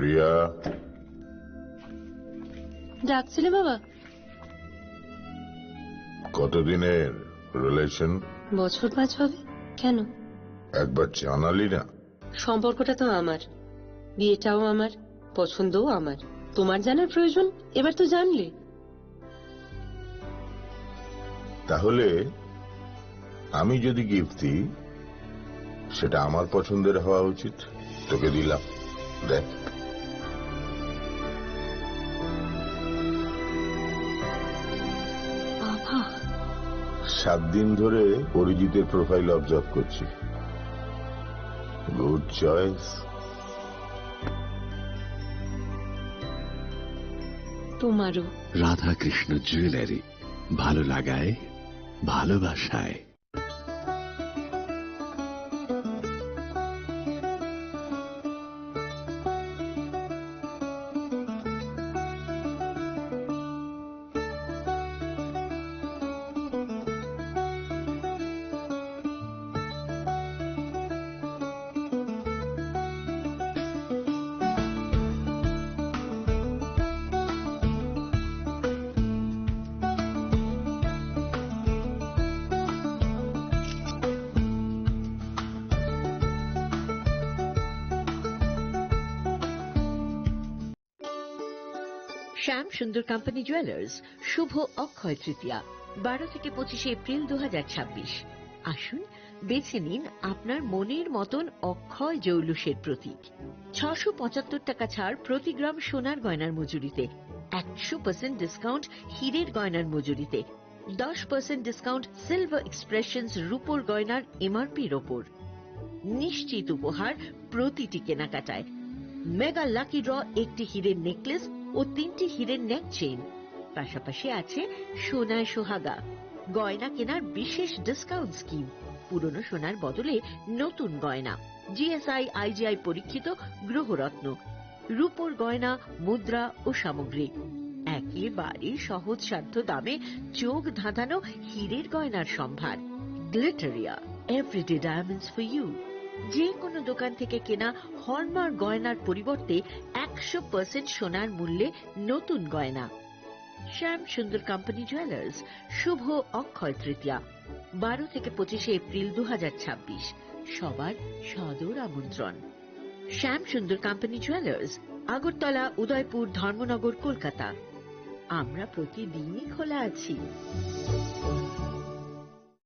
Riya. ডাকছিলে বাবা? কতদিনের রিলেশন? বছর পাঁচ হবে। কেন? একবার জানালি না। সম্পর্কটা তো আমার, বিয়েটাও আমার, পছন্দও আমার। তোমার জানার প্রয়োজন? এবার তো জানলে। তাহলে আমি যদি গিফট দিই, সেটা আমার পছন্দের হওয়া উচিত। তোকে দিলাম, দেখ। বাবা। সাত দিন ধরে অরিজিতের প্রোফাইল অবজার্ভ করছি। Good choice. তোমারও। রাধাকৃষ্ণ জুয়েলারি, ভালো লাগায়, ভালোবাসায়। শ্যাম সুন্দর কোম্পানি জুয়েলার্স, শুভ অক্ষয় তৃতীয়া, বারো থেকে পঁচিশে এপ্রিল দু হাজার ছাব্বিশ। আসুন, বেছে নিন আপনার মনের মতন অক্ষয় জৌলুসের প্রতীক। ছশো পঁচাত্তর টাকা ছাড় প্রতি গ্রাম সোনার গয়নার মজুরিতে, একশো পার্সেন্ট ডিসকাউন্ট হীরের গয়নার মজুরিতে, দশ পার্সেন্ট ডিসকাউন্ট সিলভার এক্সপ্রেশনস রূপোর গয়নার এমআরপির ওপর। নিশ্চিত উপহার প্রতিটি কেনাকাটায়। মেগা লাকি ড্র, একটি হীরের নেকলেস ও তিনটি হীরের নেক চেইন। পাশাপাশি আছে সোনায় সোহাগা, গয়না কেনার বিশেষ ডিসকাউন্ট স্কিম, পুরনো সোনার বদলে নতুন গয়না, জিএসআই আইজিআই পরীক্ষিত গ্রহরত্ন, রূপোর গয়না, মুদ্রা ও সামগ্রী। একেবারে সহজসাধ্য দামে চোখ ধাঁধানো হীরের গয়নার সম্ভার। Glitteria, everyday diamonds for you. যে কোনো দোকান থেকে কেনা হলমার্ক গয়নার পরিবর্তে একশো পার্সেন্ট সোনার মূল্যে নতুন গয়না। শ্যাম সুন্দর কোম্পানি জুয়েলার্স, শুভ অক্ষয় তৃতীয়া, বারো থেকে পঁচিশে এপ্রিল দু হাজার ছাব্বিশ। সবার সাদর আমন্ত্রণ। শ্যাম সুন্দর কোম্পানি জুয়েলার্স, আগরতলা, উদয়পুর, ধর্মনগর, কলকাতা। আমরা প্রতিদিনই খোলা আছি।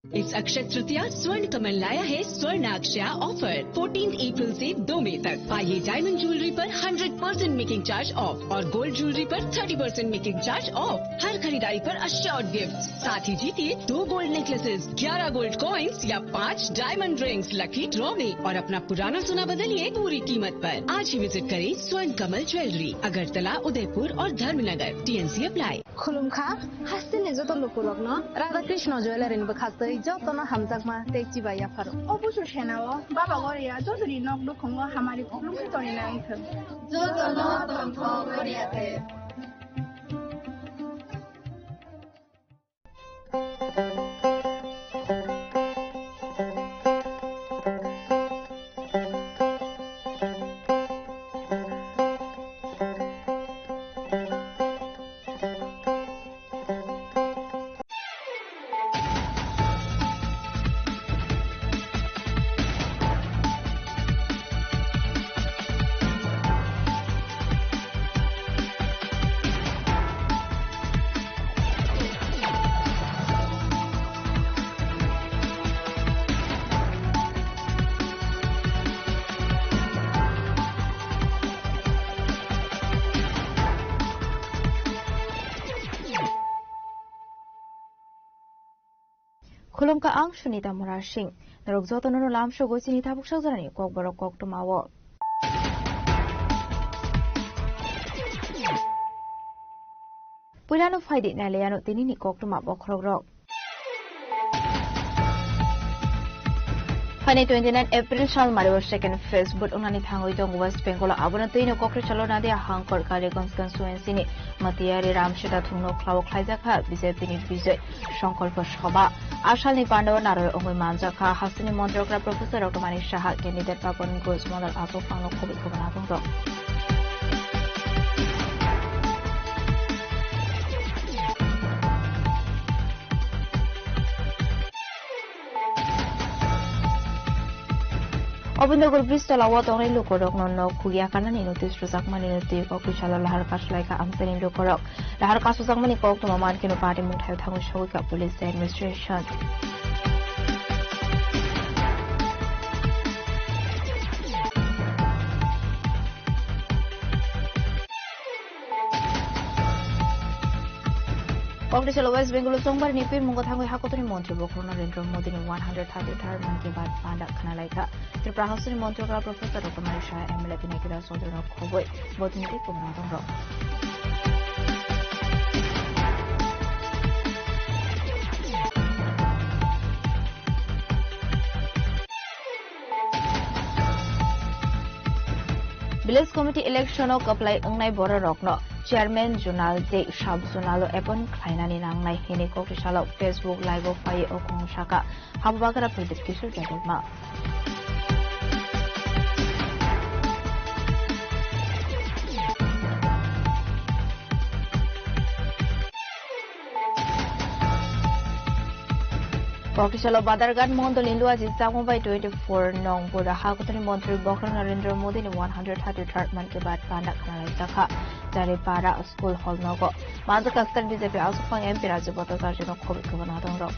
इस अक्षय तृतीया स्वर्ण कमल लाया है स्वर्ण अक्षया ऑफर। फोर्टीन अप्रैल से दो मई तक पाइए डायमंड ज्वेलरी पर hundred percent making charge off और गोल्ड ज्वेलरी पर thirty percent making charge off. हर खरीदारी पर अश्योर्ड गिफ्ट, साथ ही जीतिए दो गोल्ड नेकलेसेस, ग्यारह गोल्ड कॉइन्स या पाँच डायमंड रिंग्स लकी ड्रॉ में और अपना पुराना सोना बदलिए पूरी कीमत पर। आज ही विजिट करें स्वर्ण कमल ज्वेलरी, अगरतला, उदयपुर और Dharmanagar. T and C apply. Khulumkha, hasteni joto lukurokno Radha Krishna Jewellery ni bwkhaktwi jotono hamjakma tei chibai yapharo. O busu senao Baba Goria jotoni nok nukhungo hamari khulumkhe tongwi nangthwng. Jotono tongthok Goria te. Khulumkha ang Sunita Murasing. Norok jotono no lamsogo chini tabuk sajorani kokborok koktwmao. Puilano phaidi nailaiano tinini koktwma bokhorokrok. Phaini twenty nine April sal mario second phase vote wngnani thangwi tongo West Bengal o. Abono twino Kokrwi salo Nadia Hangkor Kaliganj constituency ni Matiyari Ramsita thungno khlao khlaijakha B J P ni Bijoy Sankalpa Sabha. A salni pandao naroi wngwi manjakha hasteni Montri okra Professor Doctor Manik Saha, candidate Pawan Ghosh, Mondol Asok Phangno khobwi khobana tongo. Obindergor bridge tola o tongnai lukurokno nok khugya kanani notice rwjakmani twi Kokrwi salo lahar kaslaikha amchaini lukurok. Lahar kasukjakmani koktwma mankheno party mungthaio thangwi sogwikha police administration. Kokrwi salo West Bengal o Chongbarini pirmungo thangwi hakotoni montri bokhorok Narendra Modi ni one hundred thirty third Mann Ki Baat panda khwnalaikha. Tripura hasteni montri okra Professor Doctor Manik Saha, M L A Pinaki Raj Chaudhury no khobwi botini tei kwbangma tongrok. Village Committee election o kwplai wngnai bororokno Chairman Zonal tei Sub Zonal o appoint khlainani nangnai hwnwi Kokrwi salo Facebook Live o phaiwi o khung saka. Habubagra Pradeep Kishore Debbarma. Kokrwi salo Badarghat Mondol ni Luaji Chakma bai twenty four nong Buda Hakotoni Montri Bokhorok Narendra Modi ni one hundred thirty third Mann Ki Baat panda khwnalaijak kha. Jari para School Hall nogo manjakha state B J P aswkphang M P Rajiv Bhattacharya no khobwi khobana tongrok.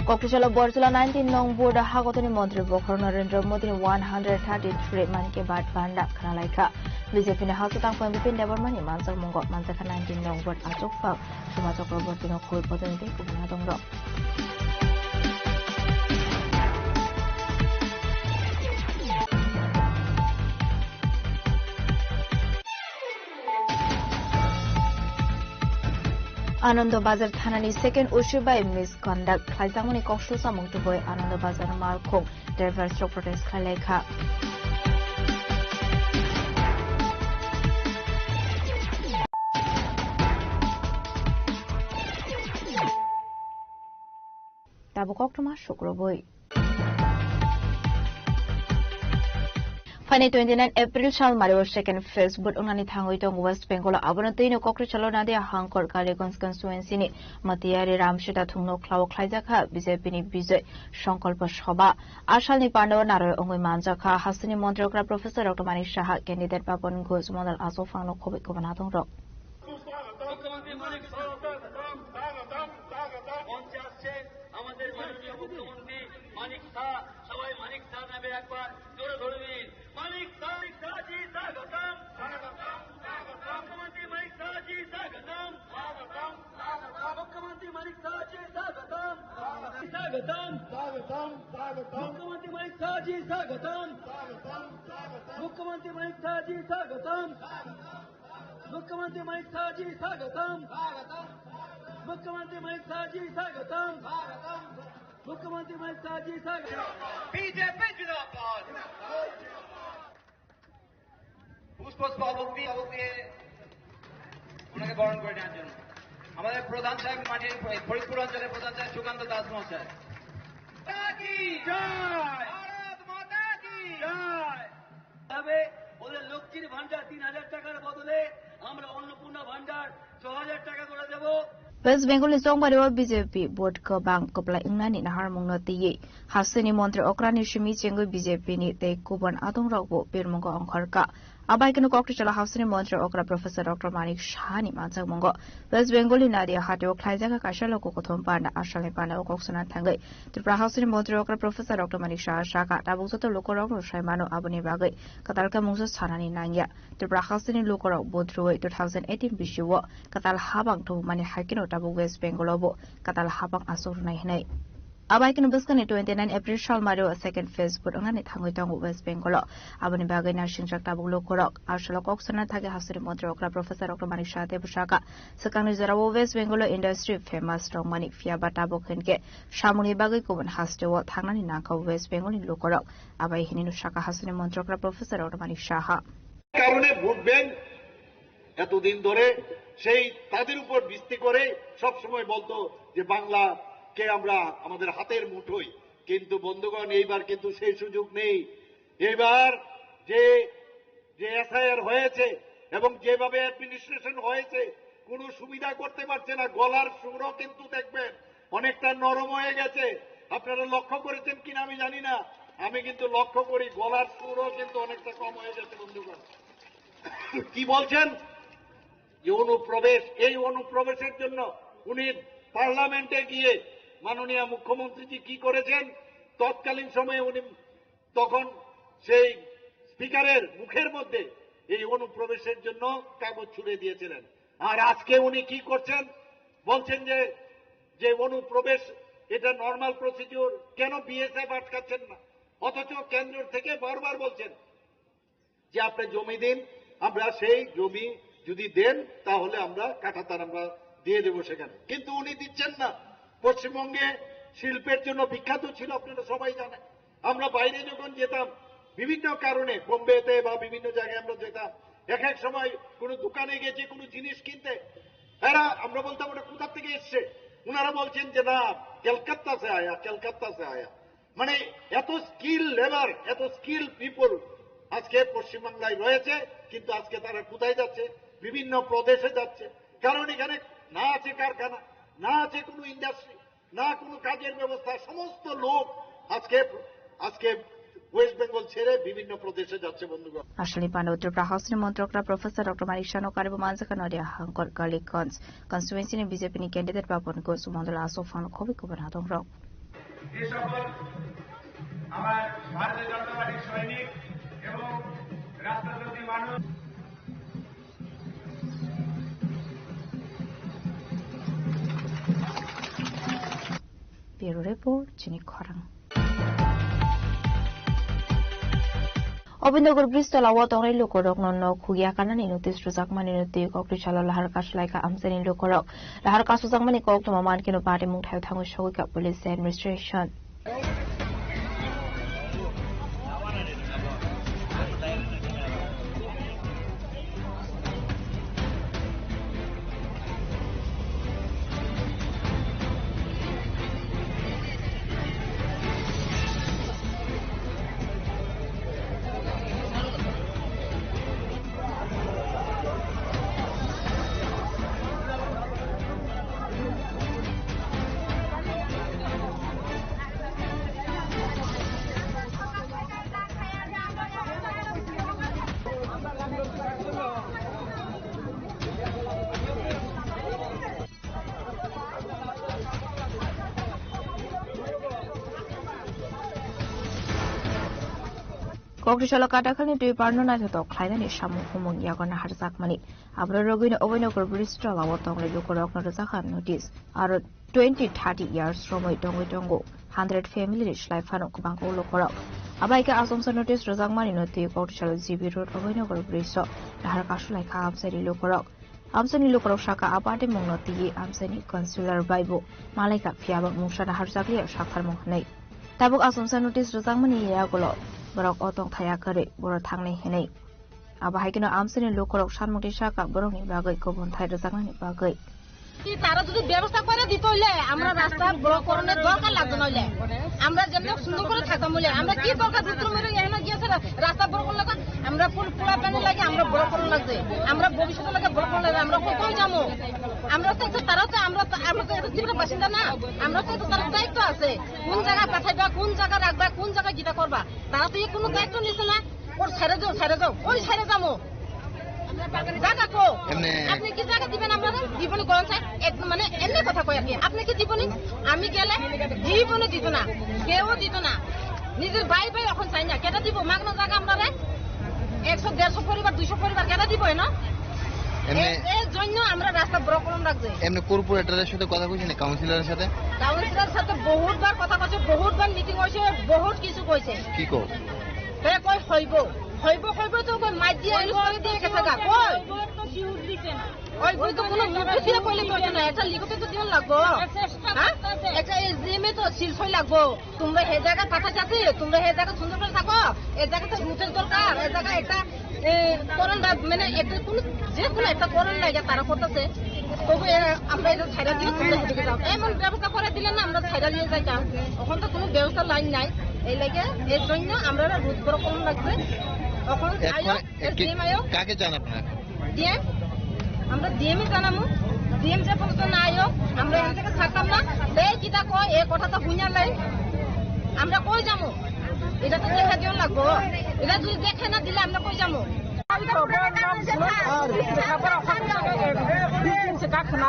Kokrwi salo Borjula nineteen nong Buda Hakotoni Montri Bokhorok Narendra Modi ni one hundred thirty three Mann Ki Baat panda khwnalaikha. B J P ni hasteni tangphang Bipin Debbarma ni manjakmungo manjakha nineteen nong Buda aswkphang Soma Chakraborty no khobwi botini tei kwbangma tongrok. Anando Bazar thanani second O C bai misconduct khlaijakmani kok sujamung tubui Anando Bazar malkhung drivers rok protest khlai lai kha. Tabuk koktwma sukrubui. Phainai twenty nine April sal mario second phase vote wngnani thangwi tongo West Bengal o. Abono twino Kokrwi salo Nadia Hangkor Kaliganj constituency ni Matiyari Ramsita thungno khlao khlaijakha B J P ni Bijoy Sankalpa Sabha. A salni pandao naroi wngwi manjakha hasteni montri okra Professor Doctor Manik Saha, candidate Pawan Ghosh, Mondol Asok Phangno khobwi khobana tongrok. মুখ্যমন্ত্রী মানিক সাহা স্যার, স্বাগতম, স্বাগতম, স্বাগতম। মঞ্চে আসছে আমাদের মাননীয় মুখ্যমন্ত্রী মানিক সাহা। সবাই মানিক সাহা নামে একবার জোরে ধরে দিন। মানিক সাহা, মানিক সাহা জি স্বাগতম। স্বাগতম, স্বাগতম। মুখ্যমন্ত্রী মানিক সাহা জি স্বাগতম। স্বাগতম, স্বাগতম। মুখ্যমন্ত্রী মানিক সাহা জি স্বাগতম। স্বাগতম। স্বাগতম, স্বাগতম। মুখ্যমন্ত্রী মানিক সাহা জি স্বাগতম। স্বাগতম, স্বাগতম। মুখ্যমন্ত্রী মানিক সাহা জি স্বাগতম। স্বাগতম। মুখ্যমন্ত্রী মানিক সাহা জি স্বাগতম। মুখ্যমন্ত্রী মানিক সাহা জি স্বাগতম। মুখ্যমন্ত্রী মানিক সাহা জি স্বাগতম। বিজেপি জিন্দাবাদ। পুষ্পস্তবক দিয়ে, স্তবক দিয়ে ওনাকে বরণ করে নেওয়ার জন্য আমাদের প্রধান সাহেব, মাটির ফরিদপুর অঞ্চলের প্রধান সাহেব সুকান্ত দাস মহাশয়। মাতা কি জয়। ভারত মাতা কি জয়। তবে ওদের লক্ষ্মীর ভান্ডার তিন হাজার টাকার বদলে আমরা অন্নপূর্ণা ভান্ডার ছ হাজার টাকা করে দেব। West Bengal ni chongmari o B J P vote kwbang kwplai wngnani naharmungno twiwi hasteni montri okrani simi chengwi B J P ni tei kubun adongrokbo birmungo ongkhorkha. Abai kheno kokthai chwla hasteni montri okra Professor Doctor Manik Saha ni manjakmungo West Bengal ni Nadia hatio khlaijak kaisa loku kuthum panda asalni panda o kok sana thangwi Tripura hasteni montri okra Professor Doctor Manik Saha sakha tabuk joto lukurokno sai mano, aboni bagwi kwtal khe mungsa sanani nangya. Tripura hasteni lukurok vote rwui two thousand eighteen bisio kwtal habang thubumani hai kheno tabuk West Bengal o bo kwtal habang aswk rwnai hinwi. Abai kheno bwskangni twenty nine April salmario second phase vote wngnani thangwi tongo West Bengal o. Aboni bagwi naisingchak tabuk lukurok. Asalo kok sana thangwi hasteni montri okra Professor Doctor Manik Saha tei bwsaka swkangni jorao West Bengal o industry famous tongmani, phiyaba tabuk hinkhe samungni bagwi kubun hasteo thangnani nangkha West Bengal ni lukurok. Abai hinwi saka hasteni montri okra Professor Doctor Manik Saha. কারণে vote bank এতদিন ধরে সেই তাদের উপর ভিত্তি করে সব সময় বলতো যে বাংলাকে আমরা আমাদের হাতের মুঠোয়, কিন্তু বন্ধুগণ, এইবার কিন্তু সেই সুযোগ নেই। এইবার যে, যে এসআইআর হয়েছে এবং যেভাবে অ্যাডমিনিস্ট্রেশন হয়েছে, কোনো সুবিধা করতে পারছে না। গলার সুরও কিন্তু দেখবেন অনেকটা নরম হয়ে গেছে। আপনারা লক্ষ্য করেছেন কিনা আমি জানি না, আমি কিন্তু লক্ষ্য করি গলার সুরও কিন্তু অনেকটা কম হয়ে গেছে বন্ধুগণ। কি বলছেন? যে অনুপ্রবেশ, এই অনুপ্রবেশের জন্য উনি পার্লামেন্টে গিয়ে মাননীয় মুখ্যমন্ত্রীজি কি করেছেন, তৎকালীন সময়ে উনি তখন সেই স্পিকারের মুখের মধ্যে এই অনুপ্রবেশের জন্য কাগজ ছুড়ে দিয়েছিলেন। আর আজকে উনি কি করছেন, বলছেন যে, যে অনুপ্রবেশ এটা নরমাল প্রসিডিউর, কেন বিএসএফ আটকাচ্ছেন না? অথচ কেন্দ্র থেকে বারবার বলছেন যে আপনি জমি দিন, আমরা সেই জমি যদি দেন তাহলে আমরা কাঁটাতার আমরা দিয়ে দেবো সেখানে, কিন্তু উনি দিচ্ছেন না। পশ্চিমবঙ্গে শিল্পের জন্য বিখ্যাত ছিল, আপনারা সবাই জানেন। আমরা বাইরে যখন যেতাম বিভিন্ন কারণে, বোম্বেতে বা বিভিন্ন জায়গায় আমরা যেতাম, এক এক সময় কোনো দোকানে গেছি কোনো জিনিস কিনতে, এরা, আমরা বলতাম, "ওটা কোথা থেকে এসছে?" ওনারা বলছেন যে, "না, ক্যালকাত্তা সে আয়া, ক্যালকাত্তা সে আয়া।" মানে এত স্কিল লেবার, এত স্কিল পিপল আজকে পশ্চিমবাংলায় রয়েছে, কিন্তু আজকে তারা কোথায় যাচ্ছে? বিভিন্ন প্রদেশে যাচ্ছে, কারণ এখানে না আছে কারখানা, না আছে কোনো ইন্ডাস্ট্রি, না কোনো কাজের ব্যবস্থা। সমস্ত লোক আজকে, আজকে ওয়েস্ট বেঙ্গল ছেড়ে বিভিন্ন প্রদেশে যাচ্ছে বন্ধুগণ। Aswkni panda Tripura House ni Montrokra Professor Doctor Manik Saha no karibo manjakha Noria Hangkor Kalikganj constituency ni B J P ni candidate Bapan Ghosh, Mondol Asok Phan, Khobi Kubun Hadongrok. যে সকল আমার ভারতীয় জনতা পার্টির সৈনিক এবং রাস্তার প্রতি মানুষ। Bureau Report, chini khorang. Obinogor Bridge tola o tongnai lukurokno nok khukya kanani notice rwjakmani no twi kok twi salo lahar kaslaikha amchaini lukurok. Lahar kasukjakmani koktwma mankhe no party mungthai thangwi sogwikha police administration. Koktisalo Katakhalni twi parno naithotok khlainani samung humung yago naharjakmani. Abro rogwino Oboinogar bridge tola o tongnai lukurokno rwjakha notice. Aro twenty thirty years romwi tongwi tongo. Hundred family ni slai phano kwbang kok lukurok. Abaikhe asomsa notice rwjakmani no twi Koktisalo G B road Oboinogar bridge o nahar kasulaikha amchaini lukurok. Amchaini lukurok saka a party mungno twi amchaini councillor bai bo malaikha, phiyaba mungsa naharjakliya sakharmung hwnwi. Tabuk asomsa notice rwjakmani yagulo borok o tongthai akwrwi borok thangnai hwnwi. Abo hai kheno amchaini lukurok sanmungti saka borokni bagwi kubun thai rwjaknani bagwi. কি তারা যদি ব্যবস্থা করে দিত হইলে আমরা রাস্তা ব্লক করানোর দরকার লাগতো না হইলে। আমরা যেমনি সুন্দর করে থাকতাম হইলে, আমরা কি দরকার রুদ্রময়ূর এখানে গিয়েছে রা-, রাস্তা ব্লক করলে তো আমরা ফুল পোলা প্যান্ডেল লাগে, আমরা ব্লক করানো লাগছে, আমরা ভবিষ্যতে লাগে ব্লক করানো লাগছে, আমরা কই, কই যাবো? আমরা তো একটা, তারাও তো, আমরা তো, আমরা তো একটা ত্রিপুরা বাসিন্দা না, আমরা তো একটা তারার দায়িত্ব আছে, কোন জায়গায় পাঠাইবা, কোন জায়গায় রাখবা, কোন জায়গায় কিতা করবা, তারা তো এই কোনো দায়িত্ব নিছে না। ওর ছেড়ে দাও, ছেড়ে দাও, ওই ছেড়ে যাবো। জায়গা কো? এমনি আপনি কি জায়গা দিবেন আমরা? জীবনে কোন স্যার? এক মানে এমনি কথা কই আর কি। আপনি কি জীবনে? আমি গেলে জীবনে দিত না, কেউ দিত না। নিজের ভাই ভাই এখন চাই না, কেটা দিব? মাগনা জায়গা আমরা রে একশো দেড়শো পরিবার, দুইশো পরিবার কেটা দিব এনো? এমনি এর, এর জন্য আমরা রাস্তা ব্লক করে রাখছি। এমনি কর্পোরেটরের সাথে কথা কইছেন, কাউন্সিলরের সাথে? কাউন্সিলরের সাথে বহুতবার কথা কইছে, বহুতবার মিটিং হয়েছে, বহুত কিছু কইছে। কি কো? হে কই হইব, হইব, হইব তো কই মাই দিয়ে আইলো, করে দিয়ে গেছে গা, কই? ওই বই তো কোনো মুখে দিয়ে কইলে তো হইতো না, একটা লিখিত তো দিন লাগবো। হ্যাঁ? একটা এসডিএম এ তো সিল সই লাগবো। তোমরা হে জায়গা পাঠা চাচ্ছি, তোমরা হে জায়গা সুন্দর করে থাকো, এ জায়গা তো রুটের দরকার, এ জায়গা একটা, এ, করণ দা-, মানে একটা কোনো, যে কোনো একটা করণ লাগে তারা করতেছে। তবু এ, আমরা এটা ছাইড়া দিয়ে তোমরা হেঁটে যাও। এমন ব্যবস্থা করে দিলে না আমরা ছাইড়া দিয়ে যাইতাম। এখন তো কোনো ব্যবস্থা লাইন নাই। এই লাগে এর জন্য আমরা রুট করে করণ লাগবে। এখন এখন আয়ো, এ, কে, এসডিএম আয়ো। কাকে চান আপনারা? ডিএম, আমরা ডিএম এ জানামু। ডিএম যে পর্যন্ত না আয়ো, আমরা এখান থেকে ছাড়তাম না। এই কিতা কয়, এ কথা তো হুইনা লাই। আমরা কই যামু? এটা তো দেখা দিও লাগবো। এটা যদি দেখে না দিলে আমরা কই যামু? Sini sini kakhna,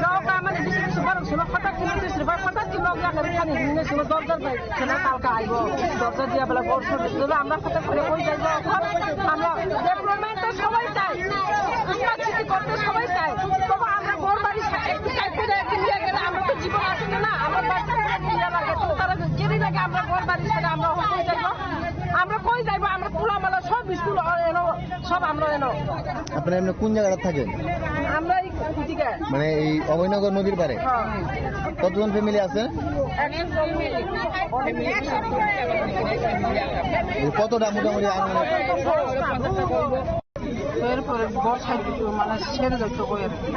no ka mane bisi bisi borok sini kotak sini sini ba kotak sini no ya kari khani sini sini dor dor bai sini talka aibo dor dor dia bela bor sini sini ba amra kotak kore koi jai ba amra development to sobai chai, smart city korte sobai chai, tobo amra ghor bari sa ektu side kore ektu niye gele amra to jibon ashe na, amra bachcha kore niye lage to tara jeri lage amra ghor bari sa amra koi jai ba, amra koi jai ba amra pula mala sob school eno sob amra eno. আপনারা এমনি কোন জায়গাটা থাকেন? আমরা এই দিকে। মানে এই অভয়নগর নদীর পাড়ে? হ্যাঁ। কতজন ফ্যামিলি আছে? একশো ফ্যামিলি। এই কতটা মোটামুটি আনুমানিক? এরপরে বর্ষায় কিছু মানে ছেড়ে যাইতে হয় আর কি।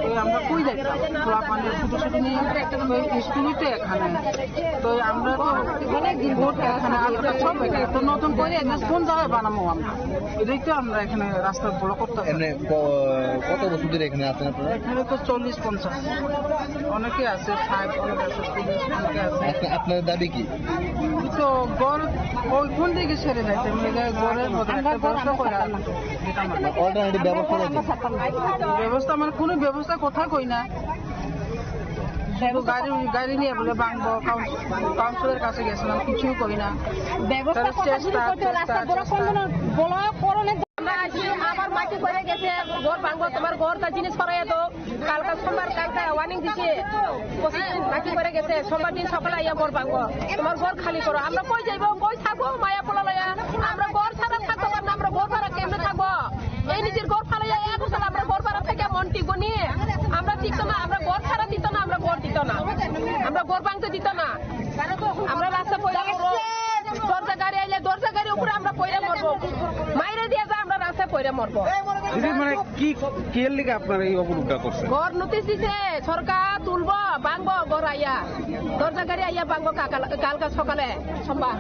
তো আমরা কই যাইতাম? তো মানে ছোট ছোট নিয়ে তো স্কুলই তো এখানে। তো আমরা তো অনেক দিন ধরে এখানে আলোটা সব এখানে। তো নতুন করে একটা কোন জায়গায় বানাবো আমরা? এটাই তো আমরা এখানে রাস্তা ব্লক করতে হবে। এমনি ক-, কত বছর ধরে এখানে আছেন আপনারা? এখানে তো চল্লিশ পঞ্চাশ। অনেকে আছে, ষাট, অনেকে আছে, চল্লিশ, অনেকে আছে। আপনা-, আপনাদের দাবি কি? তো ঘর ওই কোন দিকে ছেড়ে যাইতে? মানে ঘরের মধ্যে একটা ব্যবস্থা করে দিতাম আমরা। অল্টারনেটিভ ব্যবস্থা আছে? ব্যবস্থা মানে কোনো ব্যবস্থা কথা কই না। শুধু গাড়ি, গাড়ি নিয়ে বলে ভাঙবো, কাউন্স-, কাউন্সিলর কাছে গেছিলাম, কিছুই করি না। ব্যবস্থা তাহলে কথা যদি চেষ্টা, করতে, চেষ্টা, রাস্তা বড় চেষ্টা। কোন ধরনের বলা করণে আমরা আছি, আবার মাটি পড়ে গেছে, ঘর ভাঙবো, তোমার ঘর তা জিনিস সরাইয়া দাও। কালকা সোমবার, কালকা ওয়ার্নিং দিছে, পঁচিশ দিন বাকি পড়ে গেছে, সোমবার দিন সকালে আইয়া ঘর ভাঙবো, তোমার ঘর খালি করো। আমরা কই যাইবো, কই থাকবো, মায়া পোলা লইয়া? আমরা ঘর ছাড়া থাকতে পারবো না, আমরা ঘর ভাড়া কেমনে থাকবো? এই নিজের ঘর ফালাইয়া এক বছর আমরা ঘর ভাড়া থেকে মন টিকবো নি? আমরা টিকতো না, আমরা ঘর ছাড়া দিত না, আমরা ঘর দিত না, আমরা ঘর ভাঙতে দিত না। আমরা রাস্তা পড়ে মরবো। দরজা গাড়ি আইলে দরজা গাড়ি উপরে আমরা পড়ে মরবো। মাইরে দিয়ে যা আমরা রাস্তায় পড়ে মরবো। দিদি, মানে কি, কি এর লিগে আপনারা এই অবরোধটা করছেন? ঘর নোটিশ দিছে সরকার, তুলবো, ভাঙবো ঘর আইয়া। দরজা গাড়ি আইয়া ভাঙবো কাকাল-, কালকা সকালে, সোমবার।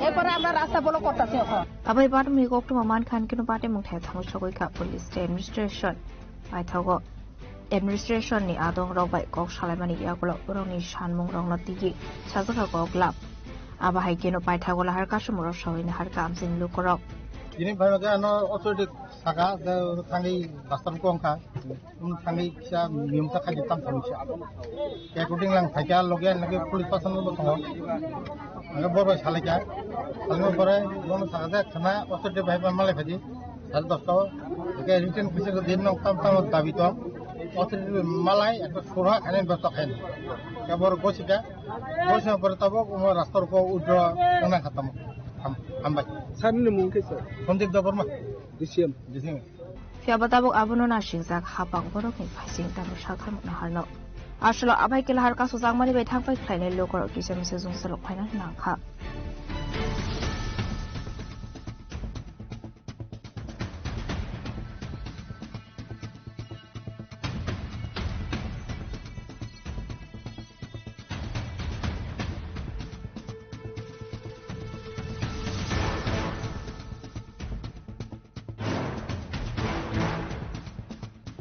এরপরে আমরা রাস্তা ব্লক করতেছি এখন। Abai bottom ni koktwma mankha hwnkhe no bate mungthai thango sogwi kha police administration paithago. Administration ni adong rok bai kok salaimani yagulo borokni sanmung rokno tigi sajak kha kok lab. Abo hai kheno paithago lahar kasumoro sawini harkha amchini lukurok. Tini phai khe ano authority saka je thangwi bastar ko wngkha. Thangwi kisa niyom ta khaji tam thangwi kisa. Ke kuting lang thaikha loge nake police person bo tongo. Nake bor bai salaikha. Salmo pore bono saka je khana authority bai ba malai phaji. Sal dosto. Ke written kisa ko din nok tam tam dabi to. Authority malai ekta surha khani dosto khain. Ke bor gosika. Gosika pore tabok umo rastor ko udro nang khatam. Ham-, hambai. Sir ni mung khe sir? Sandeep Debbarma. D C M. D C M. Phiya ba tabuk abono nasingjak hapang borokni phaising tamo saktham naharno. Asolo abai kela har kasu jangmani bai thangpai khlainai lokorok kisa misa jungsalok phaina nangkha.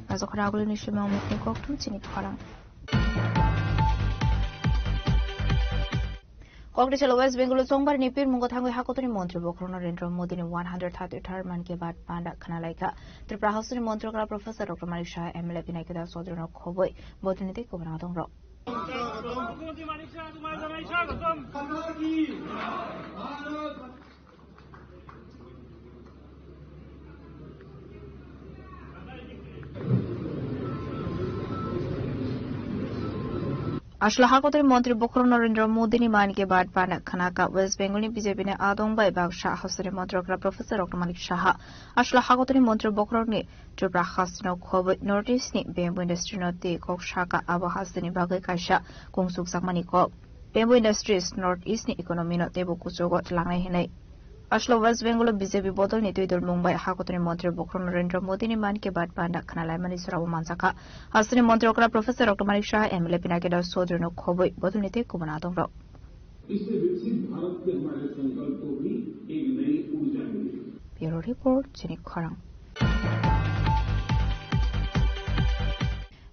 Ajokhor agulini simang mukni kokthum chini khorang. Kokri salo West Bengal o Chongbar ni pirmungo thangwi hakotoni montri bokhorok Narendra Modi ni one hundred thirty third Mann Ki Baat panda khna laikha. Tripura House ni montri okra Professor Doctor Manik Saha M L A Binayak Das Chaudhary no khoboi bodolni tei kubun adongrok. Asla hakotri montri bokhorok Narendra Modi ni Mann Ki Baat panda khna ka West Bengal ni B J P ni adong bai baksa hasteni montri okra Professor Doctor Manik Saha. Asla hakotri montri bokhorok ni Tripura hasteni khoboi North East ni bamboo industry no tei kok saka abo hasteni bagwi kaisa kungsuk jakmani kok. Bamboo industries North East ni economy no teibo kuchugo tlangnai hinwi. Aslo West Bengal o B J P bodol ni twi dol mung bai hakotoni montri bokhorok Narendra Modi ni Mann Ki Baat panda khna laimani jora o manjakha. Hasteni montri okra Professor Doctor Manik Saha M L A Pinaki Das Chaudhary no khoboi bodol ni tei kubun adong rok. इससे विकसित भारत के हमारे संकल्प को भी एक नई ऊर्जा मिलेगी। Bureau Report, Chini Khorang.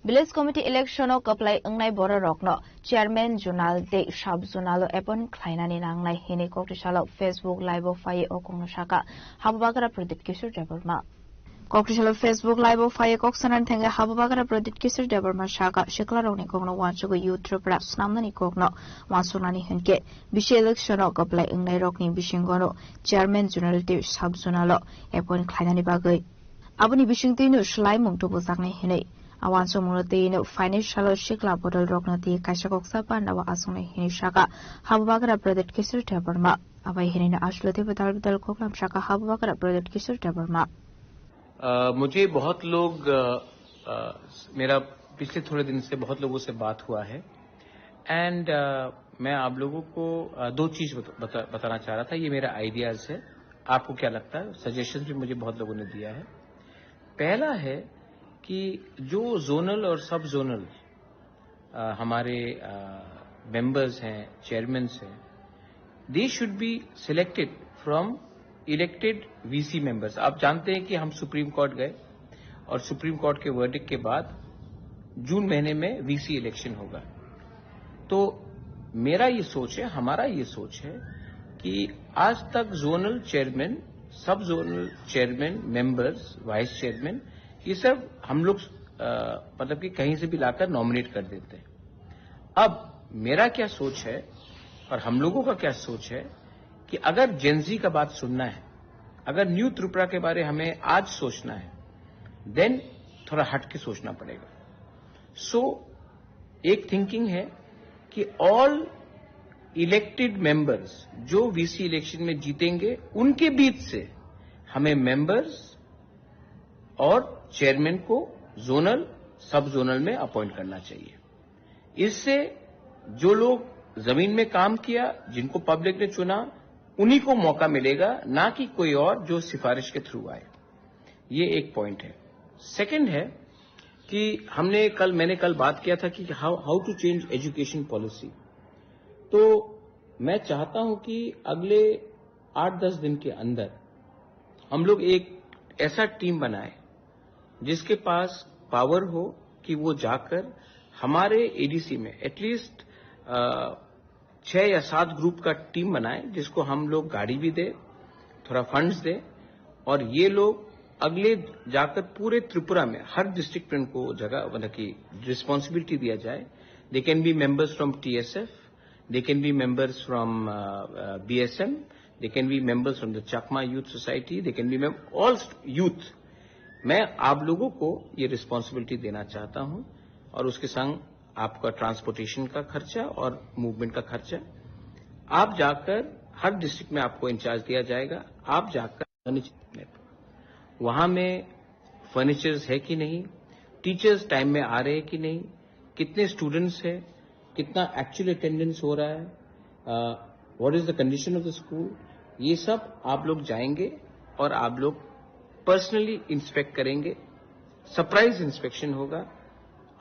Village Committee election o kwplai wngnai bororokno Chairman Zonal tei Sub Zonal o appoint khlainani nangnai hinwi koktisalo Facebook Live o phaiwi o kokno saka Habubagra Pradip Kishore Debbarma. Koktisalo Facebook Live o phaiwi kok sanani thangwi Habubagra Pradip Kishore Debbarma saka siklarokni kokno uansugwi Youth Tripura snamnani kokno uansuknani hinkhe bisi election o kwplai wngnairokni bisingono Chairman Zonal tei Sub Zonal o appoint khlainani bagwi. Aboni bisingtwino swlaimung tubujaknai hinwi a uansukmungno twi no phainai salo sikla bodolrokno twi kaisa koksa panda o achuknai hinwi saka Habubagra Pradip Kishore Debbarma. Abai hinwi no aswk teibo dal bidal koklam saka Habubagra Pradip Kishore Debbarma. अ, मुझे बहुत लोग, अ, अ, मेरा पिछले थोड़े दिन से बहुत लोगों से बात हुआ है एंड, अ, मैं आप लोगों को, अ, दो चीज़ बत-, बता-, बताना चाह रहा था। ये मेरा आइडियाज़ है, आपको क्या लगता है? सजेशन भी मुझे बहुत लोगों ने दिया है। पहला है कि जो जोनल और सब जोनल अ, हमारे, अ, मेंबर्स हैं, चेयरमैन्स हैं, they should be selected from elected V C members। आप जानते हैं कि हम सुप्रीम कोर्ट गए और सुप्रीम कोर्ट के वर्डिक्ट के बाद जून महीने में वीसी इलेक्शन होगा। तो मेरा ये सोच है, हमारा ये सोच है कि आज तक जोनल चेयरमैन, सब zonal chairman, members, vice chairman, ये सब हम लोग, अ, मतलब कि कहीं से भी लाकर नॉमिनेट कर देते हैं। अब मेरा क्या सोच है और हम लोगों का क्या सोच है कि अगर जेनजी का बात सुनना है, अगर न्यू त्रिपुरा के बारे हमें आज सोचना है, देन थोड़ा हट के सोचना पड़ेगा। सो एक थिंकिंग है कि ऑल इलेक्टेड मेंबर्स जो वीसी इलेक्शन में जीतेंगे, उनके बीच से हमें मेंबर्स और चेयरमैन को जोनल, सब जोनल में अपॉइंट करना चाहिए। इससे जो लोग जमीन में काम किया, जिनको पब्लिक ने चुना, उन्हीं को मौका मिलेगा, ना कि कोई और जो सिफारिश के थ्रू आए। ये एक पॉइंट है। सेकंड है कि हमने कल, मैंने कल बात किया था कि how, how to change education policy. तो मैं चाहता हूं कि अगले आठ दस दिन के अंदर हम लोग एक ऐसा टीम बनाए जिसके पास पावर हो कि वो जाकर हमारे एडीसी में एटलीस्ट छह या सात ग्रुप का टीम बनाए, जिसको हम लोग गाड़ी भी दे, थोड़ा फंड्स दे, और ये लोग अगले जाकर पूरे त्रिपुरा में हर डिस्ट्रिक्ट में उनको जगह, मतलब कि रिस्पॉन्सिबिलिटी दिया जाए। They can be members from T S F, they can be members from B S M, they can be members from the Chakma Youth Society, they can be mem- all youth। मैं आप लोगों को ये रिस्पॉन्सिबिलिटी देना चाहता हूं और उसके संग आपका ट्रांसपोर्टेशन का खर्चा और मूवमेंट का खर्चा। आप जाकर, हर डिस्ट्रिक्ट में आपको इंचार्ज दिया जाएगा, आप जाकर वहां में फर्नीचर्स है कि नहीं, टीचर्स टाइम में आ रहे हैं कि नहीं, कितने स्टूडेंट्स हैं, कितना एक्चुअल अटेंडेंस हो रहा है, what is the condition of the school, ये सब आप लोग जाएंगे और आप लोग पर्सनली इंस्पेक्ट करेंगे। सरप्राइज इंस्पेक्शन होगा।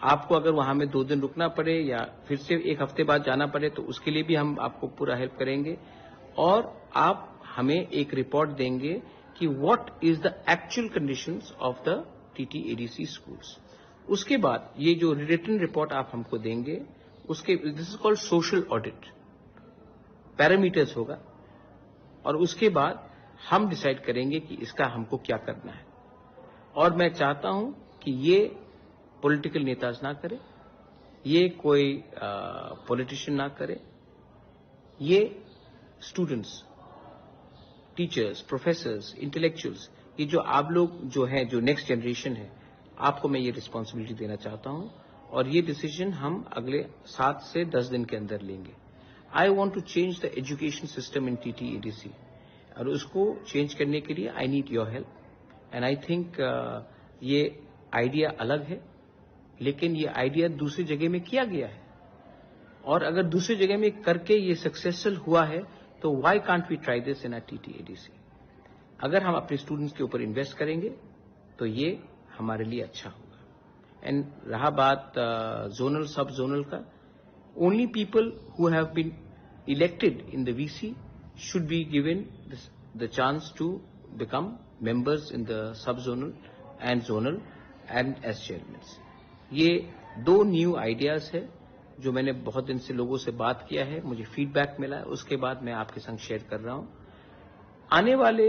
आपको अगर वहां में दो दिन रुकना पड़े या फिर से एक हफ्ते बाद जाना पड़े, तो उसके लिए भी हम आपको पूरा हेल्प करेंगे। और आप हमें एक रिपोर्ट देंगे कि what is the actual conditions of the T T A D C schools। उसके बाद ये जो रिटन रिपोर्ट आप हमको देंगे, उसके, this is called social audit, parameters होगा। और उसके बाद हम डिसाइड करेंगे कि इसका हमको क्या करना है। और मैं चाहता हूं कि ये पॉलिटिकल नेताज ना करे, ये कोई पॉलिटिशियन ना करे, ये स्टूडेंट्स, टीचर्स, प्रोफेसर्स, इंटेलेक्चुअल्स, ये जो आप लोग जो हैं, जो नेक्स्ट जनरेशन है, आपको मैं ये रिस्पॉन्सिबिलिटी देना चाहता हूं। और ये डिसीजन हम अगले सात से दस दिन के अंदर लेंगे। I want to change the education system in T T A D C। और उसको चेंज करने के लिए I need your help. And I think ये आइडिया अलग है, लेकिन ये आइडिया दूसरी जगह में किया गया है। और अगर दूसरी जगह में करके ये सक्सेसफुल हुआ है, तो why can't we try this in our T T A D C? अगर हम अपने स्टूडेंट्स के ऊपर इन्वेस्ट करेंगे, तो ये हमारे लिए अच्छा होगा। एंड रहा बात जोनल, सब जोनल का, only people who have been elected in the V C should be given this, the chance to become members in the sub-zonal and zonal and as chairmans। ये दो न्यू आइडियाज है जो मैंने बहुत दिन से लोगों से बात किया है, मुझे फीडबैक मिला है, उसके बाद मैं आपके संग शेयर कर रहा हूँ। आने वाले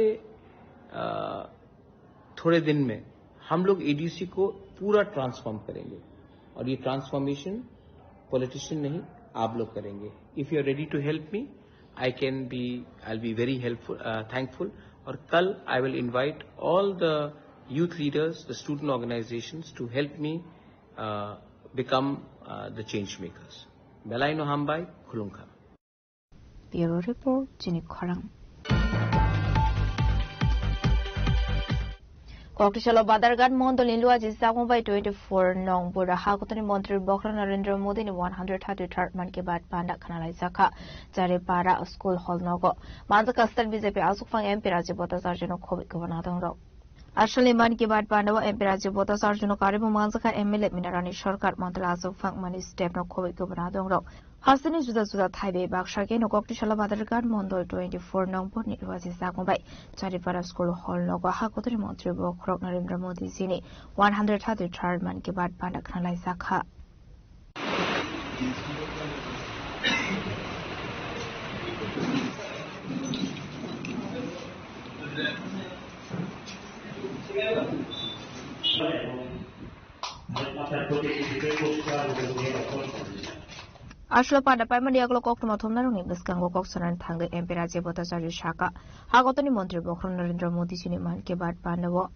अ, थोड़े दिन में हम लोग एडीसी को पूरा ट्रांसफॉर्म करेंगे और ये ट्रांसफॉर्मेशन पॉलिटिशियन नहीं, आप लोग करेंगे। If you are ready to help me, I can be, I'll be very helpful, uh, thankful। और कल I will invite all the youth leaders, the student organizations to help me become the change makers। Belai no hambai, khulumkha। Bureau Report, chini khorang. Koktisalo Badarghat Mondol ni Luaji Sakmo bai twenty-four nong bura hakotoni Montri Bokhorok Narendra Modi ni one hundred thirty-third Mann Ki Baat panda khna laijak kha. Charipara School Hall nogo manjak kha state B J P aswk phang M P Rajiv Bhattacharya no khobwi kwbana tongrok. Asalni Mann Ki Baat panda o M P Rajiv Bhattacharya no karwi bo manjak kha M L A Minarani Sarkar, Montri aswk phang Manish Deb no khobwi kwbana tongrok. Hasteni juda juda thai bai baksa khe no Koktisalo Badarghat Mondol twenty-four nong bura ni Luaji Sakmo bai Charipara School Hall nogo hakotoni Montri Bokhorok Narendra Modi ji ni one hundred thirty-third Mann Ki Baat panda khna laijak kha. Aswk panda paimani yagulo koktwma thumnarokni bwskango kok sanani thangwi M P Rajiv Bhattacharya sakha, hakotoni Montri Bokhorok Narendra Modi jini Mann Ki Baat panda o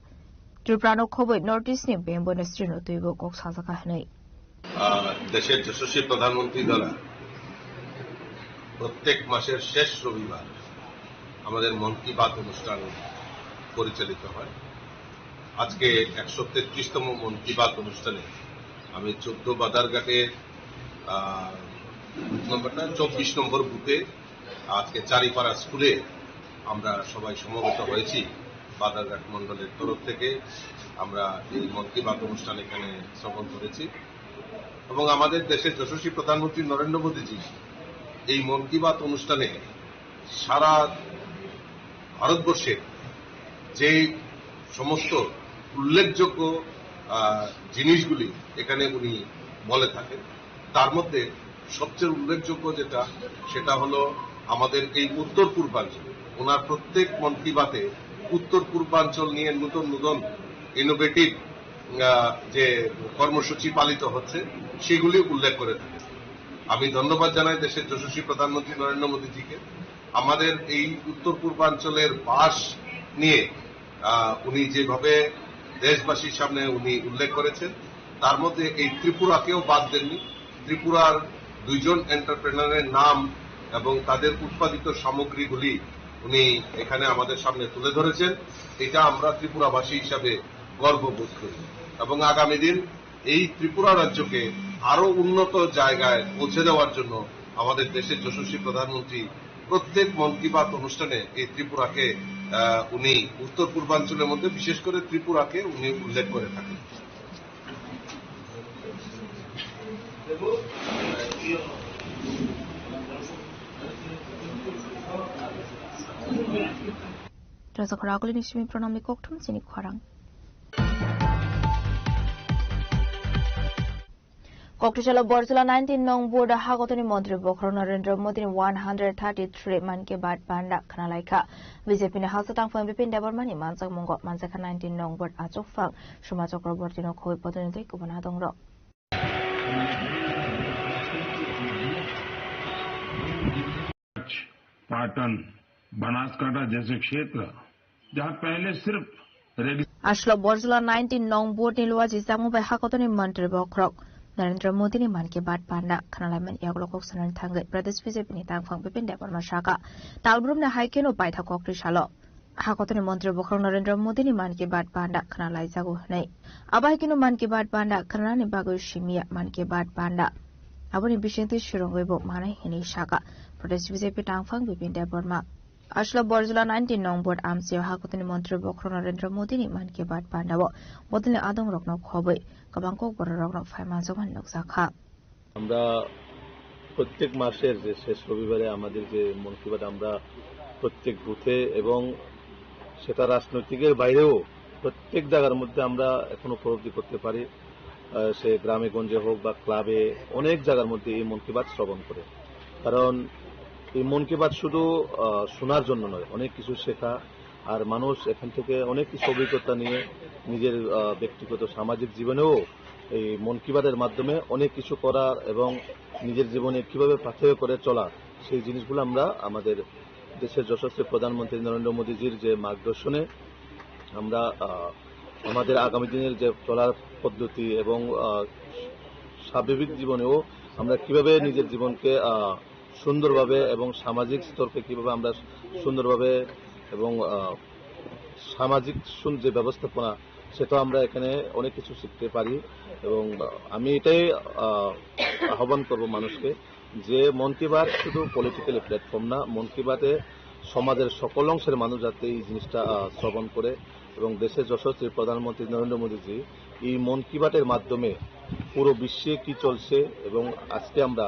Tripura no khobwi North East ni bemboino srino twibo kok sajak kha hwnwi. আহ, দেশের যশস্বী প্রধানমন্ত্রী দ্বারা প্রত্যেক মাসের শেষ রবিবার আমাদের মন কি বাত অনুষ্ঠান পরিচালিত হয়। আজকে একশো তেত্রিশতম মন কি বাত অনুষ্ঠানে আমি চোদ্দ বাজারঘাটের, আহ, বুথ নম্বরটা চব্বিশ নম্বর বুথে আজকে চারিপাড়া স্কুলে আমরা সবাই সমবেত হয়েছি। বাজারঘাট মণ্ডলের তরফ থেকে আমরা এই মন কি বাত অনুষ্ঠান এখানে স্থাপন করেছি এবং আমাদের দেশের যশস্বী প্রধানমন্ত্রী নরেন্দ্র মোদীজি এই মন কি বাত অনুষ্ঠানে সারা ভারতবর্ষের যে সমস্ত উল্লেখযোগ্য, আহ, জিনিসগুলি এখানে উনি বলে থাকেন, তার মধ্যে সবচেয়ে উল্লেখযোগ্য যেটা, সেটা হলো আমাদের এই উত্তর পূর্বাঞ্চল। ওনার প্রত্যেক মন কি বাতে উত্তর পূর্বাঞ্চল নিয়ে নতুন নতুন ইনোভেটিভ যে কর্মসূচি পালিত হচ্ছে, সেগুলি উল্লেখ করে থাকে। আমি ধন্যবাদ জানাই দেশের যশস্বী প্রধানমন্ত্রী নরেন্দ্র মোদীজিকে। আমাদের এই উত্তর পূর্বাঞ্চলের বাস নিয়ে আহ, উনি যেভাবে দেশবাসীর সামনে উনি উল্লেখ করেছেন, তার মধ্যে এই ত্রিপুরাকেও বাদ দেননি। ত্রিপুরার দুইজন এন্টারপ্রেনারের নাম এবং তাদের উৎপাদিত সামগ্রীগুলি উনি এখানে আমাদের সামনে তুলে ধরেছেন। এটা আমরা ত্রিপুরাবাসী হিসাবে গর্ববোধ করি এবং আগামী দিন এই ত্রিপুরা রাজ্যকে আরো উন্নত জায়গায় পৌঁছে দেওয়ার জন্য আমাদের দেশের যশস্বী প্রধানমন্ত্রী প্রত্যেক মন কি বাত অনুষ্ঠানে এই ত্রিপুরাকে, আহ, উনি উত্তর পূর্বাঞ্চলের মধ্যে বিশেষ করে ত্রিপুরাকে উনি উল্লেখ করে থাকেন। Rasa khorang agulini simi pranamni kokthum chini khorang. Kokthajalo Borjula nineteen nong ward hakotoni montri bokhorok Narendra Modini one hundred thirty-three Mann Ki Baat panda khwnalaikha. B J P ni hasteo tangphang Bipin Debbarmani manjakmungo manjakha nineteen nong ward achukphang Soma Chakrabortino khobwi bodolintwi kubun adongrok. Patan, बनासकांठा जैसे क्षेत्र जहां पहले सिर्फ रेगिस्तान Aslo Borjula nineteen nong ward ni luaji jakmung bai hakotoni montri bokhorok Narendra Modini Mann Ki Baat panda khwnalaimani yagulo kok sanani thangwi Pradesh B J P ni tangphang Bipin Debbarma sakha, talbrumni hai kheno paithak koktwi salo hakotoni montri bokhorok Narendra Modini Mann Ki Baat panda khwnalaijago hwnwi. Abo hai kheno Mann Ki Baat panda khwnani bagwi simiya Mann Ki Baat panda aboni bisingtwi swrwngwi bo manai hwnwi sakha Pradesh B J P tangphang Bipin Debbarma. Aslo Borjula nineteen nong ward amchaio hakotoni montri bokhorok Narendra Modini Mann Ki Baat pandao bodolni adongrokno khobwi kwbang kokbororokno phaimanjakmani nukjakha. আমরা প্রত্যেক মাসের যে শেষ রবিবারে আমাদের যে মন কি বাত, আমরা প্রত্যেক বুথে এবং সেটা রাজনৈতিকের বাইরেও প্রত্যেক জায়গার মধ্যে আমরা এখন উপলব্ধি করতে পারি, আহ, সে গ্রামে গঞ্জে হোক বা ক্লাবে, অনেক জায়গার মধ্যে এই মন কি বাত শ্রবণ করে। কারণ এই মন কি বাত শুধু, আহ, শোনার জন্য নয়, অনেক কিছু শেখা, আর মানুষ এখান থেকে অনেক কিছু অভিজ্ঞতা নিয়ে নিজের, আহ, ব্যক্তিগত সামাজিক জীবনেও এই মন কি বাতের মাধ্যমে অনেক কিছু করার এবং নিজের জীবনে কিভাবে পাথেয় করে চলা, সেই জিনিসগুলো আমরা আমাদের দেশের যশস্বী প্রধানমন্ত্রী নরেন্দ্র মোদীজির যে মার্গদর্শনে আমরা, আহ, আমাদের আগামী দিনের যে চলার পদ্ধতি এবং, আহ, স্বাভাবিক জীবনেও আমরা কিভাবে নিজের জীবনকে, আহ, সুন্দরভাবে এবং সামাজিক স্তরকে কিভাবে আমরা সুন্দরভাবে এবং, আহ, সামাজিক সুন-, যে ব্যবস্থাপনা, সেটাও আমরা এখানে অনেক কিছু শিখতে পারি। এবং, আহ, আমি এটাই, আহ, আহ্বান করব মানুষকে যে মন কি বাত শুধু পলিটিক্যাল প্ল্যাটফর্ম না, মন কি বাতে সমাজের সকল অংশের মানুষ যাতে এই জিনিসটা, আহ, শ্রবণ করে এবং দেশের যশস্বী প্রধানমন্ত্রী নরেন্দ্র মোদীজি এই মন কি বাতের মাধ্যমে পুরো বিশ্বে কি চলছে এবং আজকে আমরা,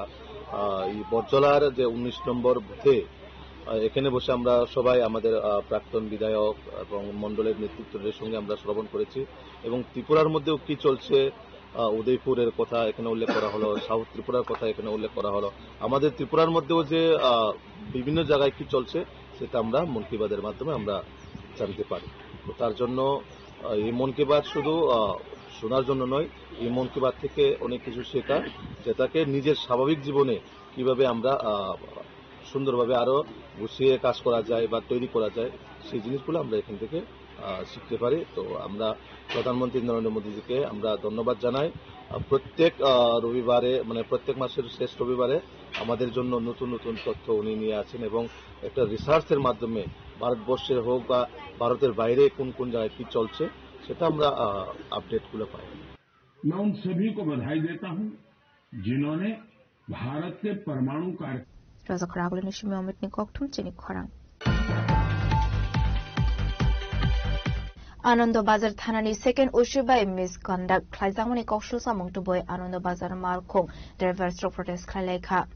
আহ, এই বটজলার যে উনিশ নম্বর বুথে, আহ, এখানে বসে আমরা সবাই আমাদের, আহ, প্রাক্তন বিধায়ক এবং মণ্ডলের নেতৃত্বদের সঙ্গে আমরা শ্রবণ করেছি এবং ত্রিপুরার মধ্যেও কি চলছে, আহ, উদয়পুরের কথা এখানে উল্লেখ করা হলো, সাউথ ত্রিপুরার কথা এখানে উল্লেখ করা হলো। আমাদের ত্রিপুরার মধ্যেও যে, আহ, বিভিন্ন জায়গায় কি চলছে, সেটা আমরা মন কি বাতের মাধ্যমে আমরা জানতে পারি। তো তার জন্য, আহ, এই মন কি বাত শুধু, আহ, শোনার জন্য নয়, এই মন কি বাত থেকে অনেক কিছু শেখা, যেটাকে নিজের স্বাভাবিক জীবনে কিভাবে আমরা, আহ, সুন্দরভাবে আরো গুছিয়ে কাজ করা যায় বা তৈরি করা যায়, সেই জিনিসগুলো আমরা এখান থেকে, আহ, শিখতে পারি। তো আমরা প্রধানমন্ত্রী নরেন্দ্র মোদীজিকে আমরা ধন্যবাদ জানাই। আহ, প্রত্যেক, আহ, রবিবারে, মানে প্রত্যেক মাসের শেষ রবিবারে আমাদের জন্য নতুন নতুন তথ্য উনি নিয়ে আসেন এবং একটা রিসার্চের মাধ্যমে ভারতবর্ষের হোক বা ভারতের বাইরে কোন কোন জায়গায় কি চলছে, সেটা আমরা, আহ, আপডেটগুলো পাই। मैं उन सभी को बधाई देता हूं, जिन्होंने भारत के परमाणु कार्य Rasa khorang agulini simi Amit ni kokthum chini khorang. Anando Bazar thanani second O C bai misconduct khlaijakmani koksul samung tubui Anando Bazar malkhung drivers rok protest khlailaikha.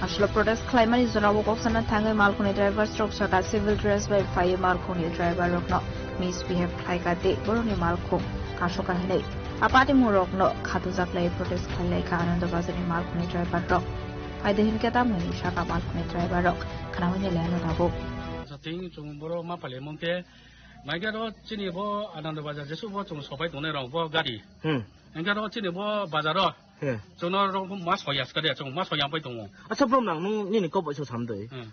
Slo protest khlaimani jorao kok sana thangwi malkhungni drivers rok saka civil dress bai phaiwi malkhungni driver rokno misbehave khlaika tei borokni malkhung kasoka hinwi a patimung rokno khatujak lai protest khlailaikha Anando Bazar ni malkhungni driver rok. Phaidi hinkhe tamni saka malkhungni driver rok khnaui neliano tabuk. Sating chung boro ma pale mungke, maikhe ro chini bo Anando Bazar jesu bo chung sopai tongnai rok bo gari. Hmm. Hinkhe ro chini bo bazar ro. He. Chwngno rok mas hoya skade, chwng mas hoya pai tongo. Acha bro, nang nung nini kok bai so samdoi. Hmm.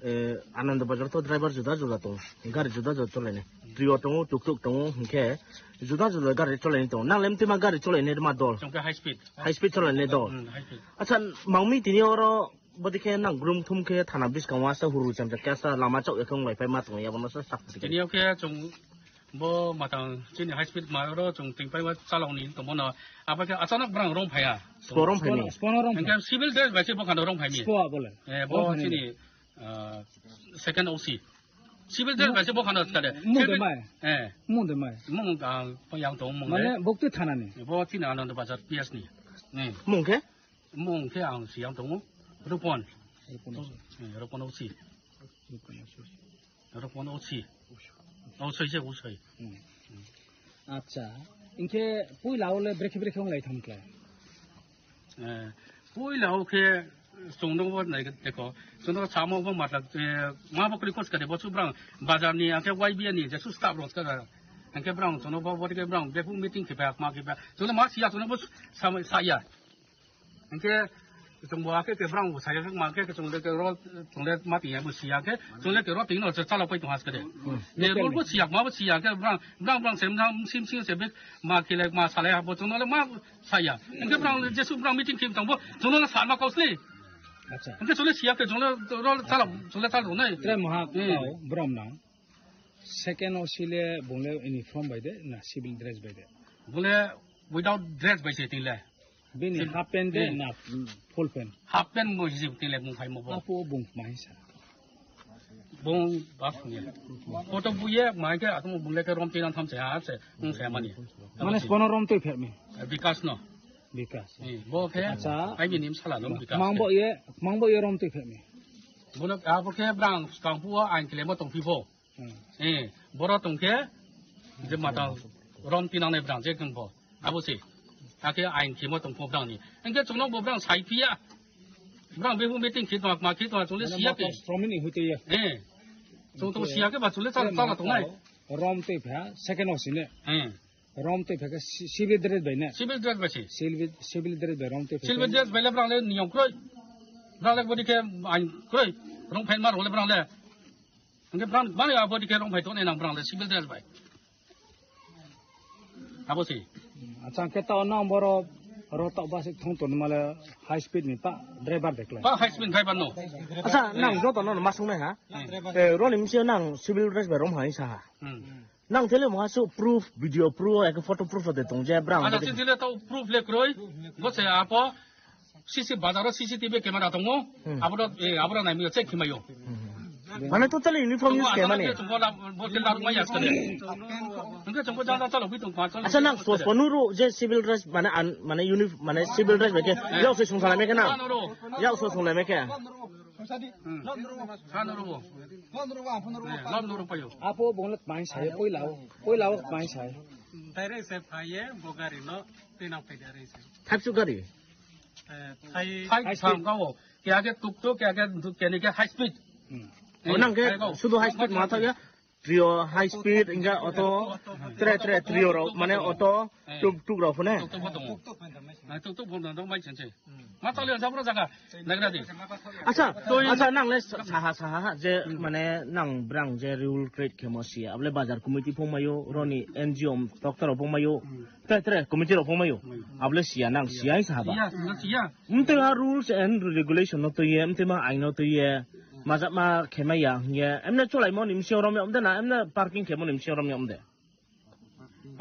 Eh, Anando Bazar to driver juda juda tongo. Gari juda juda cholaini. Trio tongo, tuk tuk tongo, hinkhe juda juda gari cholaini tongo. Nang lem tima gari cholaini ma dol. Chwng khe high speed. High speed cholaini dol. Hmm, high speed. Acha mangmi tini oro bodi khe nang grum thum khe thana biskango asa huru chamcha khe asa lama chok ekhong lai pai ma tongo yabo no sa sak. Tini o khe chwng Bo matang chini high speed ma oro chwng tingpai ma chalok ni tongmo no. Abo khe achanak brang rong phaiya. Spo rong phaini? Spo no rong phai. Engkhe civil dress bai se bokhano rong phaini. Spo abole. Eh, bo rong phaini. Chini, ah, second O C. Civil dress bai se bokhano skade. Mung de mai. Eh. Mung de mai. Mung, ah, yang tong mung de. Mane bokti thana ni. Bo chini Anando Bazar P S ni. Eh. Mung khe? Mung khe ang siyang tongo. Rupon. Rupon O C. Eh, Rupon O C. Rupon O C. Rupon O C. O C se O C. Hmm. Acha. Inkhe puila ole brekhe brekhe wng lai tham khlai. Eh, puila o khe chwng nungbo nai khe teko. Chwngno samo bo matla, eh, ma bo kri kos kare bo su brang bazar ni angkhe Y B A ni je su staff rok kara. Angkhe brang chwngno bo bo khe brang beku meeting khe ba ma khe ba. Chwngno ma siya chwngno bo sa, sa ya. Hingke chwng bo hakhe ke brang bo saya ma khe chwng le ke ro chwng le ma tiya bo siya khe chwng le ke ro tingno chalok pai tong haske de. Ne rol bo siya ma bo siya khe brang brang brang sem na sim sim se bek ma khe le ma salai ha bo chwng le ma saya. Hingke brang jesu brang meeting khim tong bo chwng le sa ma kausli. Acha. Hingke chwng le siya khe chwng le ro chalok chwng le chalok nai. Tre maha kau brom nang. Second O C le bung le uniform bai de na civil dress bai de? Bung le without dress bai se ting le. Bini half pant de na full pant? Half pant bo jib ting le bung phai mo bo. Apo bung mai sa. Bung bas ni. Photo bu ye mai ke atum bung le ke rom tin tham se ha se bung se mani. Mane kono rom twi pher mi? Bikas no. Bikas. Ni bo ke. Acha. Ai ni nim sala no bikas. Mang bo ye, mang bo ye rom twi pher mi? Bono abo ke brang skang pu ain kile mo tong phi bo. Hmm. Eh, boro tongkhe je mata rom tinangnai brang je kengbo. Abo se. Ake ain khemo tongkho brang ni. Engke chwngno bo brang sai phiya. Brang behu meeting khit ma, ma khit ma chwngli siya ke. Promini hoite ya. Eh. Chwng to siya ke ba chwngli chal chal tongnai. Rom te pha second O C ne. Eh. Rom te pha ke si-, civil dress bai ne. Civil dress bai se. Civil, civil dress bai rom te pha. Civil dress bai le brang le niyom kroi. Brang le bodi ke ain kroi. Rong phain mar hole brang le. Hingke brang, mani abo dike rong phai tong nang brang le civil dress bai. Abo si. Acha, hingke tao nang boro rotok basik thong tong male high speed ni pa driver dekle. Pa high speed driver no. Acha, nang joto no masung nai ha? Hmm. Eh, roni misi nang civil dress bai rom hai sa ha. Hmm. Nang tele mo ha su proof, video proof, eke photo proof de tong je brang. Acha, si dile tao proof le kroi. Bo se apo. C C bazar o C C T V camera tongo. Hmm. Aboro, eh, aboro nai mio check khimayo. Hmm. Mane totally uniform use khe mane. Chwngbo la, bo ke laruk mai yaskane. Hingke chwngbo jang jang chalo bui tong pa chalo. Acha nang sospo nuru je civil dress mane an, mane unif-, mane civil dress bai khe. Eh. Yau se sung salai me khe na. Ano ro. Yau se sung lai me khe. Hmm. Ano ro. Eh, lab nuru payo. Apo bonglet mai sai, poilao, poilao mai sai. Direct se phaiye, bo gari no, tinang phai direct se. Thapsu gari. Eh, thai. Thai thai thai. Thang kao. Kya ke tuk tuk, kya ke tuk, kya ni ke high speed. Hmm. Oh, nang ke thai kao. Sudu high speed ma thaya. Trio high speed, inga auto, tre, tre, trio rok, mane auto, eh, tuk tuk rok phone. Tuk tuk bo tongo. Tuk tuk bo tongo. Nang tuk tuk bo tongo, mai chenche. Hmm. Ma tali ang sabro jaga. Nagra di. Acha, acha, nang le saha, saha, ha, je, hmm, mane, nang brang je rule create khe mo siya. Able bazar committee phung mayo, roni N G O doctor phung mayo. Hmm. Tre, tre, committee rok phung mayo. Hmm. Able siya nang, siya. Siya hai saha ba. Siya, siya, siya. Mte ha rules and regulation no tuye, mte ma ain no tuye. Majak ma khema ya, ya. Emne cholai mo ni msio rom ya, mte na, emne parking khe mo ni msio rom ya, mte.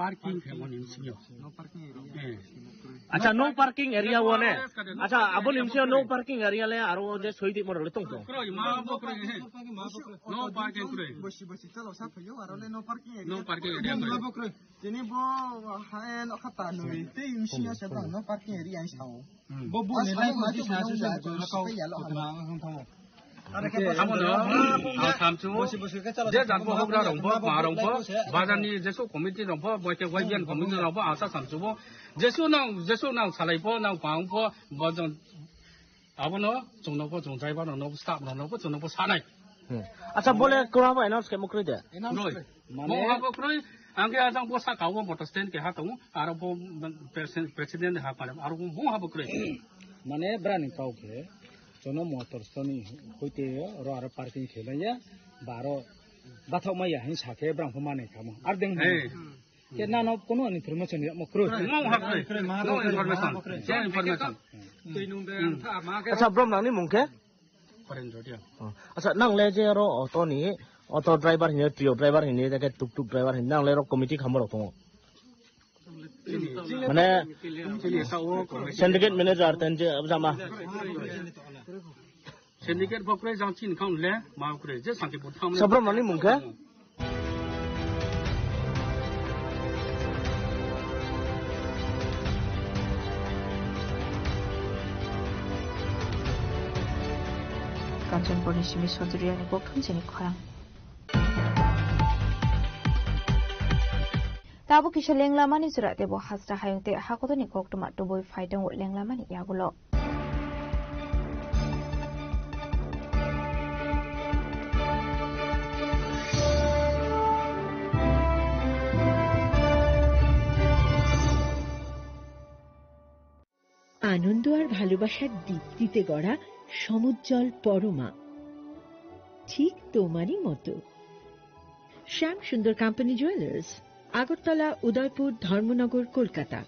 Parking khe bo ni bisingo. Eh. Acha, no parking area o ne. Acha, abo ni bisingo no parking area le aro je soi di moro le tong tong. Kroi, ma bo kroi, eh. No parking kroi. Bosi bosi chalo sa phayo aro le no parking area. No parking area kroi. Tini bo haen khata noi tei misi ya se bang no parking area ang sao. Bo bo ne lai ko sa sa sa ko na kau ko na ang thamo. Amo no ang samsu je jat bo hok ra rong bo ma rong bo bazar ni je so committee rong bo bo ke wai bian committee rong bo ang sa samsu bo je so nang je so nang salai bo nang pang bo bo jong Abono chwngno bo chwng driver rokno bo staff rokno bo chwngno bo sanai. Hmm. Acha bole kwma bo announce khe mukrwi de. Announce Roi. Khe. Mane Mo ha bo kroi, ang khe ajang bo saka o motor stand keha tongo, aro bo president, president ha pare, aro bo mo ha bo kroi. Mane brani kau khe, chwngno motor stand ni hoite ro aro parking khe laiya, ba aro bathok maya hin sakhe brang pho manai kamo. Ar deng Hey. Ke nano kono information ya mo kroi. Mo ha kroi. Mo information. Mo information. Twi nung de ang tha ma ke. Acha brom nangni mung khe? Karen Jodia. Oh. Acha nang le je ro auto ni auto driver hine trio driver hine je ke tuk tuk driver hine nang le ro committee khamo rok tongo. Mane Chini sa o ko. Syndicate manager ten je jama. Syndicate bo kwrwi jang chini khang le ma kwrwi je sangke bo thang. Sabram nani mung khe? Kanchanpurni simi Sojuriani kokthum chini khorang. Tabuk kisa lenglamani jora tebo hasra hayung tei hakotorni koktwma tubui phai tongo lenglamani yagulo. আনন্দ আর ভালোবাসার দীপ্তিতে গড়া সমুজ্জ্বল পরমা, ঠিক তোমারই মতো। শ্যাম Sundar company jewellers, Agartala, উদয়পুর, ধর্মনগর, কলকাতা।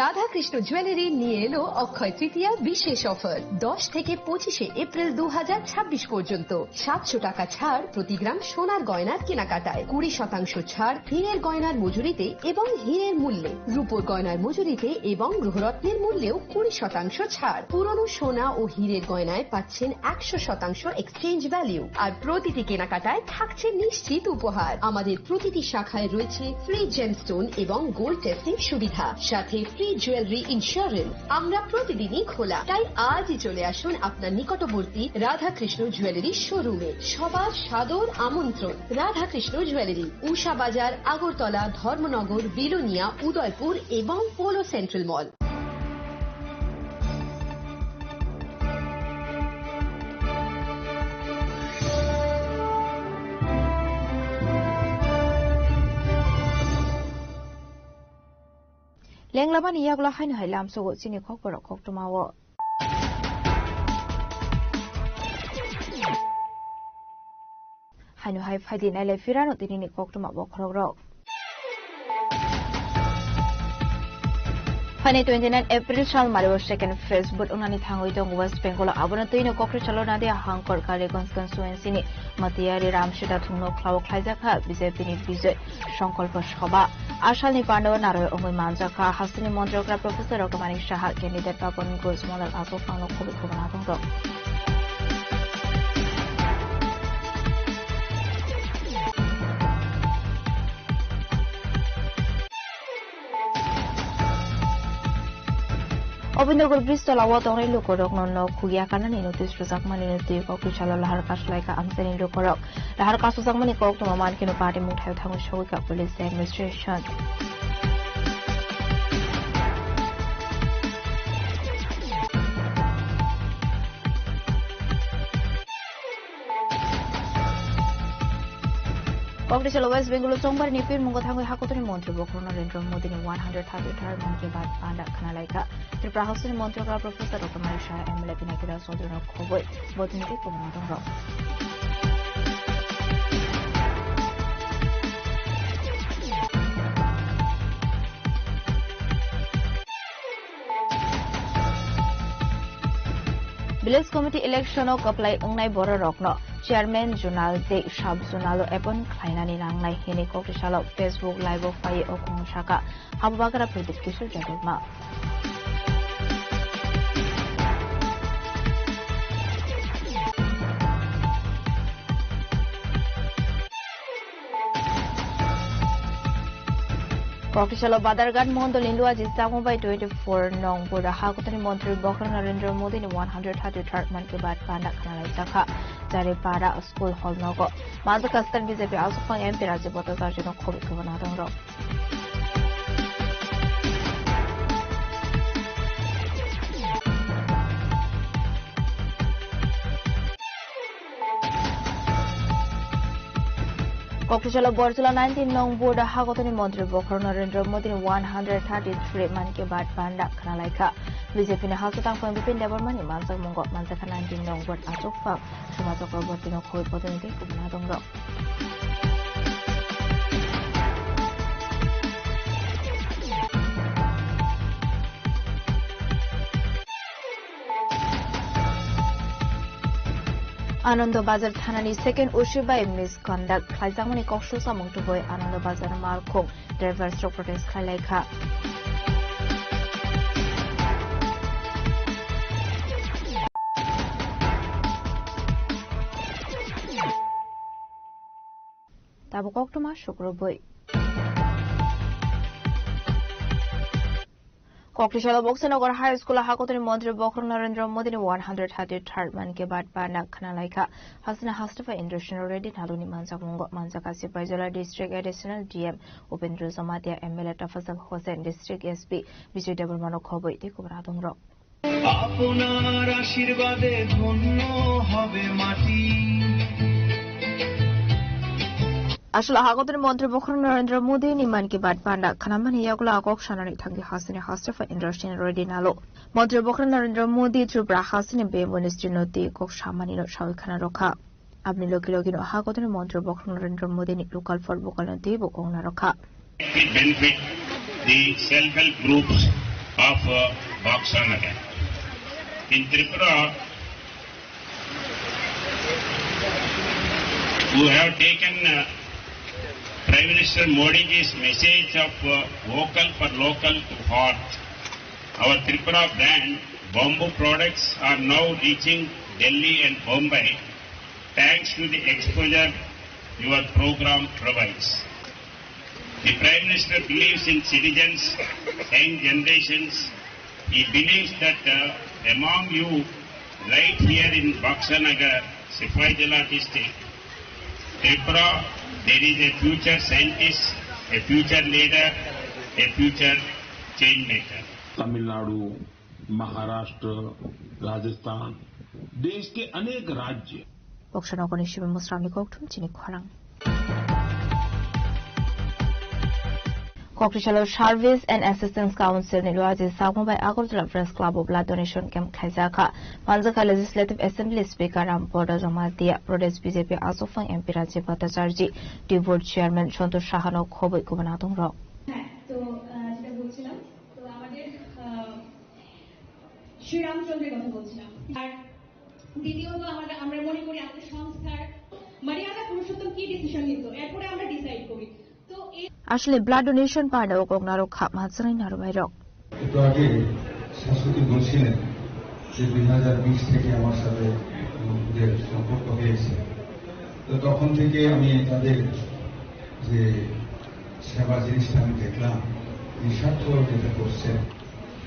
Radhakrishna jewellery নিয়ে এলো অক্ষয় তৃতীয়া বিশেষ অফার। দশ থেকে পঁচিশে এপ্রিল দু হাজার ছাব্বিশ পর্যন্ত সাতশো টাকা ছাড় প্রতি গ্রাম সোনার গয়নার কেনাকাটায়, কুড়ি শতাংশ ছাড় হীরের গয়নার মজুরিতে এবং হীরের মূল্যে, রূপোর গয়নার মজুরিতে এবং গ্রহরত্নের মূল্যেও কুড়ি শতাংশ ছাড়। পুরনো সোনা ও হীরের গয়নায় পাচ্ছেন একশো শতাংশ এক্সচেঞ্জ ভ্যালু। আর প্রতিটি কেনাকাটায় থাকছে নিশ্চিত উপহার। আমাদের প্রতিটি শাখায় রয়েছে ফ্রি জেমস্টোন এবং গোল্ড টেস্টিং সুবিধা, সাথে ফ্রি জুয়েলারি ইন্স্যুরেন্স। আমরা প্রতিদিনই খোলা, তাই আজই চলে আসুন আপনার নিকটবর্তী রাধাকৃষ্ণ জুয়েলারি শোরুমে। সবার সাদর আমন্ত্রণ। রাধাকৃষ্ণ জুয়েলারি, উষা বাজার, আগরতলা, ধর্মনগর, বিলোনিয়া, উদয়পুর এবং polo central mall. Lenglamani yagulo haino hai lamsogo chini kokborok koktwmao. Haino hai phaidi nailai phirano tinini koktwma bokhorokrok. Phainai twenty nine April sal mario second phase vote wngnani thangwi tongo West Bengal o. Abono twino kokri salo Nadia Hankor Kaliganj constituency ni Matiyari Ramsita thungno khlao khlaijakha B J P ni Bijoy Sankalpa Sabha. A salni pando naroi wngwi manjakha hasteni montrokra Professor Rokomani Saha, candidate Papan Ghosh, model aswk phangno khobwi khobana tongtong. Obindergor bridge tola o tongnai lukurokno nok khukya kanani notice rwjakmani twi kokri salo lahar kaslaikha amchaini lukurok. Lahar kasukjakmani koktwma mankhe no party mungthai thangwi sogwikha police administration. Kokri salo West Bengal o chongbarni pirmungo thangwi hakotorni montri bokhorok Narendra Modini one hundred thirty third Mann Ki Baat panda khnalaikha. Tripura hasteni montrokra Professor Doctor Manik Saha, M L A Pinaki Rao Chaudhury no khobwi botini tei kwbangma tongrok. Village Committee election o kwplai wngnai bororokno chairman zonal tei sub zonal o appoint khlainani nangnai hwnwi kokthwsalo Facebook live o phaiwi o kong saka. Abo bagra Pradeep Kishore Debbarma. Kokthwsalo Badarghat Mondol ni Luaji Chakma bai twenty four nong Buda Hakotoni Montri Bokhorok Narendra Modi ni one hundred thirty third Mann Ki Baat panda khna lai jakha. Jare para school hall nogo. Manjakha state B J P aswkphang M P Rajiv Bhattacharya no khobwi khobana tongrok. Kokthwsalo Borjula nineteen nong Buda Hakotoni Montri Bokhorok Narendra Modi ni one hundred thirty three Mann Ki Baat panda khna lai kha. B J P ni Hasteo Tangphang Bipin Debbarma ni manjakmungo manjakha nineteen nong Buda achukphang Soma Chakraborty no khobwi bodolni tei kubuna tongrok. Anando Bazar thanani second O C bai misconduct khlaijakmani kok susamung tubui Anando Bazar malkhung driver rok protest khlai lai kha. Tabuk koktwma sukrubui. Kokthwsalo Boksanagar High School o Hakotoni Montri Bokhorok Narendra Modi ni one hundred thirty third Mann Ki Baat panda khna lai kha. Hasteni Hasteo Indrasen Reddy Naluni manjakmungo manjakha Sipaijala District Additional D M Upendra Jamatia, M L A Tafazal Hossain, District S P Bijoy Debbarma no khobwi tei kubuna tongrok. আপনার আশীর্বাদে ধন্য হবে মাটি। Aswk Hakotoni Montri Bokhorok Narendra Modi ni Mann Ki Baat panda khnamani yagulo a kok sanani thangwi hasteni Hasteo Indrasen Reddy Nalu. Montri Bokhorok Narendra Modi Tripura hasteni bamboo industry no twi kok samani no sawi khna rokha. Aboni logi logi no Hakotoni Montri Bokhorok Narendra Modi ni local for vocal no twibo kok narokha. It benefit the self-help groups of, uh, Baksa Nagar. In Tripura, who have taken, uh, Prime Minister Modi ji's message of, uh, vocal for local to heart. Our Tripura brand bamboo products are now reaching Delhi and Bombay thanks to the exposure your program provides. The Prime Minister believes in citizens, young generations. He believes that, uh, among you, right here in Baksa Nagar, Sipaijala district, Tripura, there is a future scientist, a future leader, a future change maker. Tamil Nadu, महाराष्ट्र, राजस्थान, देश के अनेक राज्य। Boksanagarni Shibu Musrani kokthum chini khorang. Kokthwsalo Service and Assistance Council ni Luaji Chakma bai Agartala Press Club o blood donation camp khlaijakha. Manjakha Legislative Assembly Speaker Rampada Jamatia, Pradesh B J P aswkphang M P Rajiv Bhattacharya, Board Chairman Santosh Saha no khobwi kubuna tongrok. হ্যাঁ, তো, আহ, যেটা বলছিলাম, তো আমাদের, আহ, শ্রীরামচন্দ্রের কথা বলছিলাম। আর দ্বিতীয়ত আমরা, আমরা মনে করি আমাদের সংস্থার মারিয়ানা পুরুষোত্তম কি ডিসিশন নিত, এরপরে আমরা ডিসাইড করি। তো এই Aswkni blood donation panda o kok narok kha manjaknai narwknairok. একটু আগে শাশ্বতী বলছিলেন যে দুই হাজার বিশ থেকে আমার সাথে ওদের সম্পর্ক হয়েছে। তো তখন থেকে আমি তাদের যে সেবা জিনিসটা আমি দেখলাম, নিঃস্বার্থ যেটা করছেন,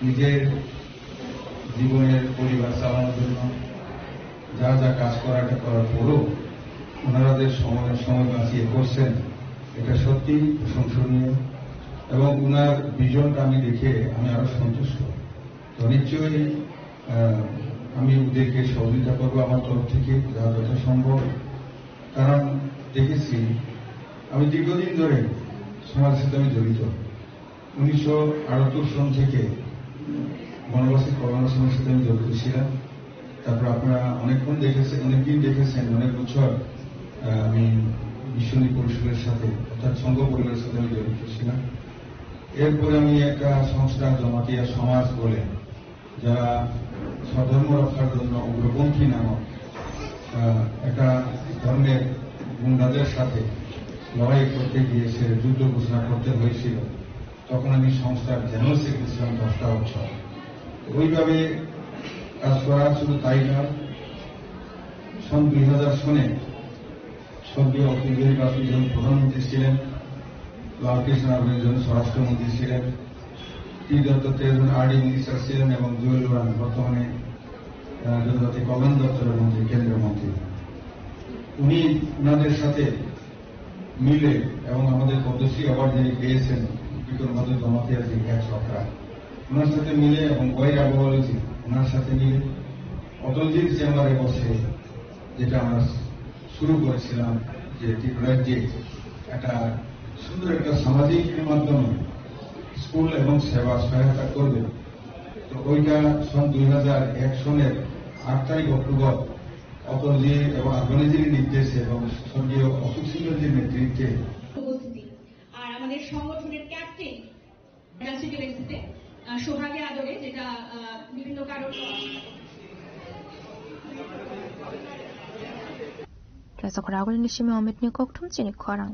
নিজের জীবনের পরিবার চালানোর জন্য যা যা কাজ করা, এটা করার পরেও ওনারা যে সময়, সময় বাঁচিয়ে করছেন, এটা সত্যিই প্রশংসনীয়। এবং ওনার ভিশনটা আমি দেখে আমি আরো সন্তুষ্ট। তো নিশ্চয়ই, আহ, আমি ওদেরকে সহযোগিতা করবো আমার তরফ থেকে যা যথাসম্ভব। কারণ দেখেছি, আমি দীর্ঘদিন ধরে সমাজের সাথে আমি জড়িত। উনিশশো আটাত্তর সন থেকে বনবাসী কল্যাণ আশ্রমের সাথে আমি জড়িত ছিলাম। তারপর আপনারা অনেকক্ষণ দেখেছেন, অনেকদিন দেখেছেন, অনেক বছর, আহ, আমি বিশ্বনী পরিষদের সাথে অর্থাৎ সংঘ পরিবারের সাথে আমি জড়িত ছিলাম। এরপরে আমি একটা সংস্থা জমাতিয়া সমাজ বলে, যারা স্বধর্ম রক্ষার জন্য উগ্রপন্থী নামক আহ, একটা ধর্মের গুন্ডাদের সাথে লড়াই করতে গিয়ে সে যুদ্ধ ঘোষণা করতে হয়েছিল, তখন আমি সংস্থার জেনারেল সেক্রেটারি ছিলাম দশটা বছর। ওইভাবে কাজ করা শুধু তাই নয়, সন দুই হাজার সনে স্বর্গীয় অটল বিহারী বাজপেয়ী যখন প্রধানমন্ত্রী ছিলেন, লালকৃষ্ণ আদবানি যখন স্বরাষ্ট্রমন্ত্রী ছিলেন, টি দত্ত তেজ যখন আরডি মিনিস্টার ছিলেন এবং জুয়েল ওরাং বর্তমানে, আহ, জনজাতি কল্যাণ দপ্তরের মন্ত্রী, কেন্দ্রীয় মন্ত্রী। উনি ওনাদের সাথে মিলে এবং আমাদের পদ্মশ্রী অ্যাওয়ার্ড যিনি পেয়েছেন, বিক্রমাদিত্য জমাতিয়া জি, এক সরকার, ওনার সাথে মিলে এবং ওয়াই রাঘব আলী জি, ওনার সাথে মিলে অটলজির চেম্বারে বসে যেটা আমরা শুরু করেছিলাম, যে ত্রিপুরাজ্যে একটা সুন্দর একটা সামাজিক মাধ্যমে স্কুল এবং সেবা সহায়তা করবে। তো ওইটা সন দুই হাজার এক সনের আট তারিখ অক্টোবর অটলজি এবং আদবানিজির নির্দেশে এবং স্বর্গীয় অশোক সিংহজির নেতৃত্বে উপস্থিতি। আর আমাদের সংগঠনের ক্যাপ্টেন রাশিদুল এসিতে, আহ, সোহাগে আদরে, যেটা, আহ, বিভিন্ন কারণ। Kaisa khorang agulini simi Amit ni kokthum chini khorang.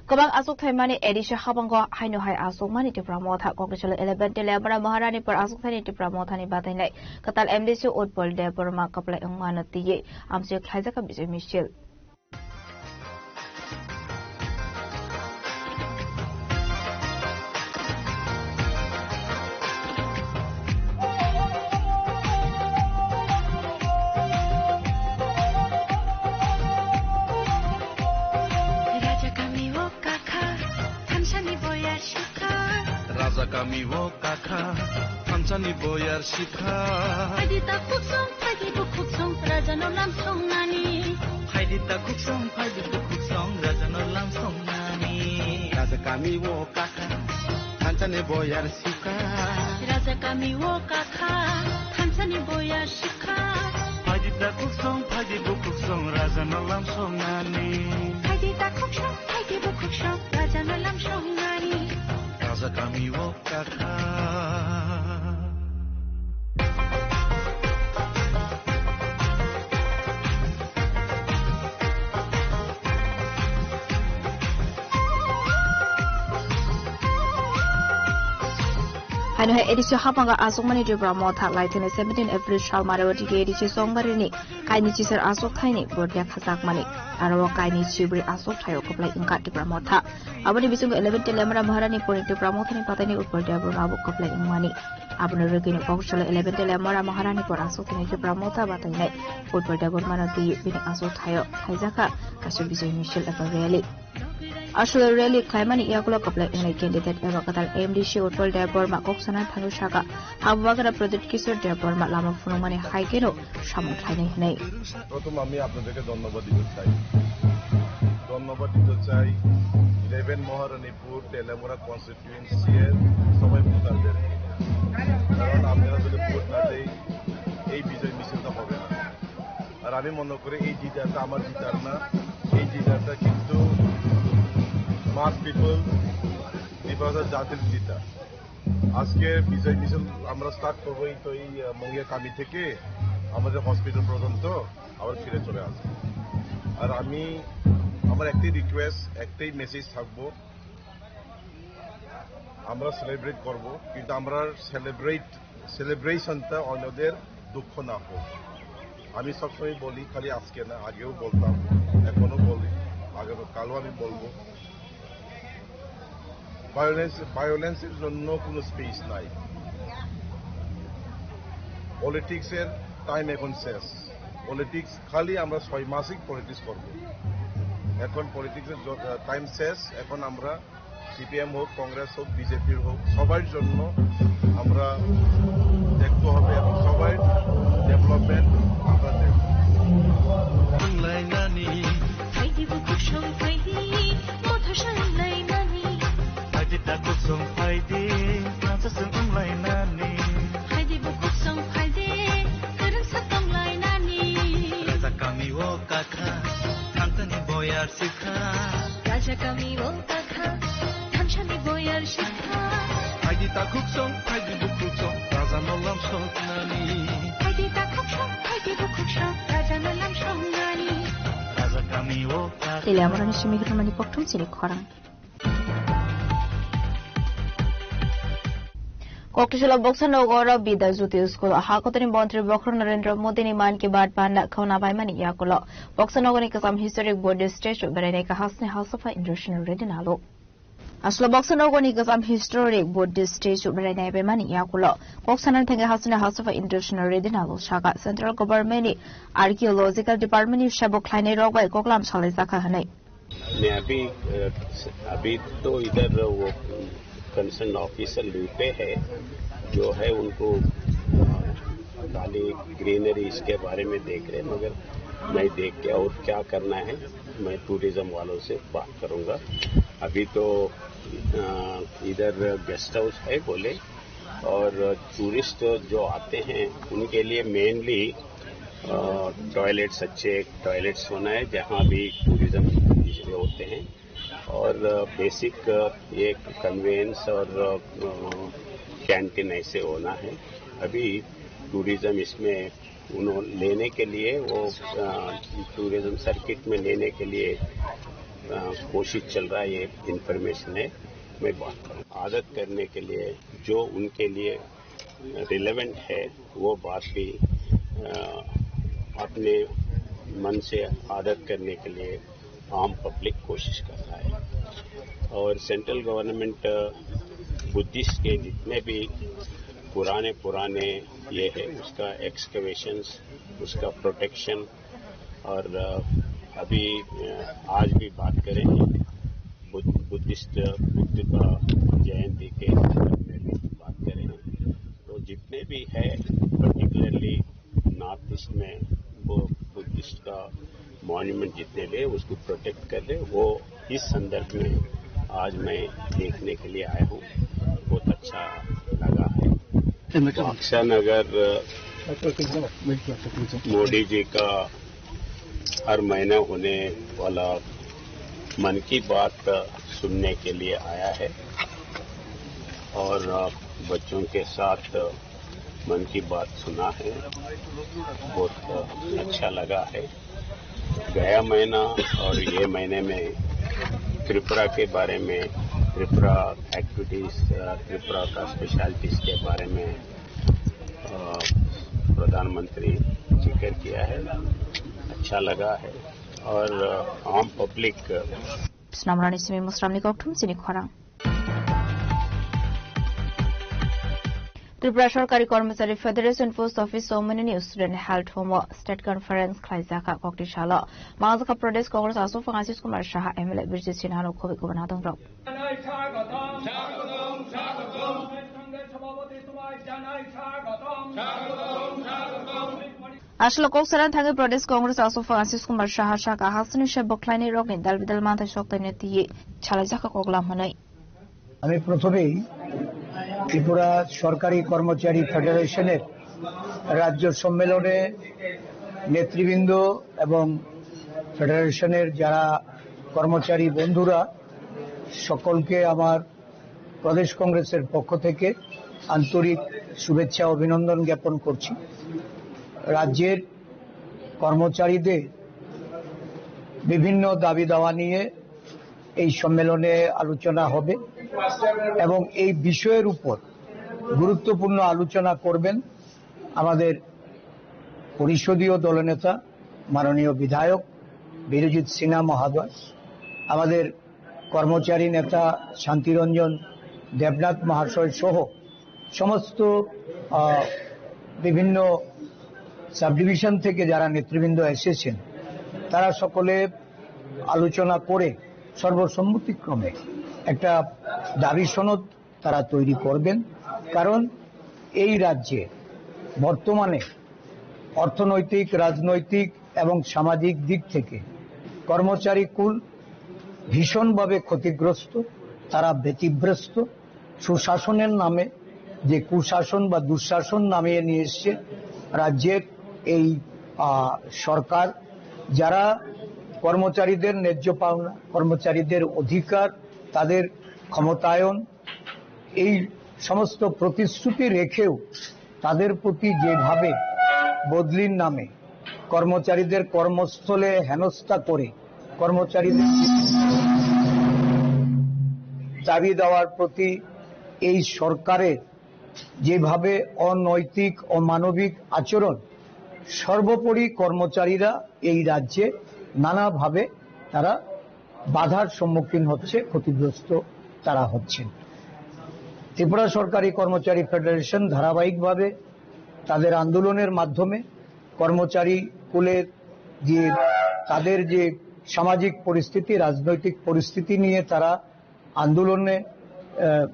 Kwbang achuk thaimani A D C habango haino hai achukmani Tipra Motha. Kokni salo eleven Telemura Maharani por achuk thaini Tipra Mothani batainai kwtal M D C Utpal Debbarma kwplai wngmano twiwi amchio khlaijak Bijoy Misil. Raja kami o kakha, thansani boyar sikha. Raja kami o kakha, thansani boyar sikha. Phaidi ta khuksong, phaidi bukhuksong, raja no lam songnani. Phaidi ta khuksong, phaidi bukhuksong, raja no lam songnani. Raja kami o kakha, thansani boyar sikha. Raja kami o kakha, thansani boyar sikha. Phaidi ta khuksong, phaidi bukhuksong, raja no lam songnani. Phaidi ta khuksong, phaidi bukhuksong, raja no lam songnani. Raja kami o kakha. Haino hai A D C haphanga achukmani Tipra Motha laithani seventeen April sal Marawati A D C Songbarini kaini chisar achuk thaini bordia khajakmani. Aro o kaini chibri achuk thaio kwplai wngkha Tipra Motha. Aboni bisingo eleven Telemura Maharani pori Tipra Mothani pataini Utpal Debbarma bo kwplai wngmani. Aboni rwgwino kok salo eleven Telemura Maharani por achuk thaini Tipra Motha batainai Utpal Debbarmano twi bini achuk thaio khaijakha kaisa Bijoy Misil eba rally. Aswk rally khlaimani yagulo kwplai wngnai candidate eba kwtal M D C Utpal Debbarma kok sana thangwi sakha, Habubagra Pradyot Kishore Debbarma lama phunukmani hai kheno samung khlainai hwnwi. প্রথম আমি আপনাদেরকে ধন্যবাদ দিতে চাই, ধন্যবাদ দিতে চাই ইলেভেন মহারানীপুর তেলেমুরা কনস্টিটিউয়েন্সি এর সবাই ভোটারদেরকে, কারণ আপনারা যদি ভোট না দেয় এই বিজয় মিছিলটা হবে না। আর আমি মনে করি এই জিতাটা আমার জিতার না, এই জিতাটা কিন্তু মাস পিপল ত্রিপুরা জাতির জিতা। আজকে বিজয় মিছিল আমরা স্টার্ট করবো এই তো এই, আহ, মঙ্গিয়া কামি থেকে আমাদের হসপিটাল পর্যন্ত আবার ফিরে চলে আসবো। আর আমি, আমার একটাই রিকোয়েস্ট, একটাই মেসেজ থাকবো, আমরা সেলিব্রেট করব, কিন্তু আমরা সেলিব্রেট, সেলিব্রেশনটা অন্যদের দুঃখ না হোক। আমি সবসময় বলি, খালি আজকে না, আগেও বলতাম, এখনো বলি, আগামী কালও আমি বলবো। ভায়োলেন্স, ভায়োলেন্সের জন্য কোনো স্পেস নাই। পলিটিক্সের টাইম এখন শেষ। পলিটিক্স খালি আমরা ছয় মাসই পলিটিক্স করব। এখন পলিটিক্সের জ-, টাইম শেষ। এখন আমরা সিপিএম হোক, কংগ্রেস হোক, বিজেপির হোক, সবার জন্য আমরা দেখতে হবে এবং সবার ডেভেলপমেন্ট আমরা দেখব। Phaidi bukhuk song phaidi, motha song lai nani. Phaidi takhuk song phaidi, thansa song wng lai nani. Phaidi bukhuk song phaidi, kwrwngsa tong lai nani. Raja kami o kakha, thansani boyar sikha. Raja kami o kakha, thansani boyar sikha. Phaidi takhuk song, phaidi bukhuk song, raja Tele amorani simi gitmani kokthum sini khorang. Kokthusalo Boksa Nogoro Bidya Jyoti School, Hakotoni Montri Bokhorok Narendra Modi ni Mann Ki Baat panda khawna baimani yakulo. Boksa Nogorni kwcham historic Buddhist statue berainai kahasni House of International Reddy Nalo. Aslo Boksa Nogorni kwcham historic Buddhist statue berainai baimani yakulo. Koksanani thangwi hasni House of International Reddy Nalo saka Central Government ni Archaeological Department ni sabo khlainai rok bai koklam salai jakha hwnwi. मैं अभी, अ, अभी तो इधर वो concern officer leave पे है, जो है उनको, अ, खाली ग्रीनरी इसके बारे में देख रहे हैं, मगर मैं देख के और क्या करना है, मैं टूरिज्म वालों से बात करूंगा। अभी तो, अ, इधर गेस्ट हाउस है बोले, और टूरिस्ट जो आते हैं उनके लिए मेनली, अ, टॉयलेट्स, अच्छे टॉयलेट्स होना है जहाँ भी टूरिज्म होते हैं, और बेसिक ये कन्वेंस और, अ, कैंटीन ऐसे होना है। अभी टूरिज्म इसमें उन्होंने लेने के लिए वो, अ, टूरिज्म सर्किट में लेने के लिए, अ, कोशिश चल रहा है, ये इंफॉर्मेशन है। मैं बात करूँ, आदत करने के लिए जो उनके लिए रिलेवेंट है, वो बात भी, अ, अपने मन से आदत करने के लिए आम पब्लिक कोशिश कर रहा है। और सेंट्रल गवर्नमेंट, अ, बुद्धिस्ट के जितने भी पुराने, पुराने ये है, उसका एक्सकवेशंस, उसका प्रोटेक्शन, और, अ, अभी, अ, आज भी बात करें, बुद्ध, बुद्धिस्ट, बुद्ध का जयंती के संदर्भ में भी बात करें, तो जितने भी है, पर्टिकुलरली नॉर्थ ईस्ट में वो बुद्धिस्ट का मॉन्यूमेंट जितने भी है, उसको प्रोटेक्ट कर रहे, वो इस संदर्भ में आज मैं देखने के लिए आया हूँ, बहुत अच्छा लगा है। बक्सा नगर, अ, मोदी जी का हर महीने होने वाला मन की बात सुनने के लिए आया है और, अ, बच्चों के साथ मन की बात सुना है, बहुत, अ, अच्छा लगा है। गया महीना और ये महीने में त्रिपुरा के बारे में, त्रिपुरा एक्टिविटीज, अ, त्रिपुरा का स्पेशलिटीज के बारे में, अ, प्रधानमंत्री जिक्र किया है। अच्छा लगा है। और, अ, आम पब्लिक, अ, Snamrani simi musramni kokthum sini khorang. Tripura Sorkari Kormochari Federation Post Office o mwnwini student held homo state conference khlaijak kha kokti salo. Mangjak kha Pradesh Congress aswk phang Ashish Kumar Saha, M L A Birjit Sinha rok khobwi kubun adongrok. Aswk kok sana thangwi Pradesh Congress aswk phang Ashish Kumar Saha saka hasini se bwkhlaini rokni dal bidal manthai sok twi twi salaijak kha koklam hwnwi. আমি প্রথমেই ত্রিপুরা সরকারি কর্মচারী ফেডারেশনের রাজ্য সম্মেলনে নেতৃবৃন্দ এবং ফেডারেশনের যারা কর্মচারী বন্ধুরা, সকলকে আমার প্রদেশ কংগ্রেসের পক্ষ থেকে আন্তরিক শুভেচ্ছা অভিনন্দন জ্ঞাপন করছি। রাজ্যের কর্মচারীদের বিভিন্ন দাবি দাওয়া নিয়ে এই সম্মেলনে আলোচনা হবে এবং এই বিষয়ের উপর গুরুত্বপূর্ণ আলোচনা করবেন আমাদের পরিষদীয় দলনেতা মাননীয় বিধায়ক বিরজিৎ সিনহা মহোদয়, আমাদের কর্মচারী নেতা শান্তিরঞ্জন দেবনাথ মহাশয় সহ সমস্ত, আহ, বিভিন্ন সাবডিভিশন থেকে যারা নেতৃবৃন্দ এসেছেন, তারা সকলে আলোচনা করে সর্বসম্মতিক্রমে একটা দাবি সনদ তারা তৈরি করবেন। কারণ এই রাজ্যে বর্তমানে অর্থনৈতিক, রাজনৈতিক এবং সামাজিক দিক থেকে কর্মচারী কুল ভীষণভাবে ক্ষতিগ্রস্ত, তারা ব্যতিব্রস্ত। সুশাসনের নামে যে কুশাসন বা দুঃশাসন নামিয়ে নিয়ে এসছে রাজ্যের এই, আহ, সরকার, যারা কর্মচারীদের ন্যায্য পাওনা, কর্মচারীদের অধিকার, তাদের ক্ষমতায়ন, এই সমস্ত প্রতিশ্রুতি রেখেও তাদের প্রতি যেভাবে বদলির নামে কর্মচারীদের কর্মস্থলে হেনস্থা করে কর্মচারীদের দাবি দেওয়ার প্রতি এই সরকারের যেভাবে অনৈতিক, অমানবিক আচরণ, সর্বোপরি কর্মচারীরা এই রাজ্যে নানাভাবে তারা বাধার সম্মুখীন হচ্ছে, ক্ষতিগ্রস্ত তারা হচ্ছেন। ত্রিপুরা সরকারি কর্মচারী ফেডারেশন ধারাবাহিকভাবে তাদের আন্দোলনের মাধ্যমে কর্মচারী কুলের যে, তাদের যে সামাজিক পরিস্থিতি, রাজনৈতিক পরিস্থিতি নিয়ে তারা আন্দোলনে, আহ,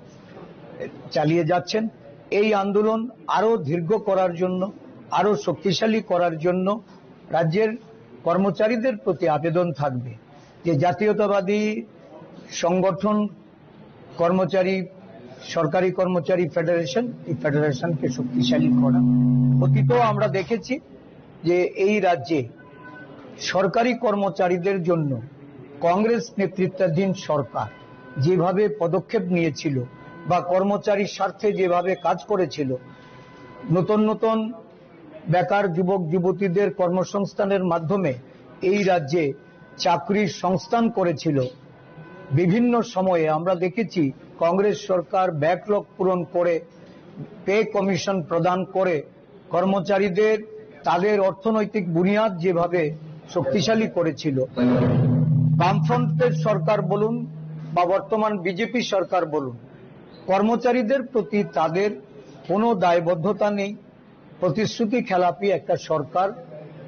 চালিয়ে যাচ্ছেন। এই আন্দোলন আরো দীর্ঘ করার জন্য, আরো শক্তিশালী করার জন্য রাজ্যের কর্মচারীদের প্রতি আবেদন থাকবে যে জাতীয়তাবাদী সংগঠন কর্মচারী, সরকারি কর্মচারী ফেডারেশন, এই ফেডারেশনকে শক্তিশালী করা। অতীতেও আমরা দেখেছি যে এই রাজ্যে সরকারি কর্মচারীদের জন্য কংগ্রেস নেতৃত্বাধীন সরকার যেভাবে পদক্ষেপ নিয়েছিল বা কর্মচারীর স্বার্থে যেভাবে কাজ করেছিল, নতুন নতুন বেকার যুবক যুবতীদের কর্মসংস্থানের মাধ্যমে এই রাজ্যে চাকরির সংস্থান করেছিল। বিভিন্ন সময়ে আমরা দেখেছি কংগ্রেস সরকার ব্যাকলগ পূরণ করে, পে কমিশন প্রদান করে কর্মচারীদের তাদের অর্থনৈতিক বুনিয়াদ যেভাবে শক্তিশালী করেছিল। বামফ্রন্টের সরকার বলুন বা বর্তমান বিজেপি সরকার বলুন, কর্মচারীদের প্রতি তাদের কোনো দায়বদ্ধতা নেই। প্রতিশ্রুতি খেলাপি একটা সরকার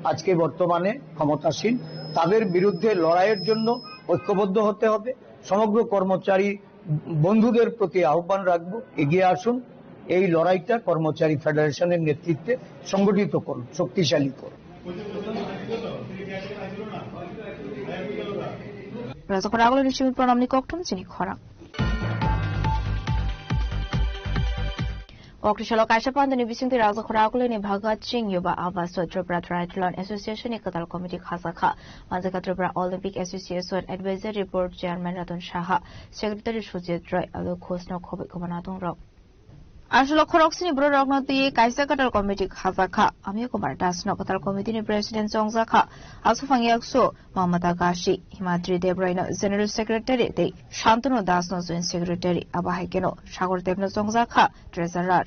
আজকে বর্তমানে ক্ষমতাসীন। তাদের বিরুদ্ধে লড়াইয়ের জন্য ঐক্যবদ্ধ হতে হবে। সমগ্র কর্মচারী বন্ধুদের প্রতি আহ্বান রাখবো, এগিয়ে আসুন, এই লড়াইটা কর্মচারী ফেডারেশনের নেতৃত্বে সংগঠিত করুন, শক্তিশালী করুন। Rajakhor Aguloni simi pranamni kokthum chini khorang. Kokthai salo kaisa pandani bisingtwi Rajakhor Aguloni Bhagat Singh Yuba Awas o Tripura Triathlon Association ni kwtal committee khajakha. Manjakha Tripura Olympic Association Advisory Board Chairman Ratan Saha, Secretary Sujit Roy, Alok Ghosh no khobwi kwmanatung rok. Aswk khoroksni bororokno twiwi kaisa kwtal committee khajakha. Amiya Kumar Dasno kwtal committee ni president chongjakha. Aswk phang yakso Mamata Gashi, Himatri Debroino general secretary tei Shantanu Dasno joint secretary. Abo hai kheno Sagar Debno chongjakha treasurer.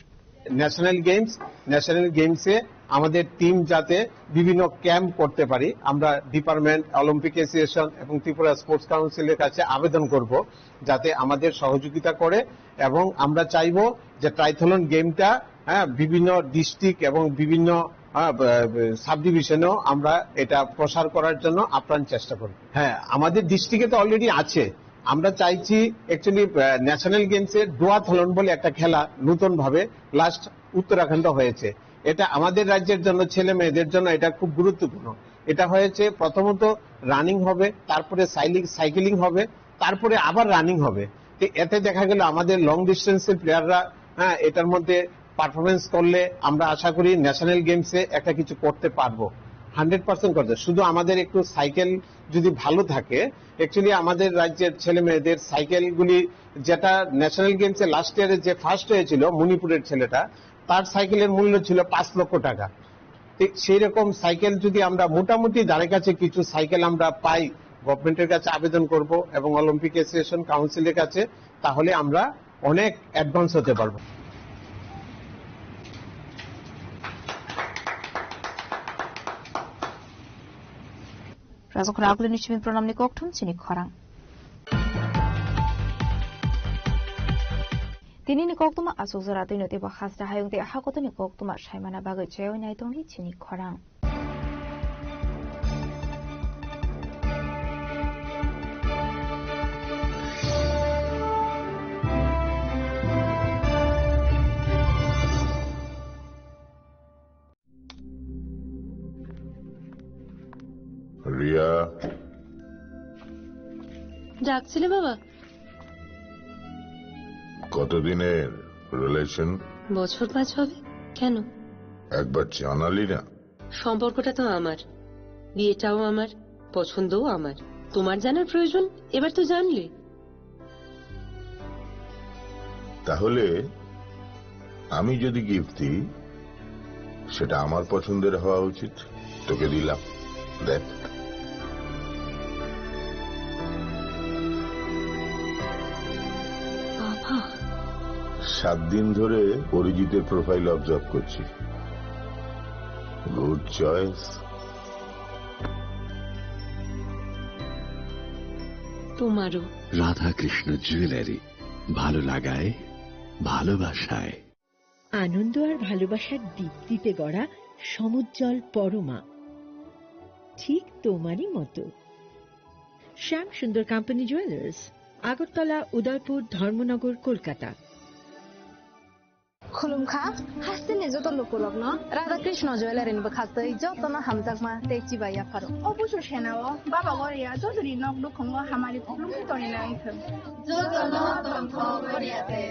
National games, national গেমসে আমাদের টিম যাতে বিভিন্ন ক্যাম্প করতে পারি, আমরা department, Olympic association এবং ত্রিপুরা স্পোর্টস কাউন্সিলের কাছে আবেদন করব যাতে আমাদের সহযোগিতা করে। এবং আমরা চাইবো যে ট্রাইথলন গেমটা, হ্যাঁ, বিভিন্ন ডিস্ট্রিক্ট এবং বিভিন্ন, হ্যাঁ, ব-, ব-, সাব ডিভিশনেও আমরা এটা প্রসার করার জন্য আপ্রাণ চেষ্টা করব। হ্যাঁ, আমাদের ডিস্ট্রিক্টে তো অলরেডি আছে। আমরা চাইছি, অ্যাকচুয়ালি, আহ, ন্যাশনাল গেমসে ডুয়াথলন বলে একটা খেলা নতুনভাবে লাস্ট উত্তরাখণ্ড হয়েছে। এটা আমাদের রাজ্যের জন্য, ছেলে মেয়েদের জন্য এটা খুব গুরুত্বপূর্ণ। এটা হয়েছে প্রথমত রানিং হবে, তারপরে সাইলি-, সাইকেলিং হবে, তারপরে আবার রানিং হবে। তো এতে দেখা গেল আমাদের লং ডিস্টেন্সের প্লেয়াররা, হ্যাঁ, এটার মধ্যে পারফরমেন্স করলে আমরা আশা করি ন্যাশনাল গেমসে একটা কিছু করতে পারবো, হান্ড্রেড পার্সেন্ট করতে। শুধু আমাদের একটু সাইকেল যদি ভালো থাকে, অ্যাকচুয়ালি আমাদের রাজ্যের ছেলে মেয়েদের সাইকেলগুলি, যেটা ন্যাশনাল গেমসে লাস্ট ইয়ারে যে ফার্স্ট হয়েছিল মণিপুরের ছেলেটা, তার সাইকেলের মূল্য ছিল পাঁচ লক্ষ টাকা। ঠিক সেই রকম সাইকেল যদি আমরা মোটামুটি ধারে কাছে কিছু সাইকেল আমরা পাই, গভর্নমেন্টের কাছে আবেদন করব এবং অলিম্পিক অ্যাসোসিয়েশন কাউন্সিলের কাছে, তাহলে আমরা অনেক অ্যাডভান্স হতে পারবো। Rajakhor Aguloni simi pranamni kokthum chini khorang. Tinini koktuma aswk jora twino teibo hasta hayung tei hakotoni koktuma saimana bagwi chaywi naitongdi chini khorang. Riya. ডাকছিলে বাবা? কতদিনের রিলেশন? বছর পাঁচ হবে। কেন? একবার জানালি না। সম্পর্কটা তো আমার, বিয়েটাও আমার, পছন্দও আমার। তোমার জানার প্রয়োজন, এবার তো জানলে। তাহলে আমি যদি গিফট দিই? সেটা আমার পছন্দের হওয়া উচিত। তোকে দিলাম, দেখ। বাবা। সাত দিন ধরে অরিজিতের প্রোফাইল অবজার্ভ করছি। Good choice. তোমারও। রাধাকৃষ্ণ জুয়েলারি, ভালো লাগায়, ভালোবাসায়। আনন্দ আর ভালোবাসার দীপ্তিতে গড়া সমুজ্জ্বল পরমা, ঠিক তোমারই মতো। শ্যাম সুন্দর কোম্পানি জুয়েলার্স, আগরতলা, উদয়পুর, ধর্মনগর, Kolkata. Khulumkha, hasteni joto lukurokno Radha Krishna Jewellery ni bwkhastwi jotono hamjakma tei chibai yapharo. O busu senao Baba Goria jotoni nok nukhungo hamari khulumwi tongwi nai thung. Jotono tongthok Goria te.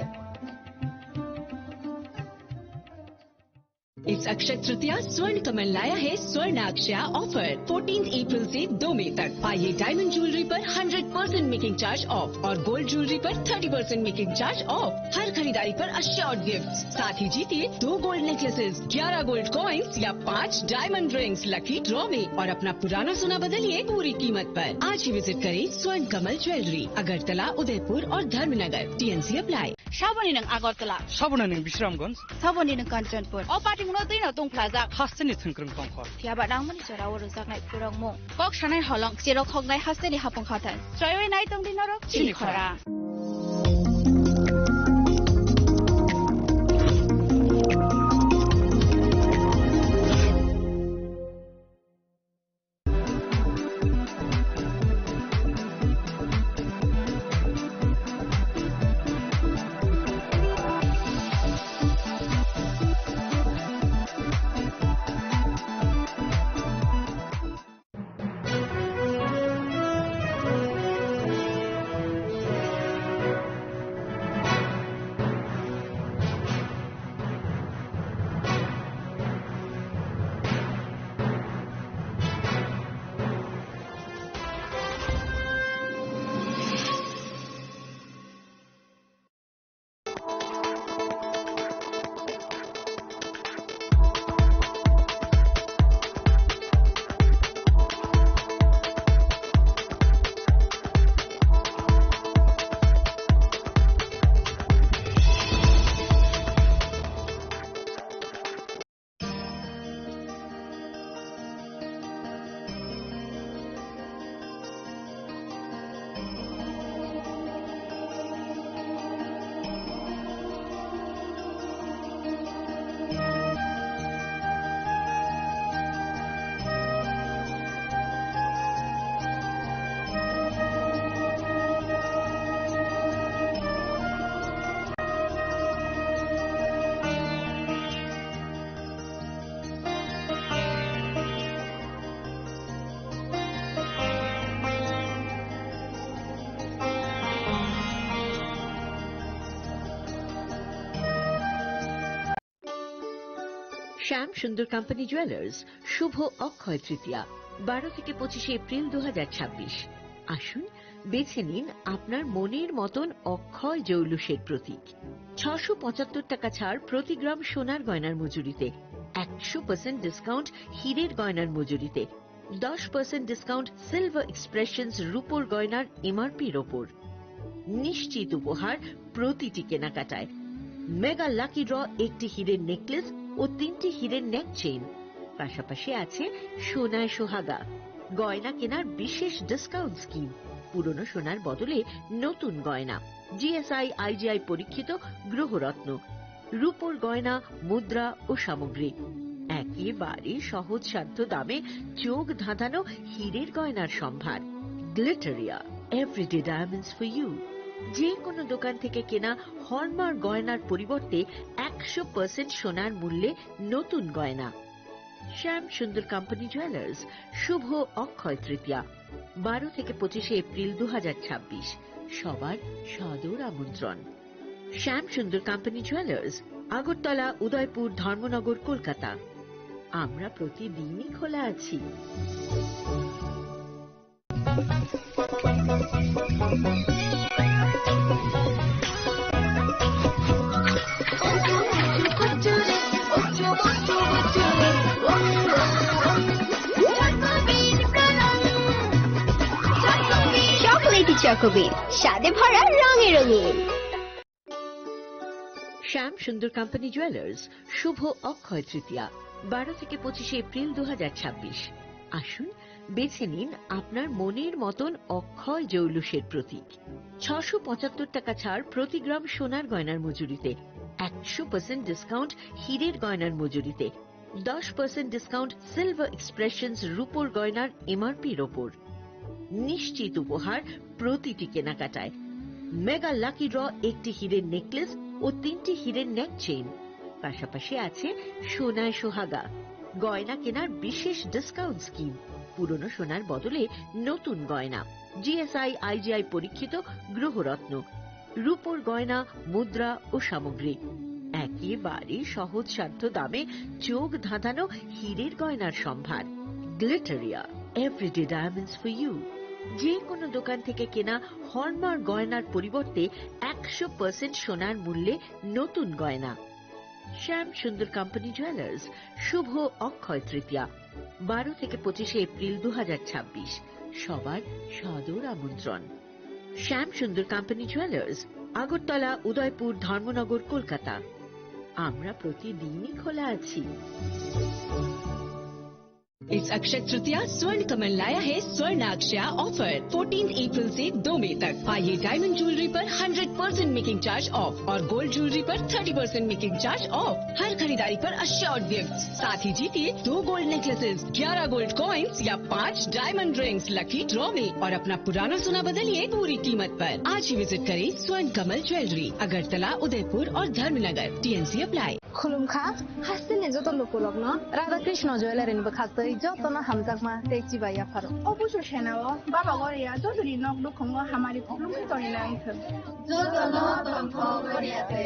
इस अक्षय तृतीया स्वर्ण कमल लाया है स्वर्ण अक्षया offer, fourteen April से दो मई तक। पाइए डायमंड ज्वेलरी पर hundred percent making charge off और गोल्ड ज्वेलरी पर thirty percent making charge off. हर खरीदारी पर अश्योर्ड गिफ्ट, साथ ही जीतिए दो गोल्ड नेकलेसेस, ग्यारह गोल्ड कॉइन्स या पाँच डायमंड रिंग्स लकी ड्रॉ में और अपना पुराना सोना बदलिए पूरी कीमत पर। आज ही विजिट करें स्वर्ण कमल ज्वेलरी, अगरतला, उदयपुर और Dharmanagar. T and C apply. Saboni nwng Agartala. Saboni nwng Bisramganj. Saboni nwng Kanchanpur. O patimungno twino tongphlajak. Hasteni thwngkwrwng tongkhor. Phiyaba nangmani jorao rwjaknai purokmung. Kok sanai holong, cherok hoknai hasteni hapung hathai. Chroiwi nai tongdi norok chini khora. শ্যাম Sundar company jewellers, শুভ অক্ষয় তৃতীয়া, বারো থেকে পঁচিশে এপ্রিল দু হাজার ছাব্বিশ। আসুন, বেছে নিন আপনার মনের মতন অক্ষয় জৌলুসের প্রতীক। ছশো পঁচাত্তর টাকা ছাড় প্রতি গ্রাম সোনার গয়নার মজুরিতে, একশো পার্সেন্ট ডিসকাউন্ট হীরের গয়নার মজুরিতে, দশ পার্সেন্ট ডিসকাউন্ট সিলভার এক্সপ্রেশনস রূপোর গয়নার এমআরপির ওপর। নিশ্চিত উপহার প্রতিটি কেনাকাটায়। মেগা লাকি ড্র, একটি হীরের নেকলেস ও তিনটি হীরের নেক চেইন। পাশাপাশি আছে সোনায় সোহাগা, গয়না কেনার বিশেষ ডিসকাউন্ট স্কিম, পুরনো সোনার বদলে নতুন গয়না, জিএসআই আইজিআই পরীক্ষিত গ্রহরত্ন, রূপোর গয়না, মুদ্রা ও সামগ্রী। একেবারে সহজসাধ্য দামে চোখ ধাঁধানো হীরের গয়নার সম্ভার। Glitteria, everyday diamonds for you. যে কোনো দোকান থেকে কেনা হলমার্ক গয়নার পরিবর্তে একশো পার্সেন্ট সোনার মূল্যে নতুন গয়না। শ্যাম সুন্দর কোম্পানি জুয়েলার্স, শুভ অক্ষয় তৃতীয়া, বারো থেকে পঁচিশে এপ্রিল দু হাজার ছাব্বিশ। সবার সাদর আমন্ত্রণ। শ্যাম সুন্দর কোম্পানি জুয়েলার্স, আগরতলা, উদয়পুর, ধর্মনগর, কলকাতা। আমরা প্রতিদিনই খোলা আছি। কবির স্বাদে ভরা রঙে রঙিন। শ্যাম সুন্দর কোম্পানি জুয়েলার্স, শুভ অক্ষয় তৃতীয়া, বারো থেকে পঁচিশে এপ্রিল দু হাজার ছাব্বিশ। আসুন, বেছে নিন আপনার মনের মতন অক্ষয় জৌলুসের প্রতীক। ছশো পঁচাত্তর টাকা ছাড় প্রতি গ্রাম সোনার গয়নার মজুরিতে, একশো পার্সেন্ট ডিসকাউন্ট হীরের গয়নার মজুরিতে, দশ পার্সেন্ট ডিসকাউন্ট সিলভার এক্সপ্রেশনস রূপোর গয়নার এমআরপির ওপর। নিশ্চিত উপহার প্রতিটি কেনাকাটায়। মেগা লাকি ড্র, একটি হীরের নেকলেস ও তিনটি হীরের নেক চেইন। পাশাপাশি আছে সোনায় সোহাগা, গয়না কেনার বিশেষ ডিসকাউন্ট স্কিম, পুরনো সোনার বদলে নতুন গয়না, জিএসআই আইজিআই পরীক্ষিত গ্রহরত্ন, রূপোর গয়না, মুদ্রা ও সামগ্রী। একেবারে সহজসাধ্য দামে চোখ ধাঁধানো হীরের গয়নার সম্ভার। Glitteria, everyday diamonds for you. যে কোনো দোকান থেকে কেনা হলমার্ক গয়নার পরিবর্তে একশো পার্সেন্ট সোনার মূল্যে নতুন গয়না। শ্যাম সুন্দর কোম্পানি জুয়েলার্স, শুভ অক্ষয় তৃতীয়া, বারো থেকে পঁচিশে এপ্রিল দু হাজার ছাব্বিশ। সবার সাদর আমন্ত্রণ। শ্যাম সুন্দর কোম্পানি জুয়েলার্স, আগরতলা, উদয়পুর, ধর্মনগর, কলকাতা। আমরা প্রতিদিনই খোলা আছি। इस अक्षय तृतीया स्वर्ण कमल लाया है स्वर्ण अक्षया ऑफर। फोर्टीन अप्रैल से दो मई तक पाइए डायमंड ज्वेलरी पर hundred percent making charge off और गोल्ड ज्वेलरी पर thirty percent making charge off. हर खरीदारी पर अश्योर्ड गिफ्ट, साथ ही जीतिए दो गोल्ड नेकलेसेस, ग्यारह गोल्ड कॉइन्स या पाँच डायमंड रिंग्स लकी ड्रॉ में और अपना पुराना सोना बदलिए पूरी कीमत पर। आज ही विजिट करें स्वर्ण कमल ज्वेलरी, अगरतला, उदयपुर और Dharmanagar. T and C apply. Khulumkha, hasteni joto lukurokno Radha Krishna Jewellery ni bwkhaktwi jotono hamjakma tei chibai yapharo. Obuso senao Baba Goria jotoni nok nukhungo hamari khulumkha tongwi nai thwng. Jotono tongthok Goria te.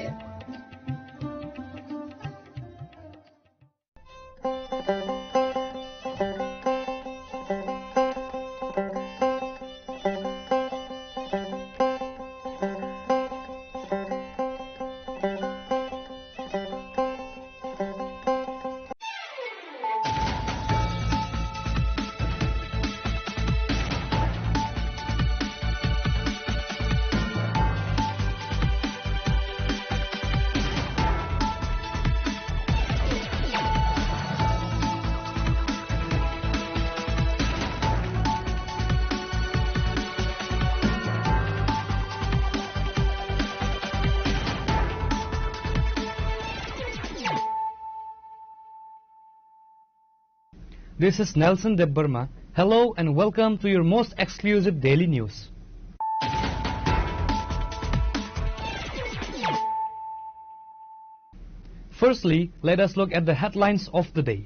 This is Nelson Debbarma. Hello and welcome to your most exclusive daily news. Firstly, let us look at the headlines of the day.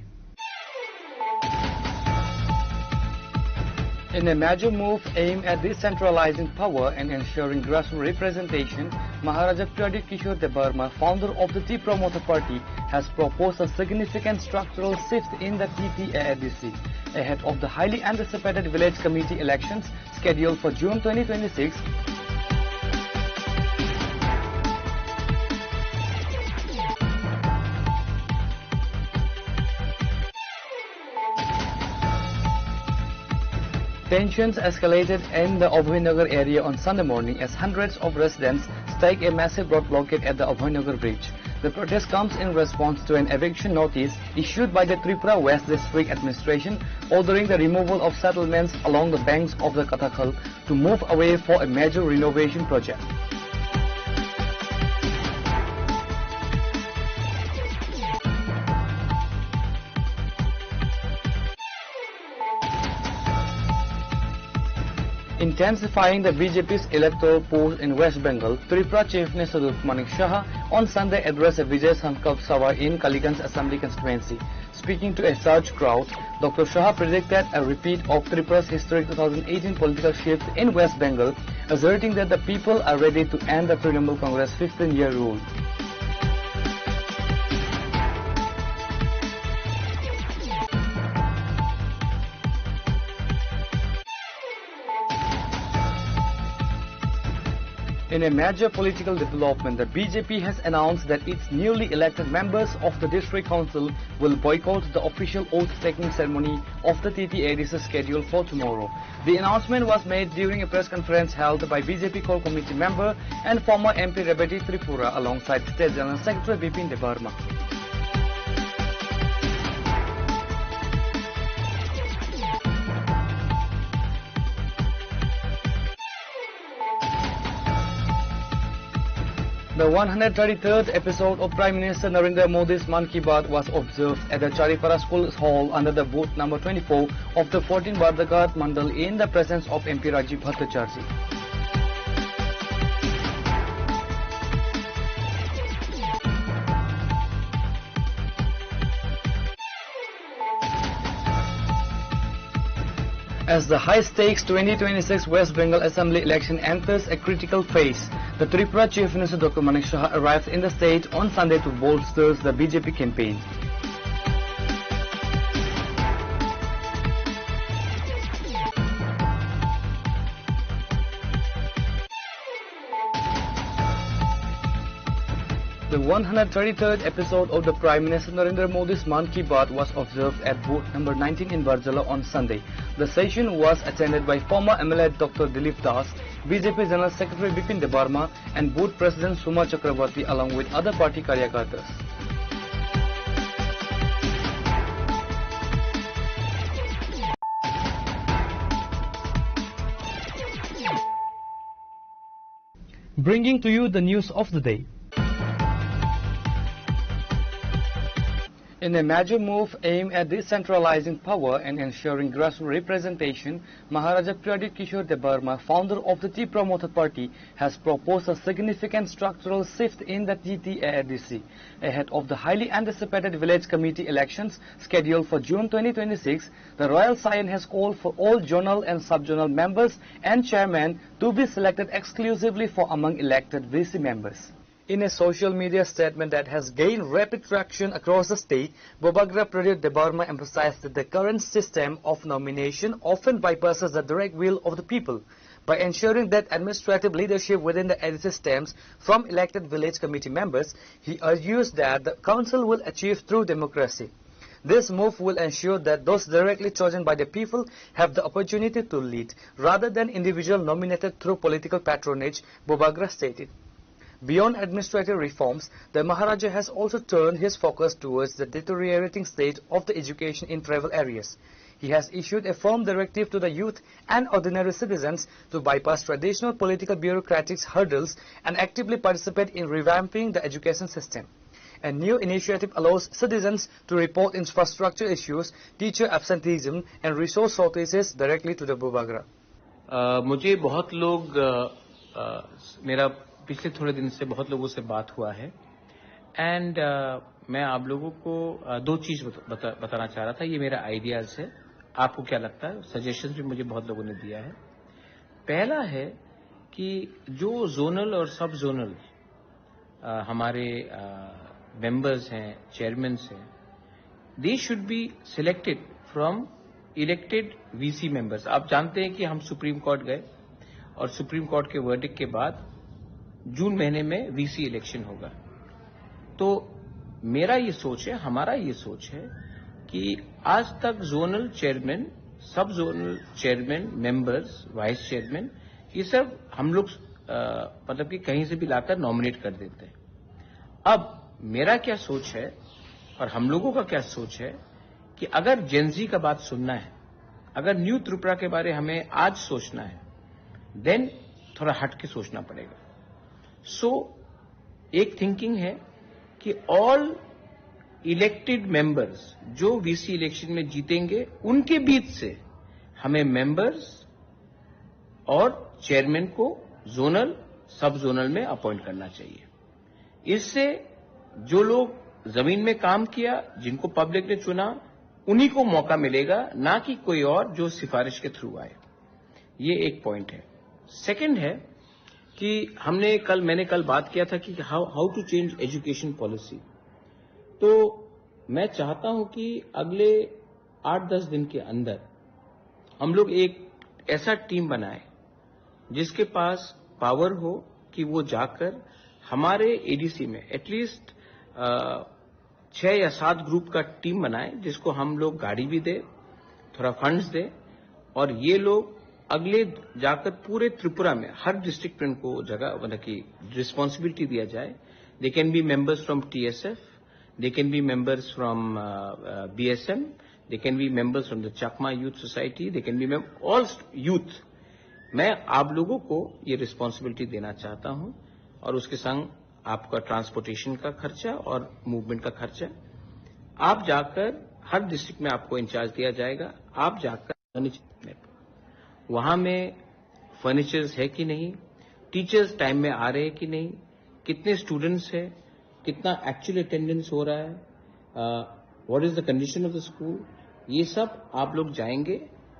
In a major move aimed at decentralizing power and ensuring grassroots representation, Maharaja Pradyut Kishore Debbarma, founder of the Tipra Motha Party, has proposed a significant structural shift in the T T A A D C ahead of the highly anticipated village committee elections scheduled for June twenty twenty-six. Tensions escalated in the Abhaynagar area on Sunday morning as hundreds of residents staked a massive road blockade at the Abhaynagar bridge. The protest comes in response to an eviction notice issued by the Tripura West District Administration ordering the removal of settlements along the banks of the Katakhal to move away for a major renovation project. Intensifying the B J P's electoral push in West Bengal, Tripura Chief Minister Doctor Manik Saha on Sunday addressed a Vijay Sankalp Sabha in Kaliganj Assembly constituency. Speaking to a surged crowd, Doctor Saha predicted a repeat of Tripura's historic two thousand eighteen political shift in West Bengal, asserting that the people are ready to end the Trinamool Congress fifteen-year rule. In a major political development, the B J P has announced that its newly elected members of the District Council will boycott the official oath-taking ceremony of the T T A D C scheduled for tomorrow. The announcement was made during a press conference held by B J P Core Committee member and former M P Rebati Tripura alongside State General Secretary Bipin Debbarma. The one hundred thirty-third episode of Prime Minister Narendra Modi's Mann Ki Baat was observed at the Charipara School Hall under the booth number twenty-four of the fourteen Bardaghat Mandal in the presence of M P Rajiv Bhattacharjee. As the high-stakes twenty twenty-six West Bengal Assembly election enters a critical phase, the Tripura Chief Minister Doctor Manik Saha arrived in the state on Sunday to bolster the B J P campaign. The one hundred thirty-third episode of the Prime Minister Narendra Modi's Mann Ki Baat was observed at booth number nineteen in Barjala on Sunday. The session was attended by former M L A Doctor Dilip Das, B J P General Secretary Bipin Debbarma, and booth president Suma Chakraborty, along with other party karyakartas. Bringing to you the news of the day. In a major move aimed at decentralizing power and ensuring grassroots representation, Maharaja Pradyut Kishore Debbarma, founder of the Tipra Motha Party, has proposed a significant structural shift in the T T A D C. Ahead of the highly anticipated village committee elections scheduled for June twenty twenty-six, the Royal Saion has called for all zonal and sub-zonal members and chairmen to be selected exclusively for among elected V C members. In a social media statement that has gained rapid traction across the state, Bubagra Pradyut Debbarma emphasized that the current system of nomination often bypasses the direct will of the people. By ensuring that administrative leadership within the A D C stems from elected village committee members, he argues that the council will achieve true democracy. This move will ensure that those directly chosen by the people have the opportunity to lead, rather than individual nominated through political patronage, Bubagra stated. Beyond administrative reforms, the Maharaja has also turned his focus towards the deteriorating state of the education in tribal areas. He has issued a firm directive to the youth and ordinary citizens to bypass traditional political bureaucratic hurdles and actively participate in revamping the education system. A new initiative allows citizens to report infrastructure issues, teacher absenteeism, and resource shortages directly to the Bubagra. अ, मुझे बहुत लोग, अ, अ, मेरा पिछले थोड़े दिन से बहुत लोगों से बात हुआ है एंड, अ, मैं आप लोगों को, अ, दो चीज़ बत-, बता-, बताना चाह रहा था। ये मेरा आइडियाज़ है, आपको क्या लगता है? सजेशंस भी मुझे बहुत लोगों ने दिया है। पहला है कि जो जोनल और सब जोनल अ, हमारे, अ, मेंबर्स हैं, चेयरमैन्स हैं, they should be selected from elected V C members। आप जानते हैं कि हम सुप्रीम कोर्ट गए और सुप्रीम कोर्ट के वर्डिक्ट के बाद जून महीने में वीसी इलेक्शन होगा। तो मेरा ये सोच है, हमारा ये सोच है कि आज तक जोनल चेयरमैन, सब zonal chairman, members, vice chairman, ये सब हम लोग, अ, मतलब कि कहीं से भी लाकर नॉमिनेट कर देते हैं। अब मेरा क्या सोच है और हम लोगों का क्या सोच है कि अगर जेनजी का बात सुनना है, अगर न्यू त्रिपुरा के बारे हमें आज सोचना है, देन थोड़ा हट के सोचना पड़ेगा। सो एक थिंकिंग है कि ऑल इलेक्टेड मेंबर्स जो वीसी इलेक्शन में जीतेंगे, उनके बीच से हमें मेंबर्स और चेयरमैन को जोनल, सब जोनल में अपॉइंट करना चाहिए। इससे जो लोग जमीन में काम किया, जिनको पब्लिक ने चुना, उन्हीं को मौका मिलेगा, ना कि कोई और जो सिफारिश के थ्रू आए। ये एक पॉइंट है। सेकंड है कि हमने कल, मैंने कल बात किया था कि how, how to change education policy। तो मैं चाहता हूं कि अगले आठ दस दिन के अंदर हम लोग एक ऐसा टीम बनाए जिसके पास पावर हो, कि वो जाकर हमारे एडीसी में एटलीस्ट छः या सात ग्रुप का टीम बनाए, जिसको हम लोग गाड़ी भी दे, थोड़ा फंड्स दे, और ये लोग अगले जाकर पूरे त्रिपुरा में हर डिस्ट्रिक्ट में उनको जगह, मतलब कि रिस्पॉन्सिबिलिटी दिया जाए। They can be members from T S F, they can be members from B S M, they can be members from the Chakma Youth Society, they can be mem- all youth। मैं आप लोगों को ये रिस्पॉन्सिबिलिटी देना चाहता हूँ, और उसके संग आपका ट्रांसपोर्टेशन का खर्चा और मूवमेंट का खर्चा। आप जाकर, हर डिस्ट्रिक्ट में आपको इंचार्ज दिया जाएगा, आप जाकर वहाँ में फर्नीचर्स है कि नहीं, टीचर्स टाइम में आ रहे हैं कि नहीं, कितने स्टूडेंट्स हैं, कितना एक्चुअल अटेंडेंस हो रहा है, what is the condition of the school, ये सब आप लोग जाएंगे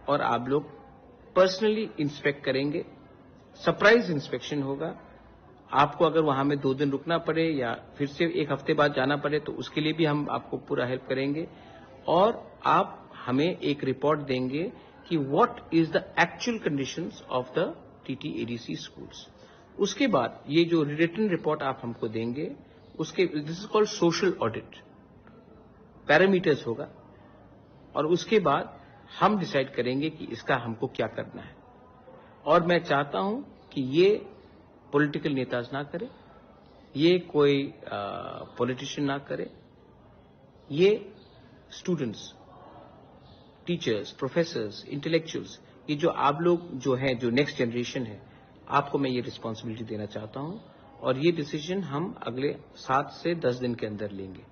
और आप लोग पर्सनली इंस्पेक्ट करेंगे। सरप्राइज इंस्पेक्शन होगा। आपको अगर वहाँ में दो दिन रुकना पड़े या फिर से एक हफ्ते बाद जाना पड़े, तो उसके लिए भी हम आपको पूरा हेल्प करेंगे। और आप हमें एक रिपोर्ट देंगे कि what is the actual conditions of the T T A D C schools। उसके बाद ये जो रिटन रिपोर्ट आप हमको देंगे, उसके, this is called social audit, parameters होगा, और उसके बाद हम डिसाइड करेंगे कि इसका हमको क्या करना है। और मैं चाहता हूं कि ये पॉलिटिकल नेताज ना करे, ये कोई पॉलिटिशियन ना करे, ये स्टूडेंट्स, टीचर्स, प्रोफेसर्स, इंटेलेक्चुअल्स, ये जो आप लोग जो हैं, जो नेक्स्ट जनरेशन है, आपको मैं ये रिस्पॉन्सिबिलिटी देना चाहता हूँ। और ये डिसीजन हम अगले सात से दस दिन के अंदर लेंगे।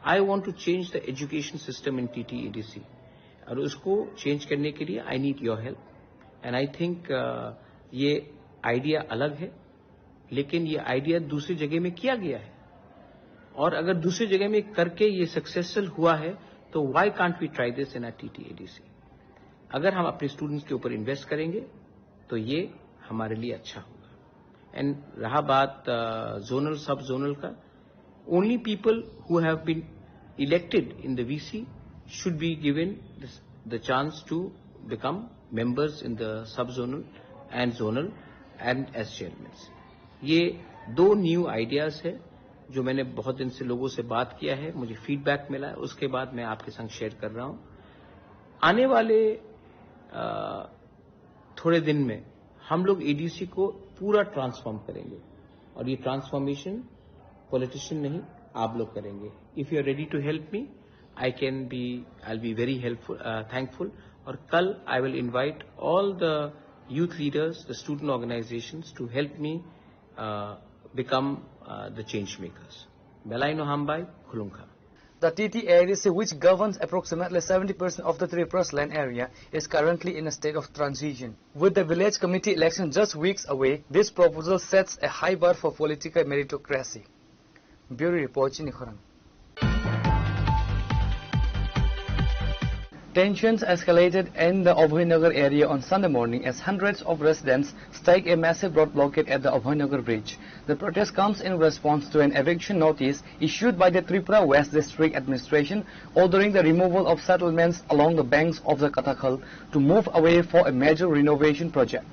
I want to change the education system in T T A D C, और उसको चेंज करने के लिए I need your help। And I think ये आइडिया अलग है, लेकिन ये आइडिया दूसरी जगह में किया गया है, और अगर दूसरी जगह में करके ये सक्सेसफुल हुआ है, तो why can't we try this in our T T A D C? अगर हम अपने स्टूडेंट्स के ऊपर इन्वेस्ट करेंगे, तो ये हमारे लिए अच्छा होगा। एंड रहा बात जोनल, सब जोनल का, only people who have been elected in the V C should be given this, the chance to become members in the sub-zonal and zonal and as chairmans। ये दो न्यू आइडियाज है जो मैंने बहुत दिन से लोगों से बात किया है, मुझे फीडबैक मिला है, उसके बाद मैं आपके संग शेयर कर रहा हूँ। आने वाले अ, थोड़े दिन में हम लोग एडीसी को पूरा ट्रांसफॉर्म करेंगे, और ये ट्रांसफॉर्मेशन पॉलिटिशियन नहीं, आप लोग करेंगे। If you are ready to help me, I can be, I'll be very helpful, uh, thankful। और कल I will invite all the youth leaders, the student organizations to help me become the change makers। Belai no hambai, khulumkha। The T T A D C, which governs approximately seventy percent of the Tripura's land area, is currently in a state of transition. With the village committee election just weeks away, this proposal sets a high bar for political meritocracy. Bureau Report, Chini Khorang. Tensions escalated in the Abhaynagar area on Sunday morning as hundreds of residents staked a massive road blockade at the Abhaynagar bridge. The protest comes in response to an eviction notice issued by the Tripura West District Administration ordering the removal of settlements along the banks of the Katakhal to move away for a major renovation project.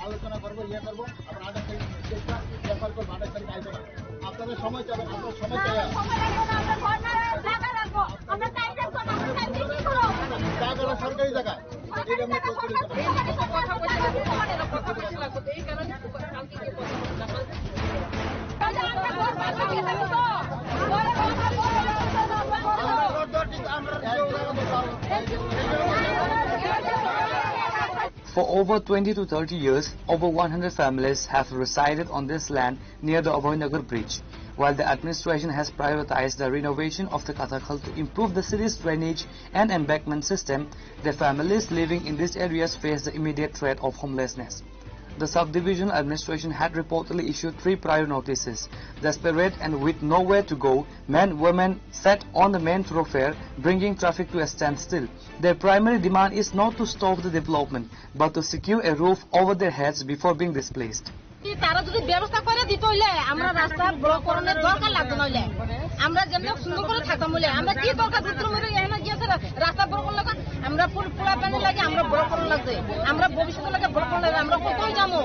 আলোচনা করবো, ইয়ে করবো, আবার আঠাশ তারিখ চেষ্টা, ব্যাপার করবো, আঠাশ তারিখ আলোচনা। আপনারা সময় চাবেন, আমরা সময় চাই। জায়গাটা সরকারি জায়গা। For over twenty to thirty years, over one hundred families have resided on this land near the Abhaynagar bridge. While the administration has prioritized the renovation of the Katakhal to improve the city's drainage and embankment system, the families living in these areas face the immediate threat of homelessness. The subdivision administration had reportedly issued three prior notices. Desperate and with nowhere to go, men, women sat on the main thoroughfare, bringing traffic to a standstill. Their primary demand is not to stop the development, but to secure a roof over their heads before being displaced. তারা যদি ব্যবস্থা করে দিত হইলে আমরা রাস্তা ব্লক করানোর দরকার লাগতো না হইলে। আমরা যেমন সুন্দর করে থাকতাম হইলে, আমরা কি দরকার পুত্র মেরে এখানে গিয়েছে রা-, রাস্তা ব্লক করলে? আমরা পুল পুরা পানি লাগে, আমরা ব্লক করানো লাগছে। আমরা ভবিষ্যতে লাগে ব্লক করানো লাগে, আমরা কই, কই যাবো?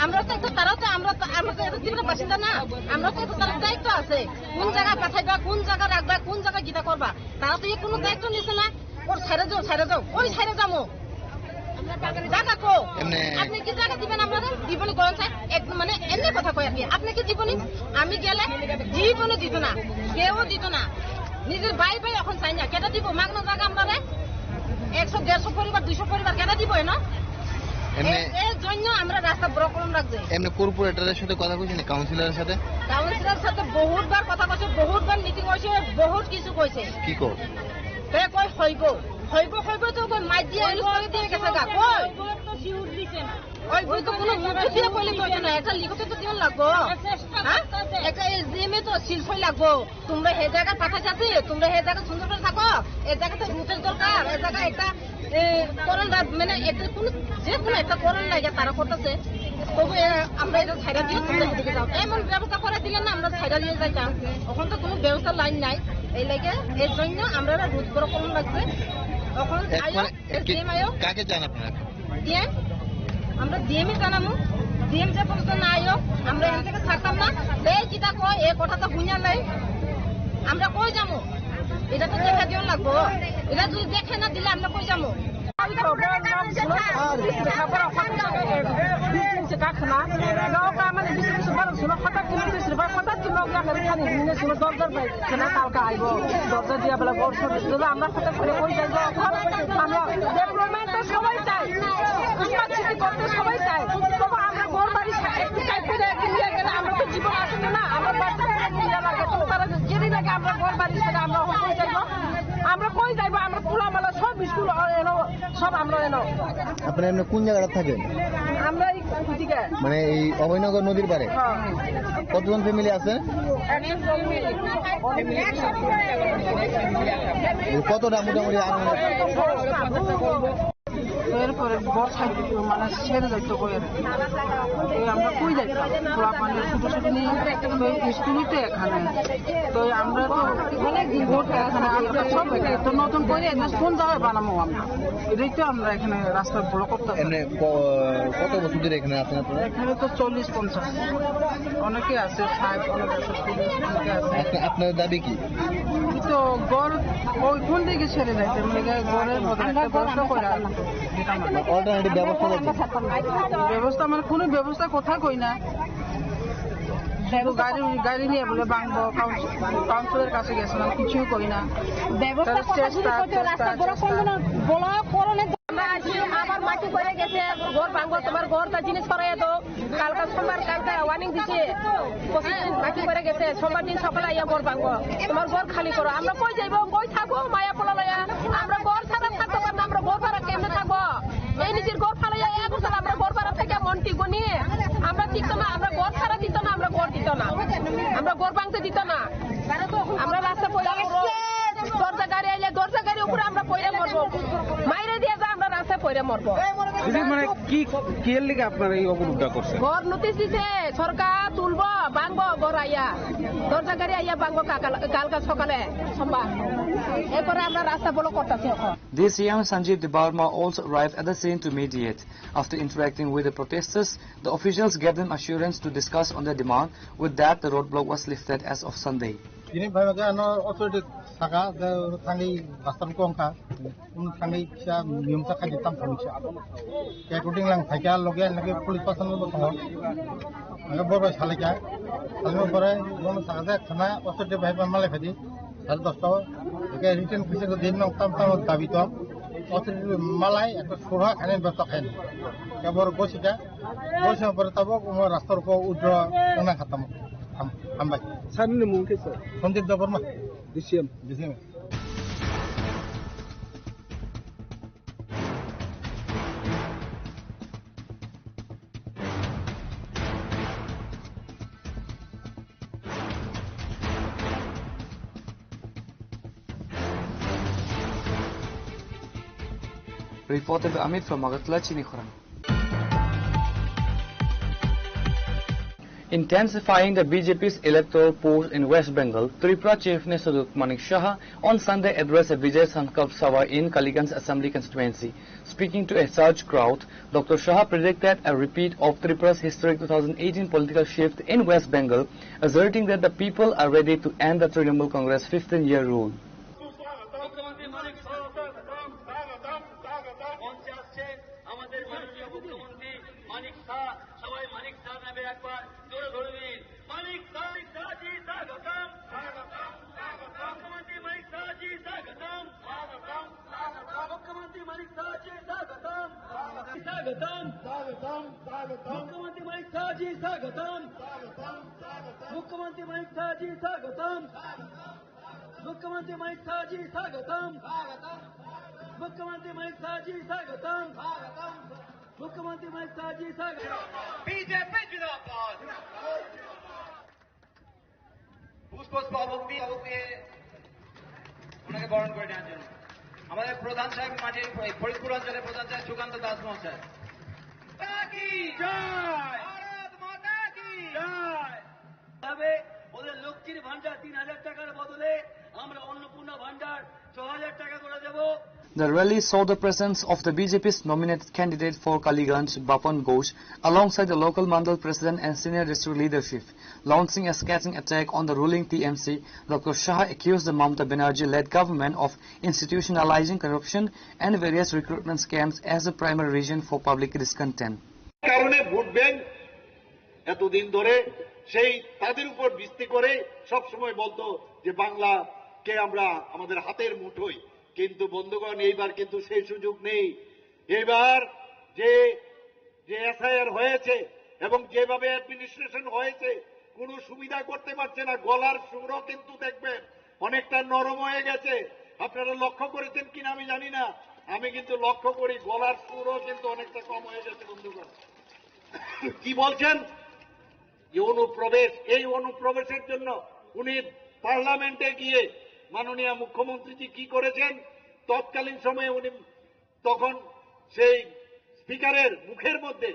আমরা তো একটু, তারাও তো, আমরা তো, আমরা তো এত তীব্র বাসিন্দা না, আমরা তো একটু তার দায়িত্ব আছে। কোন জায়গায় পাঠাইবা, কোন জায়গায় রাখবা, কোন জায়গায় গীতা করবা, তারা তো এ কোনো দায়িত্ব নিছে না। ওর ছেড়ে যাও, ছেড়ে যাও, ওই ছেড়ে যাবো। জায়গা কো? এমনি আপনি কি জায়গা দিবেন আমাদের? জীবনে কোন সাইড? এক মানে এমনি কথা কই আর কি। আপনি কি জীবনে? আমি গেলে জীবনে দিত না, কেউ দিত না। নিজের ভাই ভাই এখন চাই না, কেটা দিব? মাগনা জায়গা আমরা রে একশো দেড়শো পরিবার, দুইশো পরিবার কেটা দিব এনো? এমনি এর, এর জন্য আমরা রাস্তা ব্লক করে রাখছি। এমনি কর্পোরেটরের সাথে কথা কইছেন, কাউন্সিলরের সাথে? কাউন্সিলরের সাথে বহুতবার কথা কইছে, বহুতবার মিটিং হয়েছে, বহুত কিছু কইছে। কি কো? তে কই হইব, হইব, হইব তো কই মাই দিয়ে ইউজ করে দিয়ে গেছে গা, কই? ওই বই তো কোনো মুখে দিয়ে কইলে তো হইতো না, একটা লিখতে তো দিন লাগবো। হ্যাঁ? একটা এসডিএম এ তো সিল সই লাগবো। তোমরা হে জায়গা পাঠাইছে, তোমরা হে জায়গা সুন্দর করে থাকো, এ জায়গাতে রুটের দরকার, এ জায়গা একটা, এ, করণ বা-, মানে একটা কোনো, যে কোনো একটা করণ লাগে তারা করতেছে। তবু এ, আমরা এটা ছাইড়া দিয়ে তোমরা হেদিকে যাও। এমন ব্যবস্থা করে দিলে না আমরা ছাইড়া দিয়ে যাইতাম। এখন তো কোনো ব্যবস্থা লাইন নাই। এই লাগে এর জন্য আমরা রুট করে করণ লাগছে। এখন এক আয়ো, মানে এসডিএম আয়ো। কাকে চান আপনারা? ডিএম, আমরা ডিএমই জানামু। ডিএম যে পর্যন্ত না আয়ো, আমরা এখান থেকে ছাড়তাম না। এই যেটা কয়, এই কথা তো হুইনা নাই। আমরা কই যাবো? এটা তো দেখা দিও লাগবো। এটা যদি দেখে না দিলে আমরা কই যাবো? Kena talka aibo, dorja dia bela gor sor, jodi amra hothat kore oi jaibo, amra development to sobai chai, smart city korte sobai chai, tobo amra gor bari sa-, ekti type kore ekti liya gele amra to jibon asle na, amra bachcha kore liya lage, to tara jeri lage amra gor bari sale amra oi jaibo, amra koi jaibo, amra khula mala sob school eno, sob amra eno. Apni emni kun jaga thake? Amra Mane ei Abhaynagar nodir pare? Hya. Kotjon family ache? Ekshon family. Kotota motamoti aro? এরপরে বর্ষা মানে ছেড়ে যাইতো কই আর কি। এই আমরা কই যাইতাম? পোলাপান ছোট ছোট নিয়ে তো স্কুলই তো এখানে। তো আমরা তো অনেক দিন ধরে এখানে, আমরা সব এখানে। তো নতুন করে এটা কোন জায়গায় বানাবো আমরা? এটাই তো আমরা এখানে রাস্তা ব্লক করতে হবে। এমনি ক-, কত বছর ধরে এখানে আছেন আপনারা? এখানে তো চল্লিশ পঞ্চাশ, অনেকে আছে ষাট, অনেকে আছে চল্লিশ, অনেকে আছে। আপনা-, আপনাদের দাবি কি? এই তো ঘর ওই কোন দিকে ছেড়ে যাইতে, মানে ঘরের মধ্যে একটা ব্যবস্থা করে আর কি। অল্টারনেটিভ ব্যবস্থা আছে? ব্যবস্থা মানে কোনো ব্যবস্থা কথা কই না, শুধু গাড়ি, গাড়ি নিয়ে বলে ভাঙবো, কাউন্সিল, কাউন্সিলর কাছে গেছিলাম, কিছুই কই না। ব্যবস্থা তারা কথা চেষ্টা, যদি করতে, চেষ্টা, রাস্তা বড় চেষ্টা। করলো না, বড় করলে আমরা আছি, আমার মাটি পড়ে গেছে, ঘর ভাঙবো, তোমার ঘর তা জিনিস সরাই দাও। কালকা সোমবার, কালকা ওয়ার্নিং দিছে, পঁচিশ দিন মাটি পড়ে গেছে, সোমবার দিন সকালে আইয়া ঘর ভাঙবো, তোমার ঘর খালি করো। আমরা কই যাইবো, কই থাকবো, মায়া পোলা লয়া? আমরা ঘর ছাড়া থাকতে পারবো না, আমরা ঘর ভাড়া কেমনে থাকবো? এই নিজের ঘর ফালাইয়া এক বছর আমরা ঘর ভাড়া থেকে মন টিকবো নি? আমরা টিকতো না, আমরা ঘর ছাড়া দিত না, আমরা ঘর দিত না, আমরা ঘর ভাঙতে দিত না। আমরা রাস্তা পড়ে মরবো। দরজা গাড়ি আইলে দরজা গাড়ি উপরে আমরা পড়ে মরবো। মাইরে দিয়ে যা আমরা রাস্তায় পড়ে মরবো। দিদি, মানে কি, কি এর লিগে আপনারা এই অবরোধটা করছেন? ঘর নোটিশ দিছে, সরকার তুলবো, ভাঙবো ঘর আইয়া। দরজা গাড়ি আইয়া ভাঙবো কাকাল-, কালকা সকালে, সোমবার। এরপরে আমরা রাস্তা ব্লক করতেছি এখন। D C M Sanjeev Debbarma also arrived at the scene to mediate. After interacting with the protesters, the officials gave them assurance to discuss on their demand. With that, the roadblock was lifted as of Sunday. Tini phai khe ano authority saka je thangwi rasta kong kha, um thangwi kisa niyom sa khaidi tam thangwi sa. Ke kuting lang thai kha loge lage police person bo tongo. Ang bo bai salai kha. Salai pore bono saka je khana authority bai ba malai phadi. Sare dosta o. Ke written kisa ko din nong tam tam dabi tong. Authority malai ekta surha khani bebostha khain. Ke bor gosika. Gosika pore tabok omo rasta ko udro nang khatam. Ham-, hambai. Sir ni mung khe sir? Sanjit Debbarma. D C M. D C M. Reported by Amit from Agartala, Chini Khorang. Intensifying the B J P's electoral push in West Bengal, Tripura Chief Minister Doctor Manik Saha on Sunday addressed a Vijay Sankalp Sabha in Kaliganj Assembly Constituency. Speaking to a surged crowd, Doctor Saha predicted a repeat of Tripura's historic two thousand eighteen political shift in West Bengal, asserting that the people are ready to end the Trinamool Congress fifteen-year rule. মুখ্যমন্ত্রী মানিক সাহা স্যার, স্বাগতম, স্বাগতম, স্বাগতম। মঞ্চে আসছেন আমাদের মাননীয় মুখ্যমন্ত্রী মানিক সাহা। সবাই মানিক সাহার নামে একবার জোরে ধ্বনি দিন। মানিক সাহা, মানিক সাহা জি স্বাগতম। স্বাগতম, স্বাগতম। মুখ্যমন্ত্রী মানিক সাহা জি স্বাগতম। স্বাগতম, স্বাগতম। মুখ্যমন্ত্রী মানিক সাহা জি স্বাগতম। স্বাগতম। স্বাগতম, স্বাগতম। মুখ্যমন্ত্রী মানিক সাহা জি স্বাগতম। স্বাগতম, স্বাগতম। মুখ্যমন্ত্রী মানিক সাহা জি স্বাগতম। স্বাগতম। মুখ্যমন্ত্রী মানিক সাহা জি স্বাগতম। স্বাগতম। মুখ্যমন্ত্রী মানিক সাহা জি স্বাগতম। স্বাগতম। মুখ্যমন্ত্রী মানিক সাহা জি স্বাগতম। বিজেপি জিন্দাবাদ। পুষ্প স্তবক দিয়ে, স্তবক দিয়ে ওনাকে বরণ করে নেওয়ার জন্য আমাদের প্রধান সাহেব, মাটির ফরিদপুর অঞ্চলের প্রধান সাহেব সুকান্ত দাস মহাশয়। মাতা কি জয়। ভারত মাতা কি জয়। তবে ওদের লক্ষ্মীর ভান্ডার তিন হাজার টাকার বদলে আমরা অন্নপূর্ণা ভান্ডার ছ হাজার টাকা করে দেব। The rally saw the presence of the B J P's nominated candidate for Kaliganj, Bapan Ghosh, alongside the local mandal president and senior district leadership. Launching a scathing attack on the ruling T M C, Doctor Shah accused the Mamata Banerjee-led government of institutionalizing corruption and various recruitment scams as the primary reason for public discontent. কারণে vote bank এতদিন ধরে সেই তাদের উপর ভিত্তি করে সব সময় বলতো যে বাংলাকে আমরা আমাদের হাতের মুঠোয়, কিন্তু বন্ধুগণ, এইবার কিন্তু সেই সুযোগ নেই। এইবার যে, যে এসআইআর হয়েছে এবং যেভাবে অ্যাডমিনিস্ট্রেশন হয়েছে, কোনো সুবিধা করতে পারছে না। গলার সুরও কিন্তু দেখবেন অনেকটা নরম হয়ে গেছে। আপনারা লক্ষ্য করেছেন কিনা আমি জানি না, আমি কিন্তু লক্ষ্য করি গলার সুরও কিন্তু অনেকটা কম হয়ে গেছে বন্ধুগণ। কি বলছেন? যে অনুপ্রবেশ, এই অনুপ্রবেশের জন্য উনি পার্লামেন্টে গিয়ে মাননীয় মুখ্যমন্ত্রীজি কি করেছেন, তৎকালীন সময়ে উনি তখন সেই স্পিকারের মুখের মধ্যে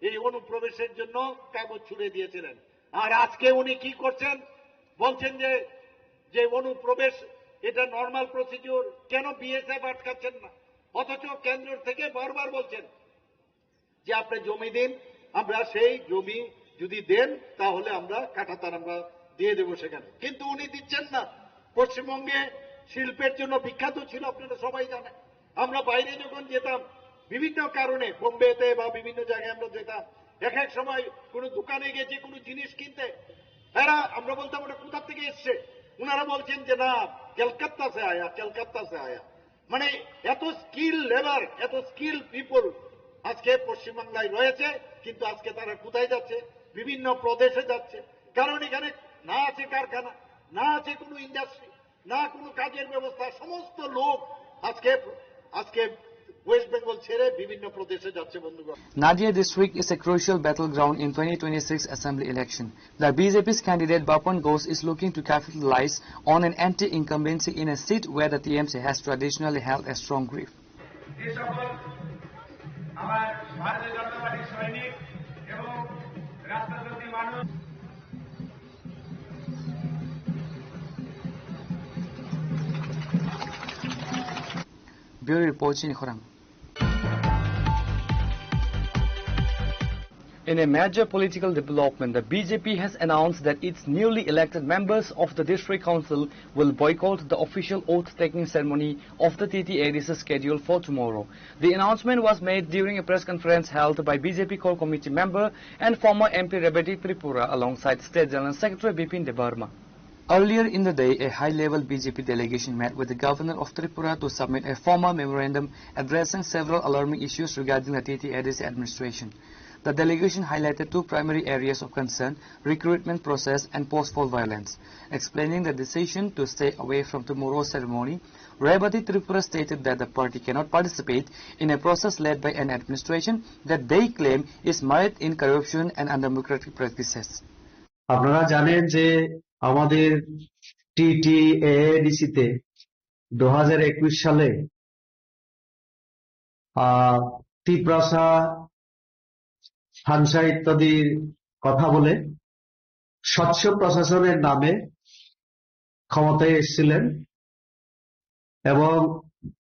এই অনুপ্রবেশের জন্য কাগজ ছুড়ে দিয়েছিলেন। আর আজকে উনি কি করছেন? বলছেন যে, যে অনুপ্রবেশ এটা নরমাল প্রসিডিউর, কেন বিএসএফ আটকাচ্ছেন না? অথচ কেন্দ্র থেকে বারবার বলছেন যে আপনি জমি দিন, আমরা সেই জমি যদি দেন তাহলে আমরা কাঁটাতার আমরা দিয়ে দেবো সেখানে, কিন্তু উনি দিচ্ছেন না। পশ্চিমবঙ্গে শিল্পের জন্য বিখ্যাত ছিল, আপনারা সবাই জানেন। আমরা বাইরে যখন যেতাম বিভিন্ন কারণে, বোম্বেতে বা বিভিন্ন জায়গায় আমরা যেতাম, এক এক সময় কোনো দোকানে গেছি কোনো জিনিস কিনতে, এরা, আমরা বলতাম, "ওটা কোথা থেকে এসছে?" ওনারা বলছেন যে, "না, ক্যালকাত্তা সে আয়া, ক্যালকাত্তা সে আয়া।" মানে এত স্কিল লেবার, এত স্কিল পিপল আজকে পশ্চিমবাংলায় রয়েছে, কিন্তু আজকে তারা কোথায় যাচ্ছে? বিভিন্ন প্রদেশে যাচ্ছে। কারণ এখানে না আছে কারখানা, না আছে কোনো ইন্ডাস্ট্রি, না কোনো কাজের ব্যবস্থা। সমস্ত লোক আজকে, আজকে ওয়েস্ট বেঙ্গল ছেড়ে বিভিন্ন প্রদেশে যাচ্ছে, বন্ধুগণ। Nadia district is a crucial battleground in twenty twenty-six assembly election. The B J P's candidate Bapan Ghosh is looking to capitalize on an anti-incumbency in a seat where the T M C has traditionally held a strong grip. যে সকল আমার ভারতীয় জনতা পার্টির সৈনিক এবং রাজনীতির মানুষ। Bureau Report, Chini Khorang. In a major political development, the B J P has announced that its newly elected members of the District Council will boycott the official oath-taking ceremony of the T T A D C scheduled for tomorrow. The announcement was made during a press conference held by B J P Core Committee member and former M P Rebati Tripura alongside State General Secretary Bipin Debbarma. Earlier in the day, a high-level B J P delegation met with the Governor of Tripura to submit a formal memorandum addressing several alarming issues regarding the T T A D C administration. The delegation highlighted two primary areas of concern: recruitment process and post poll violence. Explaining the decision to stay away from tomorrow's ceremony, Rebati Tripura stated that the party cannot participate in a process led by an administration that they claim is mired in corruption and undemocratic practices. আপনারা জানেন যে আমাদের টিটিএএডিসি তে দু হাজার একুশ সালে আহ, তিপ্রাসা, হানসা ইত্যাদির কথা বলে স্বচ্ছ প্রশাসনের নামে ক্ষমতায় এসেছিলেন এবং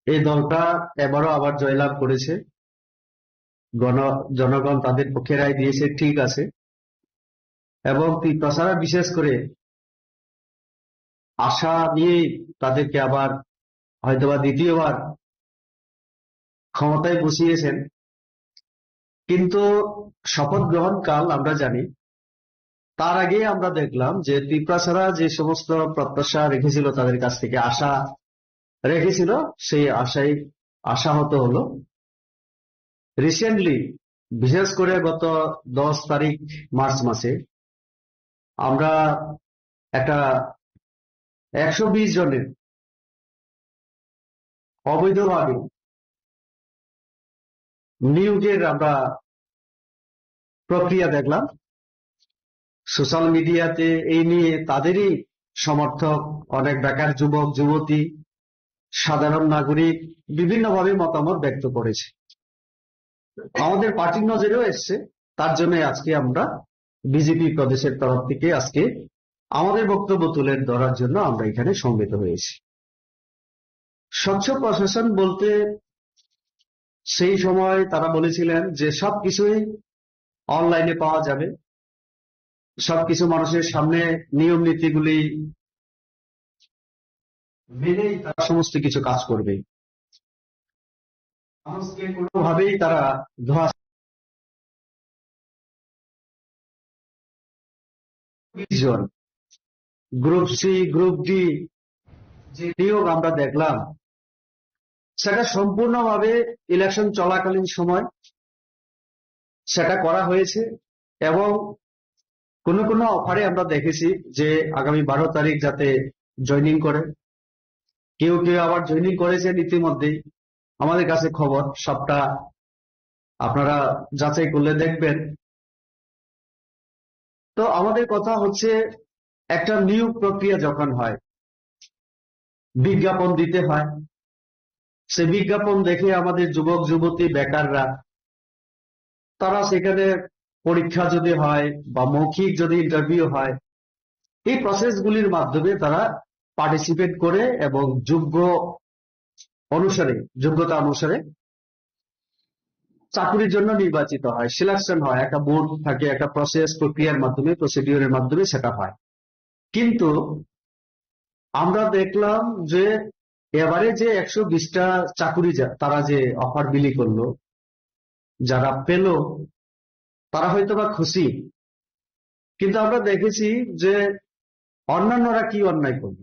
এই দলটা এবারও আবার জয়লাভ করেছে। গণ জনগণ তাদের পক্ষে রায় দিয়েছে, ঠিক আছে। এবং তিপ্রাসারা বিশেষ করে আশা নিয়েই তাদেরকে আবার হয়তোবা দ্বিতীয়বার ক্ষমতায় বসিয়েছেন। কিন্তু শপথ গ্রহণ কাল আমরা জানি, তার আগে আমরা দেখলাম যে তিপ্রাসারা যে সমস্ত প্রত্যাশা রেখেছিল, তাদের কাছ থেকে আশা রেখেছিল, সেই আশাই আশাহত হলো। রিসেন্টলি, বিশেষ করে গত দশ তারিখ মার্চ মাসে, আমরা একটা একশো বিশ জনের অবৈধভাবে নিয়োগের আমরা প্রক্রিয়া দেখলাম। সোশ্যাল মিডিয়াতে এই নিয়ে তাদেরই সমর্থক, অনেক বেকার যুবক যুবতী, সাধারণ নাগরিক বিভিন্নভাবে মতামত ব্যক্ত করেছে। আমাদের পার্টির নজরেও এসছে, তার জন্য আজকে আমরা বিজেপি প্রদেশের তরফ থেকে আজকে আমাদের বক্তব্য তুলে ধরার জন্য আমরা এখানে সমবেত হয়েছি। স্বচ্ছ প্রশাসন বলতে সেই সময় তারা বলেছিলেন যে সবকিছুই অনলাইনে পাওয়া যাবে, সবকিছু মানুষের সামনে নিয়ম নীতিগুলি মেনেই তারা সমস্ত কিছু কাজ করবে। মানুষকে কোনোভাবেই তারা ধোঁয়া জন গ্রুপ সি, গ্রুপ ডি যে নিয়োগ আমরা দেখলাম, সেটা সম্পূর্ণভাবে ইলেকশন চলাকালীন সময় সেটা করা হয়েছে এবং কোনো কোনো অফারে আমরা দেখেছি যে আগামী বারো তারিখ যাতে জয়েনিং করে, কেউ কেউ আবার জয়েনিং করেছেন ইতিমধ্যেই। আমাদের কাছে খবর, সবটা আপনারা যাচাই করলে দেখবেন। তো আমাদের কথা হচ্ছে, একটা নিয়োগ প্রক্রিয়া যখন হয়, বিজ্ঞাপন দিতে হয়। সে বিজ্ঞাপন দেখে আমাদের যুবক যুবতী বেকাররা, তারা সেখানে পরীক্ষা যদি হয় বা মৌখিক যদি ইন্টারভিউ হয়, এই প্রসেসগুলির মাধ্যমে তারা পার্টিসিপেট করে এবং যোগ্য অনুসারে, যোগ্যতা অনুসারে চাকুরির জন্য নির্বাচিত হয়, সিলেকশন হয়, একটা বোর্ড থাকে, একটা প্রসেস, প্রক্রিয়ার মাধ্যমে, প্রসিডিওরের মাধ্যমে সেটা হয়। কিন্তু আমরা দেখলাম যে এবারে যে একশো বিশটা চাকুরি যা-, তারা যে অফার বিলি করলো, যারা পেল, তারা হয়তো বা খুশি, কিন্তু আমরা দেখেছি যে অন্যান্যরা কি অন্যায় করবে।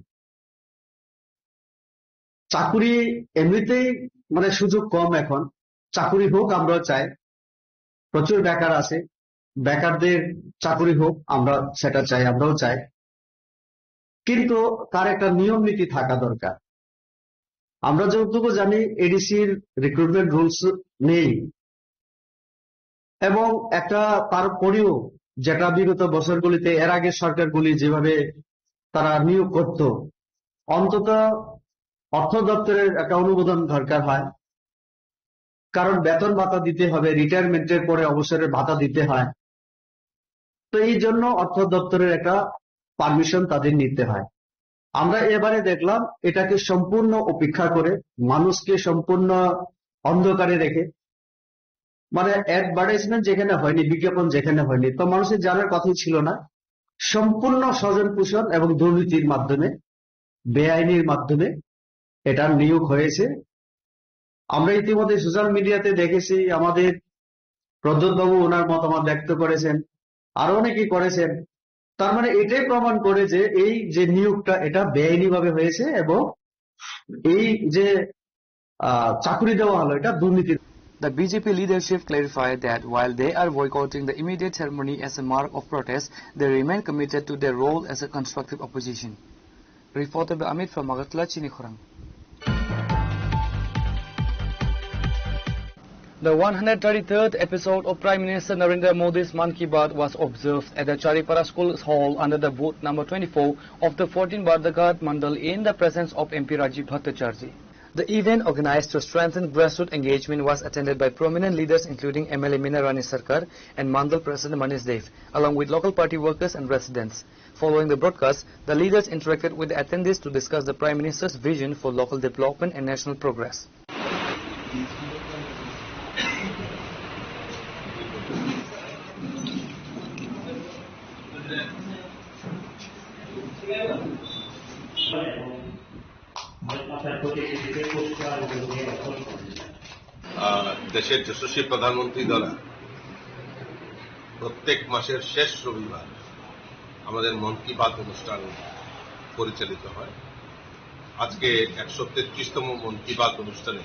চাকুরি এমনিতেই মানে সুযোগ কম এখন, চাকুরি হোক আমরাও চাই, প্রচুর বেকার আছে, বেকারদের চাকুরি হোক আমরা সেটা চাই, আমরাও চাই, কিন্তু তার একটা নিয়ম নীতি থাকা দরকার। আমরা যতটুকু জানি এডিসির রিক্রুটমেন্ট রুলস নেই, এবং একটা তারপরেও যেটা বিগত বছরগুলিতে এর আগে সরকারগুলি যেভাবে তারা নিয়োগ করত, অন্তত অর্থ দপ্তরের একটা অনুমোদন দরকার হয়, কারণ বেতন ভাতা দিতে হবে, রিটায়ারমেন্টের পরে অবসরের ভাতা দিতে হয়। তো এই জন্য অর্থ দপ্তরের একটা পারমিশন তাদের নিতে হয়। আমরা এবারে দেখলাম এটাকে সম্পূর্ণ উপেক্ষা করে, মানুষকে সম্পূর্ণ অন্ধকারে রেখে, মানে অ্যাডভার্টাইজমেন্ট যেখানে হয়নি, বিজ্ঞাপন যেখানে হয়নি, তো মানুষের জানার কথাই ছিল না। সম্পূর্ণ স্বজন পোষণ এবং দুর্নীতির মাধ্যমে, বেআইনির মাধ্যমে এটা নিয়োগ হয়েছে। আমরা ইতিমধ্যে সোশ্যাল মিডিয়াতে দেখেছি, আমাদের প্রদ্যোৎ বাবু ওনার মতামত ব্যক্ত করেছেন, আরো অনেকেই করেছেন। তার মানে এটাই প্রমাণ করে যে এই যে নিয়োগটা, এটা বেআইনি ভাবে হয়েছে এবং এই যে আহ, চাকুরি দেওয়া হলো, এটা দুর্নীতি। The B J P leadership clarified that while they are boycotting the immediate ceremony as a mark of protest, they remain committed to their role as a constructive opposition. Reported by Amit from Agartala, Chini Khorang. The one hundred thirty-third episode of Prime Minister Narendra Modi's Mann Ki Baat was observed at the Charipara School Hall under the booth number twenty-four of the fourteen Bardaghat Mandal in the presence of M P Rajiv Bhattacharjee. The event, organized to strengthen grassroots engagement, was attended by prominent leaders including M L A Meena Rani Sarkar and Mandal President Manish Dev, along with local party workers and residents. Following the broadcast, the leaders interacted with the attendees to discuss the Prime Minister's vision for local development and national progress. আহ, দেশের যশস্বী প্রধানমন্ত্রী দ্বারা প্রত্যেক মাসের শেষ রবিবার আমাদের মন কি বাত অনুষ্ঠান পরিচালিত হয়। আজকে একশো তেত্রিশতম মন কি বাত অনুষ্ঠানে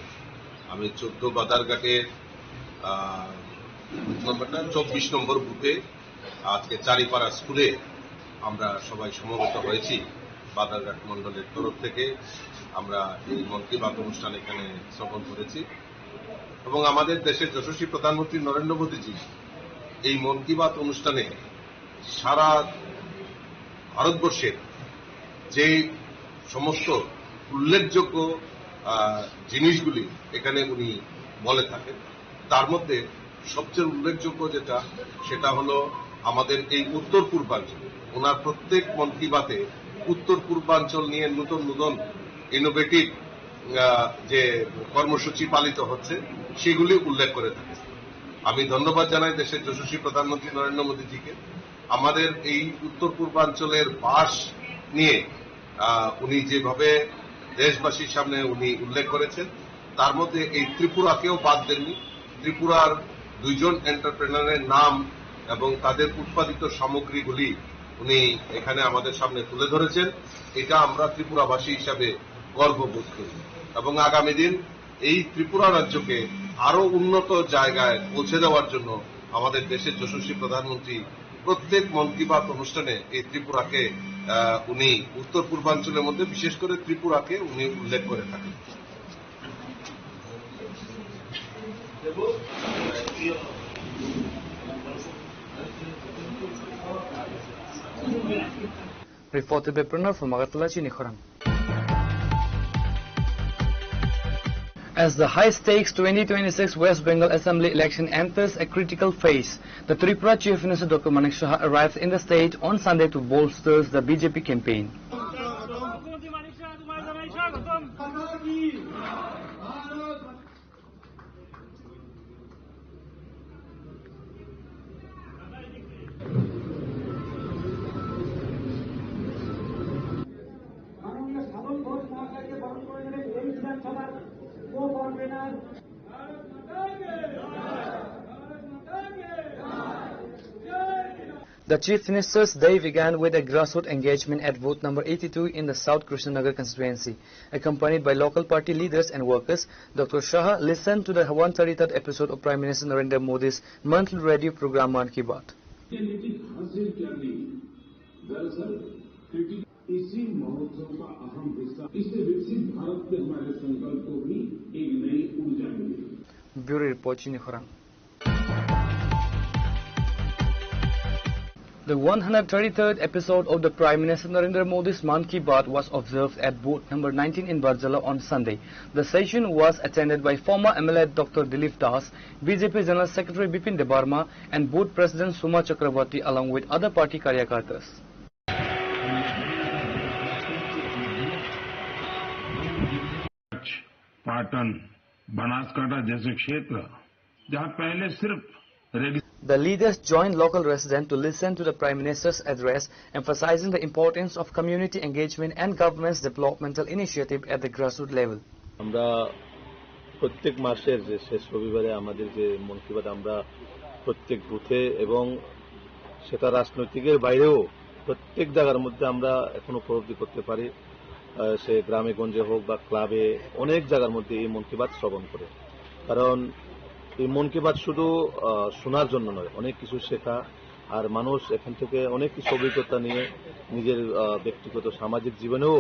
আমি চোদ্দ বাজারঘাটের, আহ, বুথ নম্বরটা চব্বিশ নম্বর বুথে আজকে চারিপাড়া স্কুলে আমরা সবাই সমবেত হয়েছি। বাজারঘাট মণ্ডলের তরফ থেকে আমরা এই মন কি বাত অনুষ্ঠান এখানে স্থাপন করেছি এবং আমাদের দেশের যশস্বী প্রধানমন্ত্রী নরেন্দ্র মোদীজি এই মন কি বাত অনুষ্ঠানে সারা ভারতবর্ষের যে সমস্ত উল্লেখযোগ্য, আহ, জিনিসগুলি এখানে উনি বলে থাকেন, তার মধ্যে সবচেয়ে উল্লেখযোগ্য যেটা, সেটা হলো আমাদের এই উত্তর পূর্বাঞ্চল। ওনার প্রত্যেক মন কি বাতে উত্তর পূর্বাঞ্চল নিয়ে নতুন নতুন ইনোভেটিভ, আহ, যে কর্মসূচি পালিত হচ্ছে, সেগুলি উল্লেখ করে থাকেন। আমি ধন্যবাদ জানাই দেশের যশস্বী প্রধানমন্ত্রী নরেন্দ্র মোদীজিকে। আমাদের এই উত্তর পূর্বাঞ্চলের বাস নিয়ে, আহ, উনি যেভাবে দেশবাসীর সামনে উনি উল্লেখ করেছেন, তার মধ্যে এই ত্রিপুরাকেও বাদ দেননি। ত্রিপুরার দুইজন এন্টারপ্রেনারের নাম এবং তাদের উৎপাদিত সামগ্রীগুলি উনি এখানে আমাদের সামনে তুলে ধরেছেন। এটা আমরা ত্রিপুরাবাসী হিসাবে গর্ববোধ করি এবং আগামী দিন এই ত্রিপুরা রাজ্যকে আরো উন্নত জায়গায় পৌঁছে দেওয়ার জন্য আমাদের দেশের যশস্বী প্রধানমন্ত্রী প্রত্যেক মন কি বাত অনুষ্ঠানে এই ত্রিপুরাকে, আহ, উনি উত্তর পূর্বাঞ্চলের মধ্যে বিশেষ করে ত্রিপুরাকে উনি উল্লেখ করে থাকেন। Reported by Pranav from Agartala, Chini Khorang. As the high-stakes twenty twenty-six West Bengal Assembly election enters a critical phase, the Tripura Chief Minister Doctor Manik Saha arrives in the state on Sunday to bolster the B J P campaign. মাননীয় সাধন ঘোষ মহাশয়কে বরণ করে নেবেন এই বিধানসভার কো-কনভেনার। The Chief Minister's day began with a grassroots engagement at booth number eighty-two in the South Krishnanagar constituency. Accompanied by local party leaders and workers, Doctor Shah listened to the one thirty-third episode of Prime Minister Narendra Modi's monthly radio program Mann Ki Baat. ये नीति हासिल करनी है। दरअसल क्रिटिकल इसी महोत्सव का अहम हिस्सा, इससे विकसित भारत के हमारे संकल्प को भी एक नई ऊर्जा मिलेगी। Bureau Report, Chini Khorang. The one hundred thirty-third episode of the Prime Minister Narendra Modi's Mann Ki Baat was observed at booth number nineteen in Barjala on Sunday. The session was attended by former M L A Doctor Dilip Das, B J P General Secretary Bipin Debbarma, and booth President Suma Chakraborty, along with other party karyakartas. Patan, बनासकांठा जैसे क्षेत्र जहां पहले सिर्फ रेगिस्तान। The leaders joined local residents to listen to the Prime Minister's address, emphasizing the importance of community engagement and government's developmental initiative at the grassroots level. আমরা প্রত্যেক মাসের যে শেষ রবিবারে আমাদের যে মন কি বাত, আমরা প্রত্যেক বুথে এবং সেটা রাজনৈতিকের বাইরেও প্রত্যেক জায়গার মধ্যে আমরা এখন উপলব্ধি করতে পারি, আহ, সে গ্রামে গঞ্জে হোক বা ক্লাবে, অনেক জায়গার মধ্যে এই মন কি বাত শ্রবণ করে। কারণ এই মন কি বাত শুধু, আহ, শোনার জন্য নয়, অনেক কিছু শেখা, আর মানুষ এখান থেকে অনেক কিছু অভিজ্ঞতা নিয়ে নিজের, আহ, ব্যক্তিগত সামাজিক জীবনেও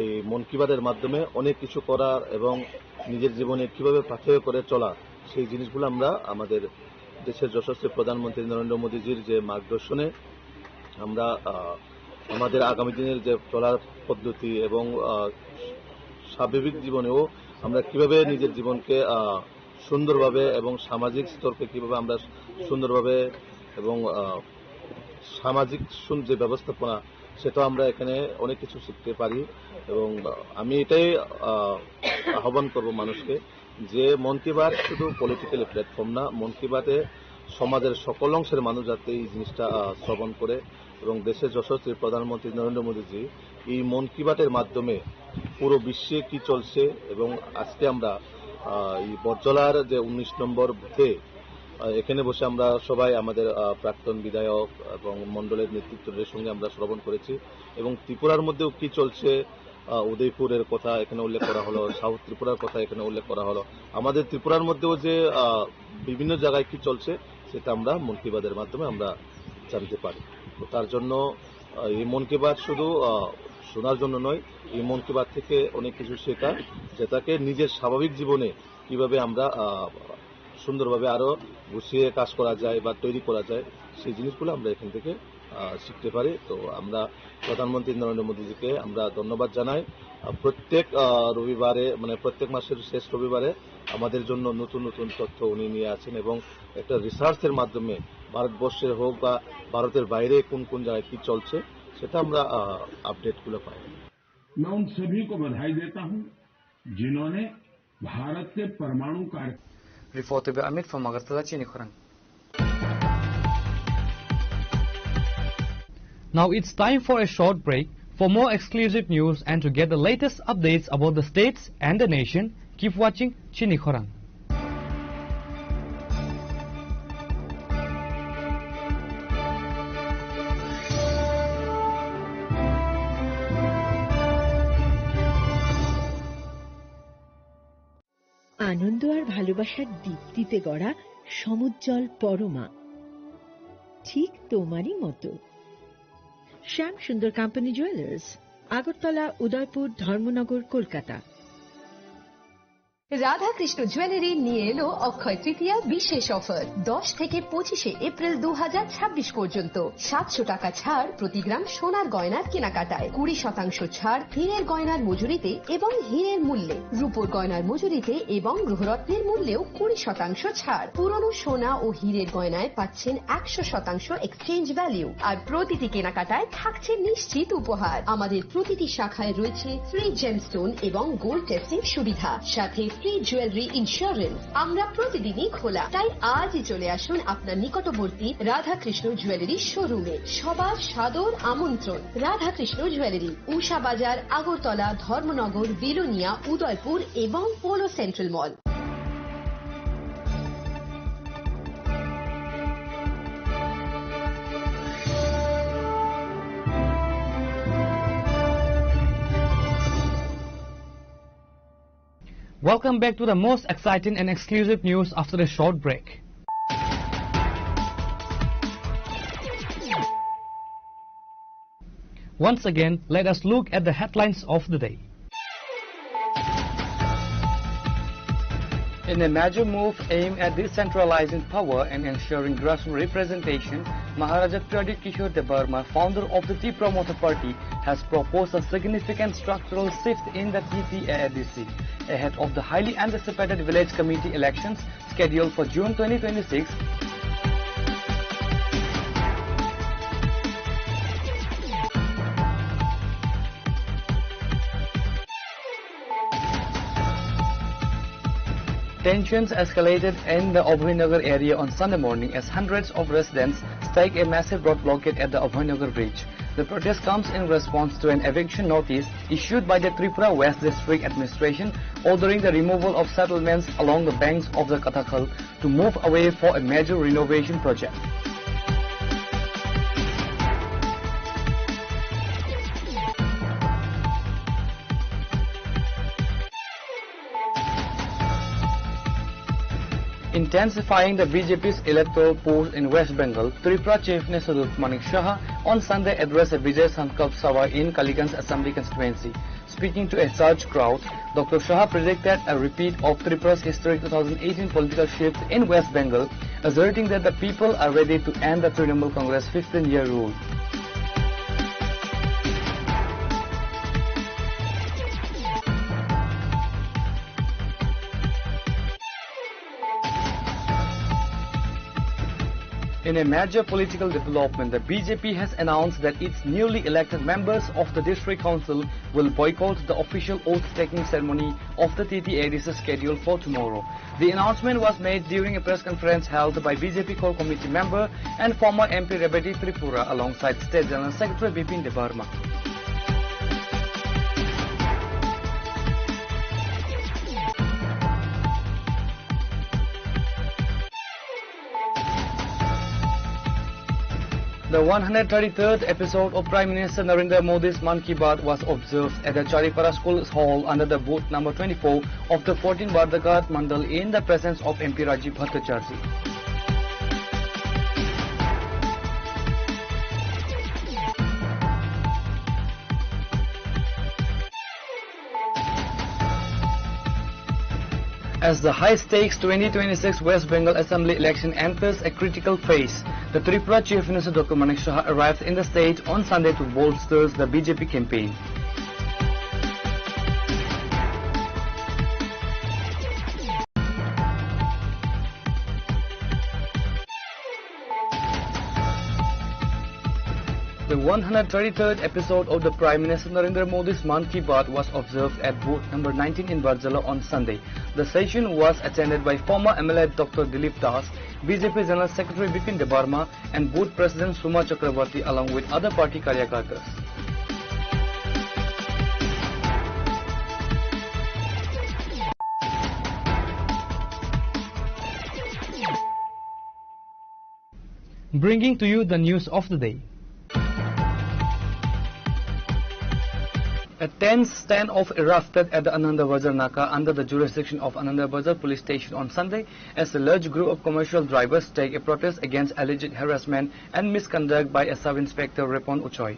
এই মন কি বাতের মাধ্যমে অনেক কিছু করার এবং নিজের জীবনে কিভাবে পাথেয় করে চলা, সেই জিনিসগুলো আমরা আমাদের দেশের যশস্বী প্রধানমন্ত্রী নরেন্দ্র মোদীজির যে মার্গদর্শনে আমরা, আহ, আমাদের আগামী দিনের যে চলার পদ্ধতি এবং, আহ, স্বাভাবিক জীবনেও আমরা কিভাবে নিজের জীবনকে, আহ, সুন্দরভাবে এবং সামাজিক স্তরকে কিভাবে আমরা সুন্দরভাবে এবং, আহ, সামাজিক সুন-, যে ব্যবস্থাপনা, সেটাও আমরা এখানে অনেক কিছু শিখতে পারি। এবং, আহ, আমি এটাই, আহ, আহ্বান করব মানুষকে যে মন কি বাত শুধু পলিটিক্যাল প্ল্যাটফর্ম না, মন কি বাতে সমাজের সকল অংশের মানুষ যাতে এই জিনিসটা, আহ, শ্রবণ করে এবং দেশের যশস্বী প্রধানমন্ত্রী নরেন্দ্র মোদীজি এই মন কি বাতের মাধ্যমে পুরো বিশ্বে কি চলছে এবং আজকে আমরা, আহ, এই বটজলার যে উনিশ নম্বর বুথে, আহ, এখানে বসে আমরা সবাই আমাদের, আহ, প্রাক্তন বিধায়ক এবং মণ্ডলের নেতৃত্বদের সঙ্গে আমরা শ্রবণ করেছি এবং ত্রিপুরার মধ্যেও কি চলছে, আহ, উদয়পুরের কথা এখানে উল্লেখ করা হলো, সাউথ ত্রিপুরার কথা এখানে উল্লেখ করা হলো। আমাদের ত্রিপুরার মধ্যেও যে, আহ, বিভিন্ন জায়গায় কি চলছে সেটা আমরা মন কি বাতের মাধ্যমে আমরা জানতে পারি। তো তার জন্য, আহ, এই মন কি বাত শুধু, আহ, শোনার জন্য নয়, এই মন কি বাত থেকে অনেক কিছু শেখা, যেটাকে নিজের স্বাভাবিক জীবনে কিভাবে আমরা, আহ, সুন্দরভাবে আরো গুছিয়ে কাজ করা যায় বা তৈরি করা যায়, সেই জিনিসগুলো আমরা এখান থেকে, আহ, শিখতে পারি। তো আমরা প্রধানমন্ত্রী নরেন্দ্র মোদীজিকে আমরা ধন্যবাদ জানাই। আহ, প্রত্যেক, আহ, রবিবারে, মানে প্রত্যেক মাসের শেষ রবিবারে আমাদের জন্য নতুন নতুন তথ্য উনি নিয়ে আসেন এবং একটা রিসার্চের মাধ্যমে ভারতবর্ষের হোক বা ভারতের বাইরে কোন কোন জায়গায় কি চলছে সেটা আমরা, আহ, আপডেটগুলো পাই। मैं उन सभी को बधाई देता हूं, जिन्होंने भारत के परमाणु कार्य Report by Amit from Agartala, Chini Khorang. Now it's time for a short break. For more exclusive news and to get the latest updates about the states and the nation, keep watching Chini Khorang. আনন্দ আর ভালোবাসার দীপ্তিতে গড়া সমুজ্জ্বল পরমা, ঠিক তোমারই মতো। শ্যাম Sundar company jewellers, Agartala, উদয়পুর, ধর্মনগর, কলকাতা। Radhakrishna jewellery নিয়ে এলো অক্ষয় তৃতীয়া বিশেষ অফার। দশ থেকে পঁচিশে এপ্রিল দু হাজার ছাব্বিশ পর্যন্ত সাতশো টাকা ছাড় প্রতি গ্রাম সোনার গয়নার কেনাকাটায়, কুড়ি শতাংশ ছাড় হীরের গয়নার মজুরিতে এবং হীরের মূল্যে, রূপোর গয়নার মজুরিতে এবং গ্রহরত্নের মূল্যেও কুড়ি শতাংশ ছাড়। পুরনো সোনা ও হীরের গয়নায় পাচ্ছেন একশো শতাংশ এক্সচেঞ্জ ভ্যালু, আর প্রতিটি কেনাকাটায় থাকছে নিশ্চিত উপহার। আমাদের প্রতিটি শাখায় রয়েছে ফ্রি জেমস্টোন এবং গোল্ড টেস্টিং সুবিধা, সাথে ফ্রি জুয়েলারি ইন্স্যুরেন্স। আমরা প্রতিদিনই খোলা, তাই আজই চলে আসুন আপনার নিকটবর্তী রাধাকৃষ্ণ জুয়েলারি শোরুমে। সবার সাদর আমন্ত্রণ। রাধাকৃষ্ণ জুয়েলারি, উষা বাজার, আগরতলা, ধর্মনগর, বিলোনিয়া, উদয়পুর এবং polo central mall. Welcome back to the most exciting and exclusive news after a short break. Once again, let us look at the headlines of the day. In a major move aimed at decentralizing power and ensuring grassroots representation, Maharaja Pradyut Kishore Debbarma, founder of the Tipra Motha Party, has proposed a significant structural shift in the T P A A D C ahead of the highly anticipated village committee elections scheduled for June twenty twenty-six. Tensions escalated in the Abhaynagar area on Sunday morning as hundreds of residents staked a massive road blockade at the Abhaynagar bridge. The protest comes in response to an eviction notice issued by the Tripura West District Administration ordering the removal of settlements along the banks of the Katakhal to move away for a major renovation project. Intensifying the B J P's electoral push in West Bengal, Tripura Chief Minister Doctor Manik Saha on Sunday addressed a Vijay Sankalp Sabha in Kaliganj Assembly constituency. Speaking to a surged crowd, Doctor Saha predicted a repeat of Tripura's historic two thousand eighteen political shift in West Bengal, asserting that the people are ready to end the Trinamool Congress fifteen-year rule. In a major political development, the B J P has announced that its newly elected members of the District Council will boycott the official oath-taking ceremony of the T T A D C scheduled for tomorrow. The announcement was made during a press conference held by B J P core committee member and former M P Rebati Tripura alongside State General Secretary Bipin Debbarma. The one hundred thirty-third episode of Prime Minister Narendra Modi's Mann Ki Baat was observed at the Charipara School Hall under the booth number twenty-four of the fourteen Bardaghat Mandal in the presence of M P Rajiv Bhattacharjee. As the high-stakes twenty twenty-six West Bengal Assembly election enters a critical phase, the Tripura Chief Minister Doctor Manik Saha arrives in the state on Sunday to bolster the B J P campaign. The one hundred thirty-third episode of the Prime Minister Narendra Modi's Mann Ki Baat was observed at booth number nineteen in Barjala on Sunday. The session was attended by former M L A Doctor Dilip Das, B J P General Secretary Bipin Debbarma, and booth president Suma Chakraborty, along with other party karyakartas. Bringing to you the news of the day. A tense standoff erupted at the Anandabazar Naka under the jurisdiction of Anandabazar Police Station on Sunday as a large group of commercial drivers take a protest against alleged harassment and misconduct by a sub-inspector Repon Uchoi.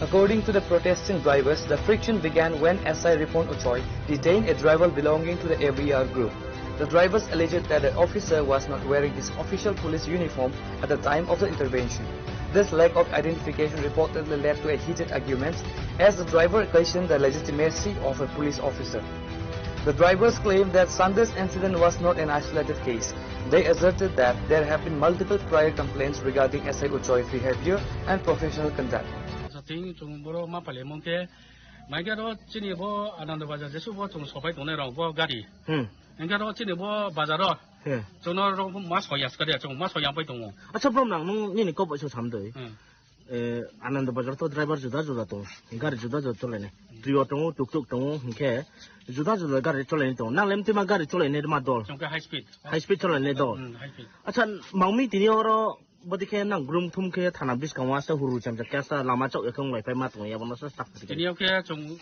According to the protesting drivers, the friction began when S I Ripon Uchoi detained a driver belonging to the A B R group. The drivers alleged that the officer was not wearing his official police uniform at the time of the intervention. This lack of identification reportedly led to a heated argument as the driver questioned the legitimacy of a police officer. The drivers claimed that Sunday's incident was not an isolated case. They asserted that there have been multiple prior complaints regarding S I Uchoi behavior and professional conduct. Sating chung boro ma pale mong ke, mai ke ro chini bo Ananda Bazar jesu bo chung sopai tongnai rong bo gari. Hmm. Engke ro chini bo bazar ro. Hmm. Chung no ro ma soya skade chung ma soya pai tongo. Acha bro nang nung nini kop so samdoi. Hmm. Eh, Ananda Bazar to driver juda juda tongo. Gari juda juda cholainai. Trio tongo, tuk tuk tongo, hinkhe juda juda gari cholainai tongo. Nang lem tima gari cholainai ma dol. Chongke high speed. High speed cholainai dol. Hmm, high speed. Acha, mangmi tini oro bodi khe nang grum thum khe thana biskango asa huru chamcha khe asa lama chok ekhe wng lai pai ma tongo, abono sa tak. Tini o khe chung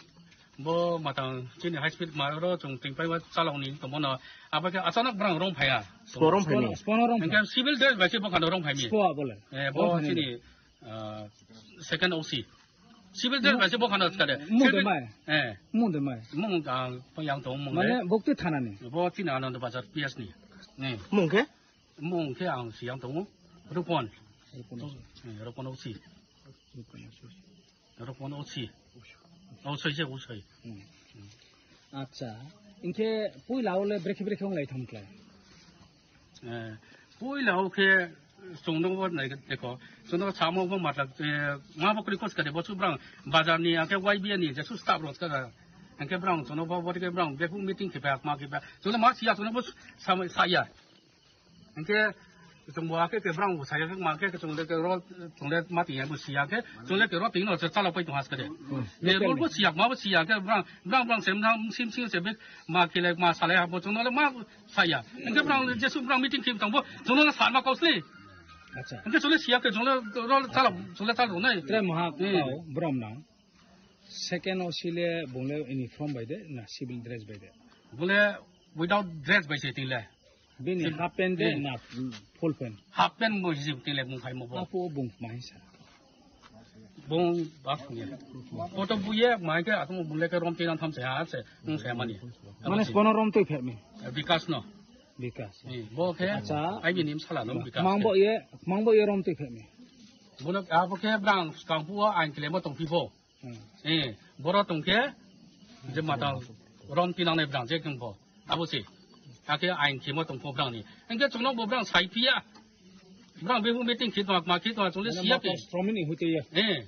bo matang chini high speed ma oro chung ting pai ma chalok ni tongmo no. Abo khe achanak brang rong phaiya. Spo rong phaini? Spo rong phai. Engke civil dress bai se bokhano rong phaimi. Spo abole. Eh, bo rong phaini chini, ah, second O C. Civil dress bai se bokhano skade. Mung de mai. Eh. Mung de mai. Mung ang yang tong mung de. Mane bokti thana ni. Bo chini Ananda Bazar P S ni. Ni. Mung khe? Mung khe ang siyang tongo. Rupon. Rupon. Eh, Rupon O C. Rupon O C. Rupon O C. O C se O C. Hmm. Acha. Inkhe puila ole brekhe brekhe wng lai tham khlai. Eh, puila o khe chwng nokbo nai khe dekho. Chwng nokbo samo bo matla, eh, ma bo kwrwi kos kare bo chubrang bazar ni, akhe Y B A ni jesu staff rok kha. Hingke brang chwngno bo, bo tike brang before meeting khipa, ma khipa. Chwngno ma siya, chwngno bo sa, saya. Hingke chwngbo ake ke brang bo saya, ma ke chwngno ke ro, chwngno ma tiya bo siya ke, chwngno ke ro tingno se chala pai tong has kade. Hmm. Ne rol bo siya, ma bo siya ke brang, brang, brang sem na sim sim se be ma khile ma salai ha bo chwngno le ma saya. Hingke brang jesu brang meeting khim tong bo, chwngno le sa ma kausli. Acha. Hingke chwngno siya ke chwngno ro chala, chwngno chala nai. Tre maha Hmm. kau brom nang. Second O C le bungle uniform bai de na civil dress bai de? Bole without dress bai se tingle. Bini Civil- half pant de Hmm. na full pant? Half pant bo hijab tingle bung khai mo bo. Apo bung mai sa. Bung bak ni. Photo buye mai ke atung bungle ke rom tinang tham se ha se nung se mani. Mane kono rom tui phet mi? Bikas no. Bikas. Ni bo ke Acha. Ai bini sala no Bikas. Mang bo ye, mang bo ye rom tui phet mi? Bono abo ke brang skang pu ain kile mo tong pi bo. Hmm. Eh, boro tongkhe je mata rom tinangnai brang je kengbo. Abo se. Ake ain khemo tongkho brang ni. Engke chwngno bo brang sai phiya. Brang behu meeting khit mak mak khit mak chwngno Mane siya mata ke. Stromini hute ya. Eh.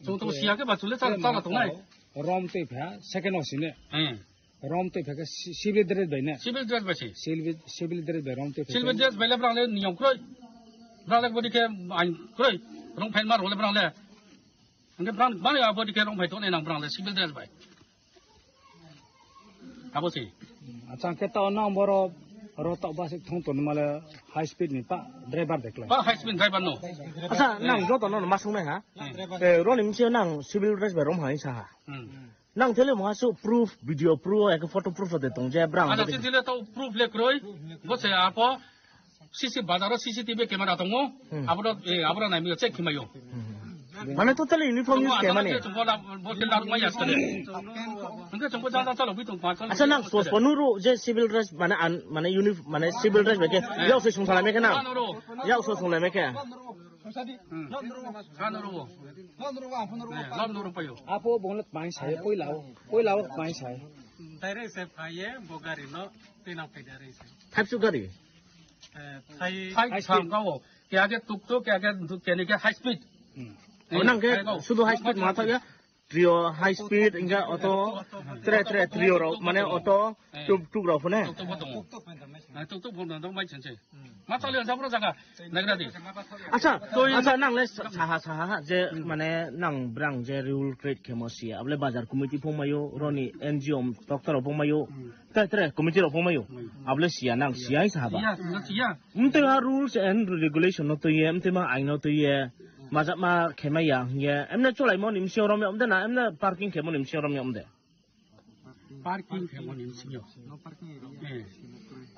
Chwng to Hute. siya ke ba chwngno chala Mata tongnai. Rom te pha second O C ne. Eh. Rom te pha ke si-, civil dress bai ne. Civil dress bai se. Civil, civil dress bai rom te pha Civil ke. dress bai le brang le niyom kroi. Brang le bodi ke ain kroi. Rong phain mar le brang le. Hingke brang, bani abo dike rong phai tongnai nang brang le civil dress bai. Abo si. Acha, hingke tao nang boro ro tok basik thong toni male high speed ni pa driver de khlai. Pa high speed driver no. Acha, nang joto no ma sung nai ha. Hmm. Eh, roni misi nang civil dress bai rom hai sa ha. Hmm. Nang tele mo asu proof, video proof, eke photo proof de tong je brang. Acha, bodi. Sini le tao proof le kroi. Bo se apo. C C bazar o C C T V camera tongo. Hmm. Aboro, eh, aboro nai mi check khimai o. Hmm. Mane totally uniform use khe mani. Bo ke laruk mai yaskale. Hingke chongbo jang jang chalo bui tong pa chalo. Acha nang pos ponuru je civil dress mane an, mane unif-, mane civil dress beke. Eh. Yau se sung thalai meke na. Ano ro. Yau se sung lai meke. Hmm. Ano ro. Eh, lam no ro payo. Apo bongle pai sai, poi lao. Poi lao pai sai. Direct se phai ye, bo gari no, tei nang phai direct se. Thapsu gari? Eh, thai Thai High speed. Thang kau. Kaya ke tuk tuk, kaya ke tuk, kaya ke high speed. Hmm. Eh, Oh, nang ke kaya kau. Sudu high speed ma thak ya? Trio high speed, hingga auto, tre, tre, trio rok, mane auto, Eh. tuk tuk rok phone. Tuk tuk bo tongo. Eh, tuk tuk bo tongo, mai chenche. Ma chale, jabra jaga. Nagra di. Acha, Toi- acha, nang le sa-, saha, saha, je, Hmm. mane, nang brang je rule create khe mo siya. Able bazar committee phung mayo, roni N G O doctor phung mayo. Hmm. Tre, tre, committee rok phung mayo. Hmm. Able siya nang, siya hai saha ba. Siya, siya, siya. Mte ma rules and regulation no tuye, mte ma ain no tuye. Majak ma khemai ya, ye. Emne cholai mo ni msio rom ya, mde na, emne parking khe mo ni msio rom ya, mde. Parking khe mani singyo. Eh.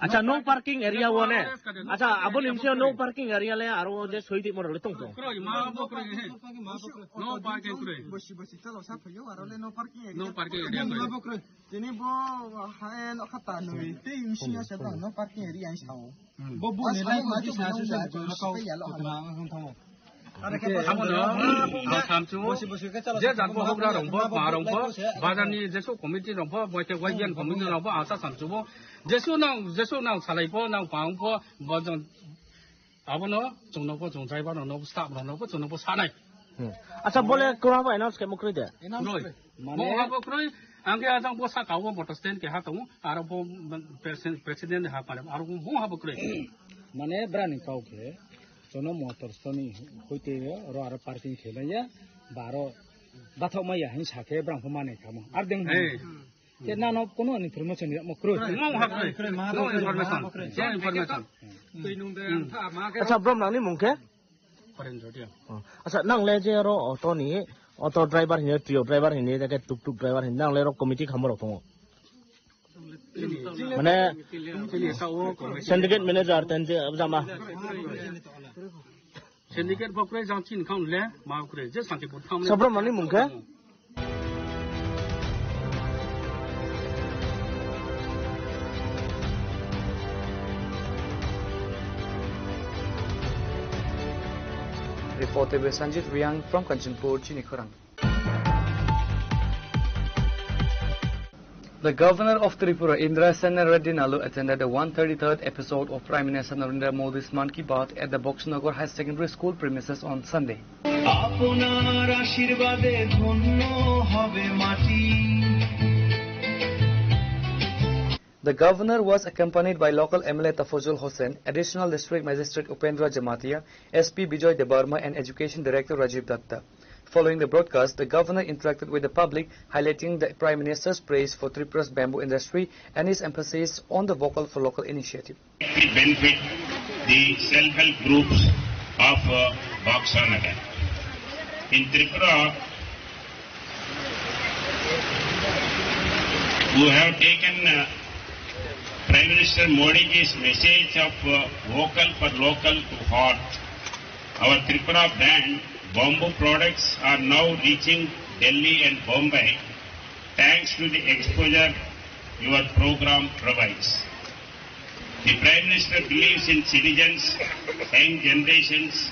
Acha, no parking area wo ne. Acha, abo ni singyo no parking area le aro je soi di moro le tong tong. Kroi, ma bo kroi he. No parking kroi. Bosi bosi chalo sa phayo aro le no parking area. No parking area kroi. Ma bo kroi. Tini bo ha no khata no. Te isi ya sa no parking area ang sao. Hmm. Bo bo ne lai ko sa sa sa ko ko ko na hon thamo. Abono ang samsu, je jat bo hokra rong bo, ma rong bo, bazar ni jesu committee rong bo, boite Y B N committee rong bo, ang sa samsu bo, jesu nang, jesu nang salai bo, nang pang bo, bo jong, abono chwngno bo, chwng driver rok no, staff rok no bo, chwngno bo sanai. Hmm. Acha, bole kwma bo announce khe mukroi de? Announce Kroi. Mane Bo ha bo kroi, ang khe ajang bo saka o motor stand keha tongo, aro bo president, president ha pare, aro bo ha bo kroi. Mane brani kau khe, chono motor stoni hoite ro aro parking khe maya, baro bathok maya hin sakhe brang pho mane kamo. Ar deng Hey. Ke nano kono information ya mo kroi. Mo ha kroi. Mo information. Mo information. Twi nung de ang tha ma ke Acha, brom nangni mung khe? Foreign radio. Oh. Acha, nang le je ro auto ni, auto driver hini, trio driver hini, jake tuk tuk driver hini, nang le ro committee khamor tongo. Mane, Chini sao committee. Syndicate manager ten je jama. Syndicate bo kroi jang chin khang le, ma kroi je Santipur thang le. Sabram nani mung khe? Reporter Sanjit Riang from Kanchanpur, Chini Khorang. The governor of Tripura, Indra Sena Reddy Nalu, attended the one thirty-third episode of Prime Minister Narendra Modi's Mann Ki Baat at the Boxnagar Higher Secondary School premises on Sunday. আপনার আশীর্বাদে ধন্য হবে মাটি। The governor was accompanied by local M L A Tafojul Hossain, Additional District Magistrate Upendra Jamatia, S P Bijoy Debbarma, and Education Director Rajiv Datta. Following the broadcast, the governor interacted with the public, highlighting the Prime Minister's praise for Tripura's bamboo industry and his emphasis on the vocal for local initiative. It benefit the self-help groups of, uh, Baksa Nagar. In Tripura, who have taken, uh, Prime Minister Modi's message of, uh, vocal for local to heart. Our Tripura brand, Bamboo products, are now reaching Delhi and Bombay thanks to the exposure your program provides. The Prime Minister believes in citizens, young generations.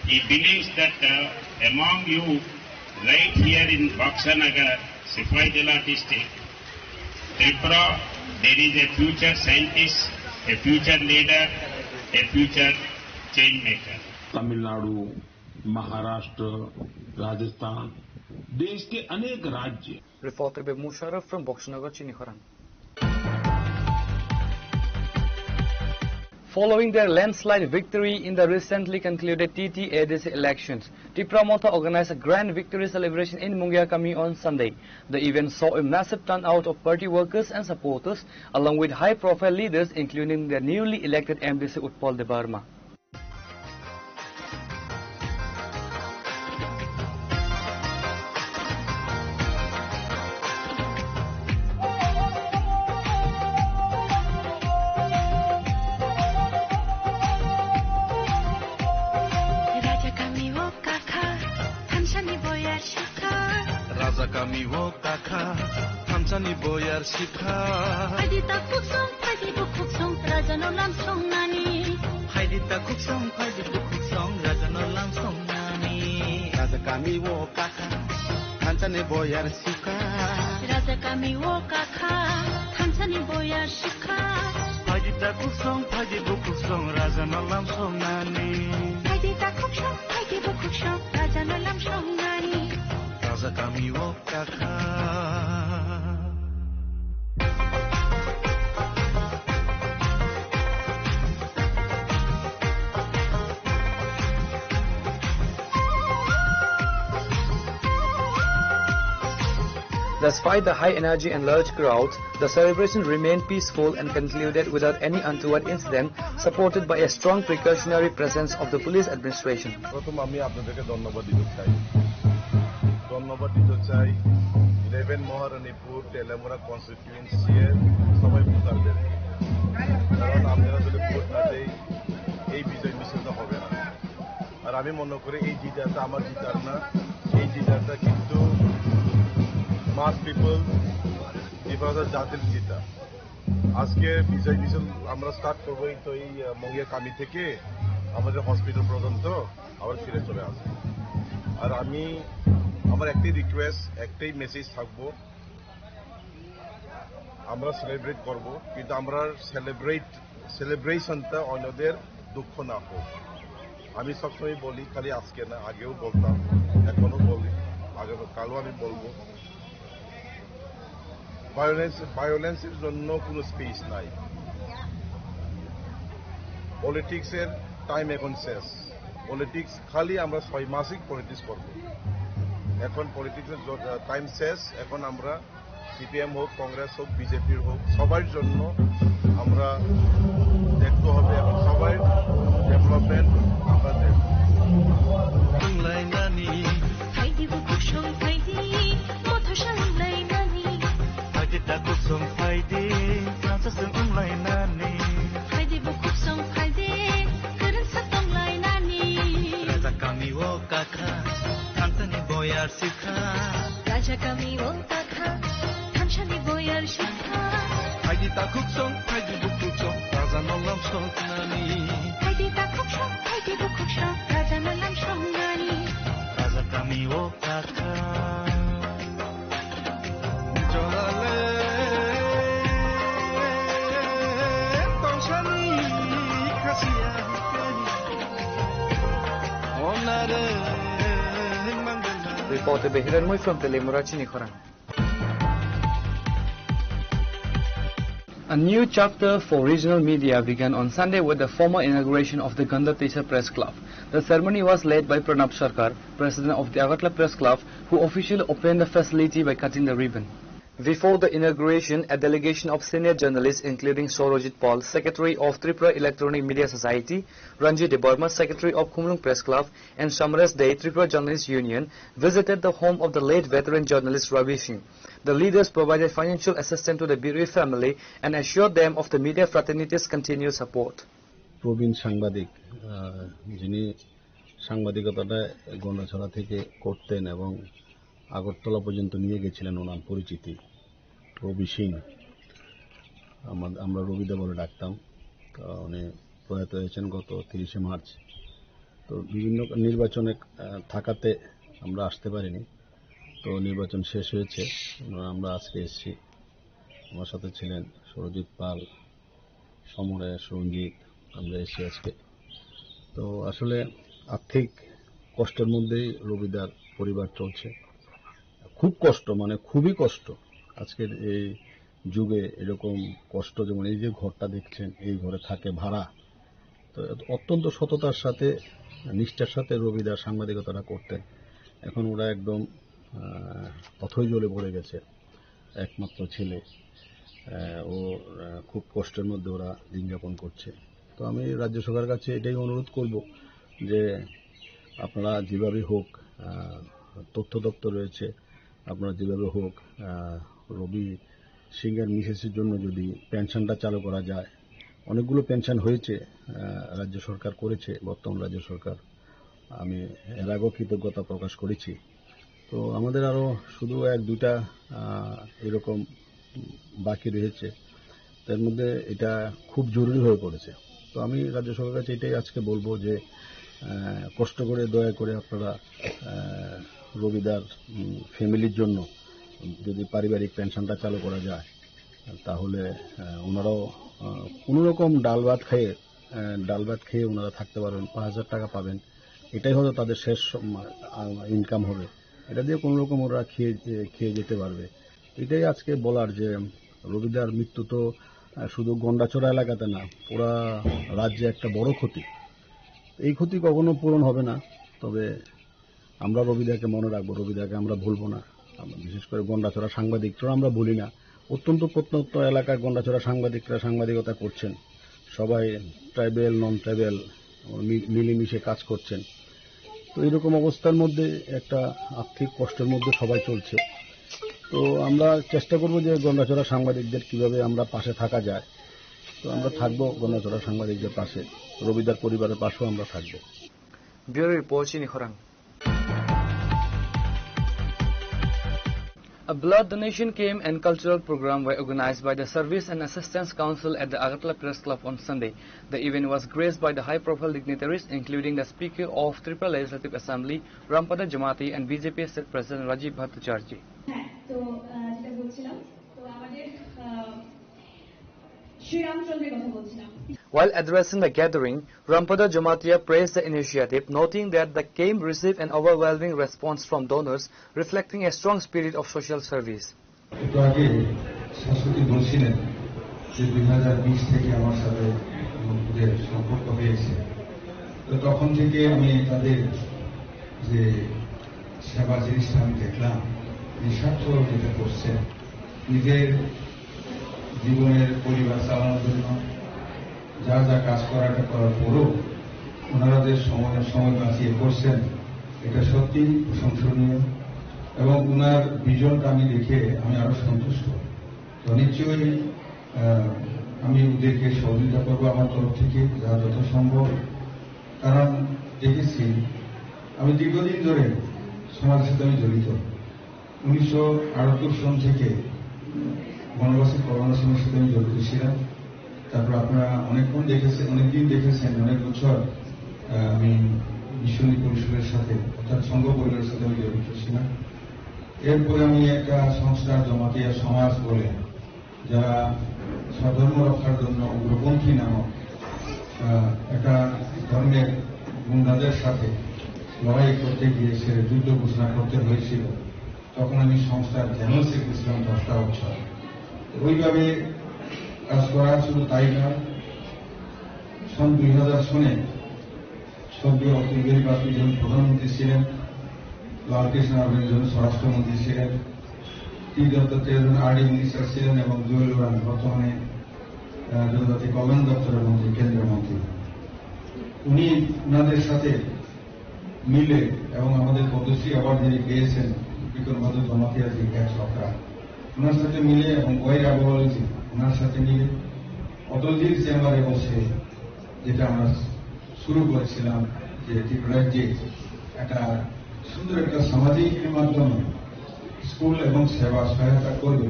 He believes that, uh, among you, right here in Baksa Nagar, Sipaidala district, Tripura, there is a future scientist, a future leader, a future change maker. Tamil Nadu, महाराष्ट्र, राजस्थान, देश के अनेक राज्य। Reporter Beb Musharraf from Boksanagar, Chinikhorang. Following their landslide victory in the recently concluded T T A D C elections, Tipra Motha organized a grand victory celebration in Mungia Kami on Sunday. The event saw a massive turnout of party workers and supporters, along with high-profile leaders, including the newly elected M D C Utpal Debbarma. Raja kami o kakha, thansani boyar sukha. Raja kami o kakha, thansani boyar sukha. Phaidi ta khuksong, phaidi bukhuksong, raja no lam songnani. Phaidi ta khuksong, phaidi bukhuksong, raja no lam songnani. Raja kami o kakha, thansani boyar sukha. Raja kami o kakha, thansani boyar sukha. Phaidi ta khuksong, phaidi bukhuksong, raja no lam songnani. Phaidi ta khuksong, phaidi bukhuksong, raja no lam songnani. Raja kami o kakha. Despite the high energy and large crowds, the celebration remained peaceful and concluded without any untoward incident, supported by a strong precautionary presence of the police administration. প্রথম আমি আপনাদেরকে ধন্যবাদ দিতে চাই। ধন্যবাদ দিতে চাই ইলেভেন মহারানীপুর তেলিয়ামুড়া কনস্টিটিউয়েন্সি এর সবাই ভোটারদেরকে। কারণ আপনারা যদি ভোট না দেয়, এই বিজয় মিছিলটা হবে না। আর আমি মনে করি এই জিতাটা আমার জিতার না, এই জিতাটা কিন্তু মাস পিপল, ত্রিপুরা জাতির জিতা। আজকে বিজয় মিছিল আমরা স্টার্ট করবো এই তো এই, আহ, মঙ্গিয়া কামি থেকে আমাদের হসপিটাল পর্যন্ত আবার ফিরে চলে আসবো। আর আমি, আমার একটাই রিকোয়েস্ট, একটাই মেসেজ থাকবো, আমরা সেলিব্রেট করব, কিন্তু আমরা সেলিব্রেট, সেলিব্রেশনটা অন্যদের দুঃখ না হোক। আমি সবসময় বলি, খালি আজকে না, আগেও বলতাম, এখনো বলি, আগামী কালও আমি বলবো। ভায়োলেন্স, ভায়োলেন্সের জন্য কোনো স্পেস নাই। পলিটিক্সের টাইম এখন শেষ। পলিটিক্স খালি আমরা ছয় মাসই পলিটিক্স করব। এখন পলিটিক্সের জ-, টাইম শেষ। এখন আমরা সিপিএম হোক, কংগ্রেস হোক, বিজেপির হোক, সবার জন্য আমরা দেখতে হবে এবং সবার ডেভেলপমেন্ট আমরা দেখব। Phaidi bukhuk song phaidi, motha song lainani. Phaidi takhuk song phaidi, thansa song wng lainani. Phaidi bukhuk song phaidi, kwrwngsa tong lainani. Raja kami o kakha, thansani boyar sikha. Raja kami o kakha, thansani boyar sikha. Phaidi takhuk song, phaidi bukhuk song, raja no lam song nani. Phaidi takhuk song, phaidi bukhuk song, raja no lam song nani. Raja kami o kakha. Jolale tongsani khasiya. Onare mangala. Reporter Behiran Mui from Telemura, Chinikhorang. A new chapter for regional media began on Sunday with the formal inauguration of the Gandha Teisa Press Club. The ceremony was led by Pranab Sarkar, president of the Agartala Press Club, who officially opened the facility by cutting the ribbon. Before the inauguration, a delegation of senior journalists, including Saurajit Pal, secretary of Tripura Electronic Media Society, Ranjit Debbarma, secretary of Khumulwng Press Club, and Samresh Dey, Tripura Journalists Union, visited the home of the late veteran journalist Ravi Singh. The leaders provided financial assistance to the bereaved family and assured them of the media fraternity's continued support. প্রবীণ সাংবাদিক, আহ, যিনি সাংবাদিকতাটা গন্ডাছড়া থেকে করতেন এবং আগরতলা পর্যন্ত নিয়ে গেছিলেন ওনার পরিচিতি, রবি সিং, আমা-, আমরা রবিদা বলে ডাকতাম। তো উনি প্রয়াত হয়েছেন গত তিরিশে মার্চ। তো বিভিন্ন নির্বাচনে, আহ, থাকাতে আমরা আসতে পারিনি। তো নির্বাচন শেষ হয়েছে, আমরা আজকে এসেছি। আমার সাথে ছিলেন সুরজিৎ পাল, সমরেশ, রঞ্জিত, আমরা এসেছি আজকে। তো আসলে আর্থিক কষ্টের মধ্যেই রবিদার পরিবার চলছে। খুব কষ্ট, মানে খুবই কষ্ট। আজকের এই যুগে এরকম কষ্ট, যেমন এই যে ঘরটা দেখছেন, এই ঘরে থাকে ভাড়া। তো অত্যন্ত সততার সাথে, নিষ্ঠার সাথে রবিদার সাংবাদিকতাটা করতেন। এখন ওরা একদম, আহ, অথৈ জলে পড়ে গেছে। একমাত্র ছেলে, আহ, ও, আহ, খুব কষ্টের মধ্যে ওরা দিন যাপন করছে। তো আমি রাজ্য সরকারের কাছে এটাই অনুরোধ করব যে আপনারা যেভাবে হোক, আহ, তথ্য দপ্তর রয়েছে, আপনারা যেভাবে হোক, আহ, রবি সিংহের মিসেসের জন্য যদি পেনশনটা চালু করা যায়, অনেকগুলো পেনশন হয়েছে, আহ, রাজ্য সরকার করেছে, বর্তমান রাজ্য সরকার। আমি এর আগেও কৃতজ্ঞতা প্রকাশ করেছি। তো আমাদের আরও শুধু এক দুইটা, আহ, এরকম বাকি রয়েছে। তার মধ্যে এটা খুব জরুরি হয়ে পড়েছে। তো আমি রাজ্য সরকারের কাছে এটাই আজকে বলবো যে, আহ, কষ্ট করে, দয়া করে আপনারা, আহ, রবিদার, উম, ফ্যামিলির জন্য যদি পারিবারিক পেনশনটা চালু করা যায়, তাহলে, আহ, ওনারাও, আহ, কোনো রকম ডাল ভাত খেয়ে, আহ, ডাল ভাত খেয়ে ওনারা থাকতে পারবেন, পাঁচ হাজার টাকা পাবেন। এটাই হয়তো তাদের শেষ, উম, আহ, ইনকাম হবে। এটা দিয়ে কোনো রকম ওরা খেয়ে, এ, খেয়ে যেতে পারবে। এটাই আজকে বলার যে রবিদার মৃত্যু তো, আহ, শুধু গন্ডাছড়া এলাকাতে না, পুরা রাজ্যে একটা বড় ক্ষতি। এই ক্ষতি কখনো পূরণ হবে না, তবে আমরা রবিদাকে মনে রাখবো, রবিদাকে আমরা ভুলবো না। আমরা বিশেষ করে গন্ডাছড়া সাংবাদিকরা আমরা ভুলি না। অত্যন্ত প্রত্যন্ত এলাকায় গন্ডাছড়া সাংবাদিকরা সাংবাদিকতা করছেন, সবাই ট্রাইবেল, নন ট্রাইবেল, মি-, মিলেমিশে কাজ করছেন। তো এরকম অবস্থার মধ্যে একটা আর্থিক কষ্টের মধ্যে সবাই চলছে। তো আমরা চেষ্টা করব যে গন্ডাছড়া সাংবাদিকদের কিভাবে আমরা পাশে থাকা যায়। তো আমরা থাকবো গন্ডাছড়া সাংবাদিকদের পাশে, রবিদার পরিবারের পাশেও আমরা থাকবো। Bureau Report, Chini Khorang. A blood donation camp and cultural program were organized by the Service and Assistance Council at the Agartala Press Club on Sunday. The event was graced by the high-profile dignitaries, including the Speaker of Tripura Legislative Assembly, Rampada Jamatia, and B J P State President Rajiv Bhattacharjee. হ্যাঁ, তো, আহ, যেটা বলছিলাম, তো আমাদের, আহ, শ্রীরামচন্দ্রের কথা বলছিলাম। While addressing the gathering, Rampada Jamatia praised the initiative, noting that the camp received an overwhelming response from donors, reflecting a strong spirit of social service. একটু আগে শাশ্বতী বলছিলেন যে দুই হাজার বিশ থেকে আমার সাথে যে সম্পর্ক হয়েছে, তো তখন থেকে আমি তাদের যে সেবা জিনিসটা আমি দেখলাম, নিঃস্বার্থ যেটা করছেন, নিজের জীবনের পরিবার চালানোর জন্য যা যা কাজ করাটা করার পরও ওনারা যে সময়, সময় বাঁচিয়ে করছেন, এটা সত্যিই প্রশংসনীয়। এবং ওনার ভিশনটা আমি দেখে আমি আরো সন্তুষ্ট। তো নিশ্চয়ই, আহ, আমি ওদেরকে সহযোগিতা করবো আমার তরফ থেকে যা যত সম্ভব। কারণ দেখেছি, আমি দীর্ঘদিন ধরে সমাজের সাথে আমি জড়িত। উনিশশো আটাত্তর সন থেকে বনবাসী কল্যাণ আশ্রমের সাথে আমি জড়িত ছিলাম। তারপর আপনারা অনেকক্ষণ দেখেছেন, অনেকদিন দেখেছেন, অনেক বছর, আহ, আমি মিশনারি পরিষদের সাথে, অর্থাৎ সংঘ পরিবারের সাথে আমি জড়িত ছিলাম। এরপরে আমি একটা সংস্থা জমাতিয়া সমাজ বলে, যারা স্বধর্ম রক্ষার জন্য উগ্রপন্থী নামক, আহ, একটা ধর্মের গুন্ডাদের সাথে লড়াই করতে গিয়ে সে যুদ্ধ ঘোষণা করতে হয়েছিল, তখন আমি সংস্থার জেনারেল সেক্রেটারি ছিলাম দশটা বছর। ওইভাবে কাজ করা শুধু তাই নয়, সন দুই হাজার সনে স্বর্গীয় অটল বিহারী বাজপেয়ী যখন প্রধানমন্ত্রী ছিলেন, লালকৃষ্ণ আডবাণী যখন স্বরাষ্ট্রমন্ত্রী ছিলেন, টি দত্ত যখন আরডি মিনিস্টার ছিলেন এবং জুয়েল ওরাং বর্তমানে, আহ, জনজাতি কল্যাণ দপ্তরের মন্ত্রী, কেন্দ্রীয় মন্ত্রী, উনি ওনাদের সাথে মিলে এবং আমাদের পদ্মশ্রী অ্যাওয়ার্ড যিনি পেয়েছেন বিক্রম বাহাদুর জমাতিয়া জি, এক সরকার, ওনার সাথে মিলে এবং ওয়াই রাঘব আলী জি, ওনার সাথে মিলে অটলজির চেম্বারে বসে যেটা আমরা শুরু করেছিলাম, যে ত্রিপুরার যে একটা সুন্দর একটা সামাজিক মাধ্যমে স্কুল এবং সেবা সহায়তা করবে।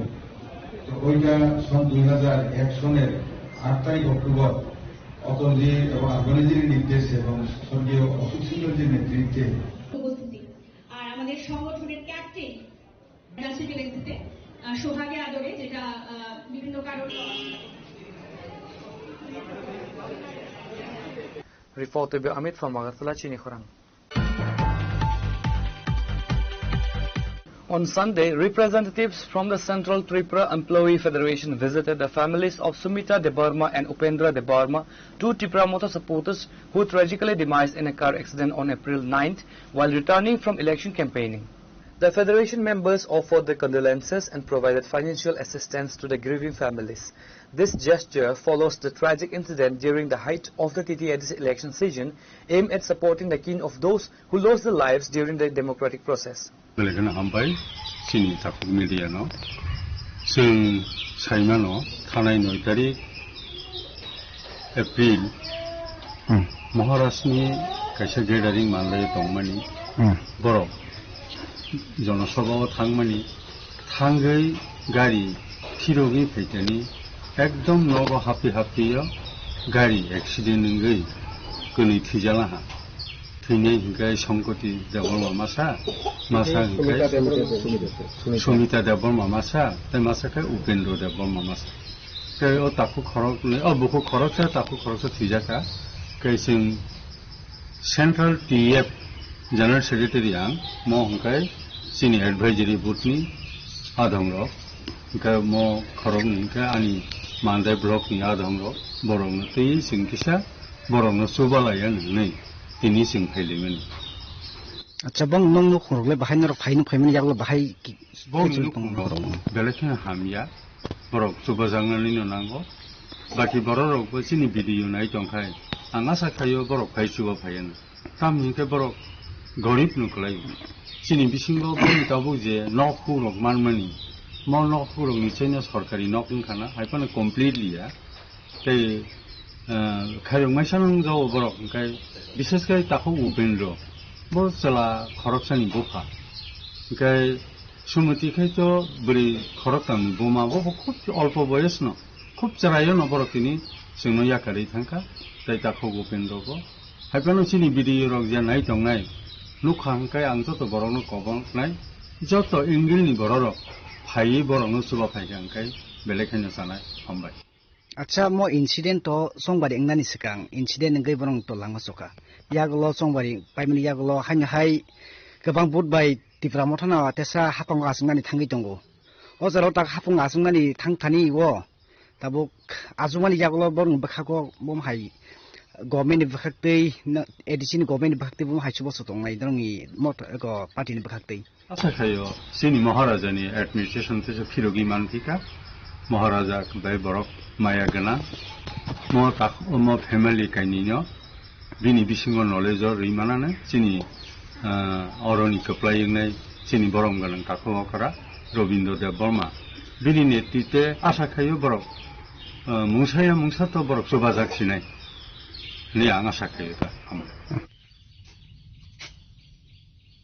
তো ওইটা সন দুই হাজার এক সনের আট তারিখ অক্টোবর অটলজি এবং আদবানিজির নির্দেশে এবং স্বর্গীয় অশোক সিংহজির নেতৃত্বে উপস্থিতি। আর আমাদের সংগঠনের ক্যাপ্টেন রাশি গেলেন দিতে, আহ, সোহাগে আদরে, যেটা, আহ, বিভিন্ন কারণে Report by Amit from Agartala, Chini Khorang. On Sunday, representatives from the Central Tripura Employee Federation visited the families of Sumita Debbarma and Upendra Debbarma, two Tipra Motha supporters who tragically demised in a car accident on April ninth while returning from election campaigning. The federation members offered their condolences and provided financial assistance to the grieving families. This gesture follows the tragic incident during the height of the T T A D C election season, aimed at supporting the kin of those who lost their lives during the democratic process. Belai kheno hambai chini takhuk media no. Chwng saimano thanai noi tarik April, hmm, Maharashni kaisa gathering manlai tongmani, hmm, borok jonosabha o thangmani, thangwi gari phirogwi phaitani, ekdom nogo happi happi o gari accident wngwi kwnwi thwijalaha. Thwinai hinkhe Songkoti Debbarma masa, masa hinkhe Sumita Debbarma. Sumita Debbarma masa, tei masa khe Upendra Debbarma masa. Tei o takhuk khoroknwi, o bukhuk khoroksa, takhuk khoroksa thwijaka. Tei chwng Central T F General Secretary ang, mo hinkhe chini advisory board ni adhong rok, hinkhe mo khoroknwi hinkhe ani Mandai block ni adhong rok, borok no twi chwng kisa borok no chubalaiya hinwi tini chwng phailaimani. Acha, bong nong nuk rok le bahai norok phai nuk phaimani yagulo bahai ki-, Bong ki-, nuk bong rok rok. Belai kheno hamya. Borok chubajaknani no nango. Baki borok rok bo chini video nai tongkhai. Ang asa khaio borok phai chuba phaiya no. Tamni hinkhe borok gorib no kwlai. Chini bisingo boni tabuk je nok huk rok manmani. Mo nok huk rok ni chaino sorkari nok wngkha na, hai phano completely ya. Tei, eh, khairok maisa nung jao borok, hinkhe bishes khe takhuk Upendra. Bo chwla khoroksani bupha. Hinkhe Sumiti khai to bwrwi khoroktamni buma, bo, bo khub olpo boyosno, khub chwraiono borok tini chwngno yakarwi thangkha, tei takhuk Upendra bo. Haiphano chini video rok je nai tongnai, nukha hwnkhe ang joto borokno koboknai, joto angle ni borok rok phaiwi borokno chuba phaikha hwnkhe belai khaino chanai. Hambai. Acha, mo incident to Chongbari wngnani swkang, incident wngwi borok to langma chokha. Yagulo Chongbari paimani yagulo haino hai kwbang vote bai Tipra Motha no tesa hapung achuknani thangwi tongo. O jora o tak hapung achuknani thang thani o tabuk achukmani yagulo borokni bwkhago bo hai government ni bwkhaktwi, A D C ni government ni bwkhaktwi bo hai chubachu tongnai norokni mot-, eko party ni bwkhaktwi. Asa khaio, chini Maharaja ni administration teisa phirogwi manphika, Maharaja bai borok maya gwnang, mo tak-, mo family kainwino bini bisingo knowledge o rwi manane chini, ah, oroni kwplai wngnai chini borom gwnang takhuk okra Robindra Debbarma. Bini netritwe asa khaio borok, ah, mungsaya mungsa to borok chubajak sinai hinwi ang asa khaio ta.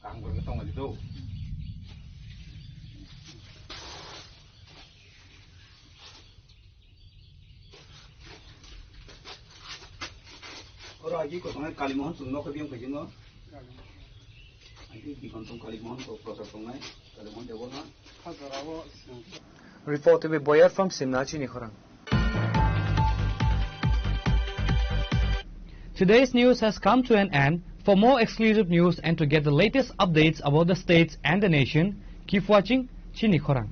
Kaham khe tongma di do. Oro agi ko tongnai Kalimohon chwng nokha biyang phai jwngo. Agi bikon tong Kalimohon ko prochar tongnai. Kalimohon Debbarma. Report to be Boyer from Simna, Chini Khorang. Today's news has come to an end. For more exclusive news and to get the latest updates about the states and the nation, keep watching Chini Khorang.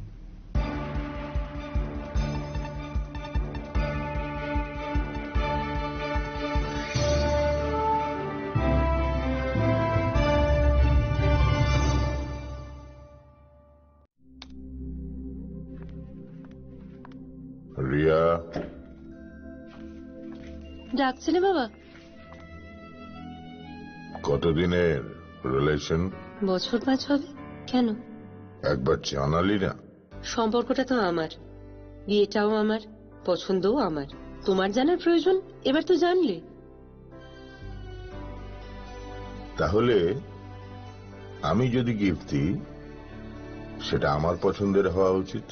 ডাকছিলে বাবা? কতদিনের রিলেশন? বছর পাঁচ হবে। কেন? একবার জানালি না। সম্পর্কটা তো আমার, বিয়েটাও আমার, পছন্দও আমার। তোমার জানার প্রয়োজন? এবার তো জানলে। তাহলে আমি যদি গিফট দিই, সেটা আমার পছন্দের হওয়া উচিত।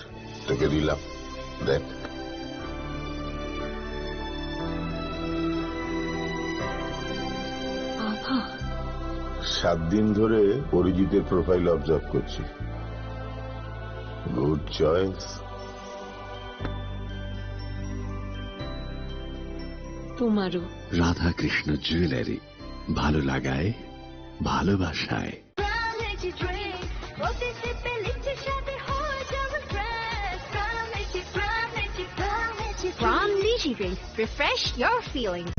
তোকে দিলাম, দেখ। বাবা। সাত দিন ধরে অরিজিতের প্রোফাইল অবজার্ভ করছি। Good choice. তোমারও। রাধাকৃষ্ণ জুয়েলারি, ভালো লাগায়, ভালোবাসায়। From Niji Drinks, refresh your feelings.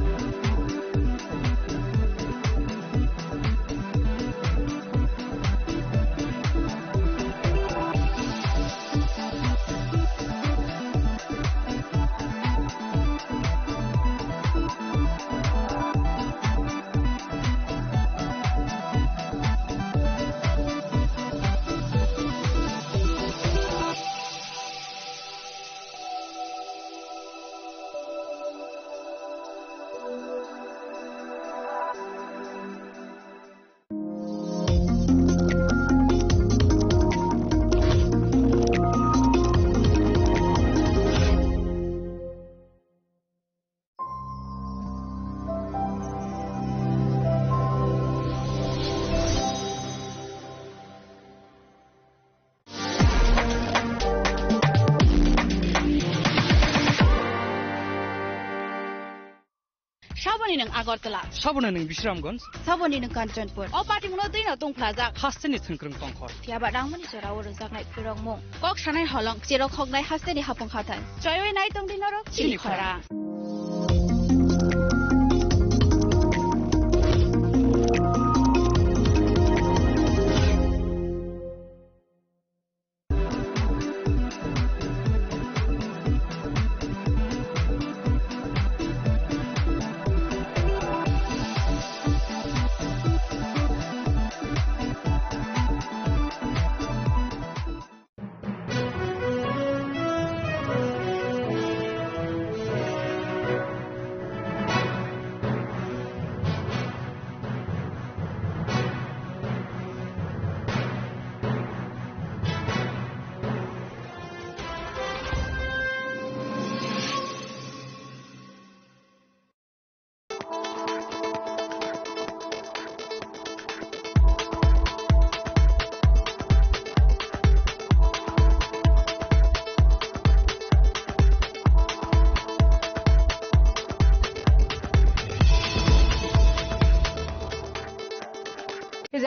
Saboni nwng Agartala. Saboni nwng Bisramganj. Saboni nwng Kanchanpur. O party mungno twi no tongphlajak. Hasteni thwngkwrwng tongkhor. Phiya ba nangmani jora o rwjaknai phirokmung. Kok sanai holong, cherok hoknai hasteni hapung hathai. Choiwi nai tongdi norok chini khorang.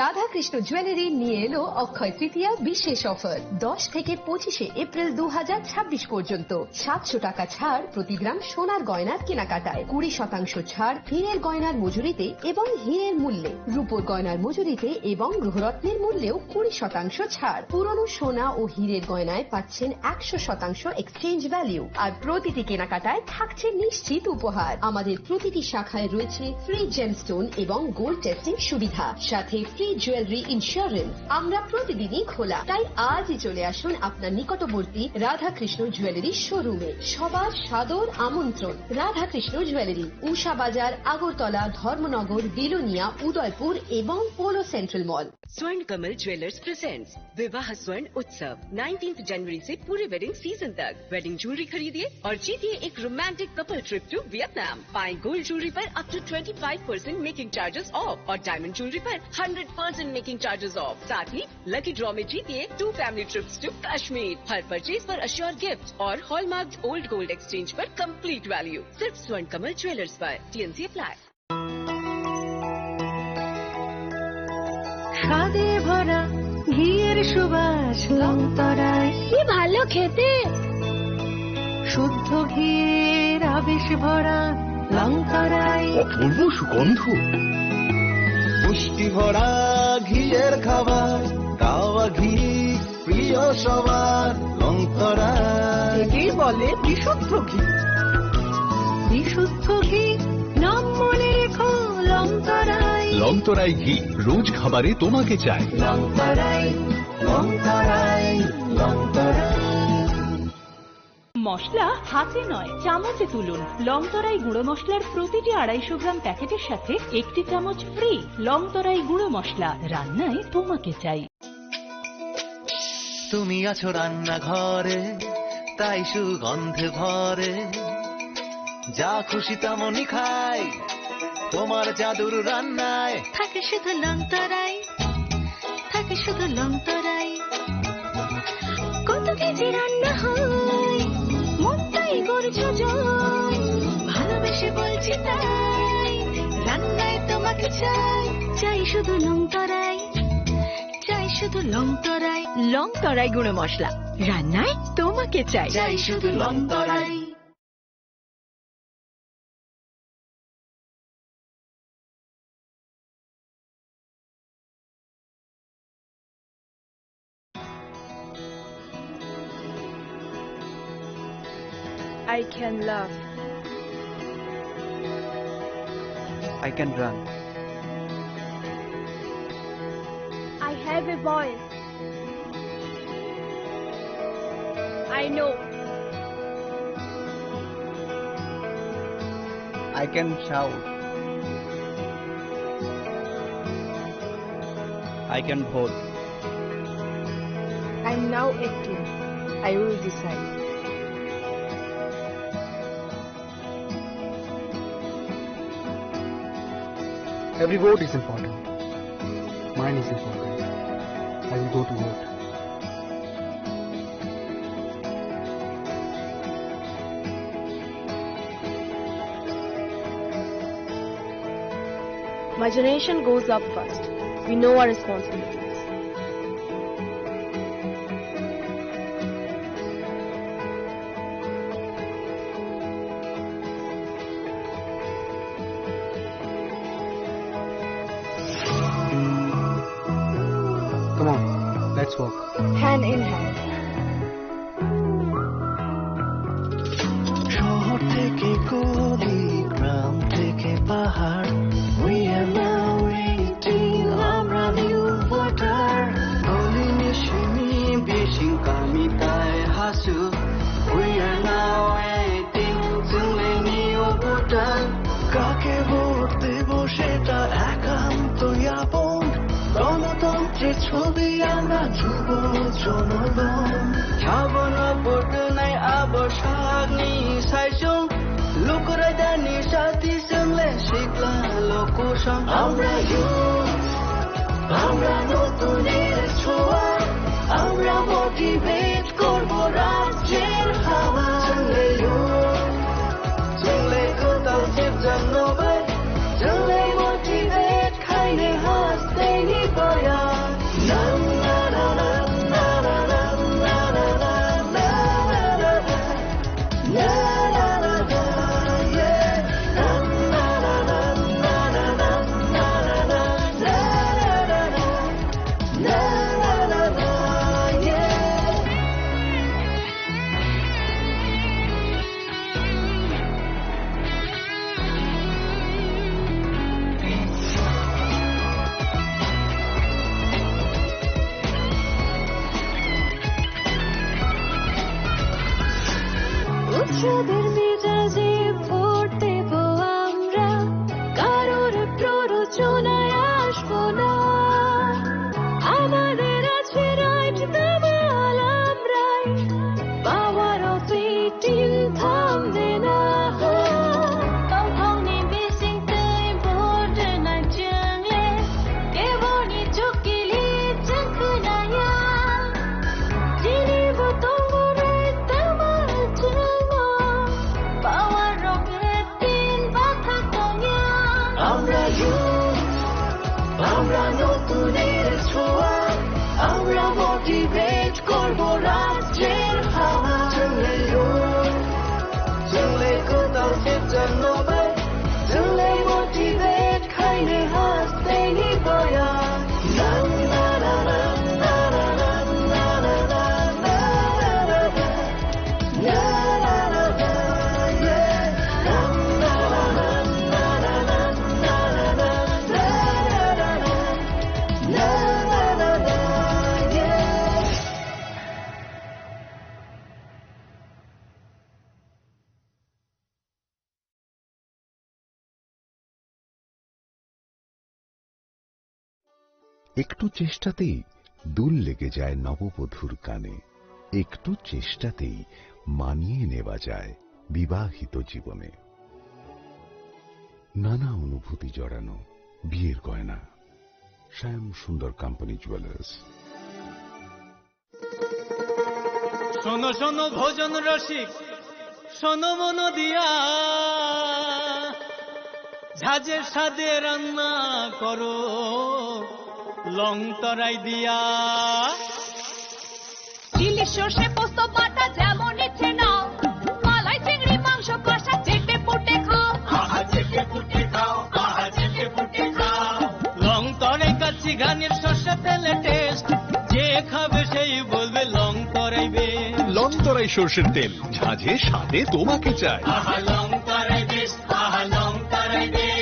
Radhakrishna jewellery নিয়ে এলো অক্ষয় তৃতীয়া বিশেষ অফার। দশ থেকে পঁচিশে এপ্রিল দু হাজার ছাব্বিশ পর্যন্ত সাতশো টাকা ছাড় প্রতি গ্রাম সোনার গয়নার কেনাকাটায়, কুড়ি শতাংশ ছাড় হীরের গয়নার মজুরিতে এবং হীরের মূল্যে, রূপোর গয়নার মজুরিতে এবং গ্রহরত্নের মূল্যেও কুড়ি শতাংশ ছাড়। পুরনো সোনা ও হীরের গয়নায় পাচ্ছেন একশো শতাংশ এক্সচেঞ্জ ভ্যালু, আর প্রতিটি কেনাকাটায় থাকছে নিশ্চিত উপহার। আমাদের প্রতিটি শাখায় রয়েছে ফ্রি জেমস্টোন এবং গোল্ড টেস্টিং সুবিধা, সাথে ফ্রি জুয়েলারি ইন্স্যুরেন্স। আমরা প্রতিদিনই খোলা, তাই আজই চলে আসুন আপনার নিকটবর্তী রাধাকৃষ্ণ জুয়েলারি শোরুমে। সবার সাদর আমন্ত্রণ। রাধাকৃষ্ণ জুয়েলারি, উষা বাজার, আগরতলা, ধর্মনগর, বিলোনিয়া, উদয়পুর এবং পোলো সেন্ট্রাল মল। स्वर्ण कमल ज्वेलर्स प्रेजेंट्स विवाह स्वर्ण उत्सव नाइनटीन्थ जनवरी से पूरे वेडिंग सीजन तक। वेडिंग ज्वेलरी खरीदिए और जीतिए एक romantic couple trip to Vietnam. पाएं गोल्ड ज्वेलरी पर up to twenty five percent making charges off और डायमंड ज्वेलरी पर hundred percent making charges off. साथ ही लकी ड्रॉ में जीतिए two family trips to Kashmir. हर परचेज पर अश्योर गिफ्ट और हॉलमार्क ओल्ड गोल्ड एक्सचेंज पर कंप्लीट वैल्यू। सिर्फ स्वर्ण कमल ज्वेलर्स पर। TNC apply. স্বাদে ভরা ঘিয়ের সুবাস লংতরায়। কি ভালো খেতে। শুদ্ধ ঘিয়ের আবেশ ভরা লংতরায়। অপূর্ব সুগন্ধ। পুষ্টি ভরা ঘিয়ের খাবার, গাওয়া ঘি প্রিয় সবার, লংতরায়। একেই বলে বিশুদ্ধ ঘি। বিশুদ্ধ ঘি লংতরাই ঘি, রোজ খাবারে তোমাকে চাই। লংতরাই, লংতরাই, লংতরাই। মশলা হাতে নয়, চামচে তুলুন। লংতরাই গুঁড়ো মশলার প্রতিটি আড়াইশো গ্রাম প্যাকেটের সাথে একটি চামচ ফ্রি। লংতরাই গুঁড়ো মশলা, রান্নায় তোমাকে চাই। তুমি আছো রান্নাঘরে, তাই সুগন্ধে ভরে। যা খুশি তেমনই খাই, তোমার জাদুর রান্নায়। থাকে শুধু লংতরাই, থাকে শুধু লংতরাই। কত কেজি রান্না হয়, মনটাই করছো জয়। ভালোবেসে বলছি তাই, রান্নায় তোমাকে চাই, চাই শুধু লংতরাই। চাই শুধু লংতরাই, লংতরাই গুঁড়ো মশলা। রান্নায় তোমাকে চাই। চাই শুধু লংতরাই। I can laugh. I can run. I have a voice. I know. I can shout. I can vote. I'm now acting. I will decide. Every vote is important. Mine is important. I will go to vote. My generation goes up first. We know our responsibilities. Come on, let's walk. Hand in hand. শহর থেকে গলি, গ্রাম থেকে পাহাড়, we are now eighteen, আমরা new voter. Goli ni simi bising kami tai hasu, we are now eighteen, chwng le new voter. কাকে ভোট দেব সেটা একান্ত আপন। গণতন্ত্রের ছবি আমরা যুব জনগণ। Sabona vote nai abo sakni saisung. Lukurai dani sati sengle sikla lokusong. Amra youth, amra notuner choa, amra motivate korbo rajyer hawa. Sengle youth, sengle kotal sibjang nobai, sengle motivate. উৎসবের মেজাজে ভোট দেব আমরা, কারোর প্ররোচনায় আসবো না। আমাদের আছে রাইট, দামাল আমরাই, পাওয়ার অফ এইটিন থামবে না। Tongthokni bisingtwi vote rwna chwngle, keboni chukili chwng khwnaya. Chini bo tongo right, tamo chwngo, power rok tin bathak tongya. Amra youth, amra notunir choa, amra motivate korbo rajyer hawa. Chwngle youth, chwngle kwtal sibjak nobai, chwngle motivate khaini hasteni boya. একটু চেষ্টাতেই দুল লেগে যায় নববধূর কানে, একটু চেষ্টাতেই মানিয়ে নেওয়া যায় বিবাহিত জীবনে। নানা অনুভূতি জড়ানো বিয়ের গয়না। শ্যাম সুন্দর কোম্পানি জুয়েলার্স। শোনো শোনো ভোজন রসিক, শোনো মন দিয়া, ঝাঁঝের স্বাদে রান্না করো লং তরাই দিয়া। ইলিশ সর্ষে পোস্ত বাটা যেমন ইচ্ছে নাও, মালাই চিংড়ি মাংস কষা চেটে পুটে খাও। আহা, চেটে পুটে খাও, আহা, চেটে পুটে খাও। লং তরাই কাচ্চি ঘানির সর্ষে তেলে টেস্ট, যে খাবে সেই বলবে লং তরাই বেস্ট। লং তরাই সর্ষের তেল, ঝাঁঝে স্বাদে তোমাকে চাই। আহা, লং তরাই বেস্ট, আহা, লং তরাই best.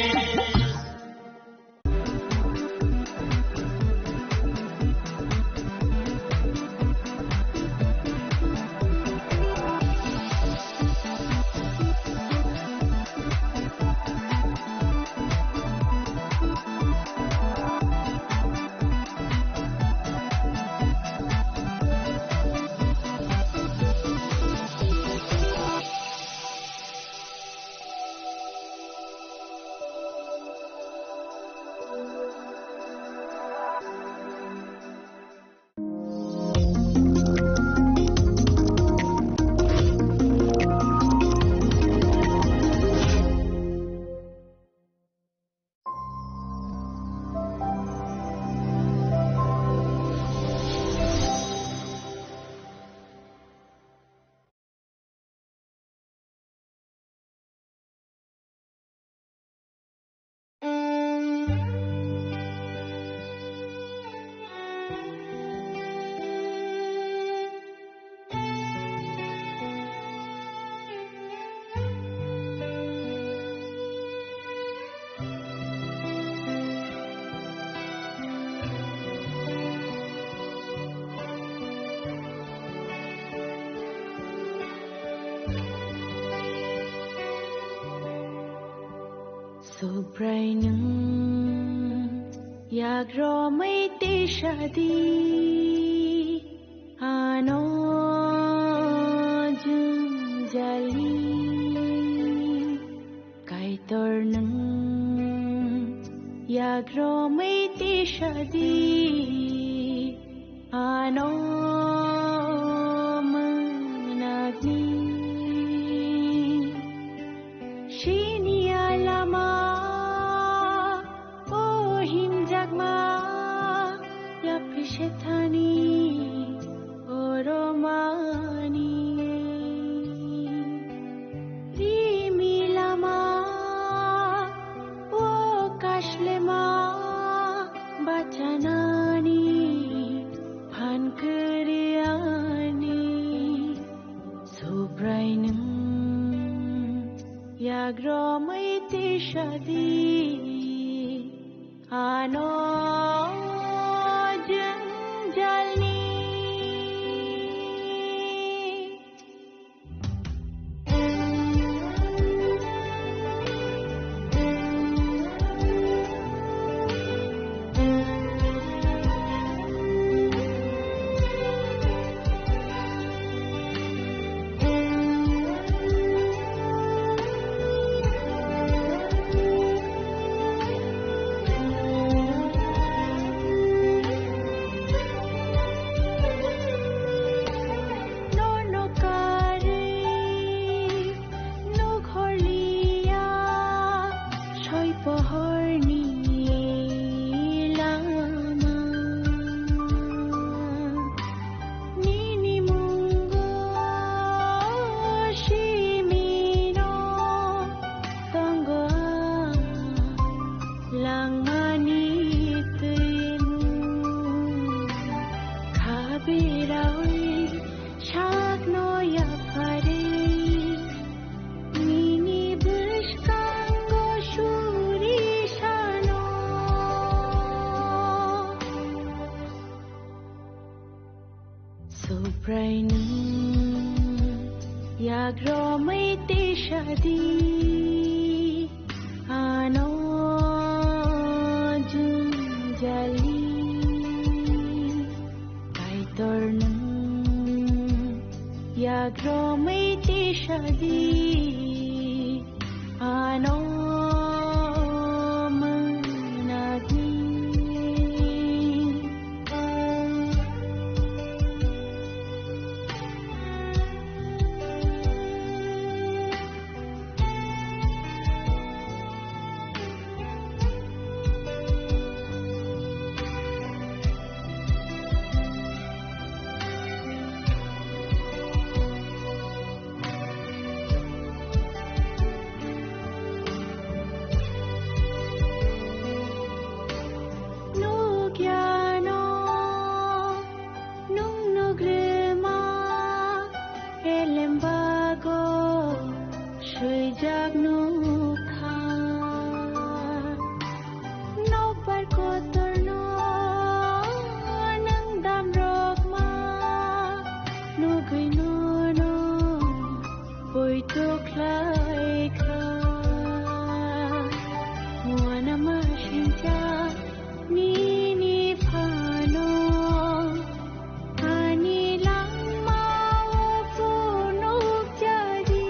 Subrai nwng yagromwi tisadi ano jwngjali. Kaitor nwng yagromwi tisadi ano mwnakni. Sini alama o himjakma yapri sethani oromani. Rimi lama o kashlema bachanani phan kwrwiyani. Subrai nwng yagromwi tisadi ano jwngjalni. Nono karwi nukhorliya soi pohorni lama. Nini mungo simino tongo langmani twimu. Khabirawi sakno yaphari nini bwskango suri sano. Subrai nwng yagromwi tisadi ano jwngjali. Ano mwnagwi. Nukya no, nung nugrema, elembago, swijak nukha. Nokbar kotorno, nung damrokma, nugwi nono, poito khlaikha. Muanama sincha nini phano, ani langma o phunuk jadi.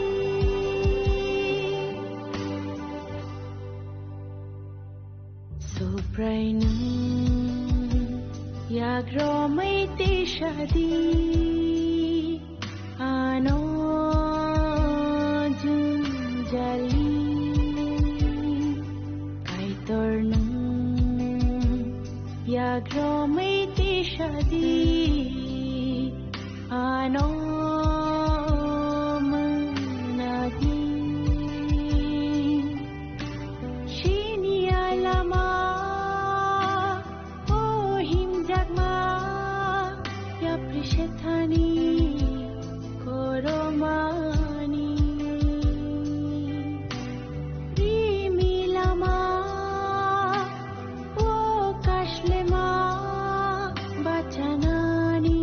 Subraino yagromwi tisadi. Ano jwngjali Kaitor nwng yagromwi tisadi, ano mwnadi. Sini alama O himjakma yapri sethani koromani. Rimi lama o kashlema bachanani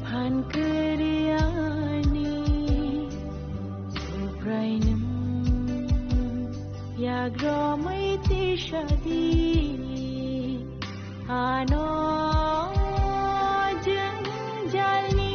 phan kwrwiyani. Subraino yagromwi tisadi. Ano jwngjalni.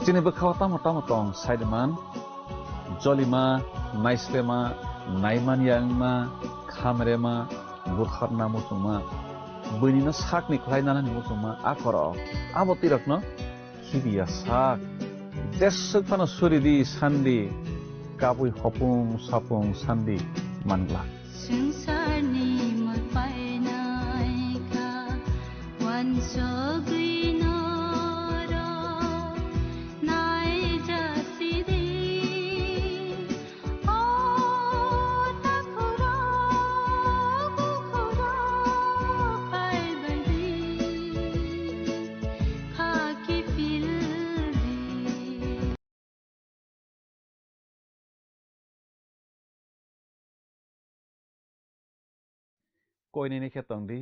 Chini bwkhao tamo tamo tong saiman, jolima, naislema, naimanya wngma, khamrema, butharna muchungma, buinino sakni khlai nanani muchungma, a korok, abo twi rokno khibiya sak. Jeswk phano suri di, san di, kabui hopung sapung san di man glak. Swngcharni mwtai naikha, uansugwi norok naijasidi. O takhurok, bukhurok phaibaidi, khaki pildi. Koinini khe tong di,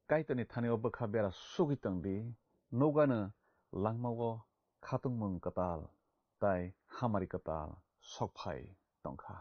Kaitorni thani-o bwkha bera sugwi tong di, nokgano langmao khatungmung kwtal tei hamari kwtal sok phai tong kha.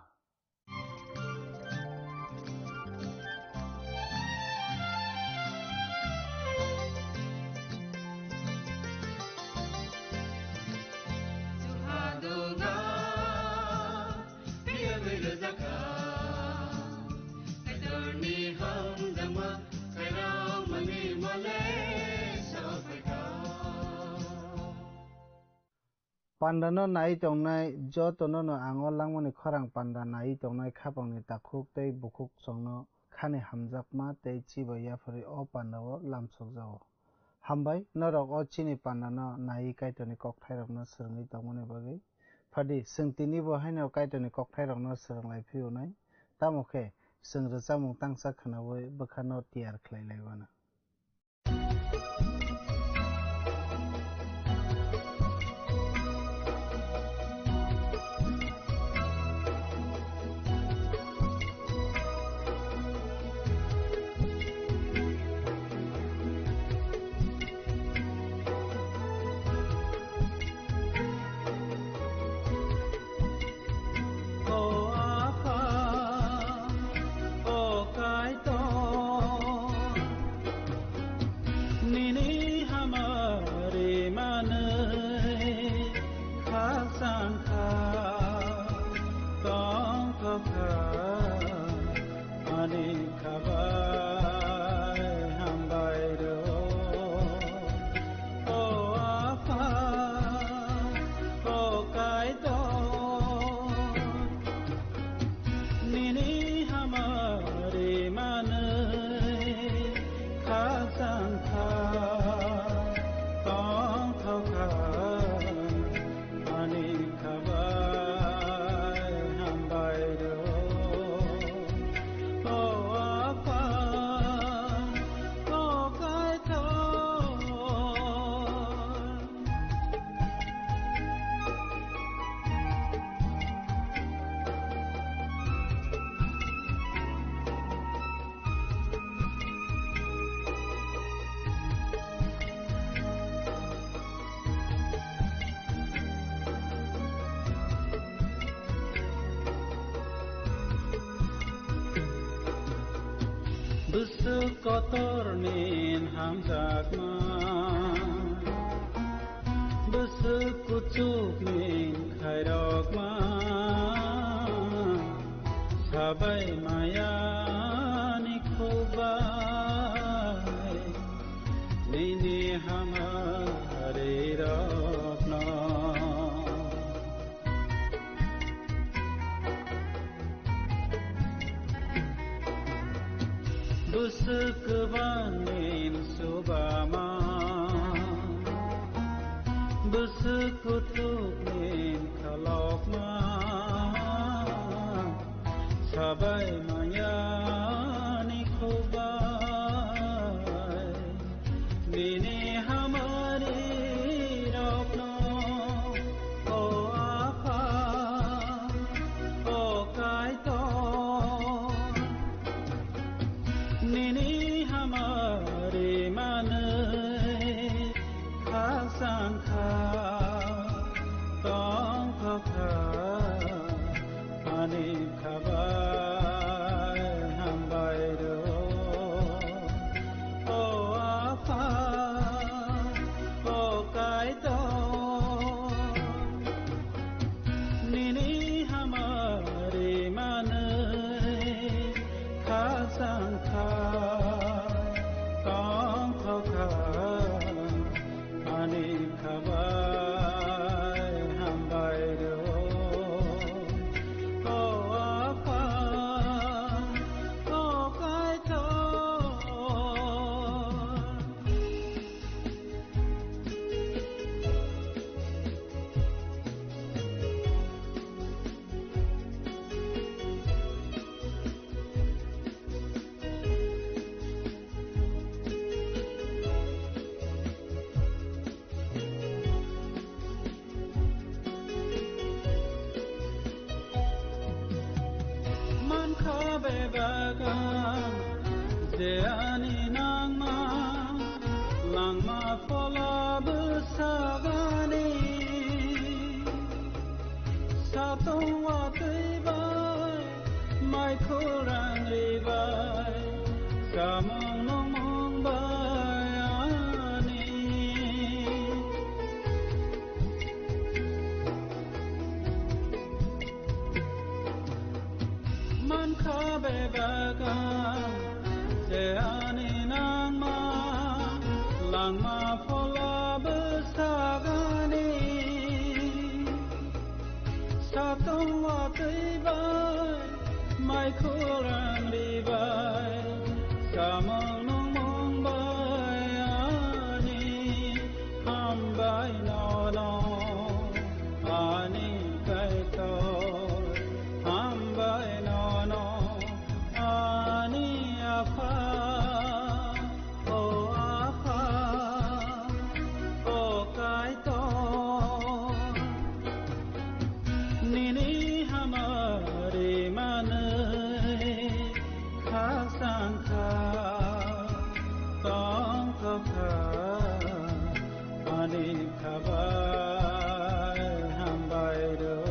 Pandano nai tongnai jotono no ang o langmani khorang panda nai tongnai khapangni takhuk tei bukhuk chwngno khani hamjakma tei chibai yapharwi o pandao lamsokjago. Hambai, norok o chini pandano naiwi Kaitorni kokthairokno swrwngwi tongmani bagwi. Phadi, chwng tinibo haino Kaitorni kokthairokno swrwnglai phiyonai, tamo khe chwng rwchapmung tangsa khwnaui bwkhano tiyar khlai lai mano. O Apha, o Kaitor, nini hamari manwi khakchang kha, tongthok kha, ani khabai hambai rw. O Apha, o Kaitor, nini hamari manwi khakchang kha, tongthok kha, ani khabai hambai rw. O Apha, o Kaitor. Bwswk kotorni hamjakma, bwswk kuchukni khairokma, sabai mayani khubai, nini hamari rokno. Bwswk kwbangni subama, bwswk kuthukni khalokma, sabai mayani khubai. Nini hamari rokno, o Apha, o Kaitor, nini hamari manwi khakchang kha, tongthok kha, ani khabai hambai rw. O Apha, o Kaitor, Je ani nangma langma phola bwsagani, satong watwi bai, mai khurang ri bai, samung nungmung bai ani. Mankha bebak ang, je ani nangma langma phola bwsagani. Satong watwi bai, mai khurang ri bai, samung nungmung bai ani. Hambai nono, ani Kaitor, hambai nono, ani Apha, o Apha, o Kaitor. Nini hamari manwi khasang kha, tong kha kha, ani khabai hambai rw.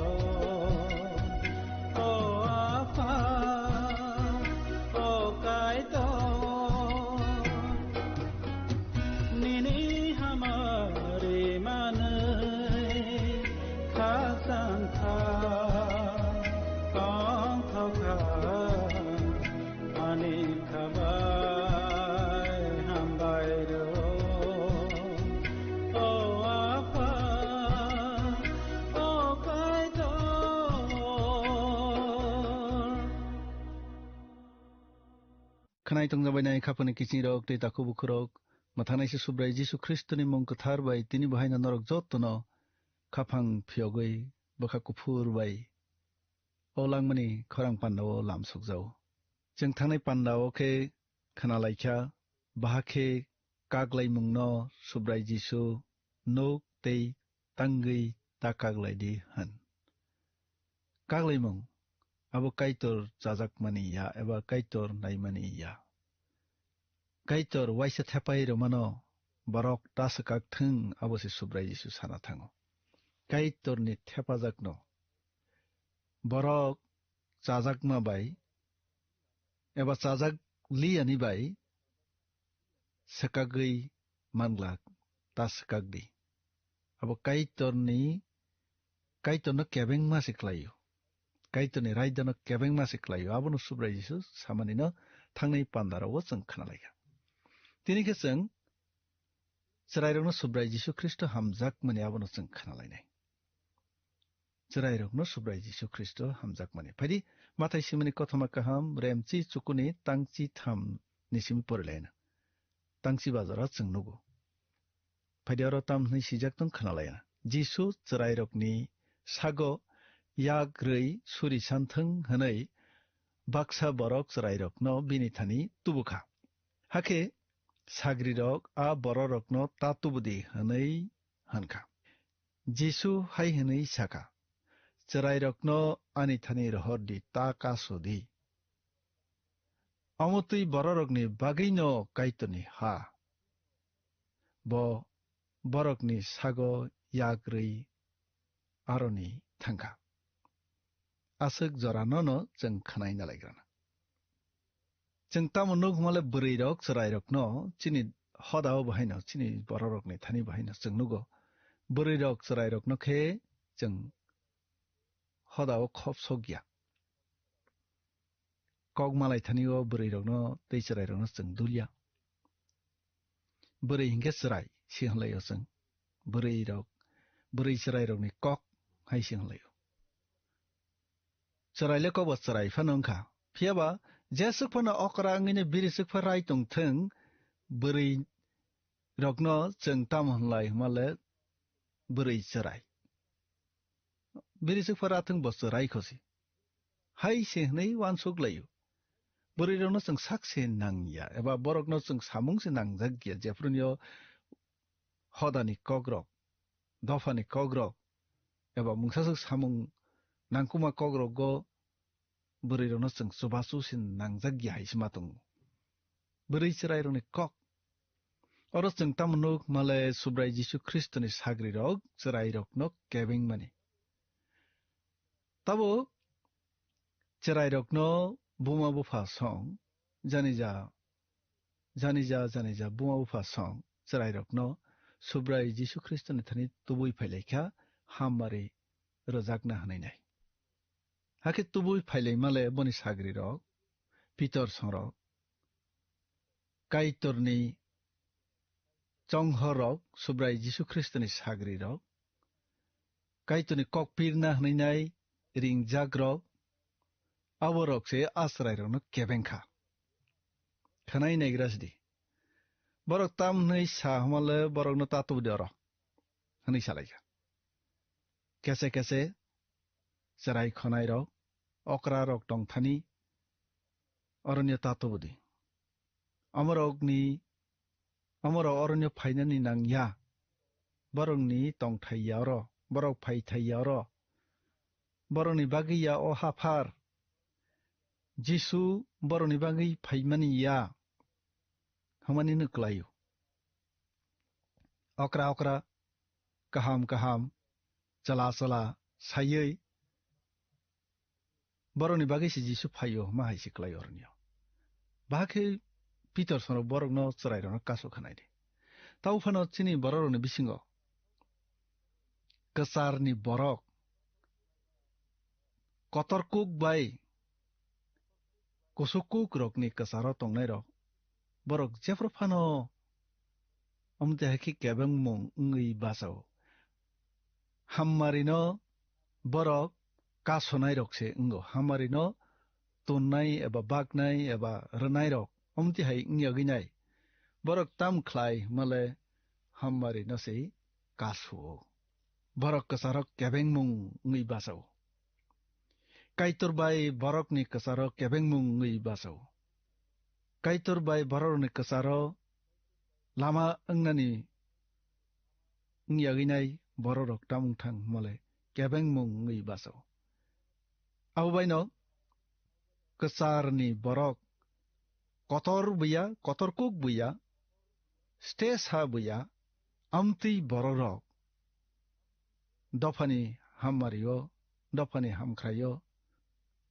O Apha, o Kaitor, nini hamari manwi khasang kha, tong kha kha, ani khabai hambai rw. O Apha, o Kaitor. Khwnai tongjabainai khapangni kiching rok tei takhuk bukhuk rok, mwthangnaisi Subrai Jisu Khristoni mung kwthar bai tini bo haino norok jotono khaphang phiyogwi bwkha kuphur bai o langmani khorang pandao lamsokjao. Chwng thangnai pandao khe khwnalaikha, baha khe kaklaimungno Subrai Jisu nuk tei tangwi ta kaklai di hwn. Kaklaimung abo Kaitor chajakmani ya eba Kaitor naimani ya. Kaitor waisa thepai rwmano borok ta swkak thung, abo se Subrai Jisu sana thango. Kaitorni thepajakno borok chajakma bai eba chajak liyani bai swkagwi manglak, ta swkak di. Abo Kaitorni, Kaitorno kebengma se khlaio. Kaitorni raidano kebengma se khlaio. Abono Subrai Jisu samanino thangnai pandaro chwng khwnalaikha. Tini khe chwng chwrairokno Subrai Jisu Khristo hamjakmani abono chwng khwnalainai. Chwrairokno Subrai Jisu Khristo hamjakmani. Phaidi Mathai simani kothoma kaham, remchi chukuni tangchi tham ni simi porilaina. Tangchi bazaro chwng nugo. Phaidi oro tam hwnwi sijak tong khwnalaina. Jisu chwrairokni sago yak rwi suri santhwng hwnwi baksa borok chwrairokno bini thani tubukha. Hakhe sagrirok a bororokno ta tubudi hwnwi hwnkha. Jisu hai hwnwi sakha, "Chwrairokno ani thani rohor di, ta kasu di. Omo twi bororokni bagwino Kaitorni ha. Bo borokni sago yak rwi aroni thangkha." Aswk joranono chwng khwnaina laigrana. Chwng tamo nuk hwnmale bwrwirok chwrairokno chini hodao bahaino, chini bororokni thani bahaino chwng nugo. Bwrwirok chwrairokno khe chwng hodao khop sokya. Kok malai thanio bwrwirokno tei chwrairokno chwng dulya. Bwrwi hinkhe chwrai se hwnlaio chwng. Bwrwirok, bwrwi chwrairokni kok hai se hwnlaio. Chwraile kokbo chwrai phano wngkha. Phiyaba jeswk phano okra wngwino biriswk pha rai tongthwng, bwrwirokno chwng tamo hwnlai hwnmale bwrwi chwrai. Biriswk pha rathwng bo chwrai khosi. Hai se hwnwi uansuk laio. Bwrwirokno chwng sak se nangya, eba borokno chwng samung se nangjak ya, jephru nio hodani kokrok, dophani kokrok, eba mungsaswk samung nangkukma kokrogo bwrwirokno chwng chubachu se nangjak ya hai se ma tongo. Bwrwi chwrairokni kok. Oro chwng tamo nuk male Subrai Jisu Khristoni sagrirok chwrairokno kebengmani. Tabuk chwrairokno buma bupha song, janija, janija, janija buma bupha song chwrairokno Subrai Jisu Khristoni thani tubui phailaikha, hammari rwjakna hwnwi nai. Hakhe tubui phailaimale boni sagrirok, Pitor songrok, Kaitorni chonghorrok, Subrai Jisu Khristoni sagrirok, Kaitorni kok pirna hwnwi nai ringjakrok, aborok se a chwrairokno kebeng kha. Khwnai naigra sidi. Borok tam hwnwi sa hwnmale borokno ta tubudi oro, hwnwi salaikha. Kese kese chwrai khwnairok, okrarok tongthani, oronio ta tubudi. Omorokni, omorok oronio phainani nang ya. Borokni tongthai ya oro, borok phaithai ya oro. Borokni bagwi ya o haphar. Jisu borokni bagwi phaimani ya. Hwnmani no kwlaio. Okra okra, kaham kaham, chwla chwla saiwi, borokni bagwi se Jisu phaio hwnma hai se kwlai oroni. Bahai khe Pitor songrok borokno chwrairokno kasu khanai di. Tamo phano chini bororokni bisingo kwcharni borok, kotor kuk bai kusuk kuk rokni kwcharo tongnairok, borok jephru phano omo twi hai khe kebengmung wngwi bachao. Hammarino borok kasonairok se wngo, hammarino tonnai eba baknai eba rwnairok omo twi hai wng yagwi nai. Borok tam khlai hwnmale hammarino se kasuo. Borok kwcharok kebengmung wngwi bachao. Kaitor bai borokni kwcharo kebengmung wngwi bachao. Kaitor bai borokni kwcharo lama wngnani wng yagwi nai bororok tamung thang hwnmale kebengmung wngwi bachao. Abo baino kwcharni borok kotor buya, kotor kuk buya, stesa buya, amtwi bororok dophani hammario, dophani hamkhraio,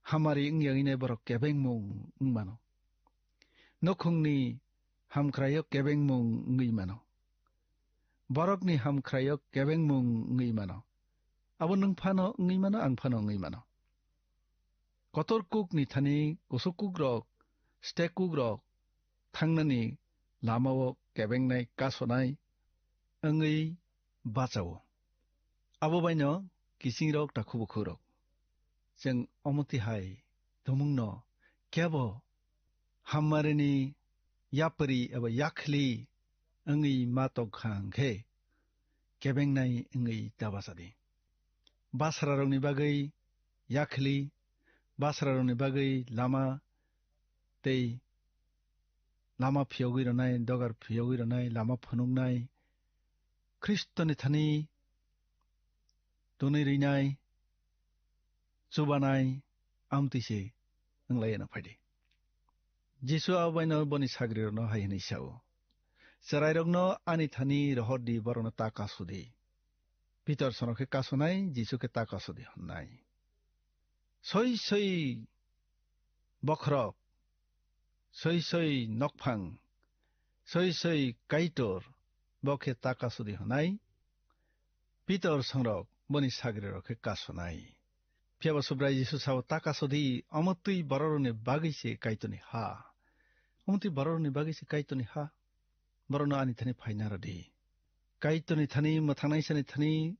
hammari wng yagwi nai borok kebengmung wng mano. Nukhungni hamkhraio kebengmung wngwi mano. Borokni hamkhraio kebengmung wngwi mano. Abo nwng phano wngwi mano, ang phano wngwi mano. Kotor kukni thani kusuk kukrok, stek kukrok thangnani lamao kebengnai, kasonai wngwi bachao. Abo baino kisingrok, takhuk bukhukrok, chwng omo twi hai tumungno kebo hammarini yapri eba yakhli wngwi ma tong kha hwnkhe, kebengnai wngwi ta bacha di. Basrarokni bagwi yakhli, basrarokni bagwi lama tei lama phiyogwi rwnai, dogar phiyogwi rwnai, lama phunuknai, Khristoni thani tonwi rwnai, chubanai, amtwi se wng lai phai di. Jisu abo baino boni sagrirokno hai hwnwi sa-o, "Chwrairokno ani thani rohor di, borokno ta kasu di." Pitor songrok khe kasonai, Jisu khe ta kasu di hwnnai. Soi soi bokhorok, soi soi nokphang, soi soi Kaitor, bo khe ta kasu di hwnai. Pitor songrok boni sagrirok khe kasonai. Phiya ba Subrai Jisu sao, "Ta kasu di, omo twi bororokni bagwi se Kaitorni ha. Omo twi bororokni bagwi se Kaitorni ha. Borokno ani thani phaina rw di. Kaitorni thani, mwthangnaisani thani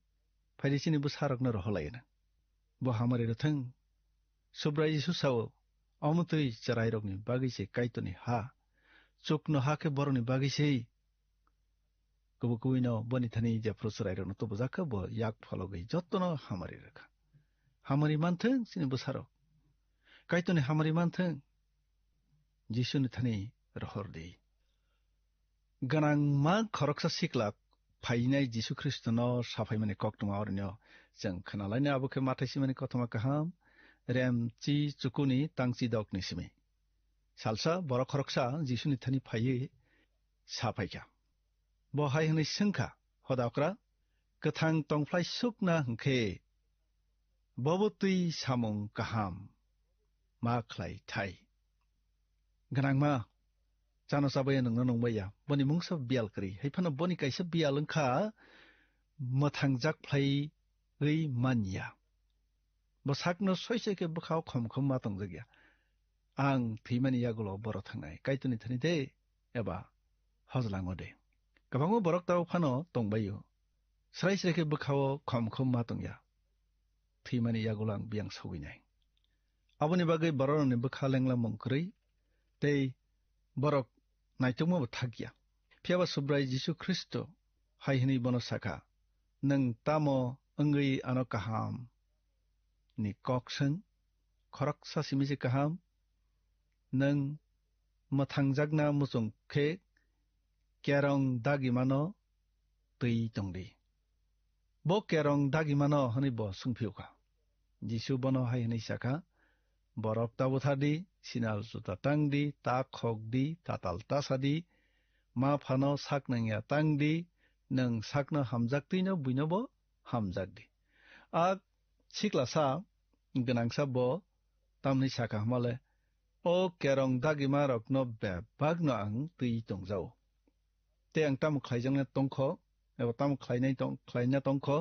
phai di, chini bwsarokno rohor lai hwnwi." Bo hamari rw thung. Subrai Jisu sao, "Omo twi chwrairokni bagwi se Kaitorni ha. Chukno ha khe borokni bagwi se." Kubui kubui no boni thani jephru chwrairokno tubujak kha, bo yak phologwi jotono hamari rwkha. Hamari manthung chini bwsarok. Kaitorni hamari manthung. Jisuni thani rohor di. Gwnangma khoroksa sikla phainai Jisu Khristono saphaimani koktwma orino chwng khnalainai, abo khe Mathai simani kothoma kaham, rem chi chukuni tangchi dokni simi. Salsa borok khoroksa Jisuni thani phaiwi sa phaikha. Bo hai hwnwi swngkha, "Hoda okra, kwthang tongphlai sukna hwnkhe bobo twi samung kaham ma khlai thai." Gwnangma, chano chabaiya nwngno nungbaiya, boni mungsa biyal kwrwi, hai phano boni kaisa biyal wngkha mwthangjak phlaiwi manya. Bo sakno soi soi khe bwkhao khom khom ma tongjakya. Ang thwimani yagulo boro thangnai, Kaitorni thani de eba hojlango de. Kwbangma borok tabuk phano tongbaio. Srai srai khe bwkhao khom khom ma tongya. Thwimani yagulo ang biyang sogwinai. Aboni bagwi bororokni bwkha lenglamung kwrwi tei borok naitukmabo thakya. Phiyaba Subrai Jisu Khristo hai hwnwi bono sakha, "Nwng tamo wngwi ano kaham ni kok swng? Khoroksa simi se kaham. Nwng mwthangjakna muchung khe kerong dagimano twi tongdi." "Bo kerong dagimano?" hwnwi bo swngphiyokha. Jisu bono hai hwnwi sakha, "Borok ta buthardi, sinal juta tangdi, ta khokdi, tatal tasadi, ma phano sak nangya tangdi, nwng sakno hamjak twino buinobo hamjakdi." A siklasa gwnangsa bo tamni sakha hwnmale, "O kerong dagimarokno bebakno ang twi tongjao. Tei ang tamo khlaijaknai tongkho, eba tamo khlainai tong-, khlaina tongkho?"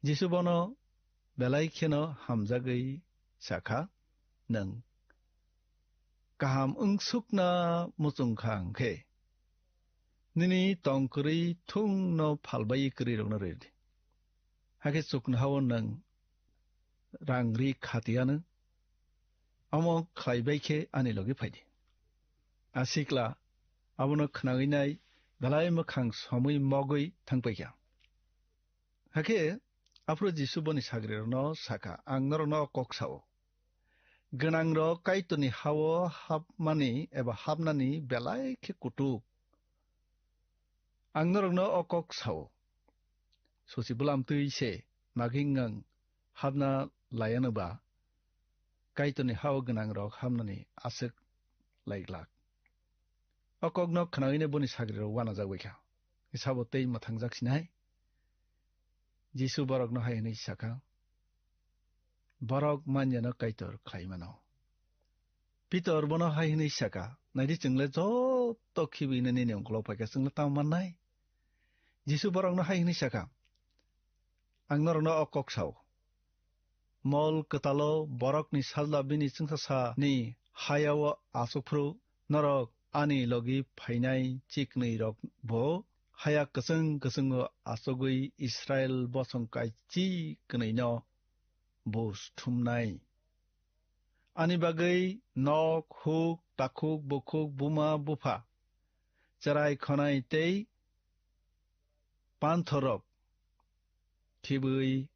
Jisu bono belai kheno hamjagwi sakha, "Nwng kaham wngsukna muchungkha hwnkhe, nini tong kwrwi thungno phalbai kwrwirokno rwdi. Hakhe chuknohao nwng rang ri khatiano, omo khlai bai khe ani logi phaidi." A sikla abono khnawi nai belai mwkhang somwi mogwi thang paikha. Hakhe aphuru Jisu boni sagrirokno sakha, "Ang norokno o kok sao, gwnangrok Kaitorni ha-o hapmani eba hapnani belai khe kutuk. Ang norokno o kok sao, susi bwlam twi se maging ngang hapna laiano ba Kaitorni ha-o gwnangrok hapnani aswk lai glak." O kokno khnawi boni sagrirok uanajak bai kha, sabo tei mwthangjak sinai. Jisu borokno hai hwnwi sakha, "Borok manyano Kaitor khlai mano." Pitor bono hai hwnwi sakha, "Naidi, chwngle joto khibiwi nini ungkolo phaikha, chwngle tamo mannai?" Jisu borokno hai hwnwi sakha, "Ang norokno o kok sao, mol kwtalo borokni sajla bini chwngsasani haya-o achuk phuru, norok ani logi phainai chiknwi rok bo haya kwchwng kwchwngo achugwi Israil bosong kaichi kwnwino buj thumnai. Ani bagwi nok, huk, takhuk, bukhuk, buma, bupha, chwrai khonai tei panthorrok khibwi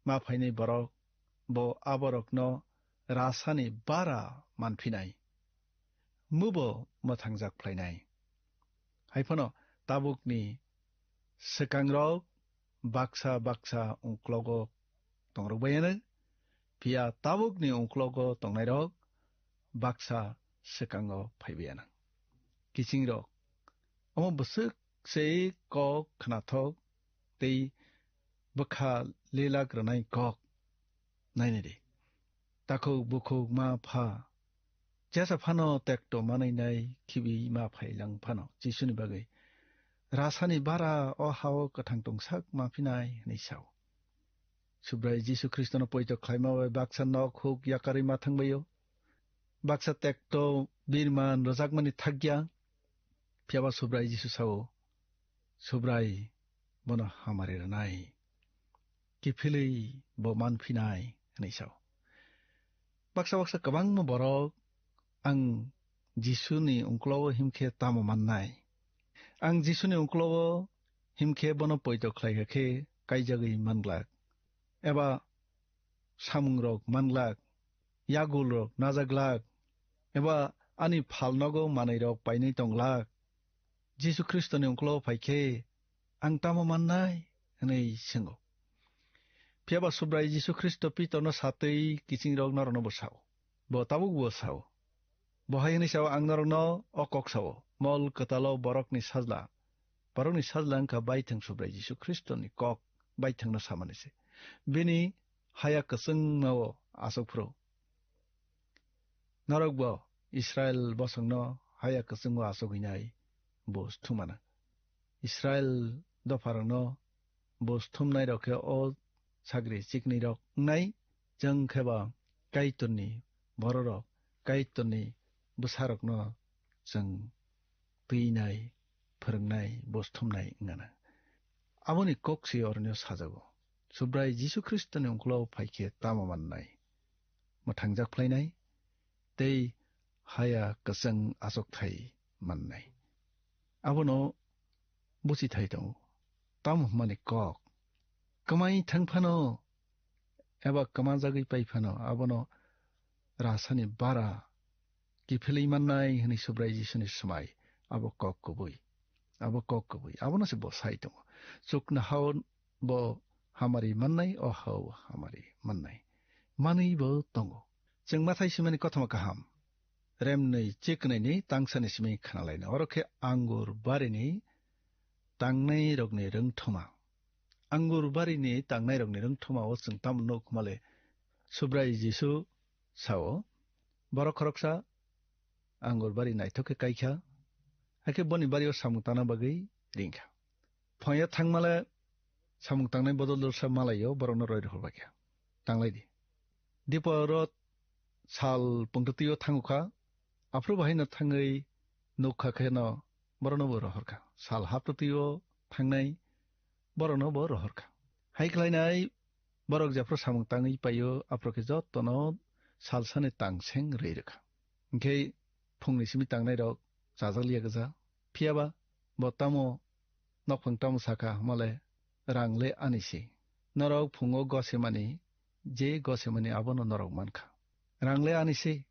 ma phainai borok, bo aborokno rasani bara manphinai, mubo mwthangjak phlainai." Hai phano tabukni swkangrok baksa baksa ungklogo tongrok bai anw, phiya tabukni ungklogo tongnairok baksa swkango phai bai anw. Kichingrok, omo bwswk se kok khnathok tei bwkha lelak rwnai kok. Nainai di, takhuk bukhuk ma pha jesa phano tekto manwi nai khibi ma phai lang phano Jisuni bagwi rasani bara o ha-o kwthang tongsak ma phinai hwnwi sao. Subrai Jisu Khristono poito khlaima bai baksa nok huk yakarwi ma thangbaio. Baksa tekto birman rwjakmani thakya, phiyaba Subrai Jisu sao, "Subrai, bono hamari rwnai, kiphilwi bo manphinai," hwnwi sao. Baksa baksa kwbangma borok, "Ang Jisuni ungklogo himkhe tamo mannai? Ang Jisuni ungklogo himkhe bono poito khlaikha khe kaijagwi manglak, eba samungrok manglak, yagulrok najaglak, eba ani phalnogo manwirok painwi tonglak. Jisu Khristoni ungklogo phai khe ang tamo mannai?" hwnwi swngo. Phiyaba Subrai Jisu Khristo Pitorno satwi kichingrok norokno bo sao, Bo tabukbo sao. Bo hai hwnwi sao, ang norokno o kok sao, mol kwtalo borokni sajla, borokni sajla wngkha baithang Subrai Jisu Khristoni kok, baithangno samani se. Bini haya kwchwngmao aswk phuru. Norokbo Israil bosongno haya kwchwngo aswk hwnwi nai bo thumana. Israil dopharokno bo thumnairok khe o sagri chiknwirok wngnai, chwng khe ba Kaitorni bororok, Kaitorni bwsarokno chwng twinai, phwrwngnai, bo thumnai wngana. Aboni kok se oroni sajago. Subrai Jisu Khristoni ungklo phai khe tamo mannai? Mwthangjak phlainai tei haya kwchwng achukthai mannai. Abono buchithai tongo. Tamo hwnmani kok. Kwmai thang phano eba kwmajagwi pai phano abono rasani bara kiphilwi mannai hwnwi Subrai Jisuni swmai. Abo kok kubui. Abo kok kubui. Abono se bo sai tongo. Chuknohao bo hamari mannai, o hao hamari mannai. Manwi bo tongo. Chwng Mathai swimani kothoma kaham. Remnwi chiknwini tangsani simi khnalaina. Oro khe angur barini tangnairokni rwngthoma. Angur barini tangnairokni rwngthoma o chwng tamo nuk male Subrai Jisu sao, borok khoroksa angur bari naithok khe kaikha, hakhe boni bario samung tangna bagwi ringkha. Phoya thangmale samung tangnai bodol dorsa malaio borokno roi rohor baikha. Tanglai di. Diporo sal pungtwtwio thangukha, aphuru bahaino thangwi nukha kheno borokno bo rohorkha. Sal haptwtwio thangnai borokno bo rohorkha. Hai khlainai borok jephru samung tangwi paio, aphuru khe jotono salsani tangseng rwi rwkha. Hinkhe phungni simi tangnairok chajak liya gwja. Phiyaba bo tamo nokphang tamo sakha, hwnmale rang le ani se. Norok phungo gosemani, je gosemani abono norok mankha. Rang le ani se.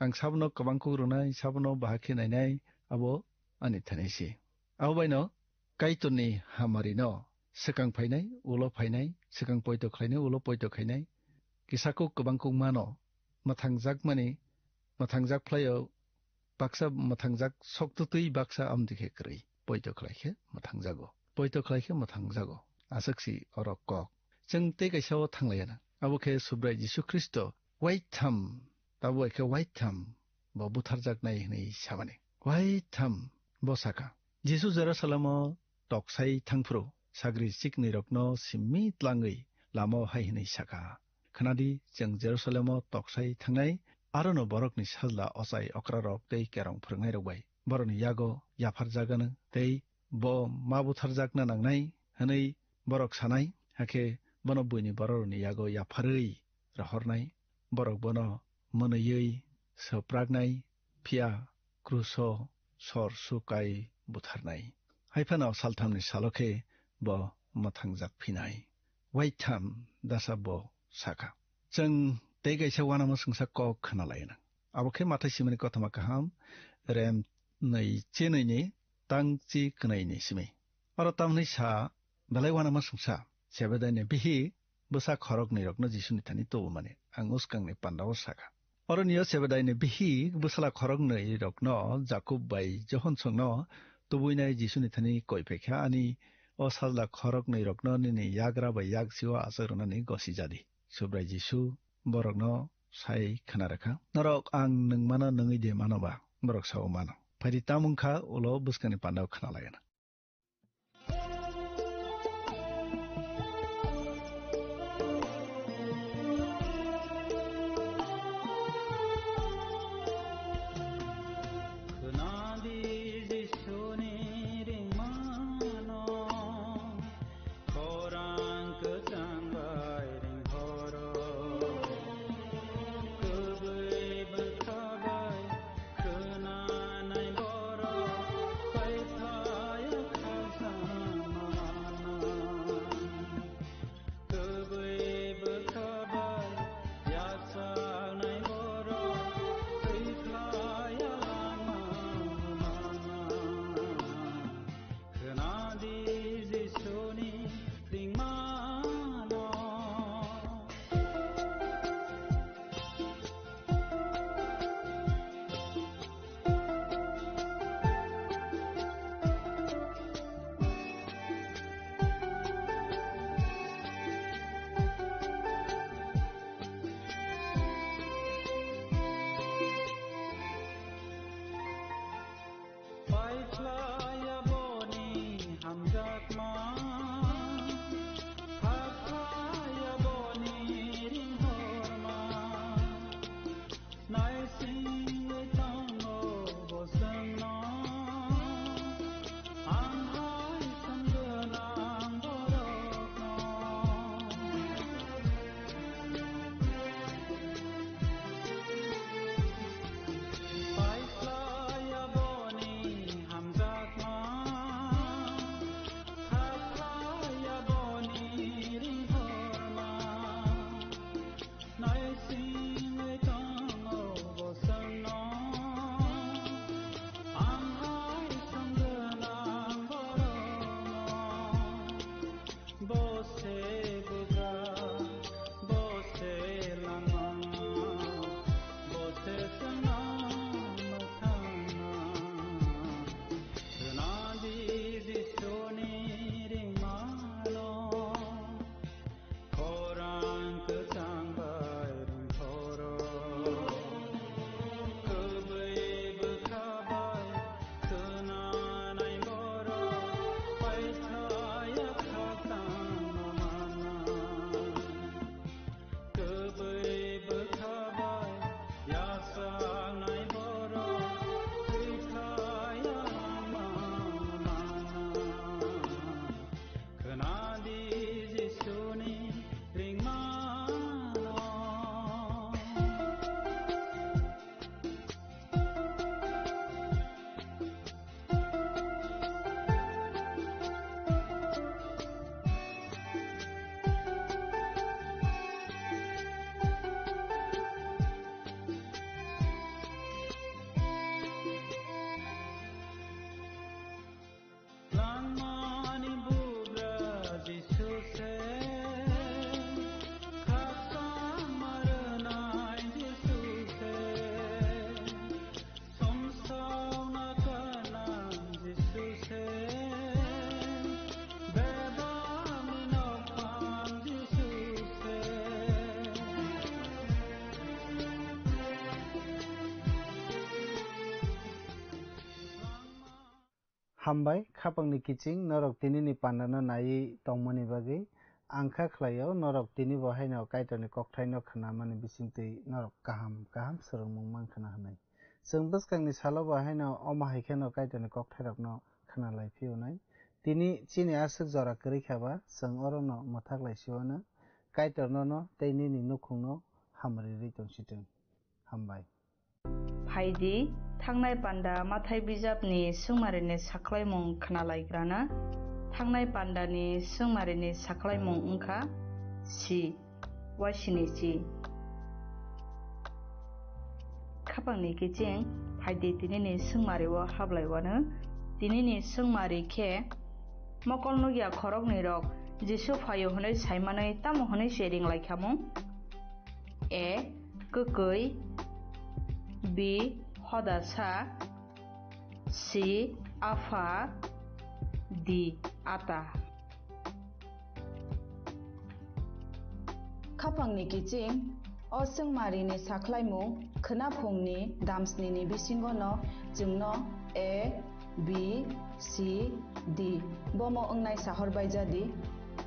Ang sabono kwbang kuk rwnai, sabono bahai khe nainai, abo ani thani se. Abo baino Kaitorni hamarino swkang phainai, ulo phainai, swkang poito khlainai, ulo poito khainai. Kisa kuk kwbang kuk mano, mwthangjakmani, mwthangjak phlaio, baksa mwthangjak soktwtwi baksa amtwi khe kwrwi. Poito khlai khe mwthangjago. Poito khlai khe mwthangjago. Aswk si oro kok. Chwng tei kaisa o thanglaiya na. Abo khe Subrai Jisu Khristo waitham, tabo hai khe waitham bo butharjaknai hwnwi samani. Waitham bo saka. Jisu Jerusalemo toksai thangphuru sagri chiknwirokno simi tlangwi lamao hai hwnwi saka, "Khnadi, chwng Jerusalemo toksai thangnai, arono borokni sajla ochai okrarok tei kerong phwrwngnairok bai borokni yago yapharjagano tei bo ma butharjakna nangnai," hwnwi borok sanai. Hakhe bono buini bororokni yago yapharwi rohornai, borok bono mwnwiwi swpraknai, phiya kruso sor su kai butharnai. Hai phano salthamni salo khe bo mwthangjak phinai. Waitham dasa bo sakha. Chwng tei kaisa uanama swngsa kok khna lai nang. Abo khe Mathai simani kothoma kaham, rem nwi chenwi ni tang chi kwnwi ni simi. Oro tamni sa belai uanama swngsa, Sebedai ni bihik bwsa khoroknwi rokno Jisuni thani tubumani ang uskang ni panda o sakha. Oroni o Sebedai ni bihik bwsala khoroknwi rokno Jakob bai Johon songno tubuinai Jisuni thani koi phaikha, "Ani o sajla khoroknwi rokno nini yagra bai yaksi o achai rwnani gosi jadi." Subrai Jisu borokno sai khna rwkha, "Norok ang nwng mano, nwngwi de mano ba?" Borok sao, "Mano." Phaidi, tamung kha ulo bwskangni panda o khna lai gana. Khwnadi Jisuni ringmano, khorang kwchang bai ringhoro. Kwbwi bwkha bai khwnanai borok, paithai Hambai, khapangni kiching norok tinini pandano naiwi tongmani bagwi. Ang kha khlaio, norok tini bo haino Kaitorni kokthaino khnamani bisingtwi norok kaham kaham swrwngmung mankha na hwnwi. Chwng bwskangni salo bo haino omo hai kheno Kaitorni kokthairokno khna lai phiyonai. Tini chini aswk jora kwrwi kha ba, chwng orono mwthak lai siwano. Kaitor nono tei nini nukhungno hamri rwi tong sitwng. Hambai. Phaidi, thangnai panda mathai bijapni swngmarini sakhlaimung khna lai grana. Thangnai pandani swngmarini sakhlaimung wngkha si. Waisinichi. Khapangni kiching, phaidi tinini swngmari o hablai wano. Tinini swngmari khe mokol nukya khoroknwi rok Jisu phaio hwnwi saimanwi tamo hwnwi se ring lai kha mung? A, kwkwi. B, hodasa. C, apha. D, ata. Khapangni kiching, o swngmarini sakhlaimung khwnaphungni damsnini bisingono chwngno A, B, C, D bomo wngnai sahor bai jadi.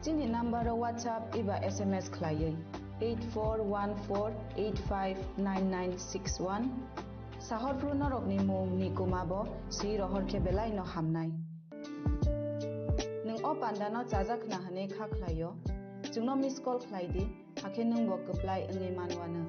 Chini number o WhatsApp eba S M S khlaiwi eight four one four eight five nine nine six one. Sahorphru norokni mung ni kuma bo swi rohor khe belai no hamnai. Nwng o panda no chajak khna hwnwi kha khlaio, chwngno miss call khlai di, hakhe nwng bo kwplai wngwi manwano.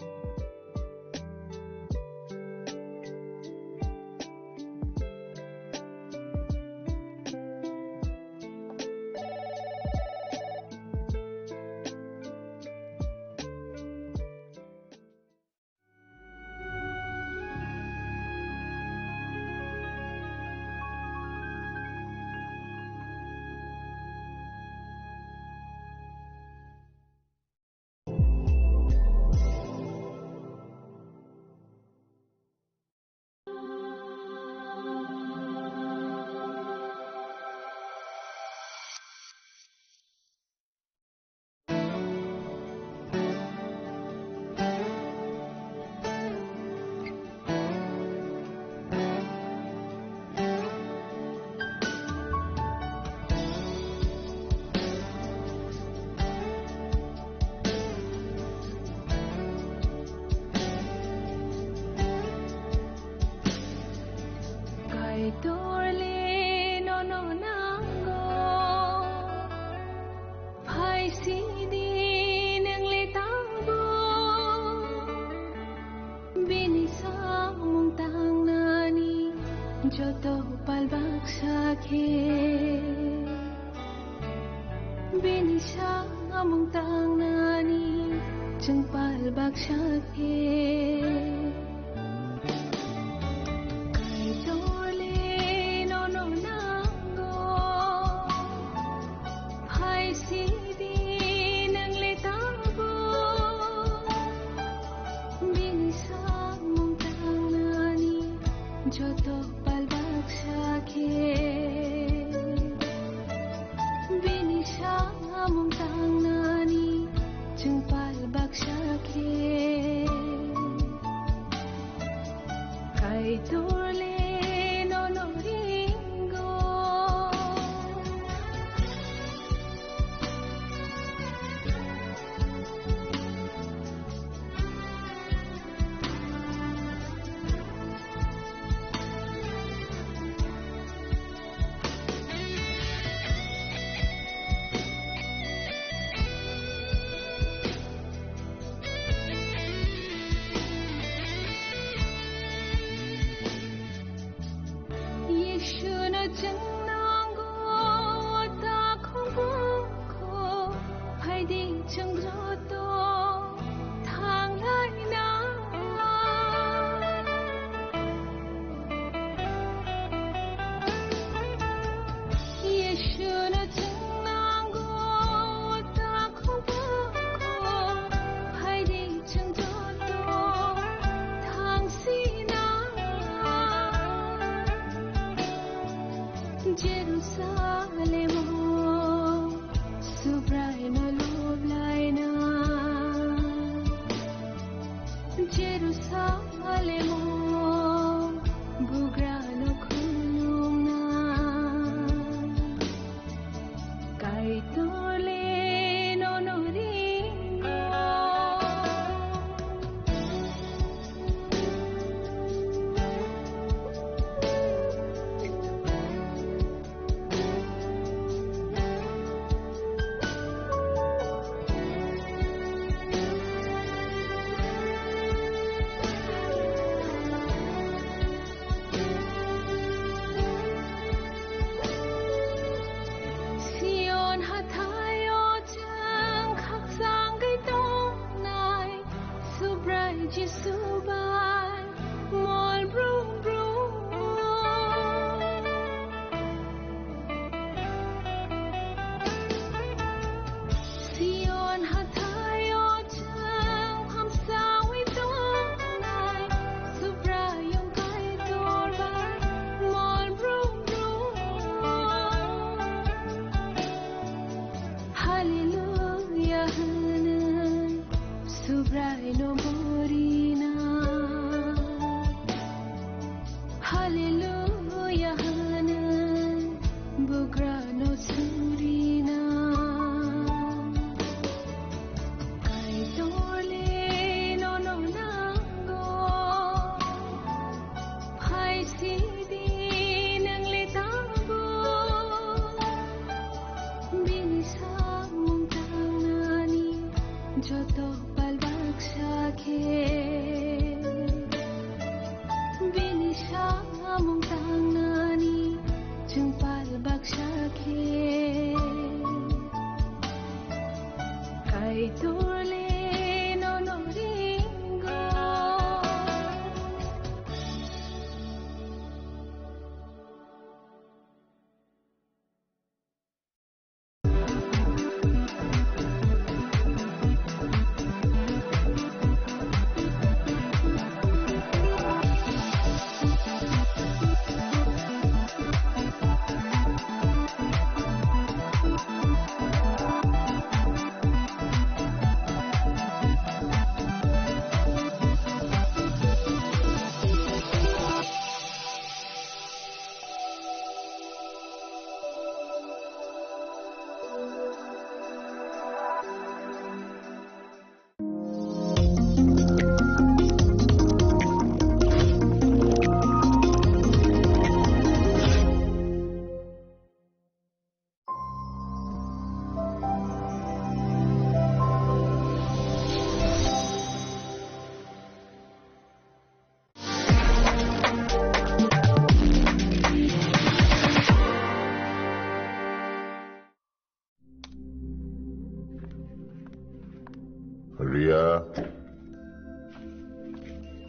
Kaitor le nono nango, phai sidi nwng le tangbo. Bini samung tangnani joto pal baksa khe. Bini samung tangnani chwng pal baksa khe. Kaitor le nono nango, phai sidi nwng le tangbo. Bini samung tangnani joto pal baksa khe. Bini samung tangnani chwng pal baksa khe. Kaitor le nono ringo. Yeshuno chwng nango, o takhuk bukhu phaidi chwng joto thanglaina. Yeshuno chwng nango, o takhuk bukhu phaidi chwng joto thangsina. Jerusalemo Subraino loblaina. Jerusalemo bugrano khulumna.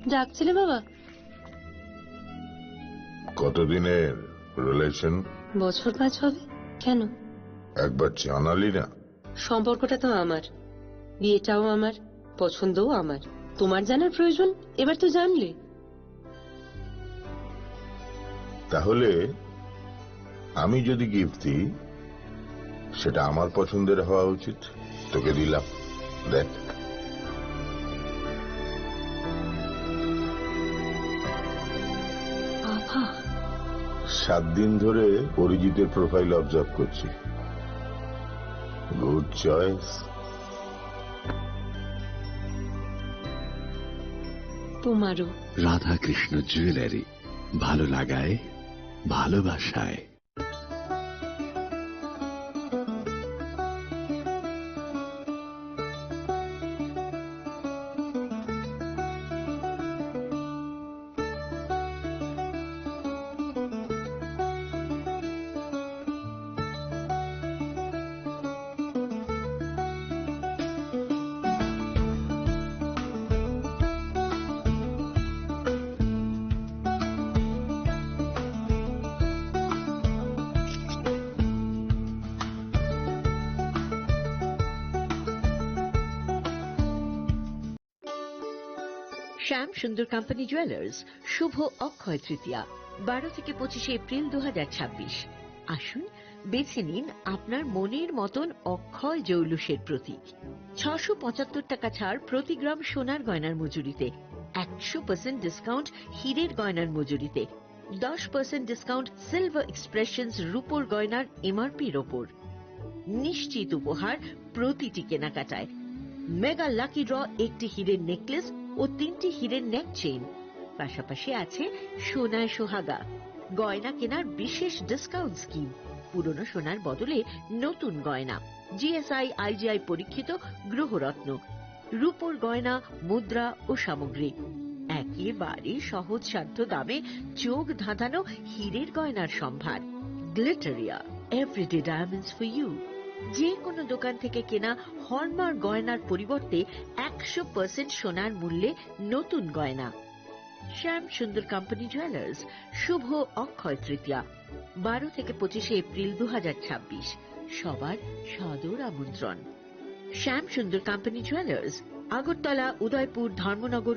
ডাকছিলে বাবা? কতদিনের রিলেশন? বছর পাঁচ হবে। কেন? একবার জানালি না। সম্পর্কটা তো আমার, বিয়েটাও আমার, পছন্দও আমার। তোমার জানার প্রয়োজন, এবার তো জানলে। তাহলে আমি যদি গিফট দিই, সেটা আমার পছন্দের হওয়া উচিত। তোকে দিলাম, দেখ। বাবা। সাত দিন ধরে অরিজিতের প্রোফাইল অবজার্ভ করছি। Good choice. তোমারও। রাধাকৃষ্ণ জুয়েলারি, ভালো লাগায়, ভালোবাসায়। শ্যাম সুন্দর কোম্পানি জুয়েলার্স, শুভ অক্ষয় তৃতীয়া, বারো থেকে পঁচিশে এপ্রিল দু হাজার ছাব্বিশ। আসুন, বেছে নিন আপনার মনের মতন অক্ষয় জৌলুসের প্রতীক। ছশো পঁচাত্তর টাকা ছাড় প্রতি গ্রাম সোনার গয়নার মজুরিতে, একশো পার্সেন্ট ডিসকাউন্ট হীরের গয়নার মজুরিতে, দশ পার্সেন্ট ডিসকাউন্ট সিলভার এক্সপ্রেশনস রূপোর গয়নার এমআরপির ওপর। নিশ্চিত উপহার প্রতিটি কেনাকাটায়। মেগা লাকি ড্র, একটি হীরের নেকলেস ও তিনটি হীরের নেক চেইন। পাশাপাশি আছে সোনায় সোহাগা, গয়না কেনার বিশেষ ডিসকাউন্ট স্কিম, পুরনো সোনার বদলে নতুন গয়না, জিএসআই আইজিআই পরীক্ষিত গ্রহরত্ন, রূপোর গয়না, মুদ্রা ও সামগ্রী। একেবারে সহজসাধ্য দামে চোখ ধাঁধানো হীরের গয়নার সম্ভার। Glitteria, everyday diamonds for you. যে কোনো দোকান থেকে কেনা হলমার্ক গয়নার পরিবর্তে একশো পার্সেন্ট সোনার মূল্যে নতুন গয়না। শ্যাম সুন্দর কোম্পানি জুয়েলার্স, শুভ অক্ষয় তৃতীয়া, বারো থেকে পঁচিশে এপ্রিল দু হাজার ছাব্বিশ। সবার সাদর আমন্ত্রণ। শ্যাম সুন্দর কোম্পানি জুয়েলার্স, আগরতলা, উদয়পুর, ধর্মনগর,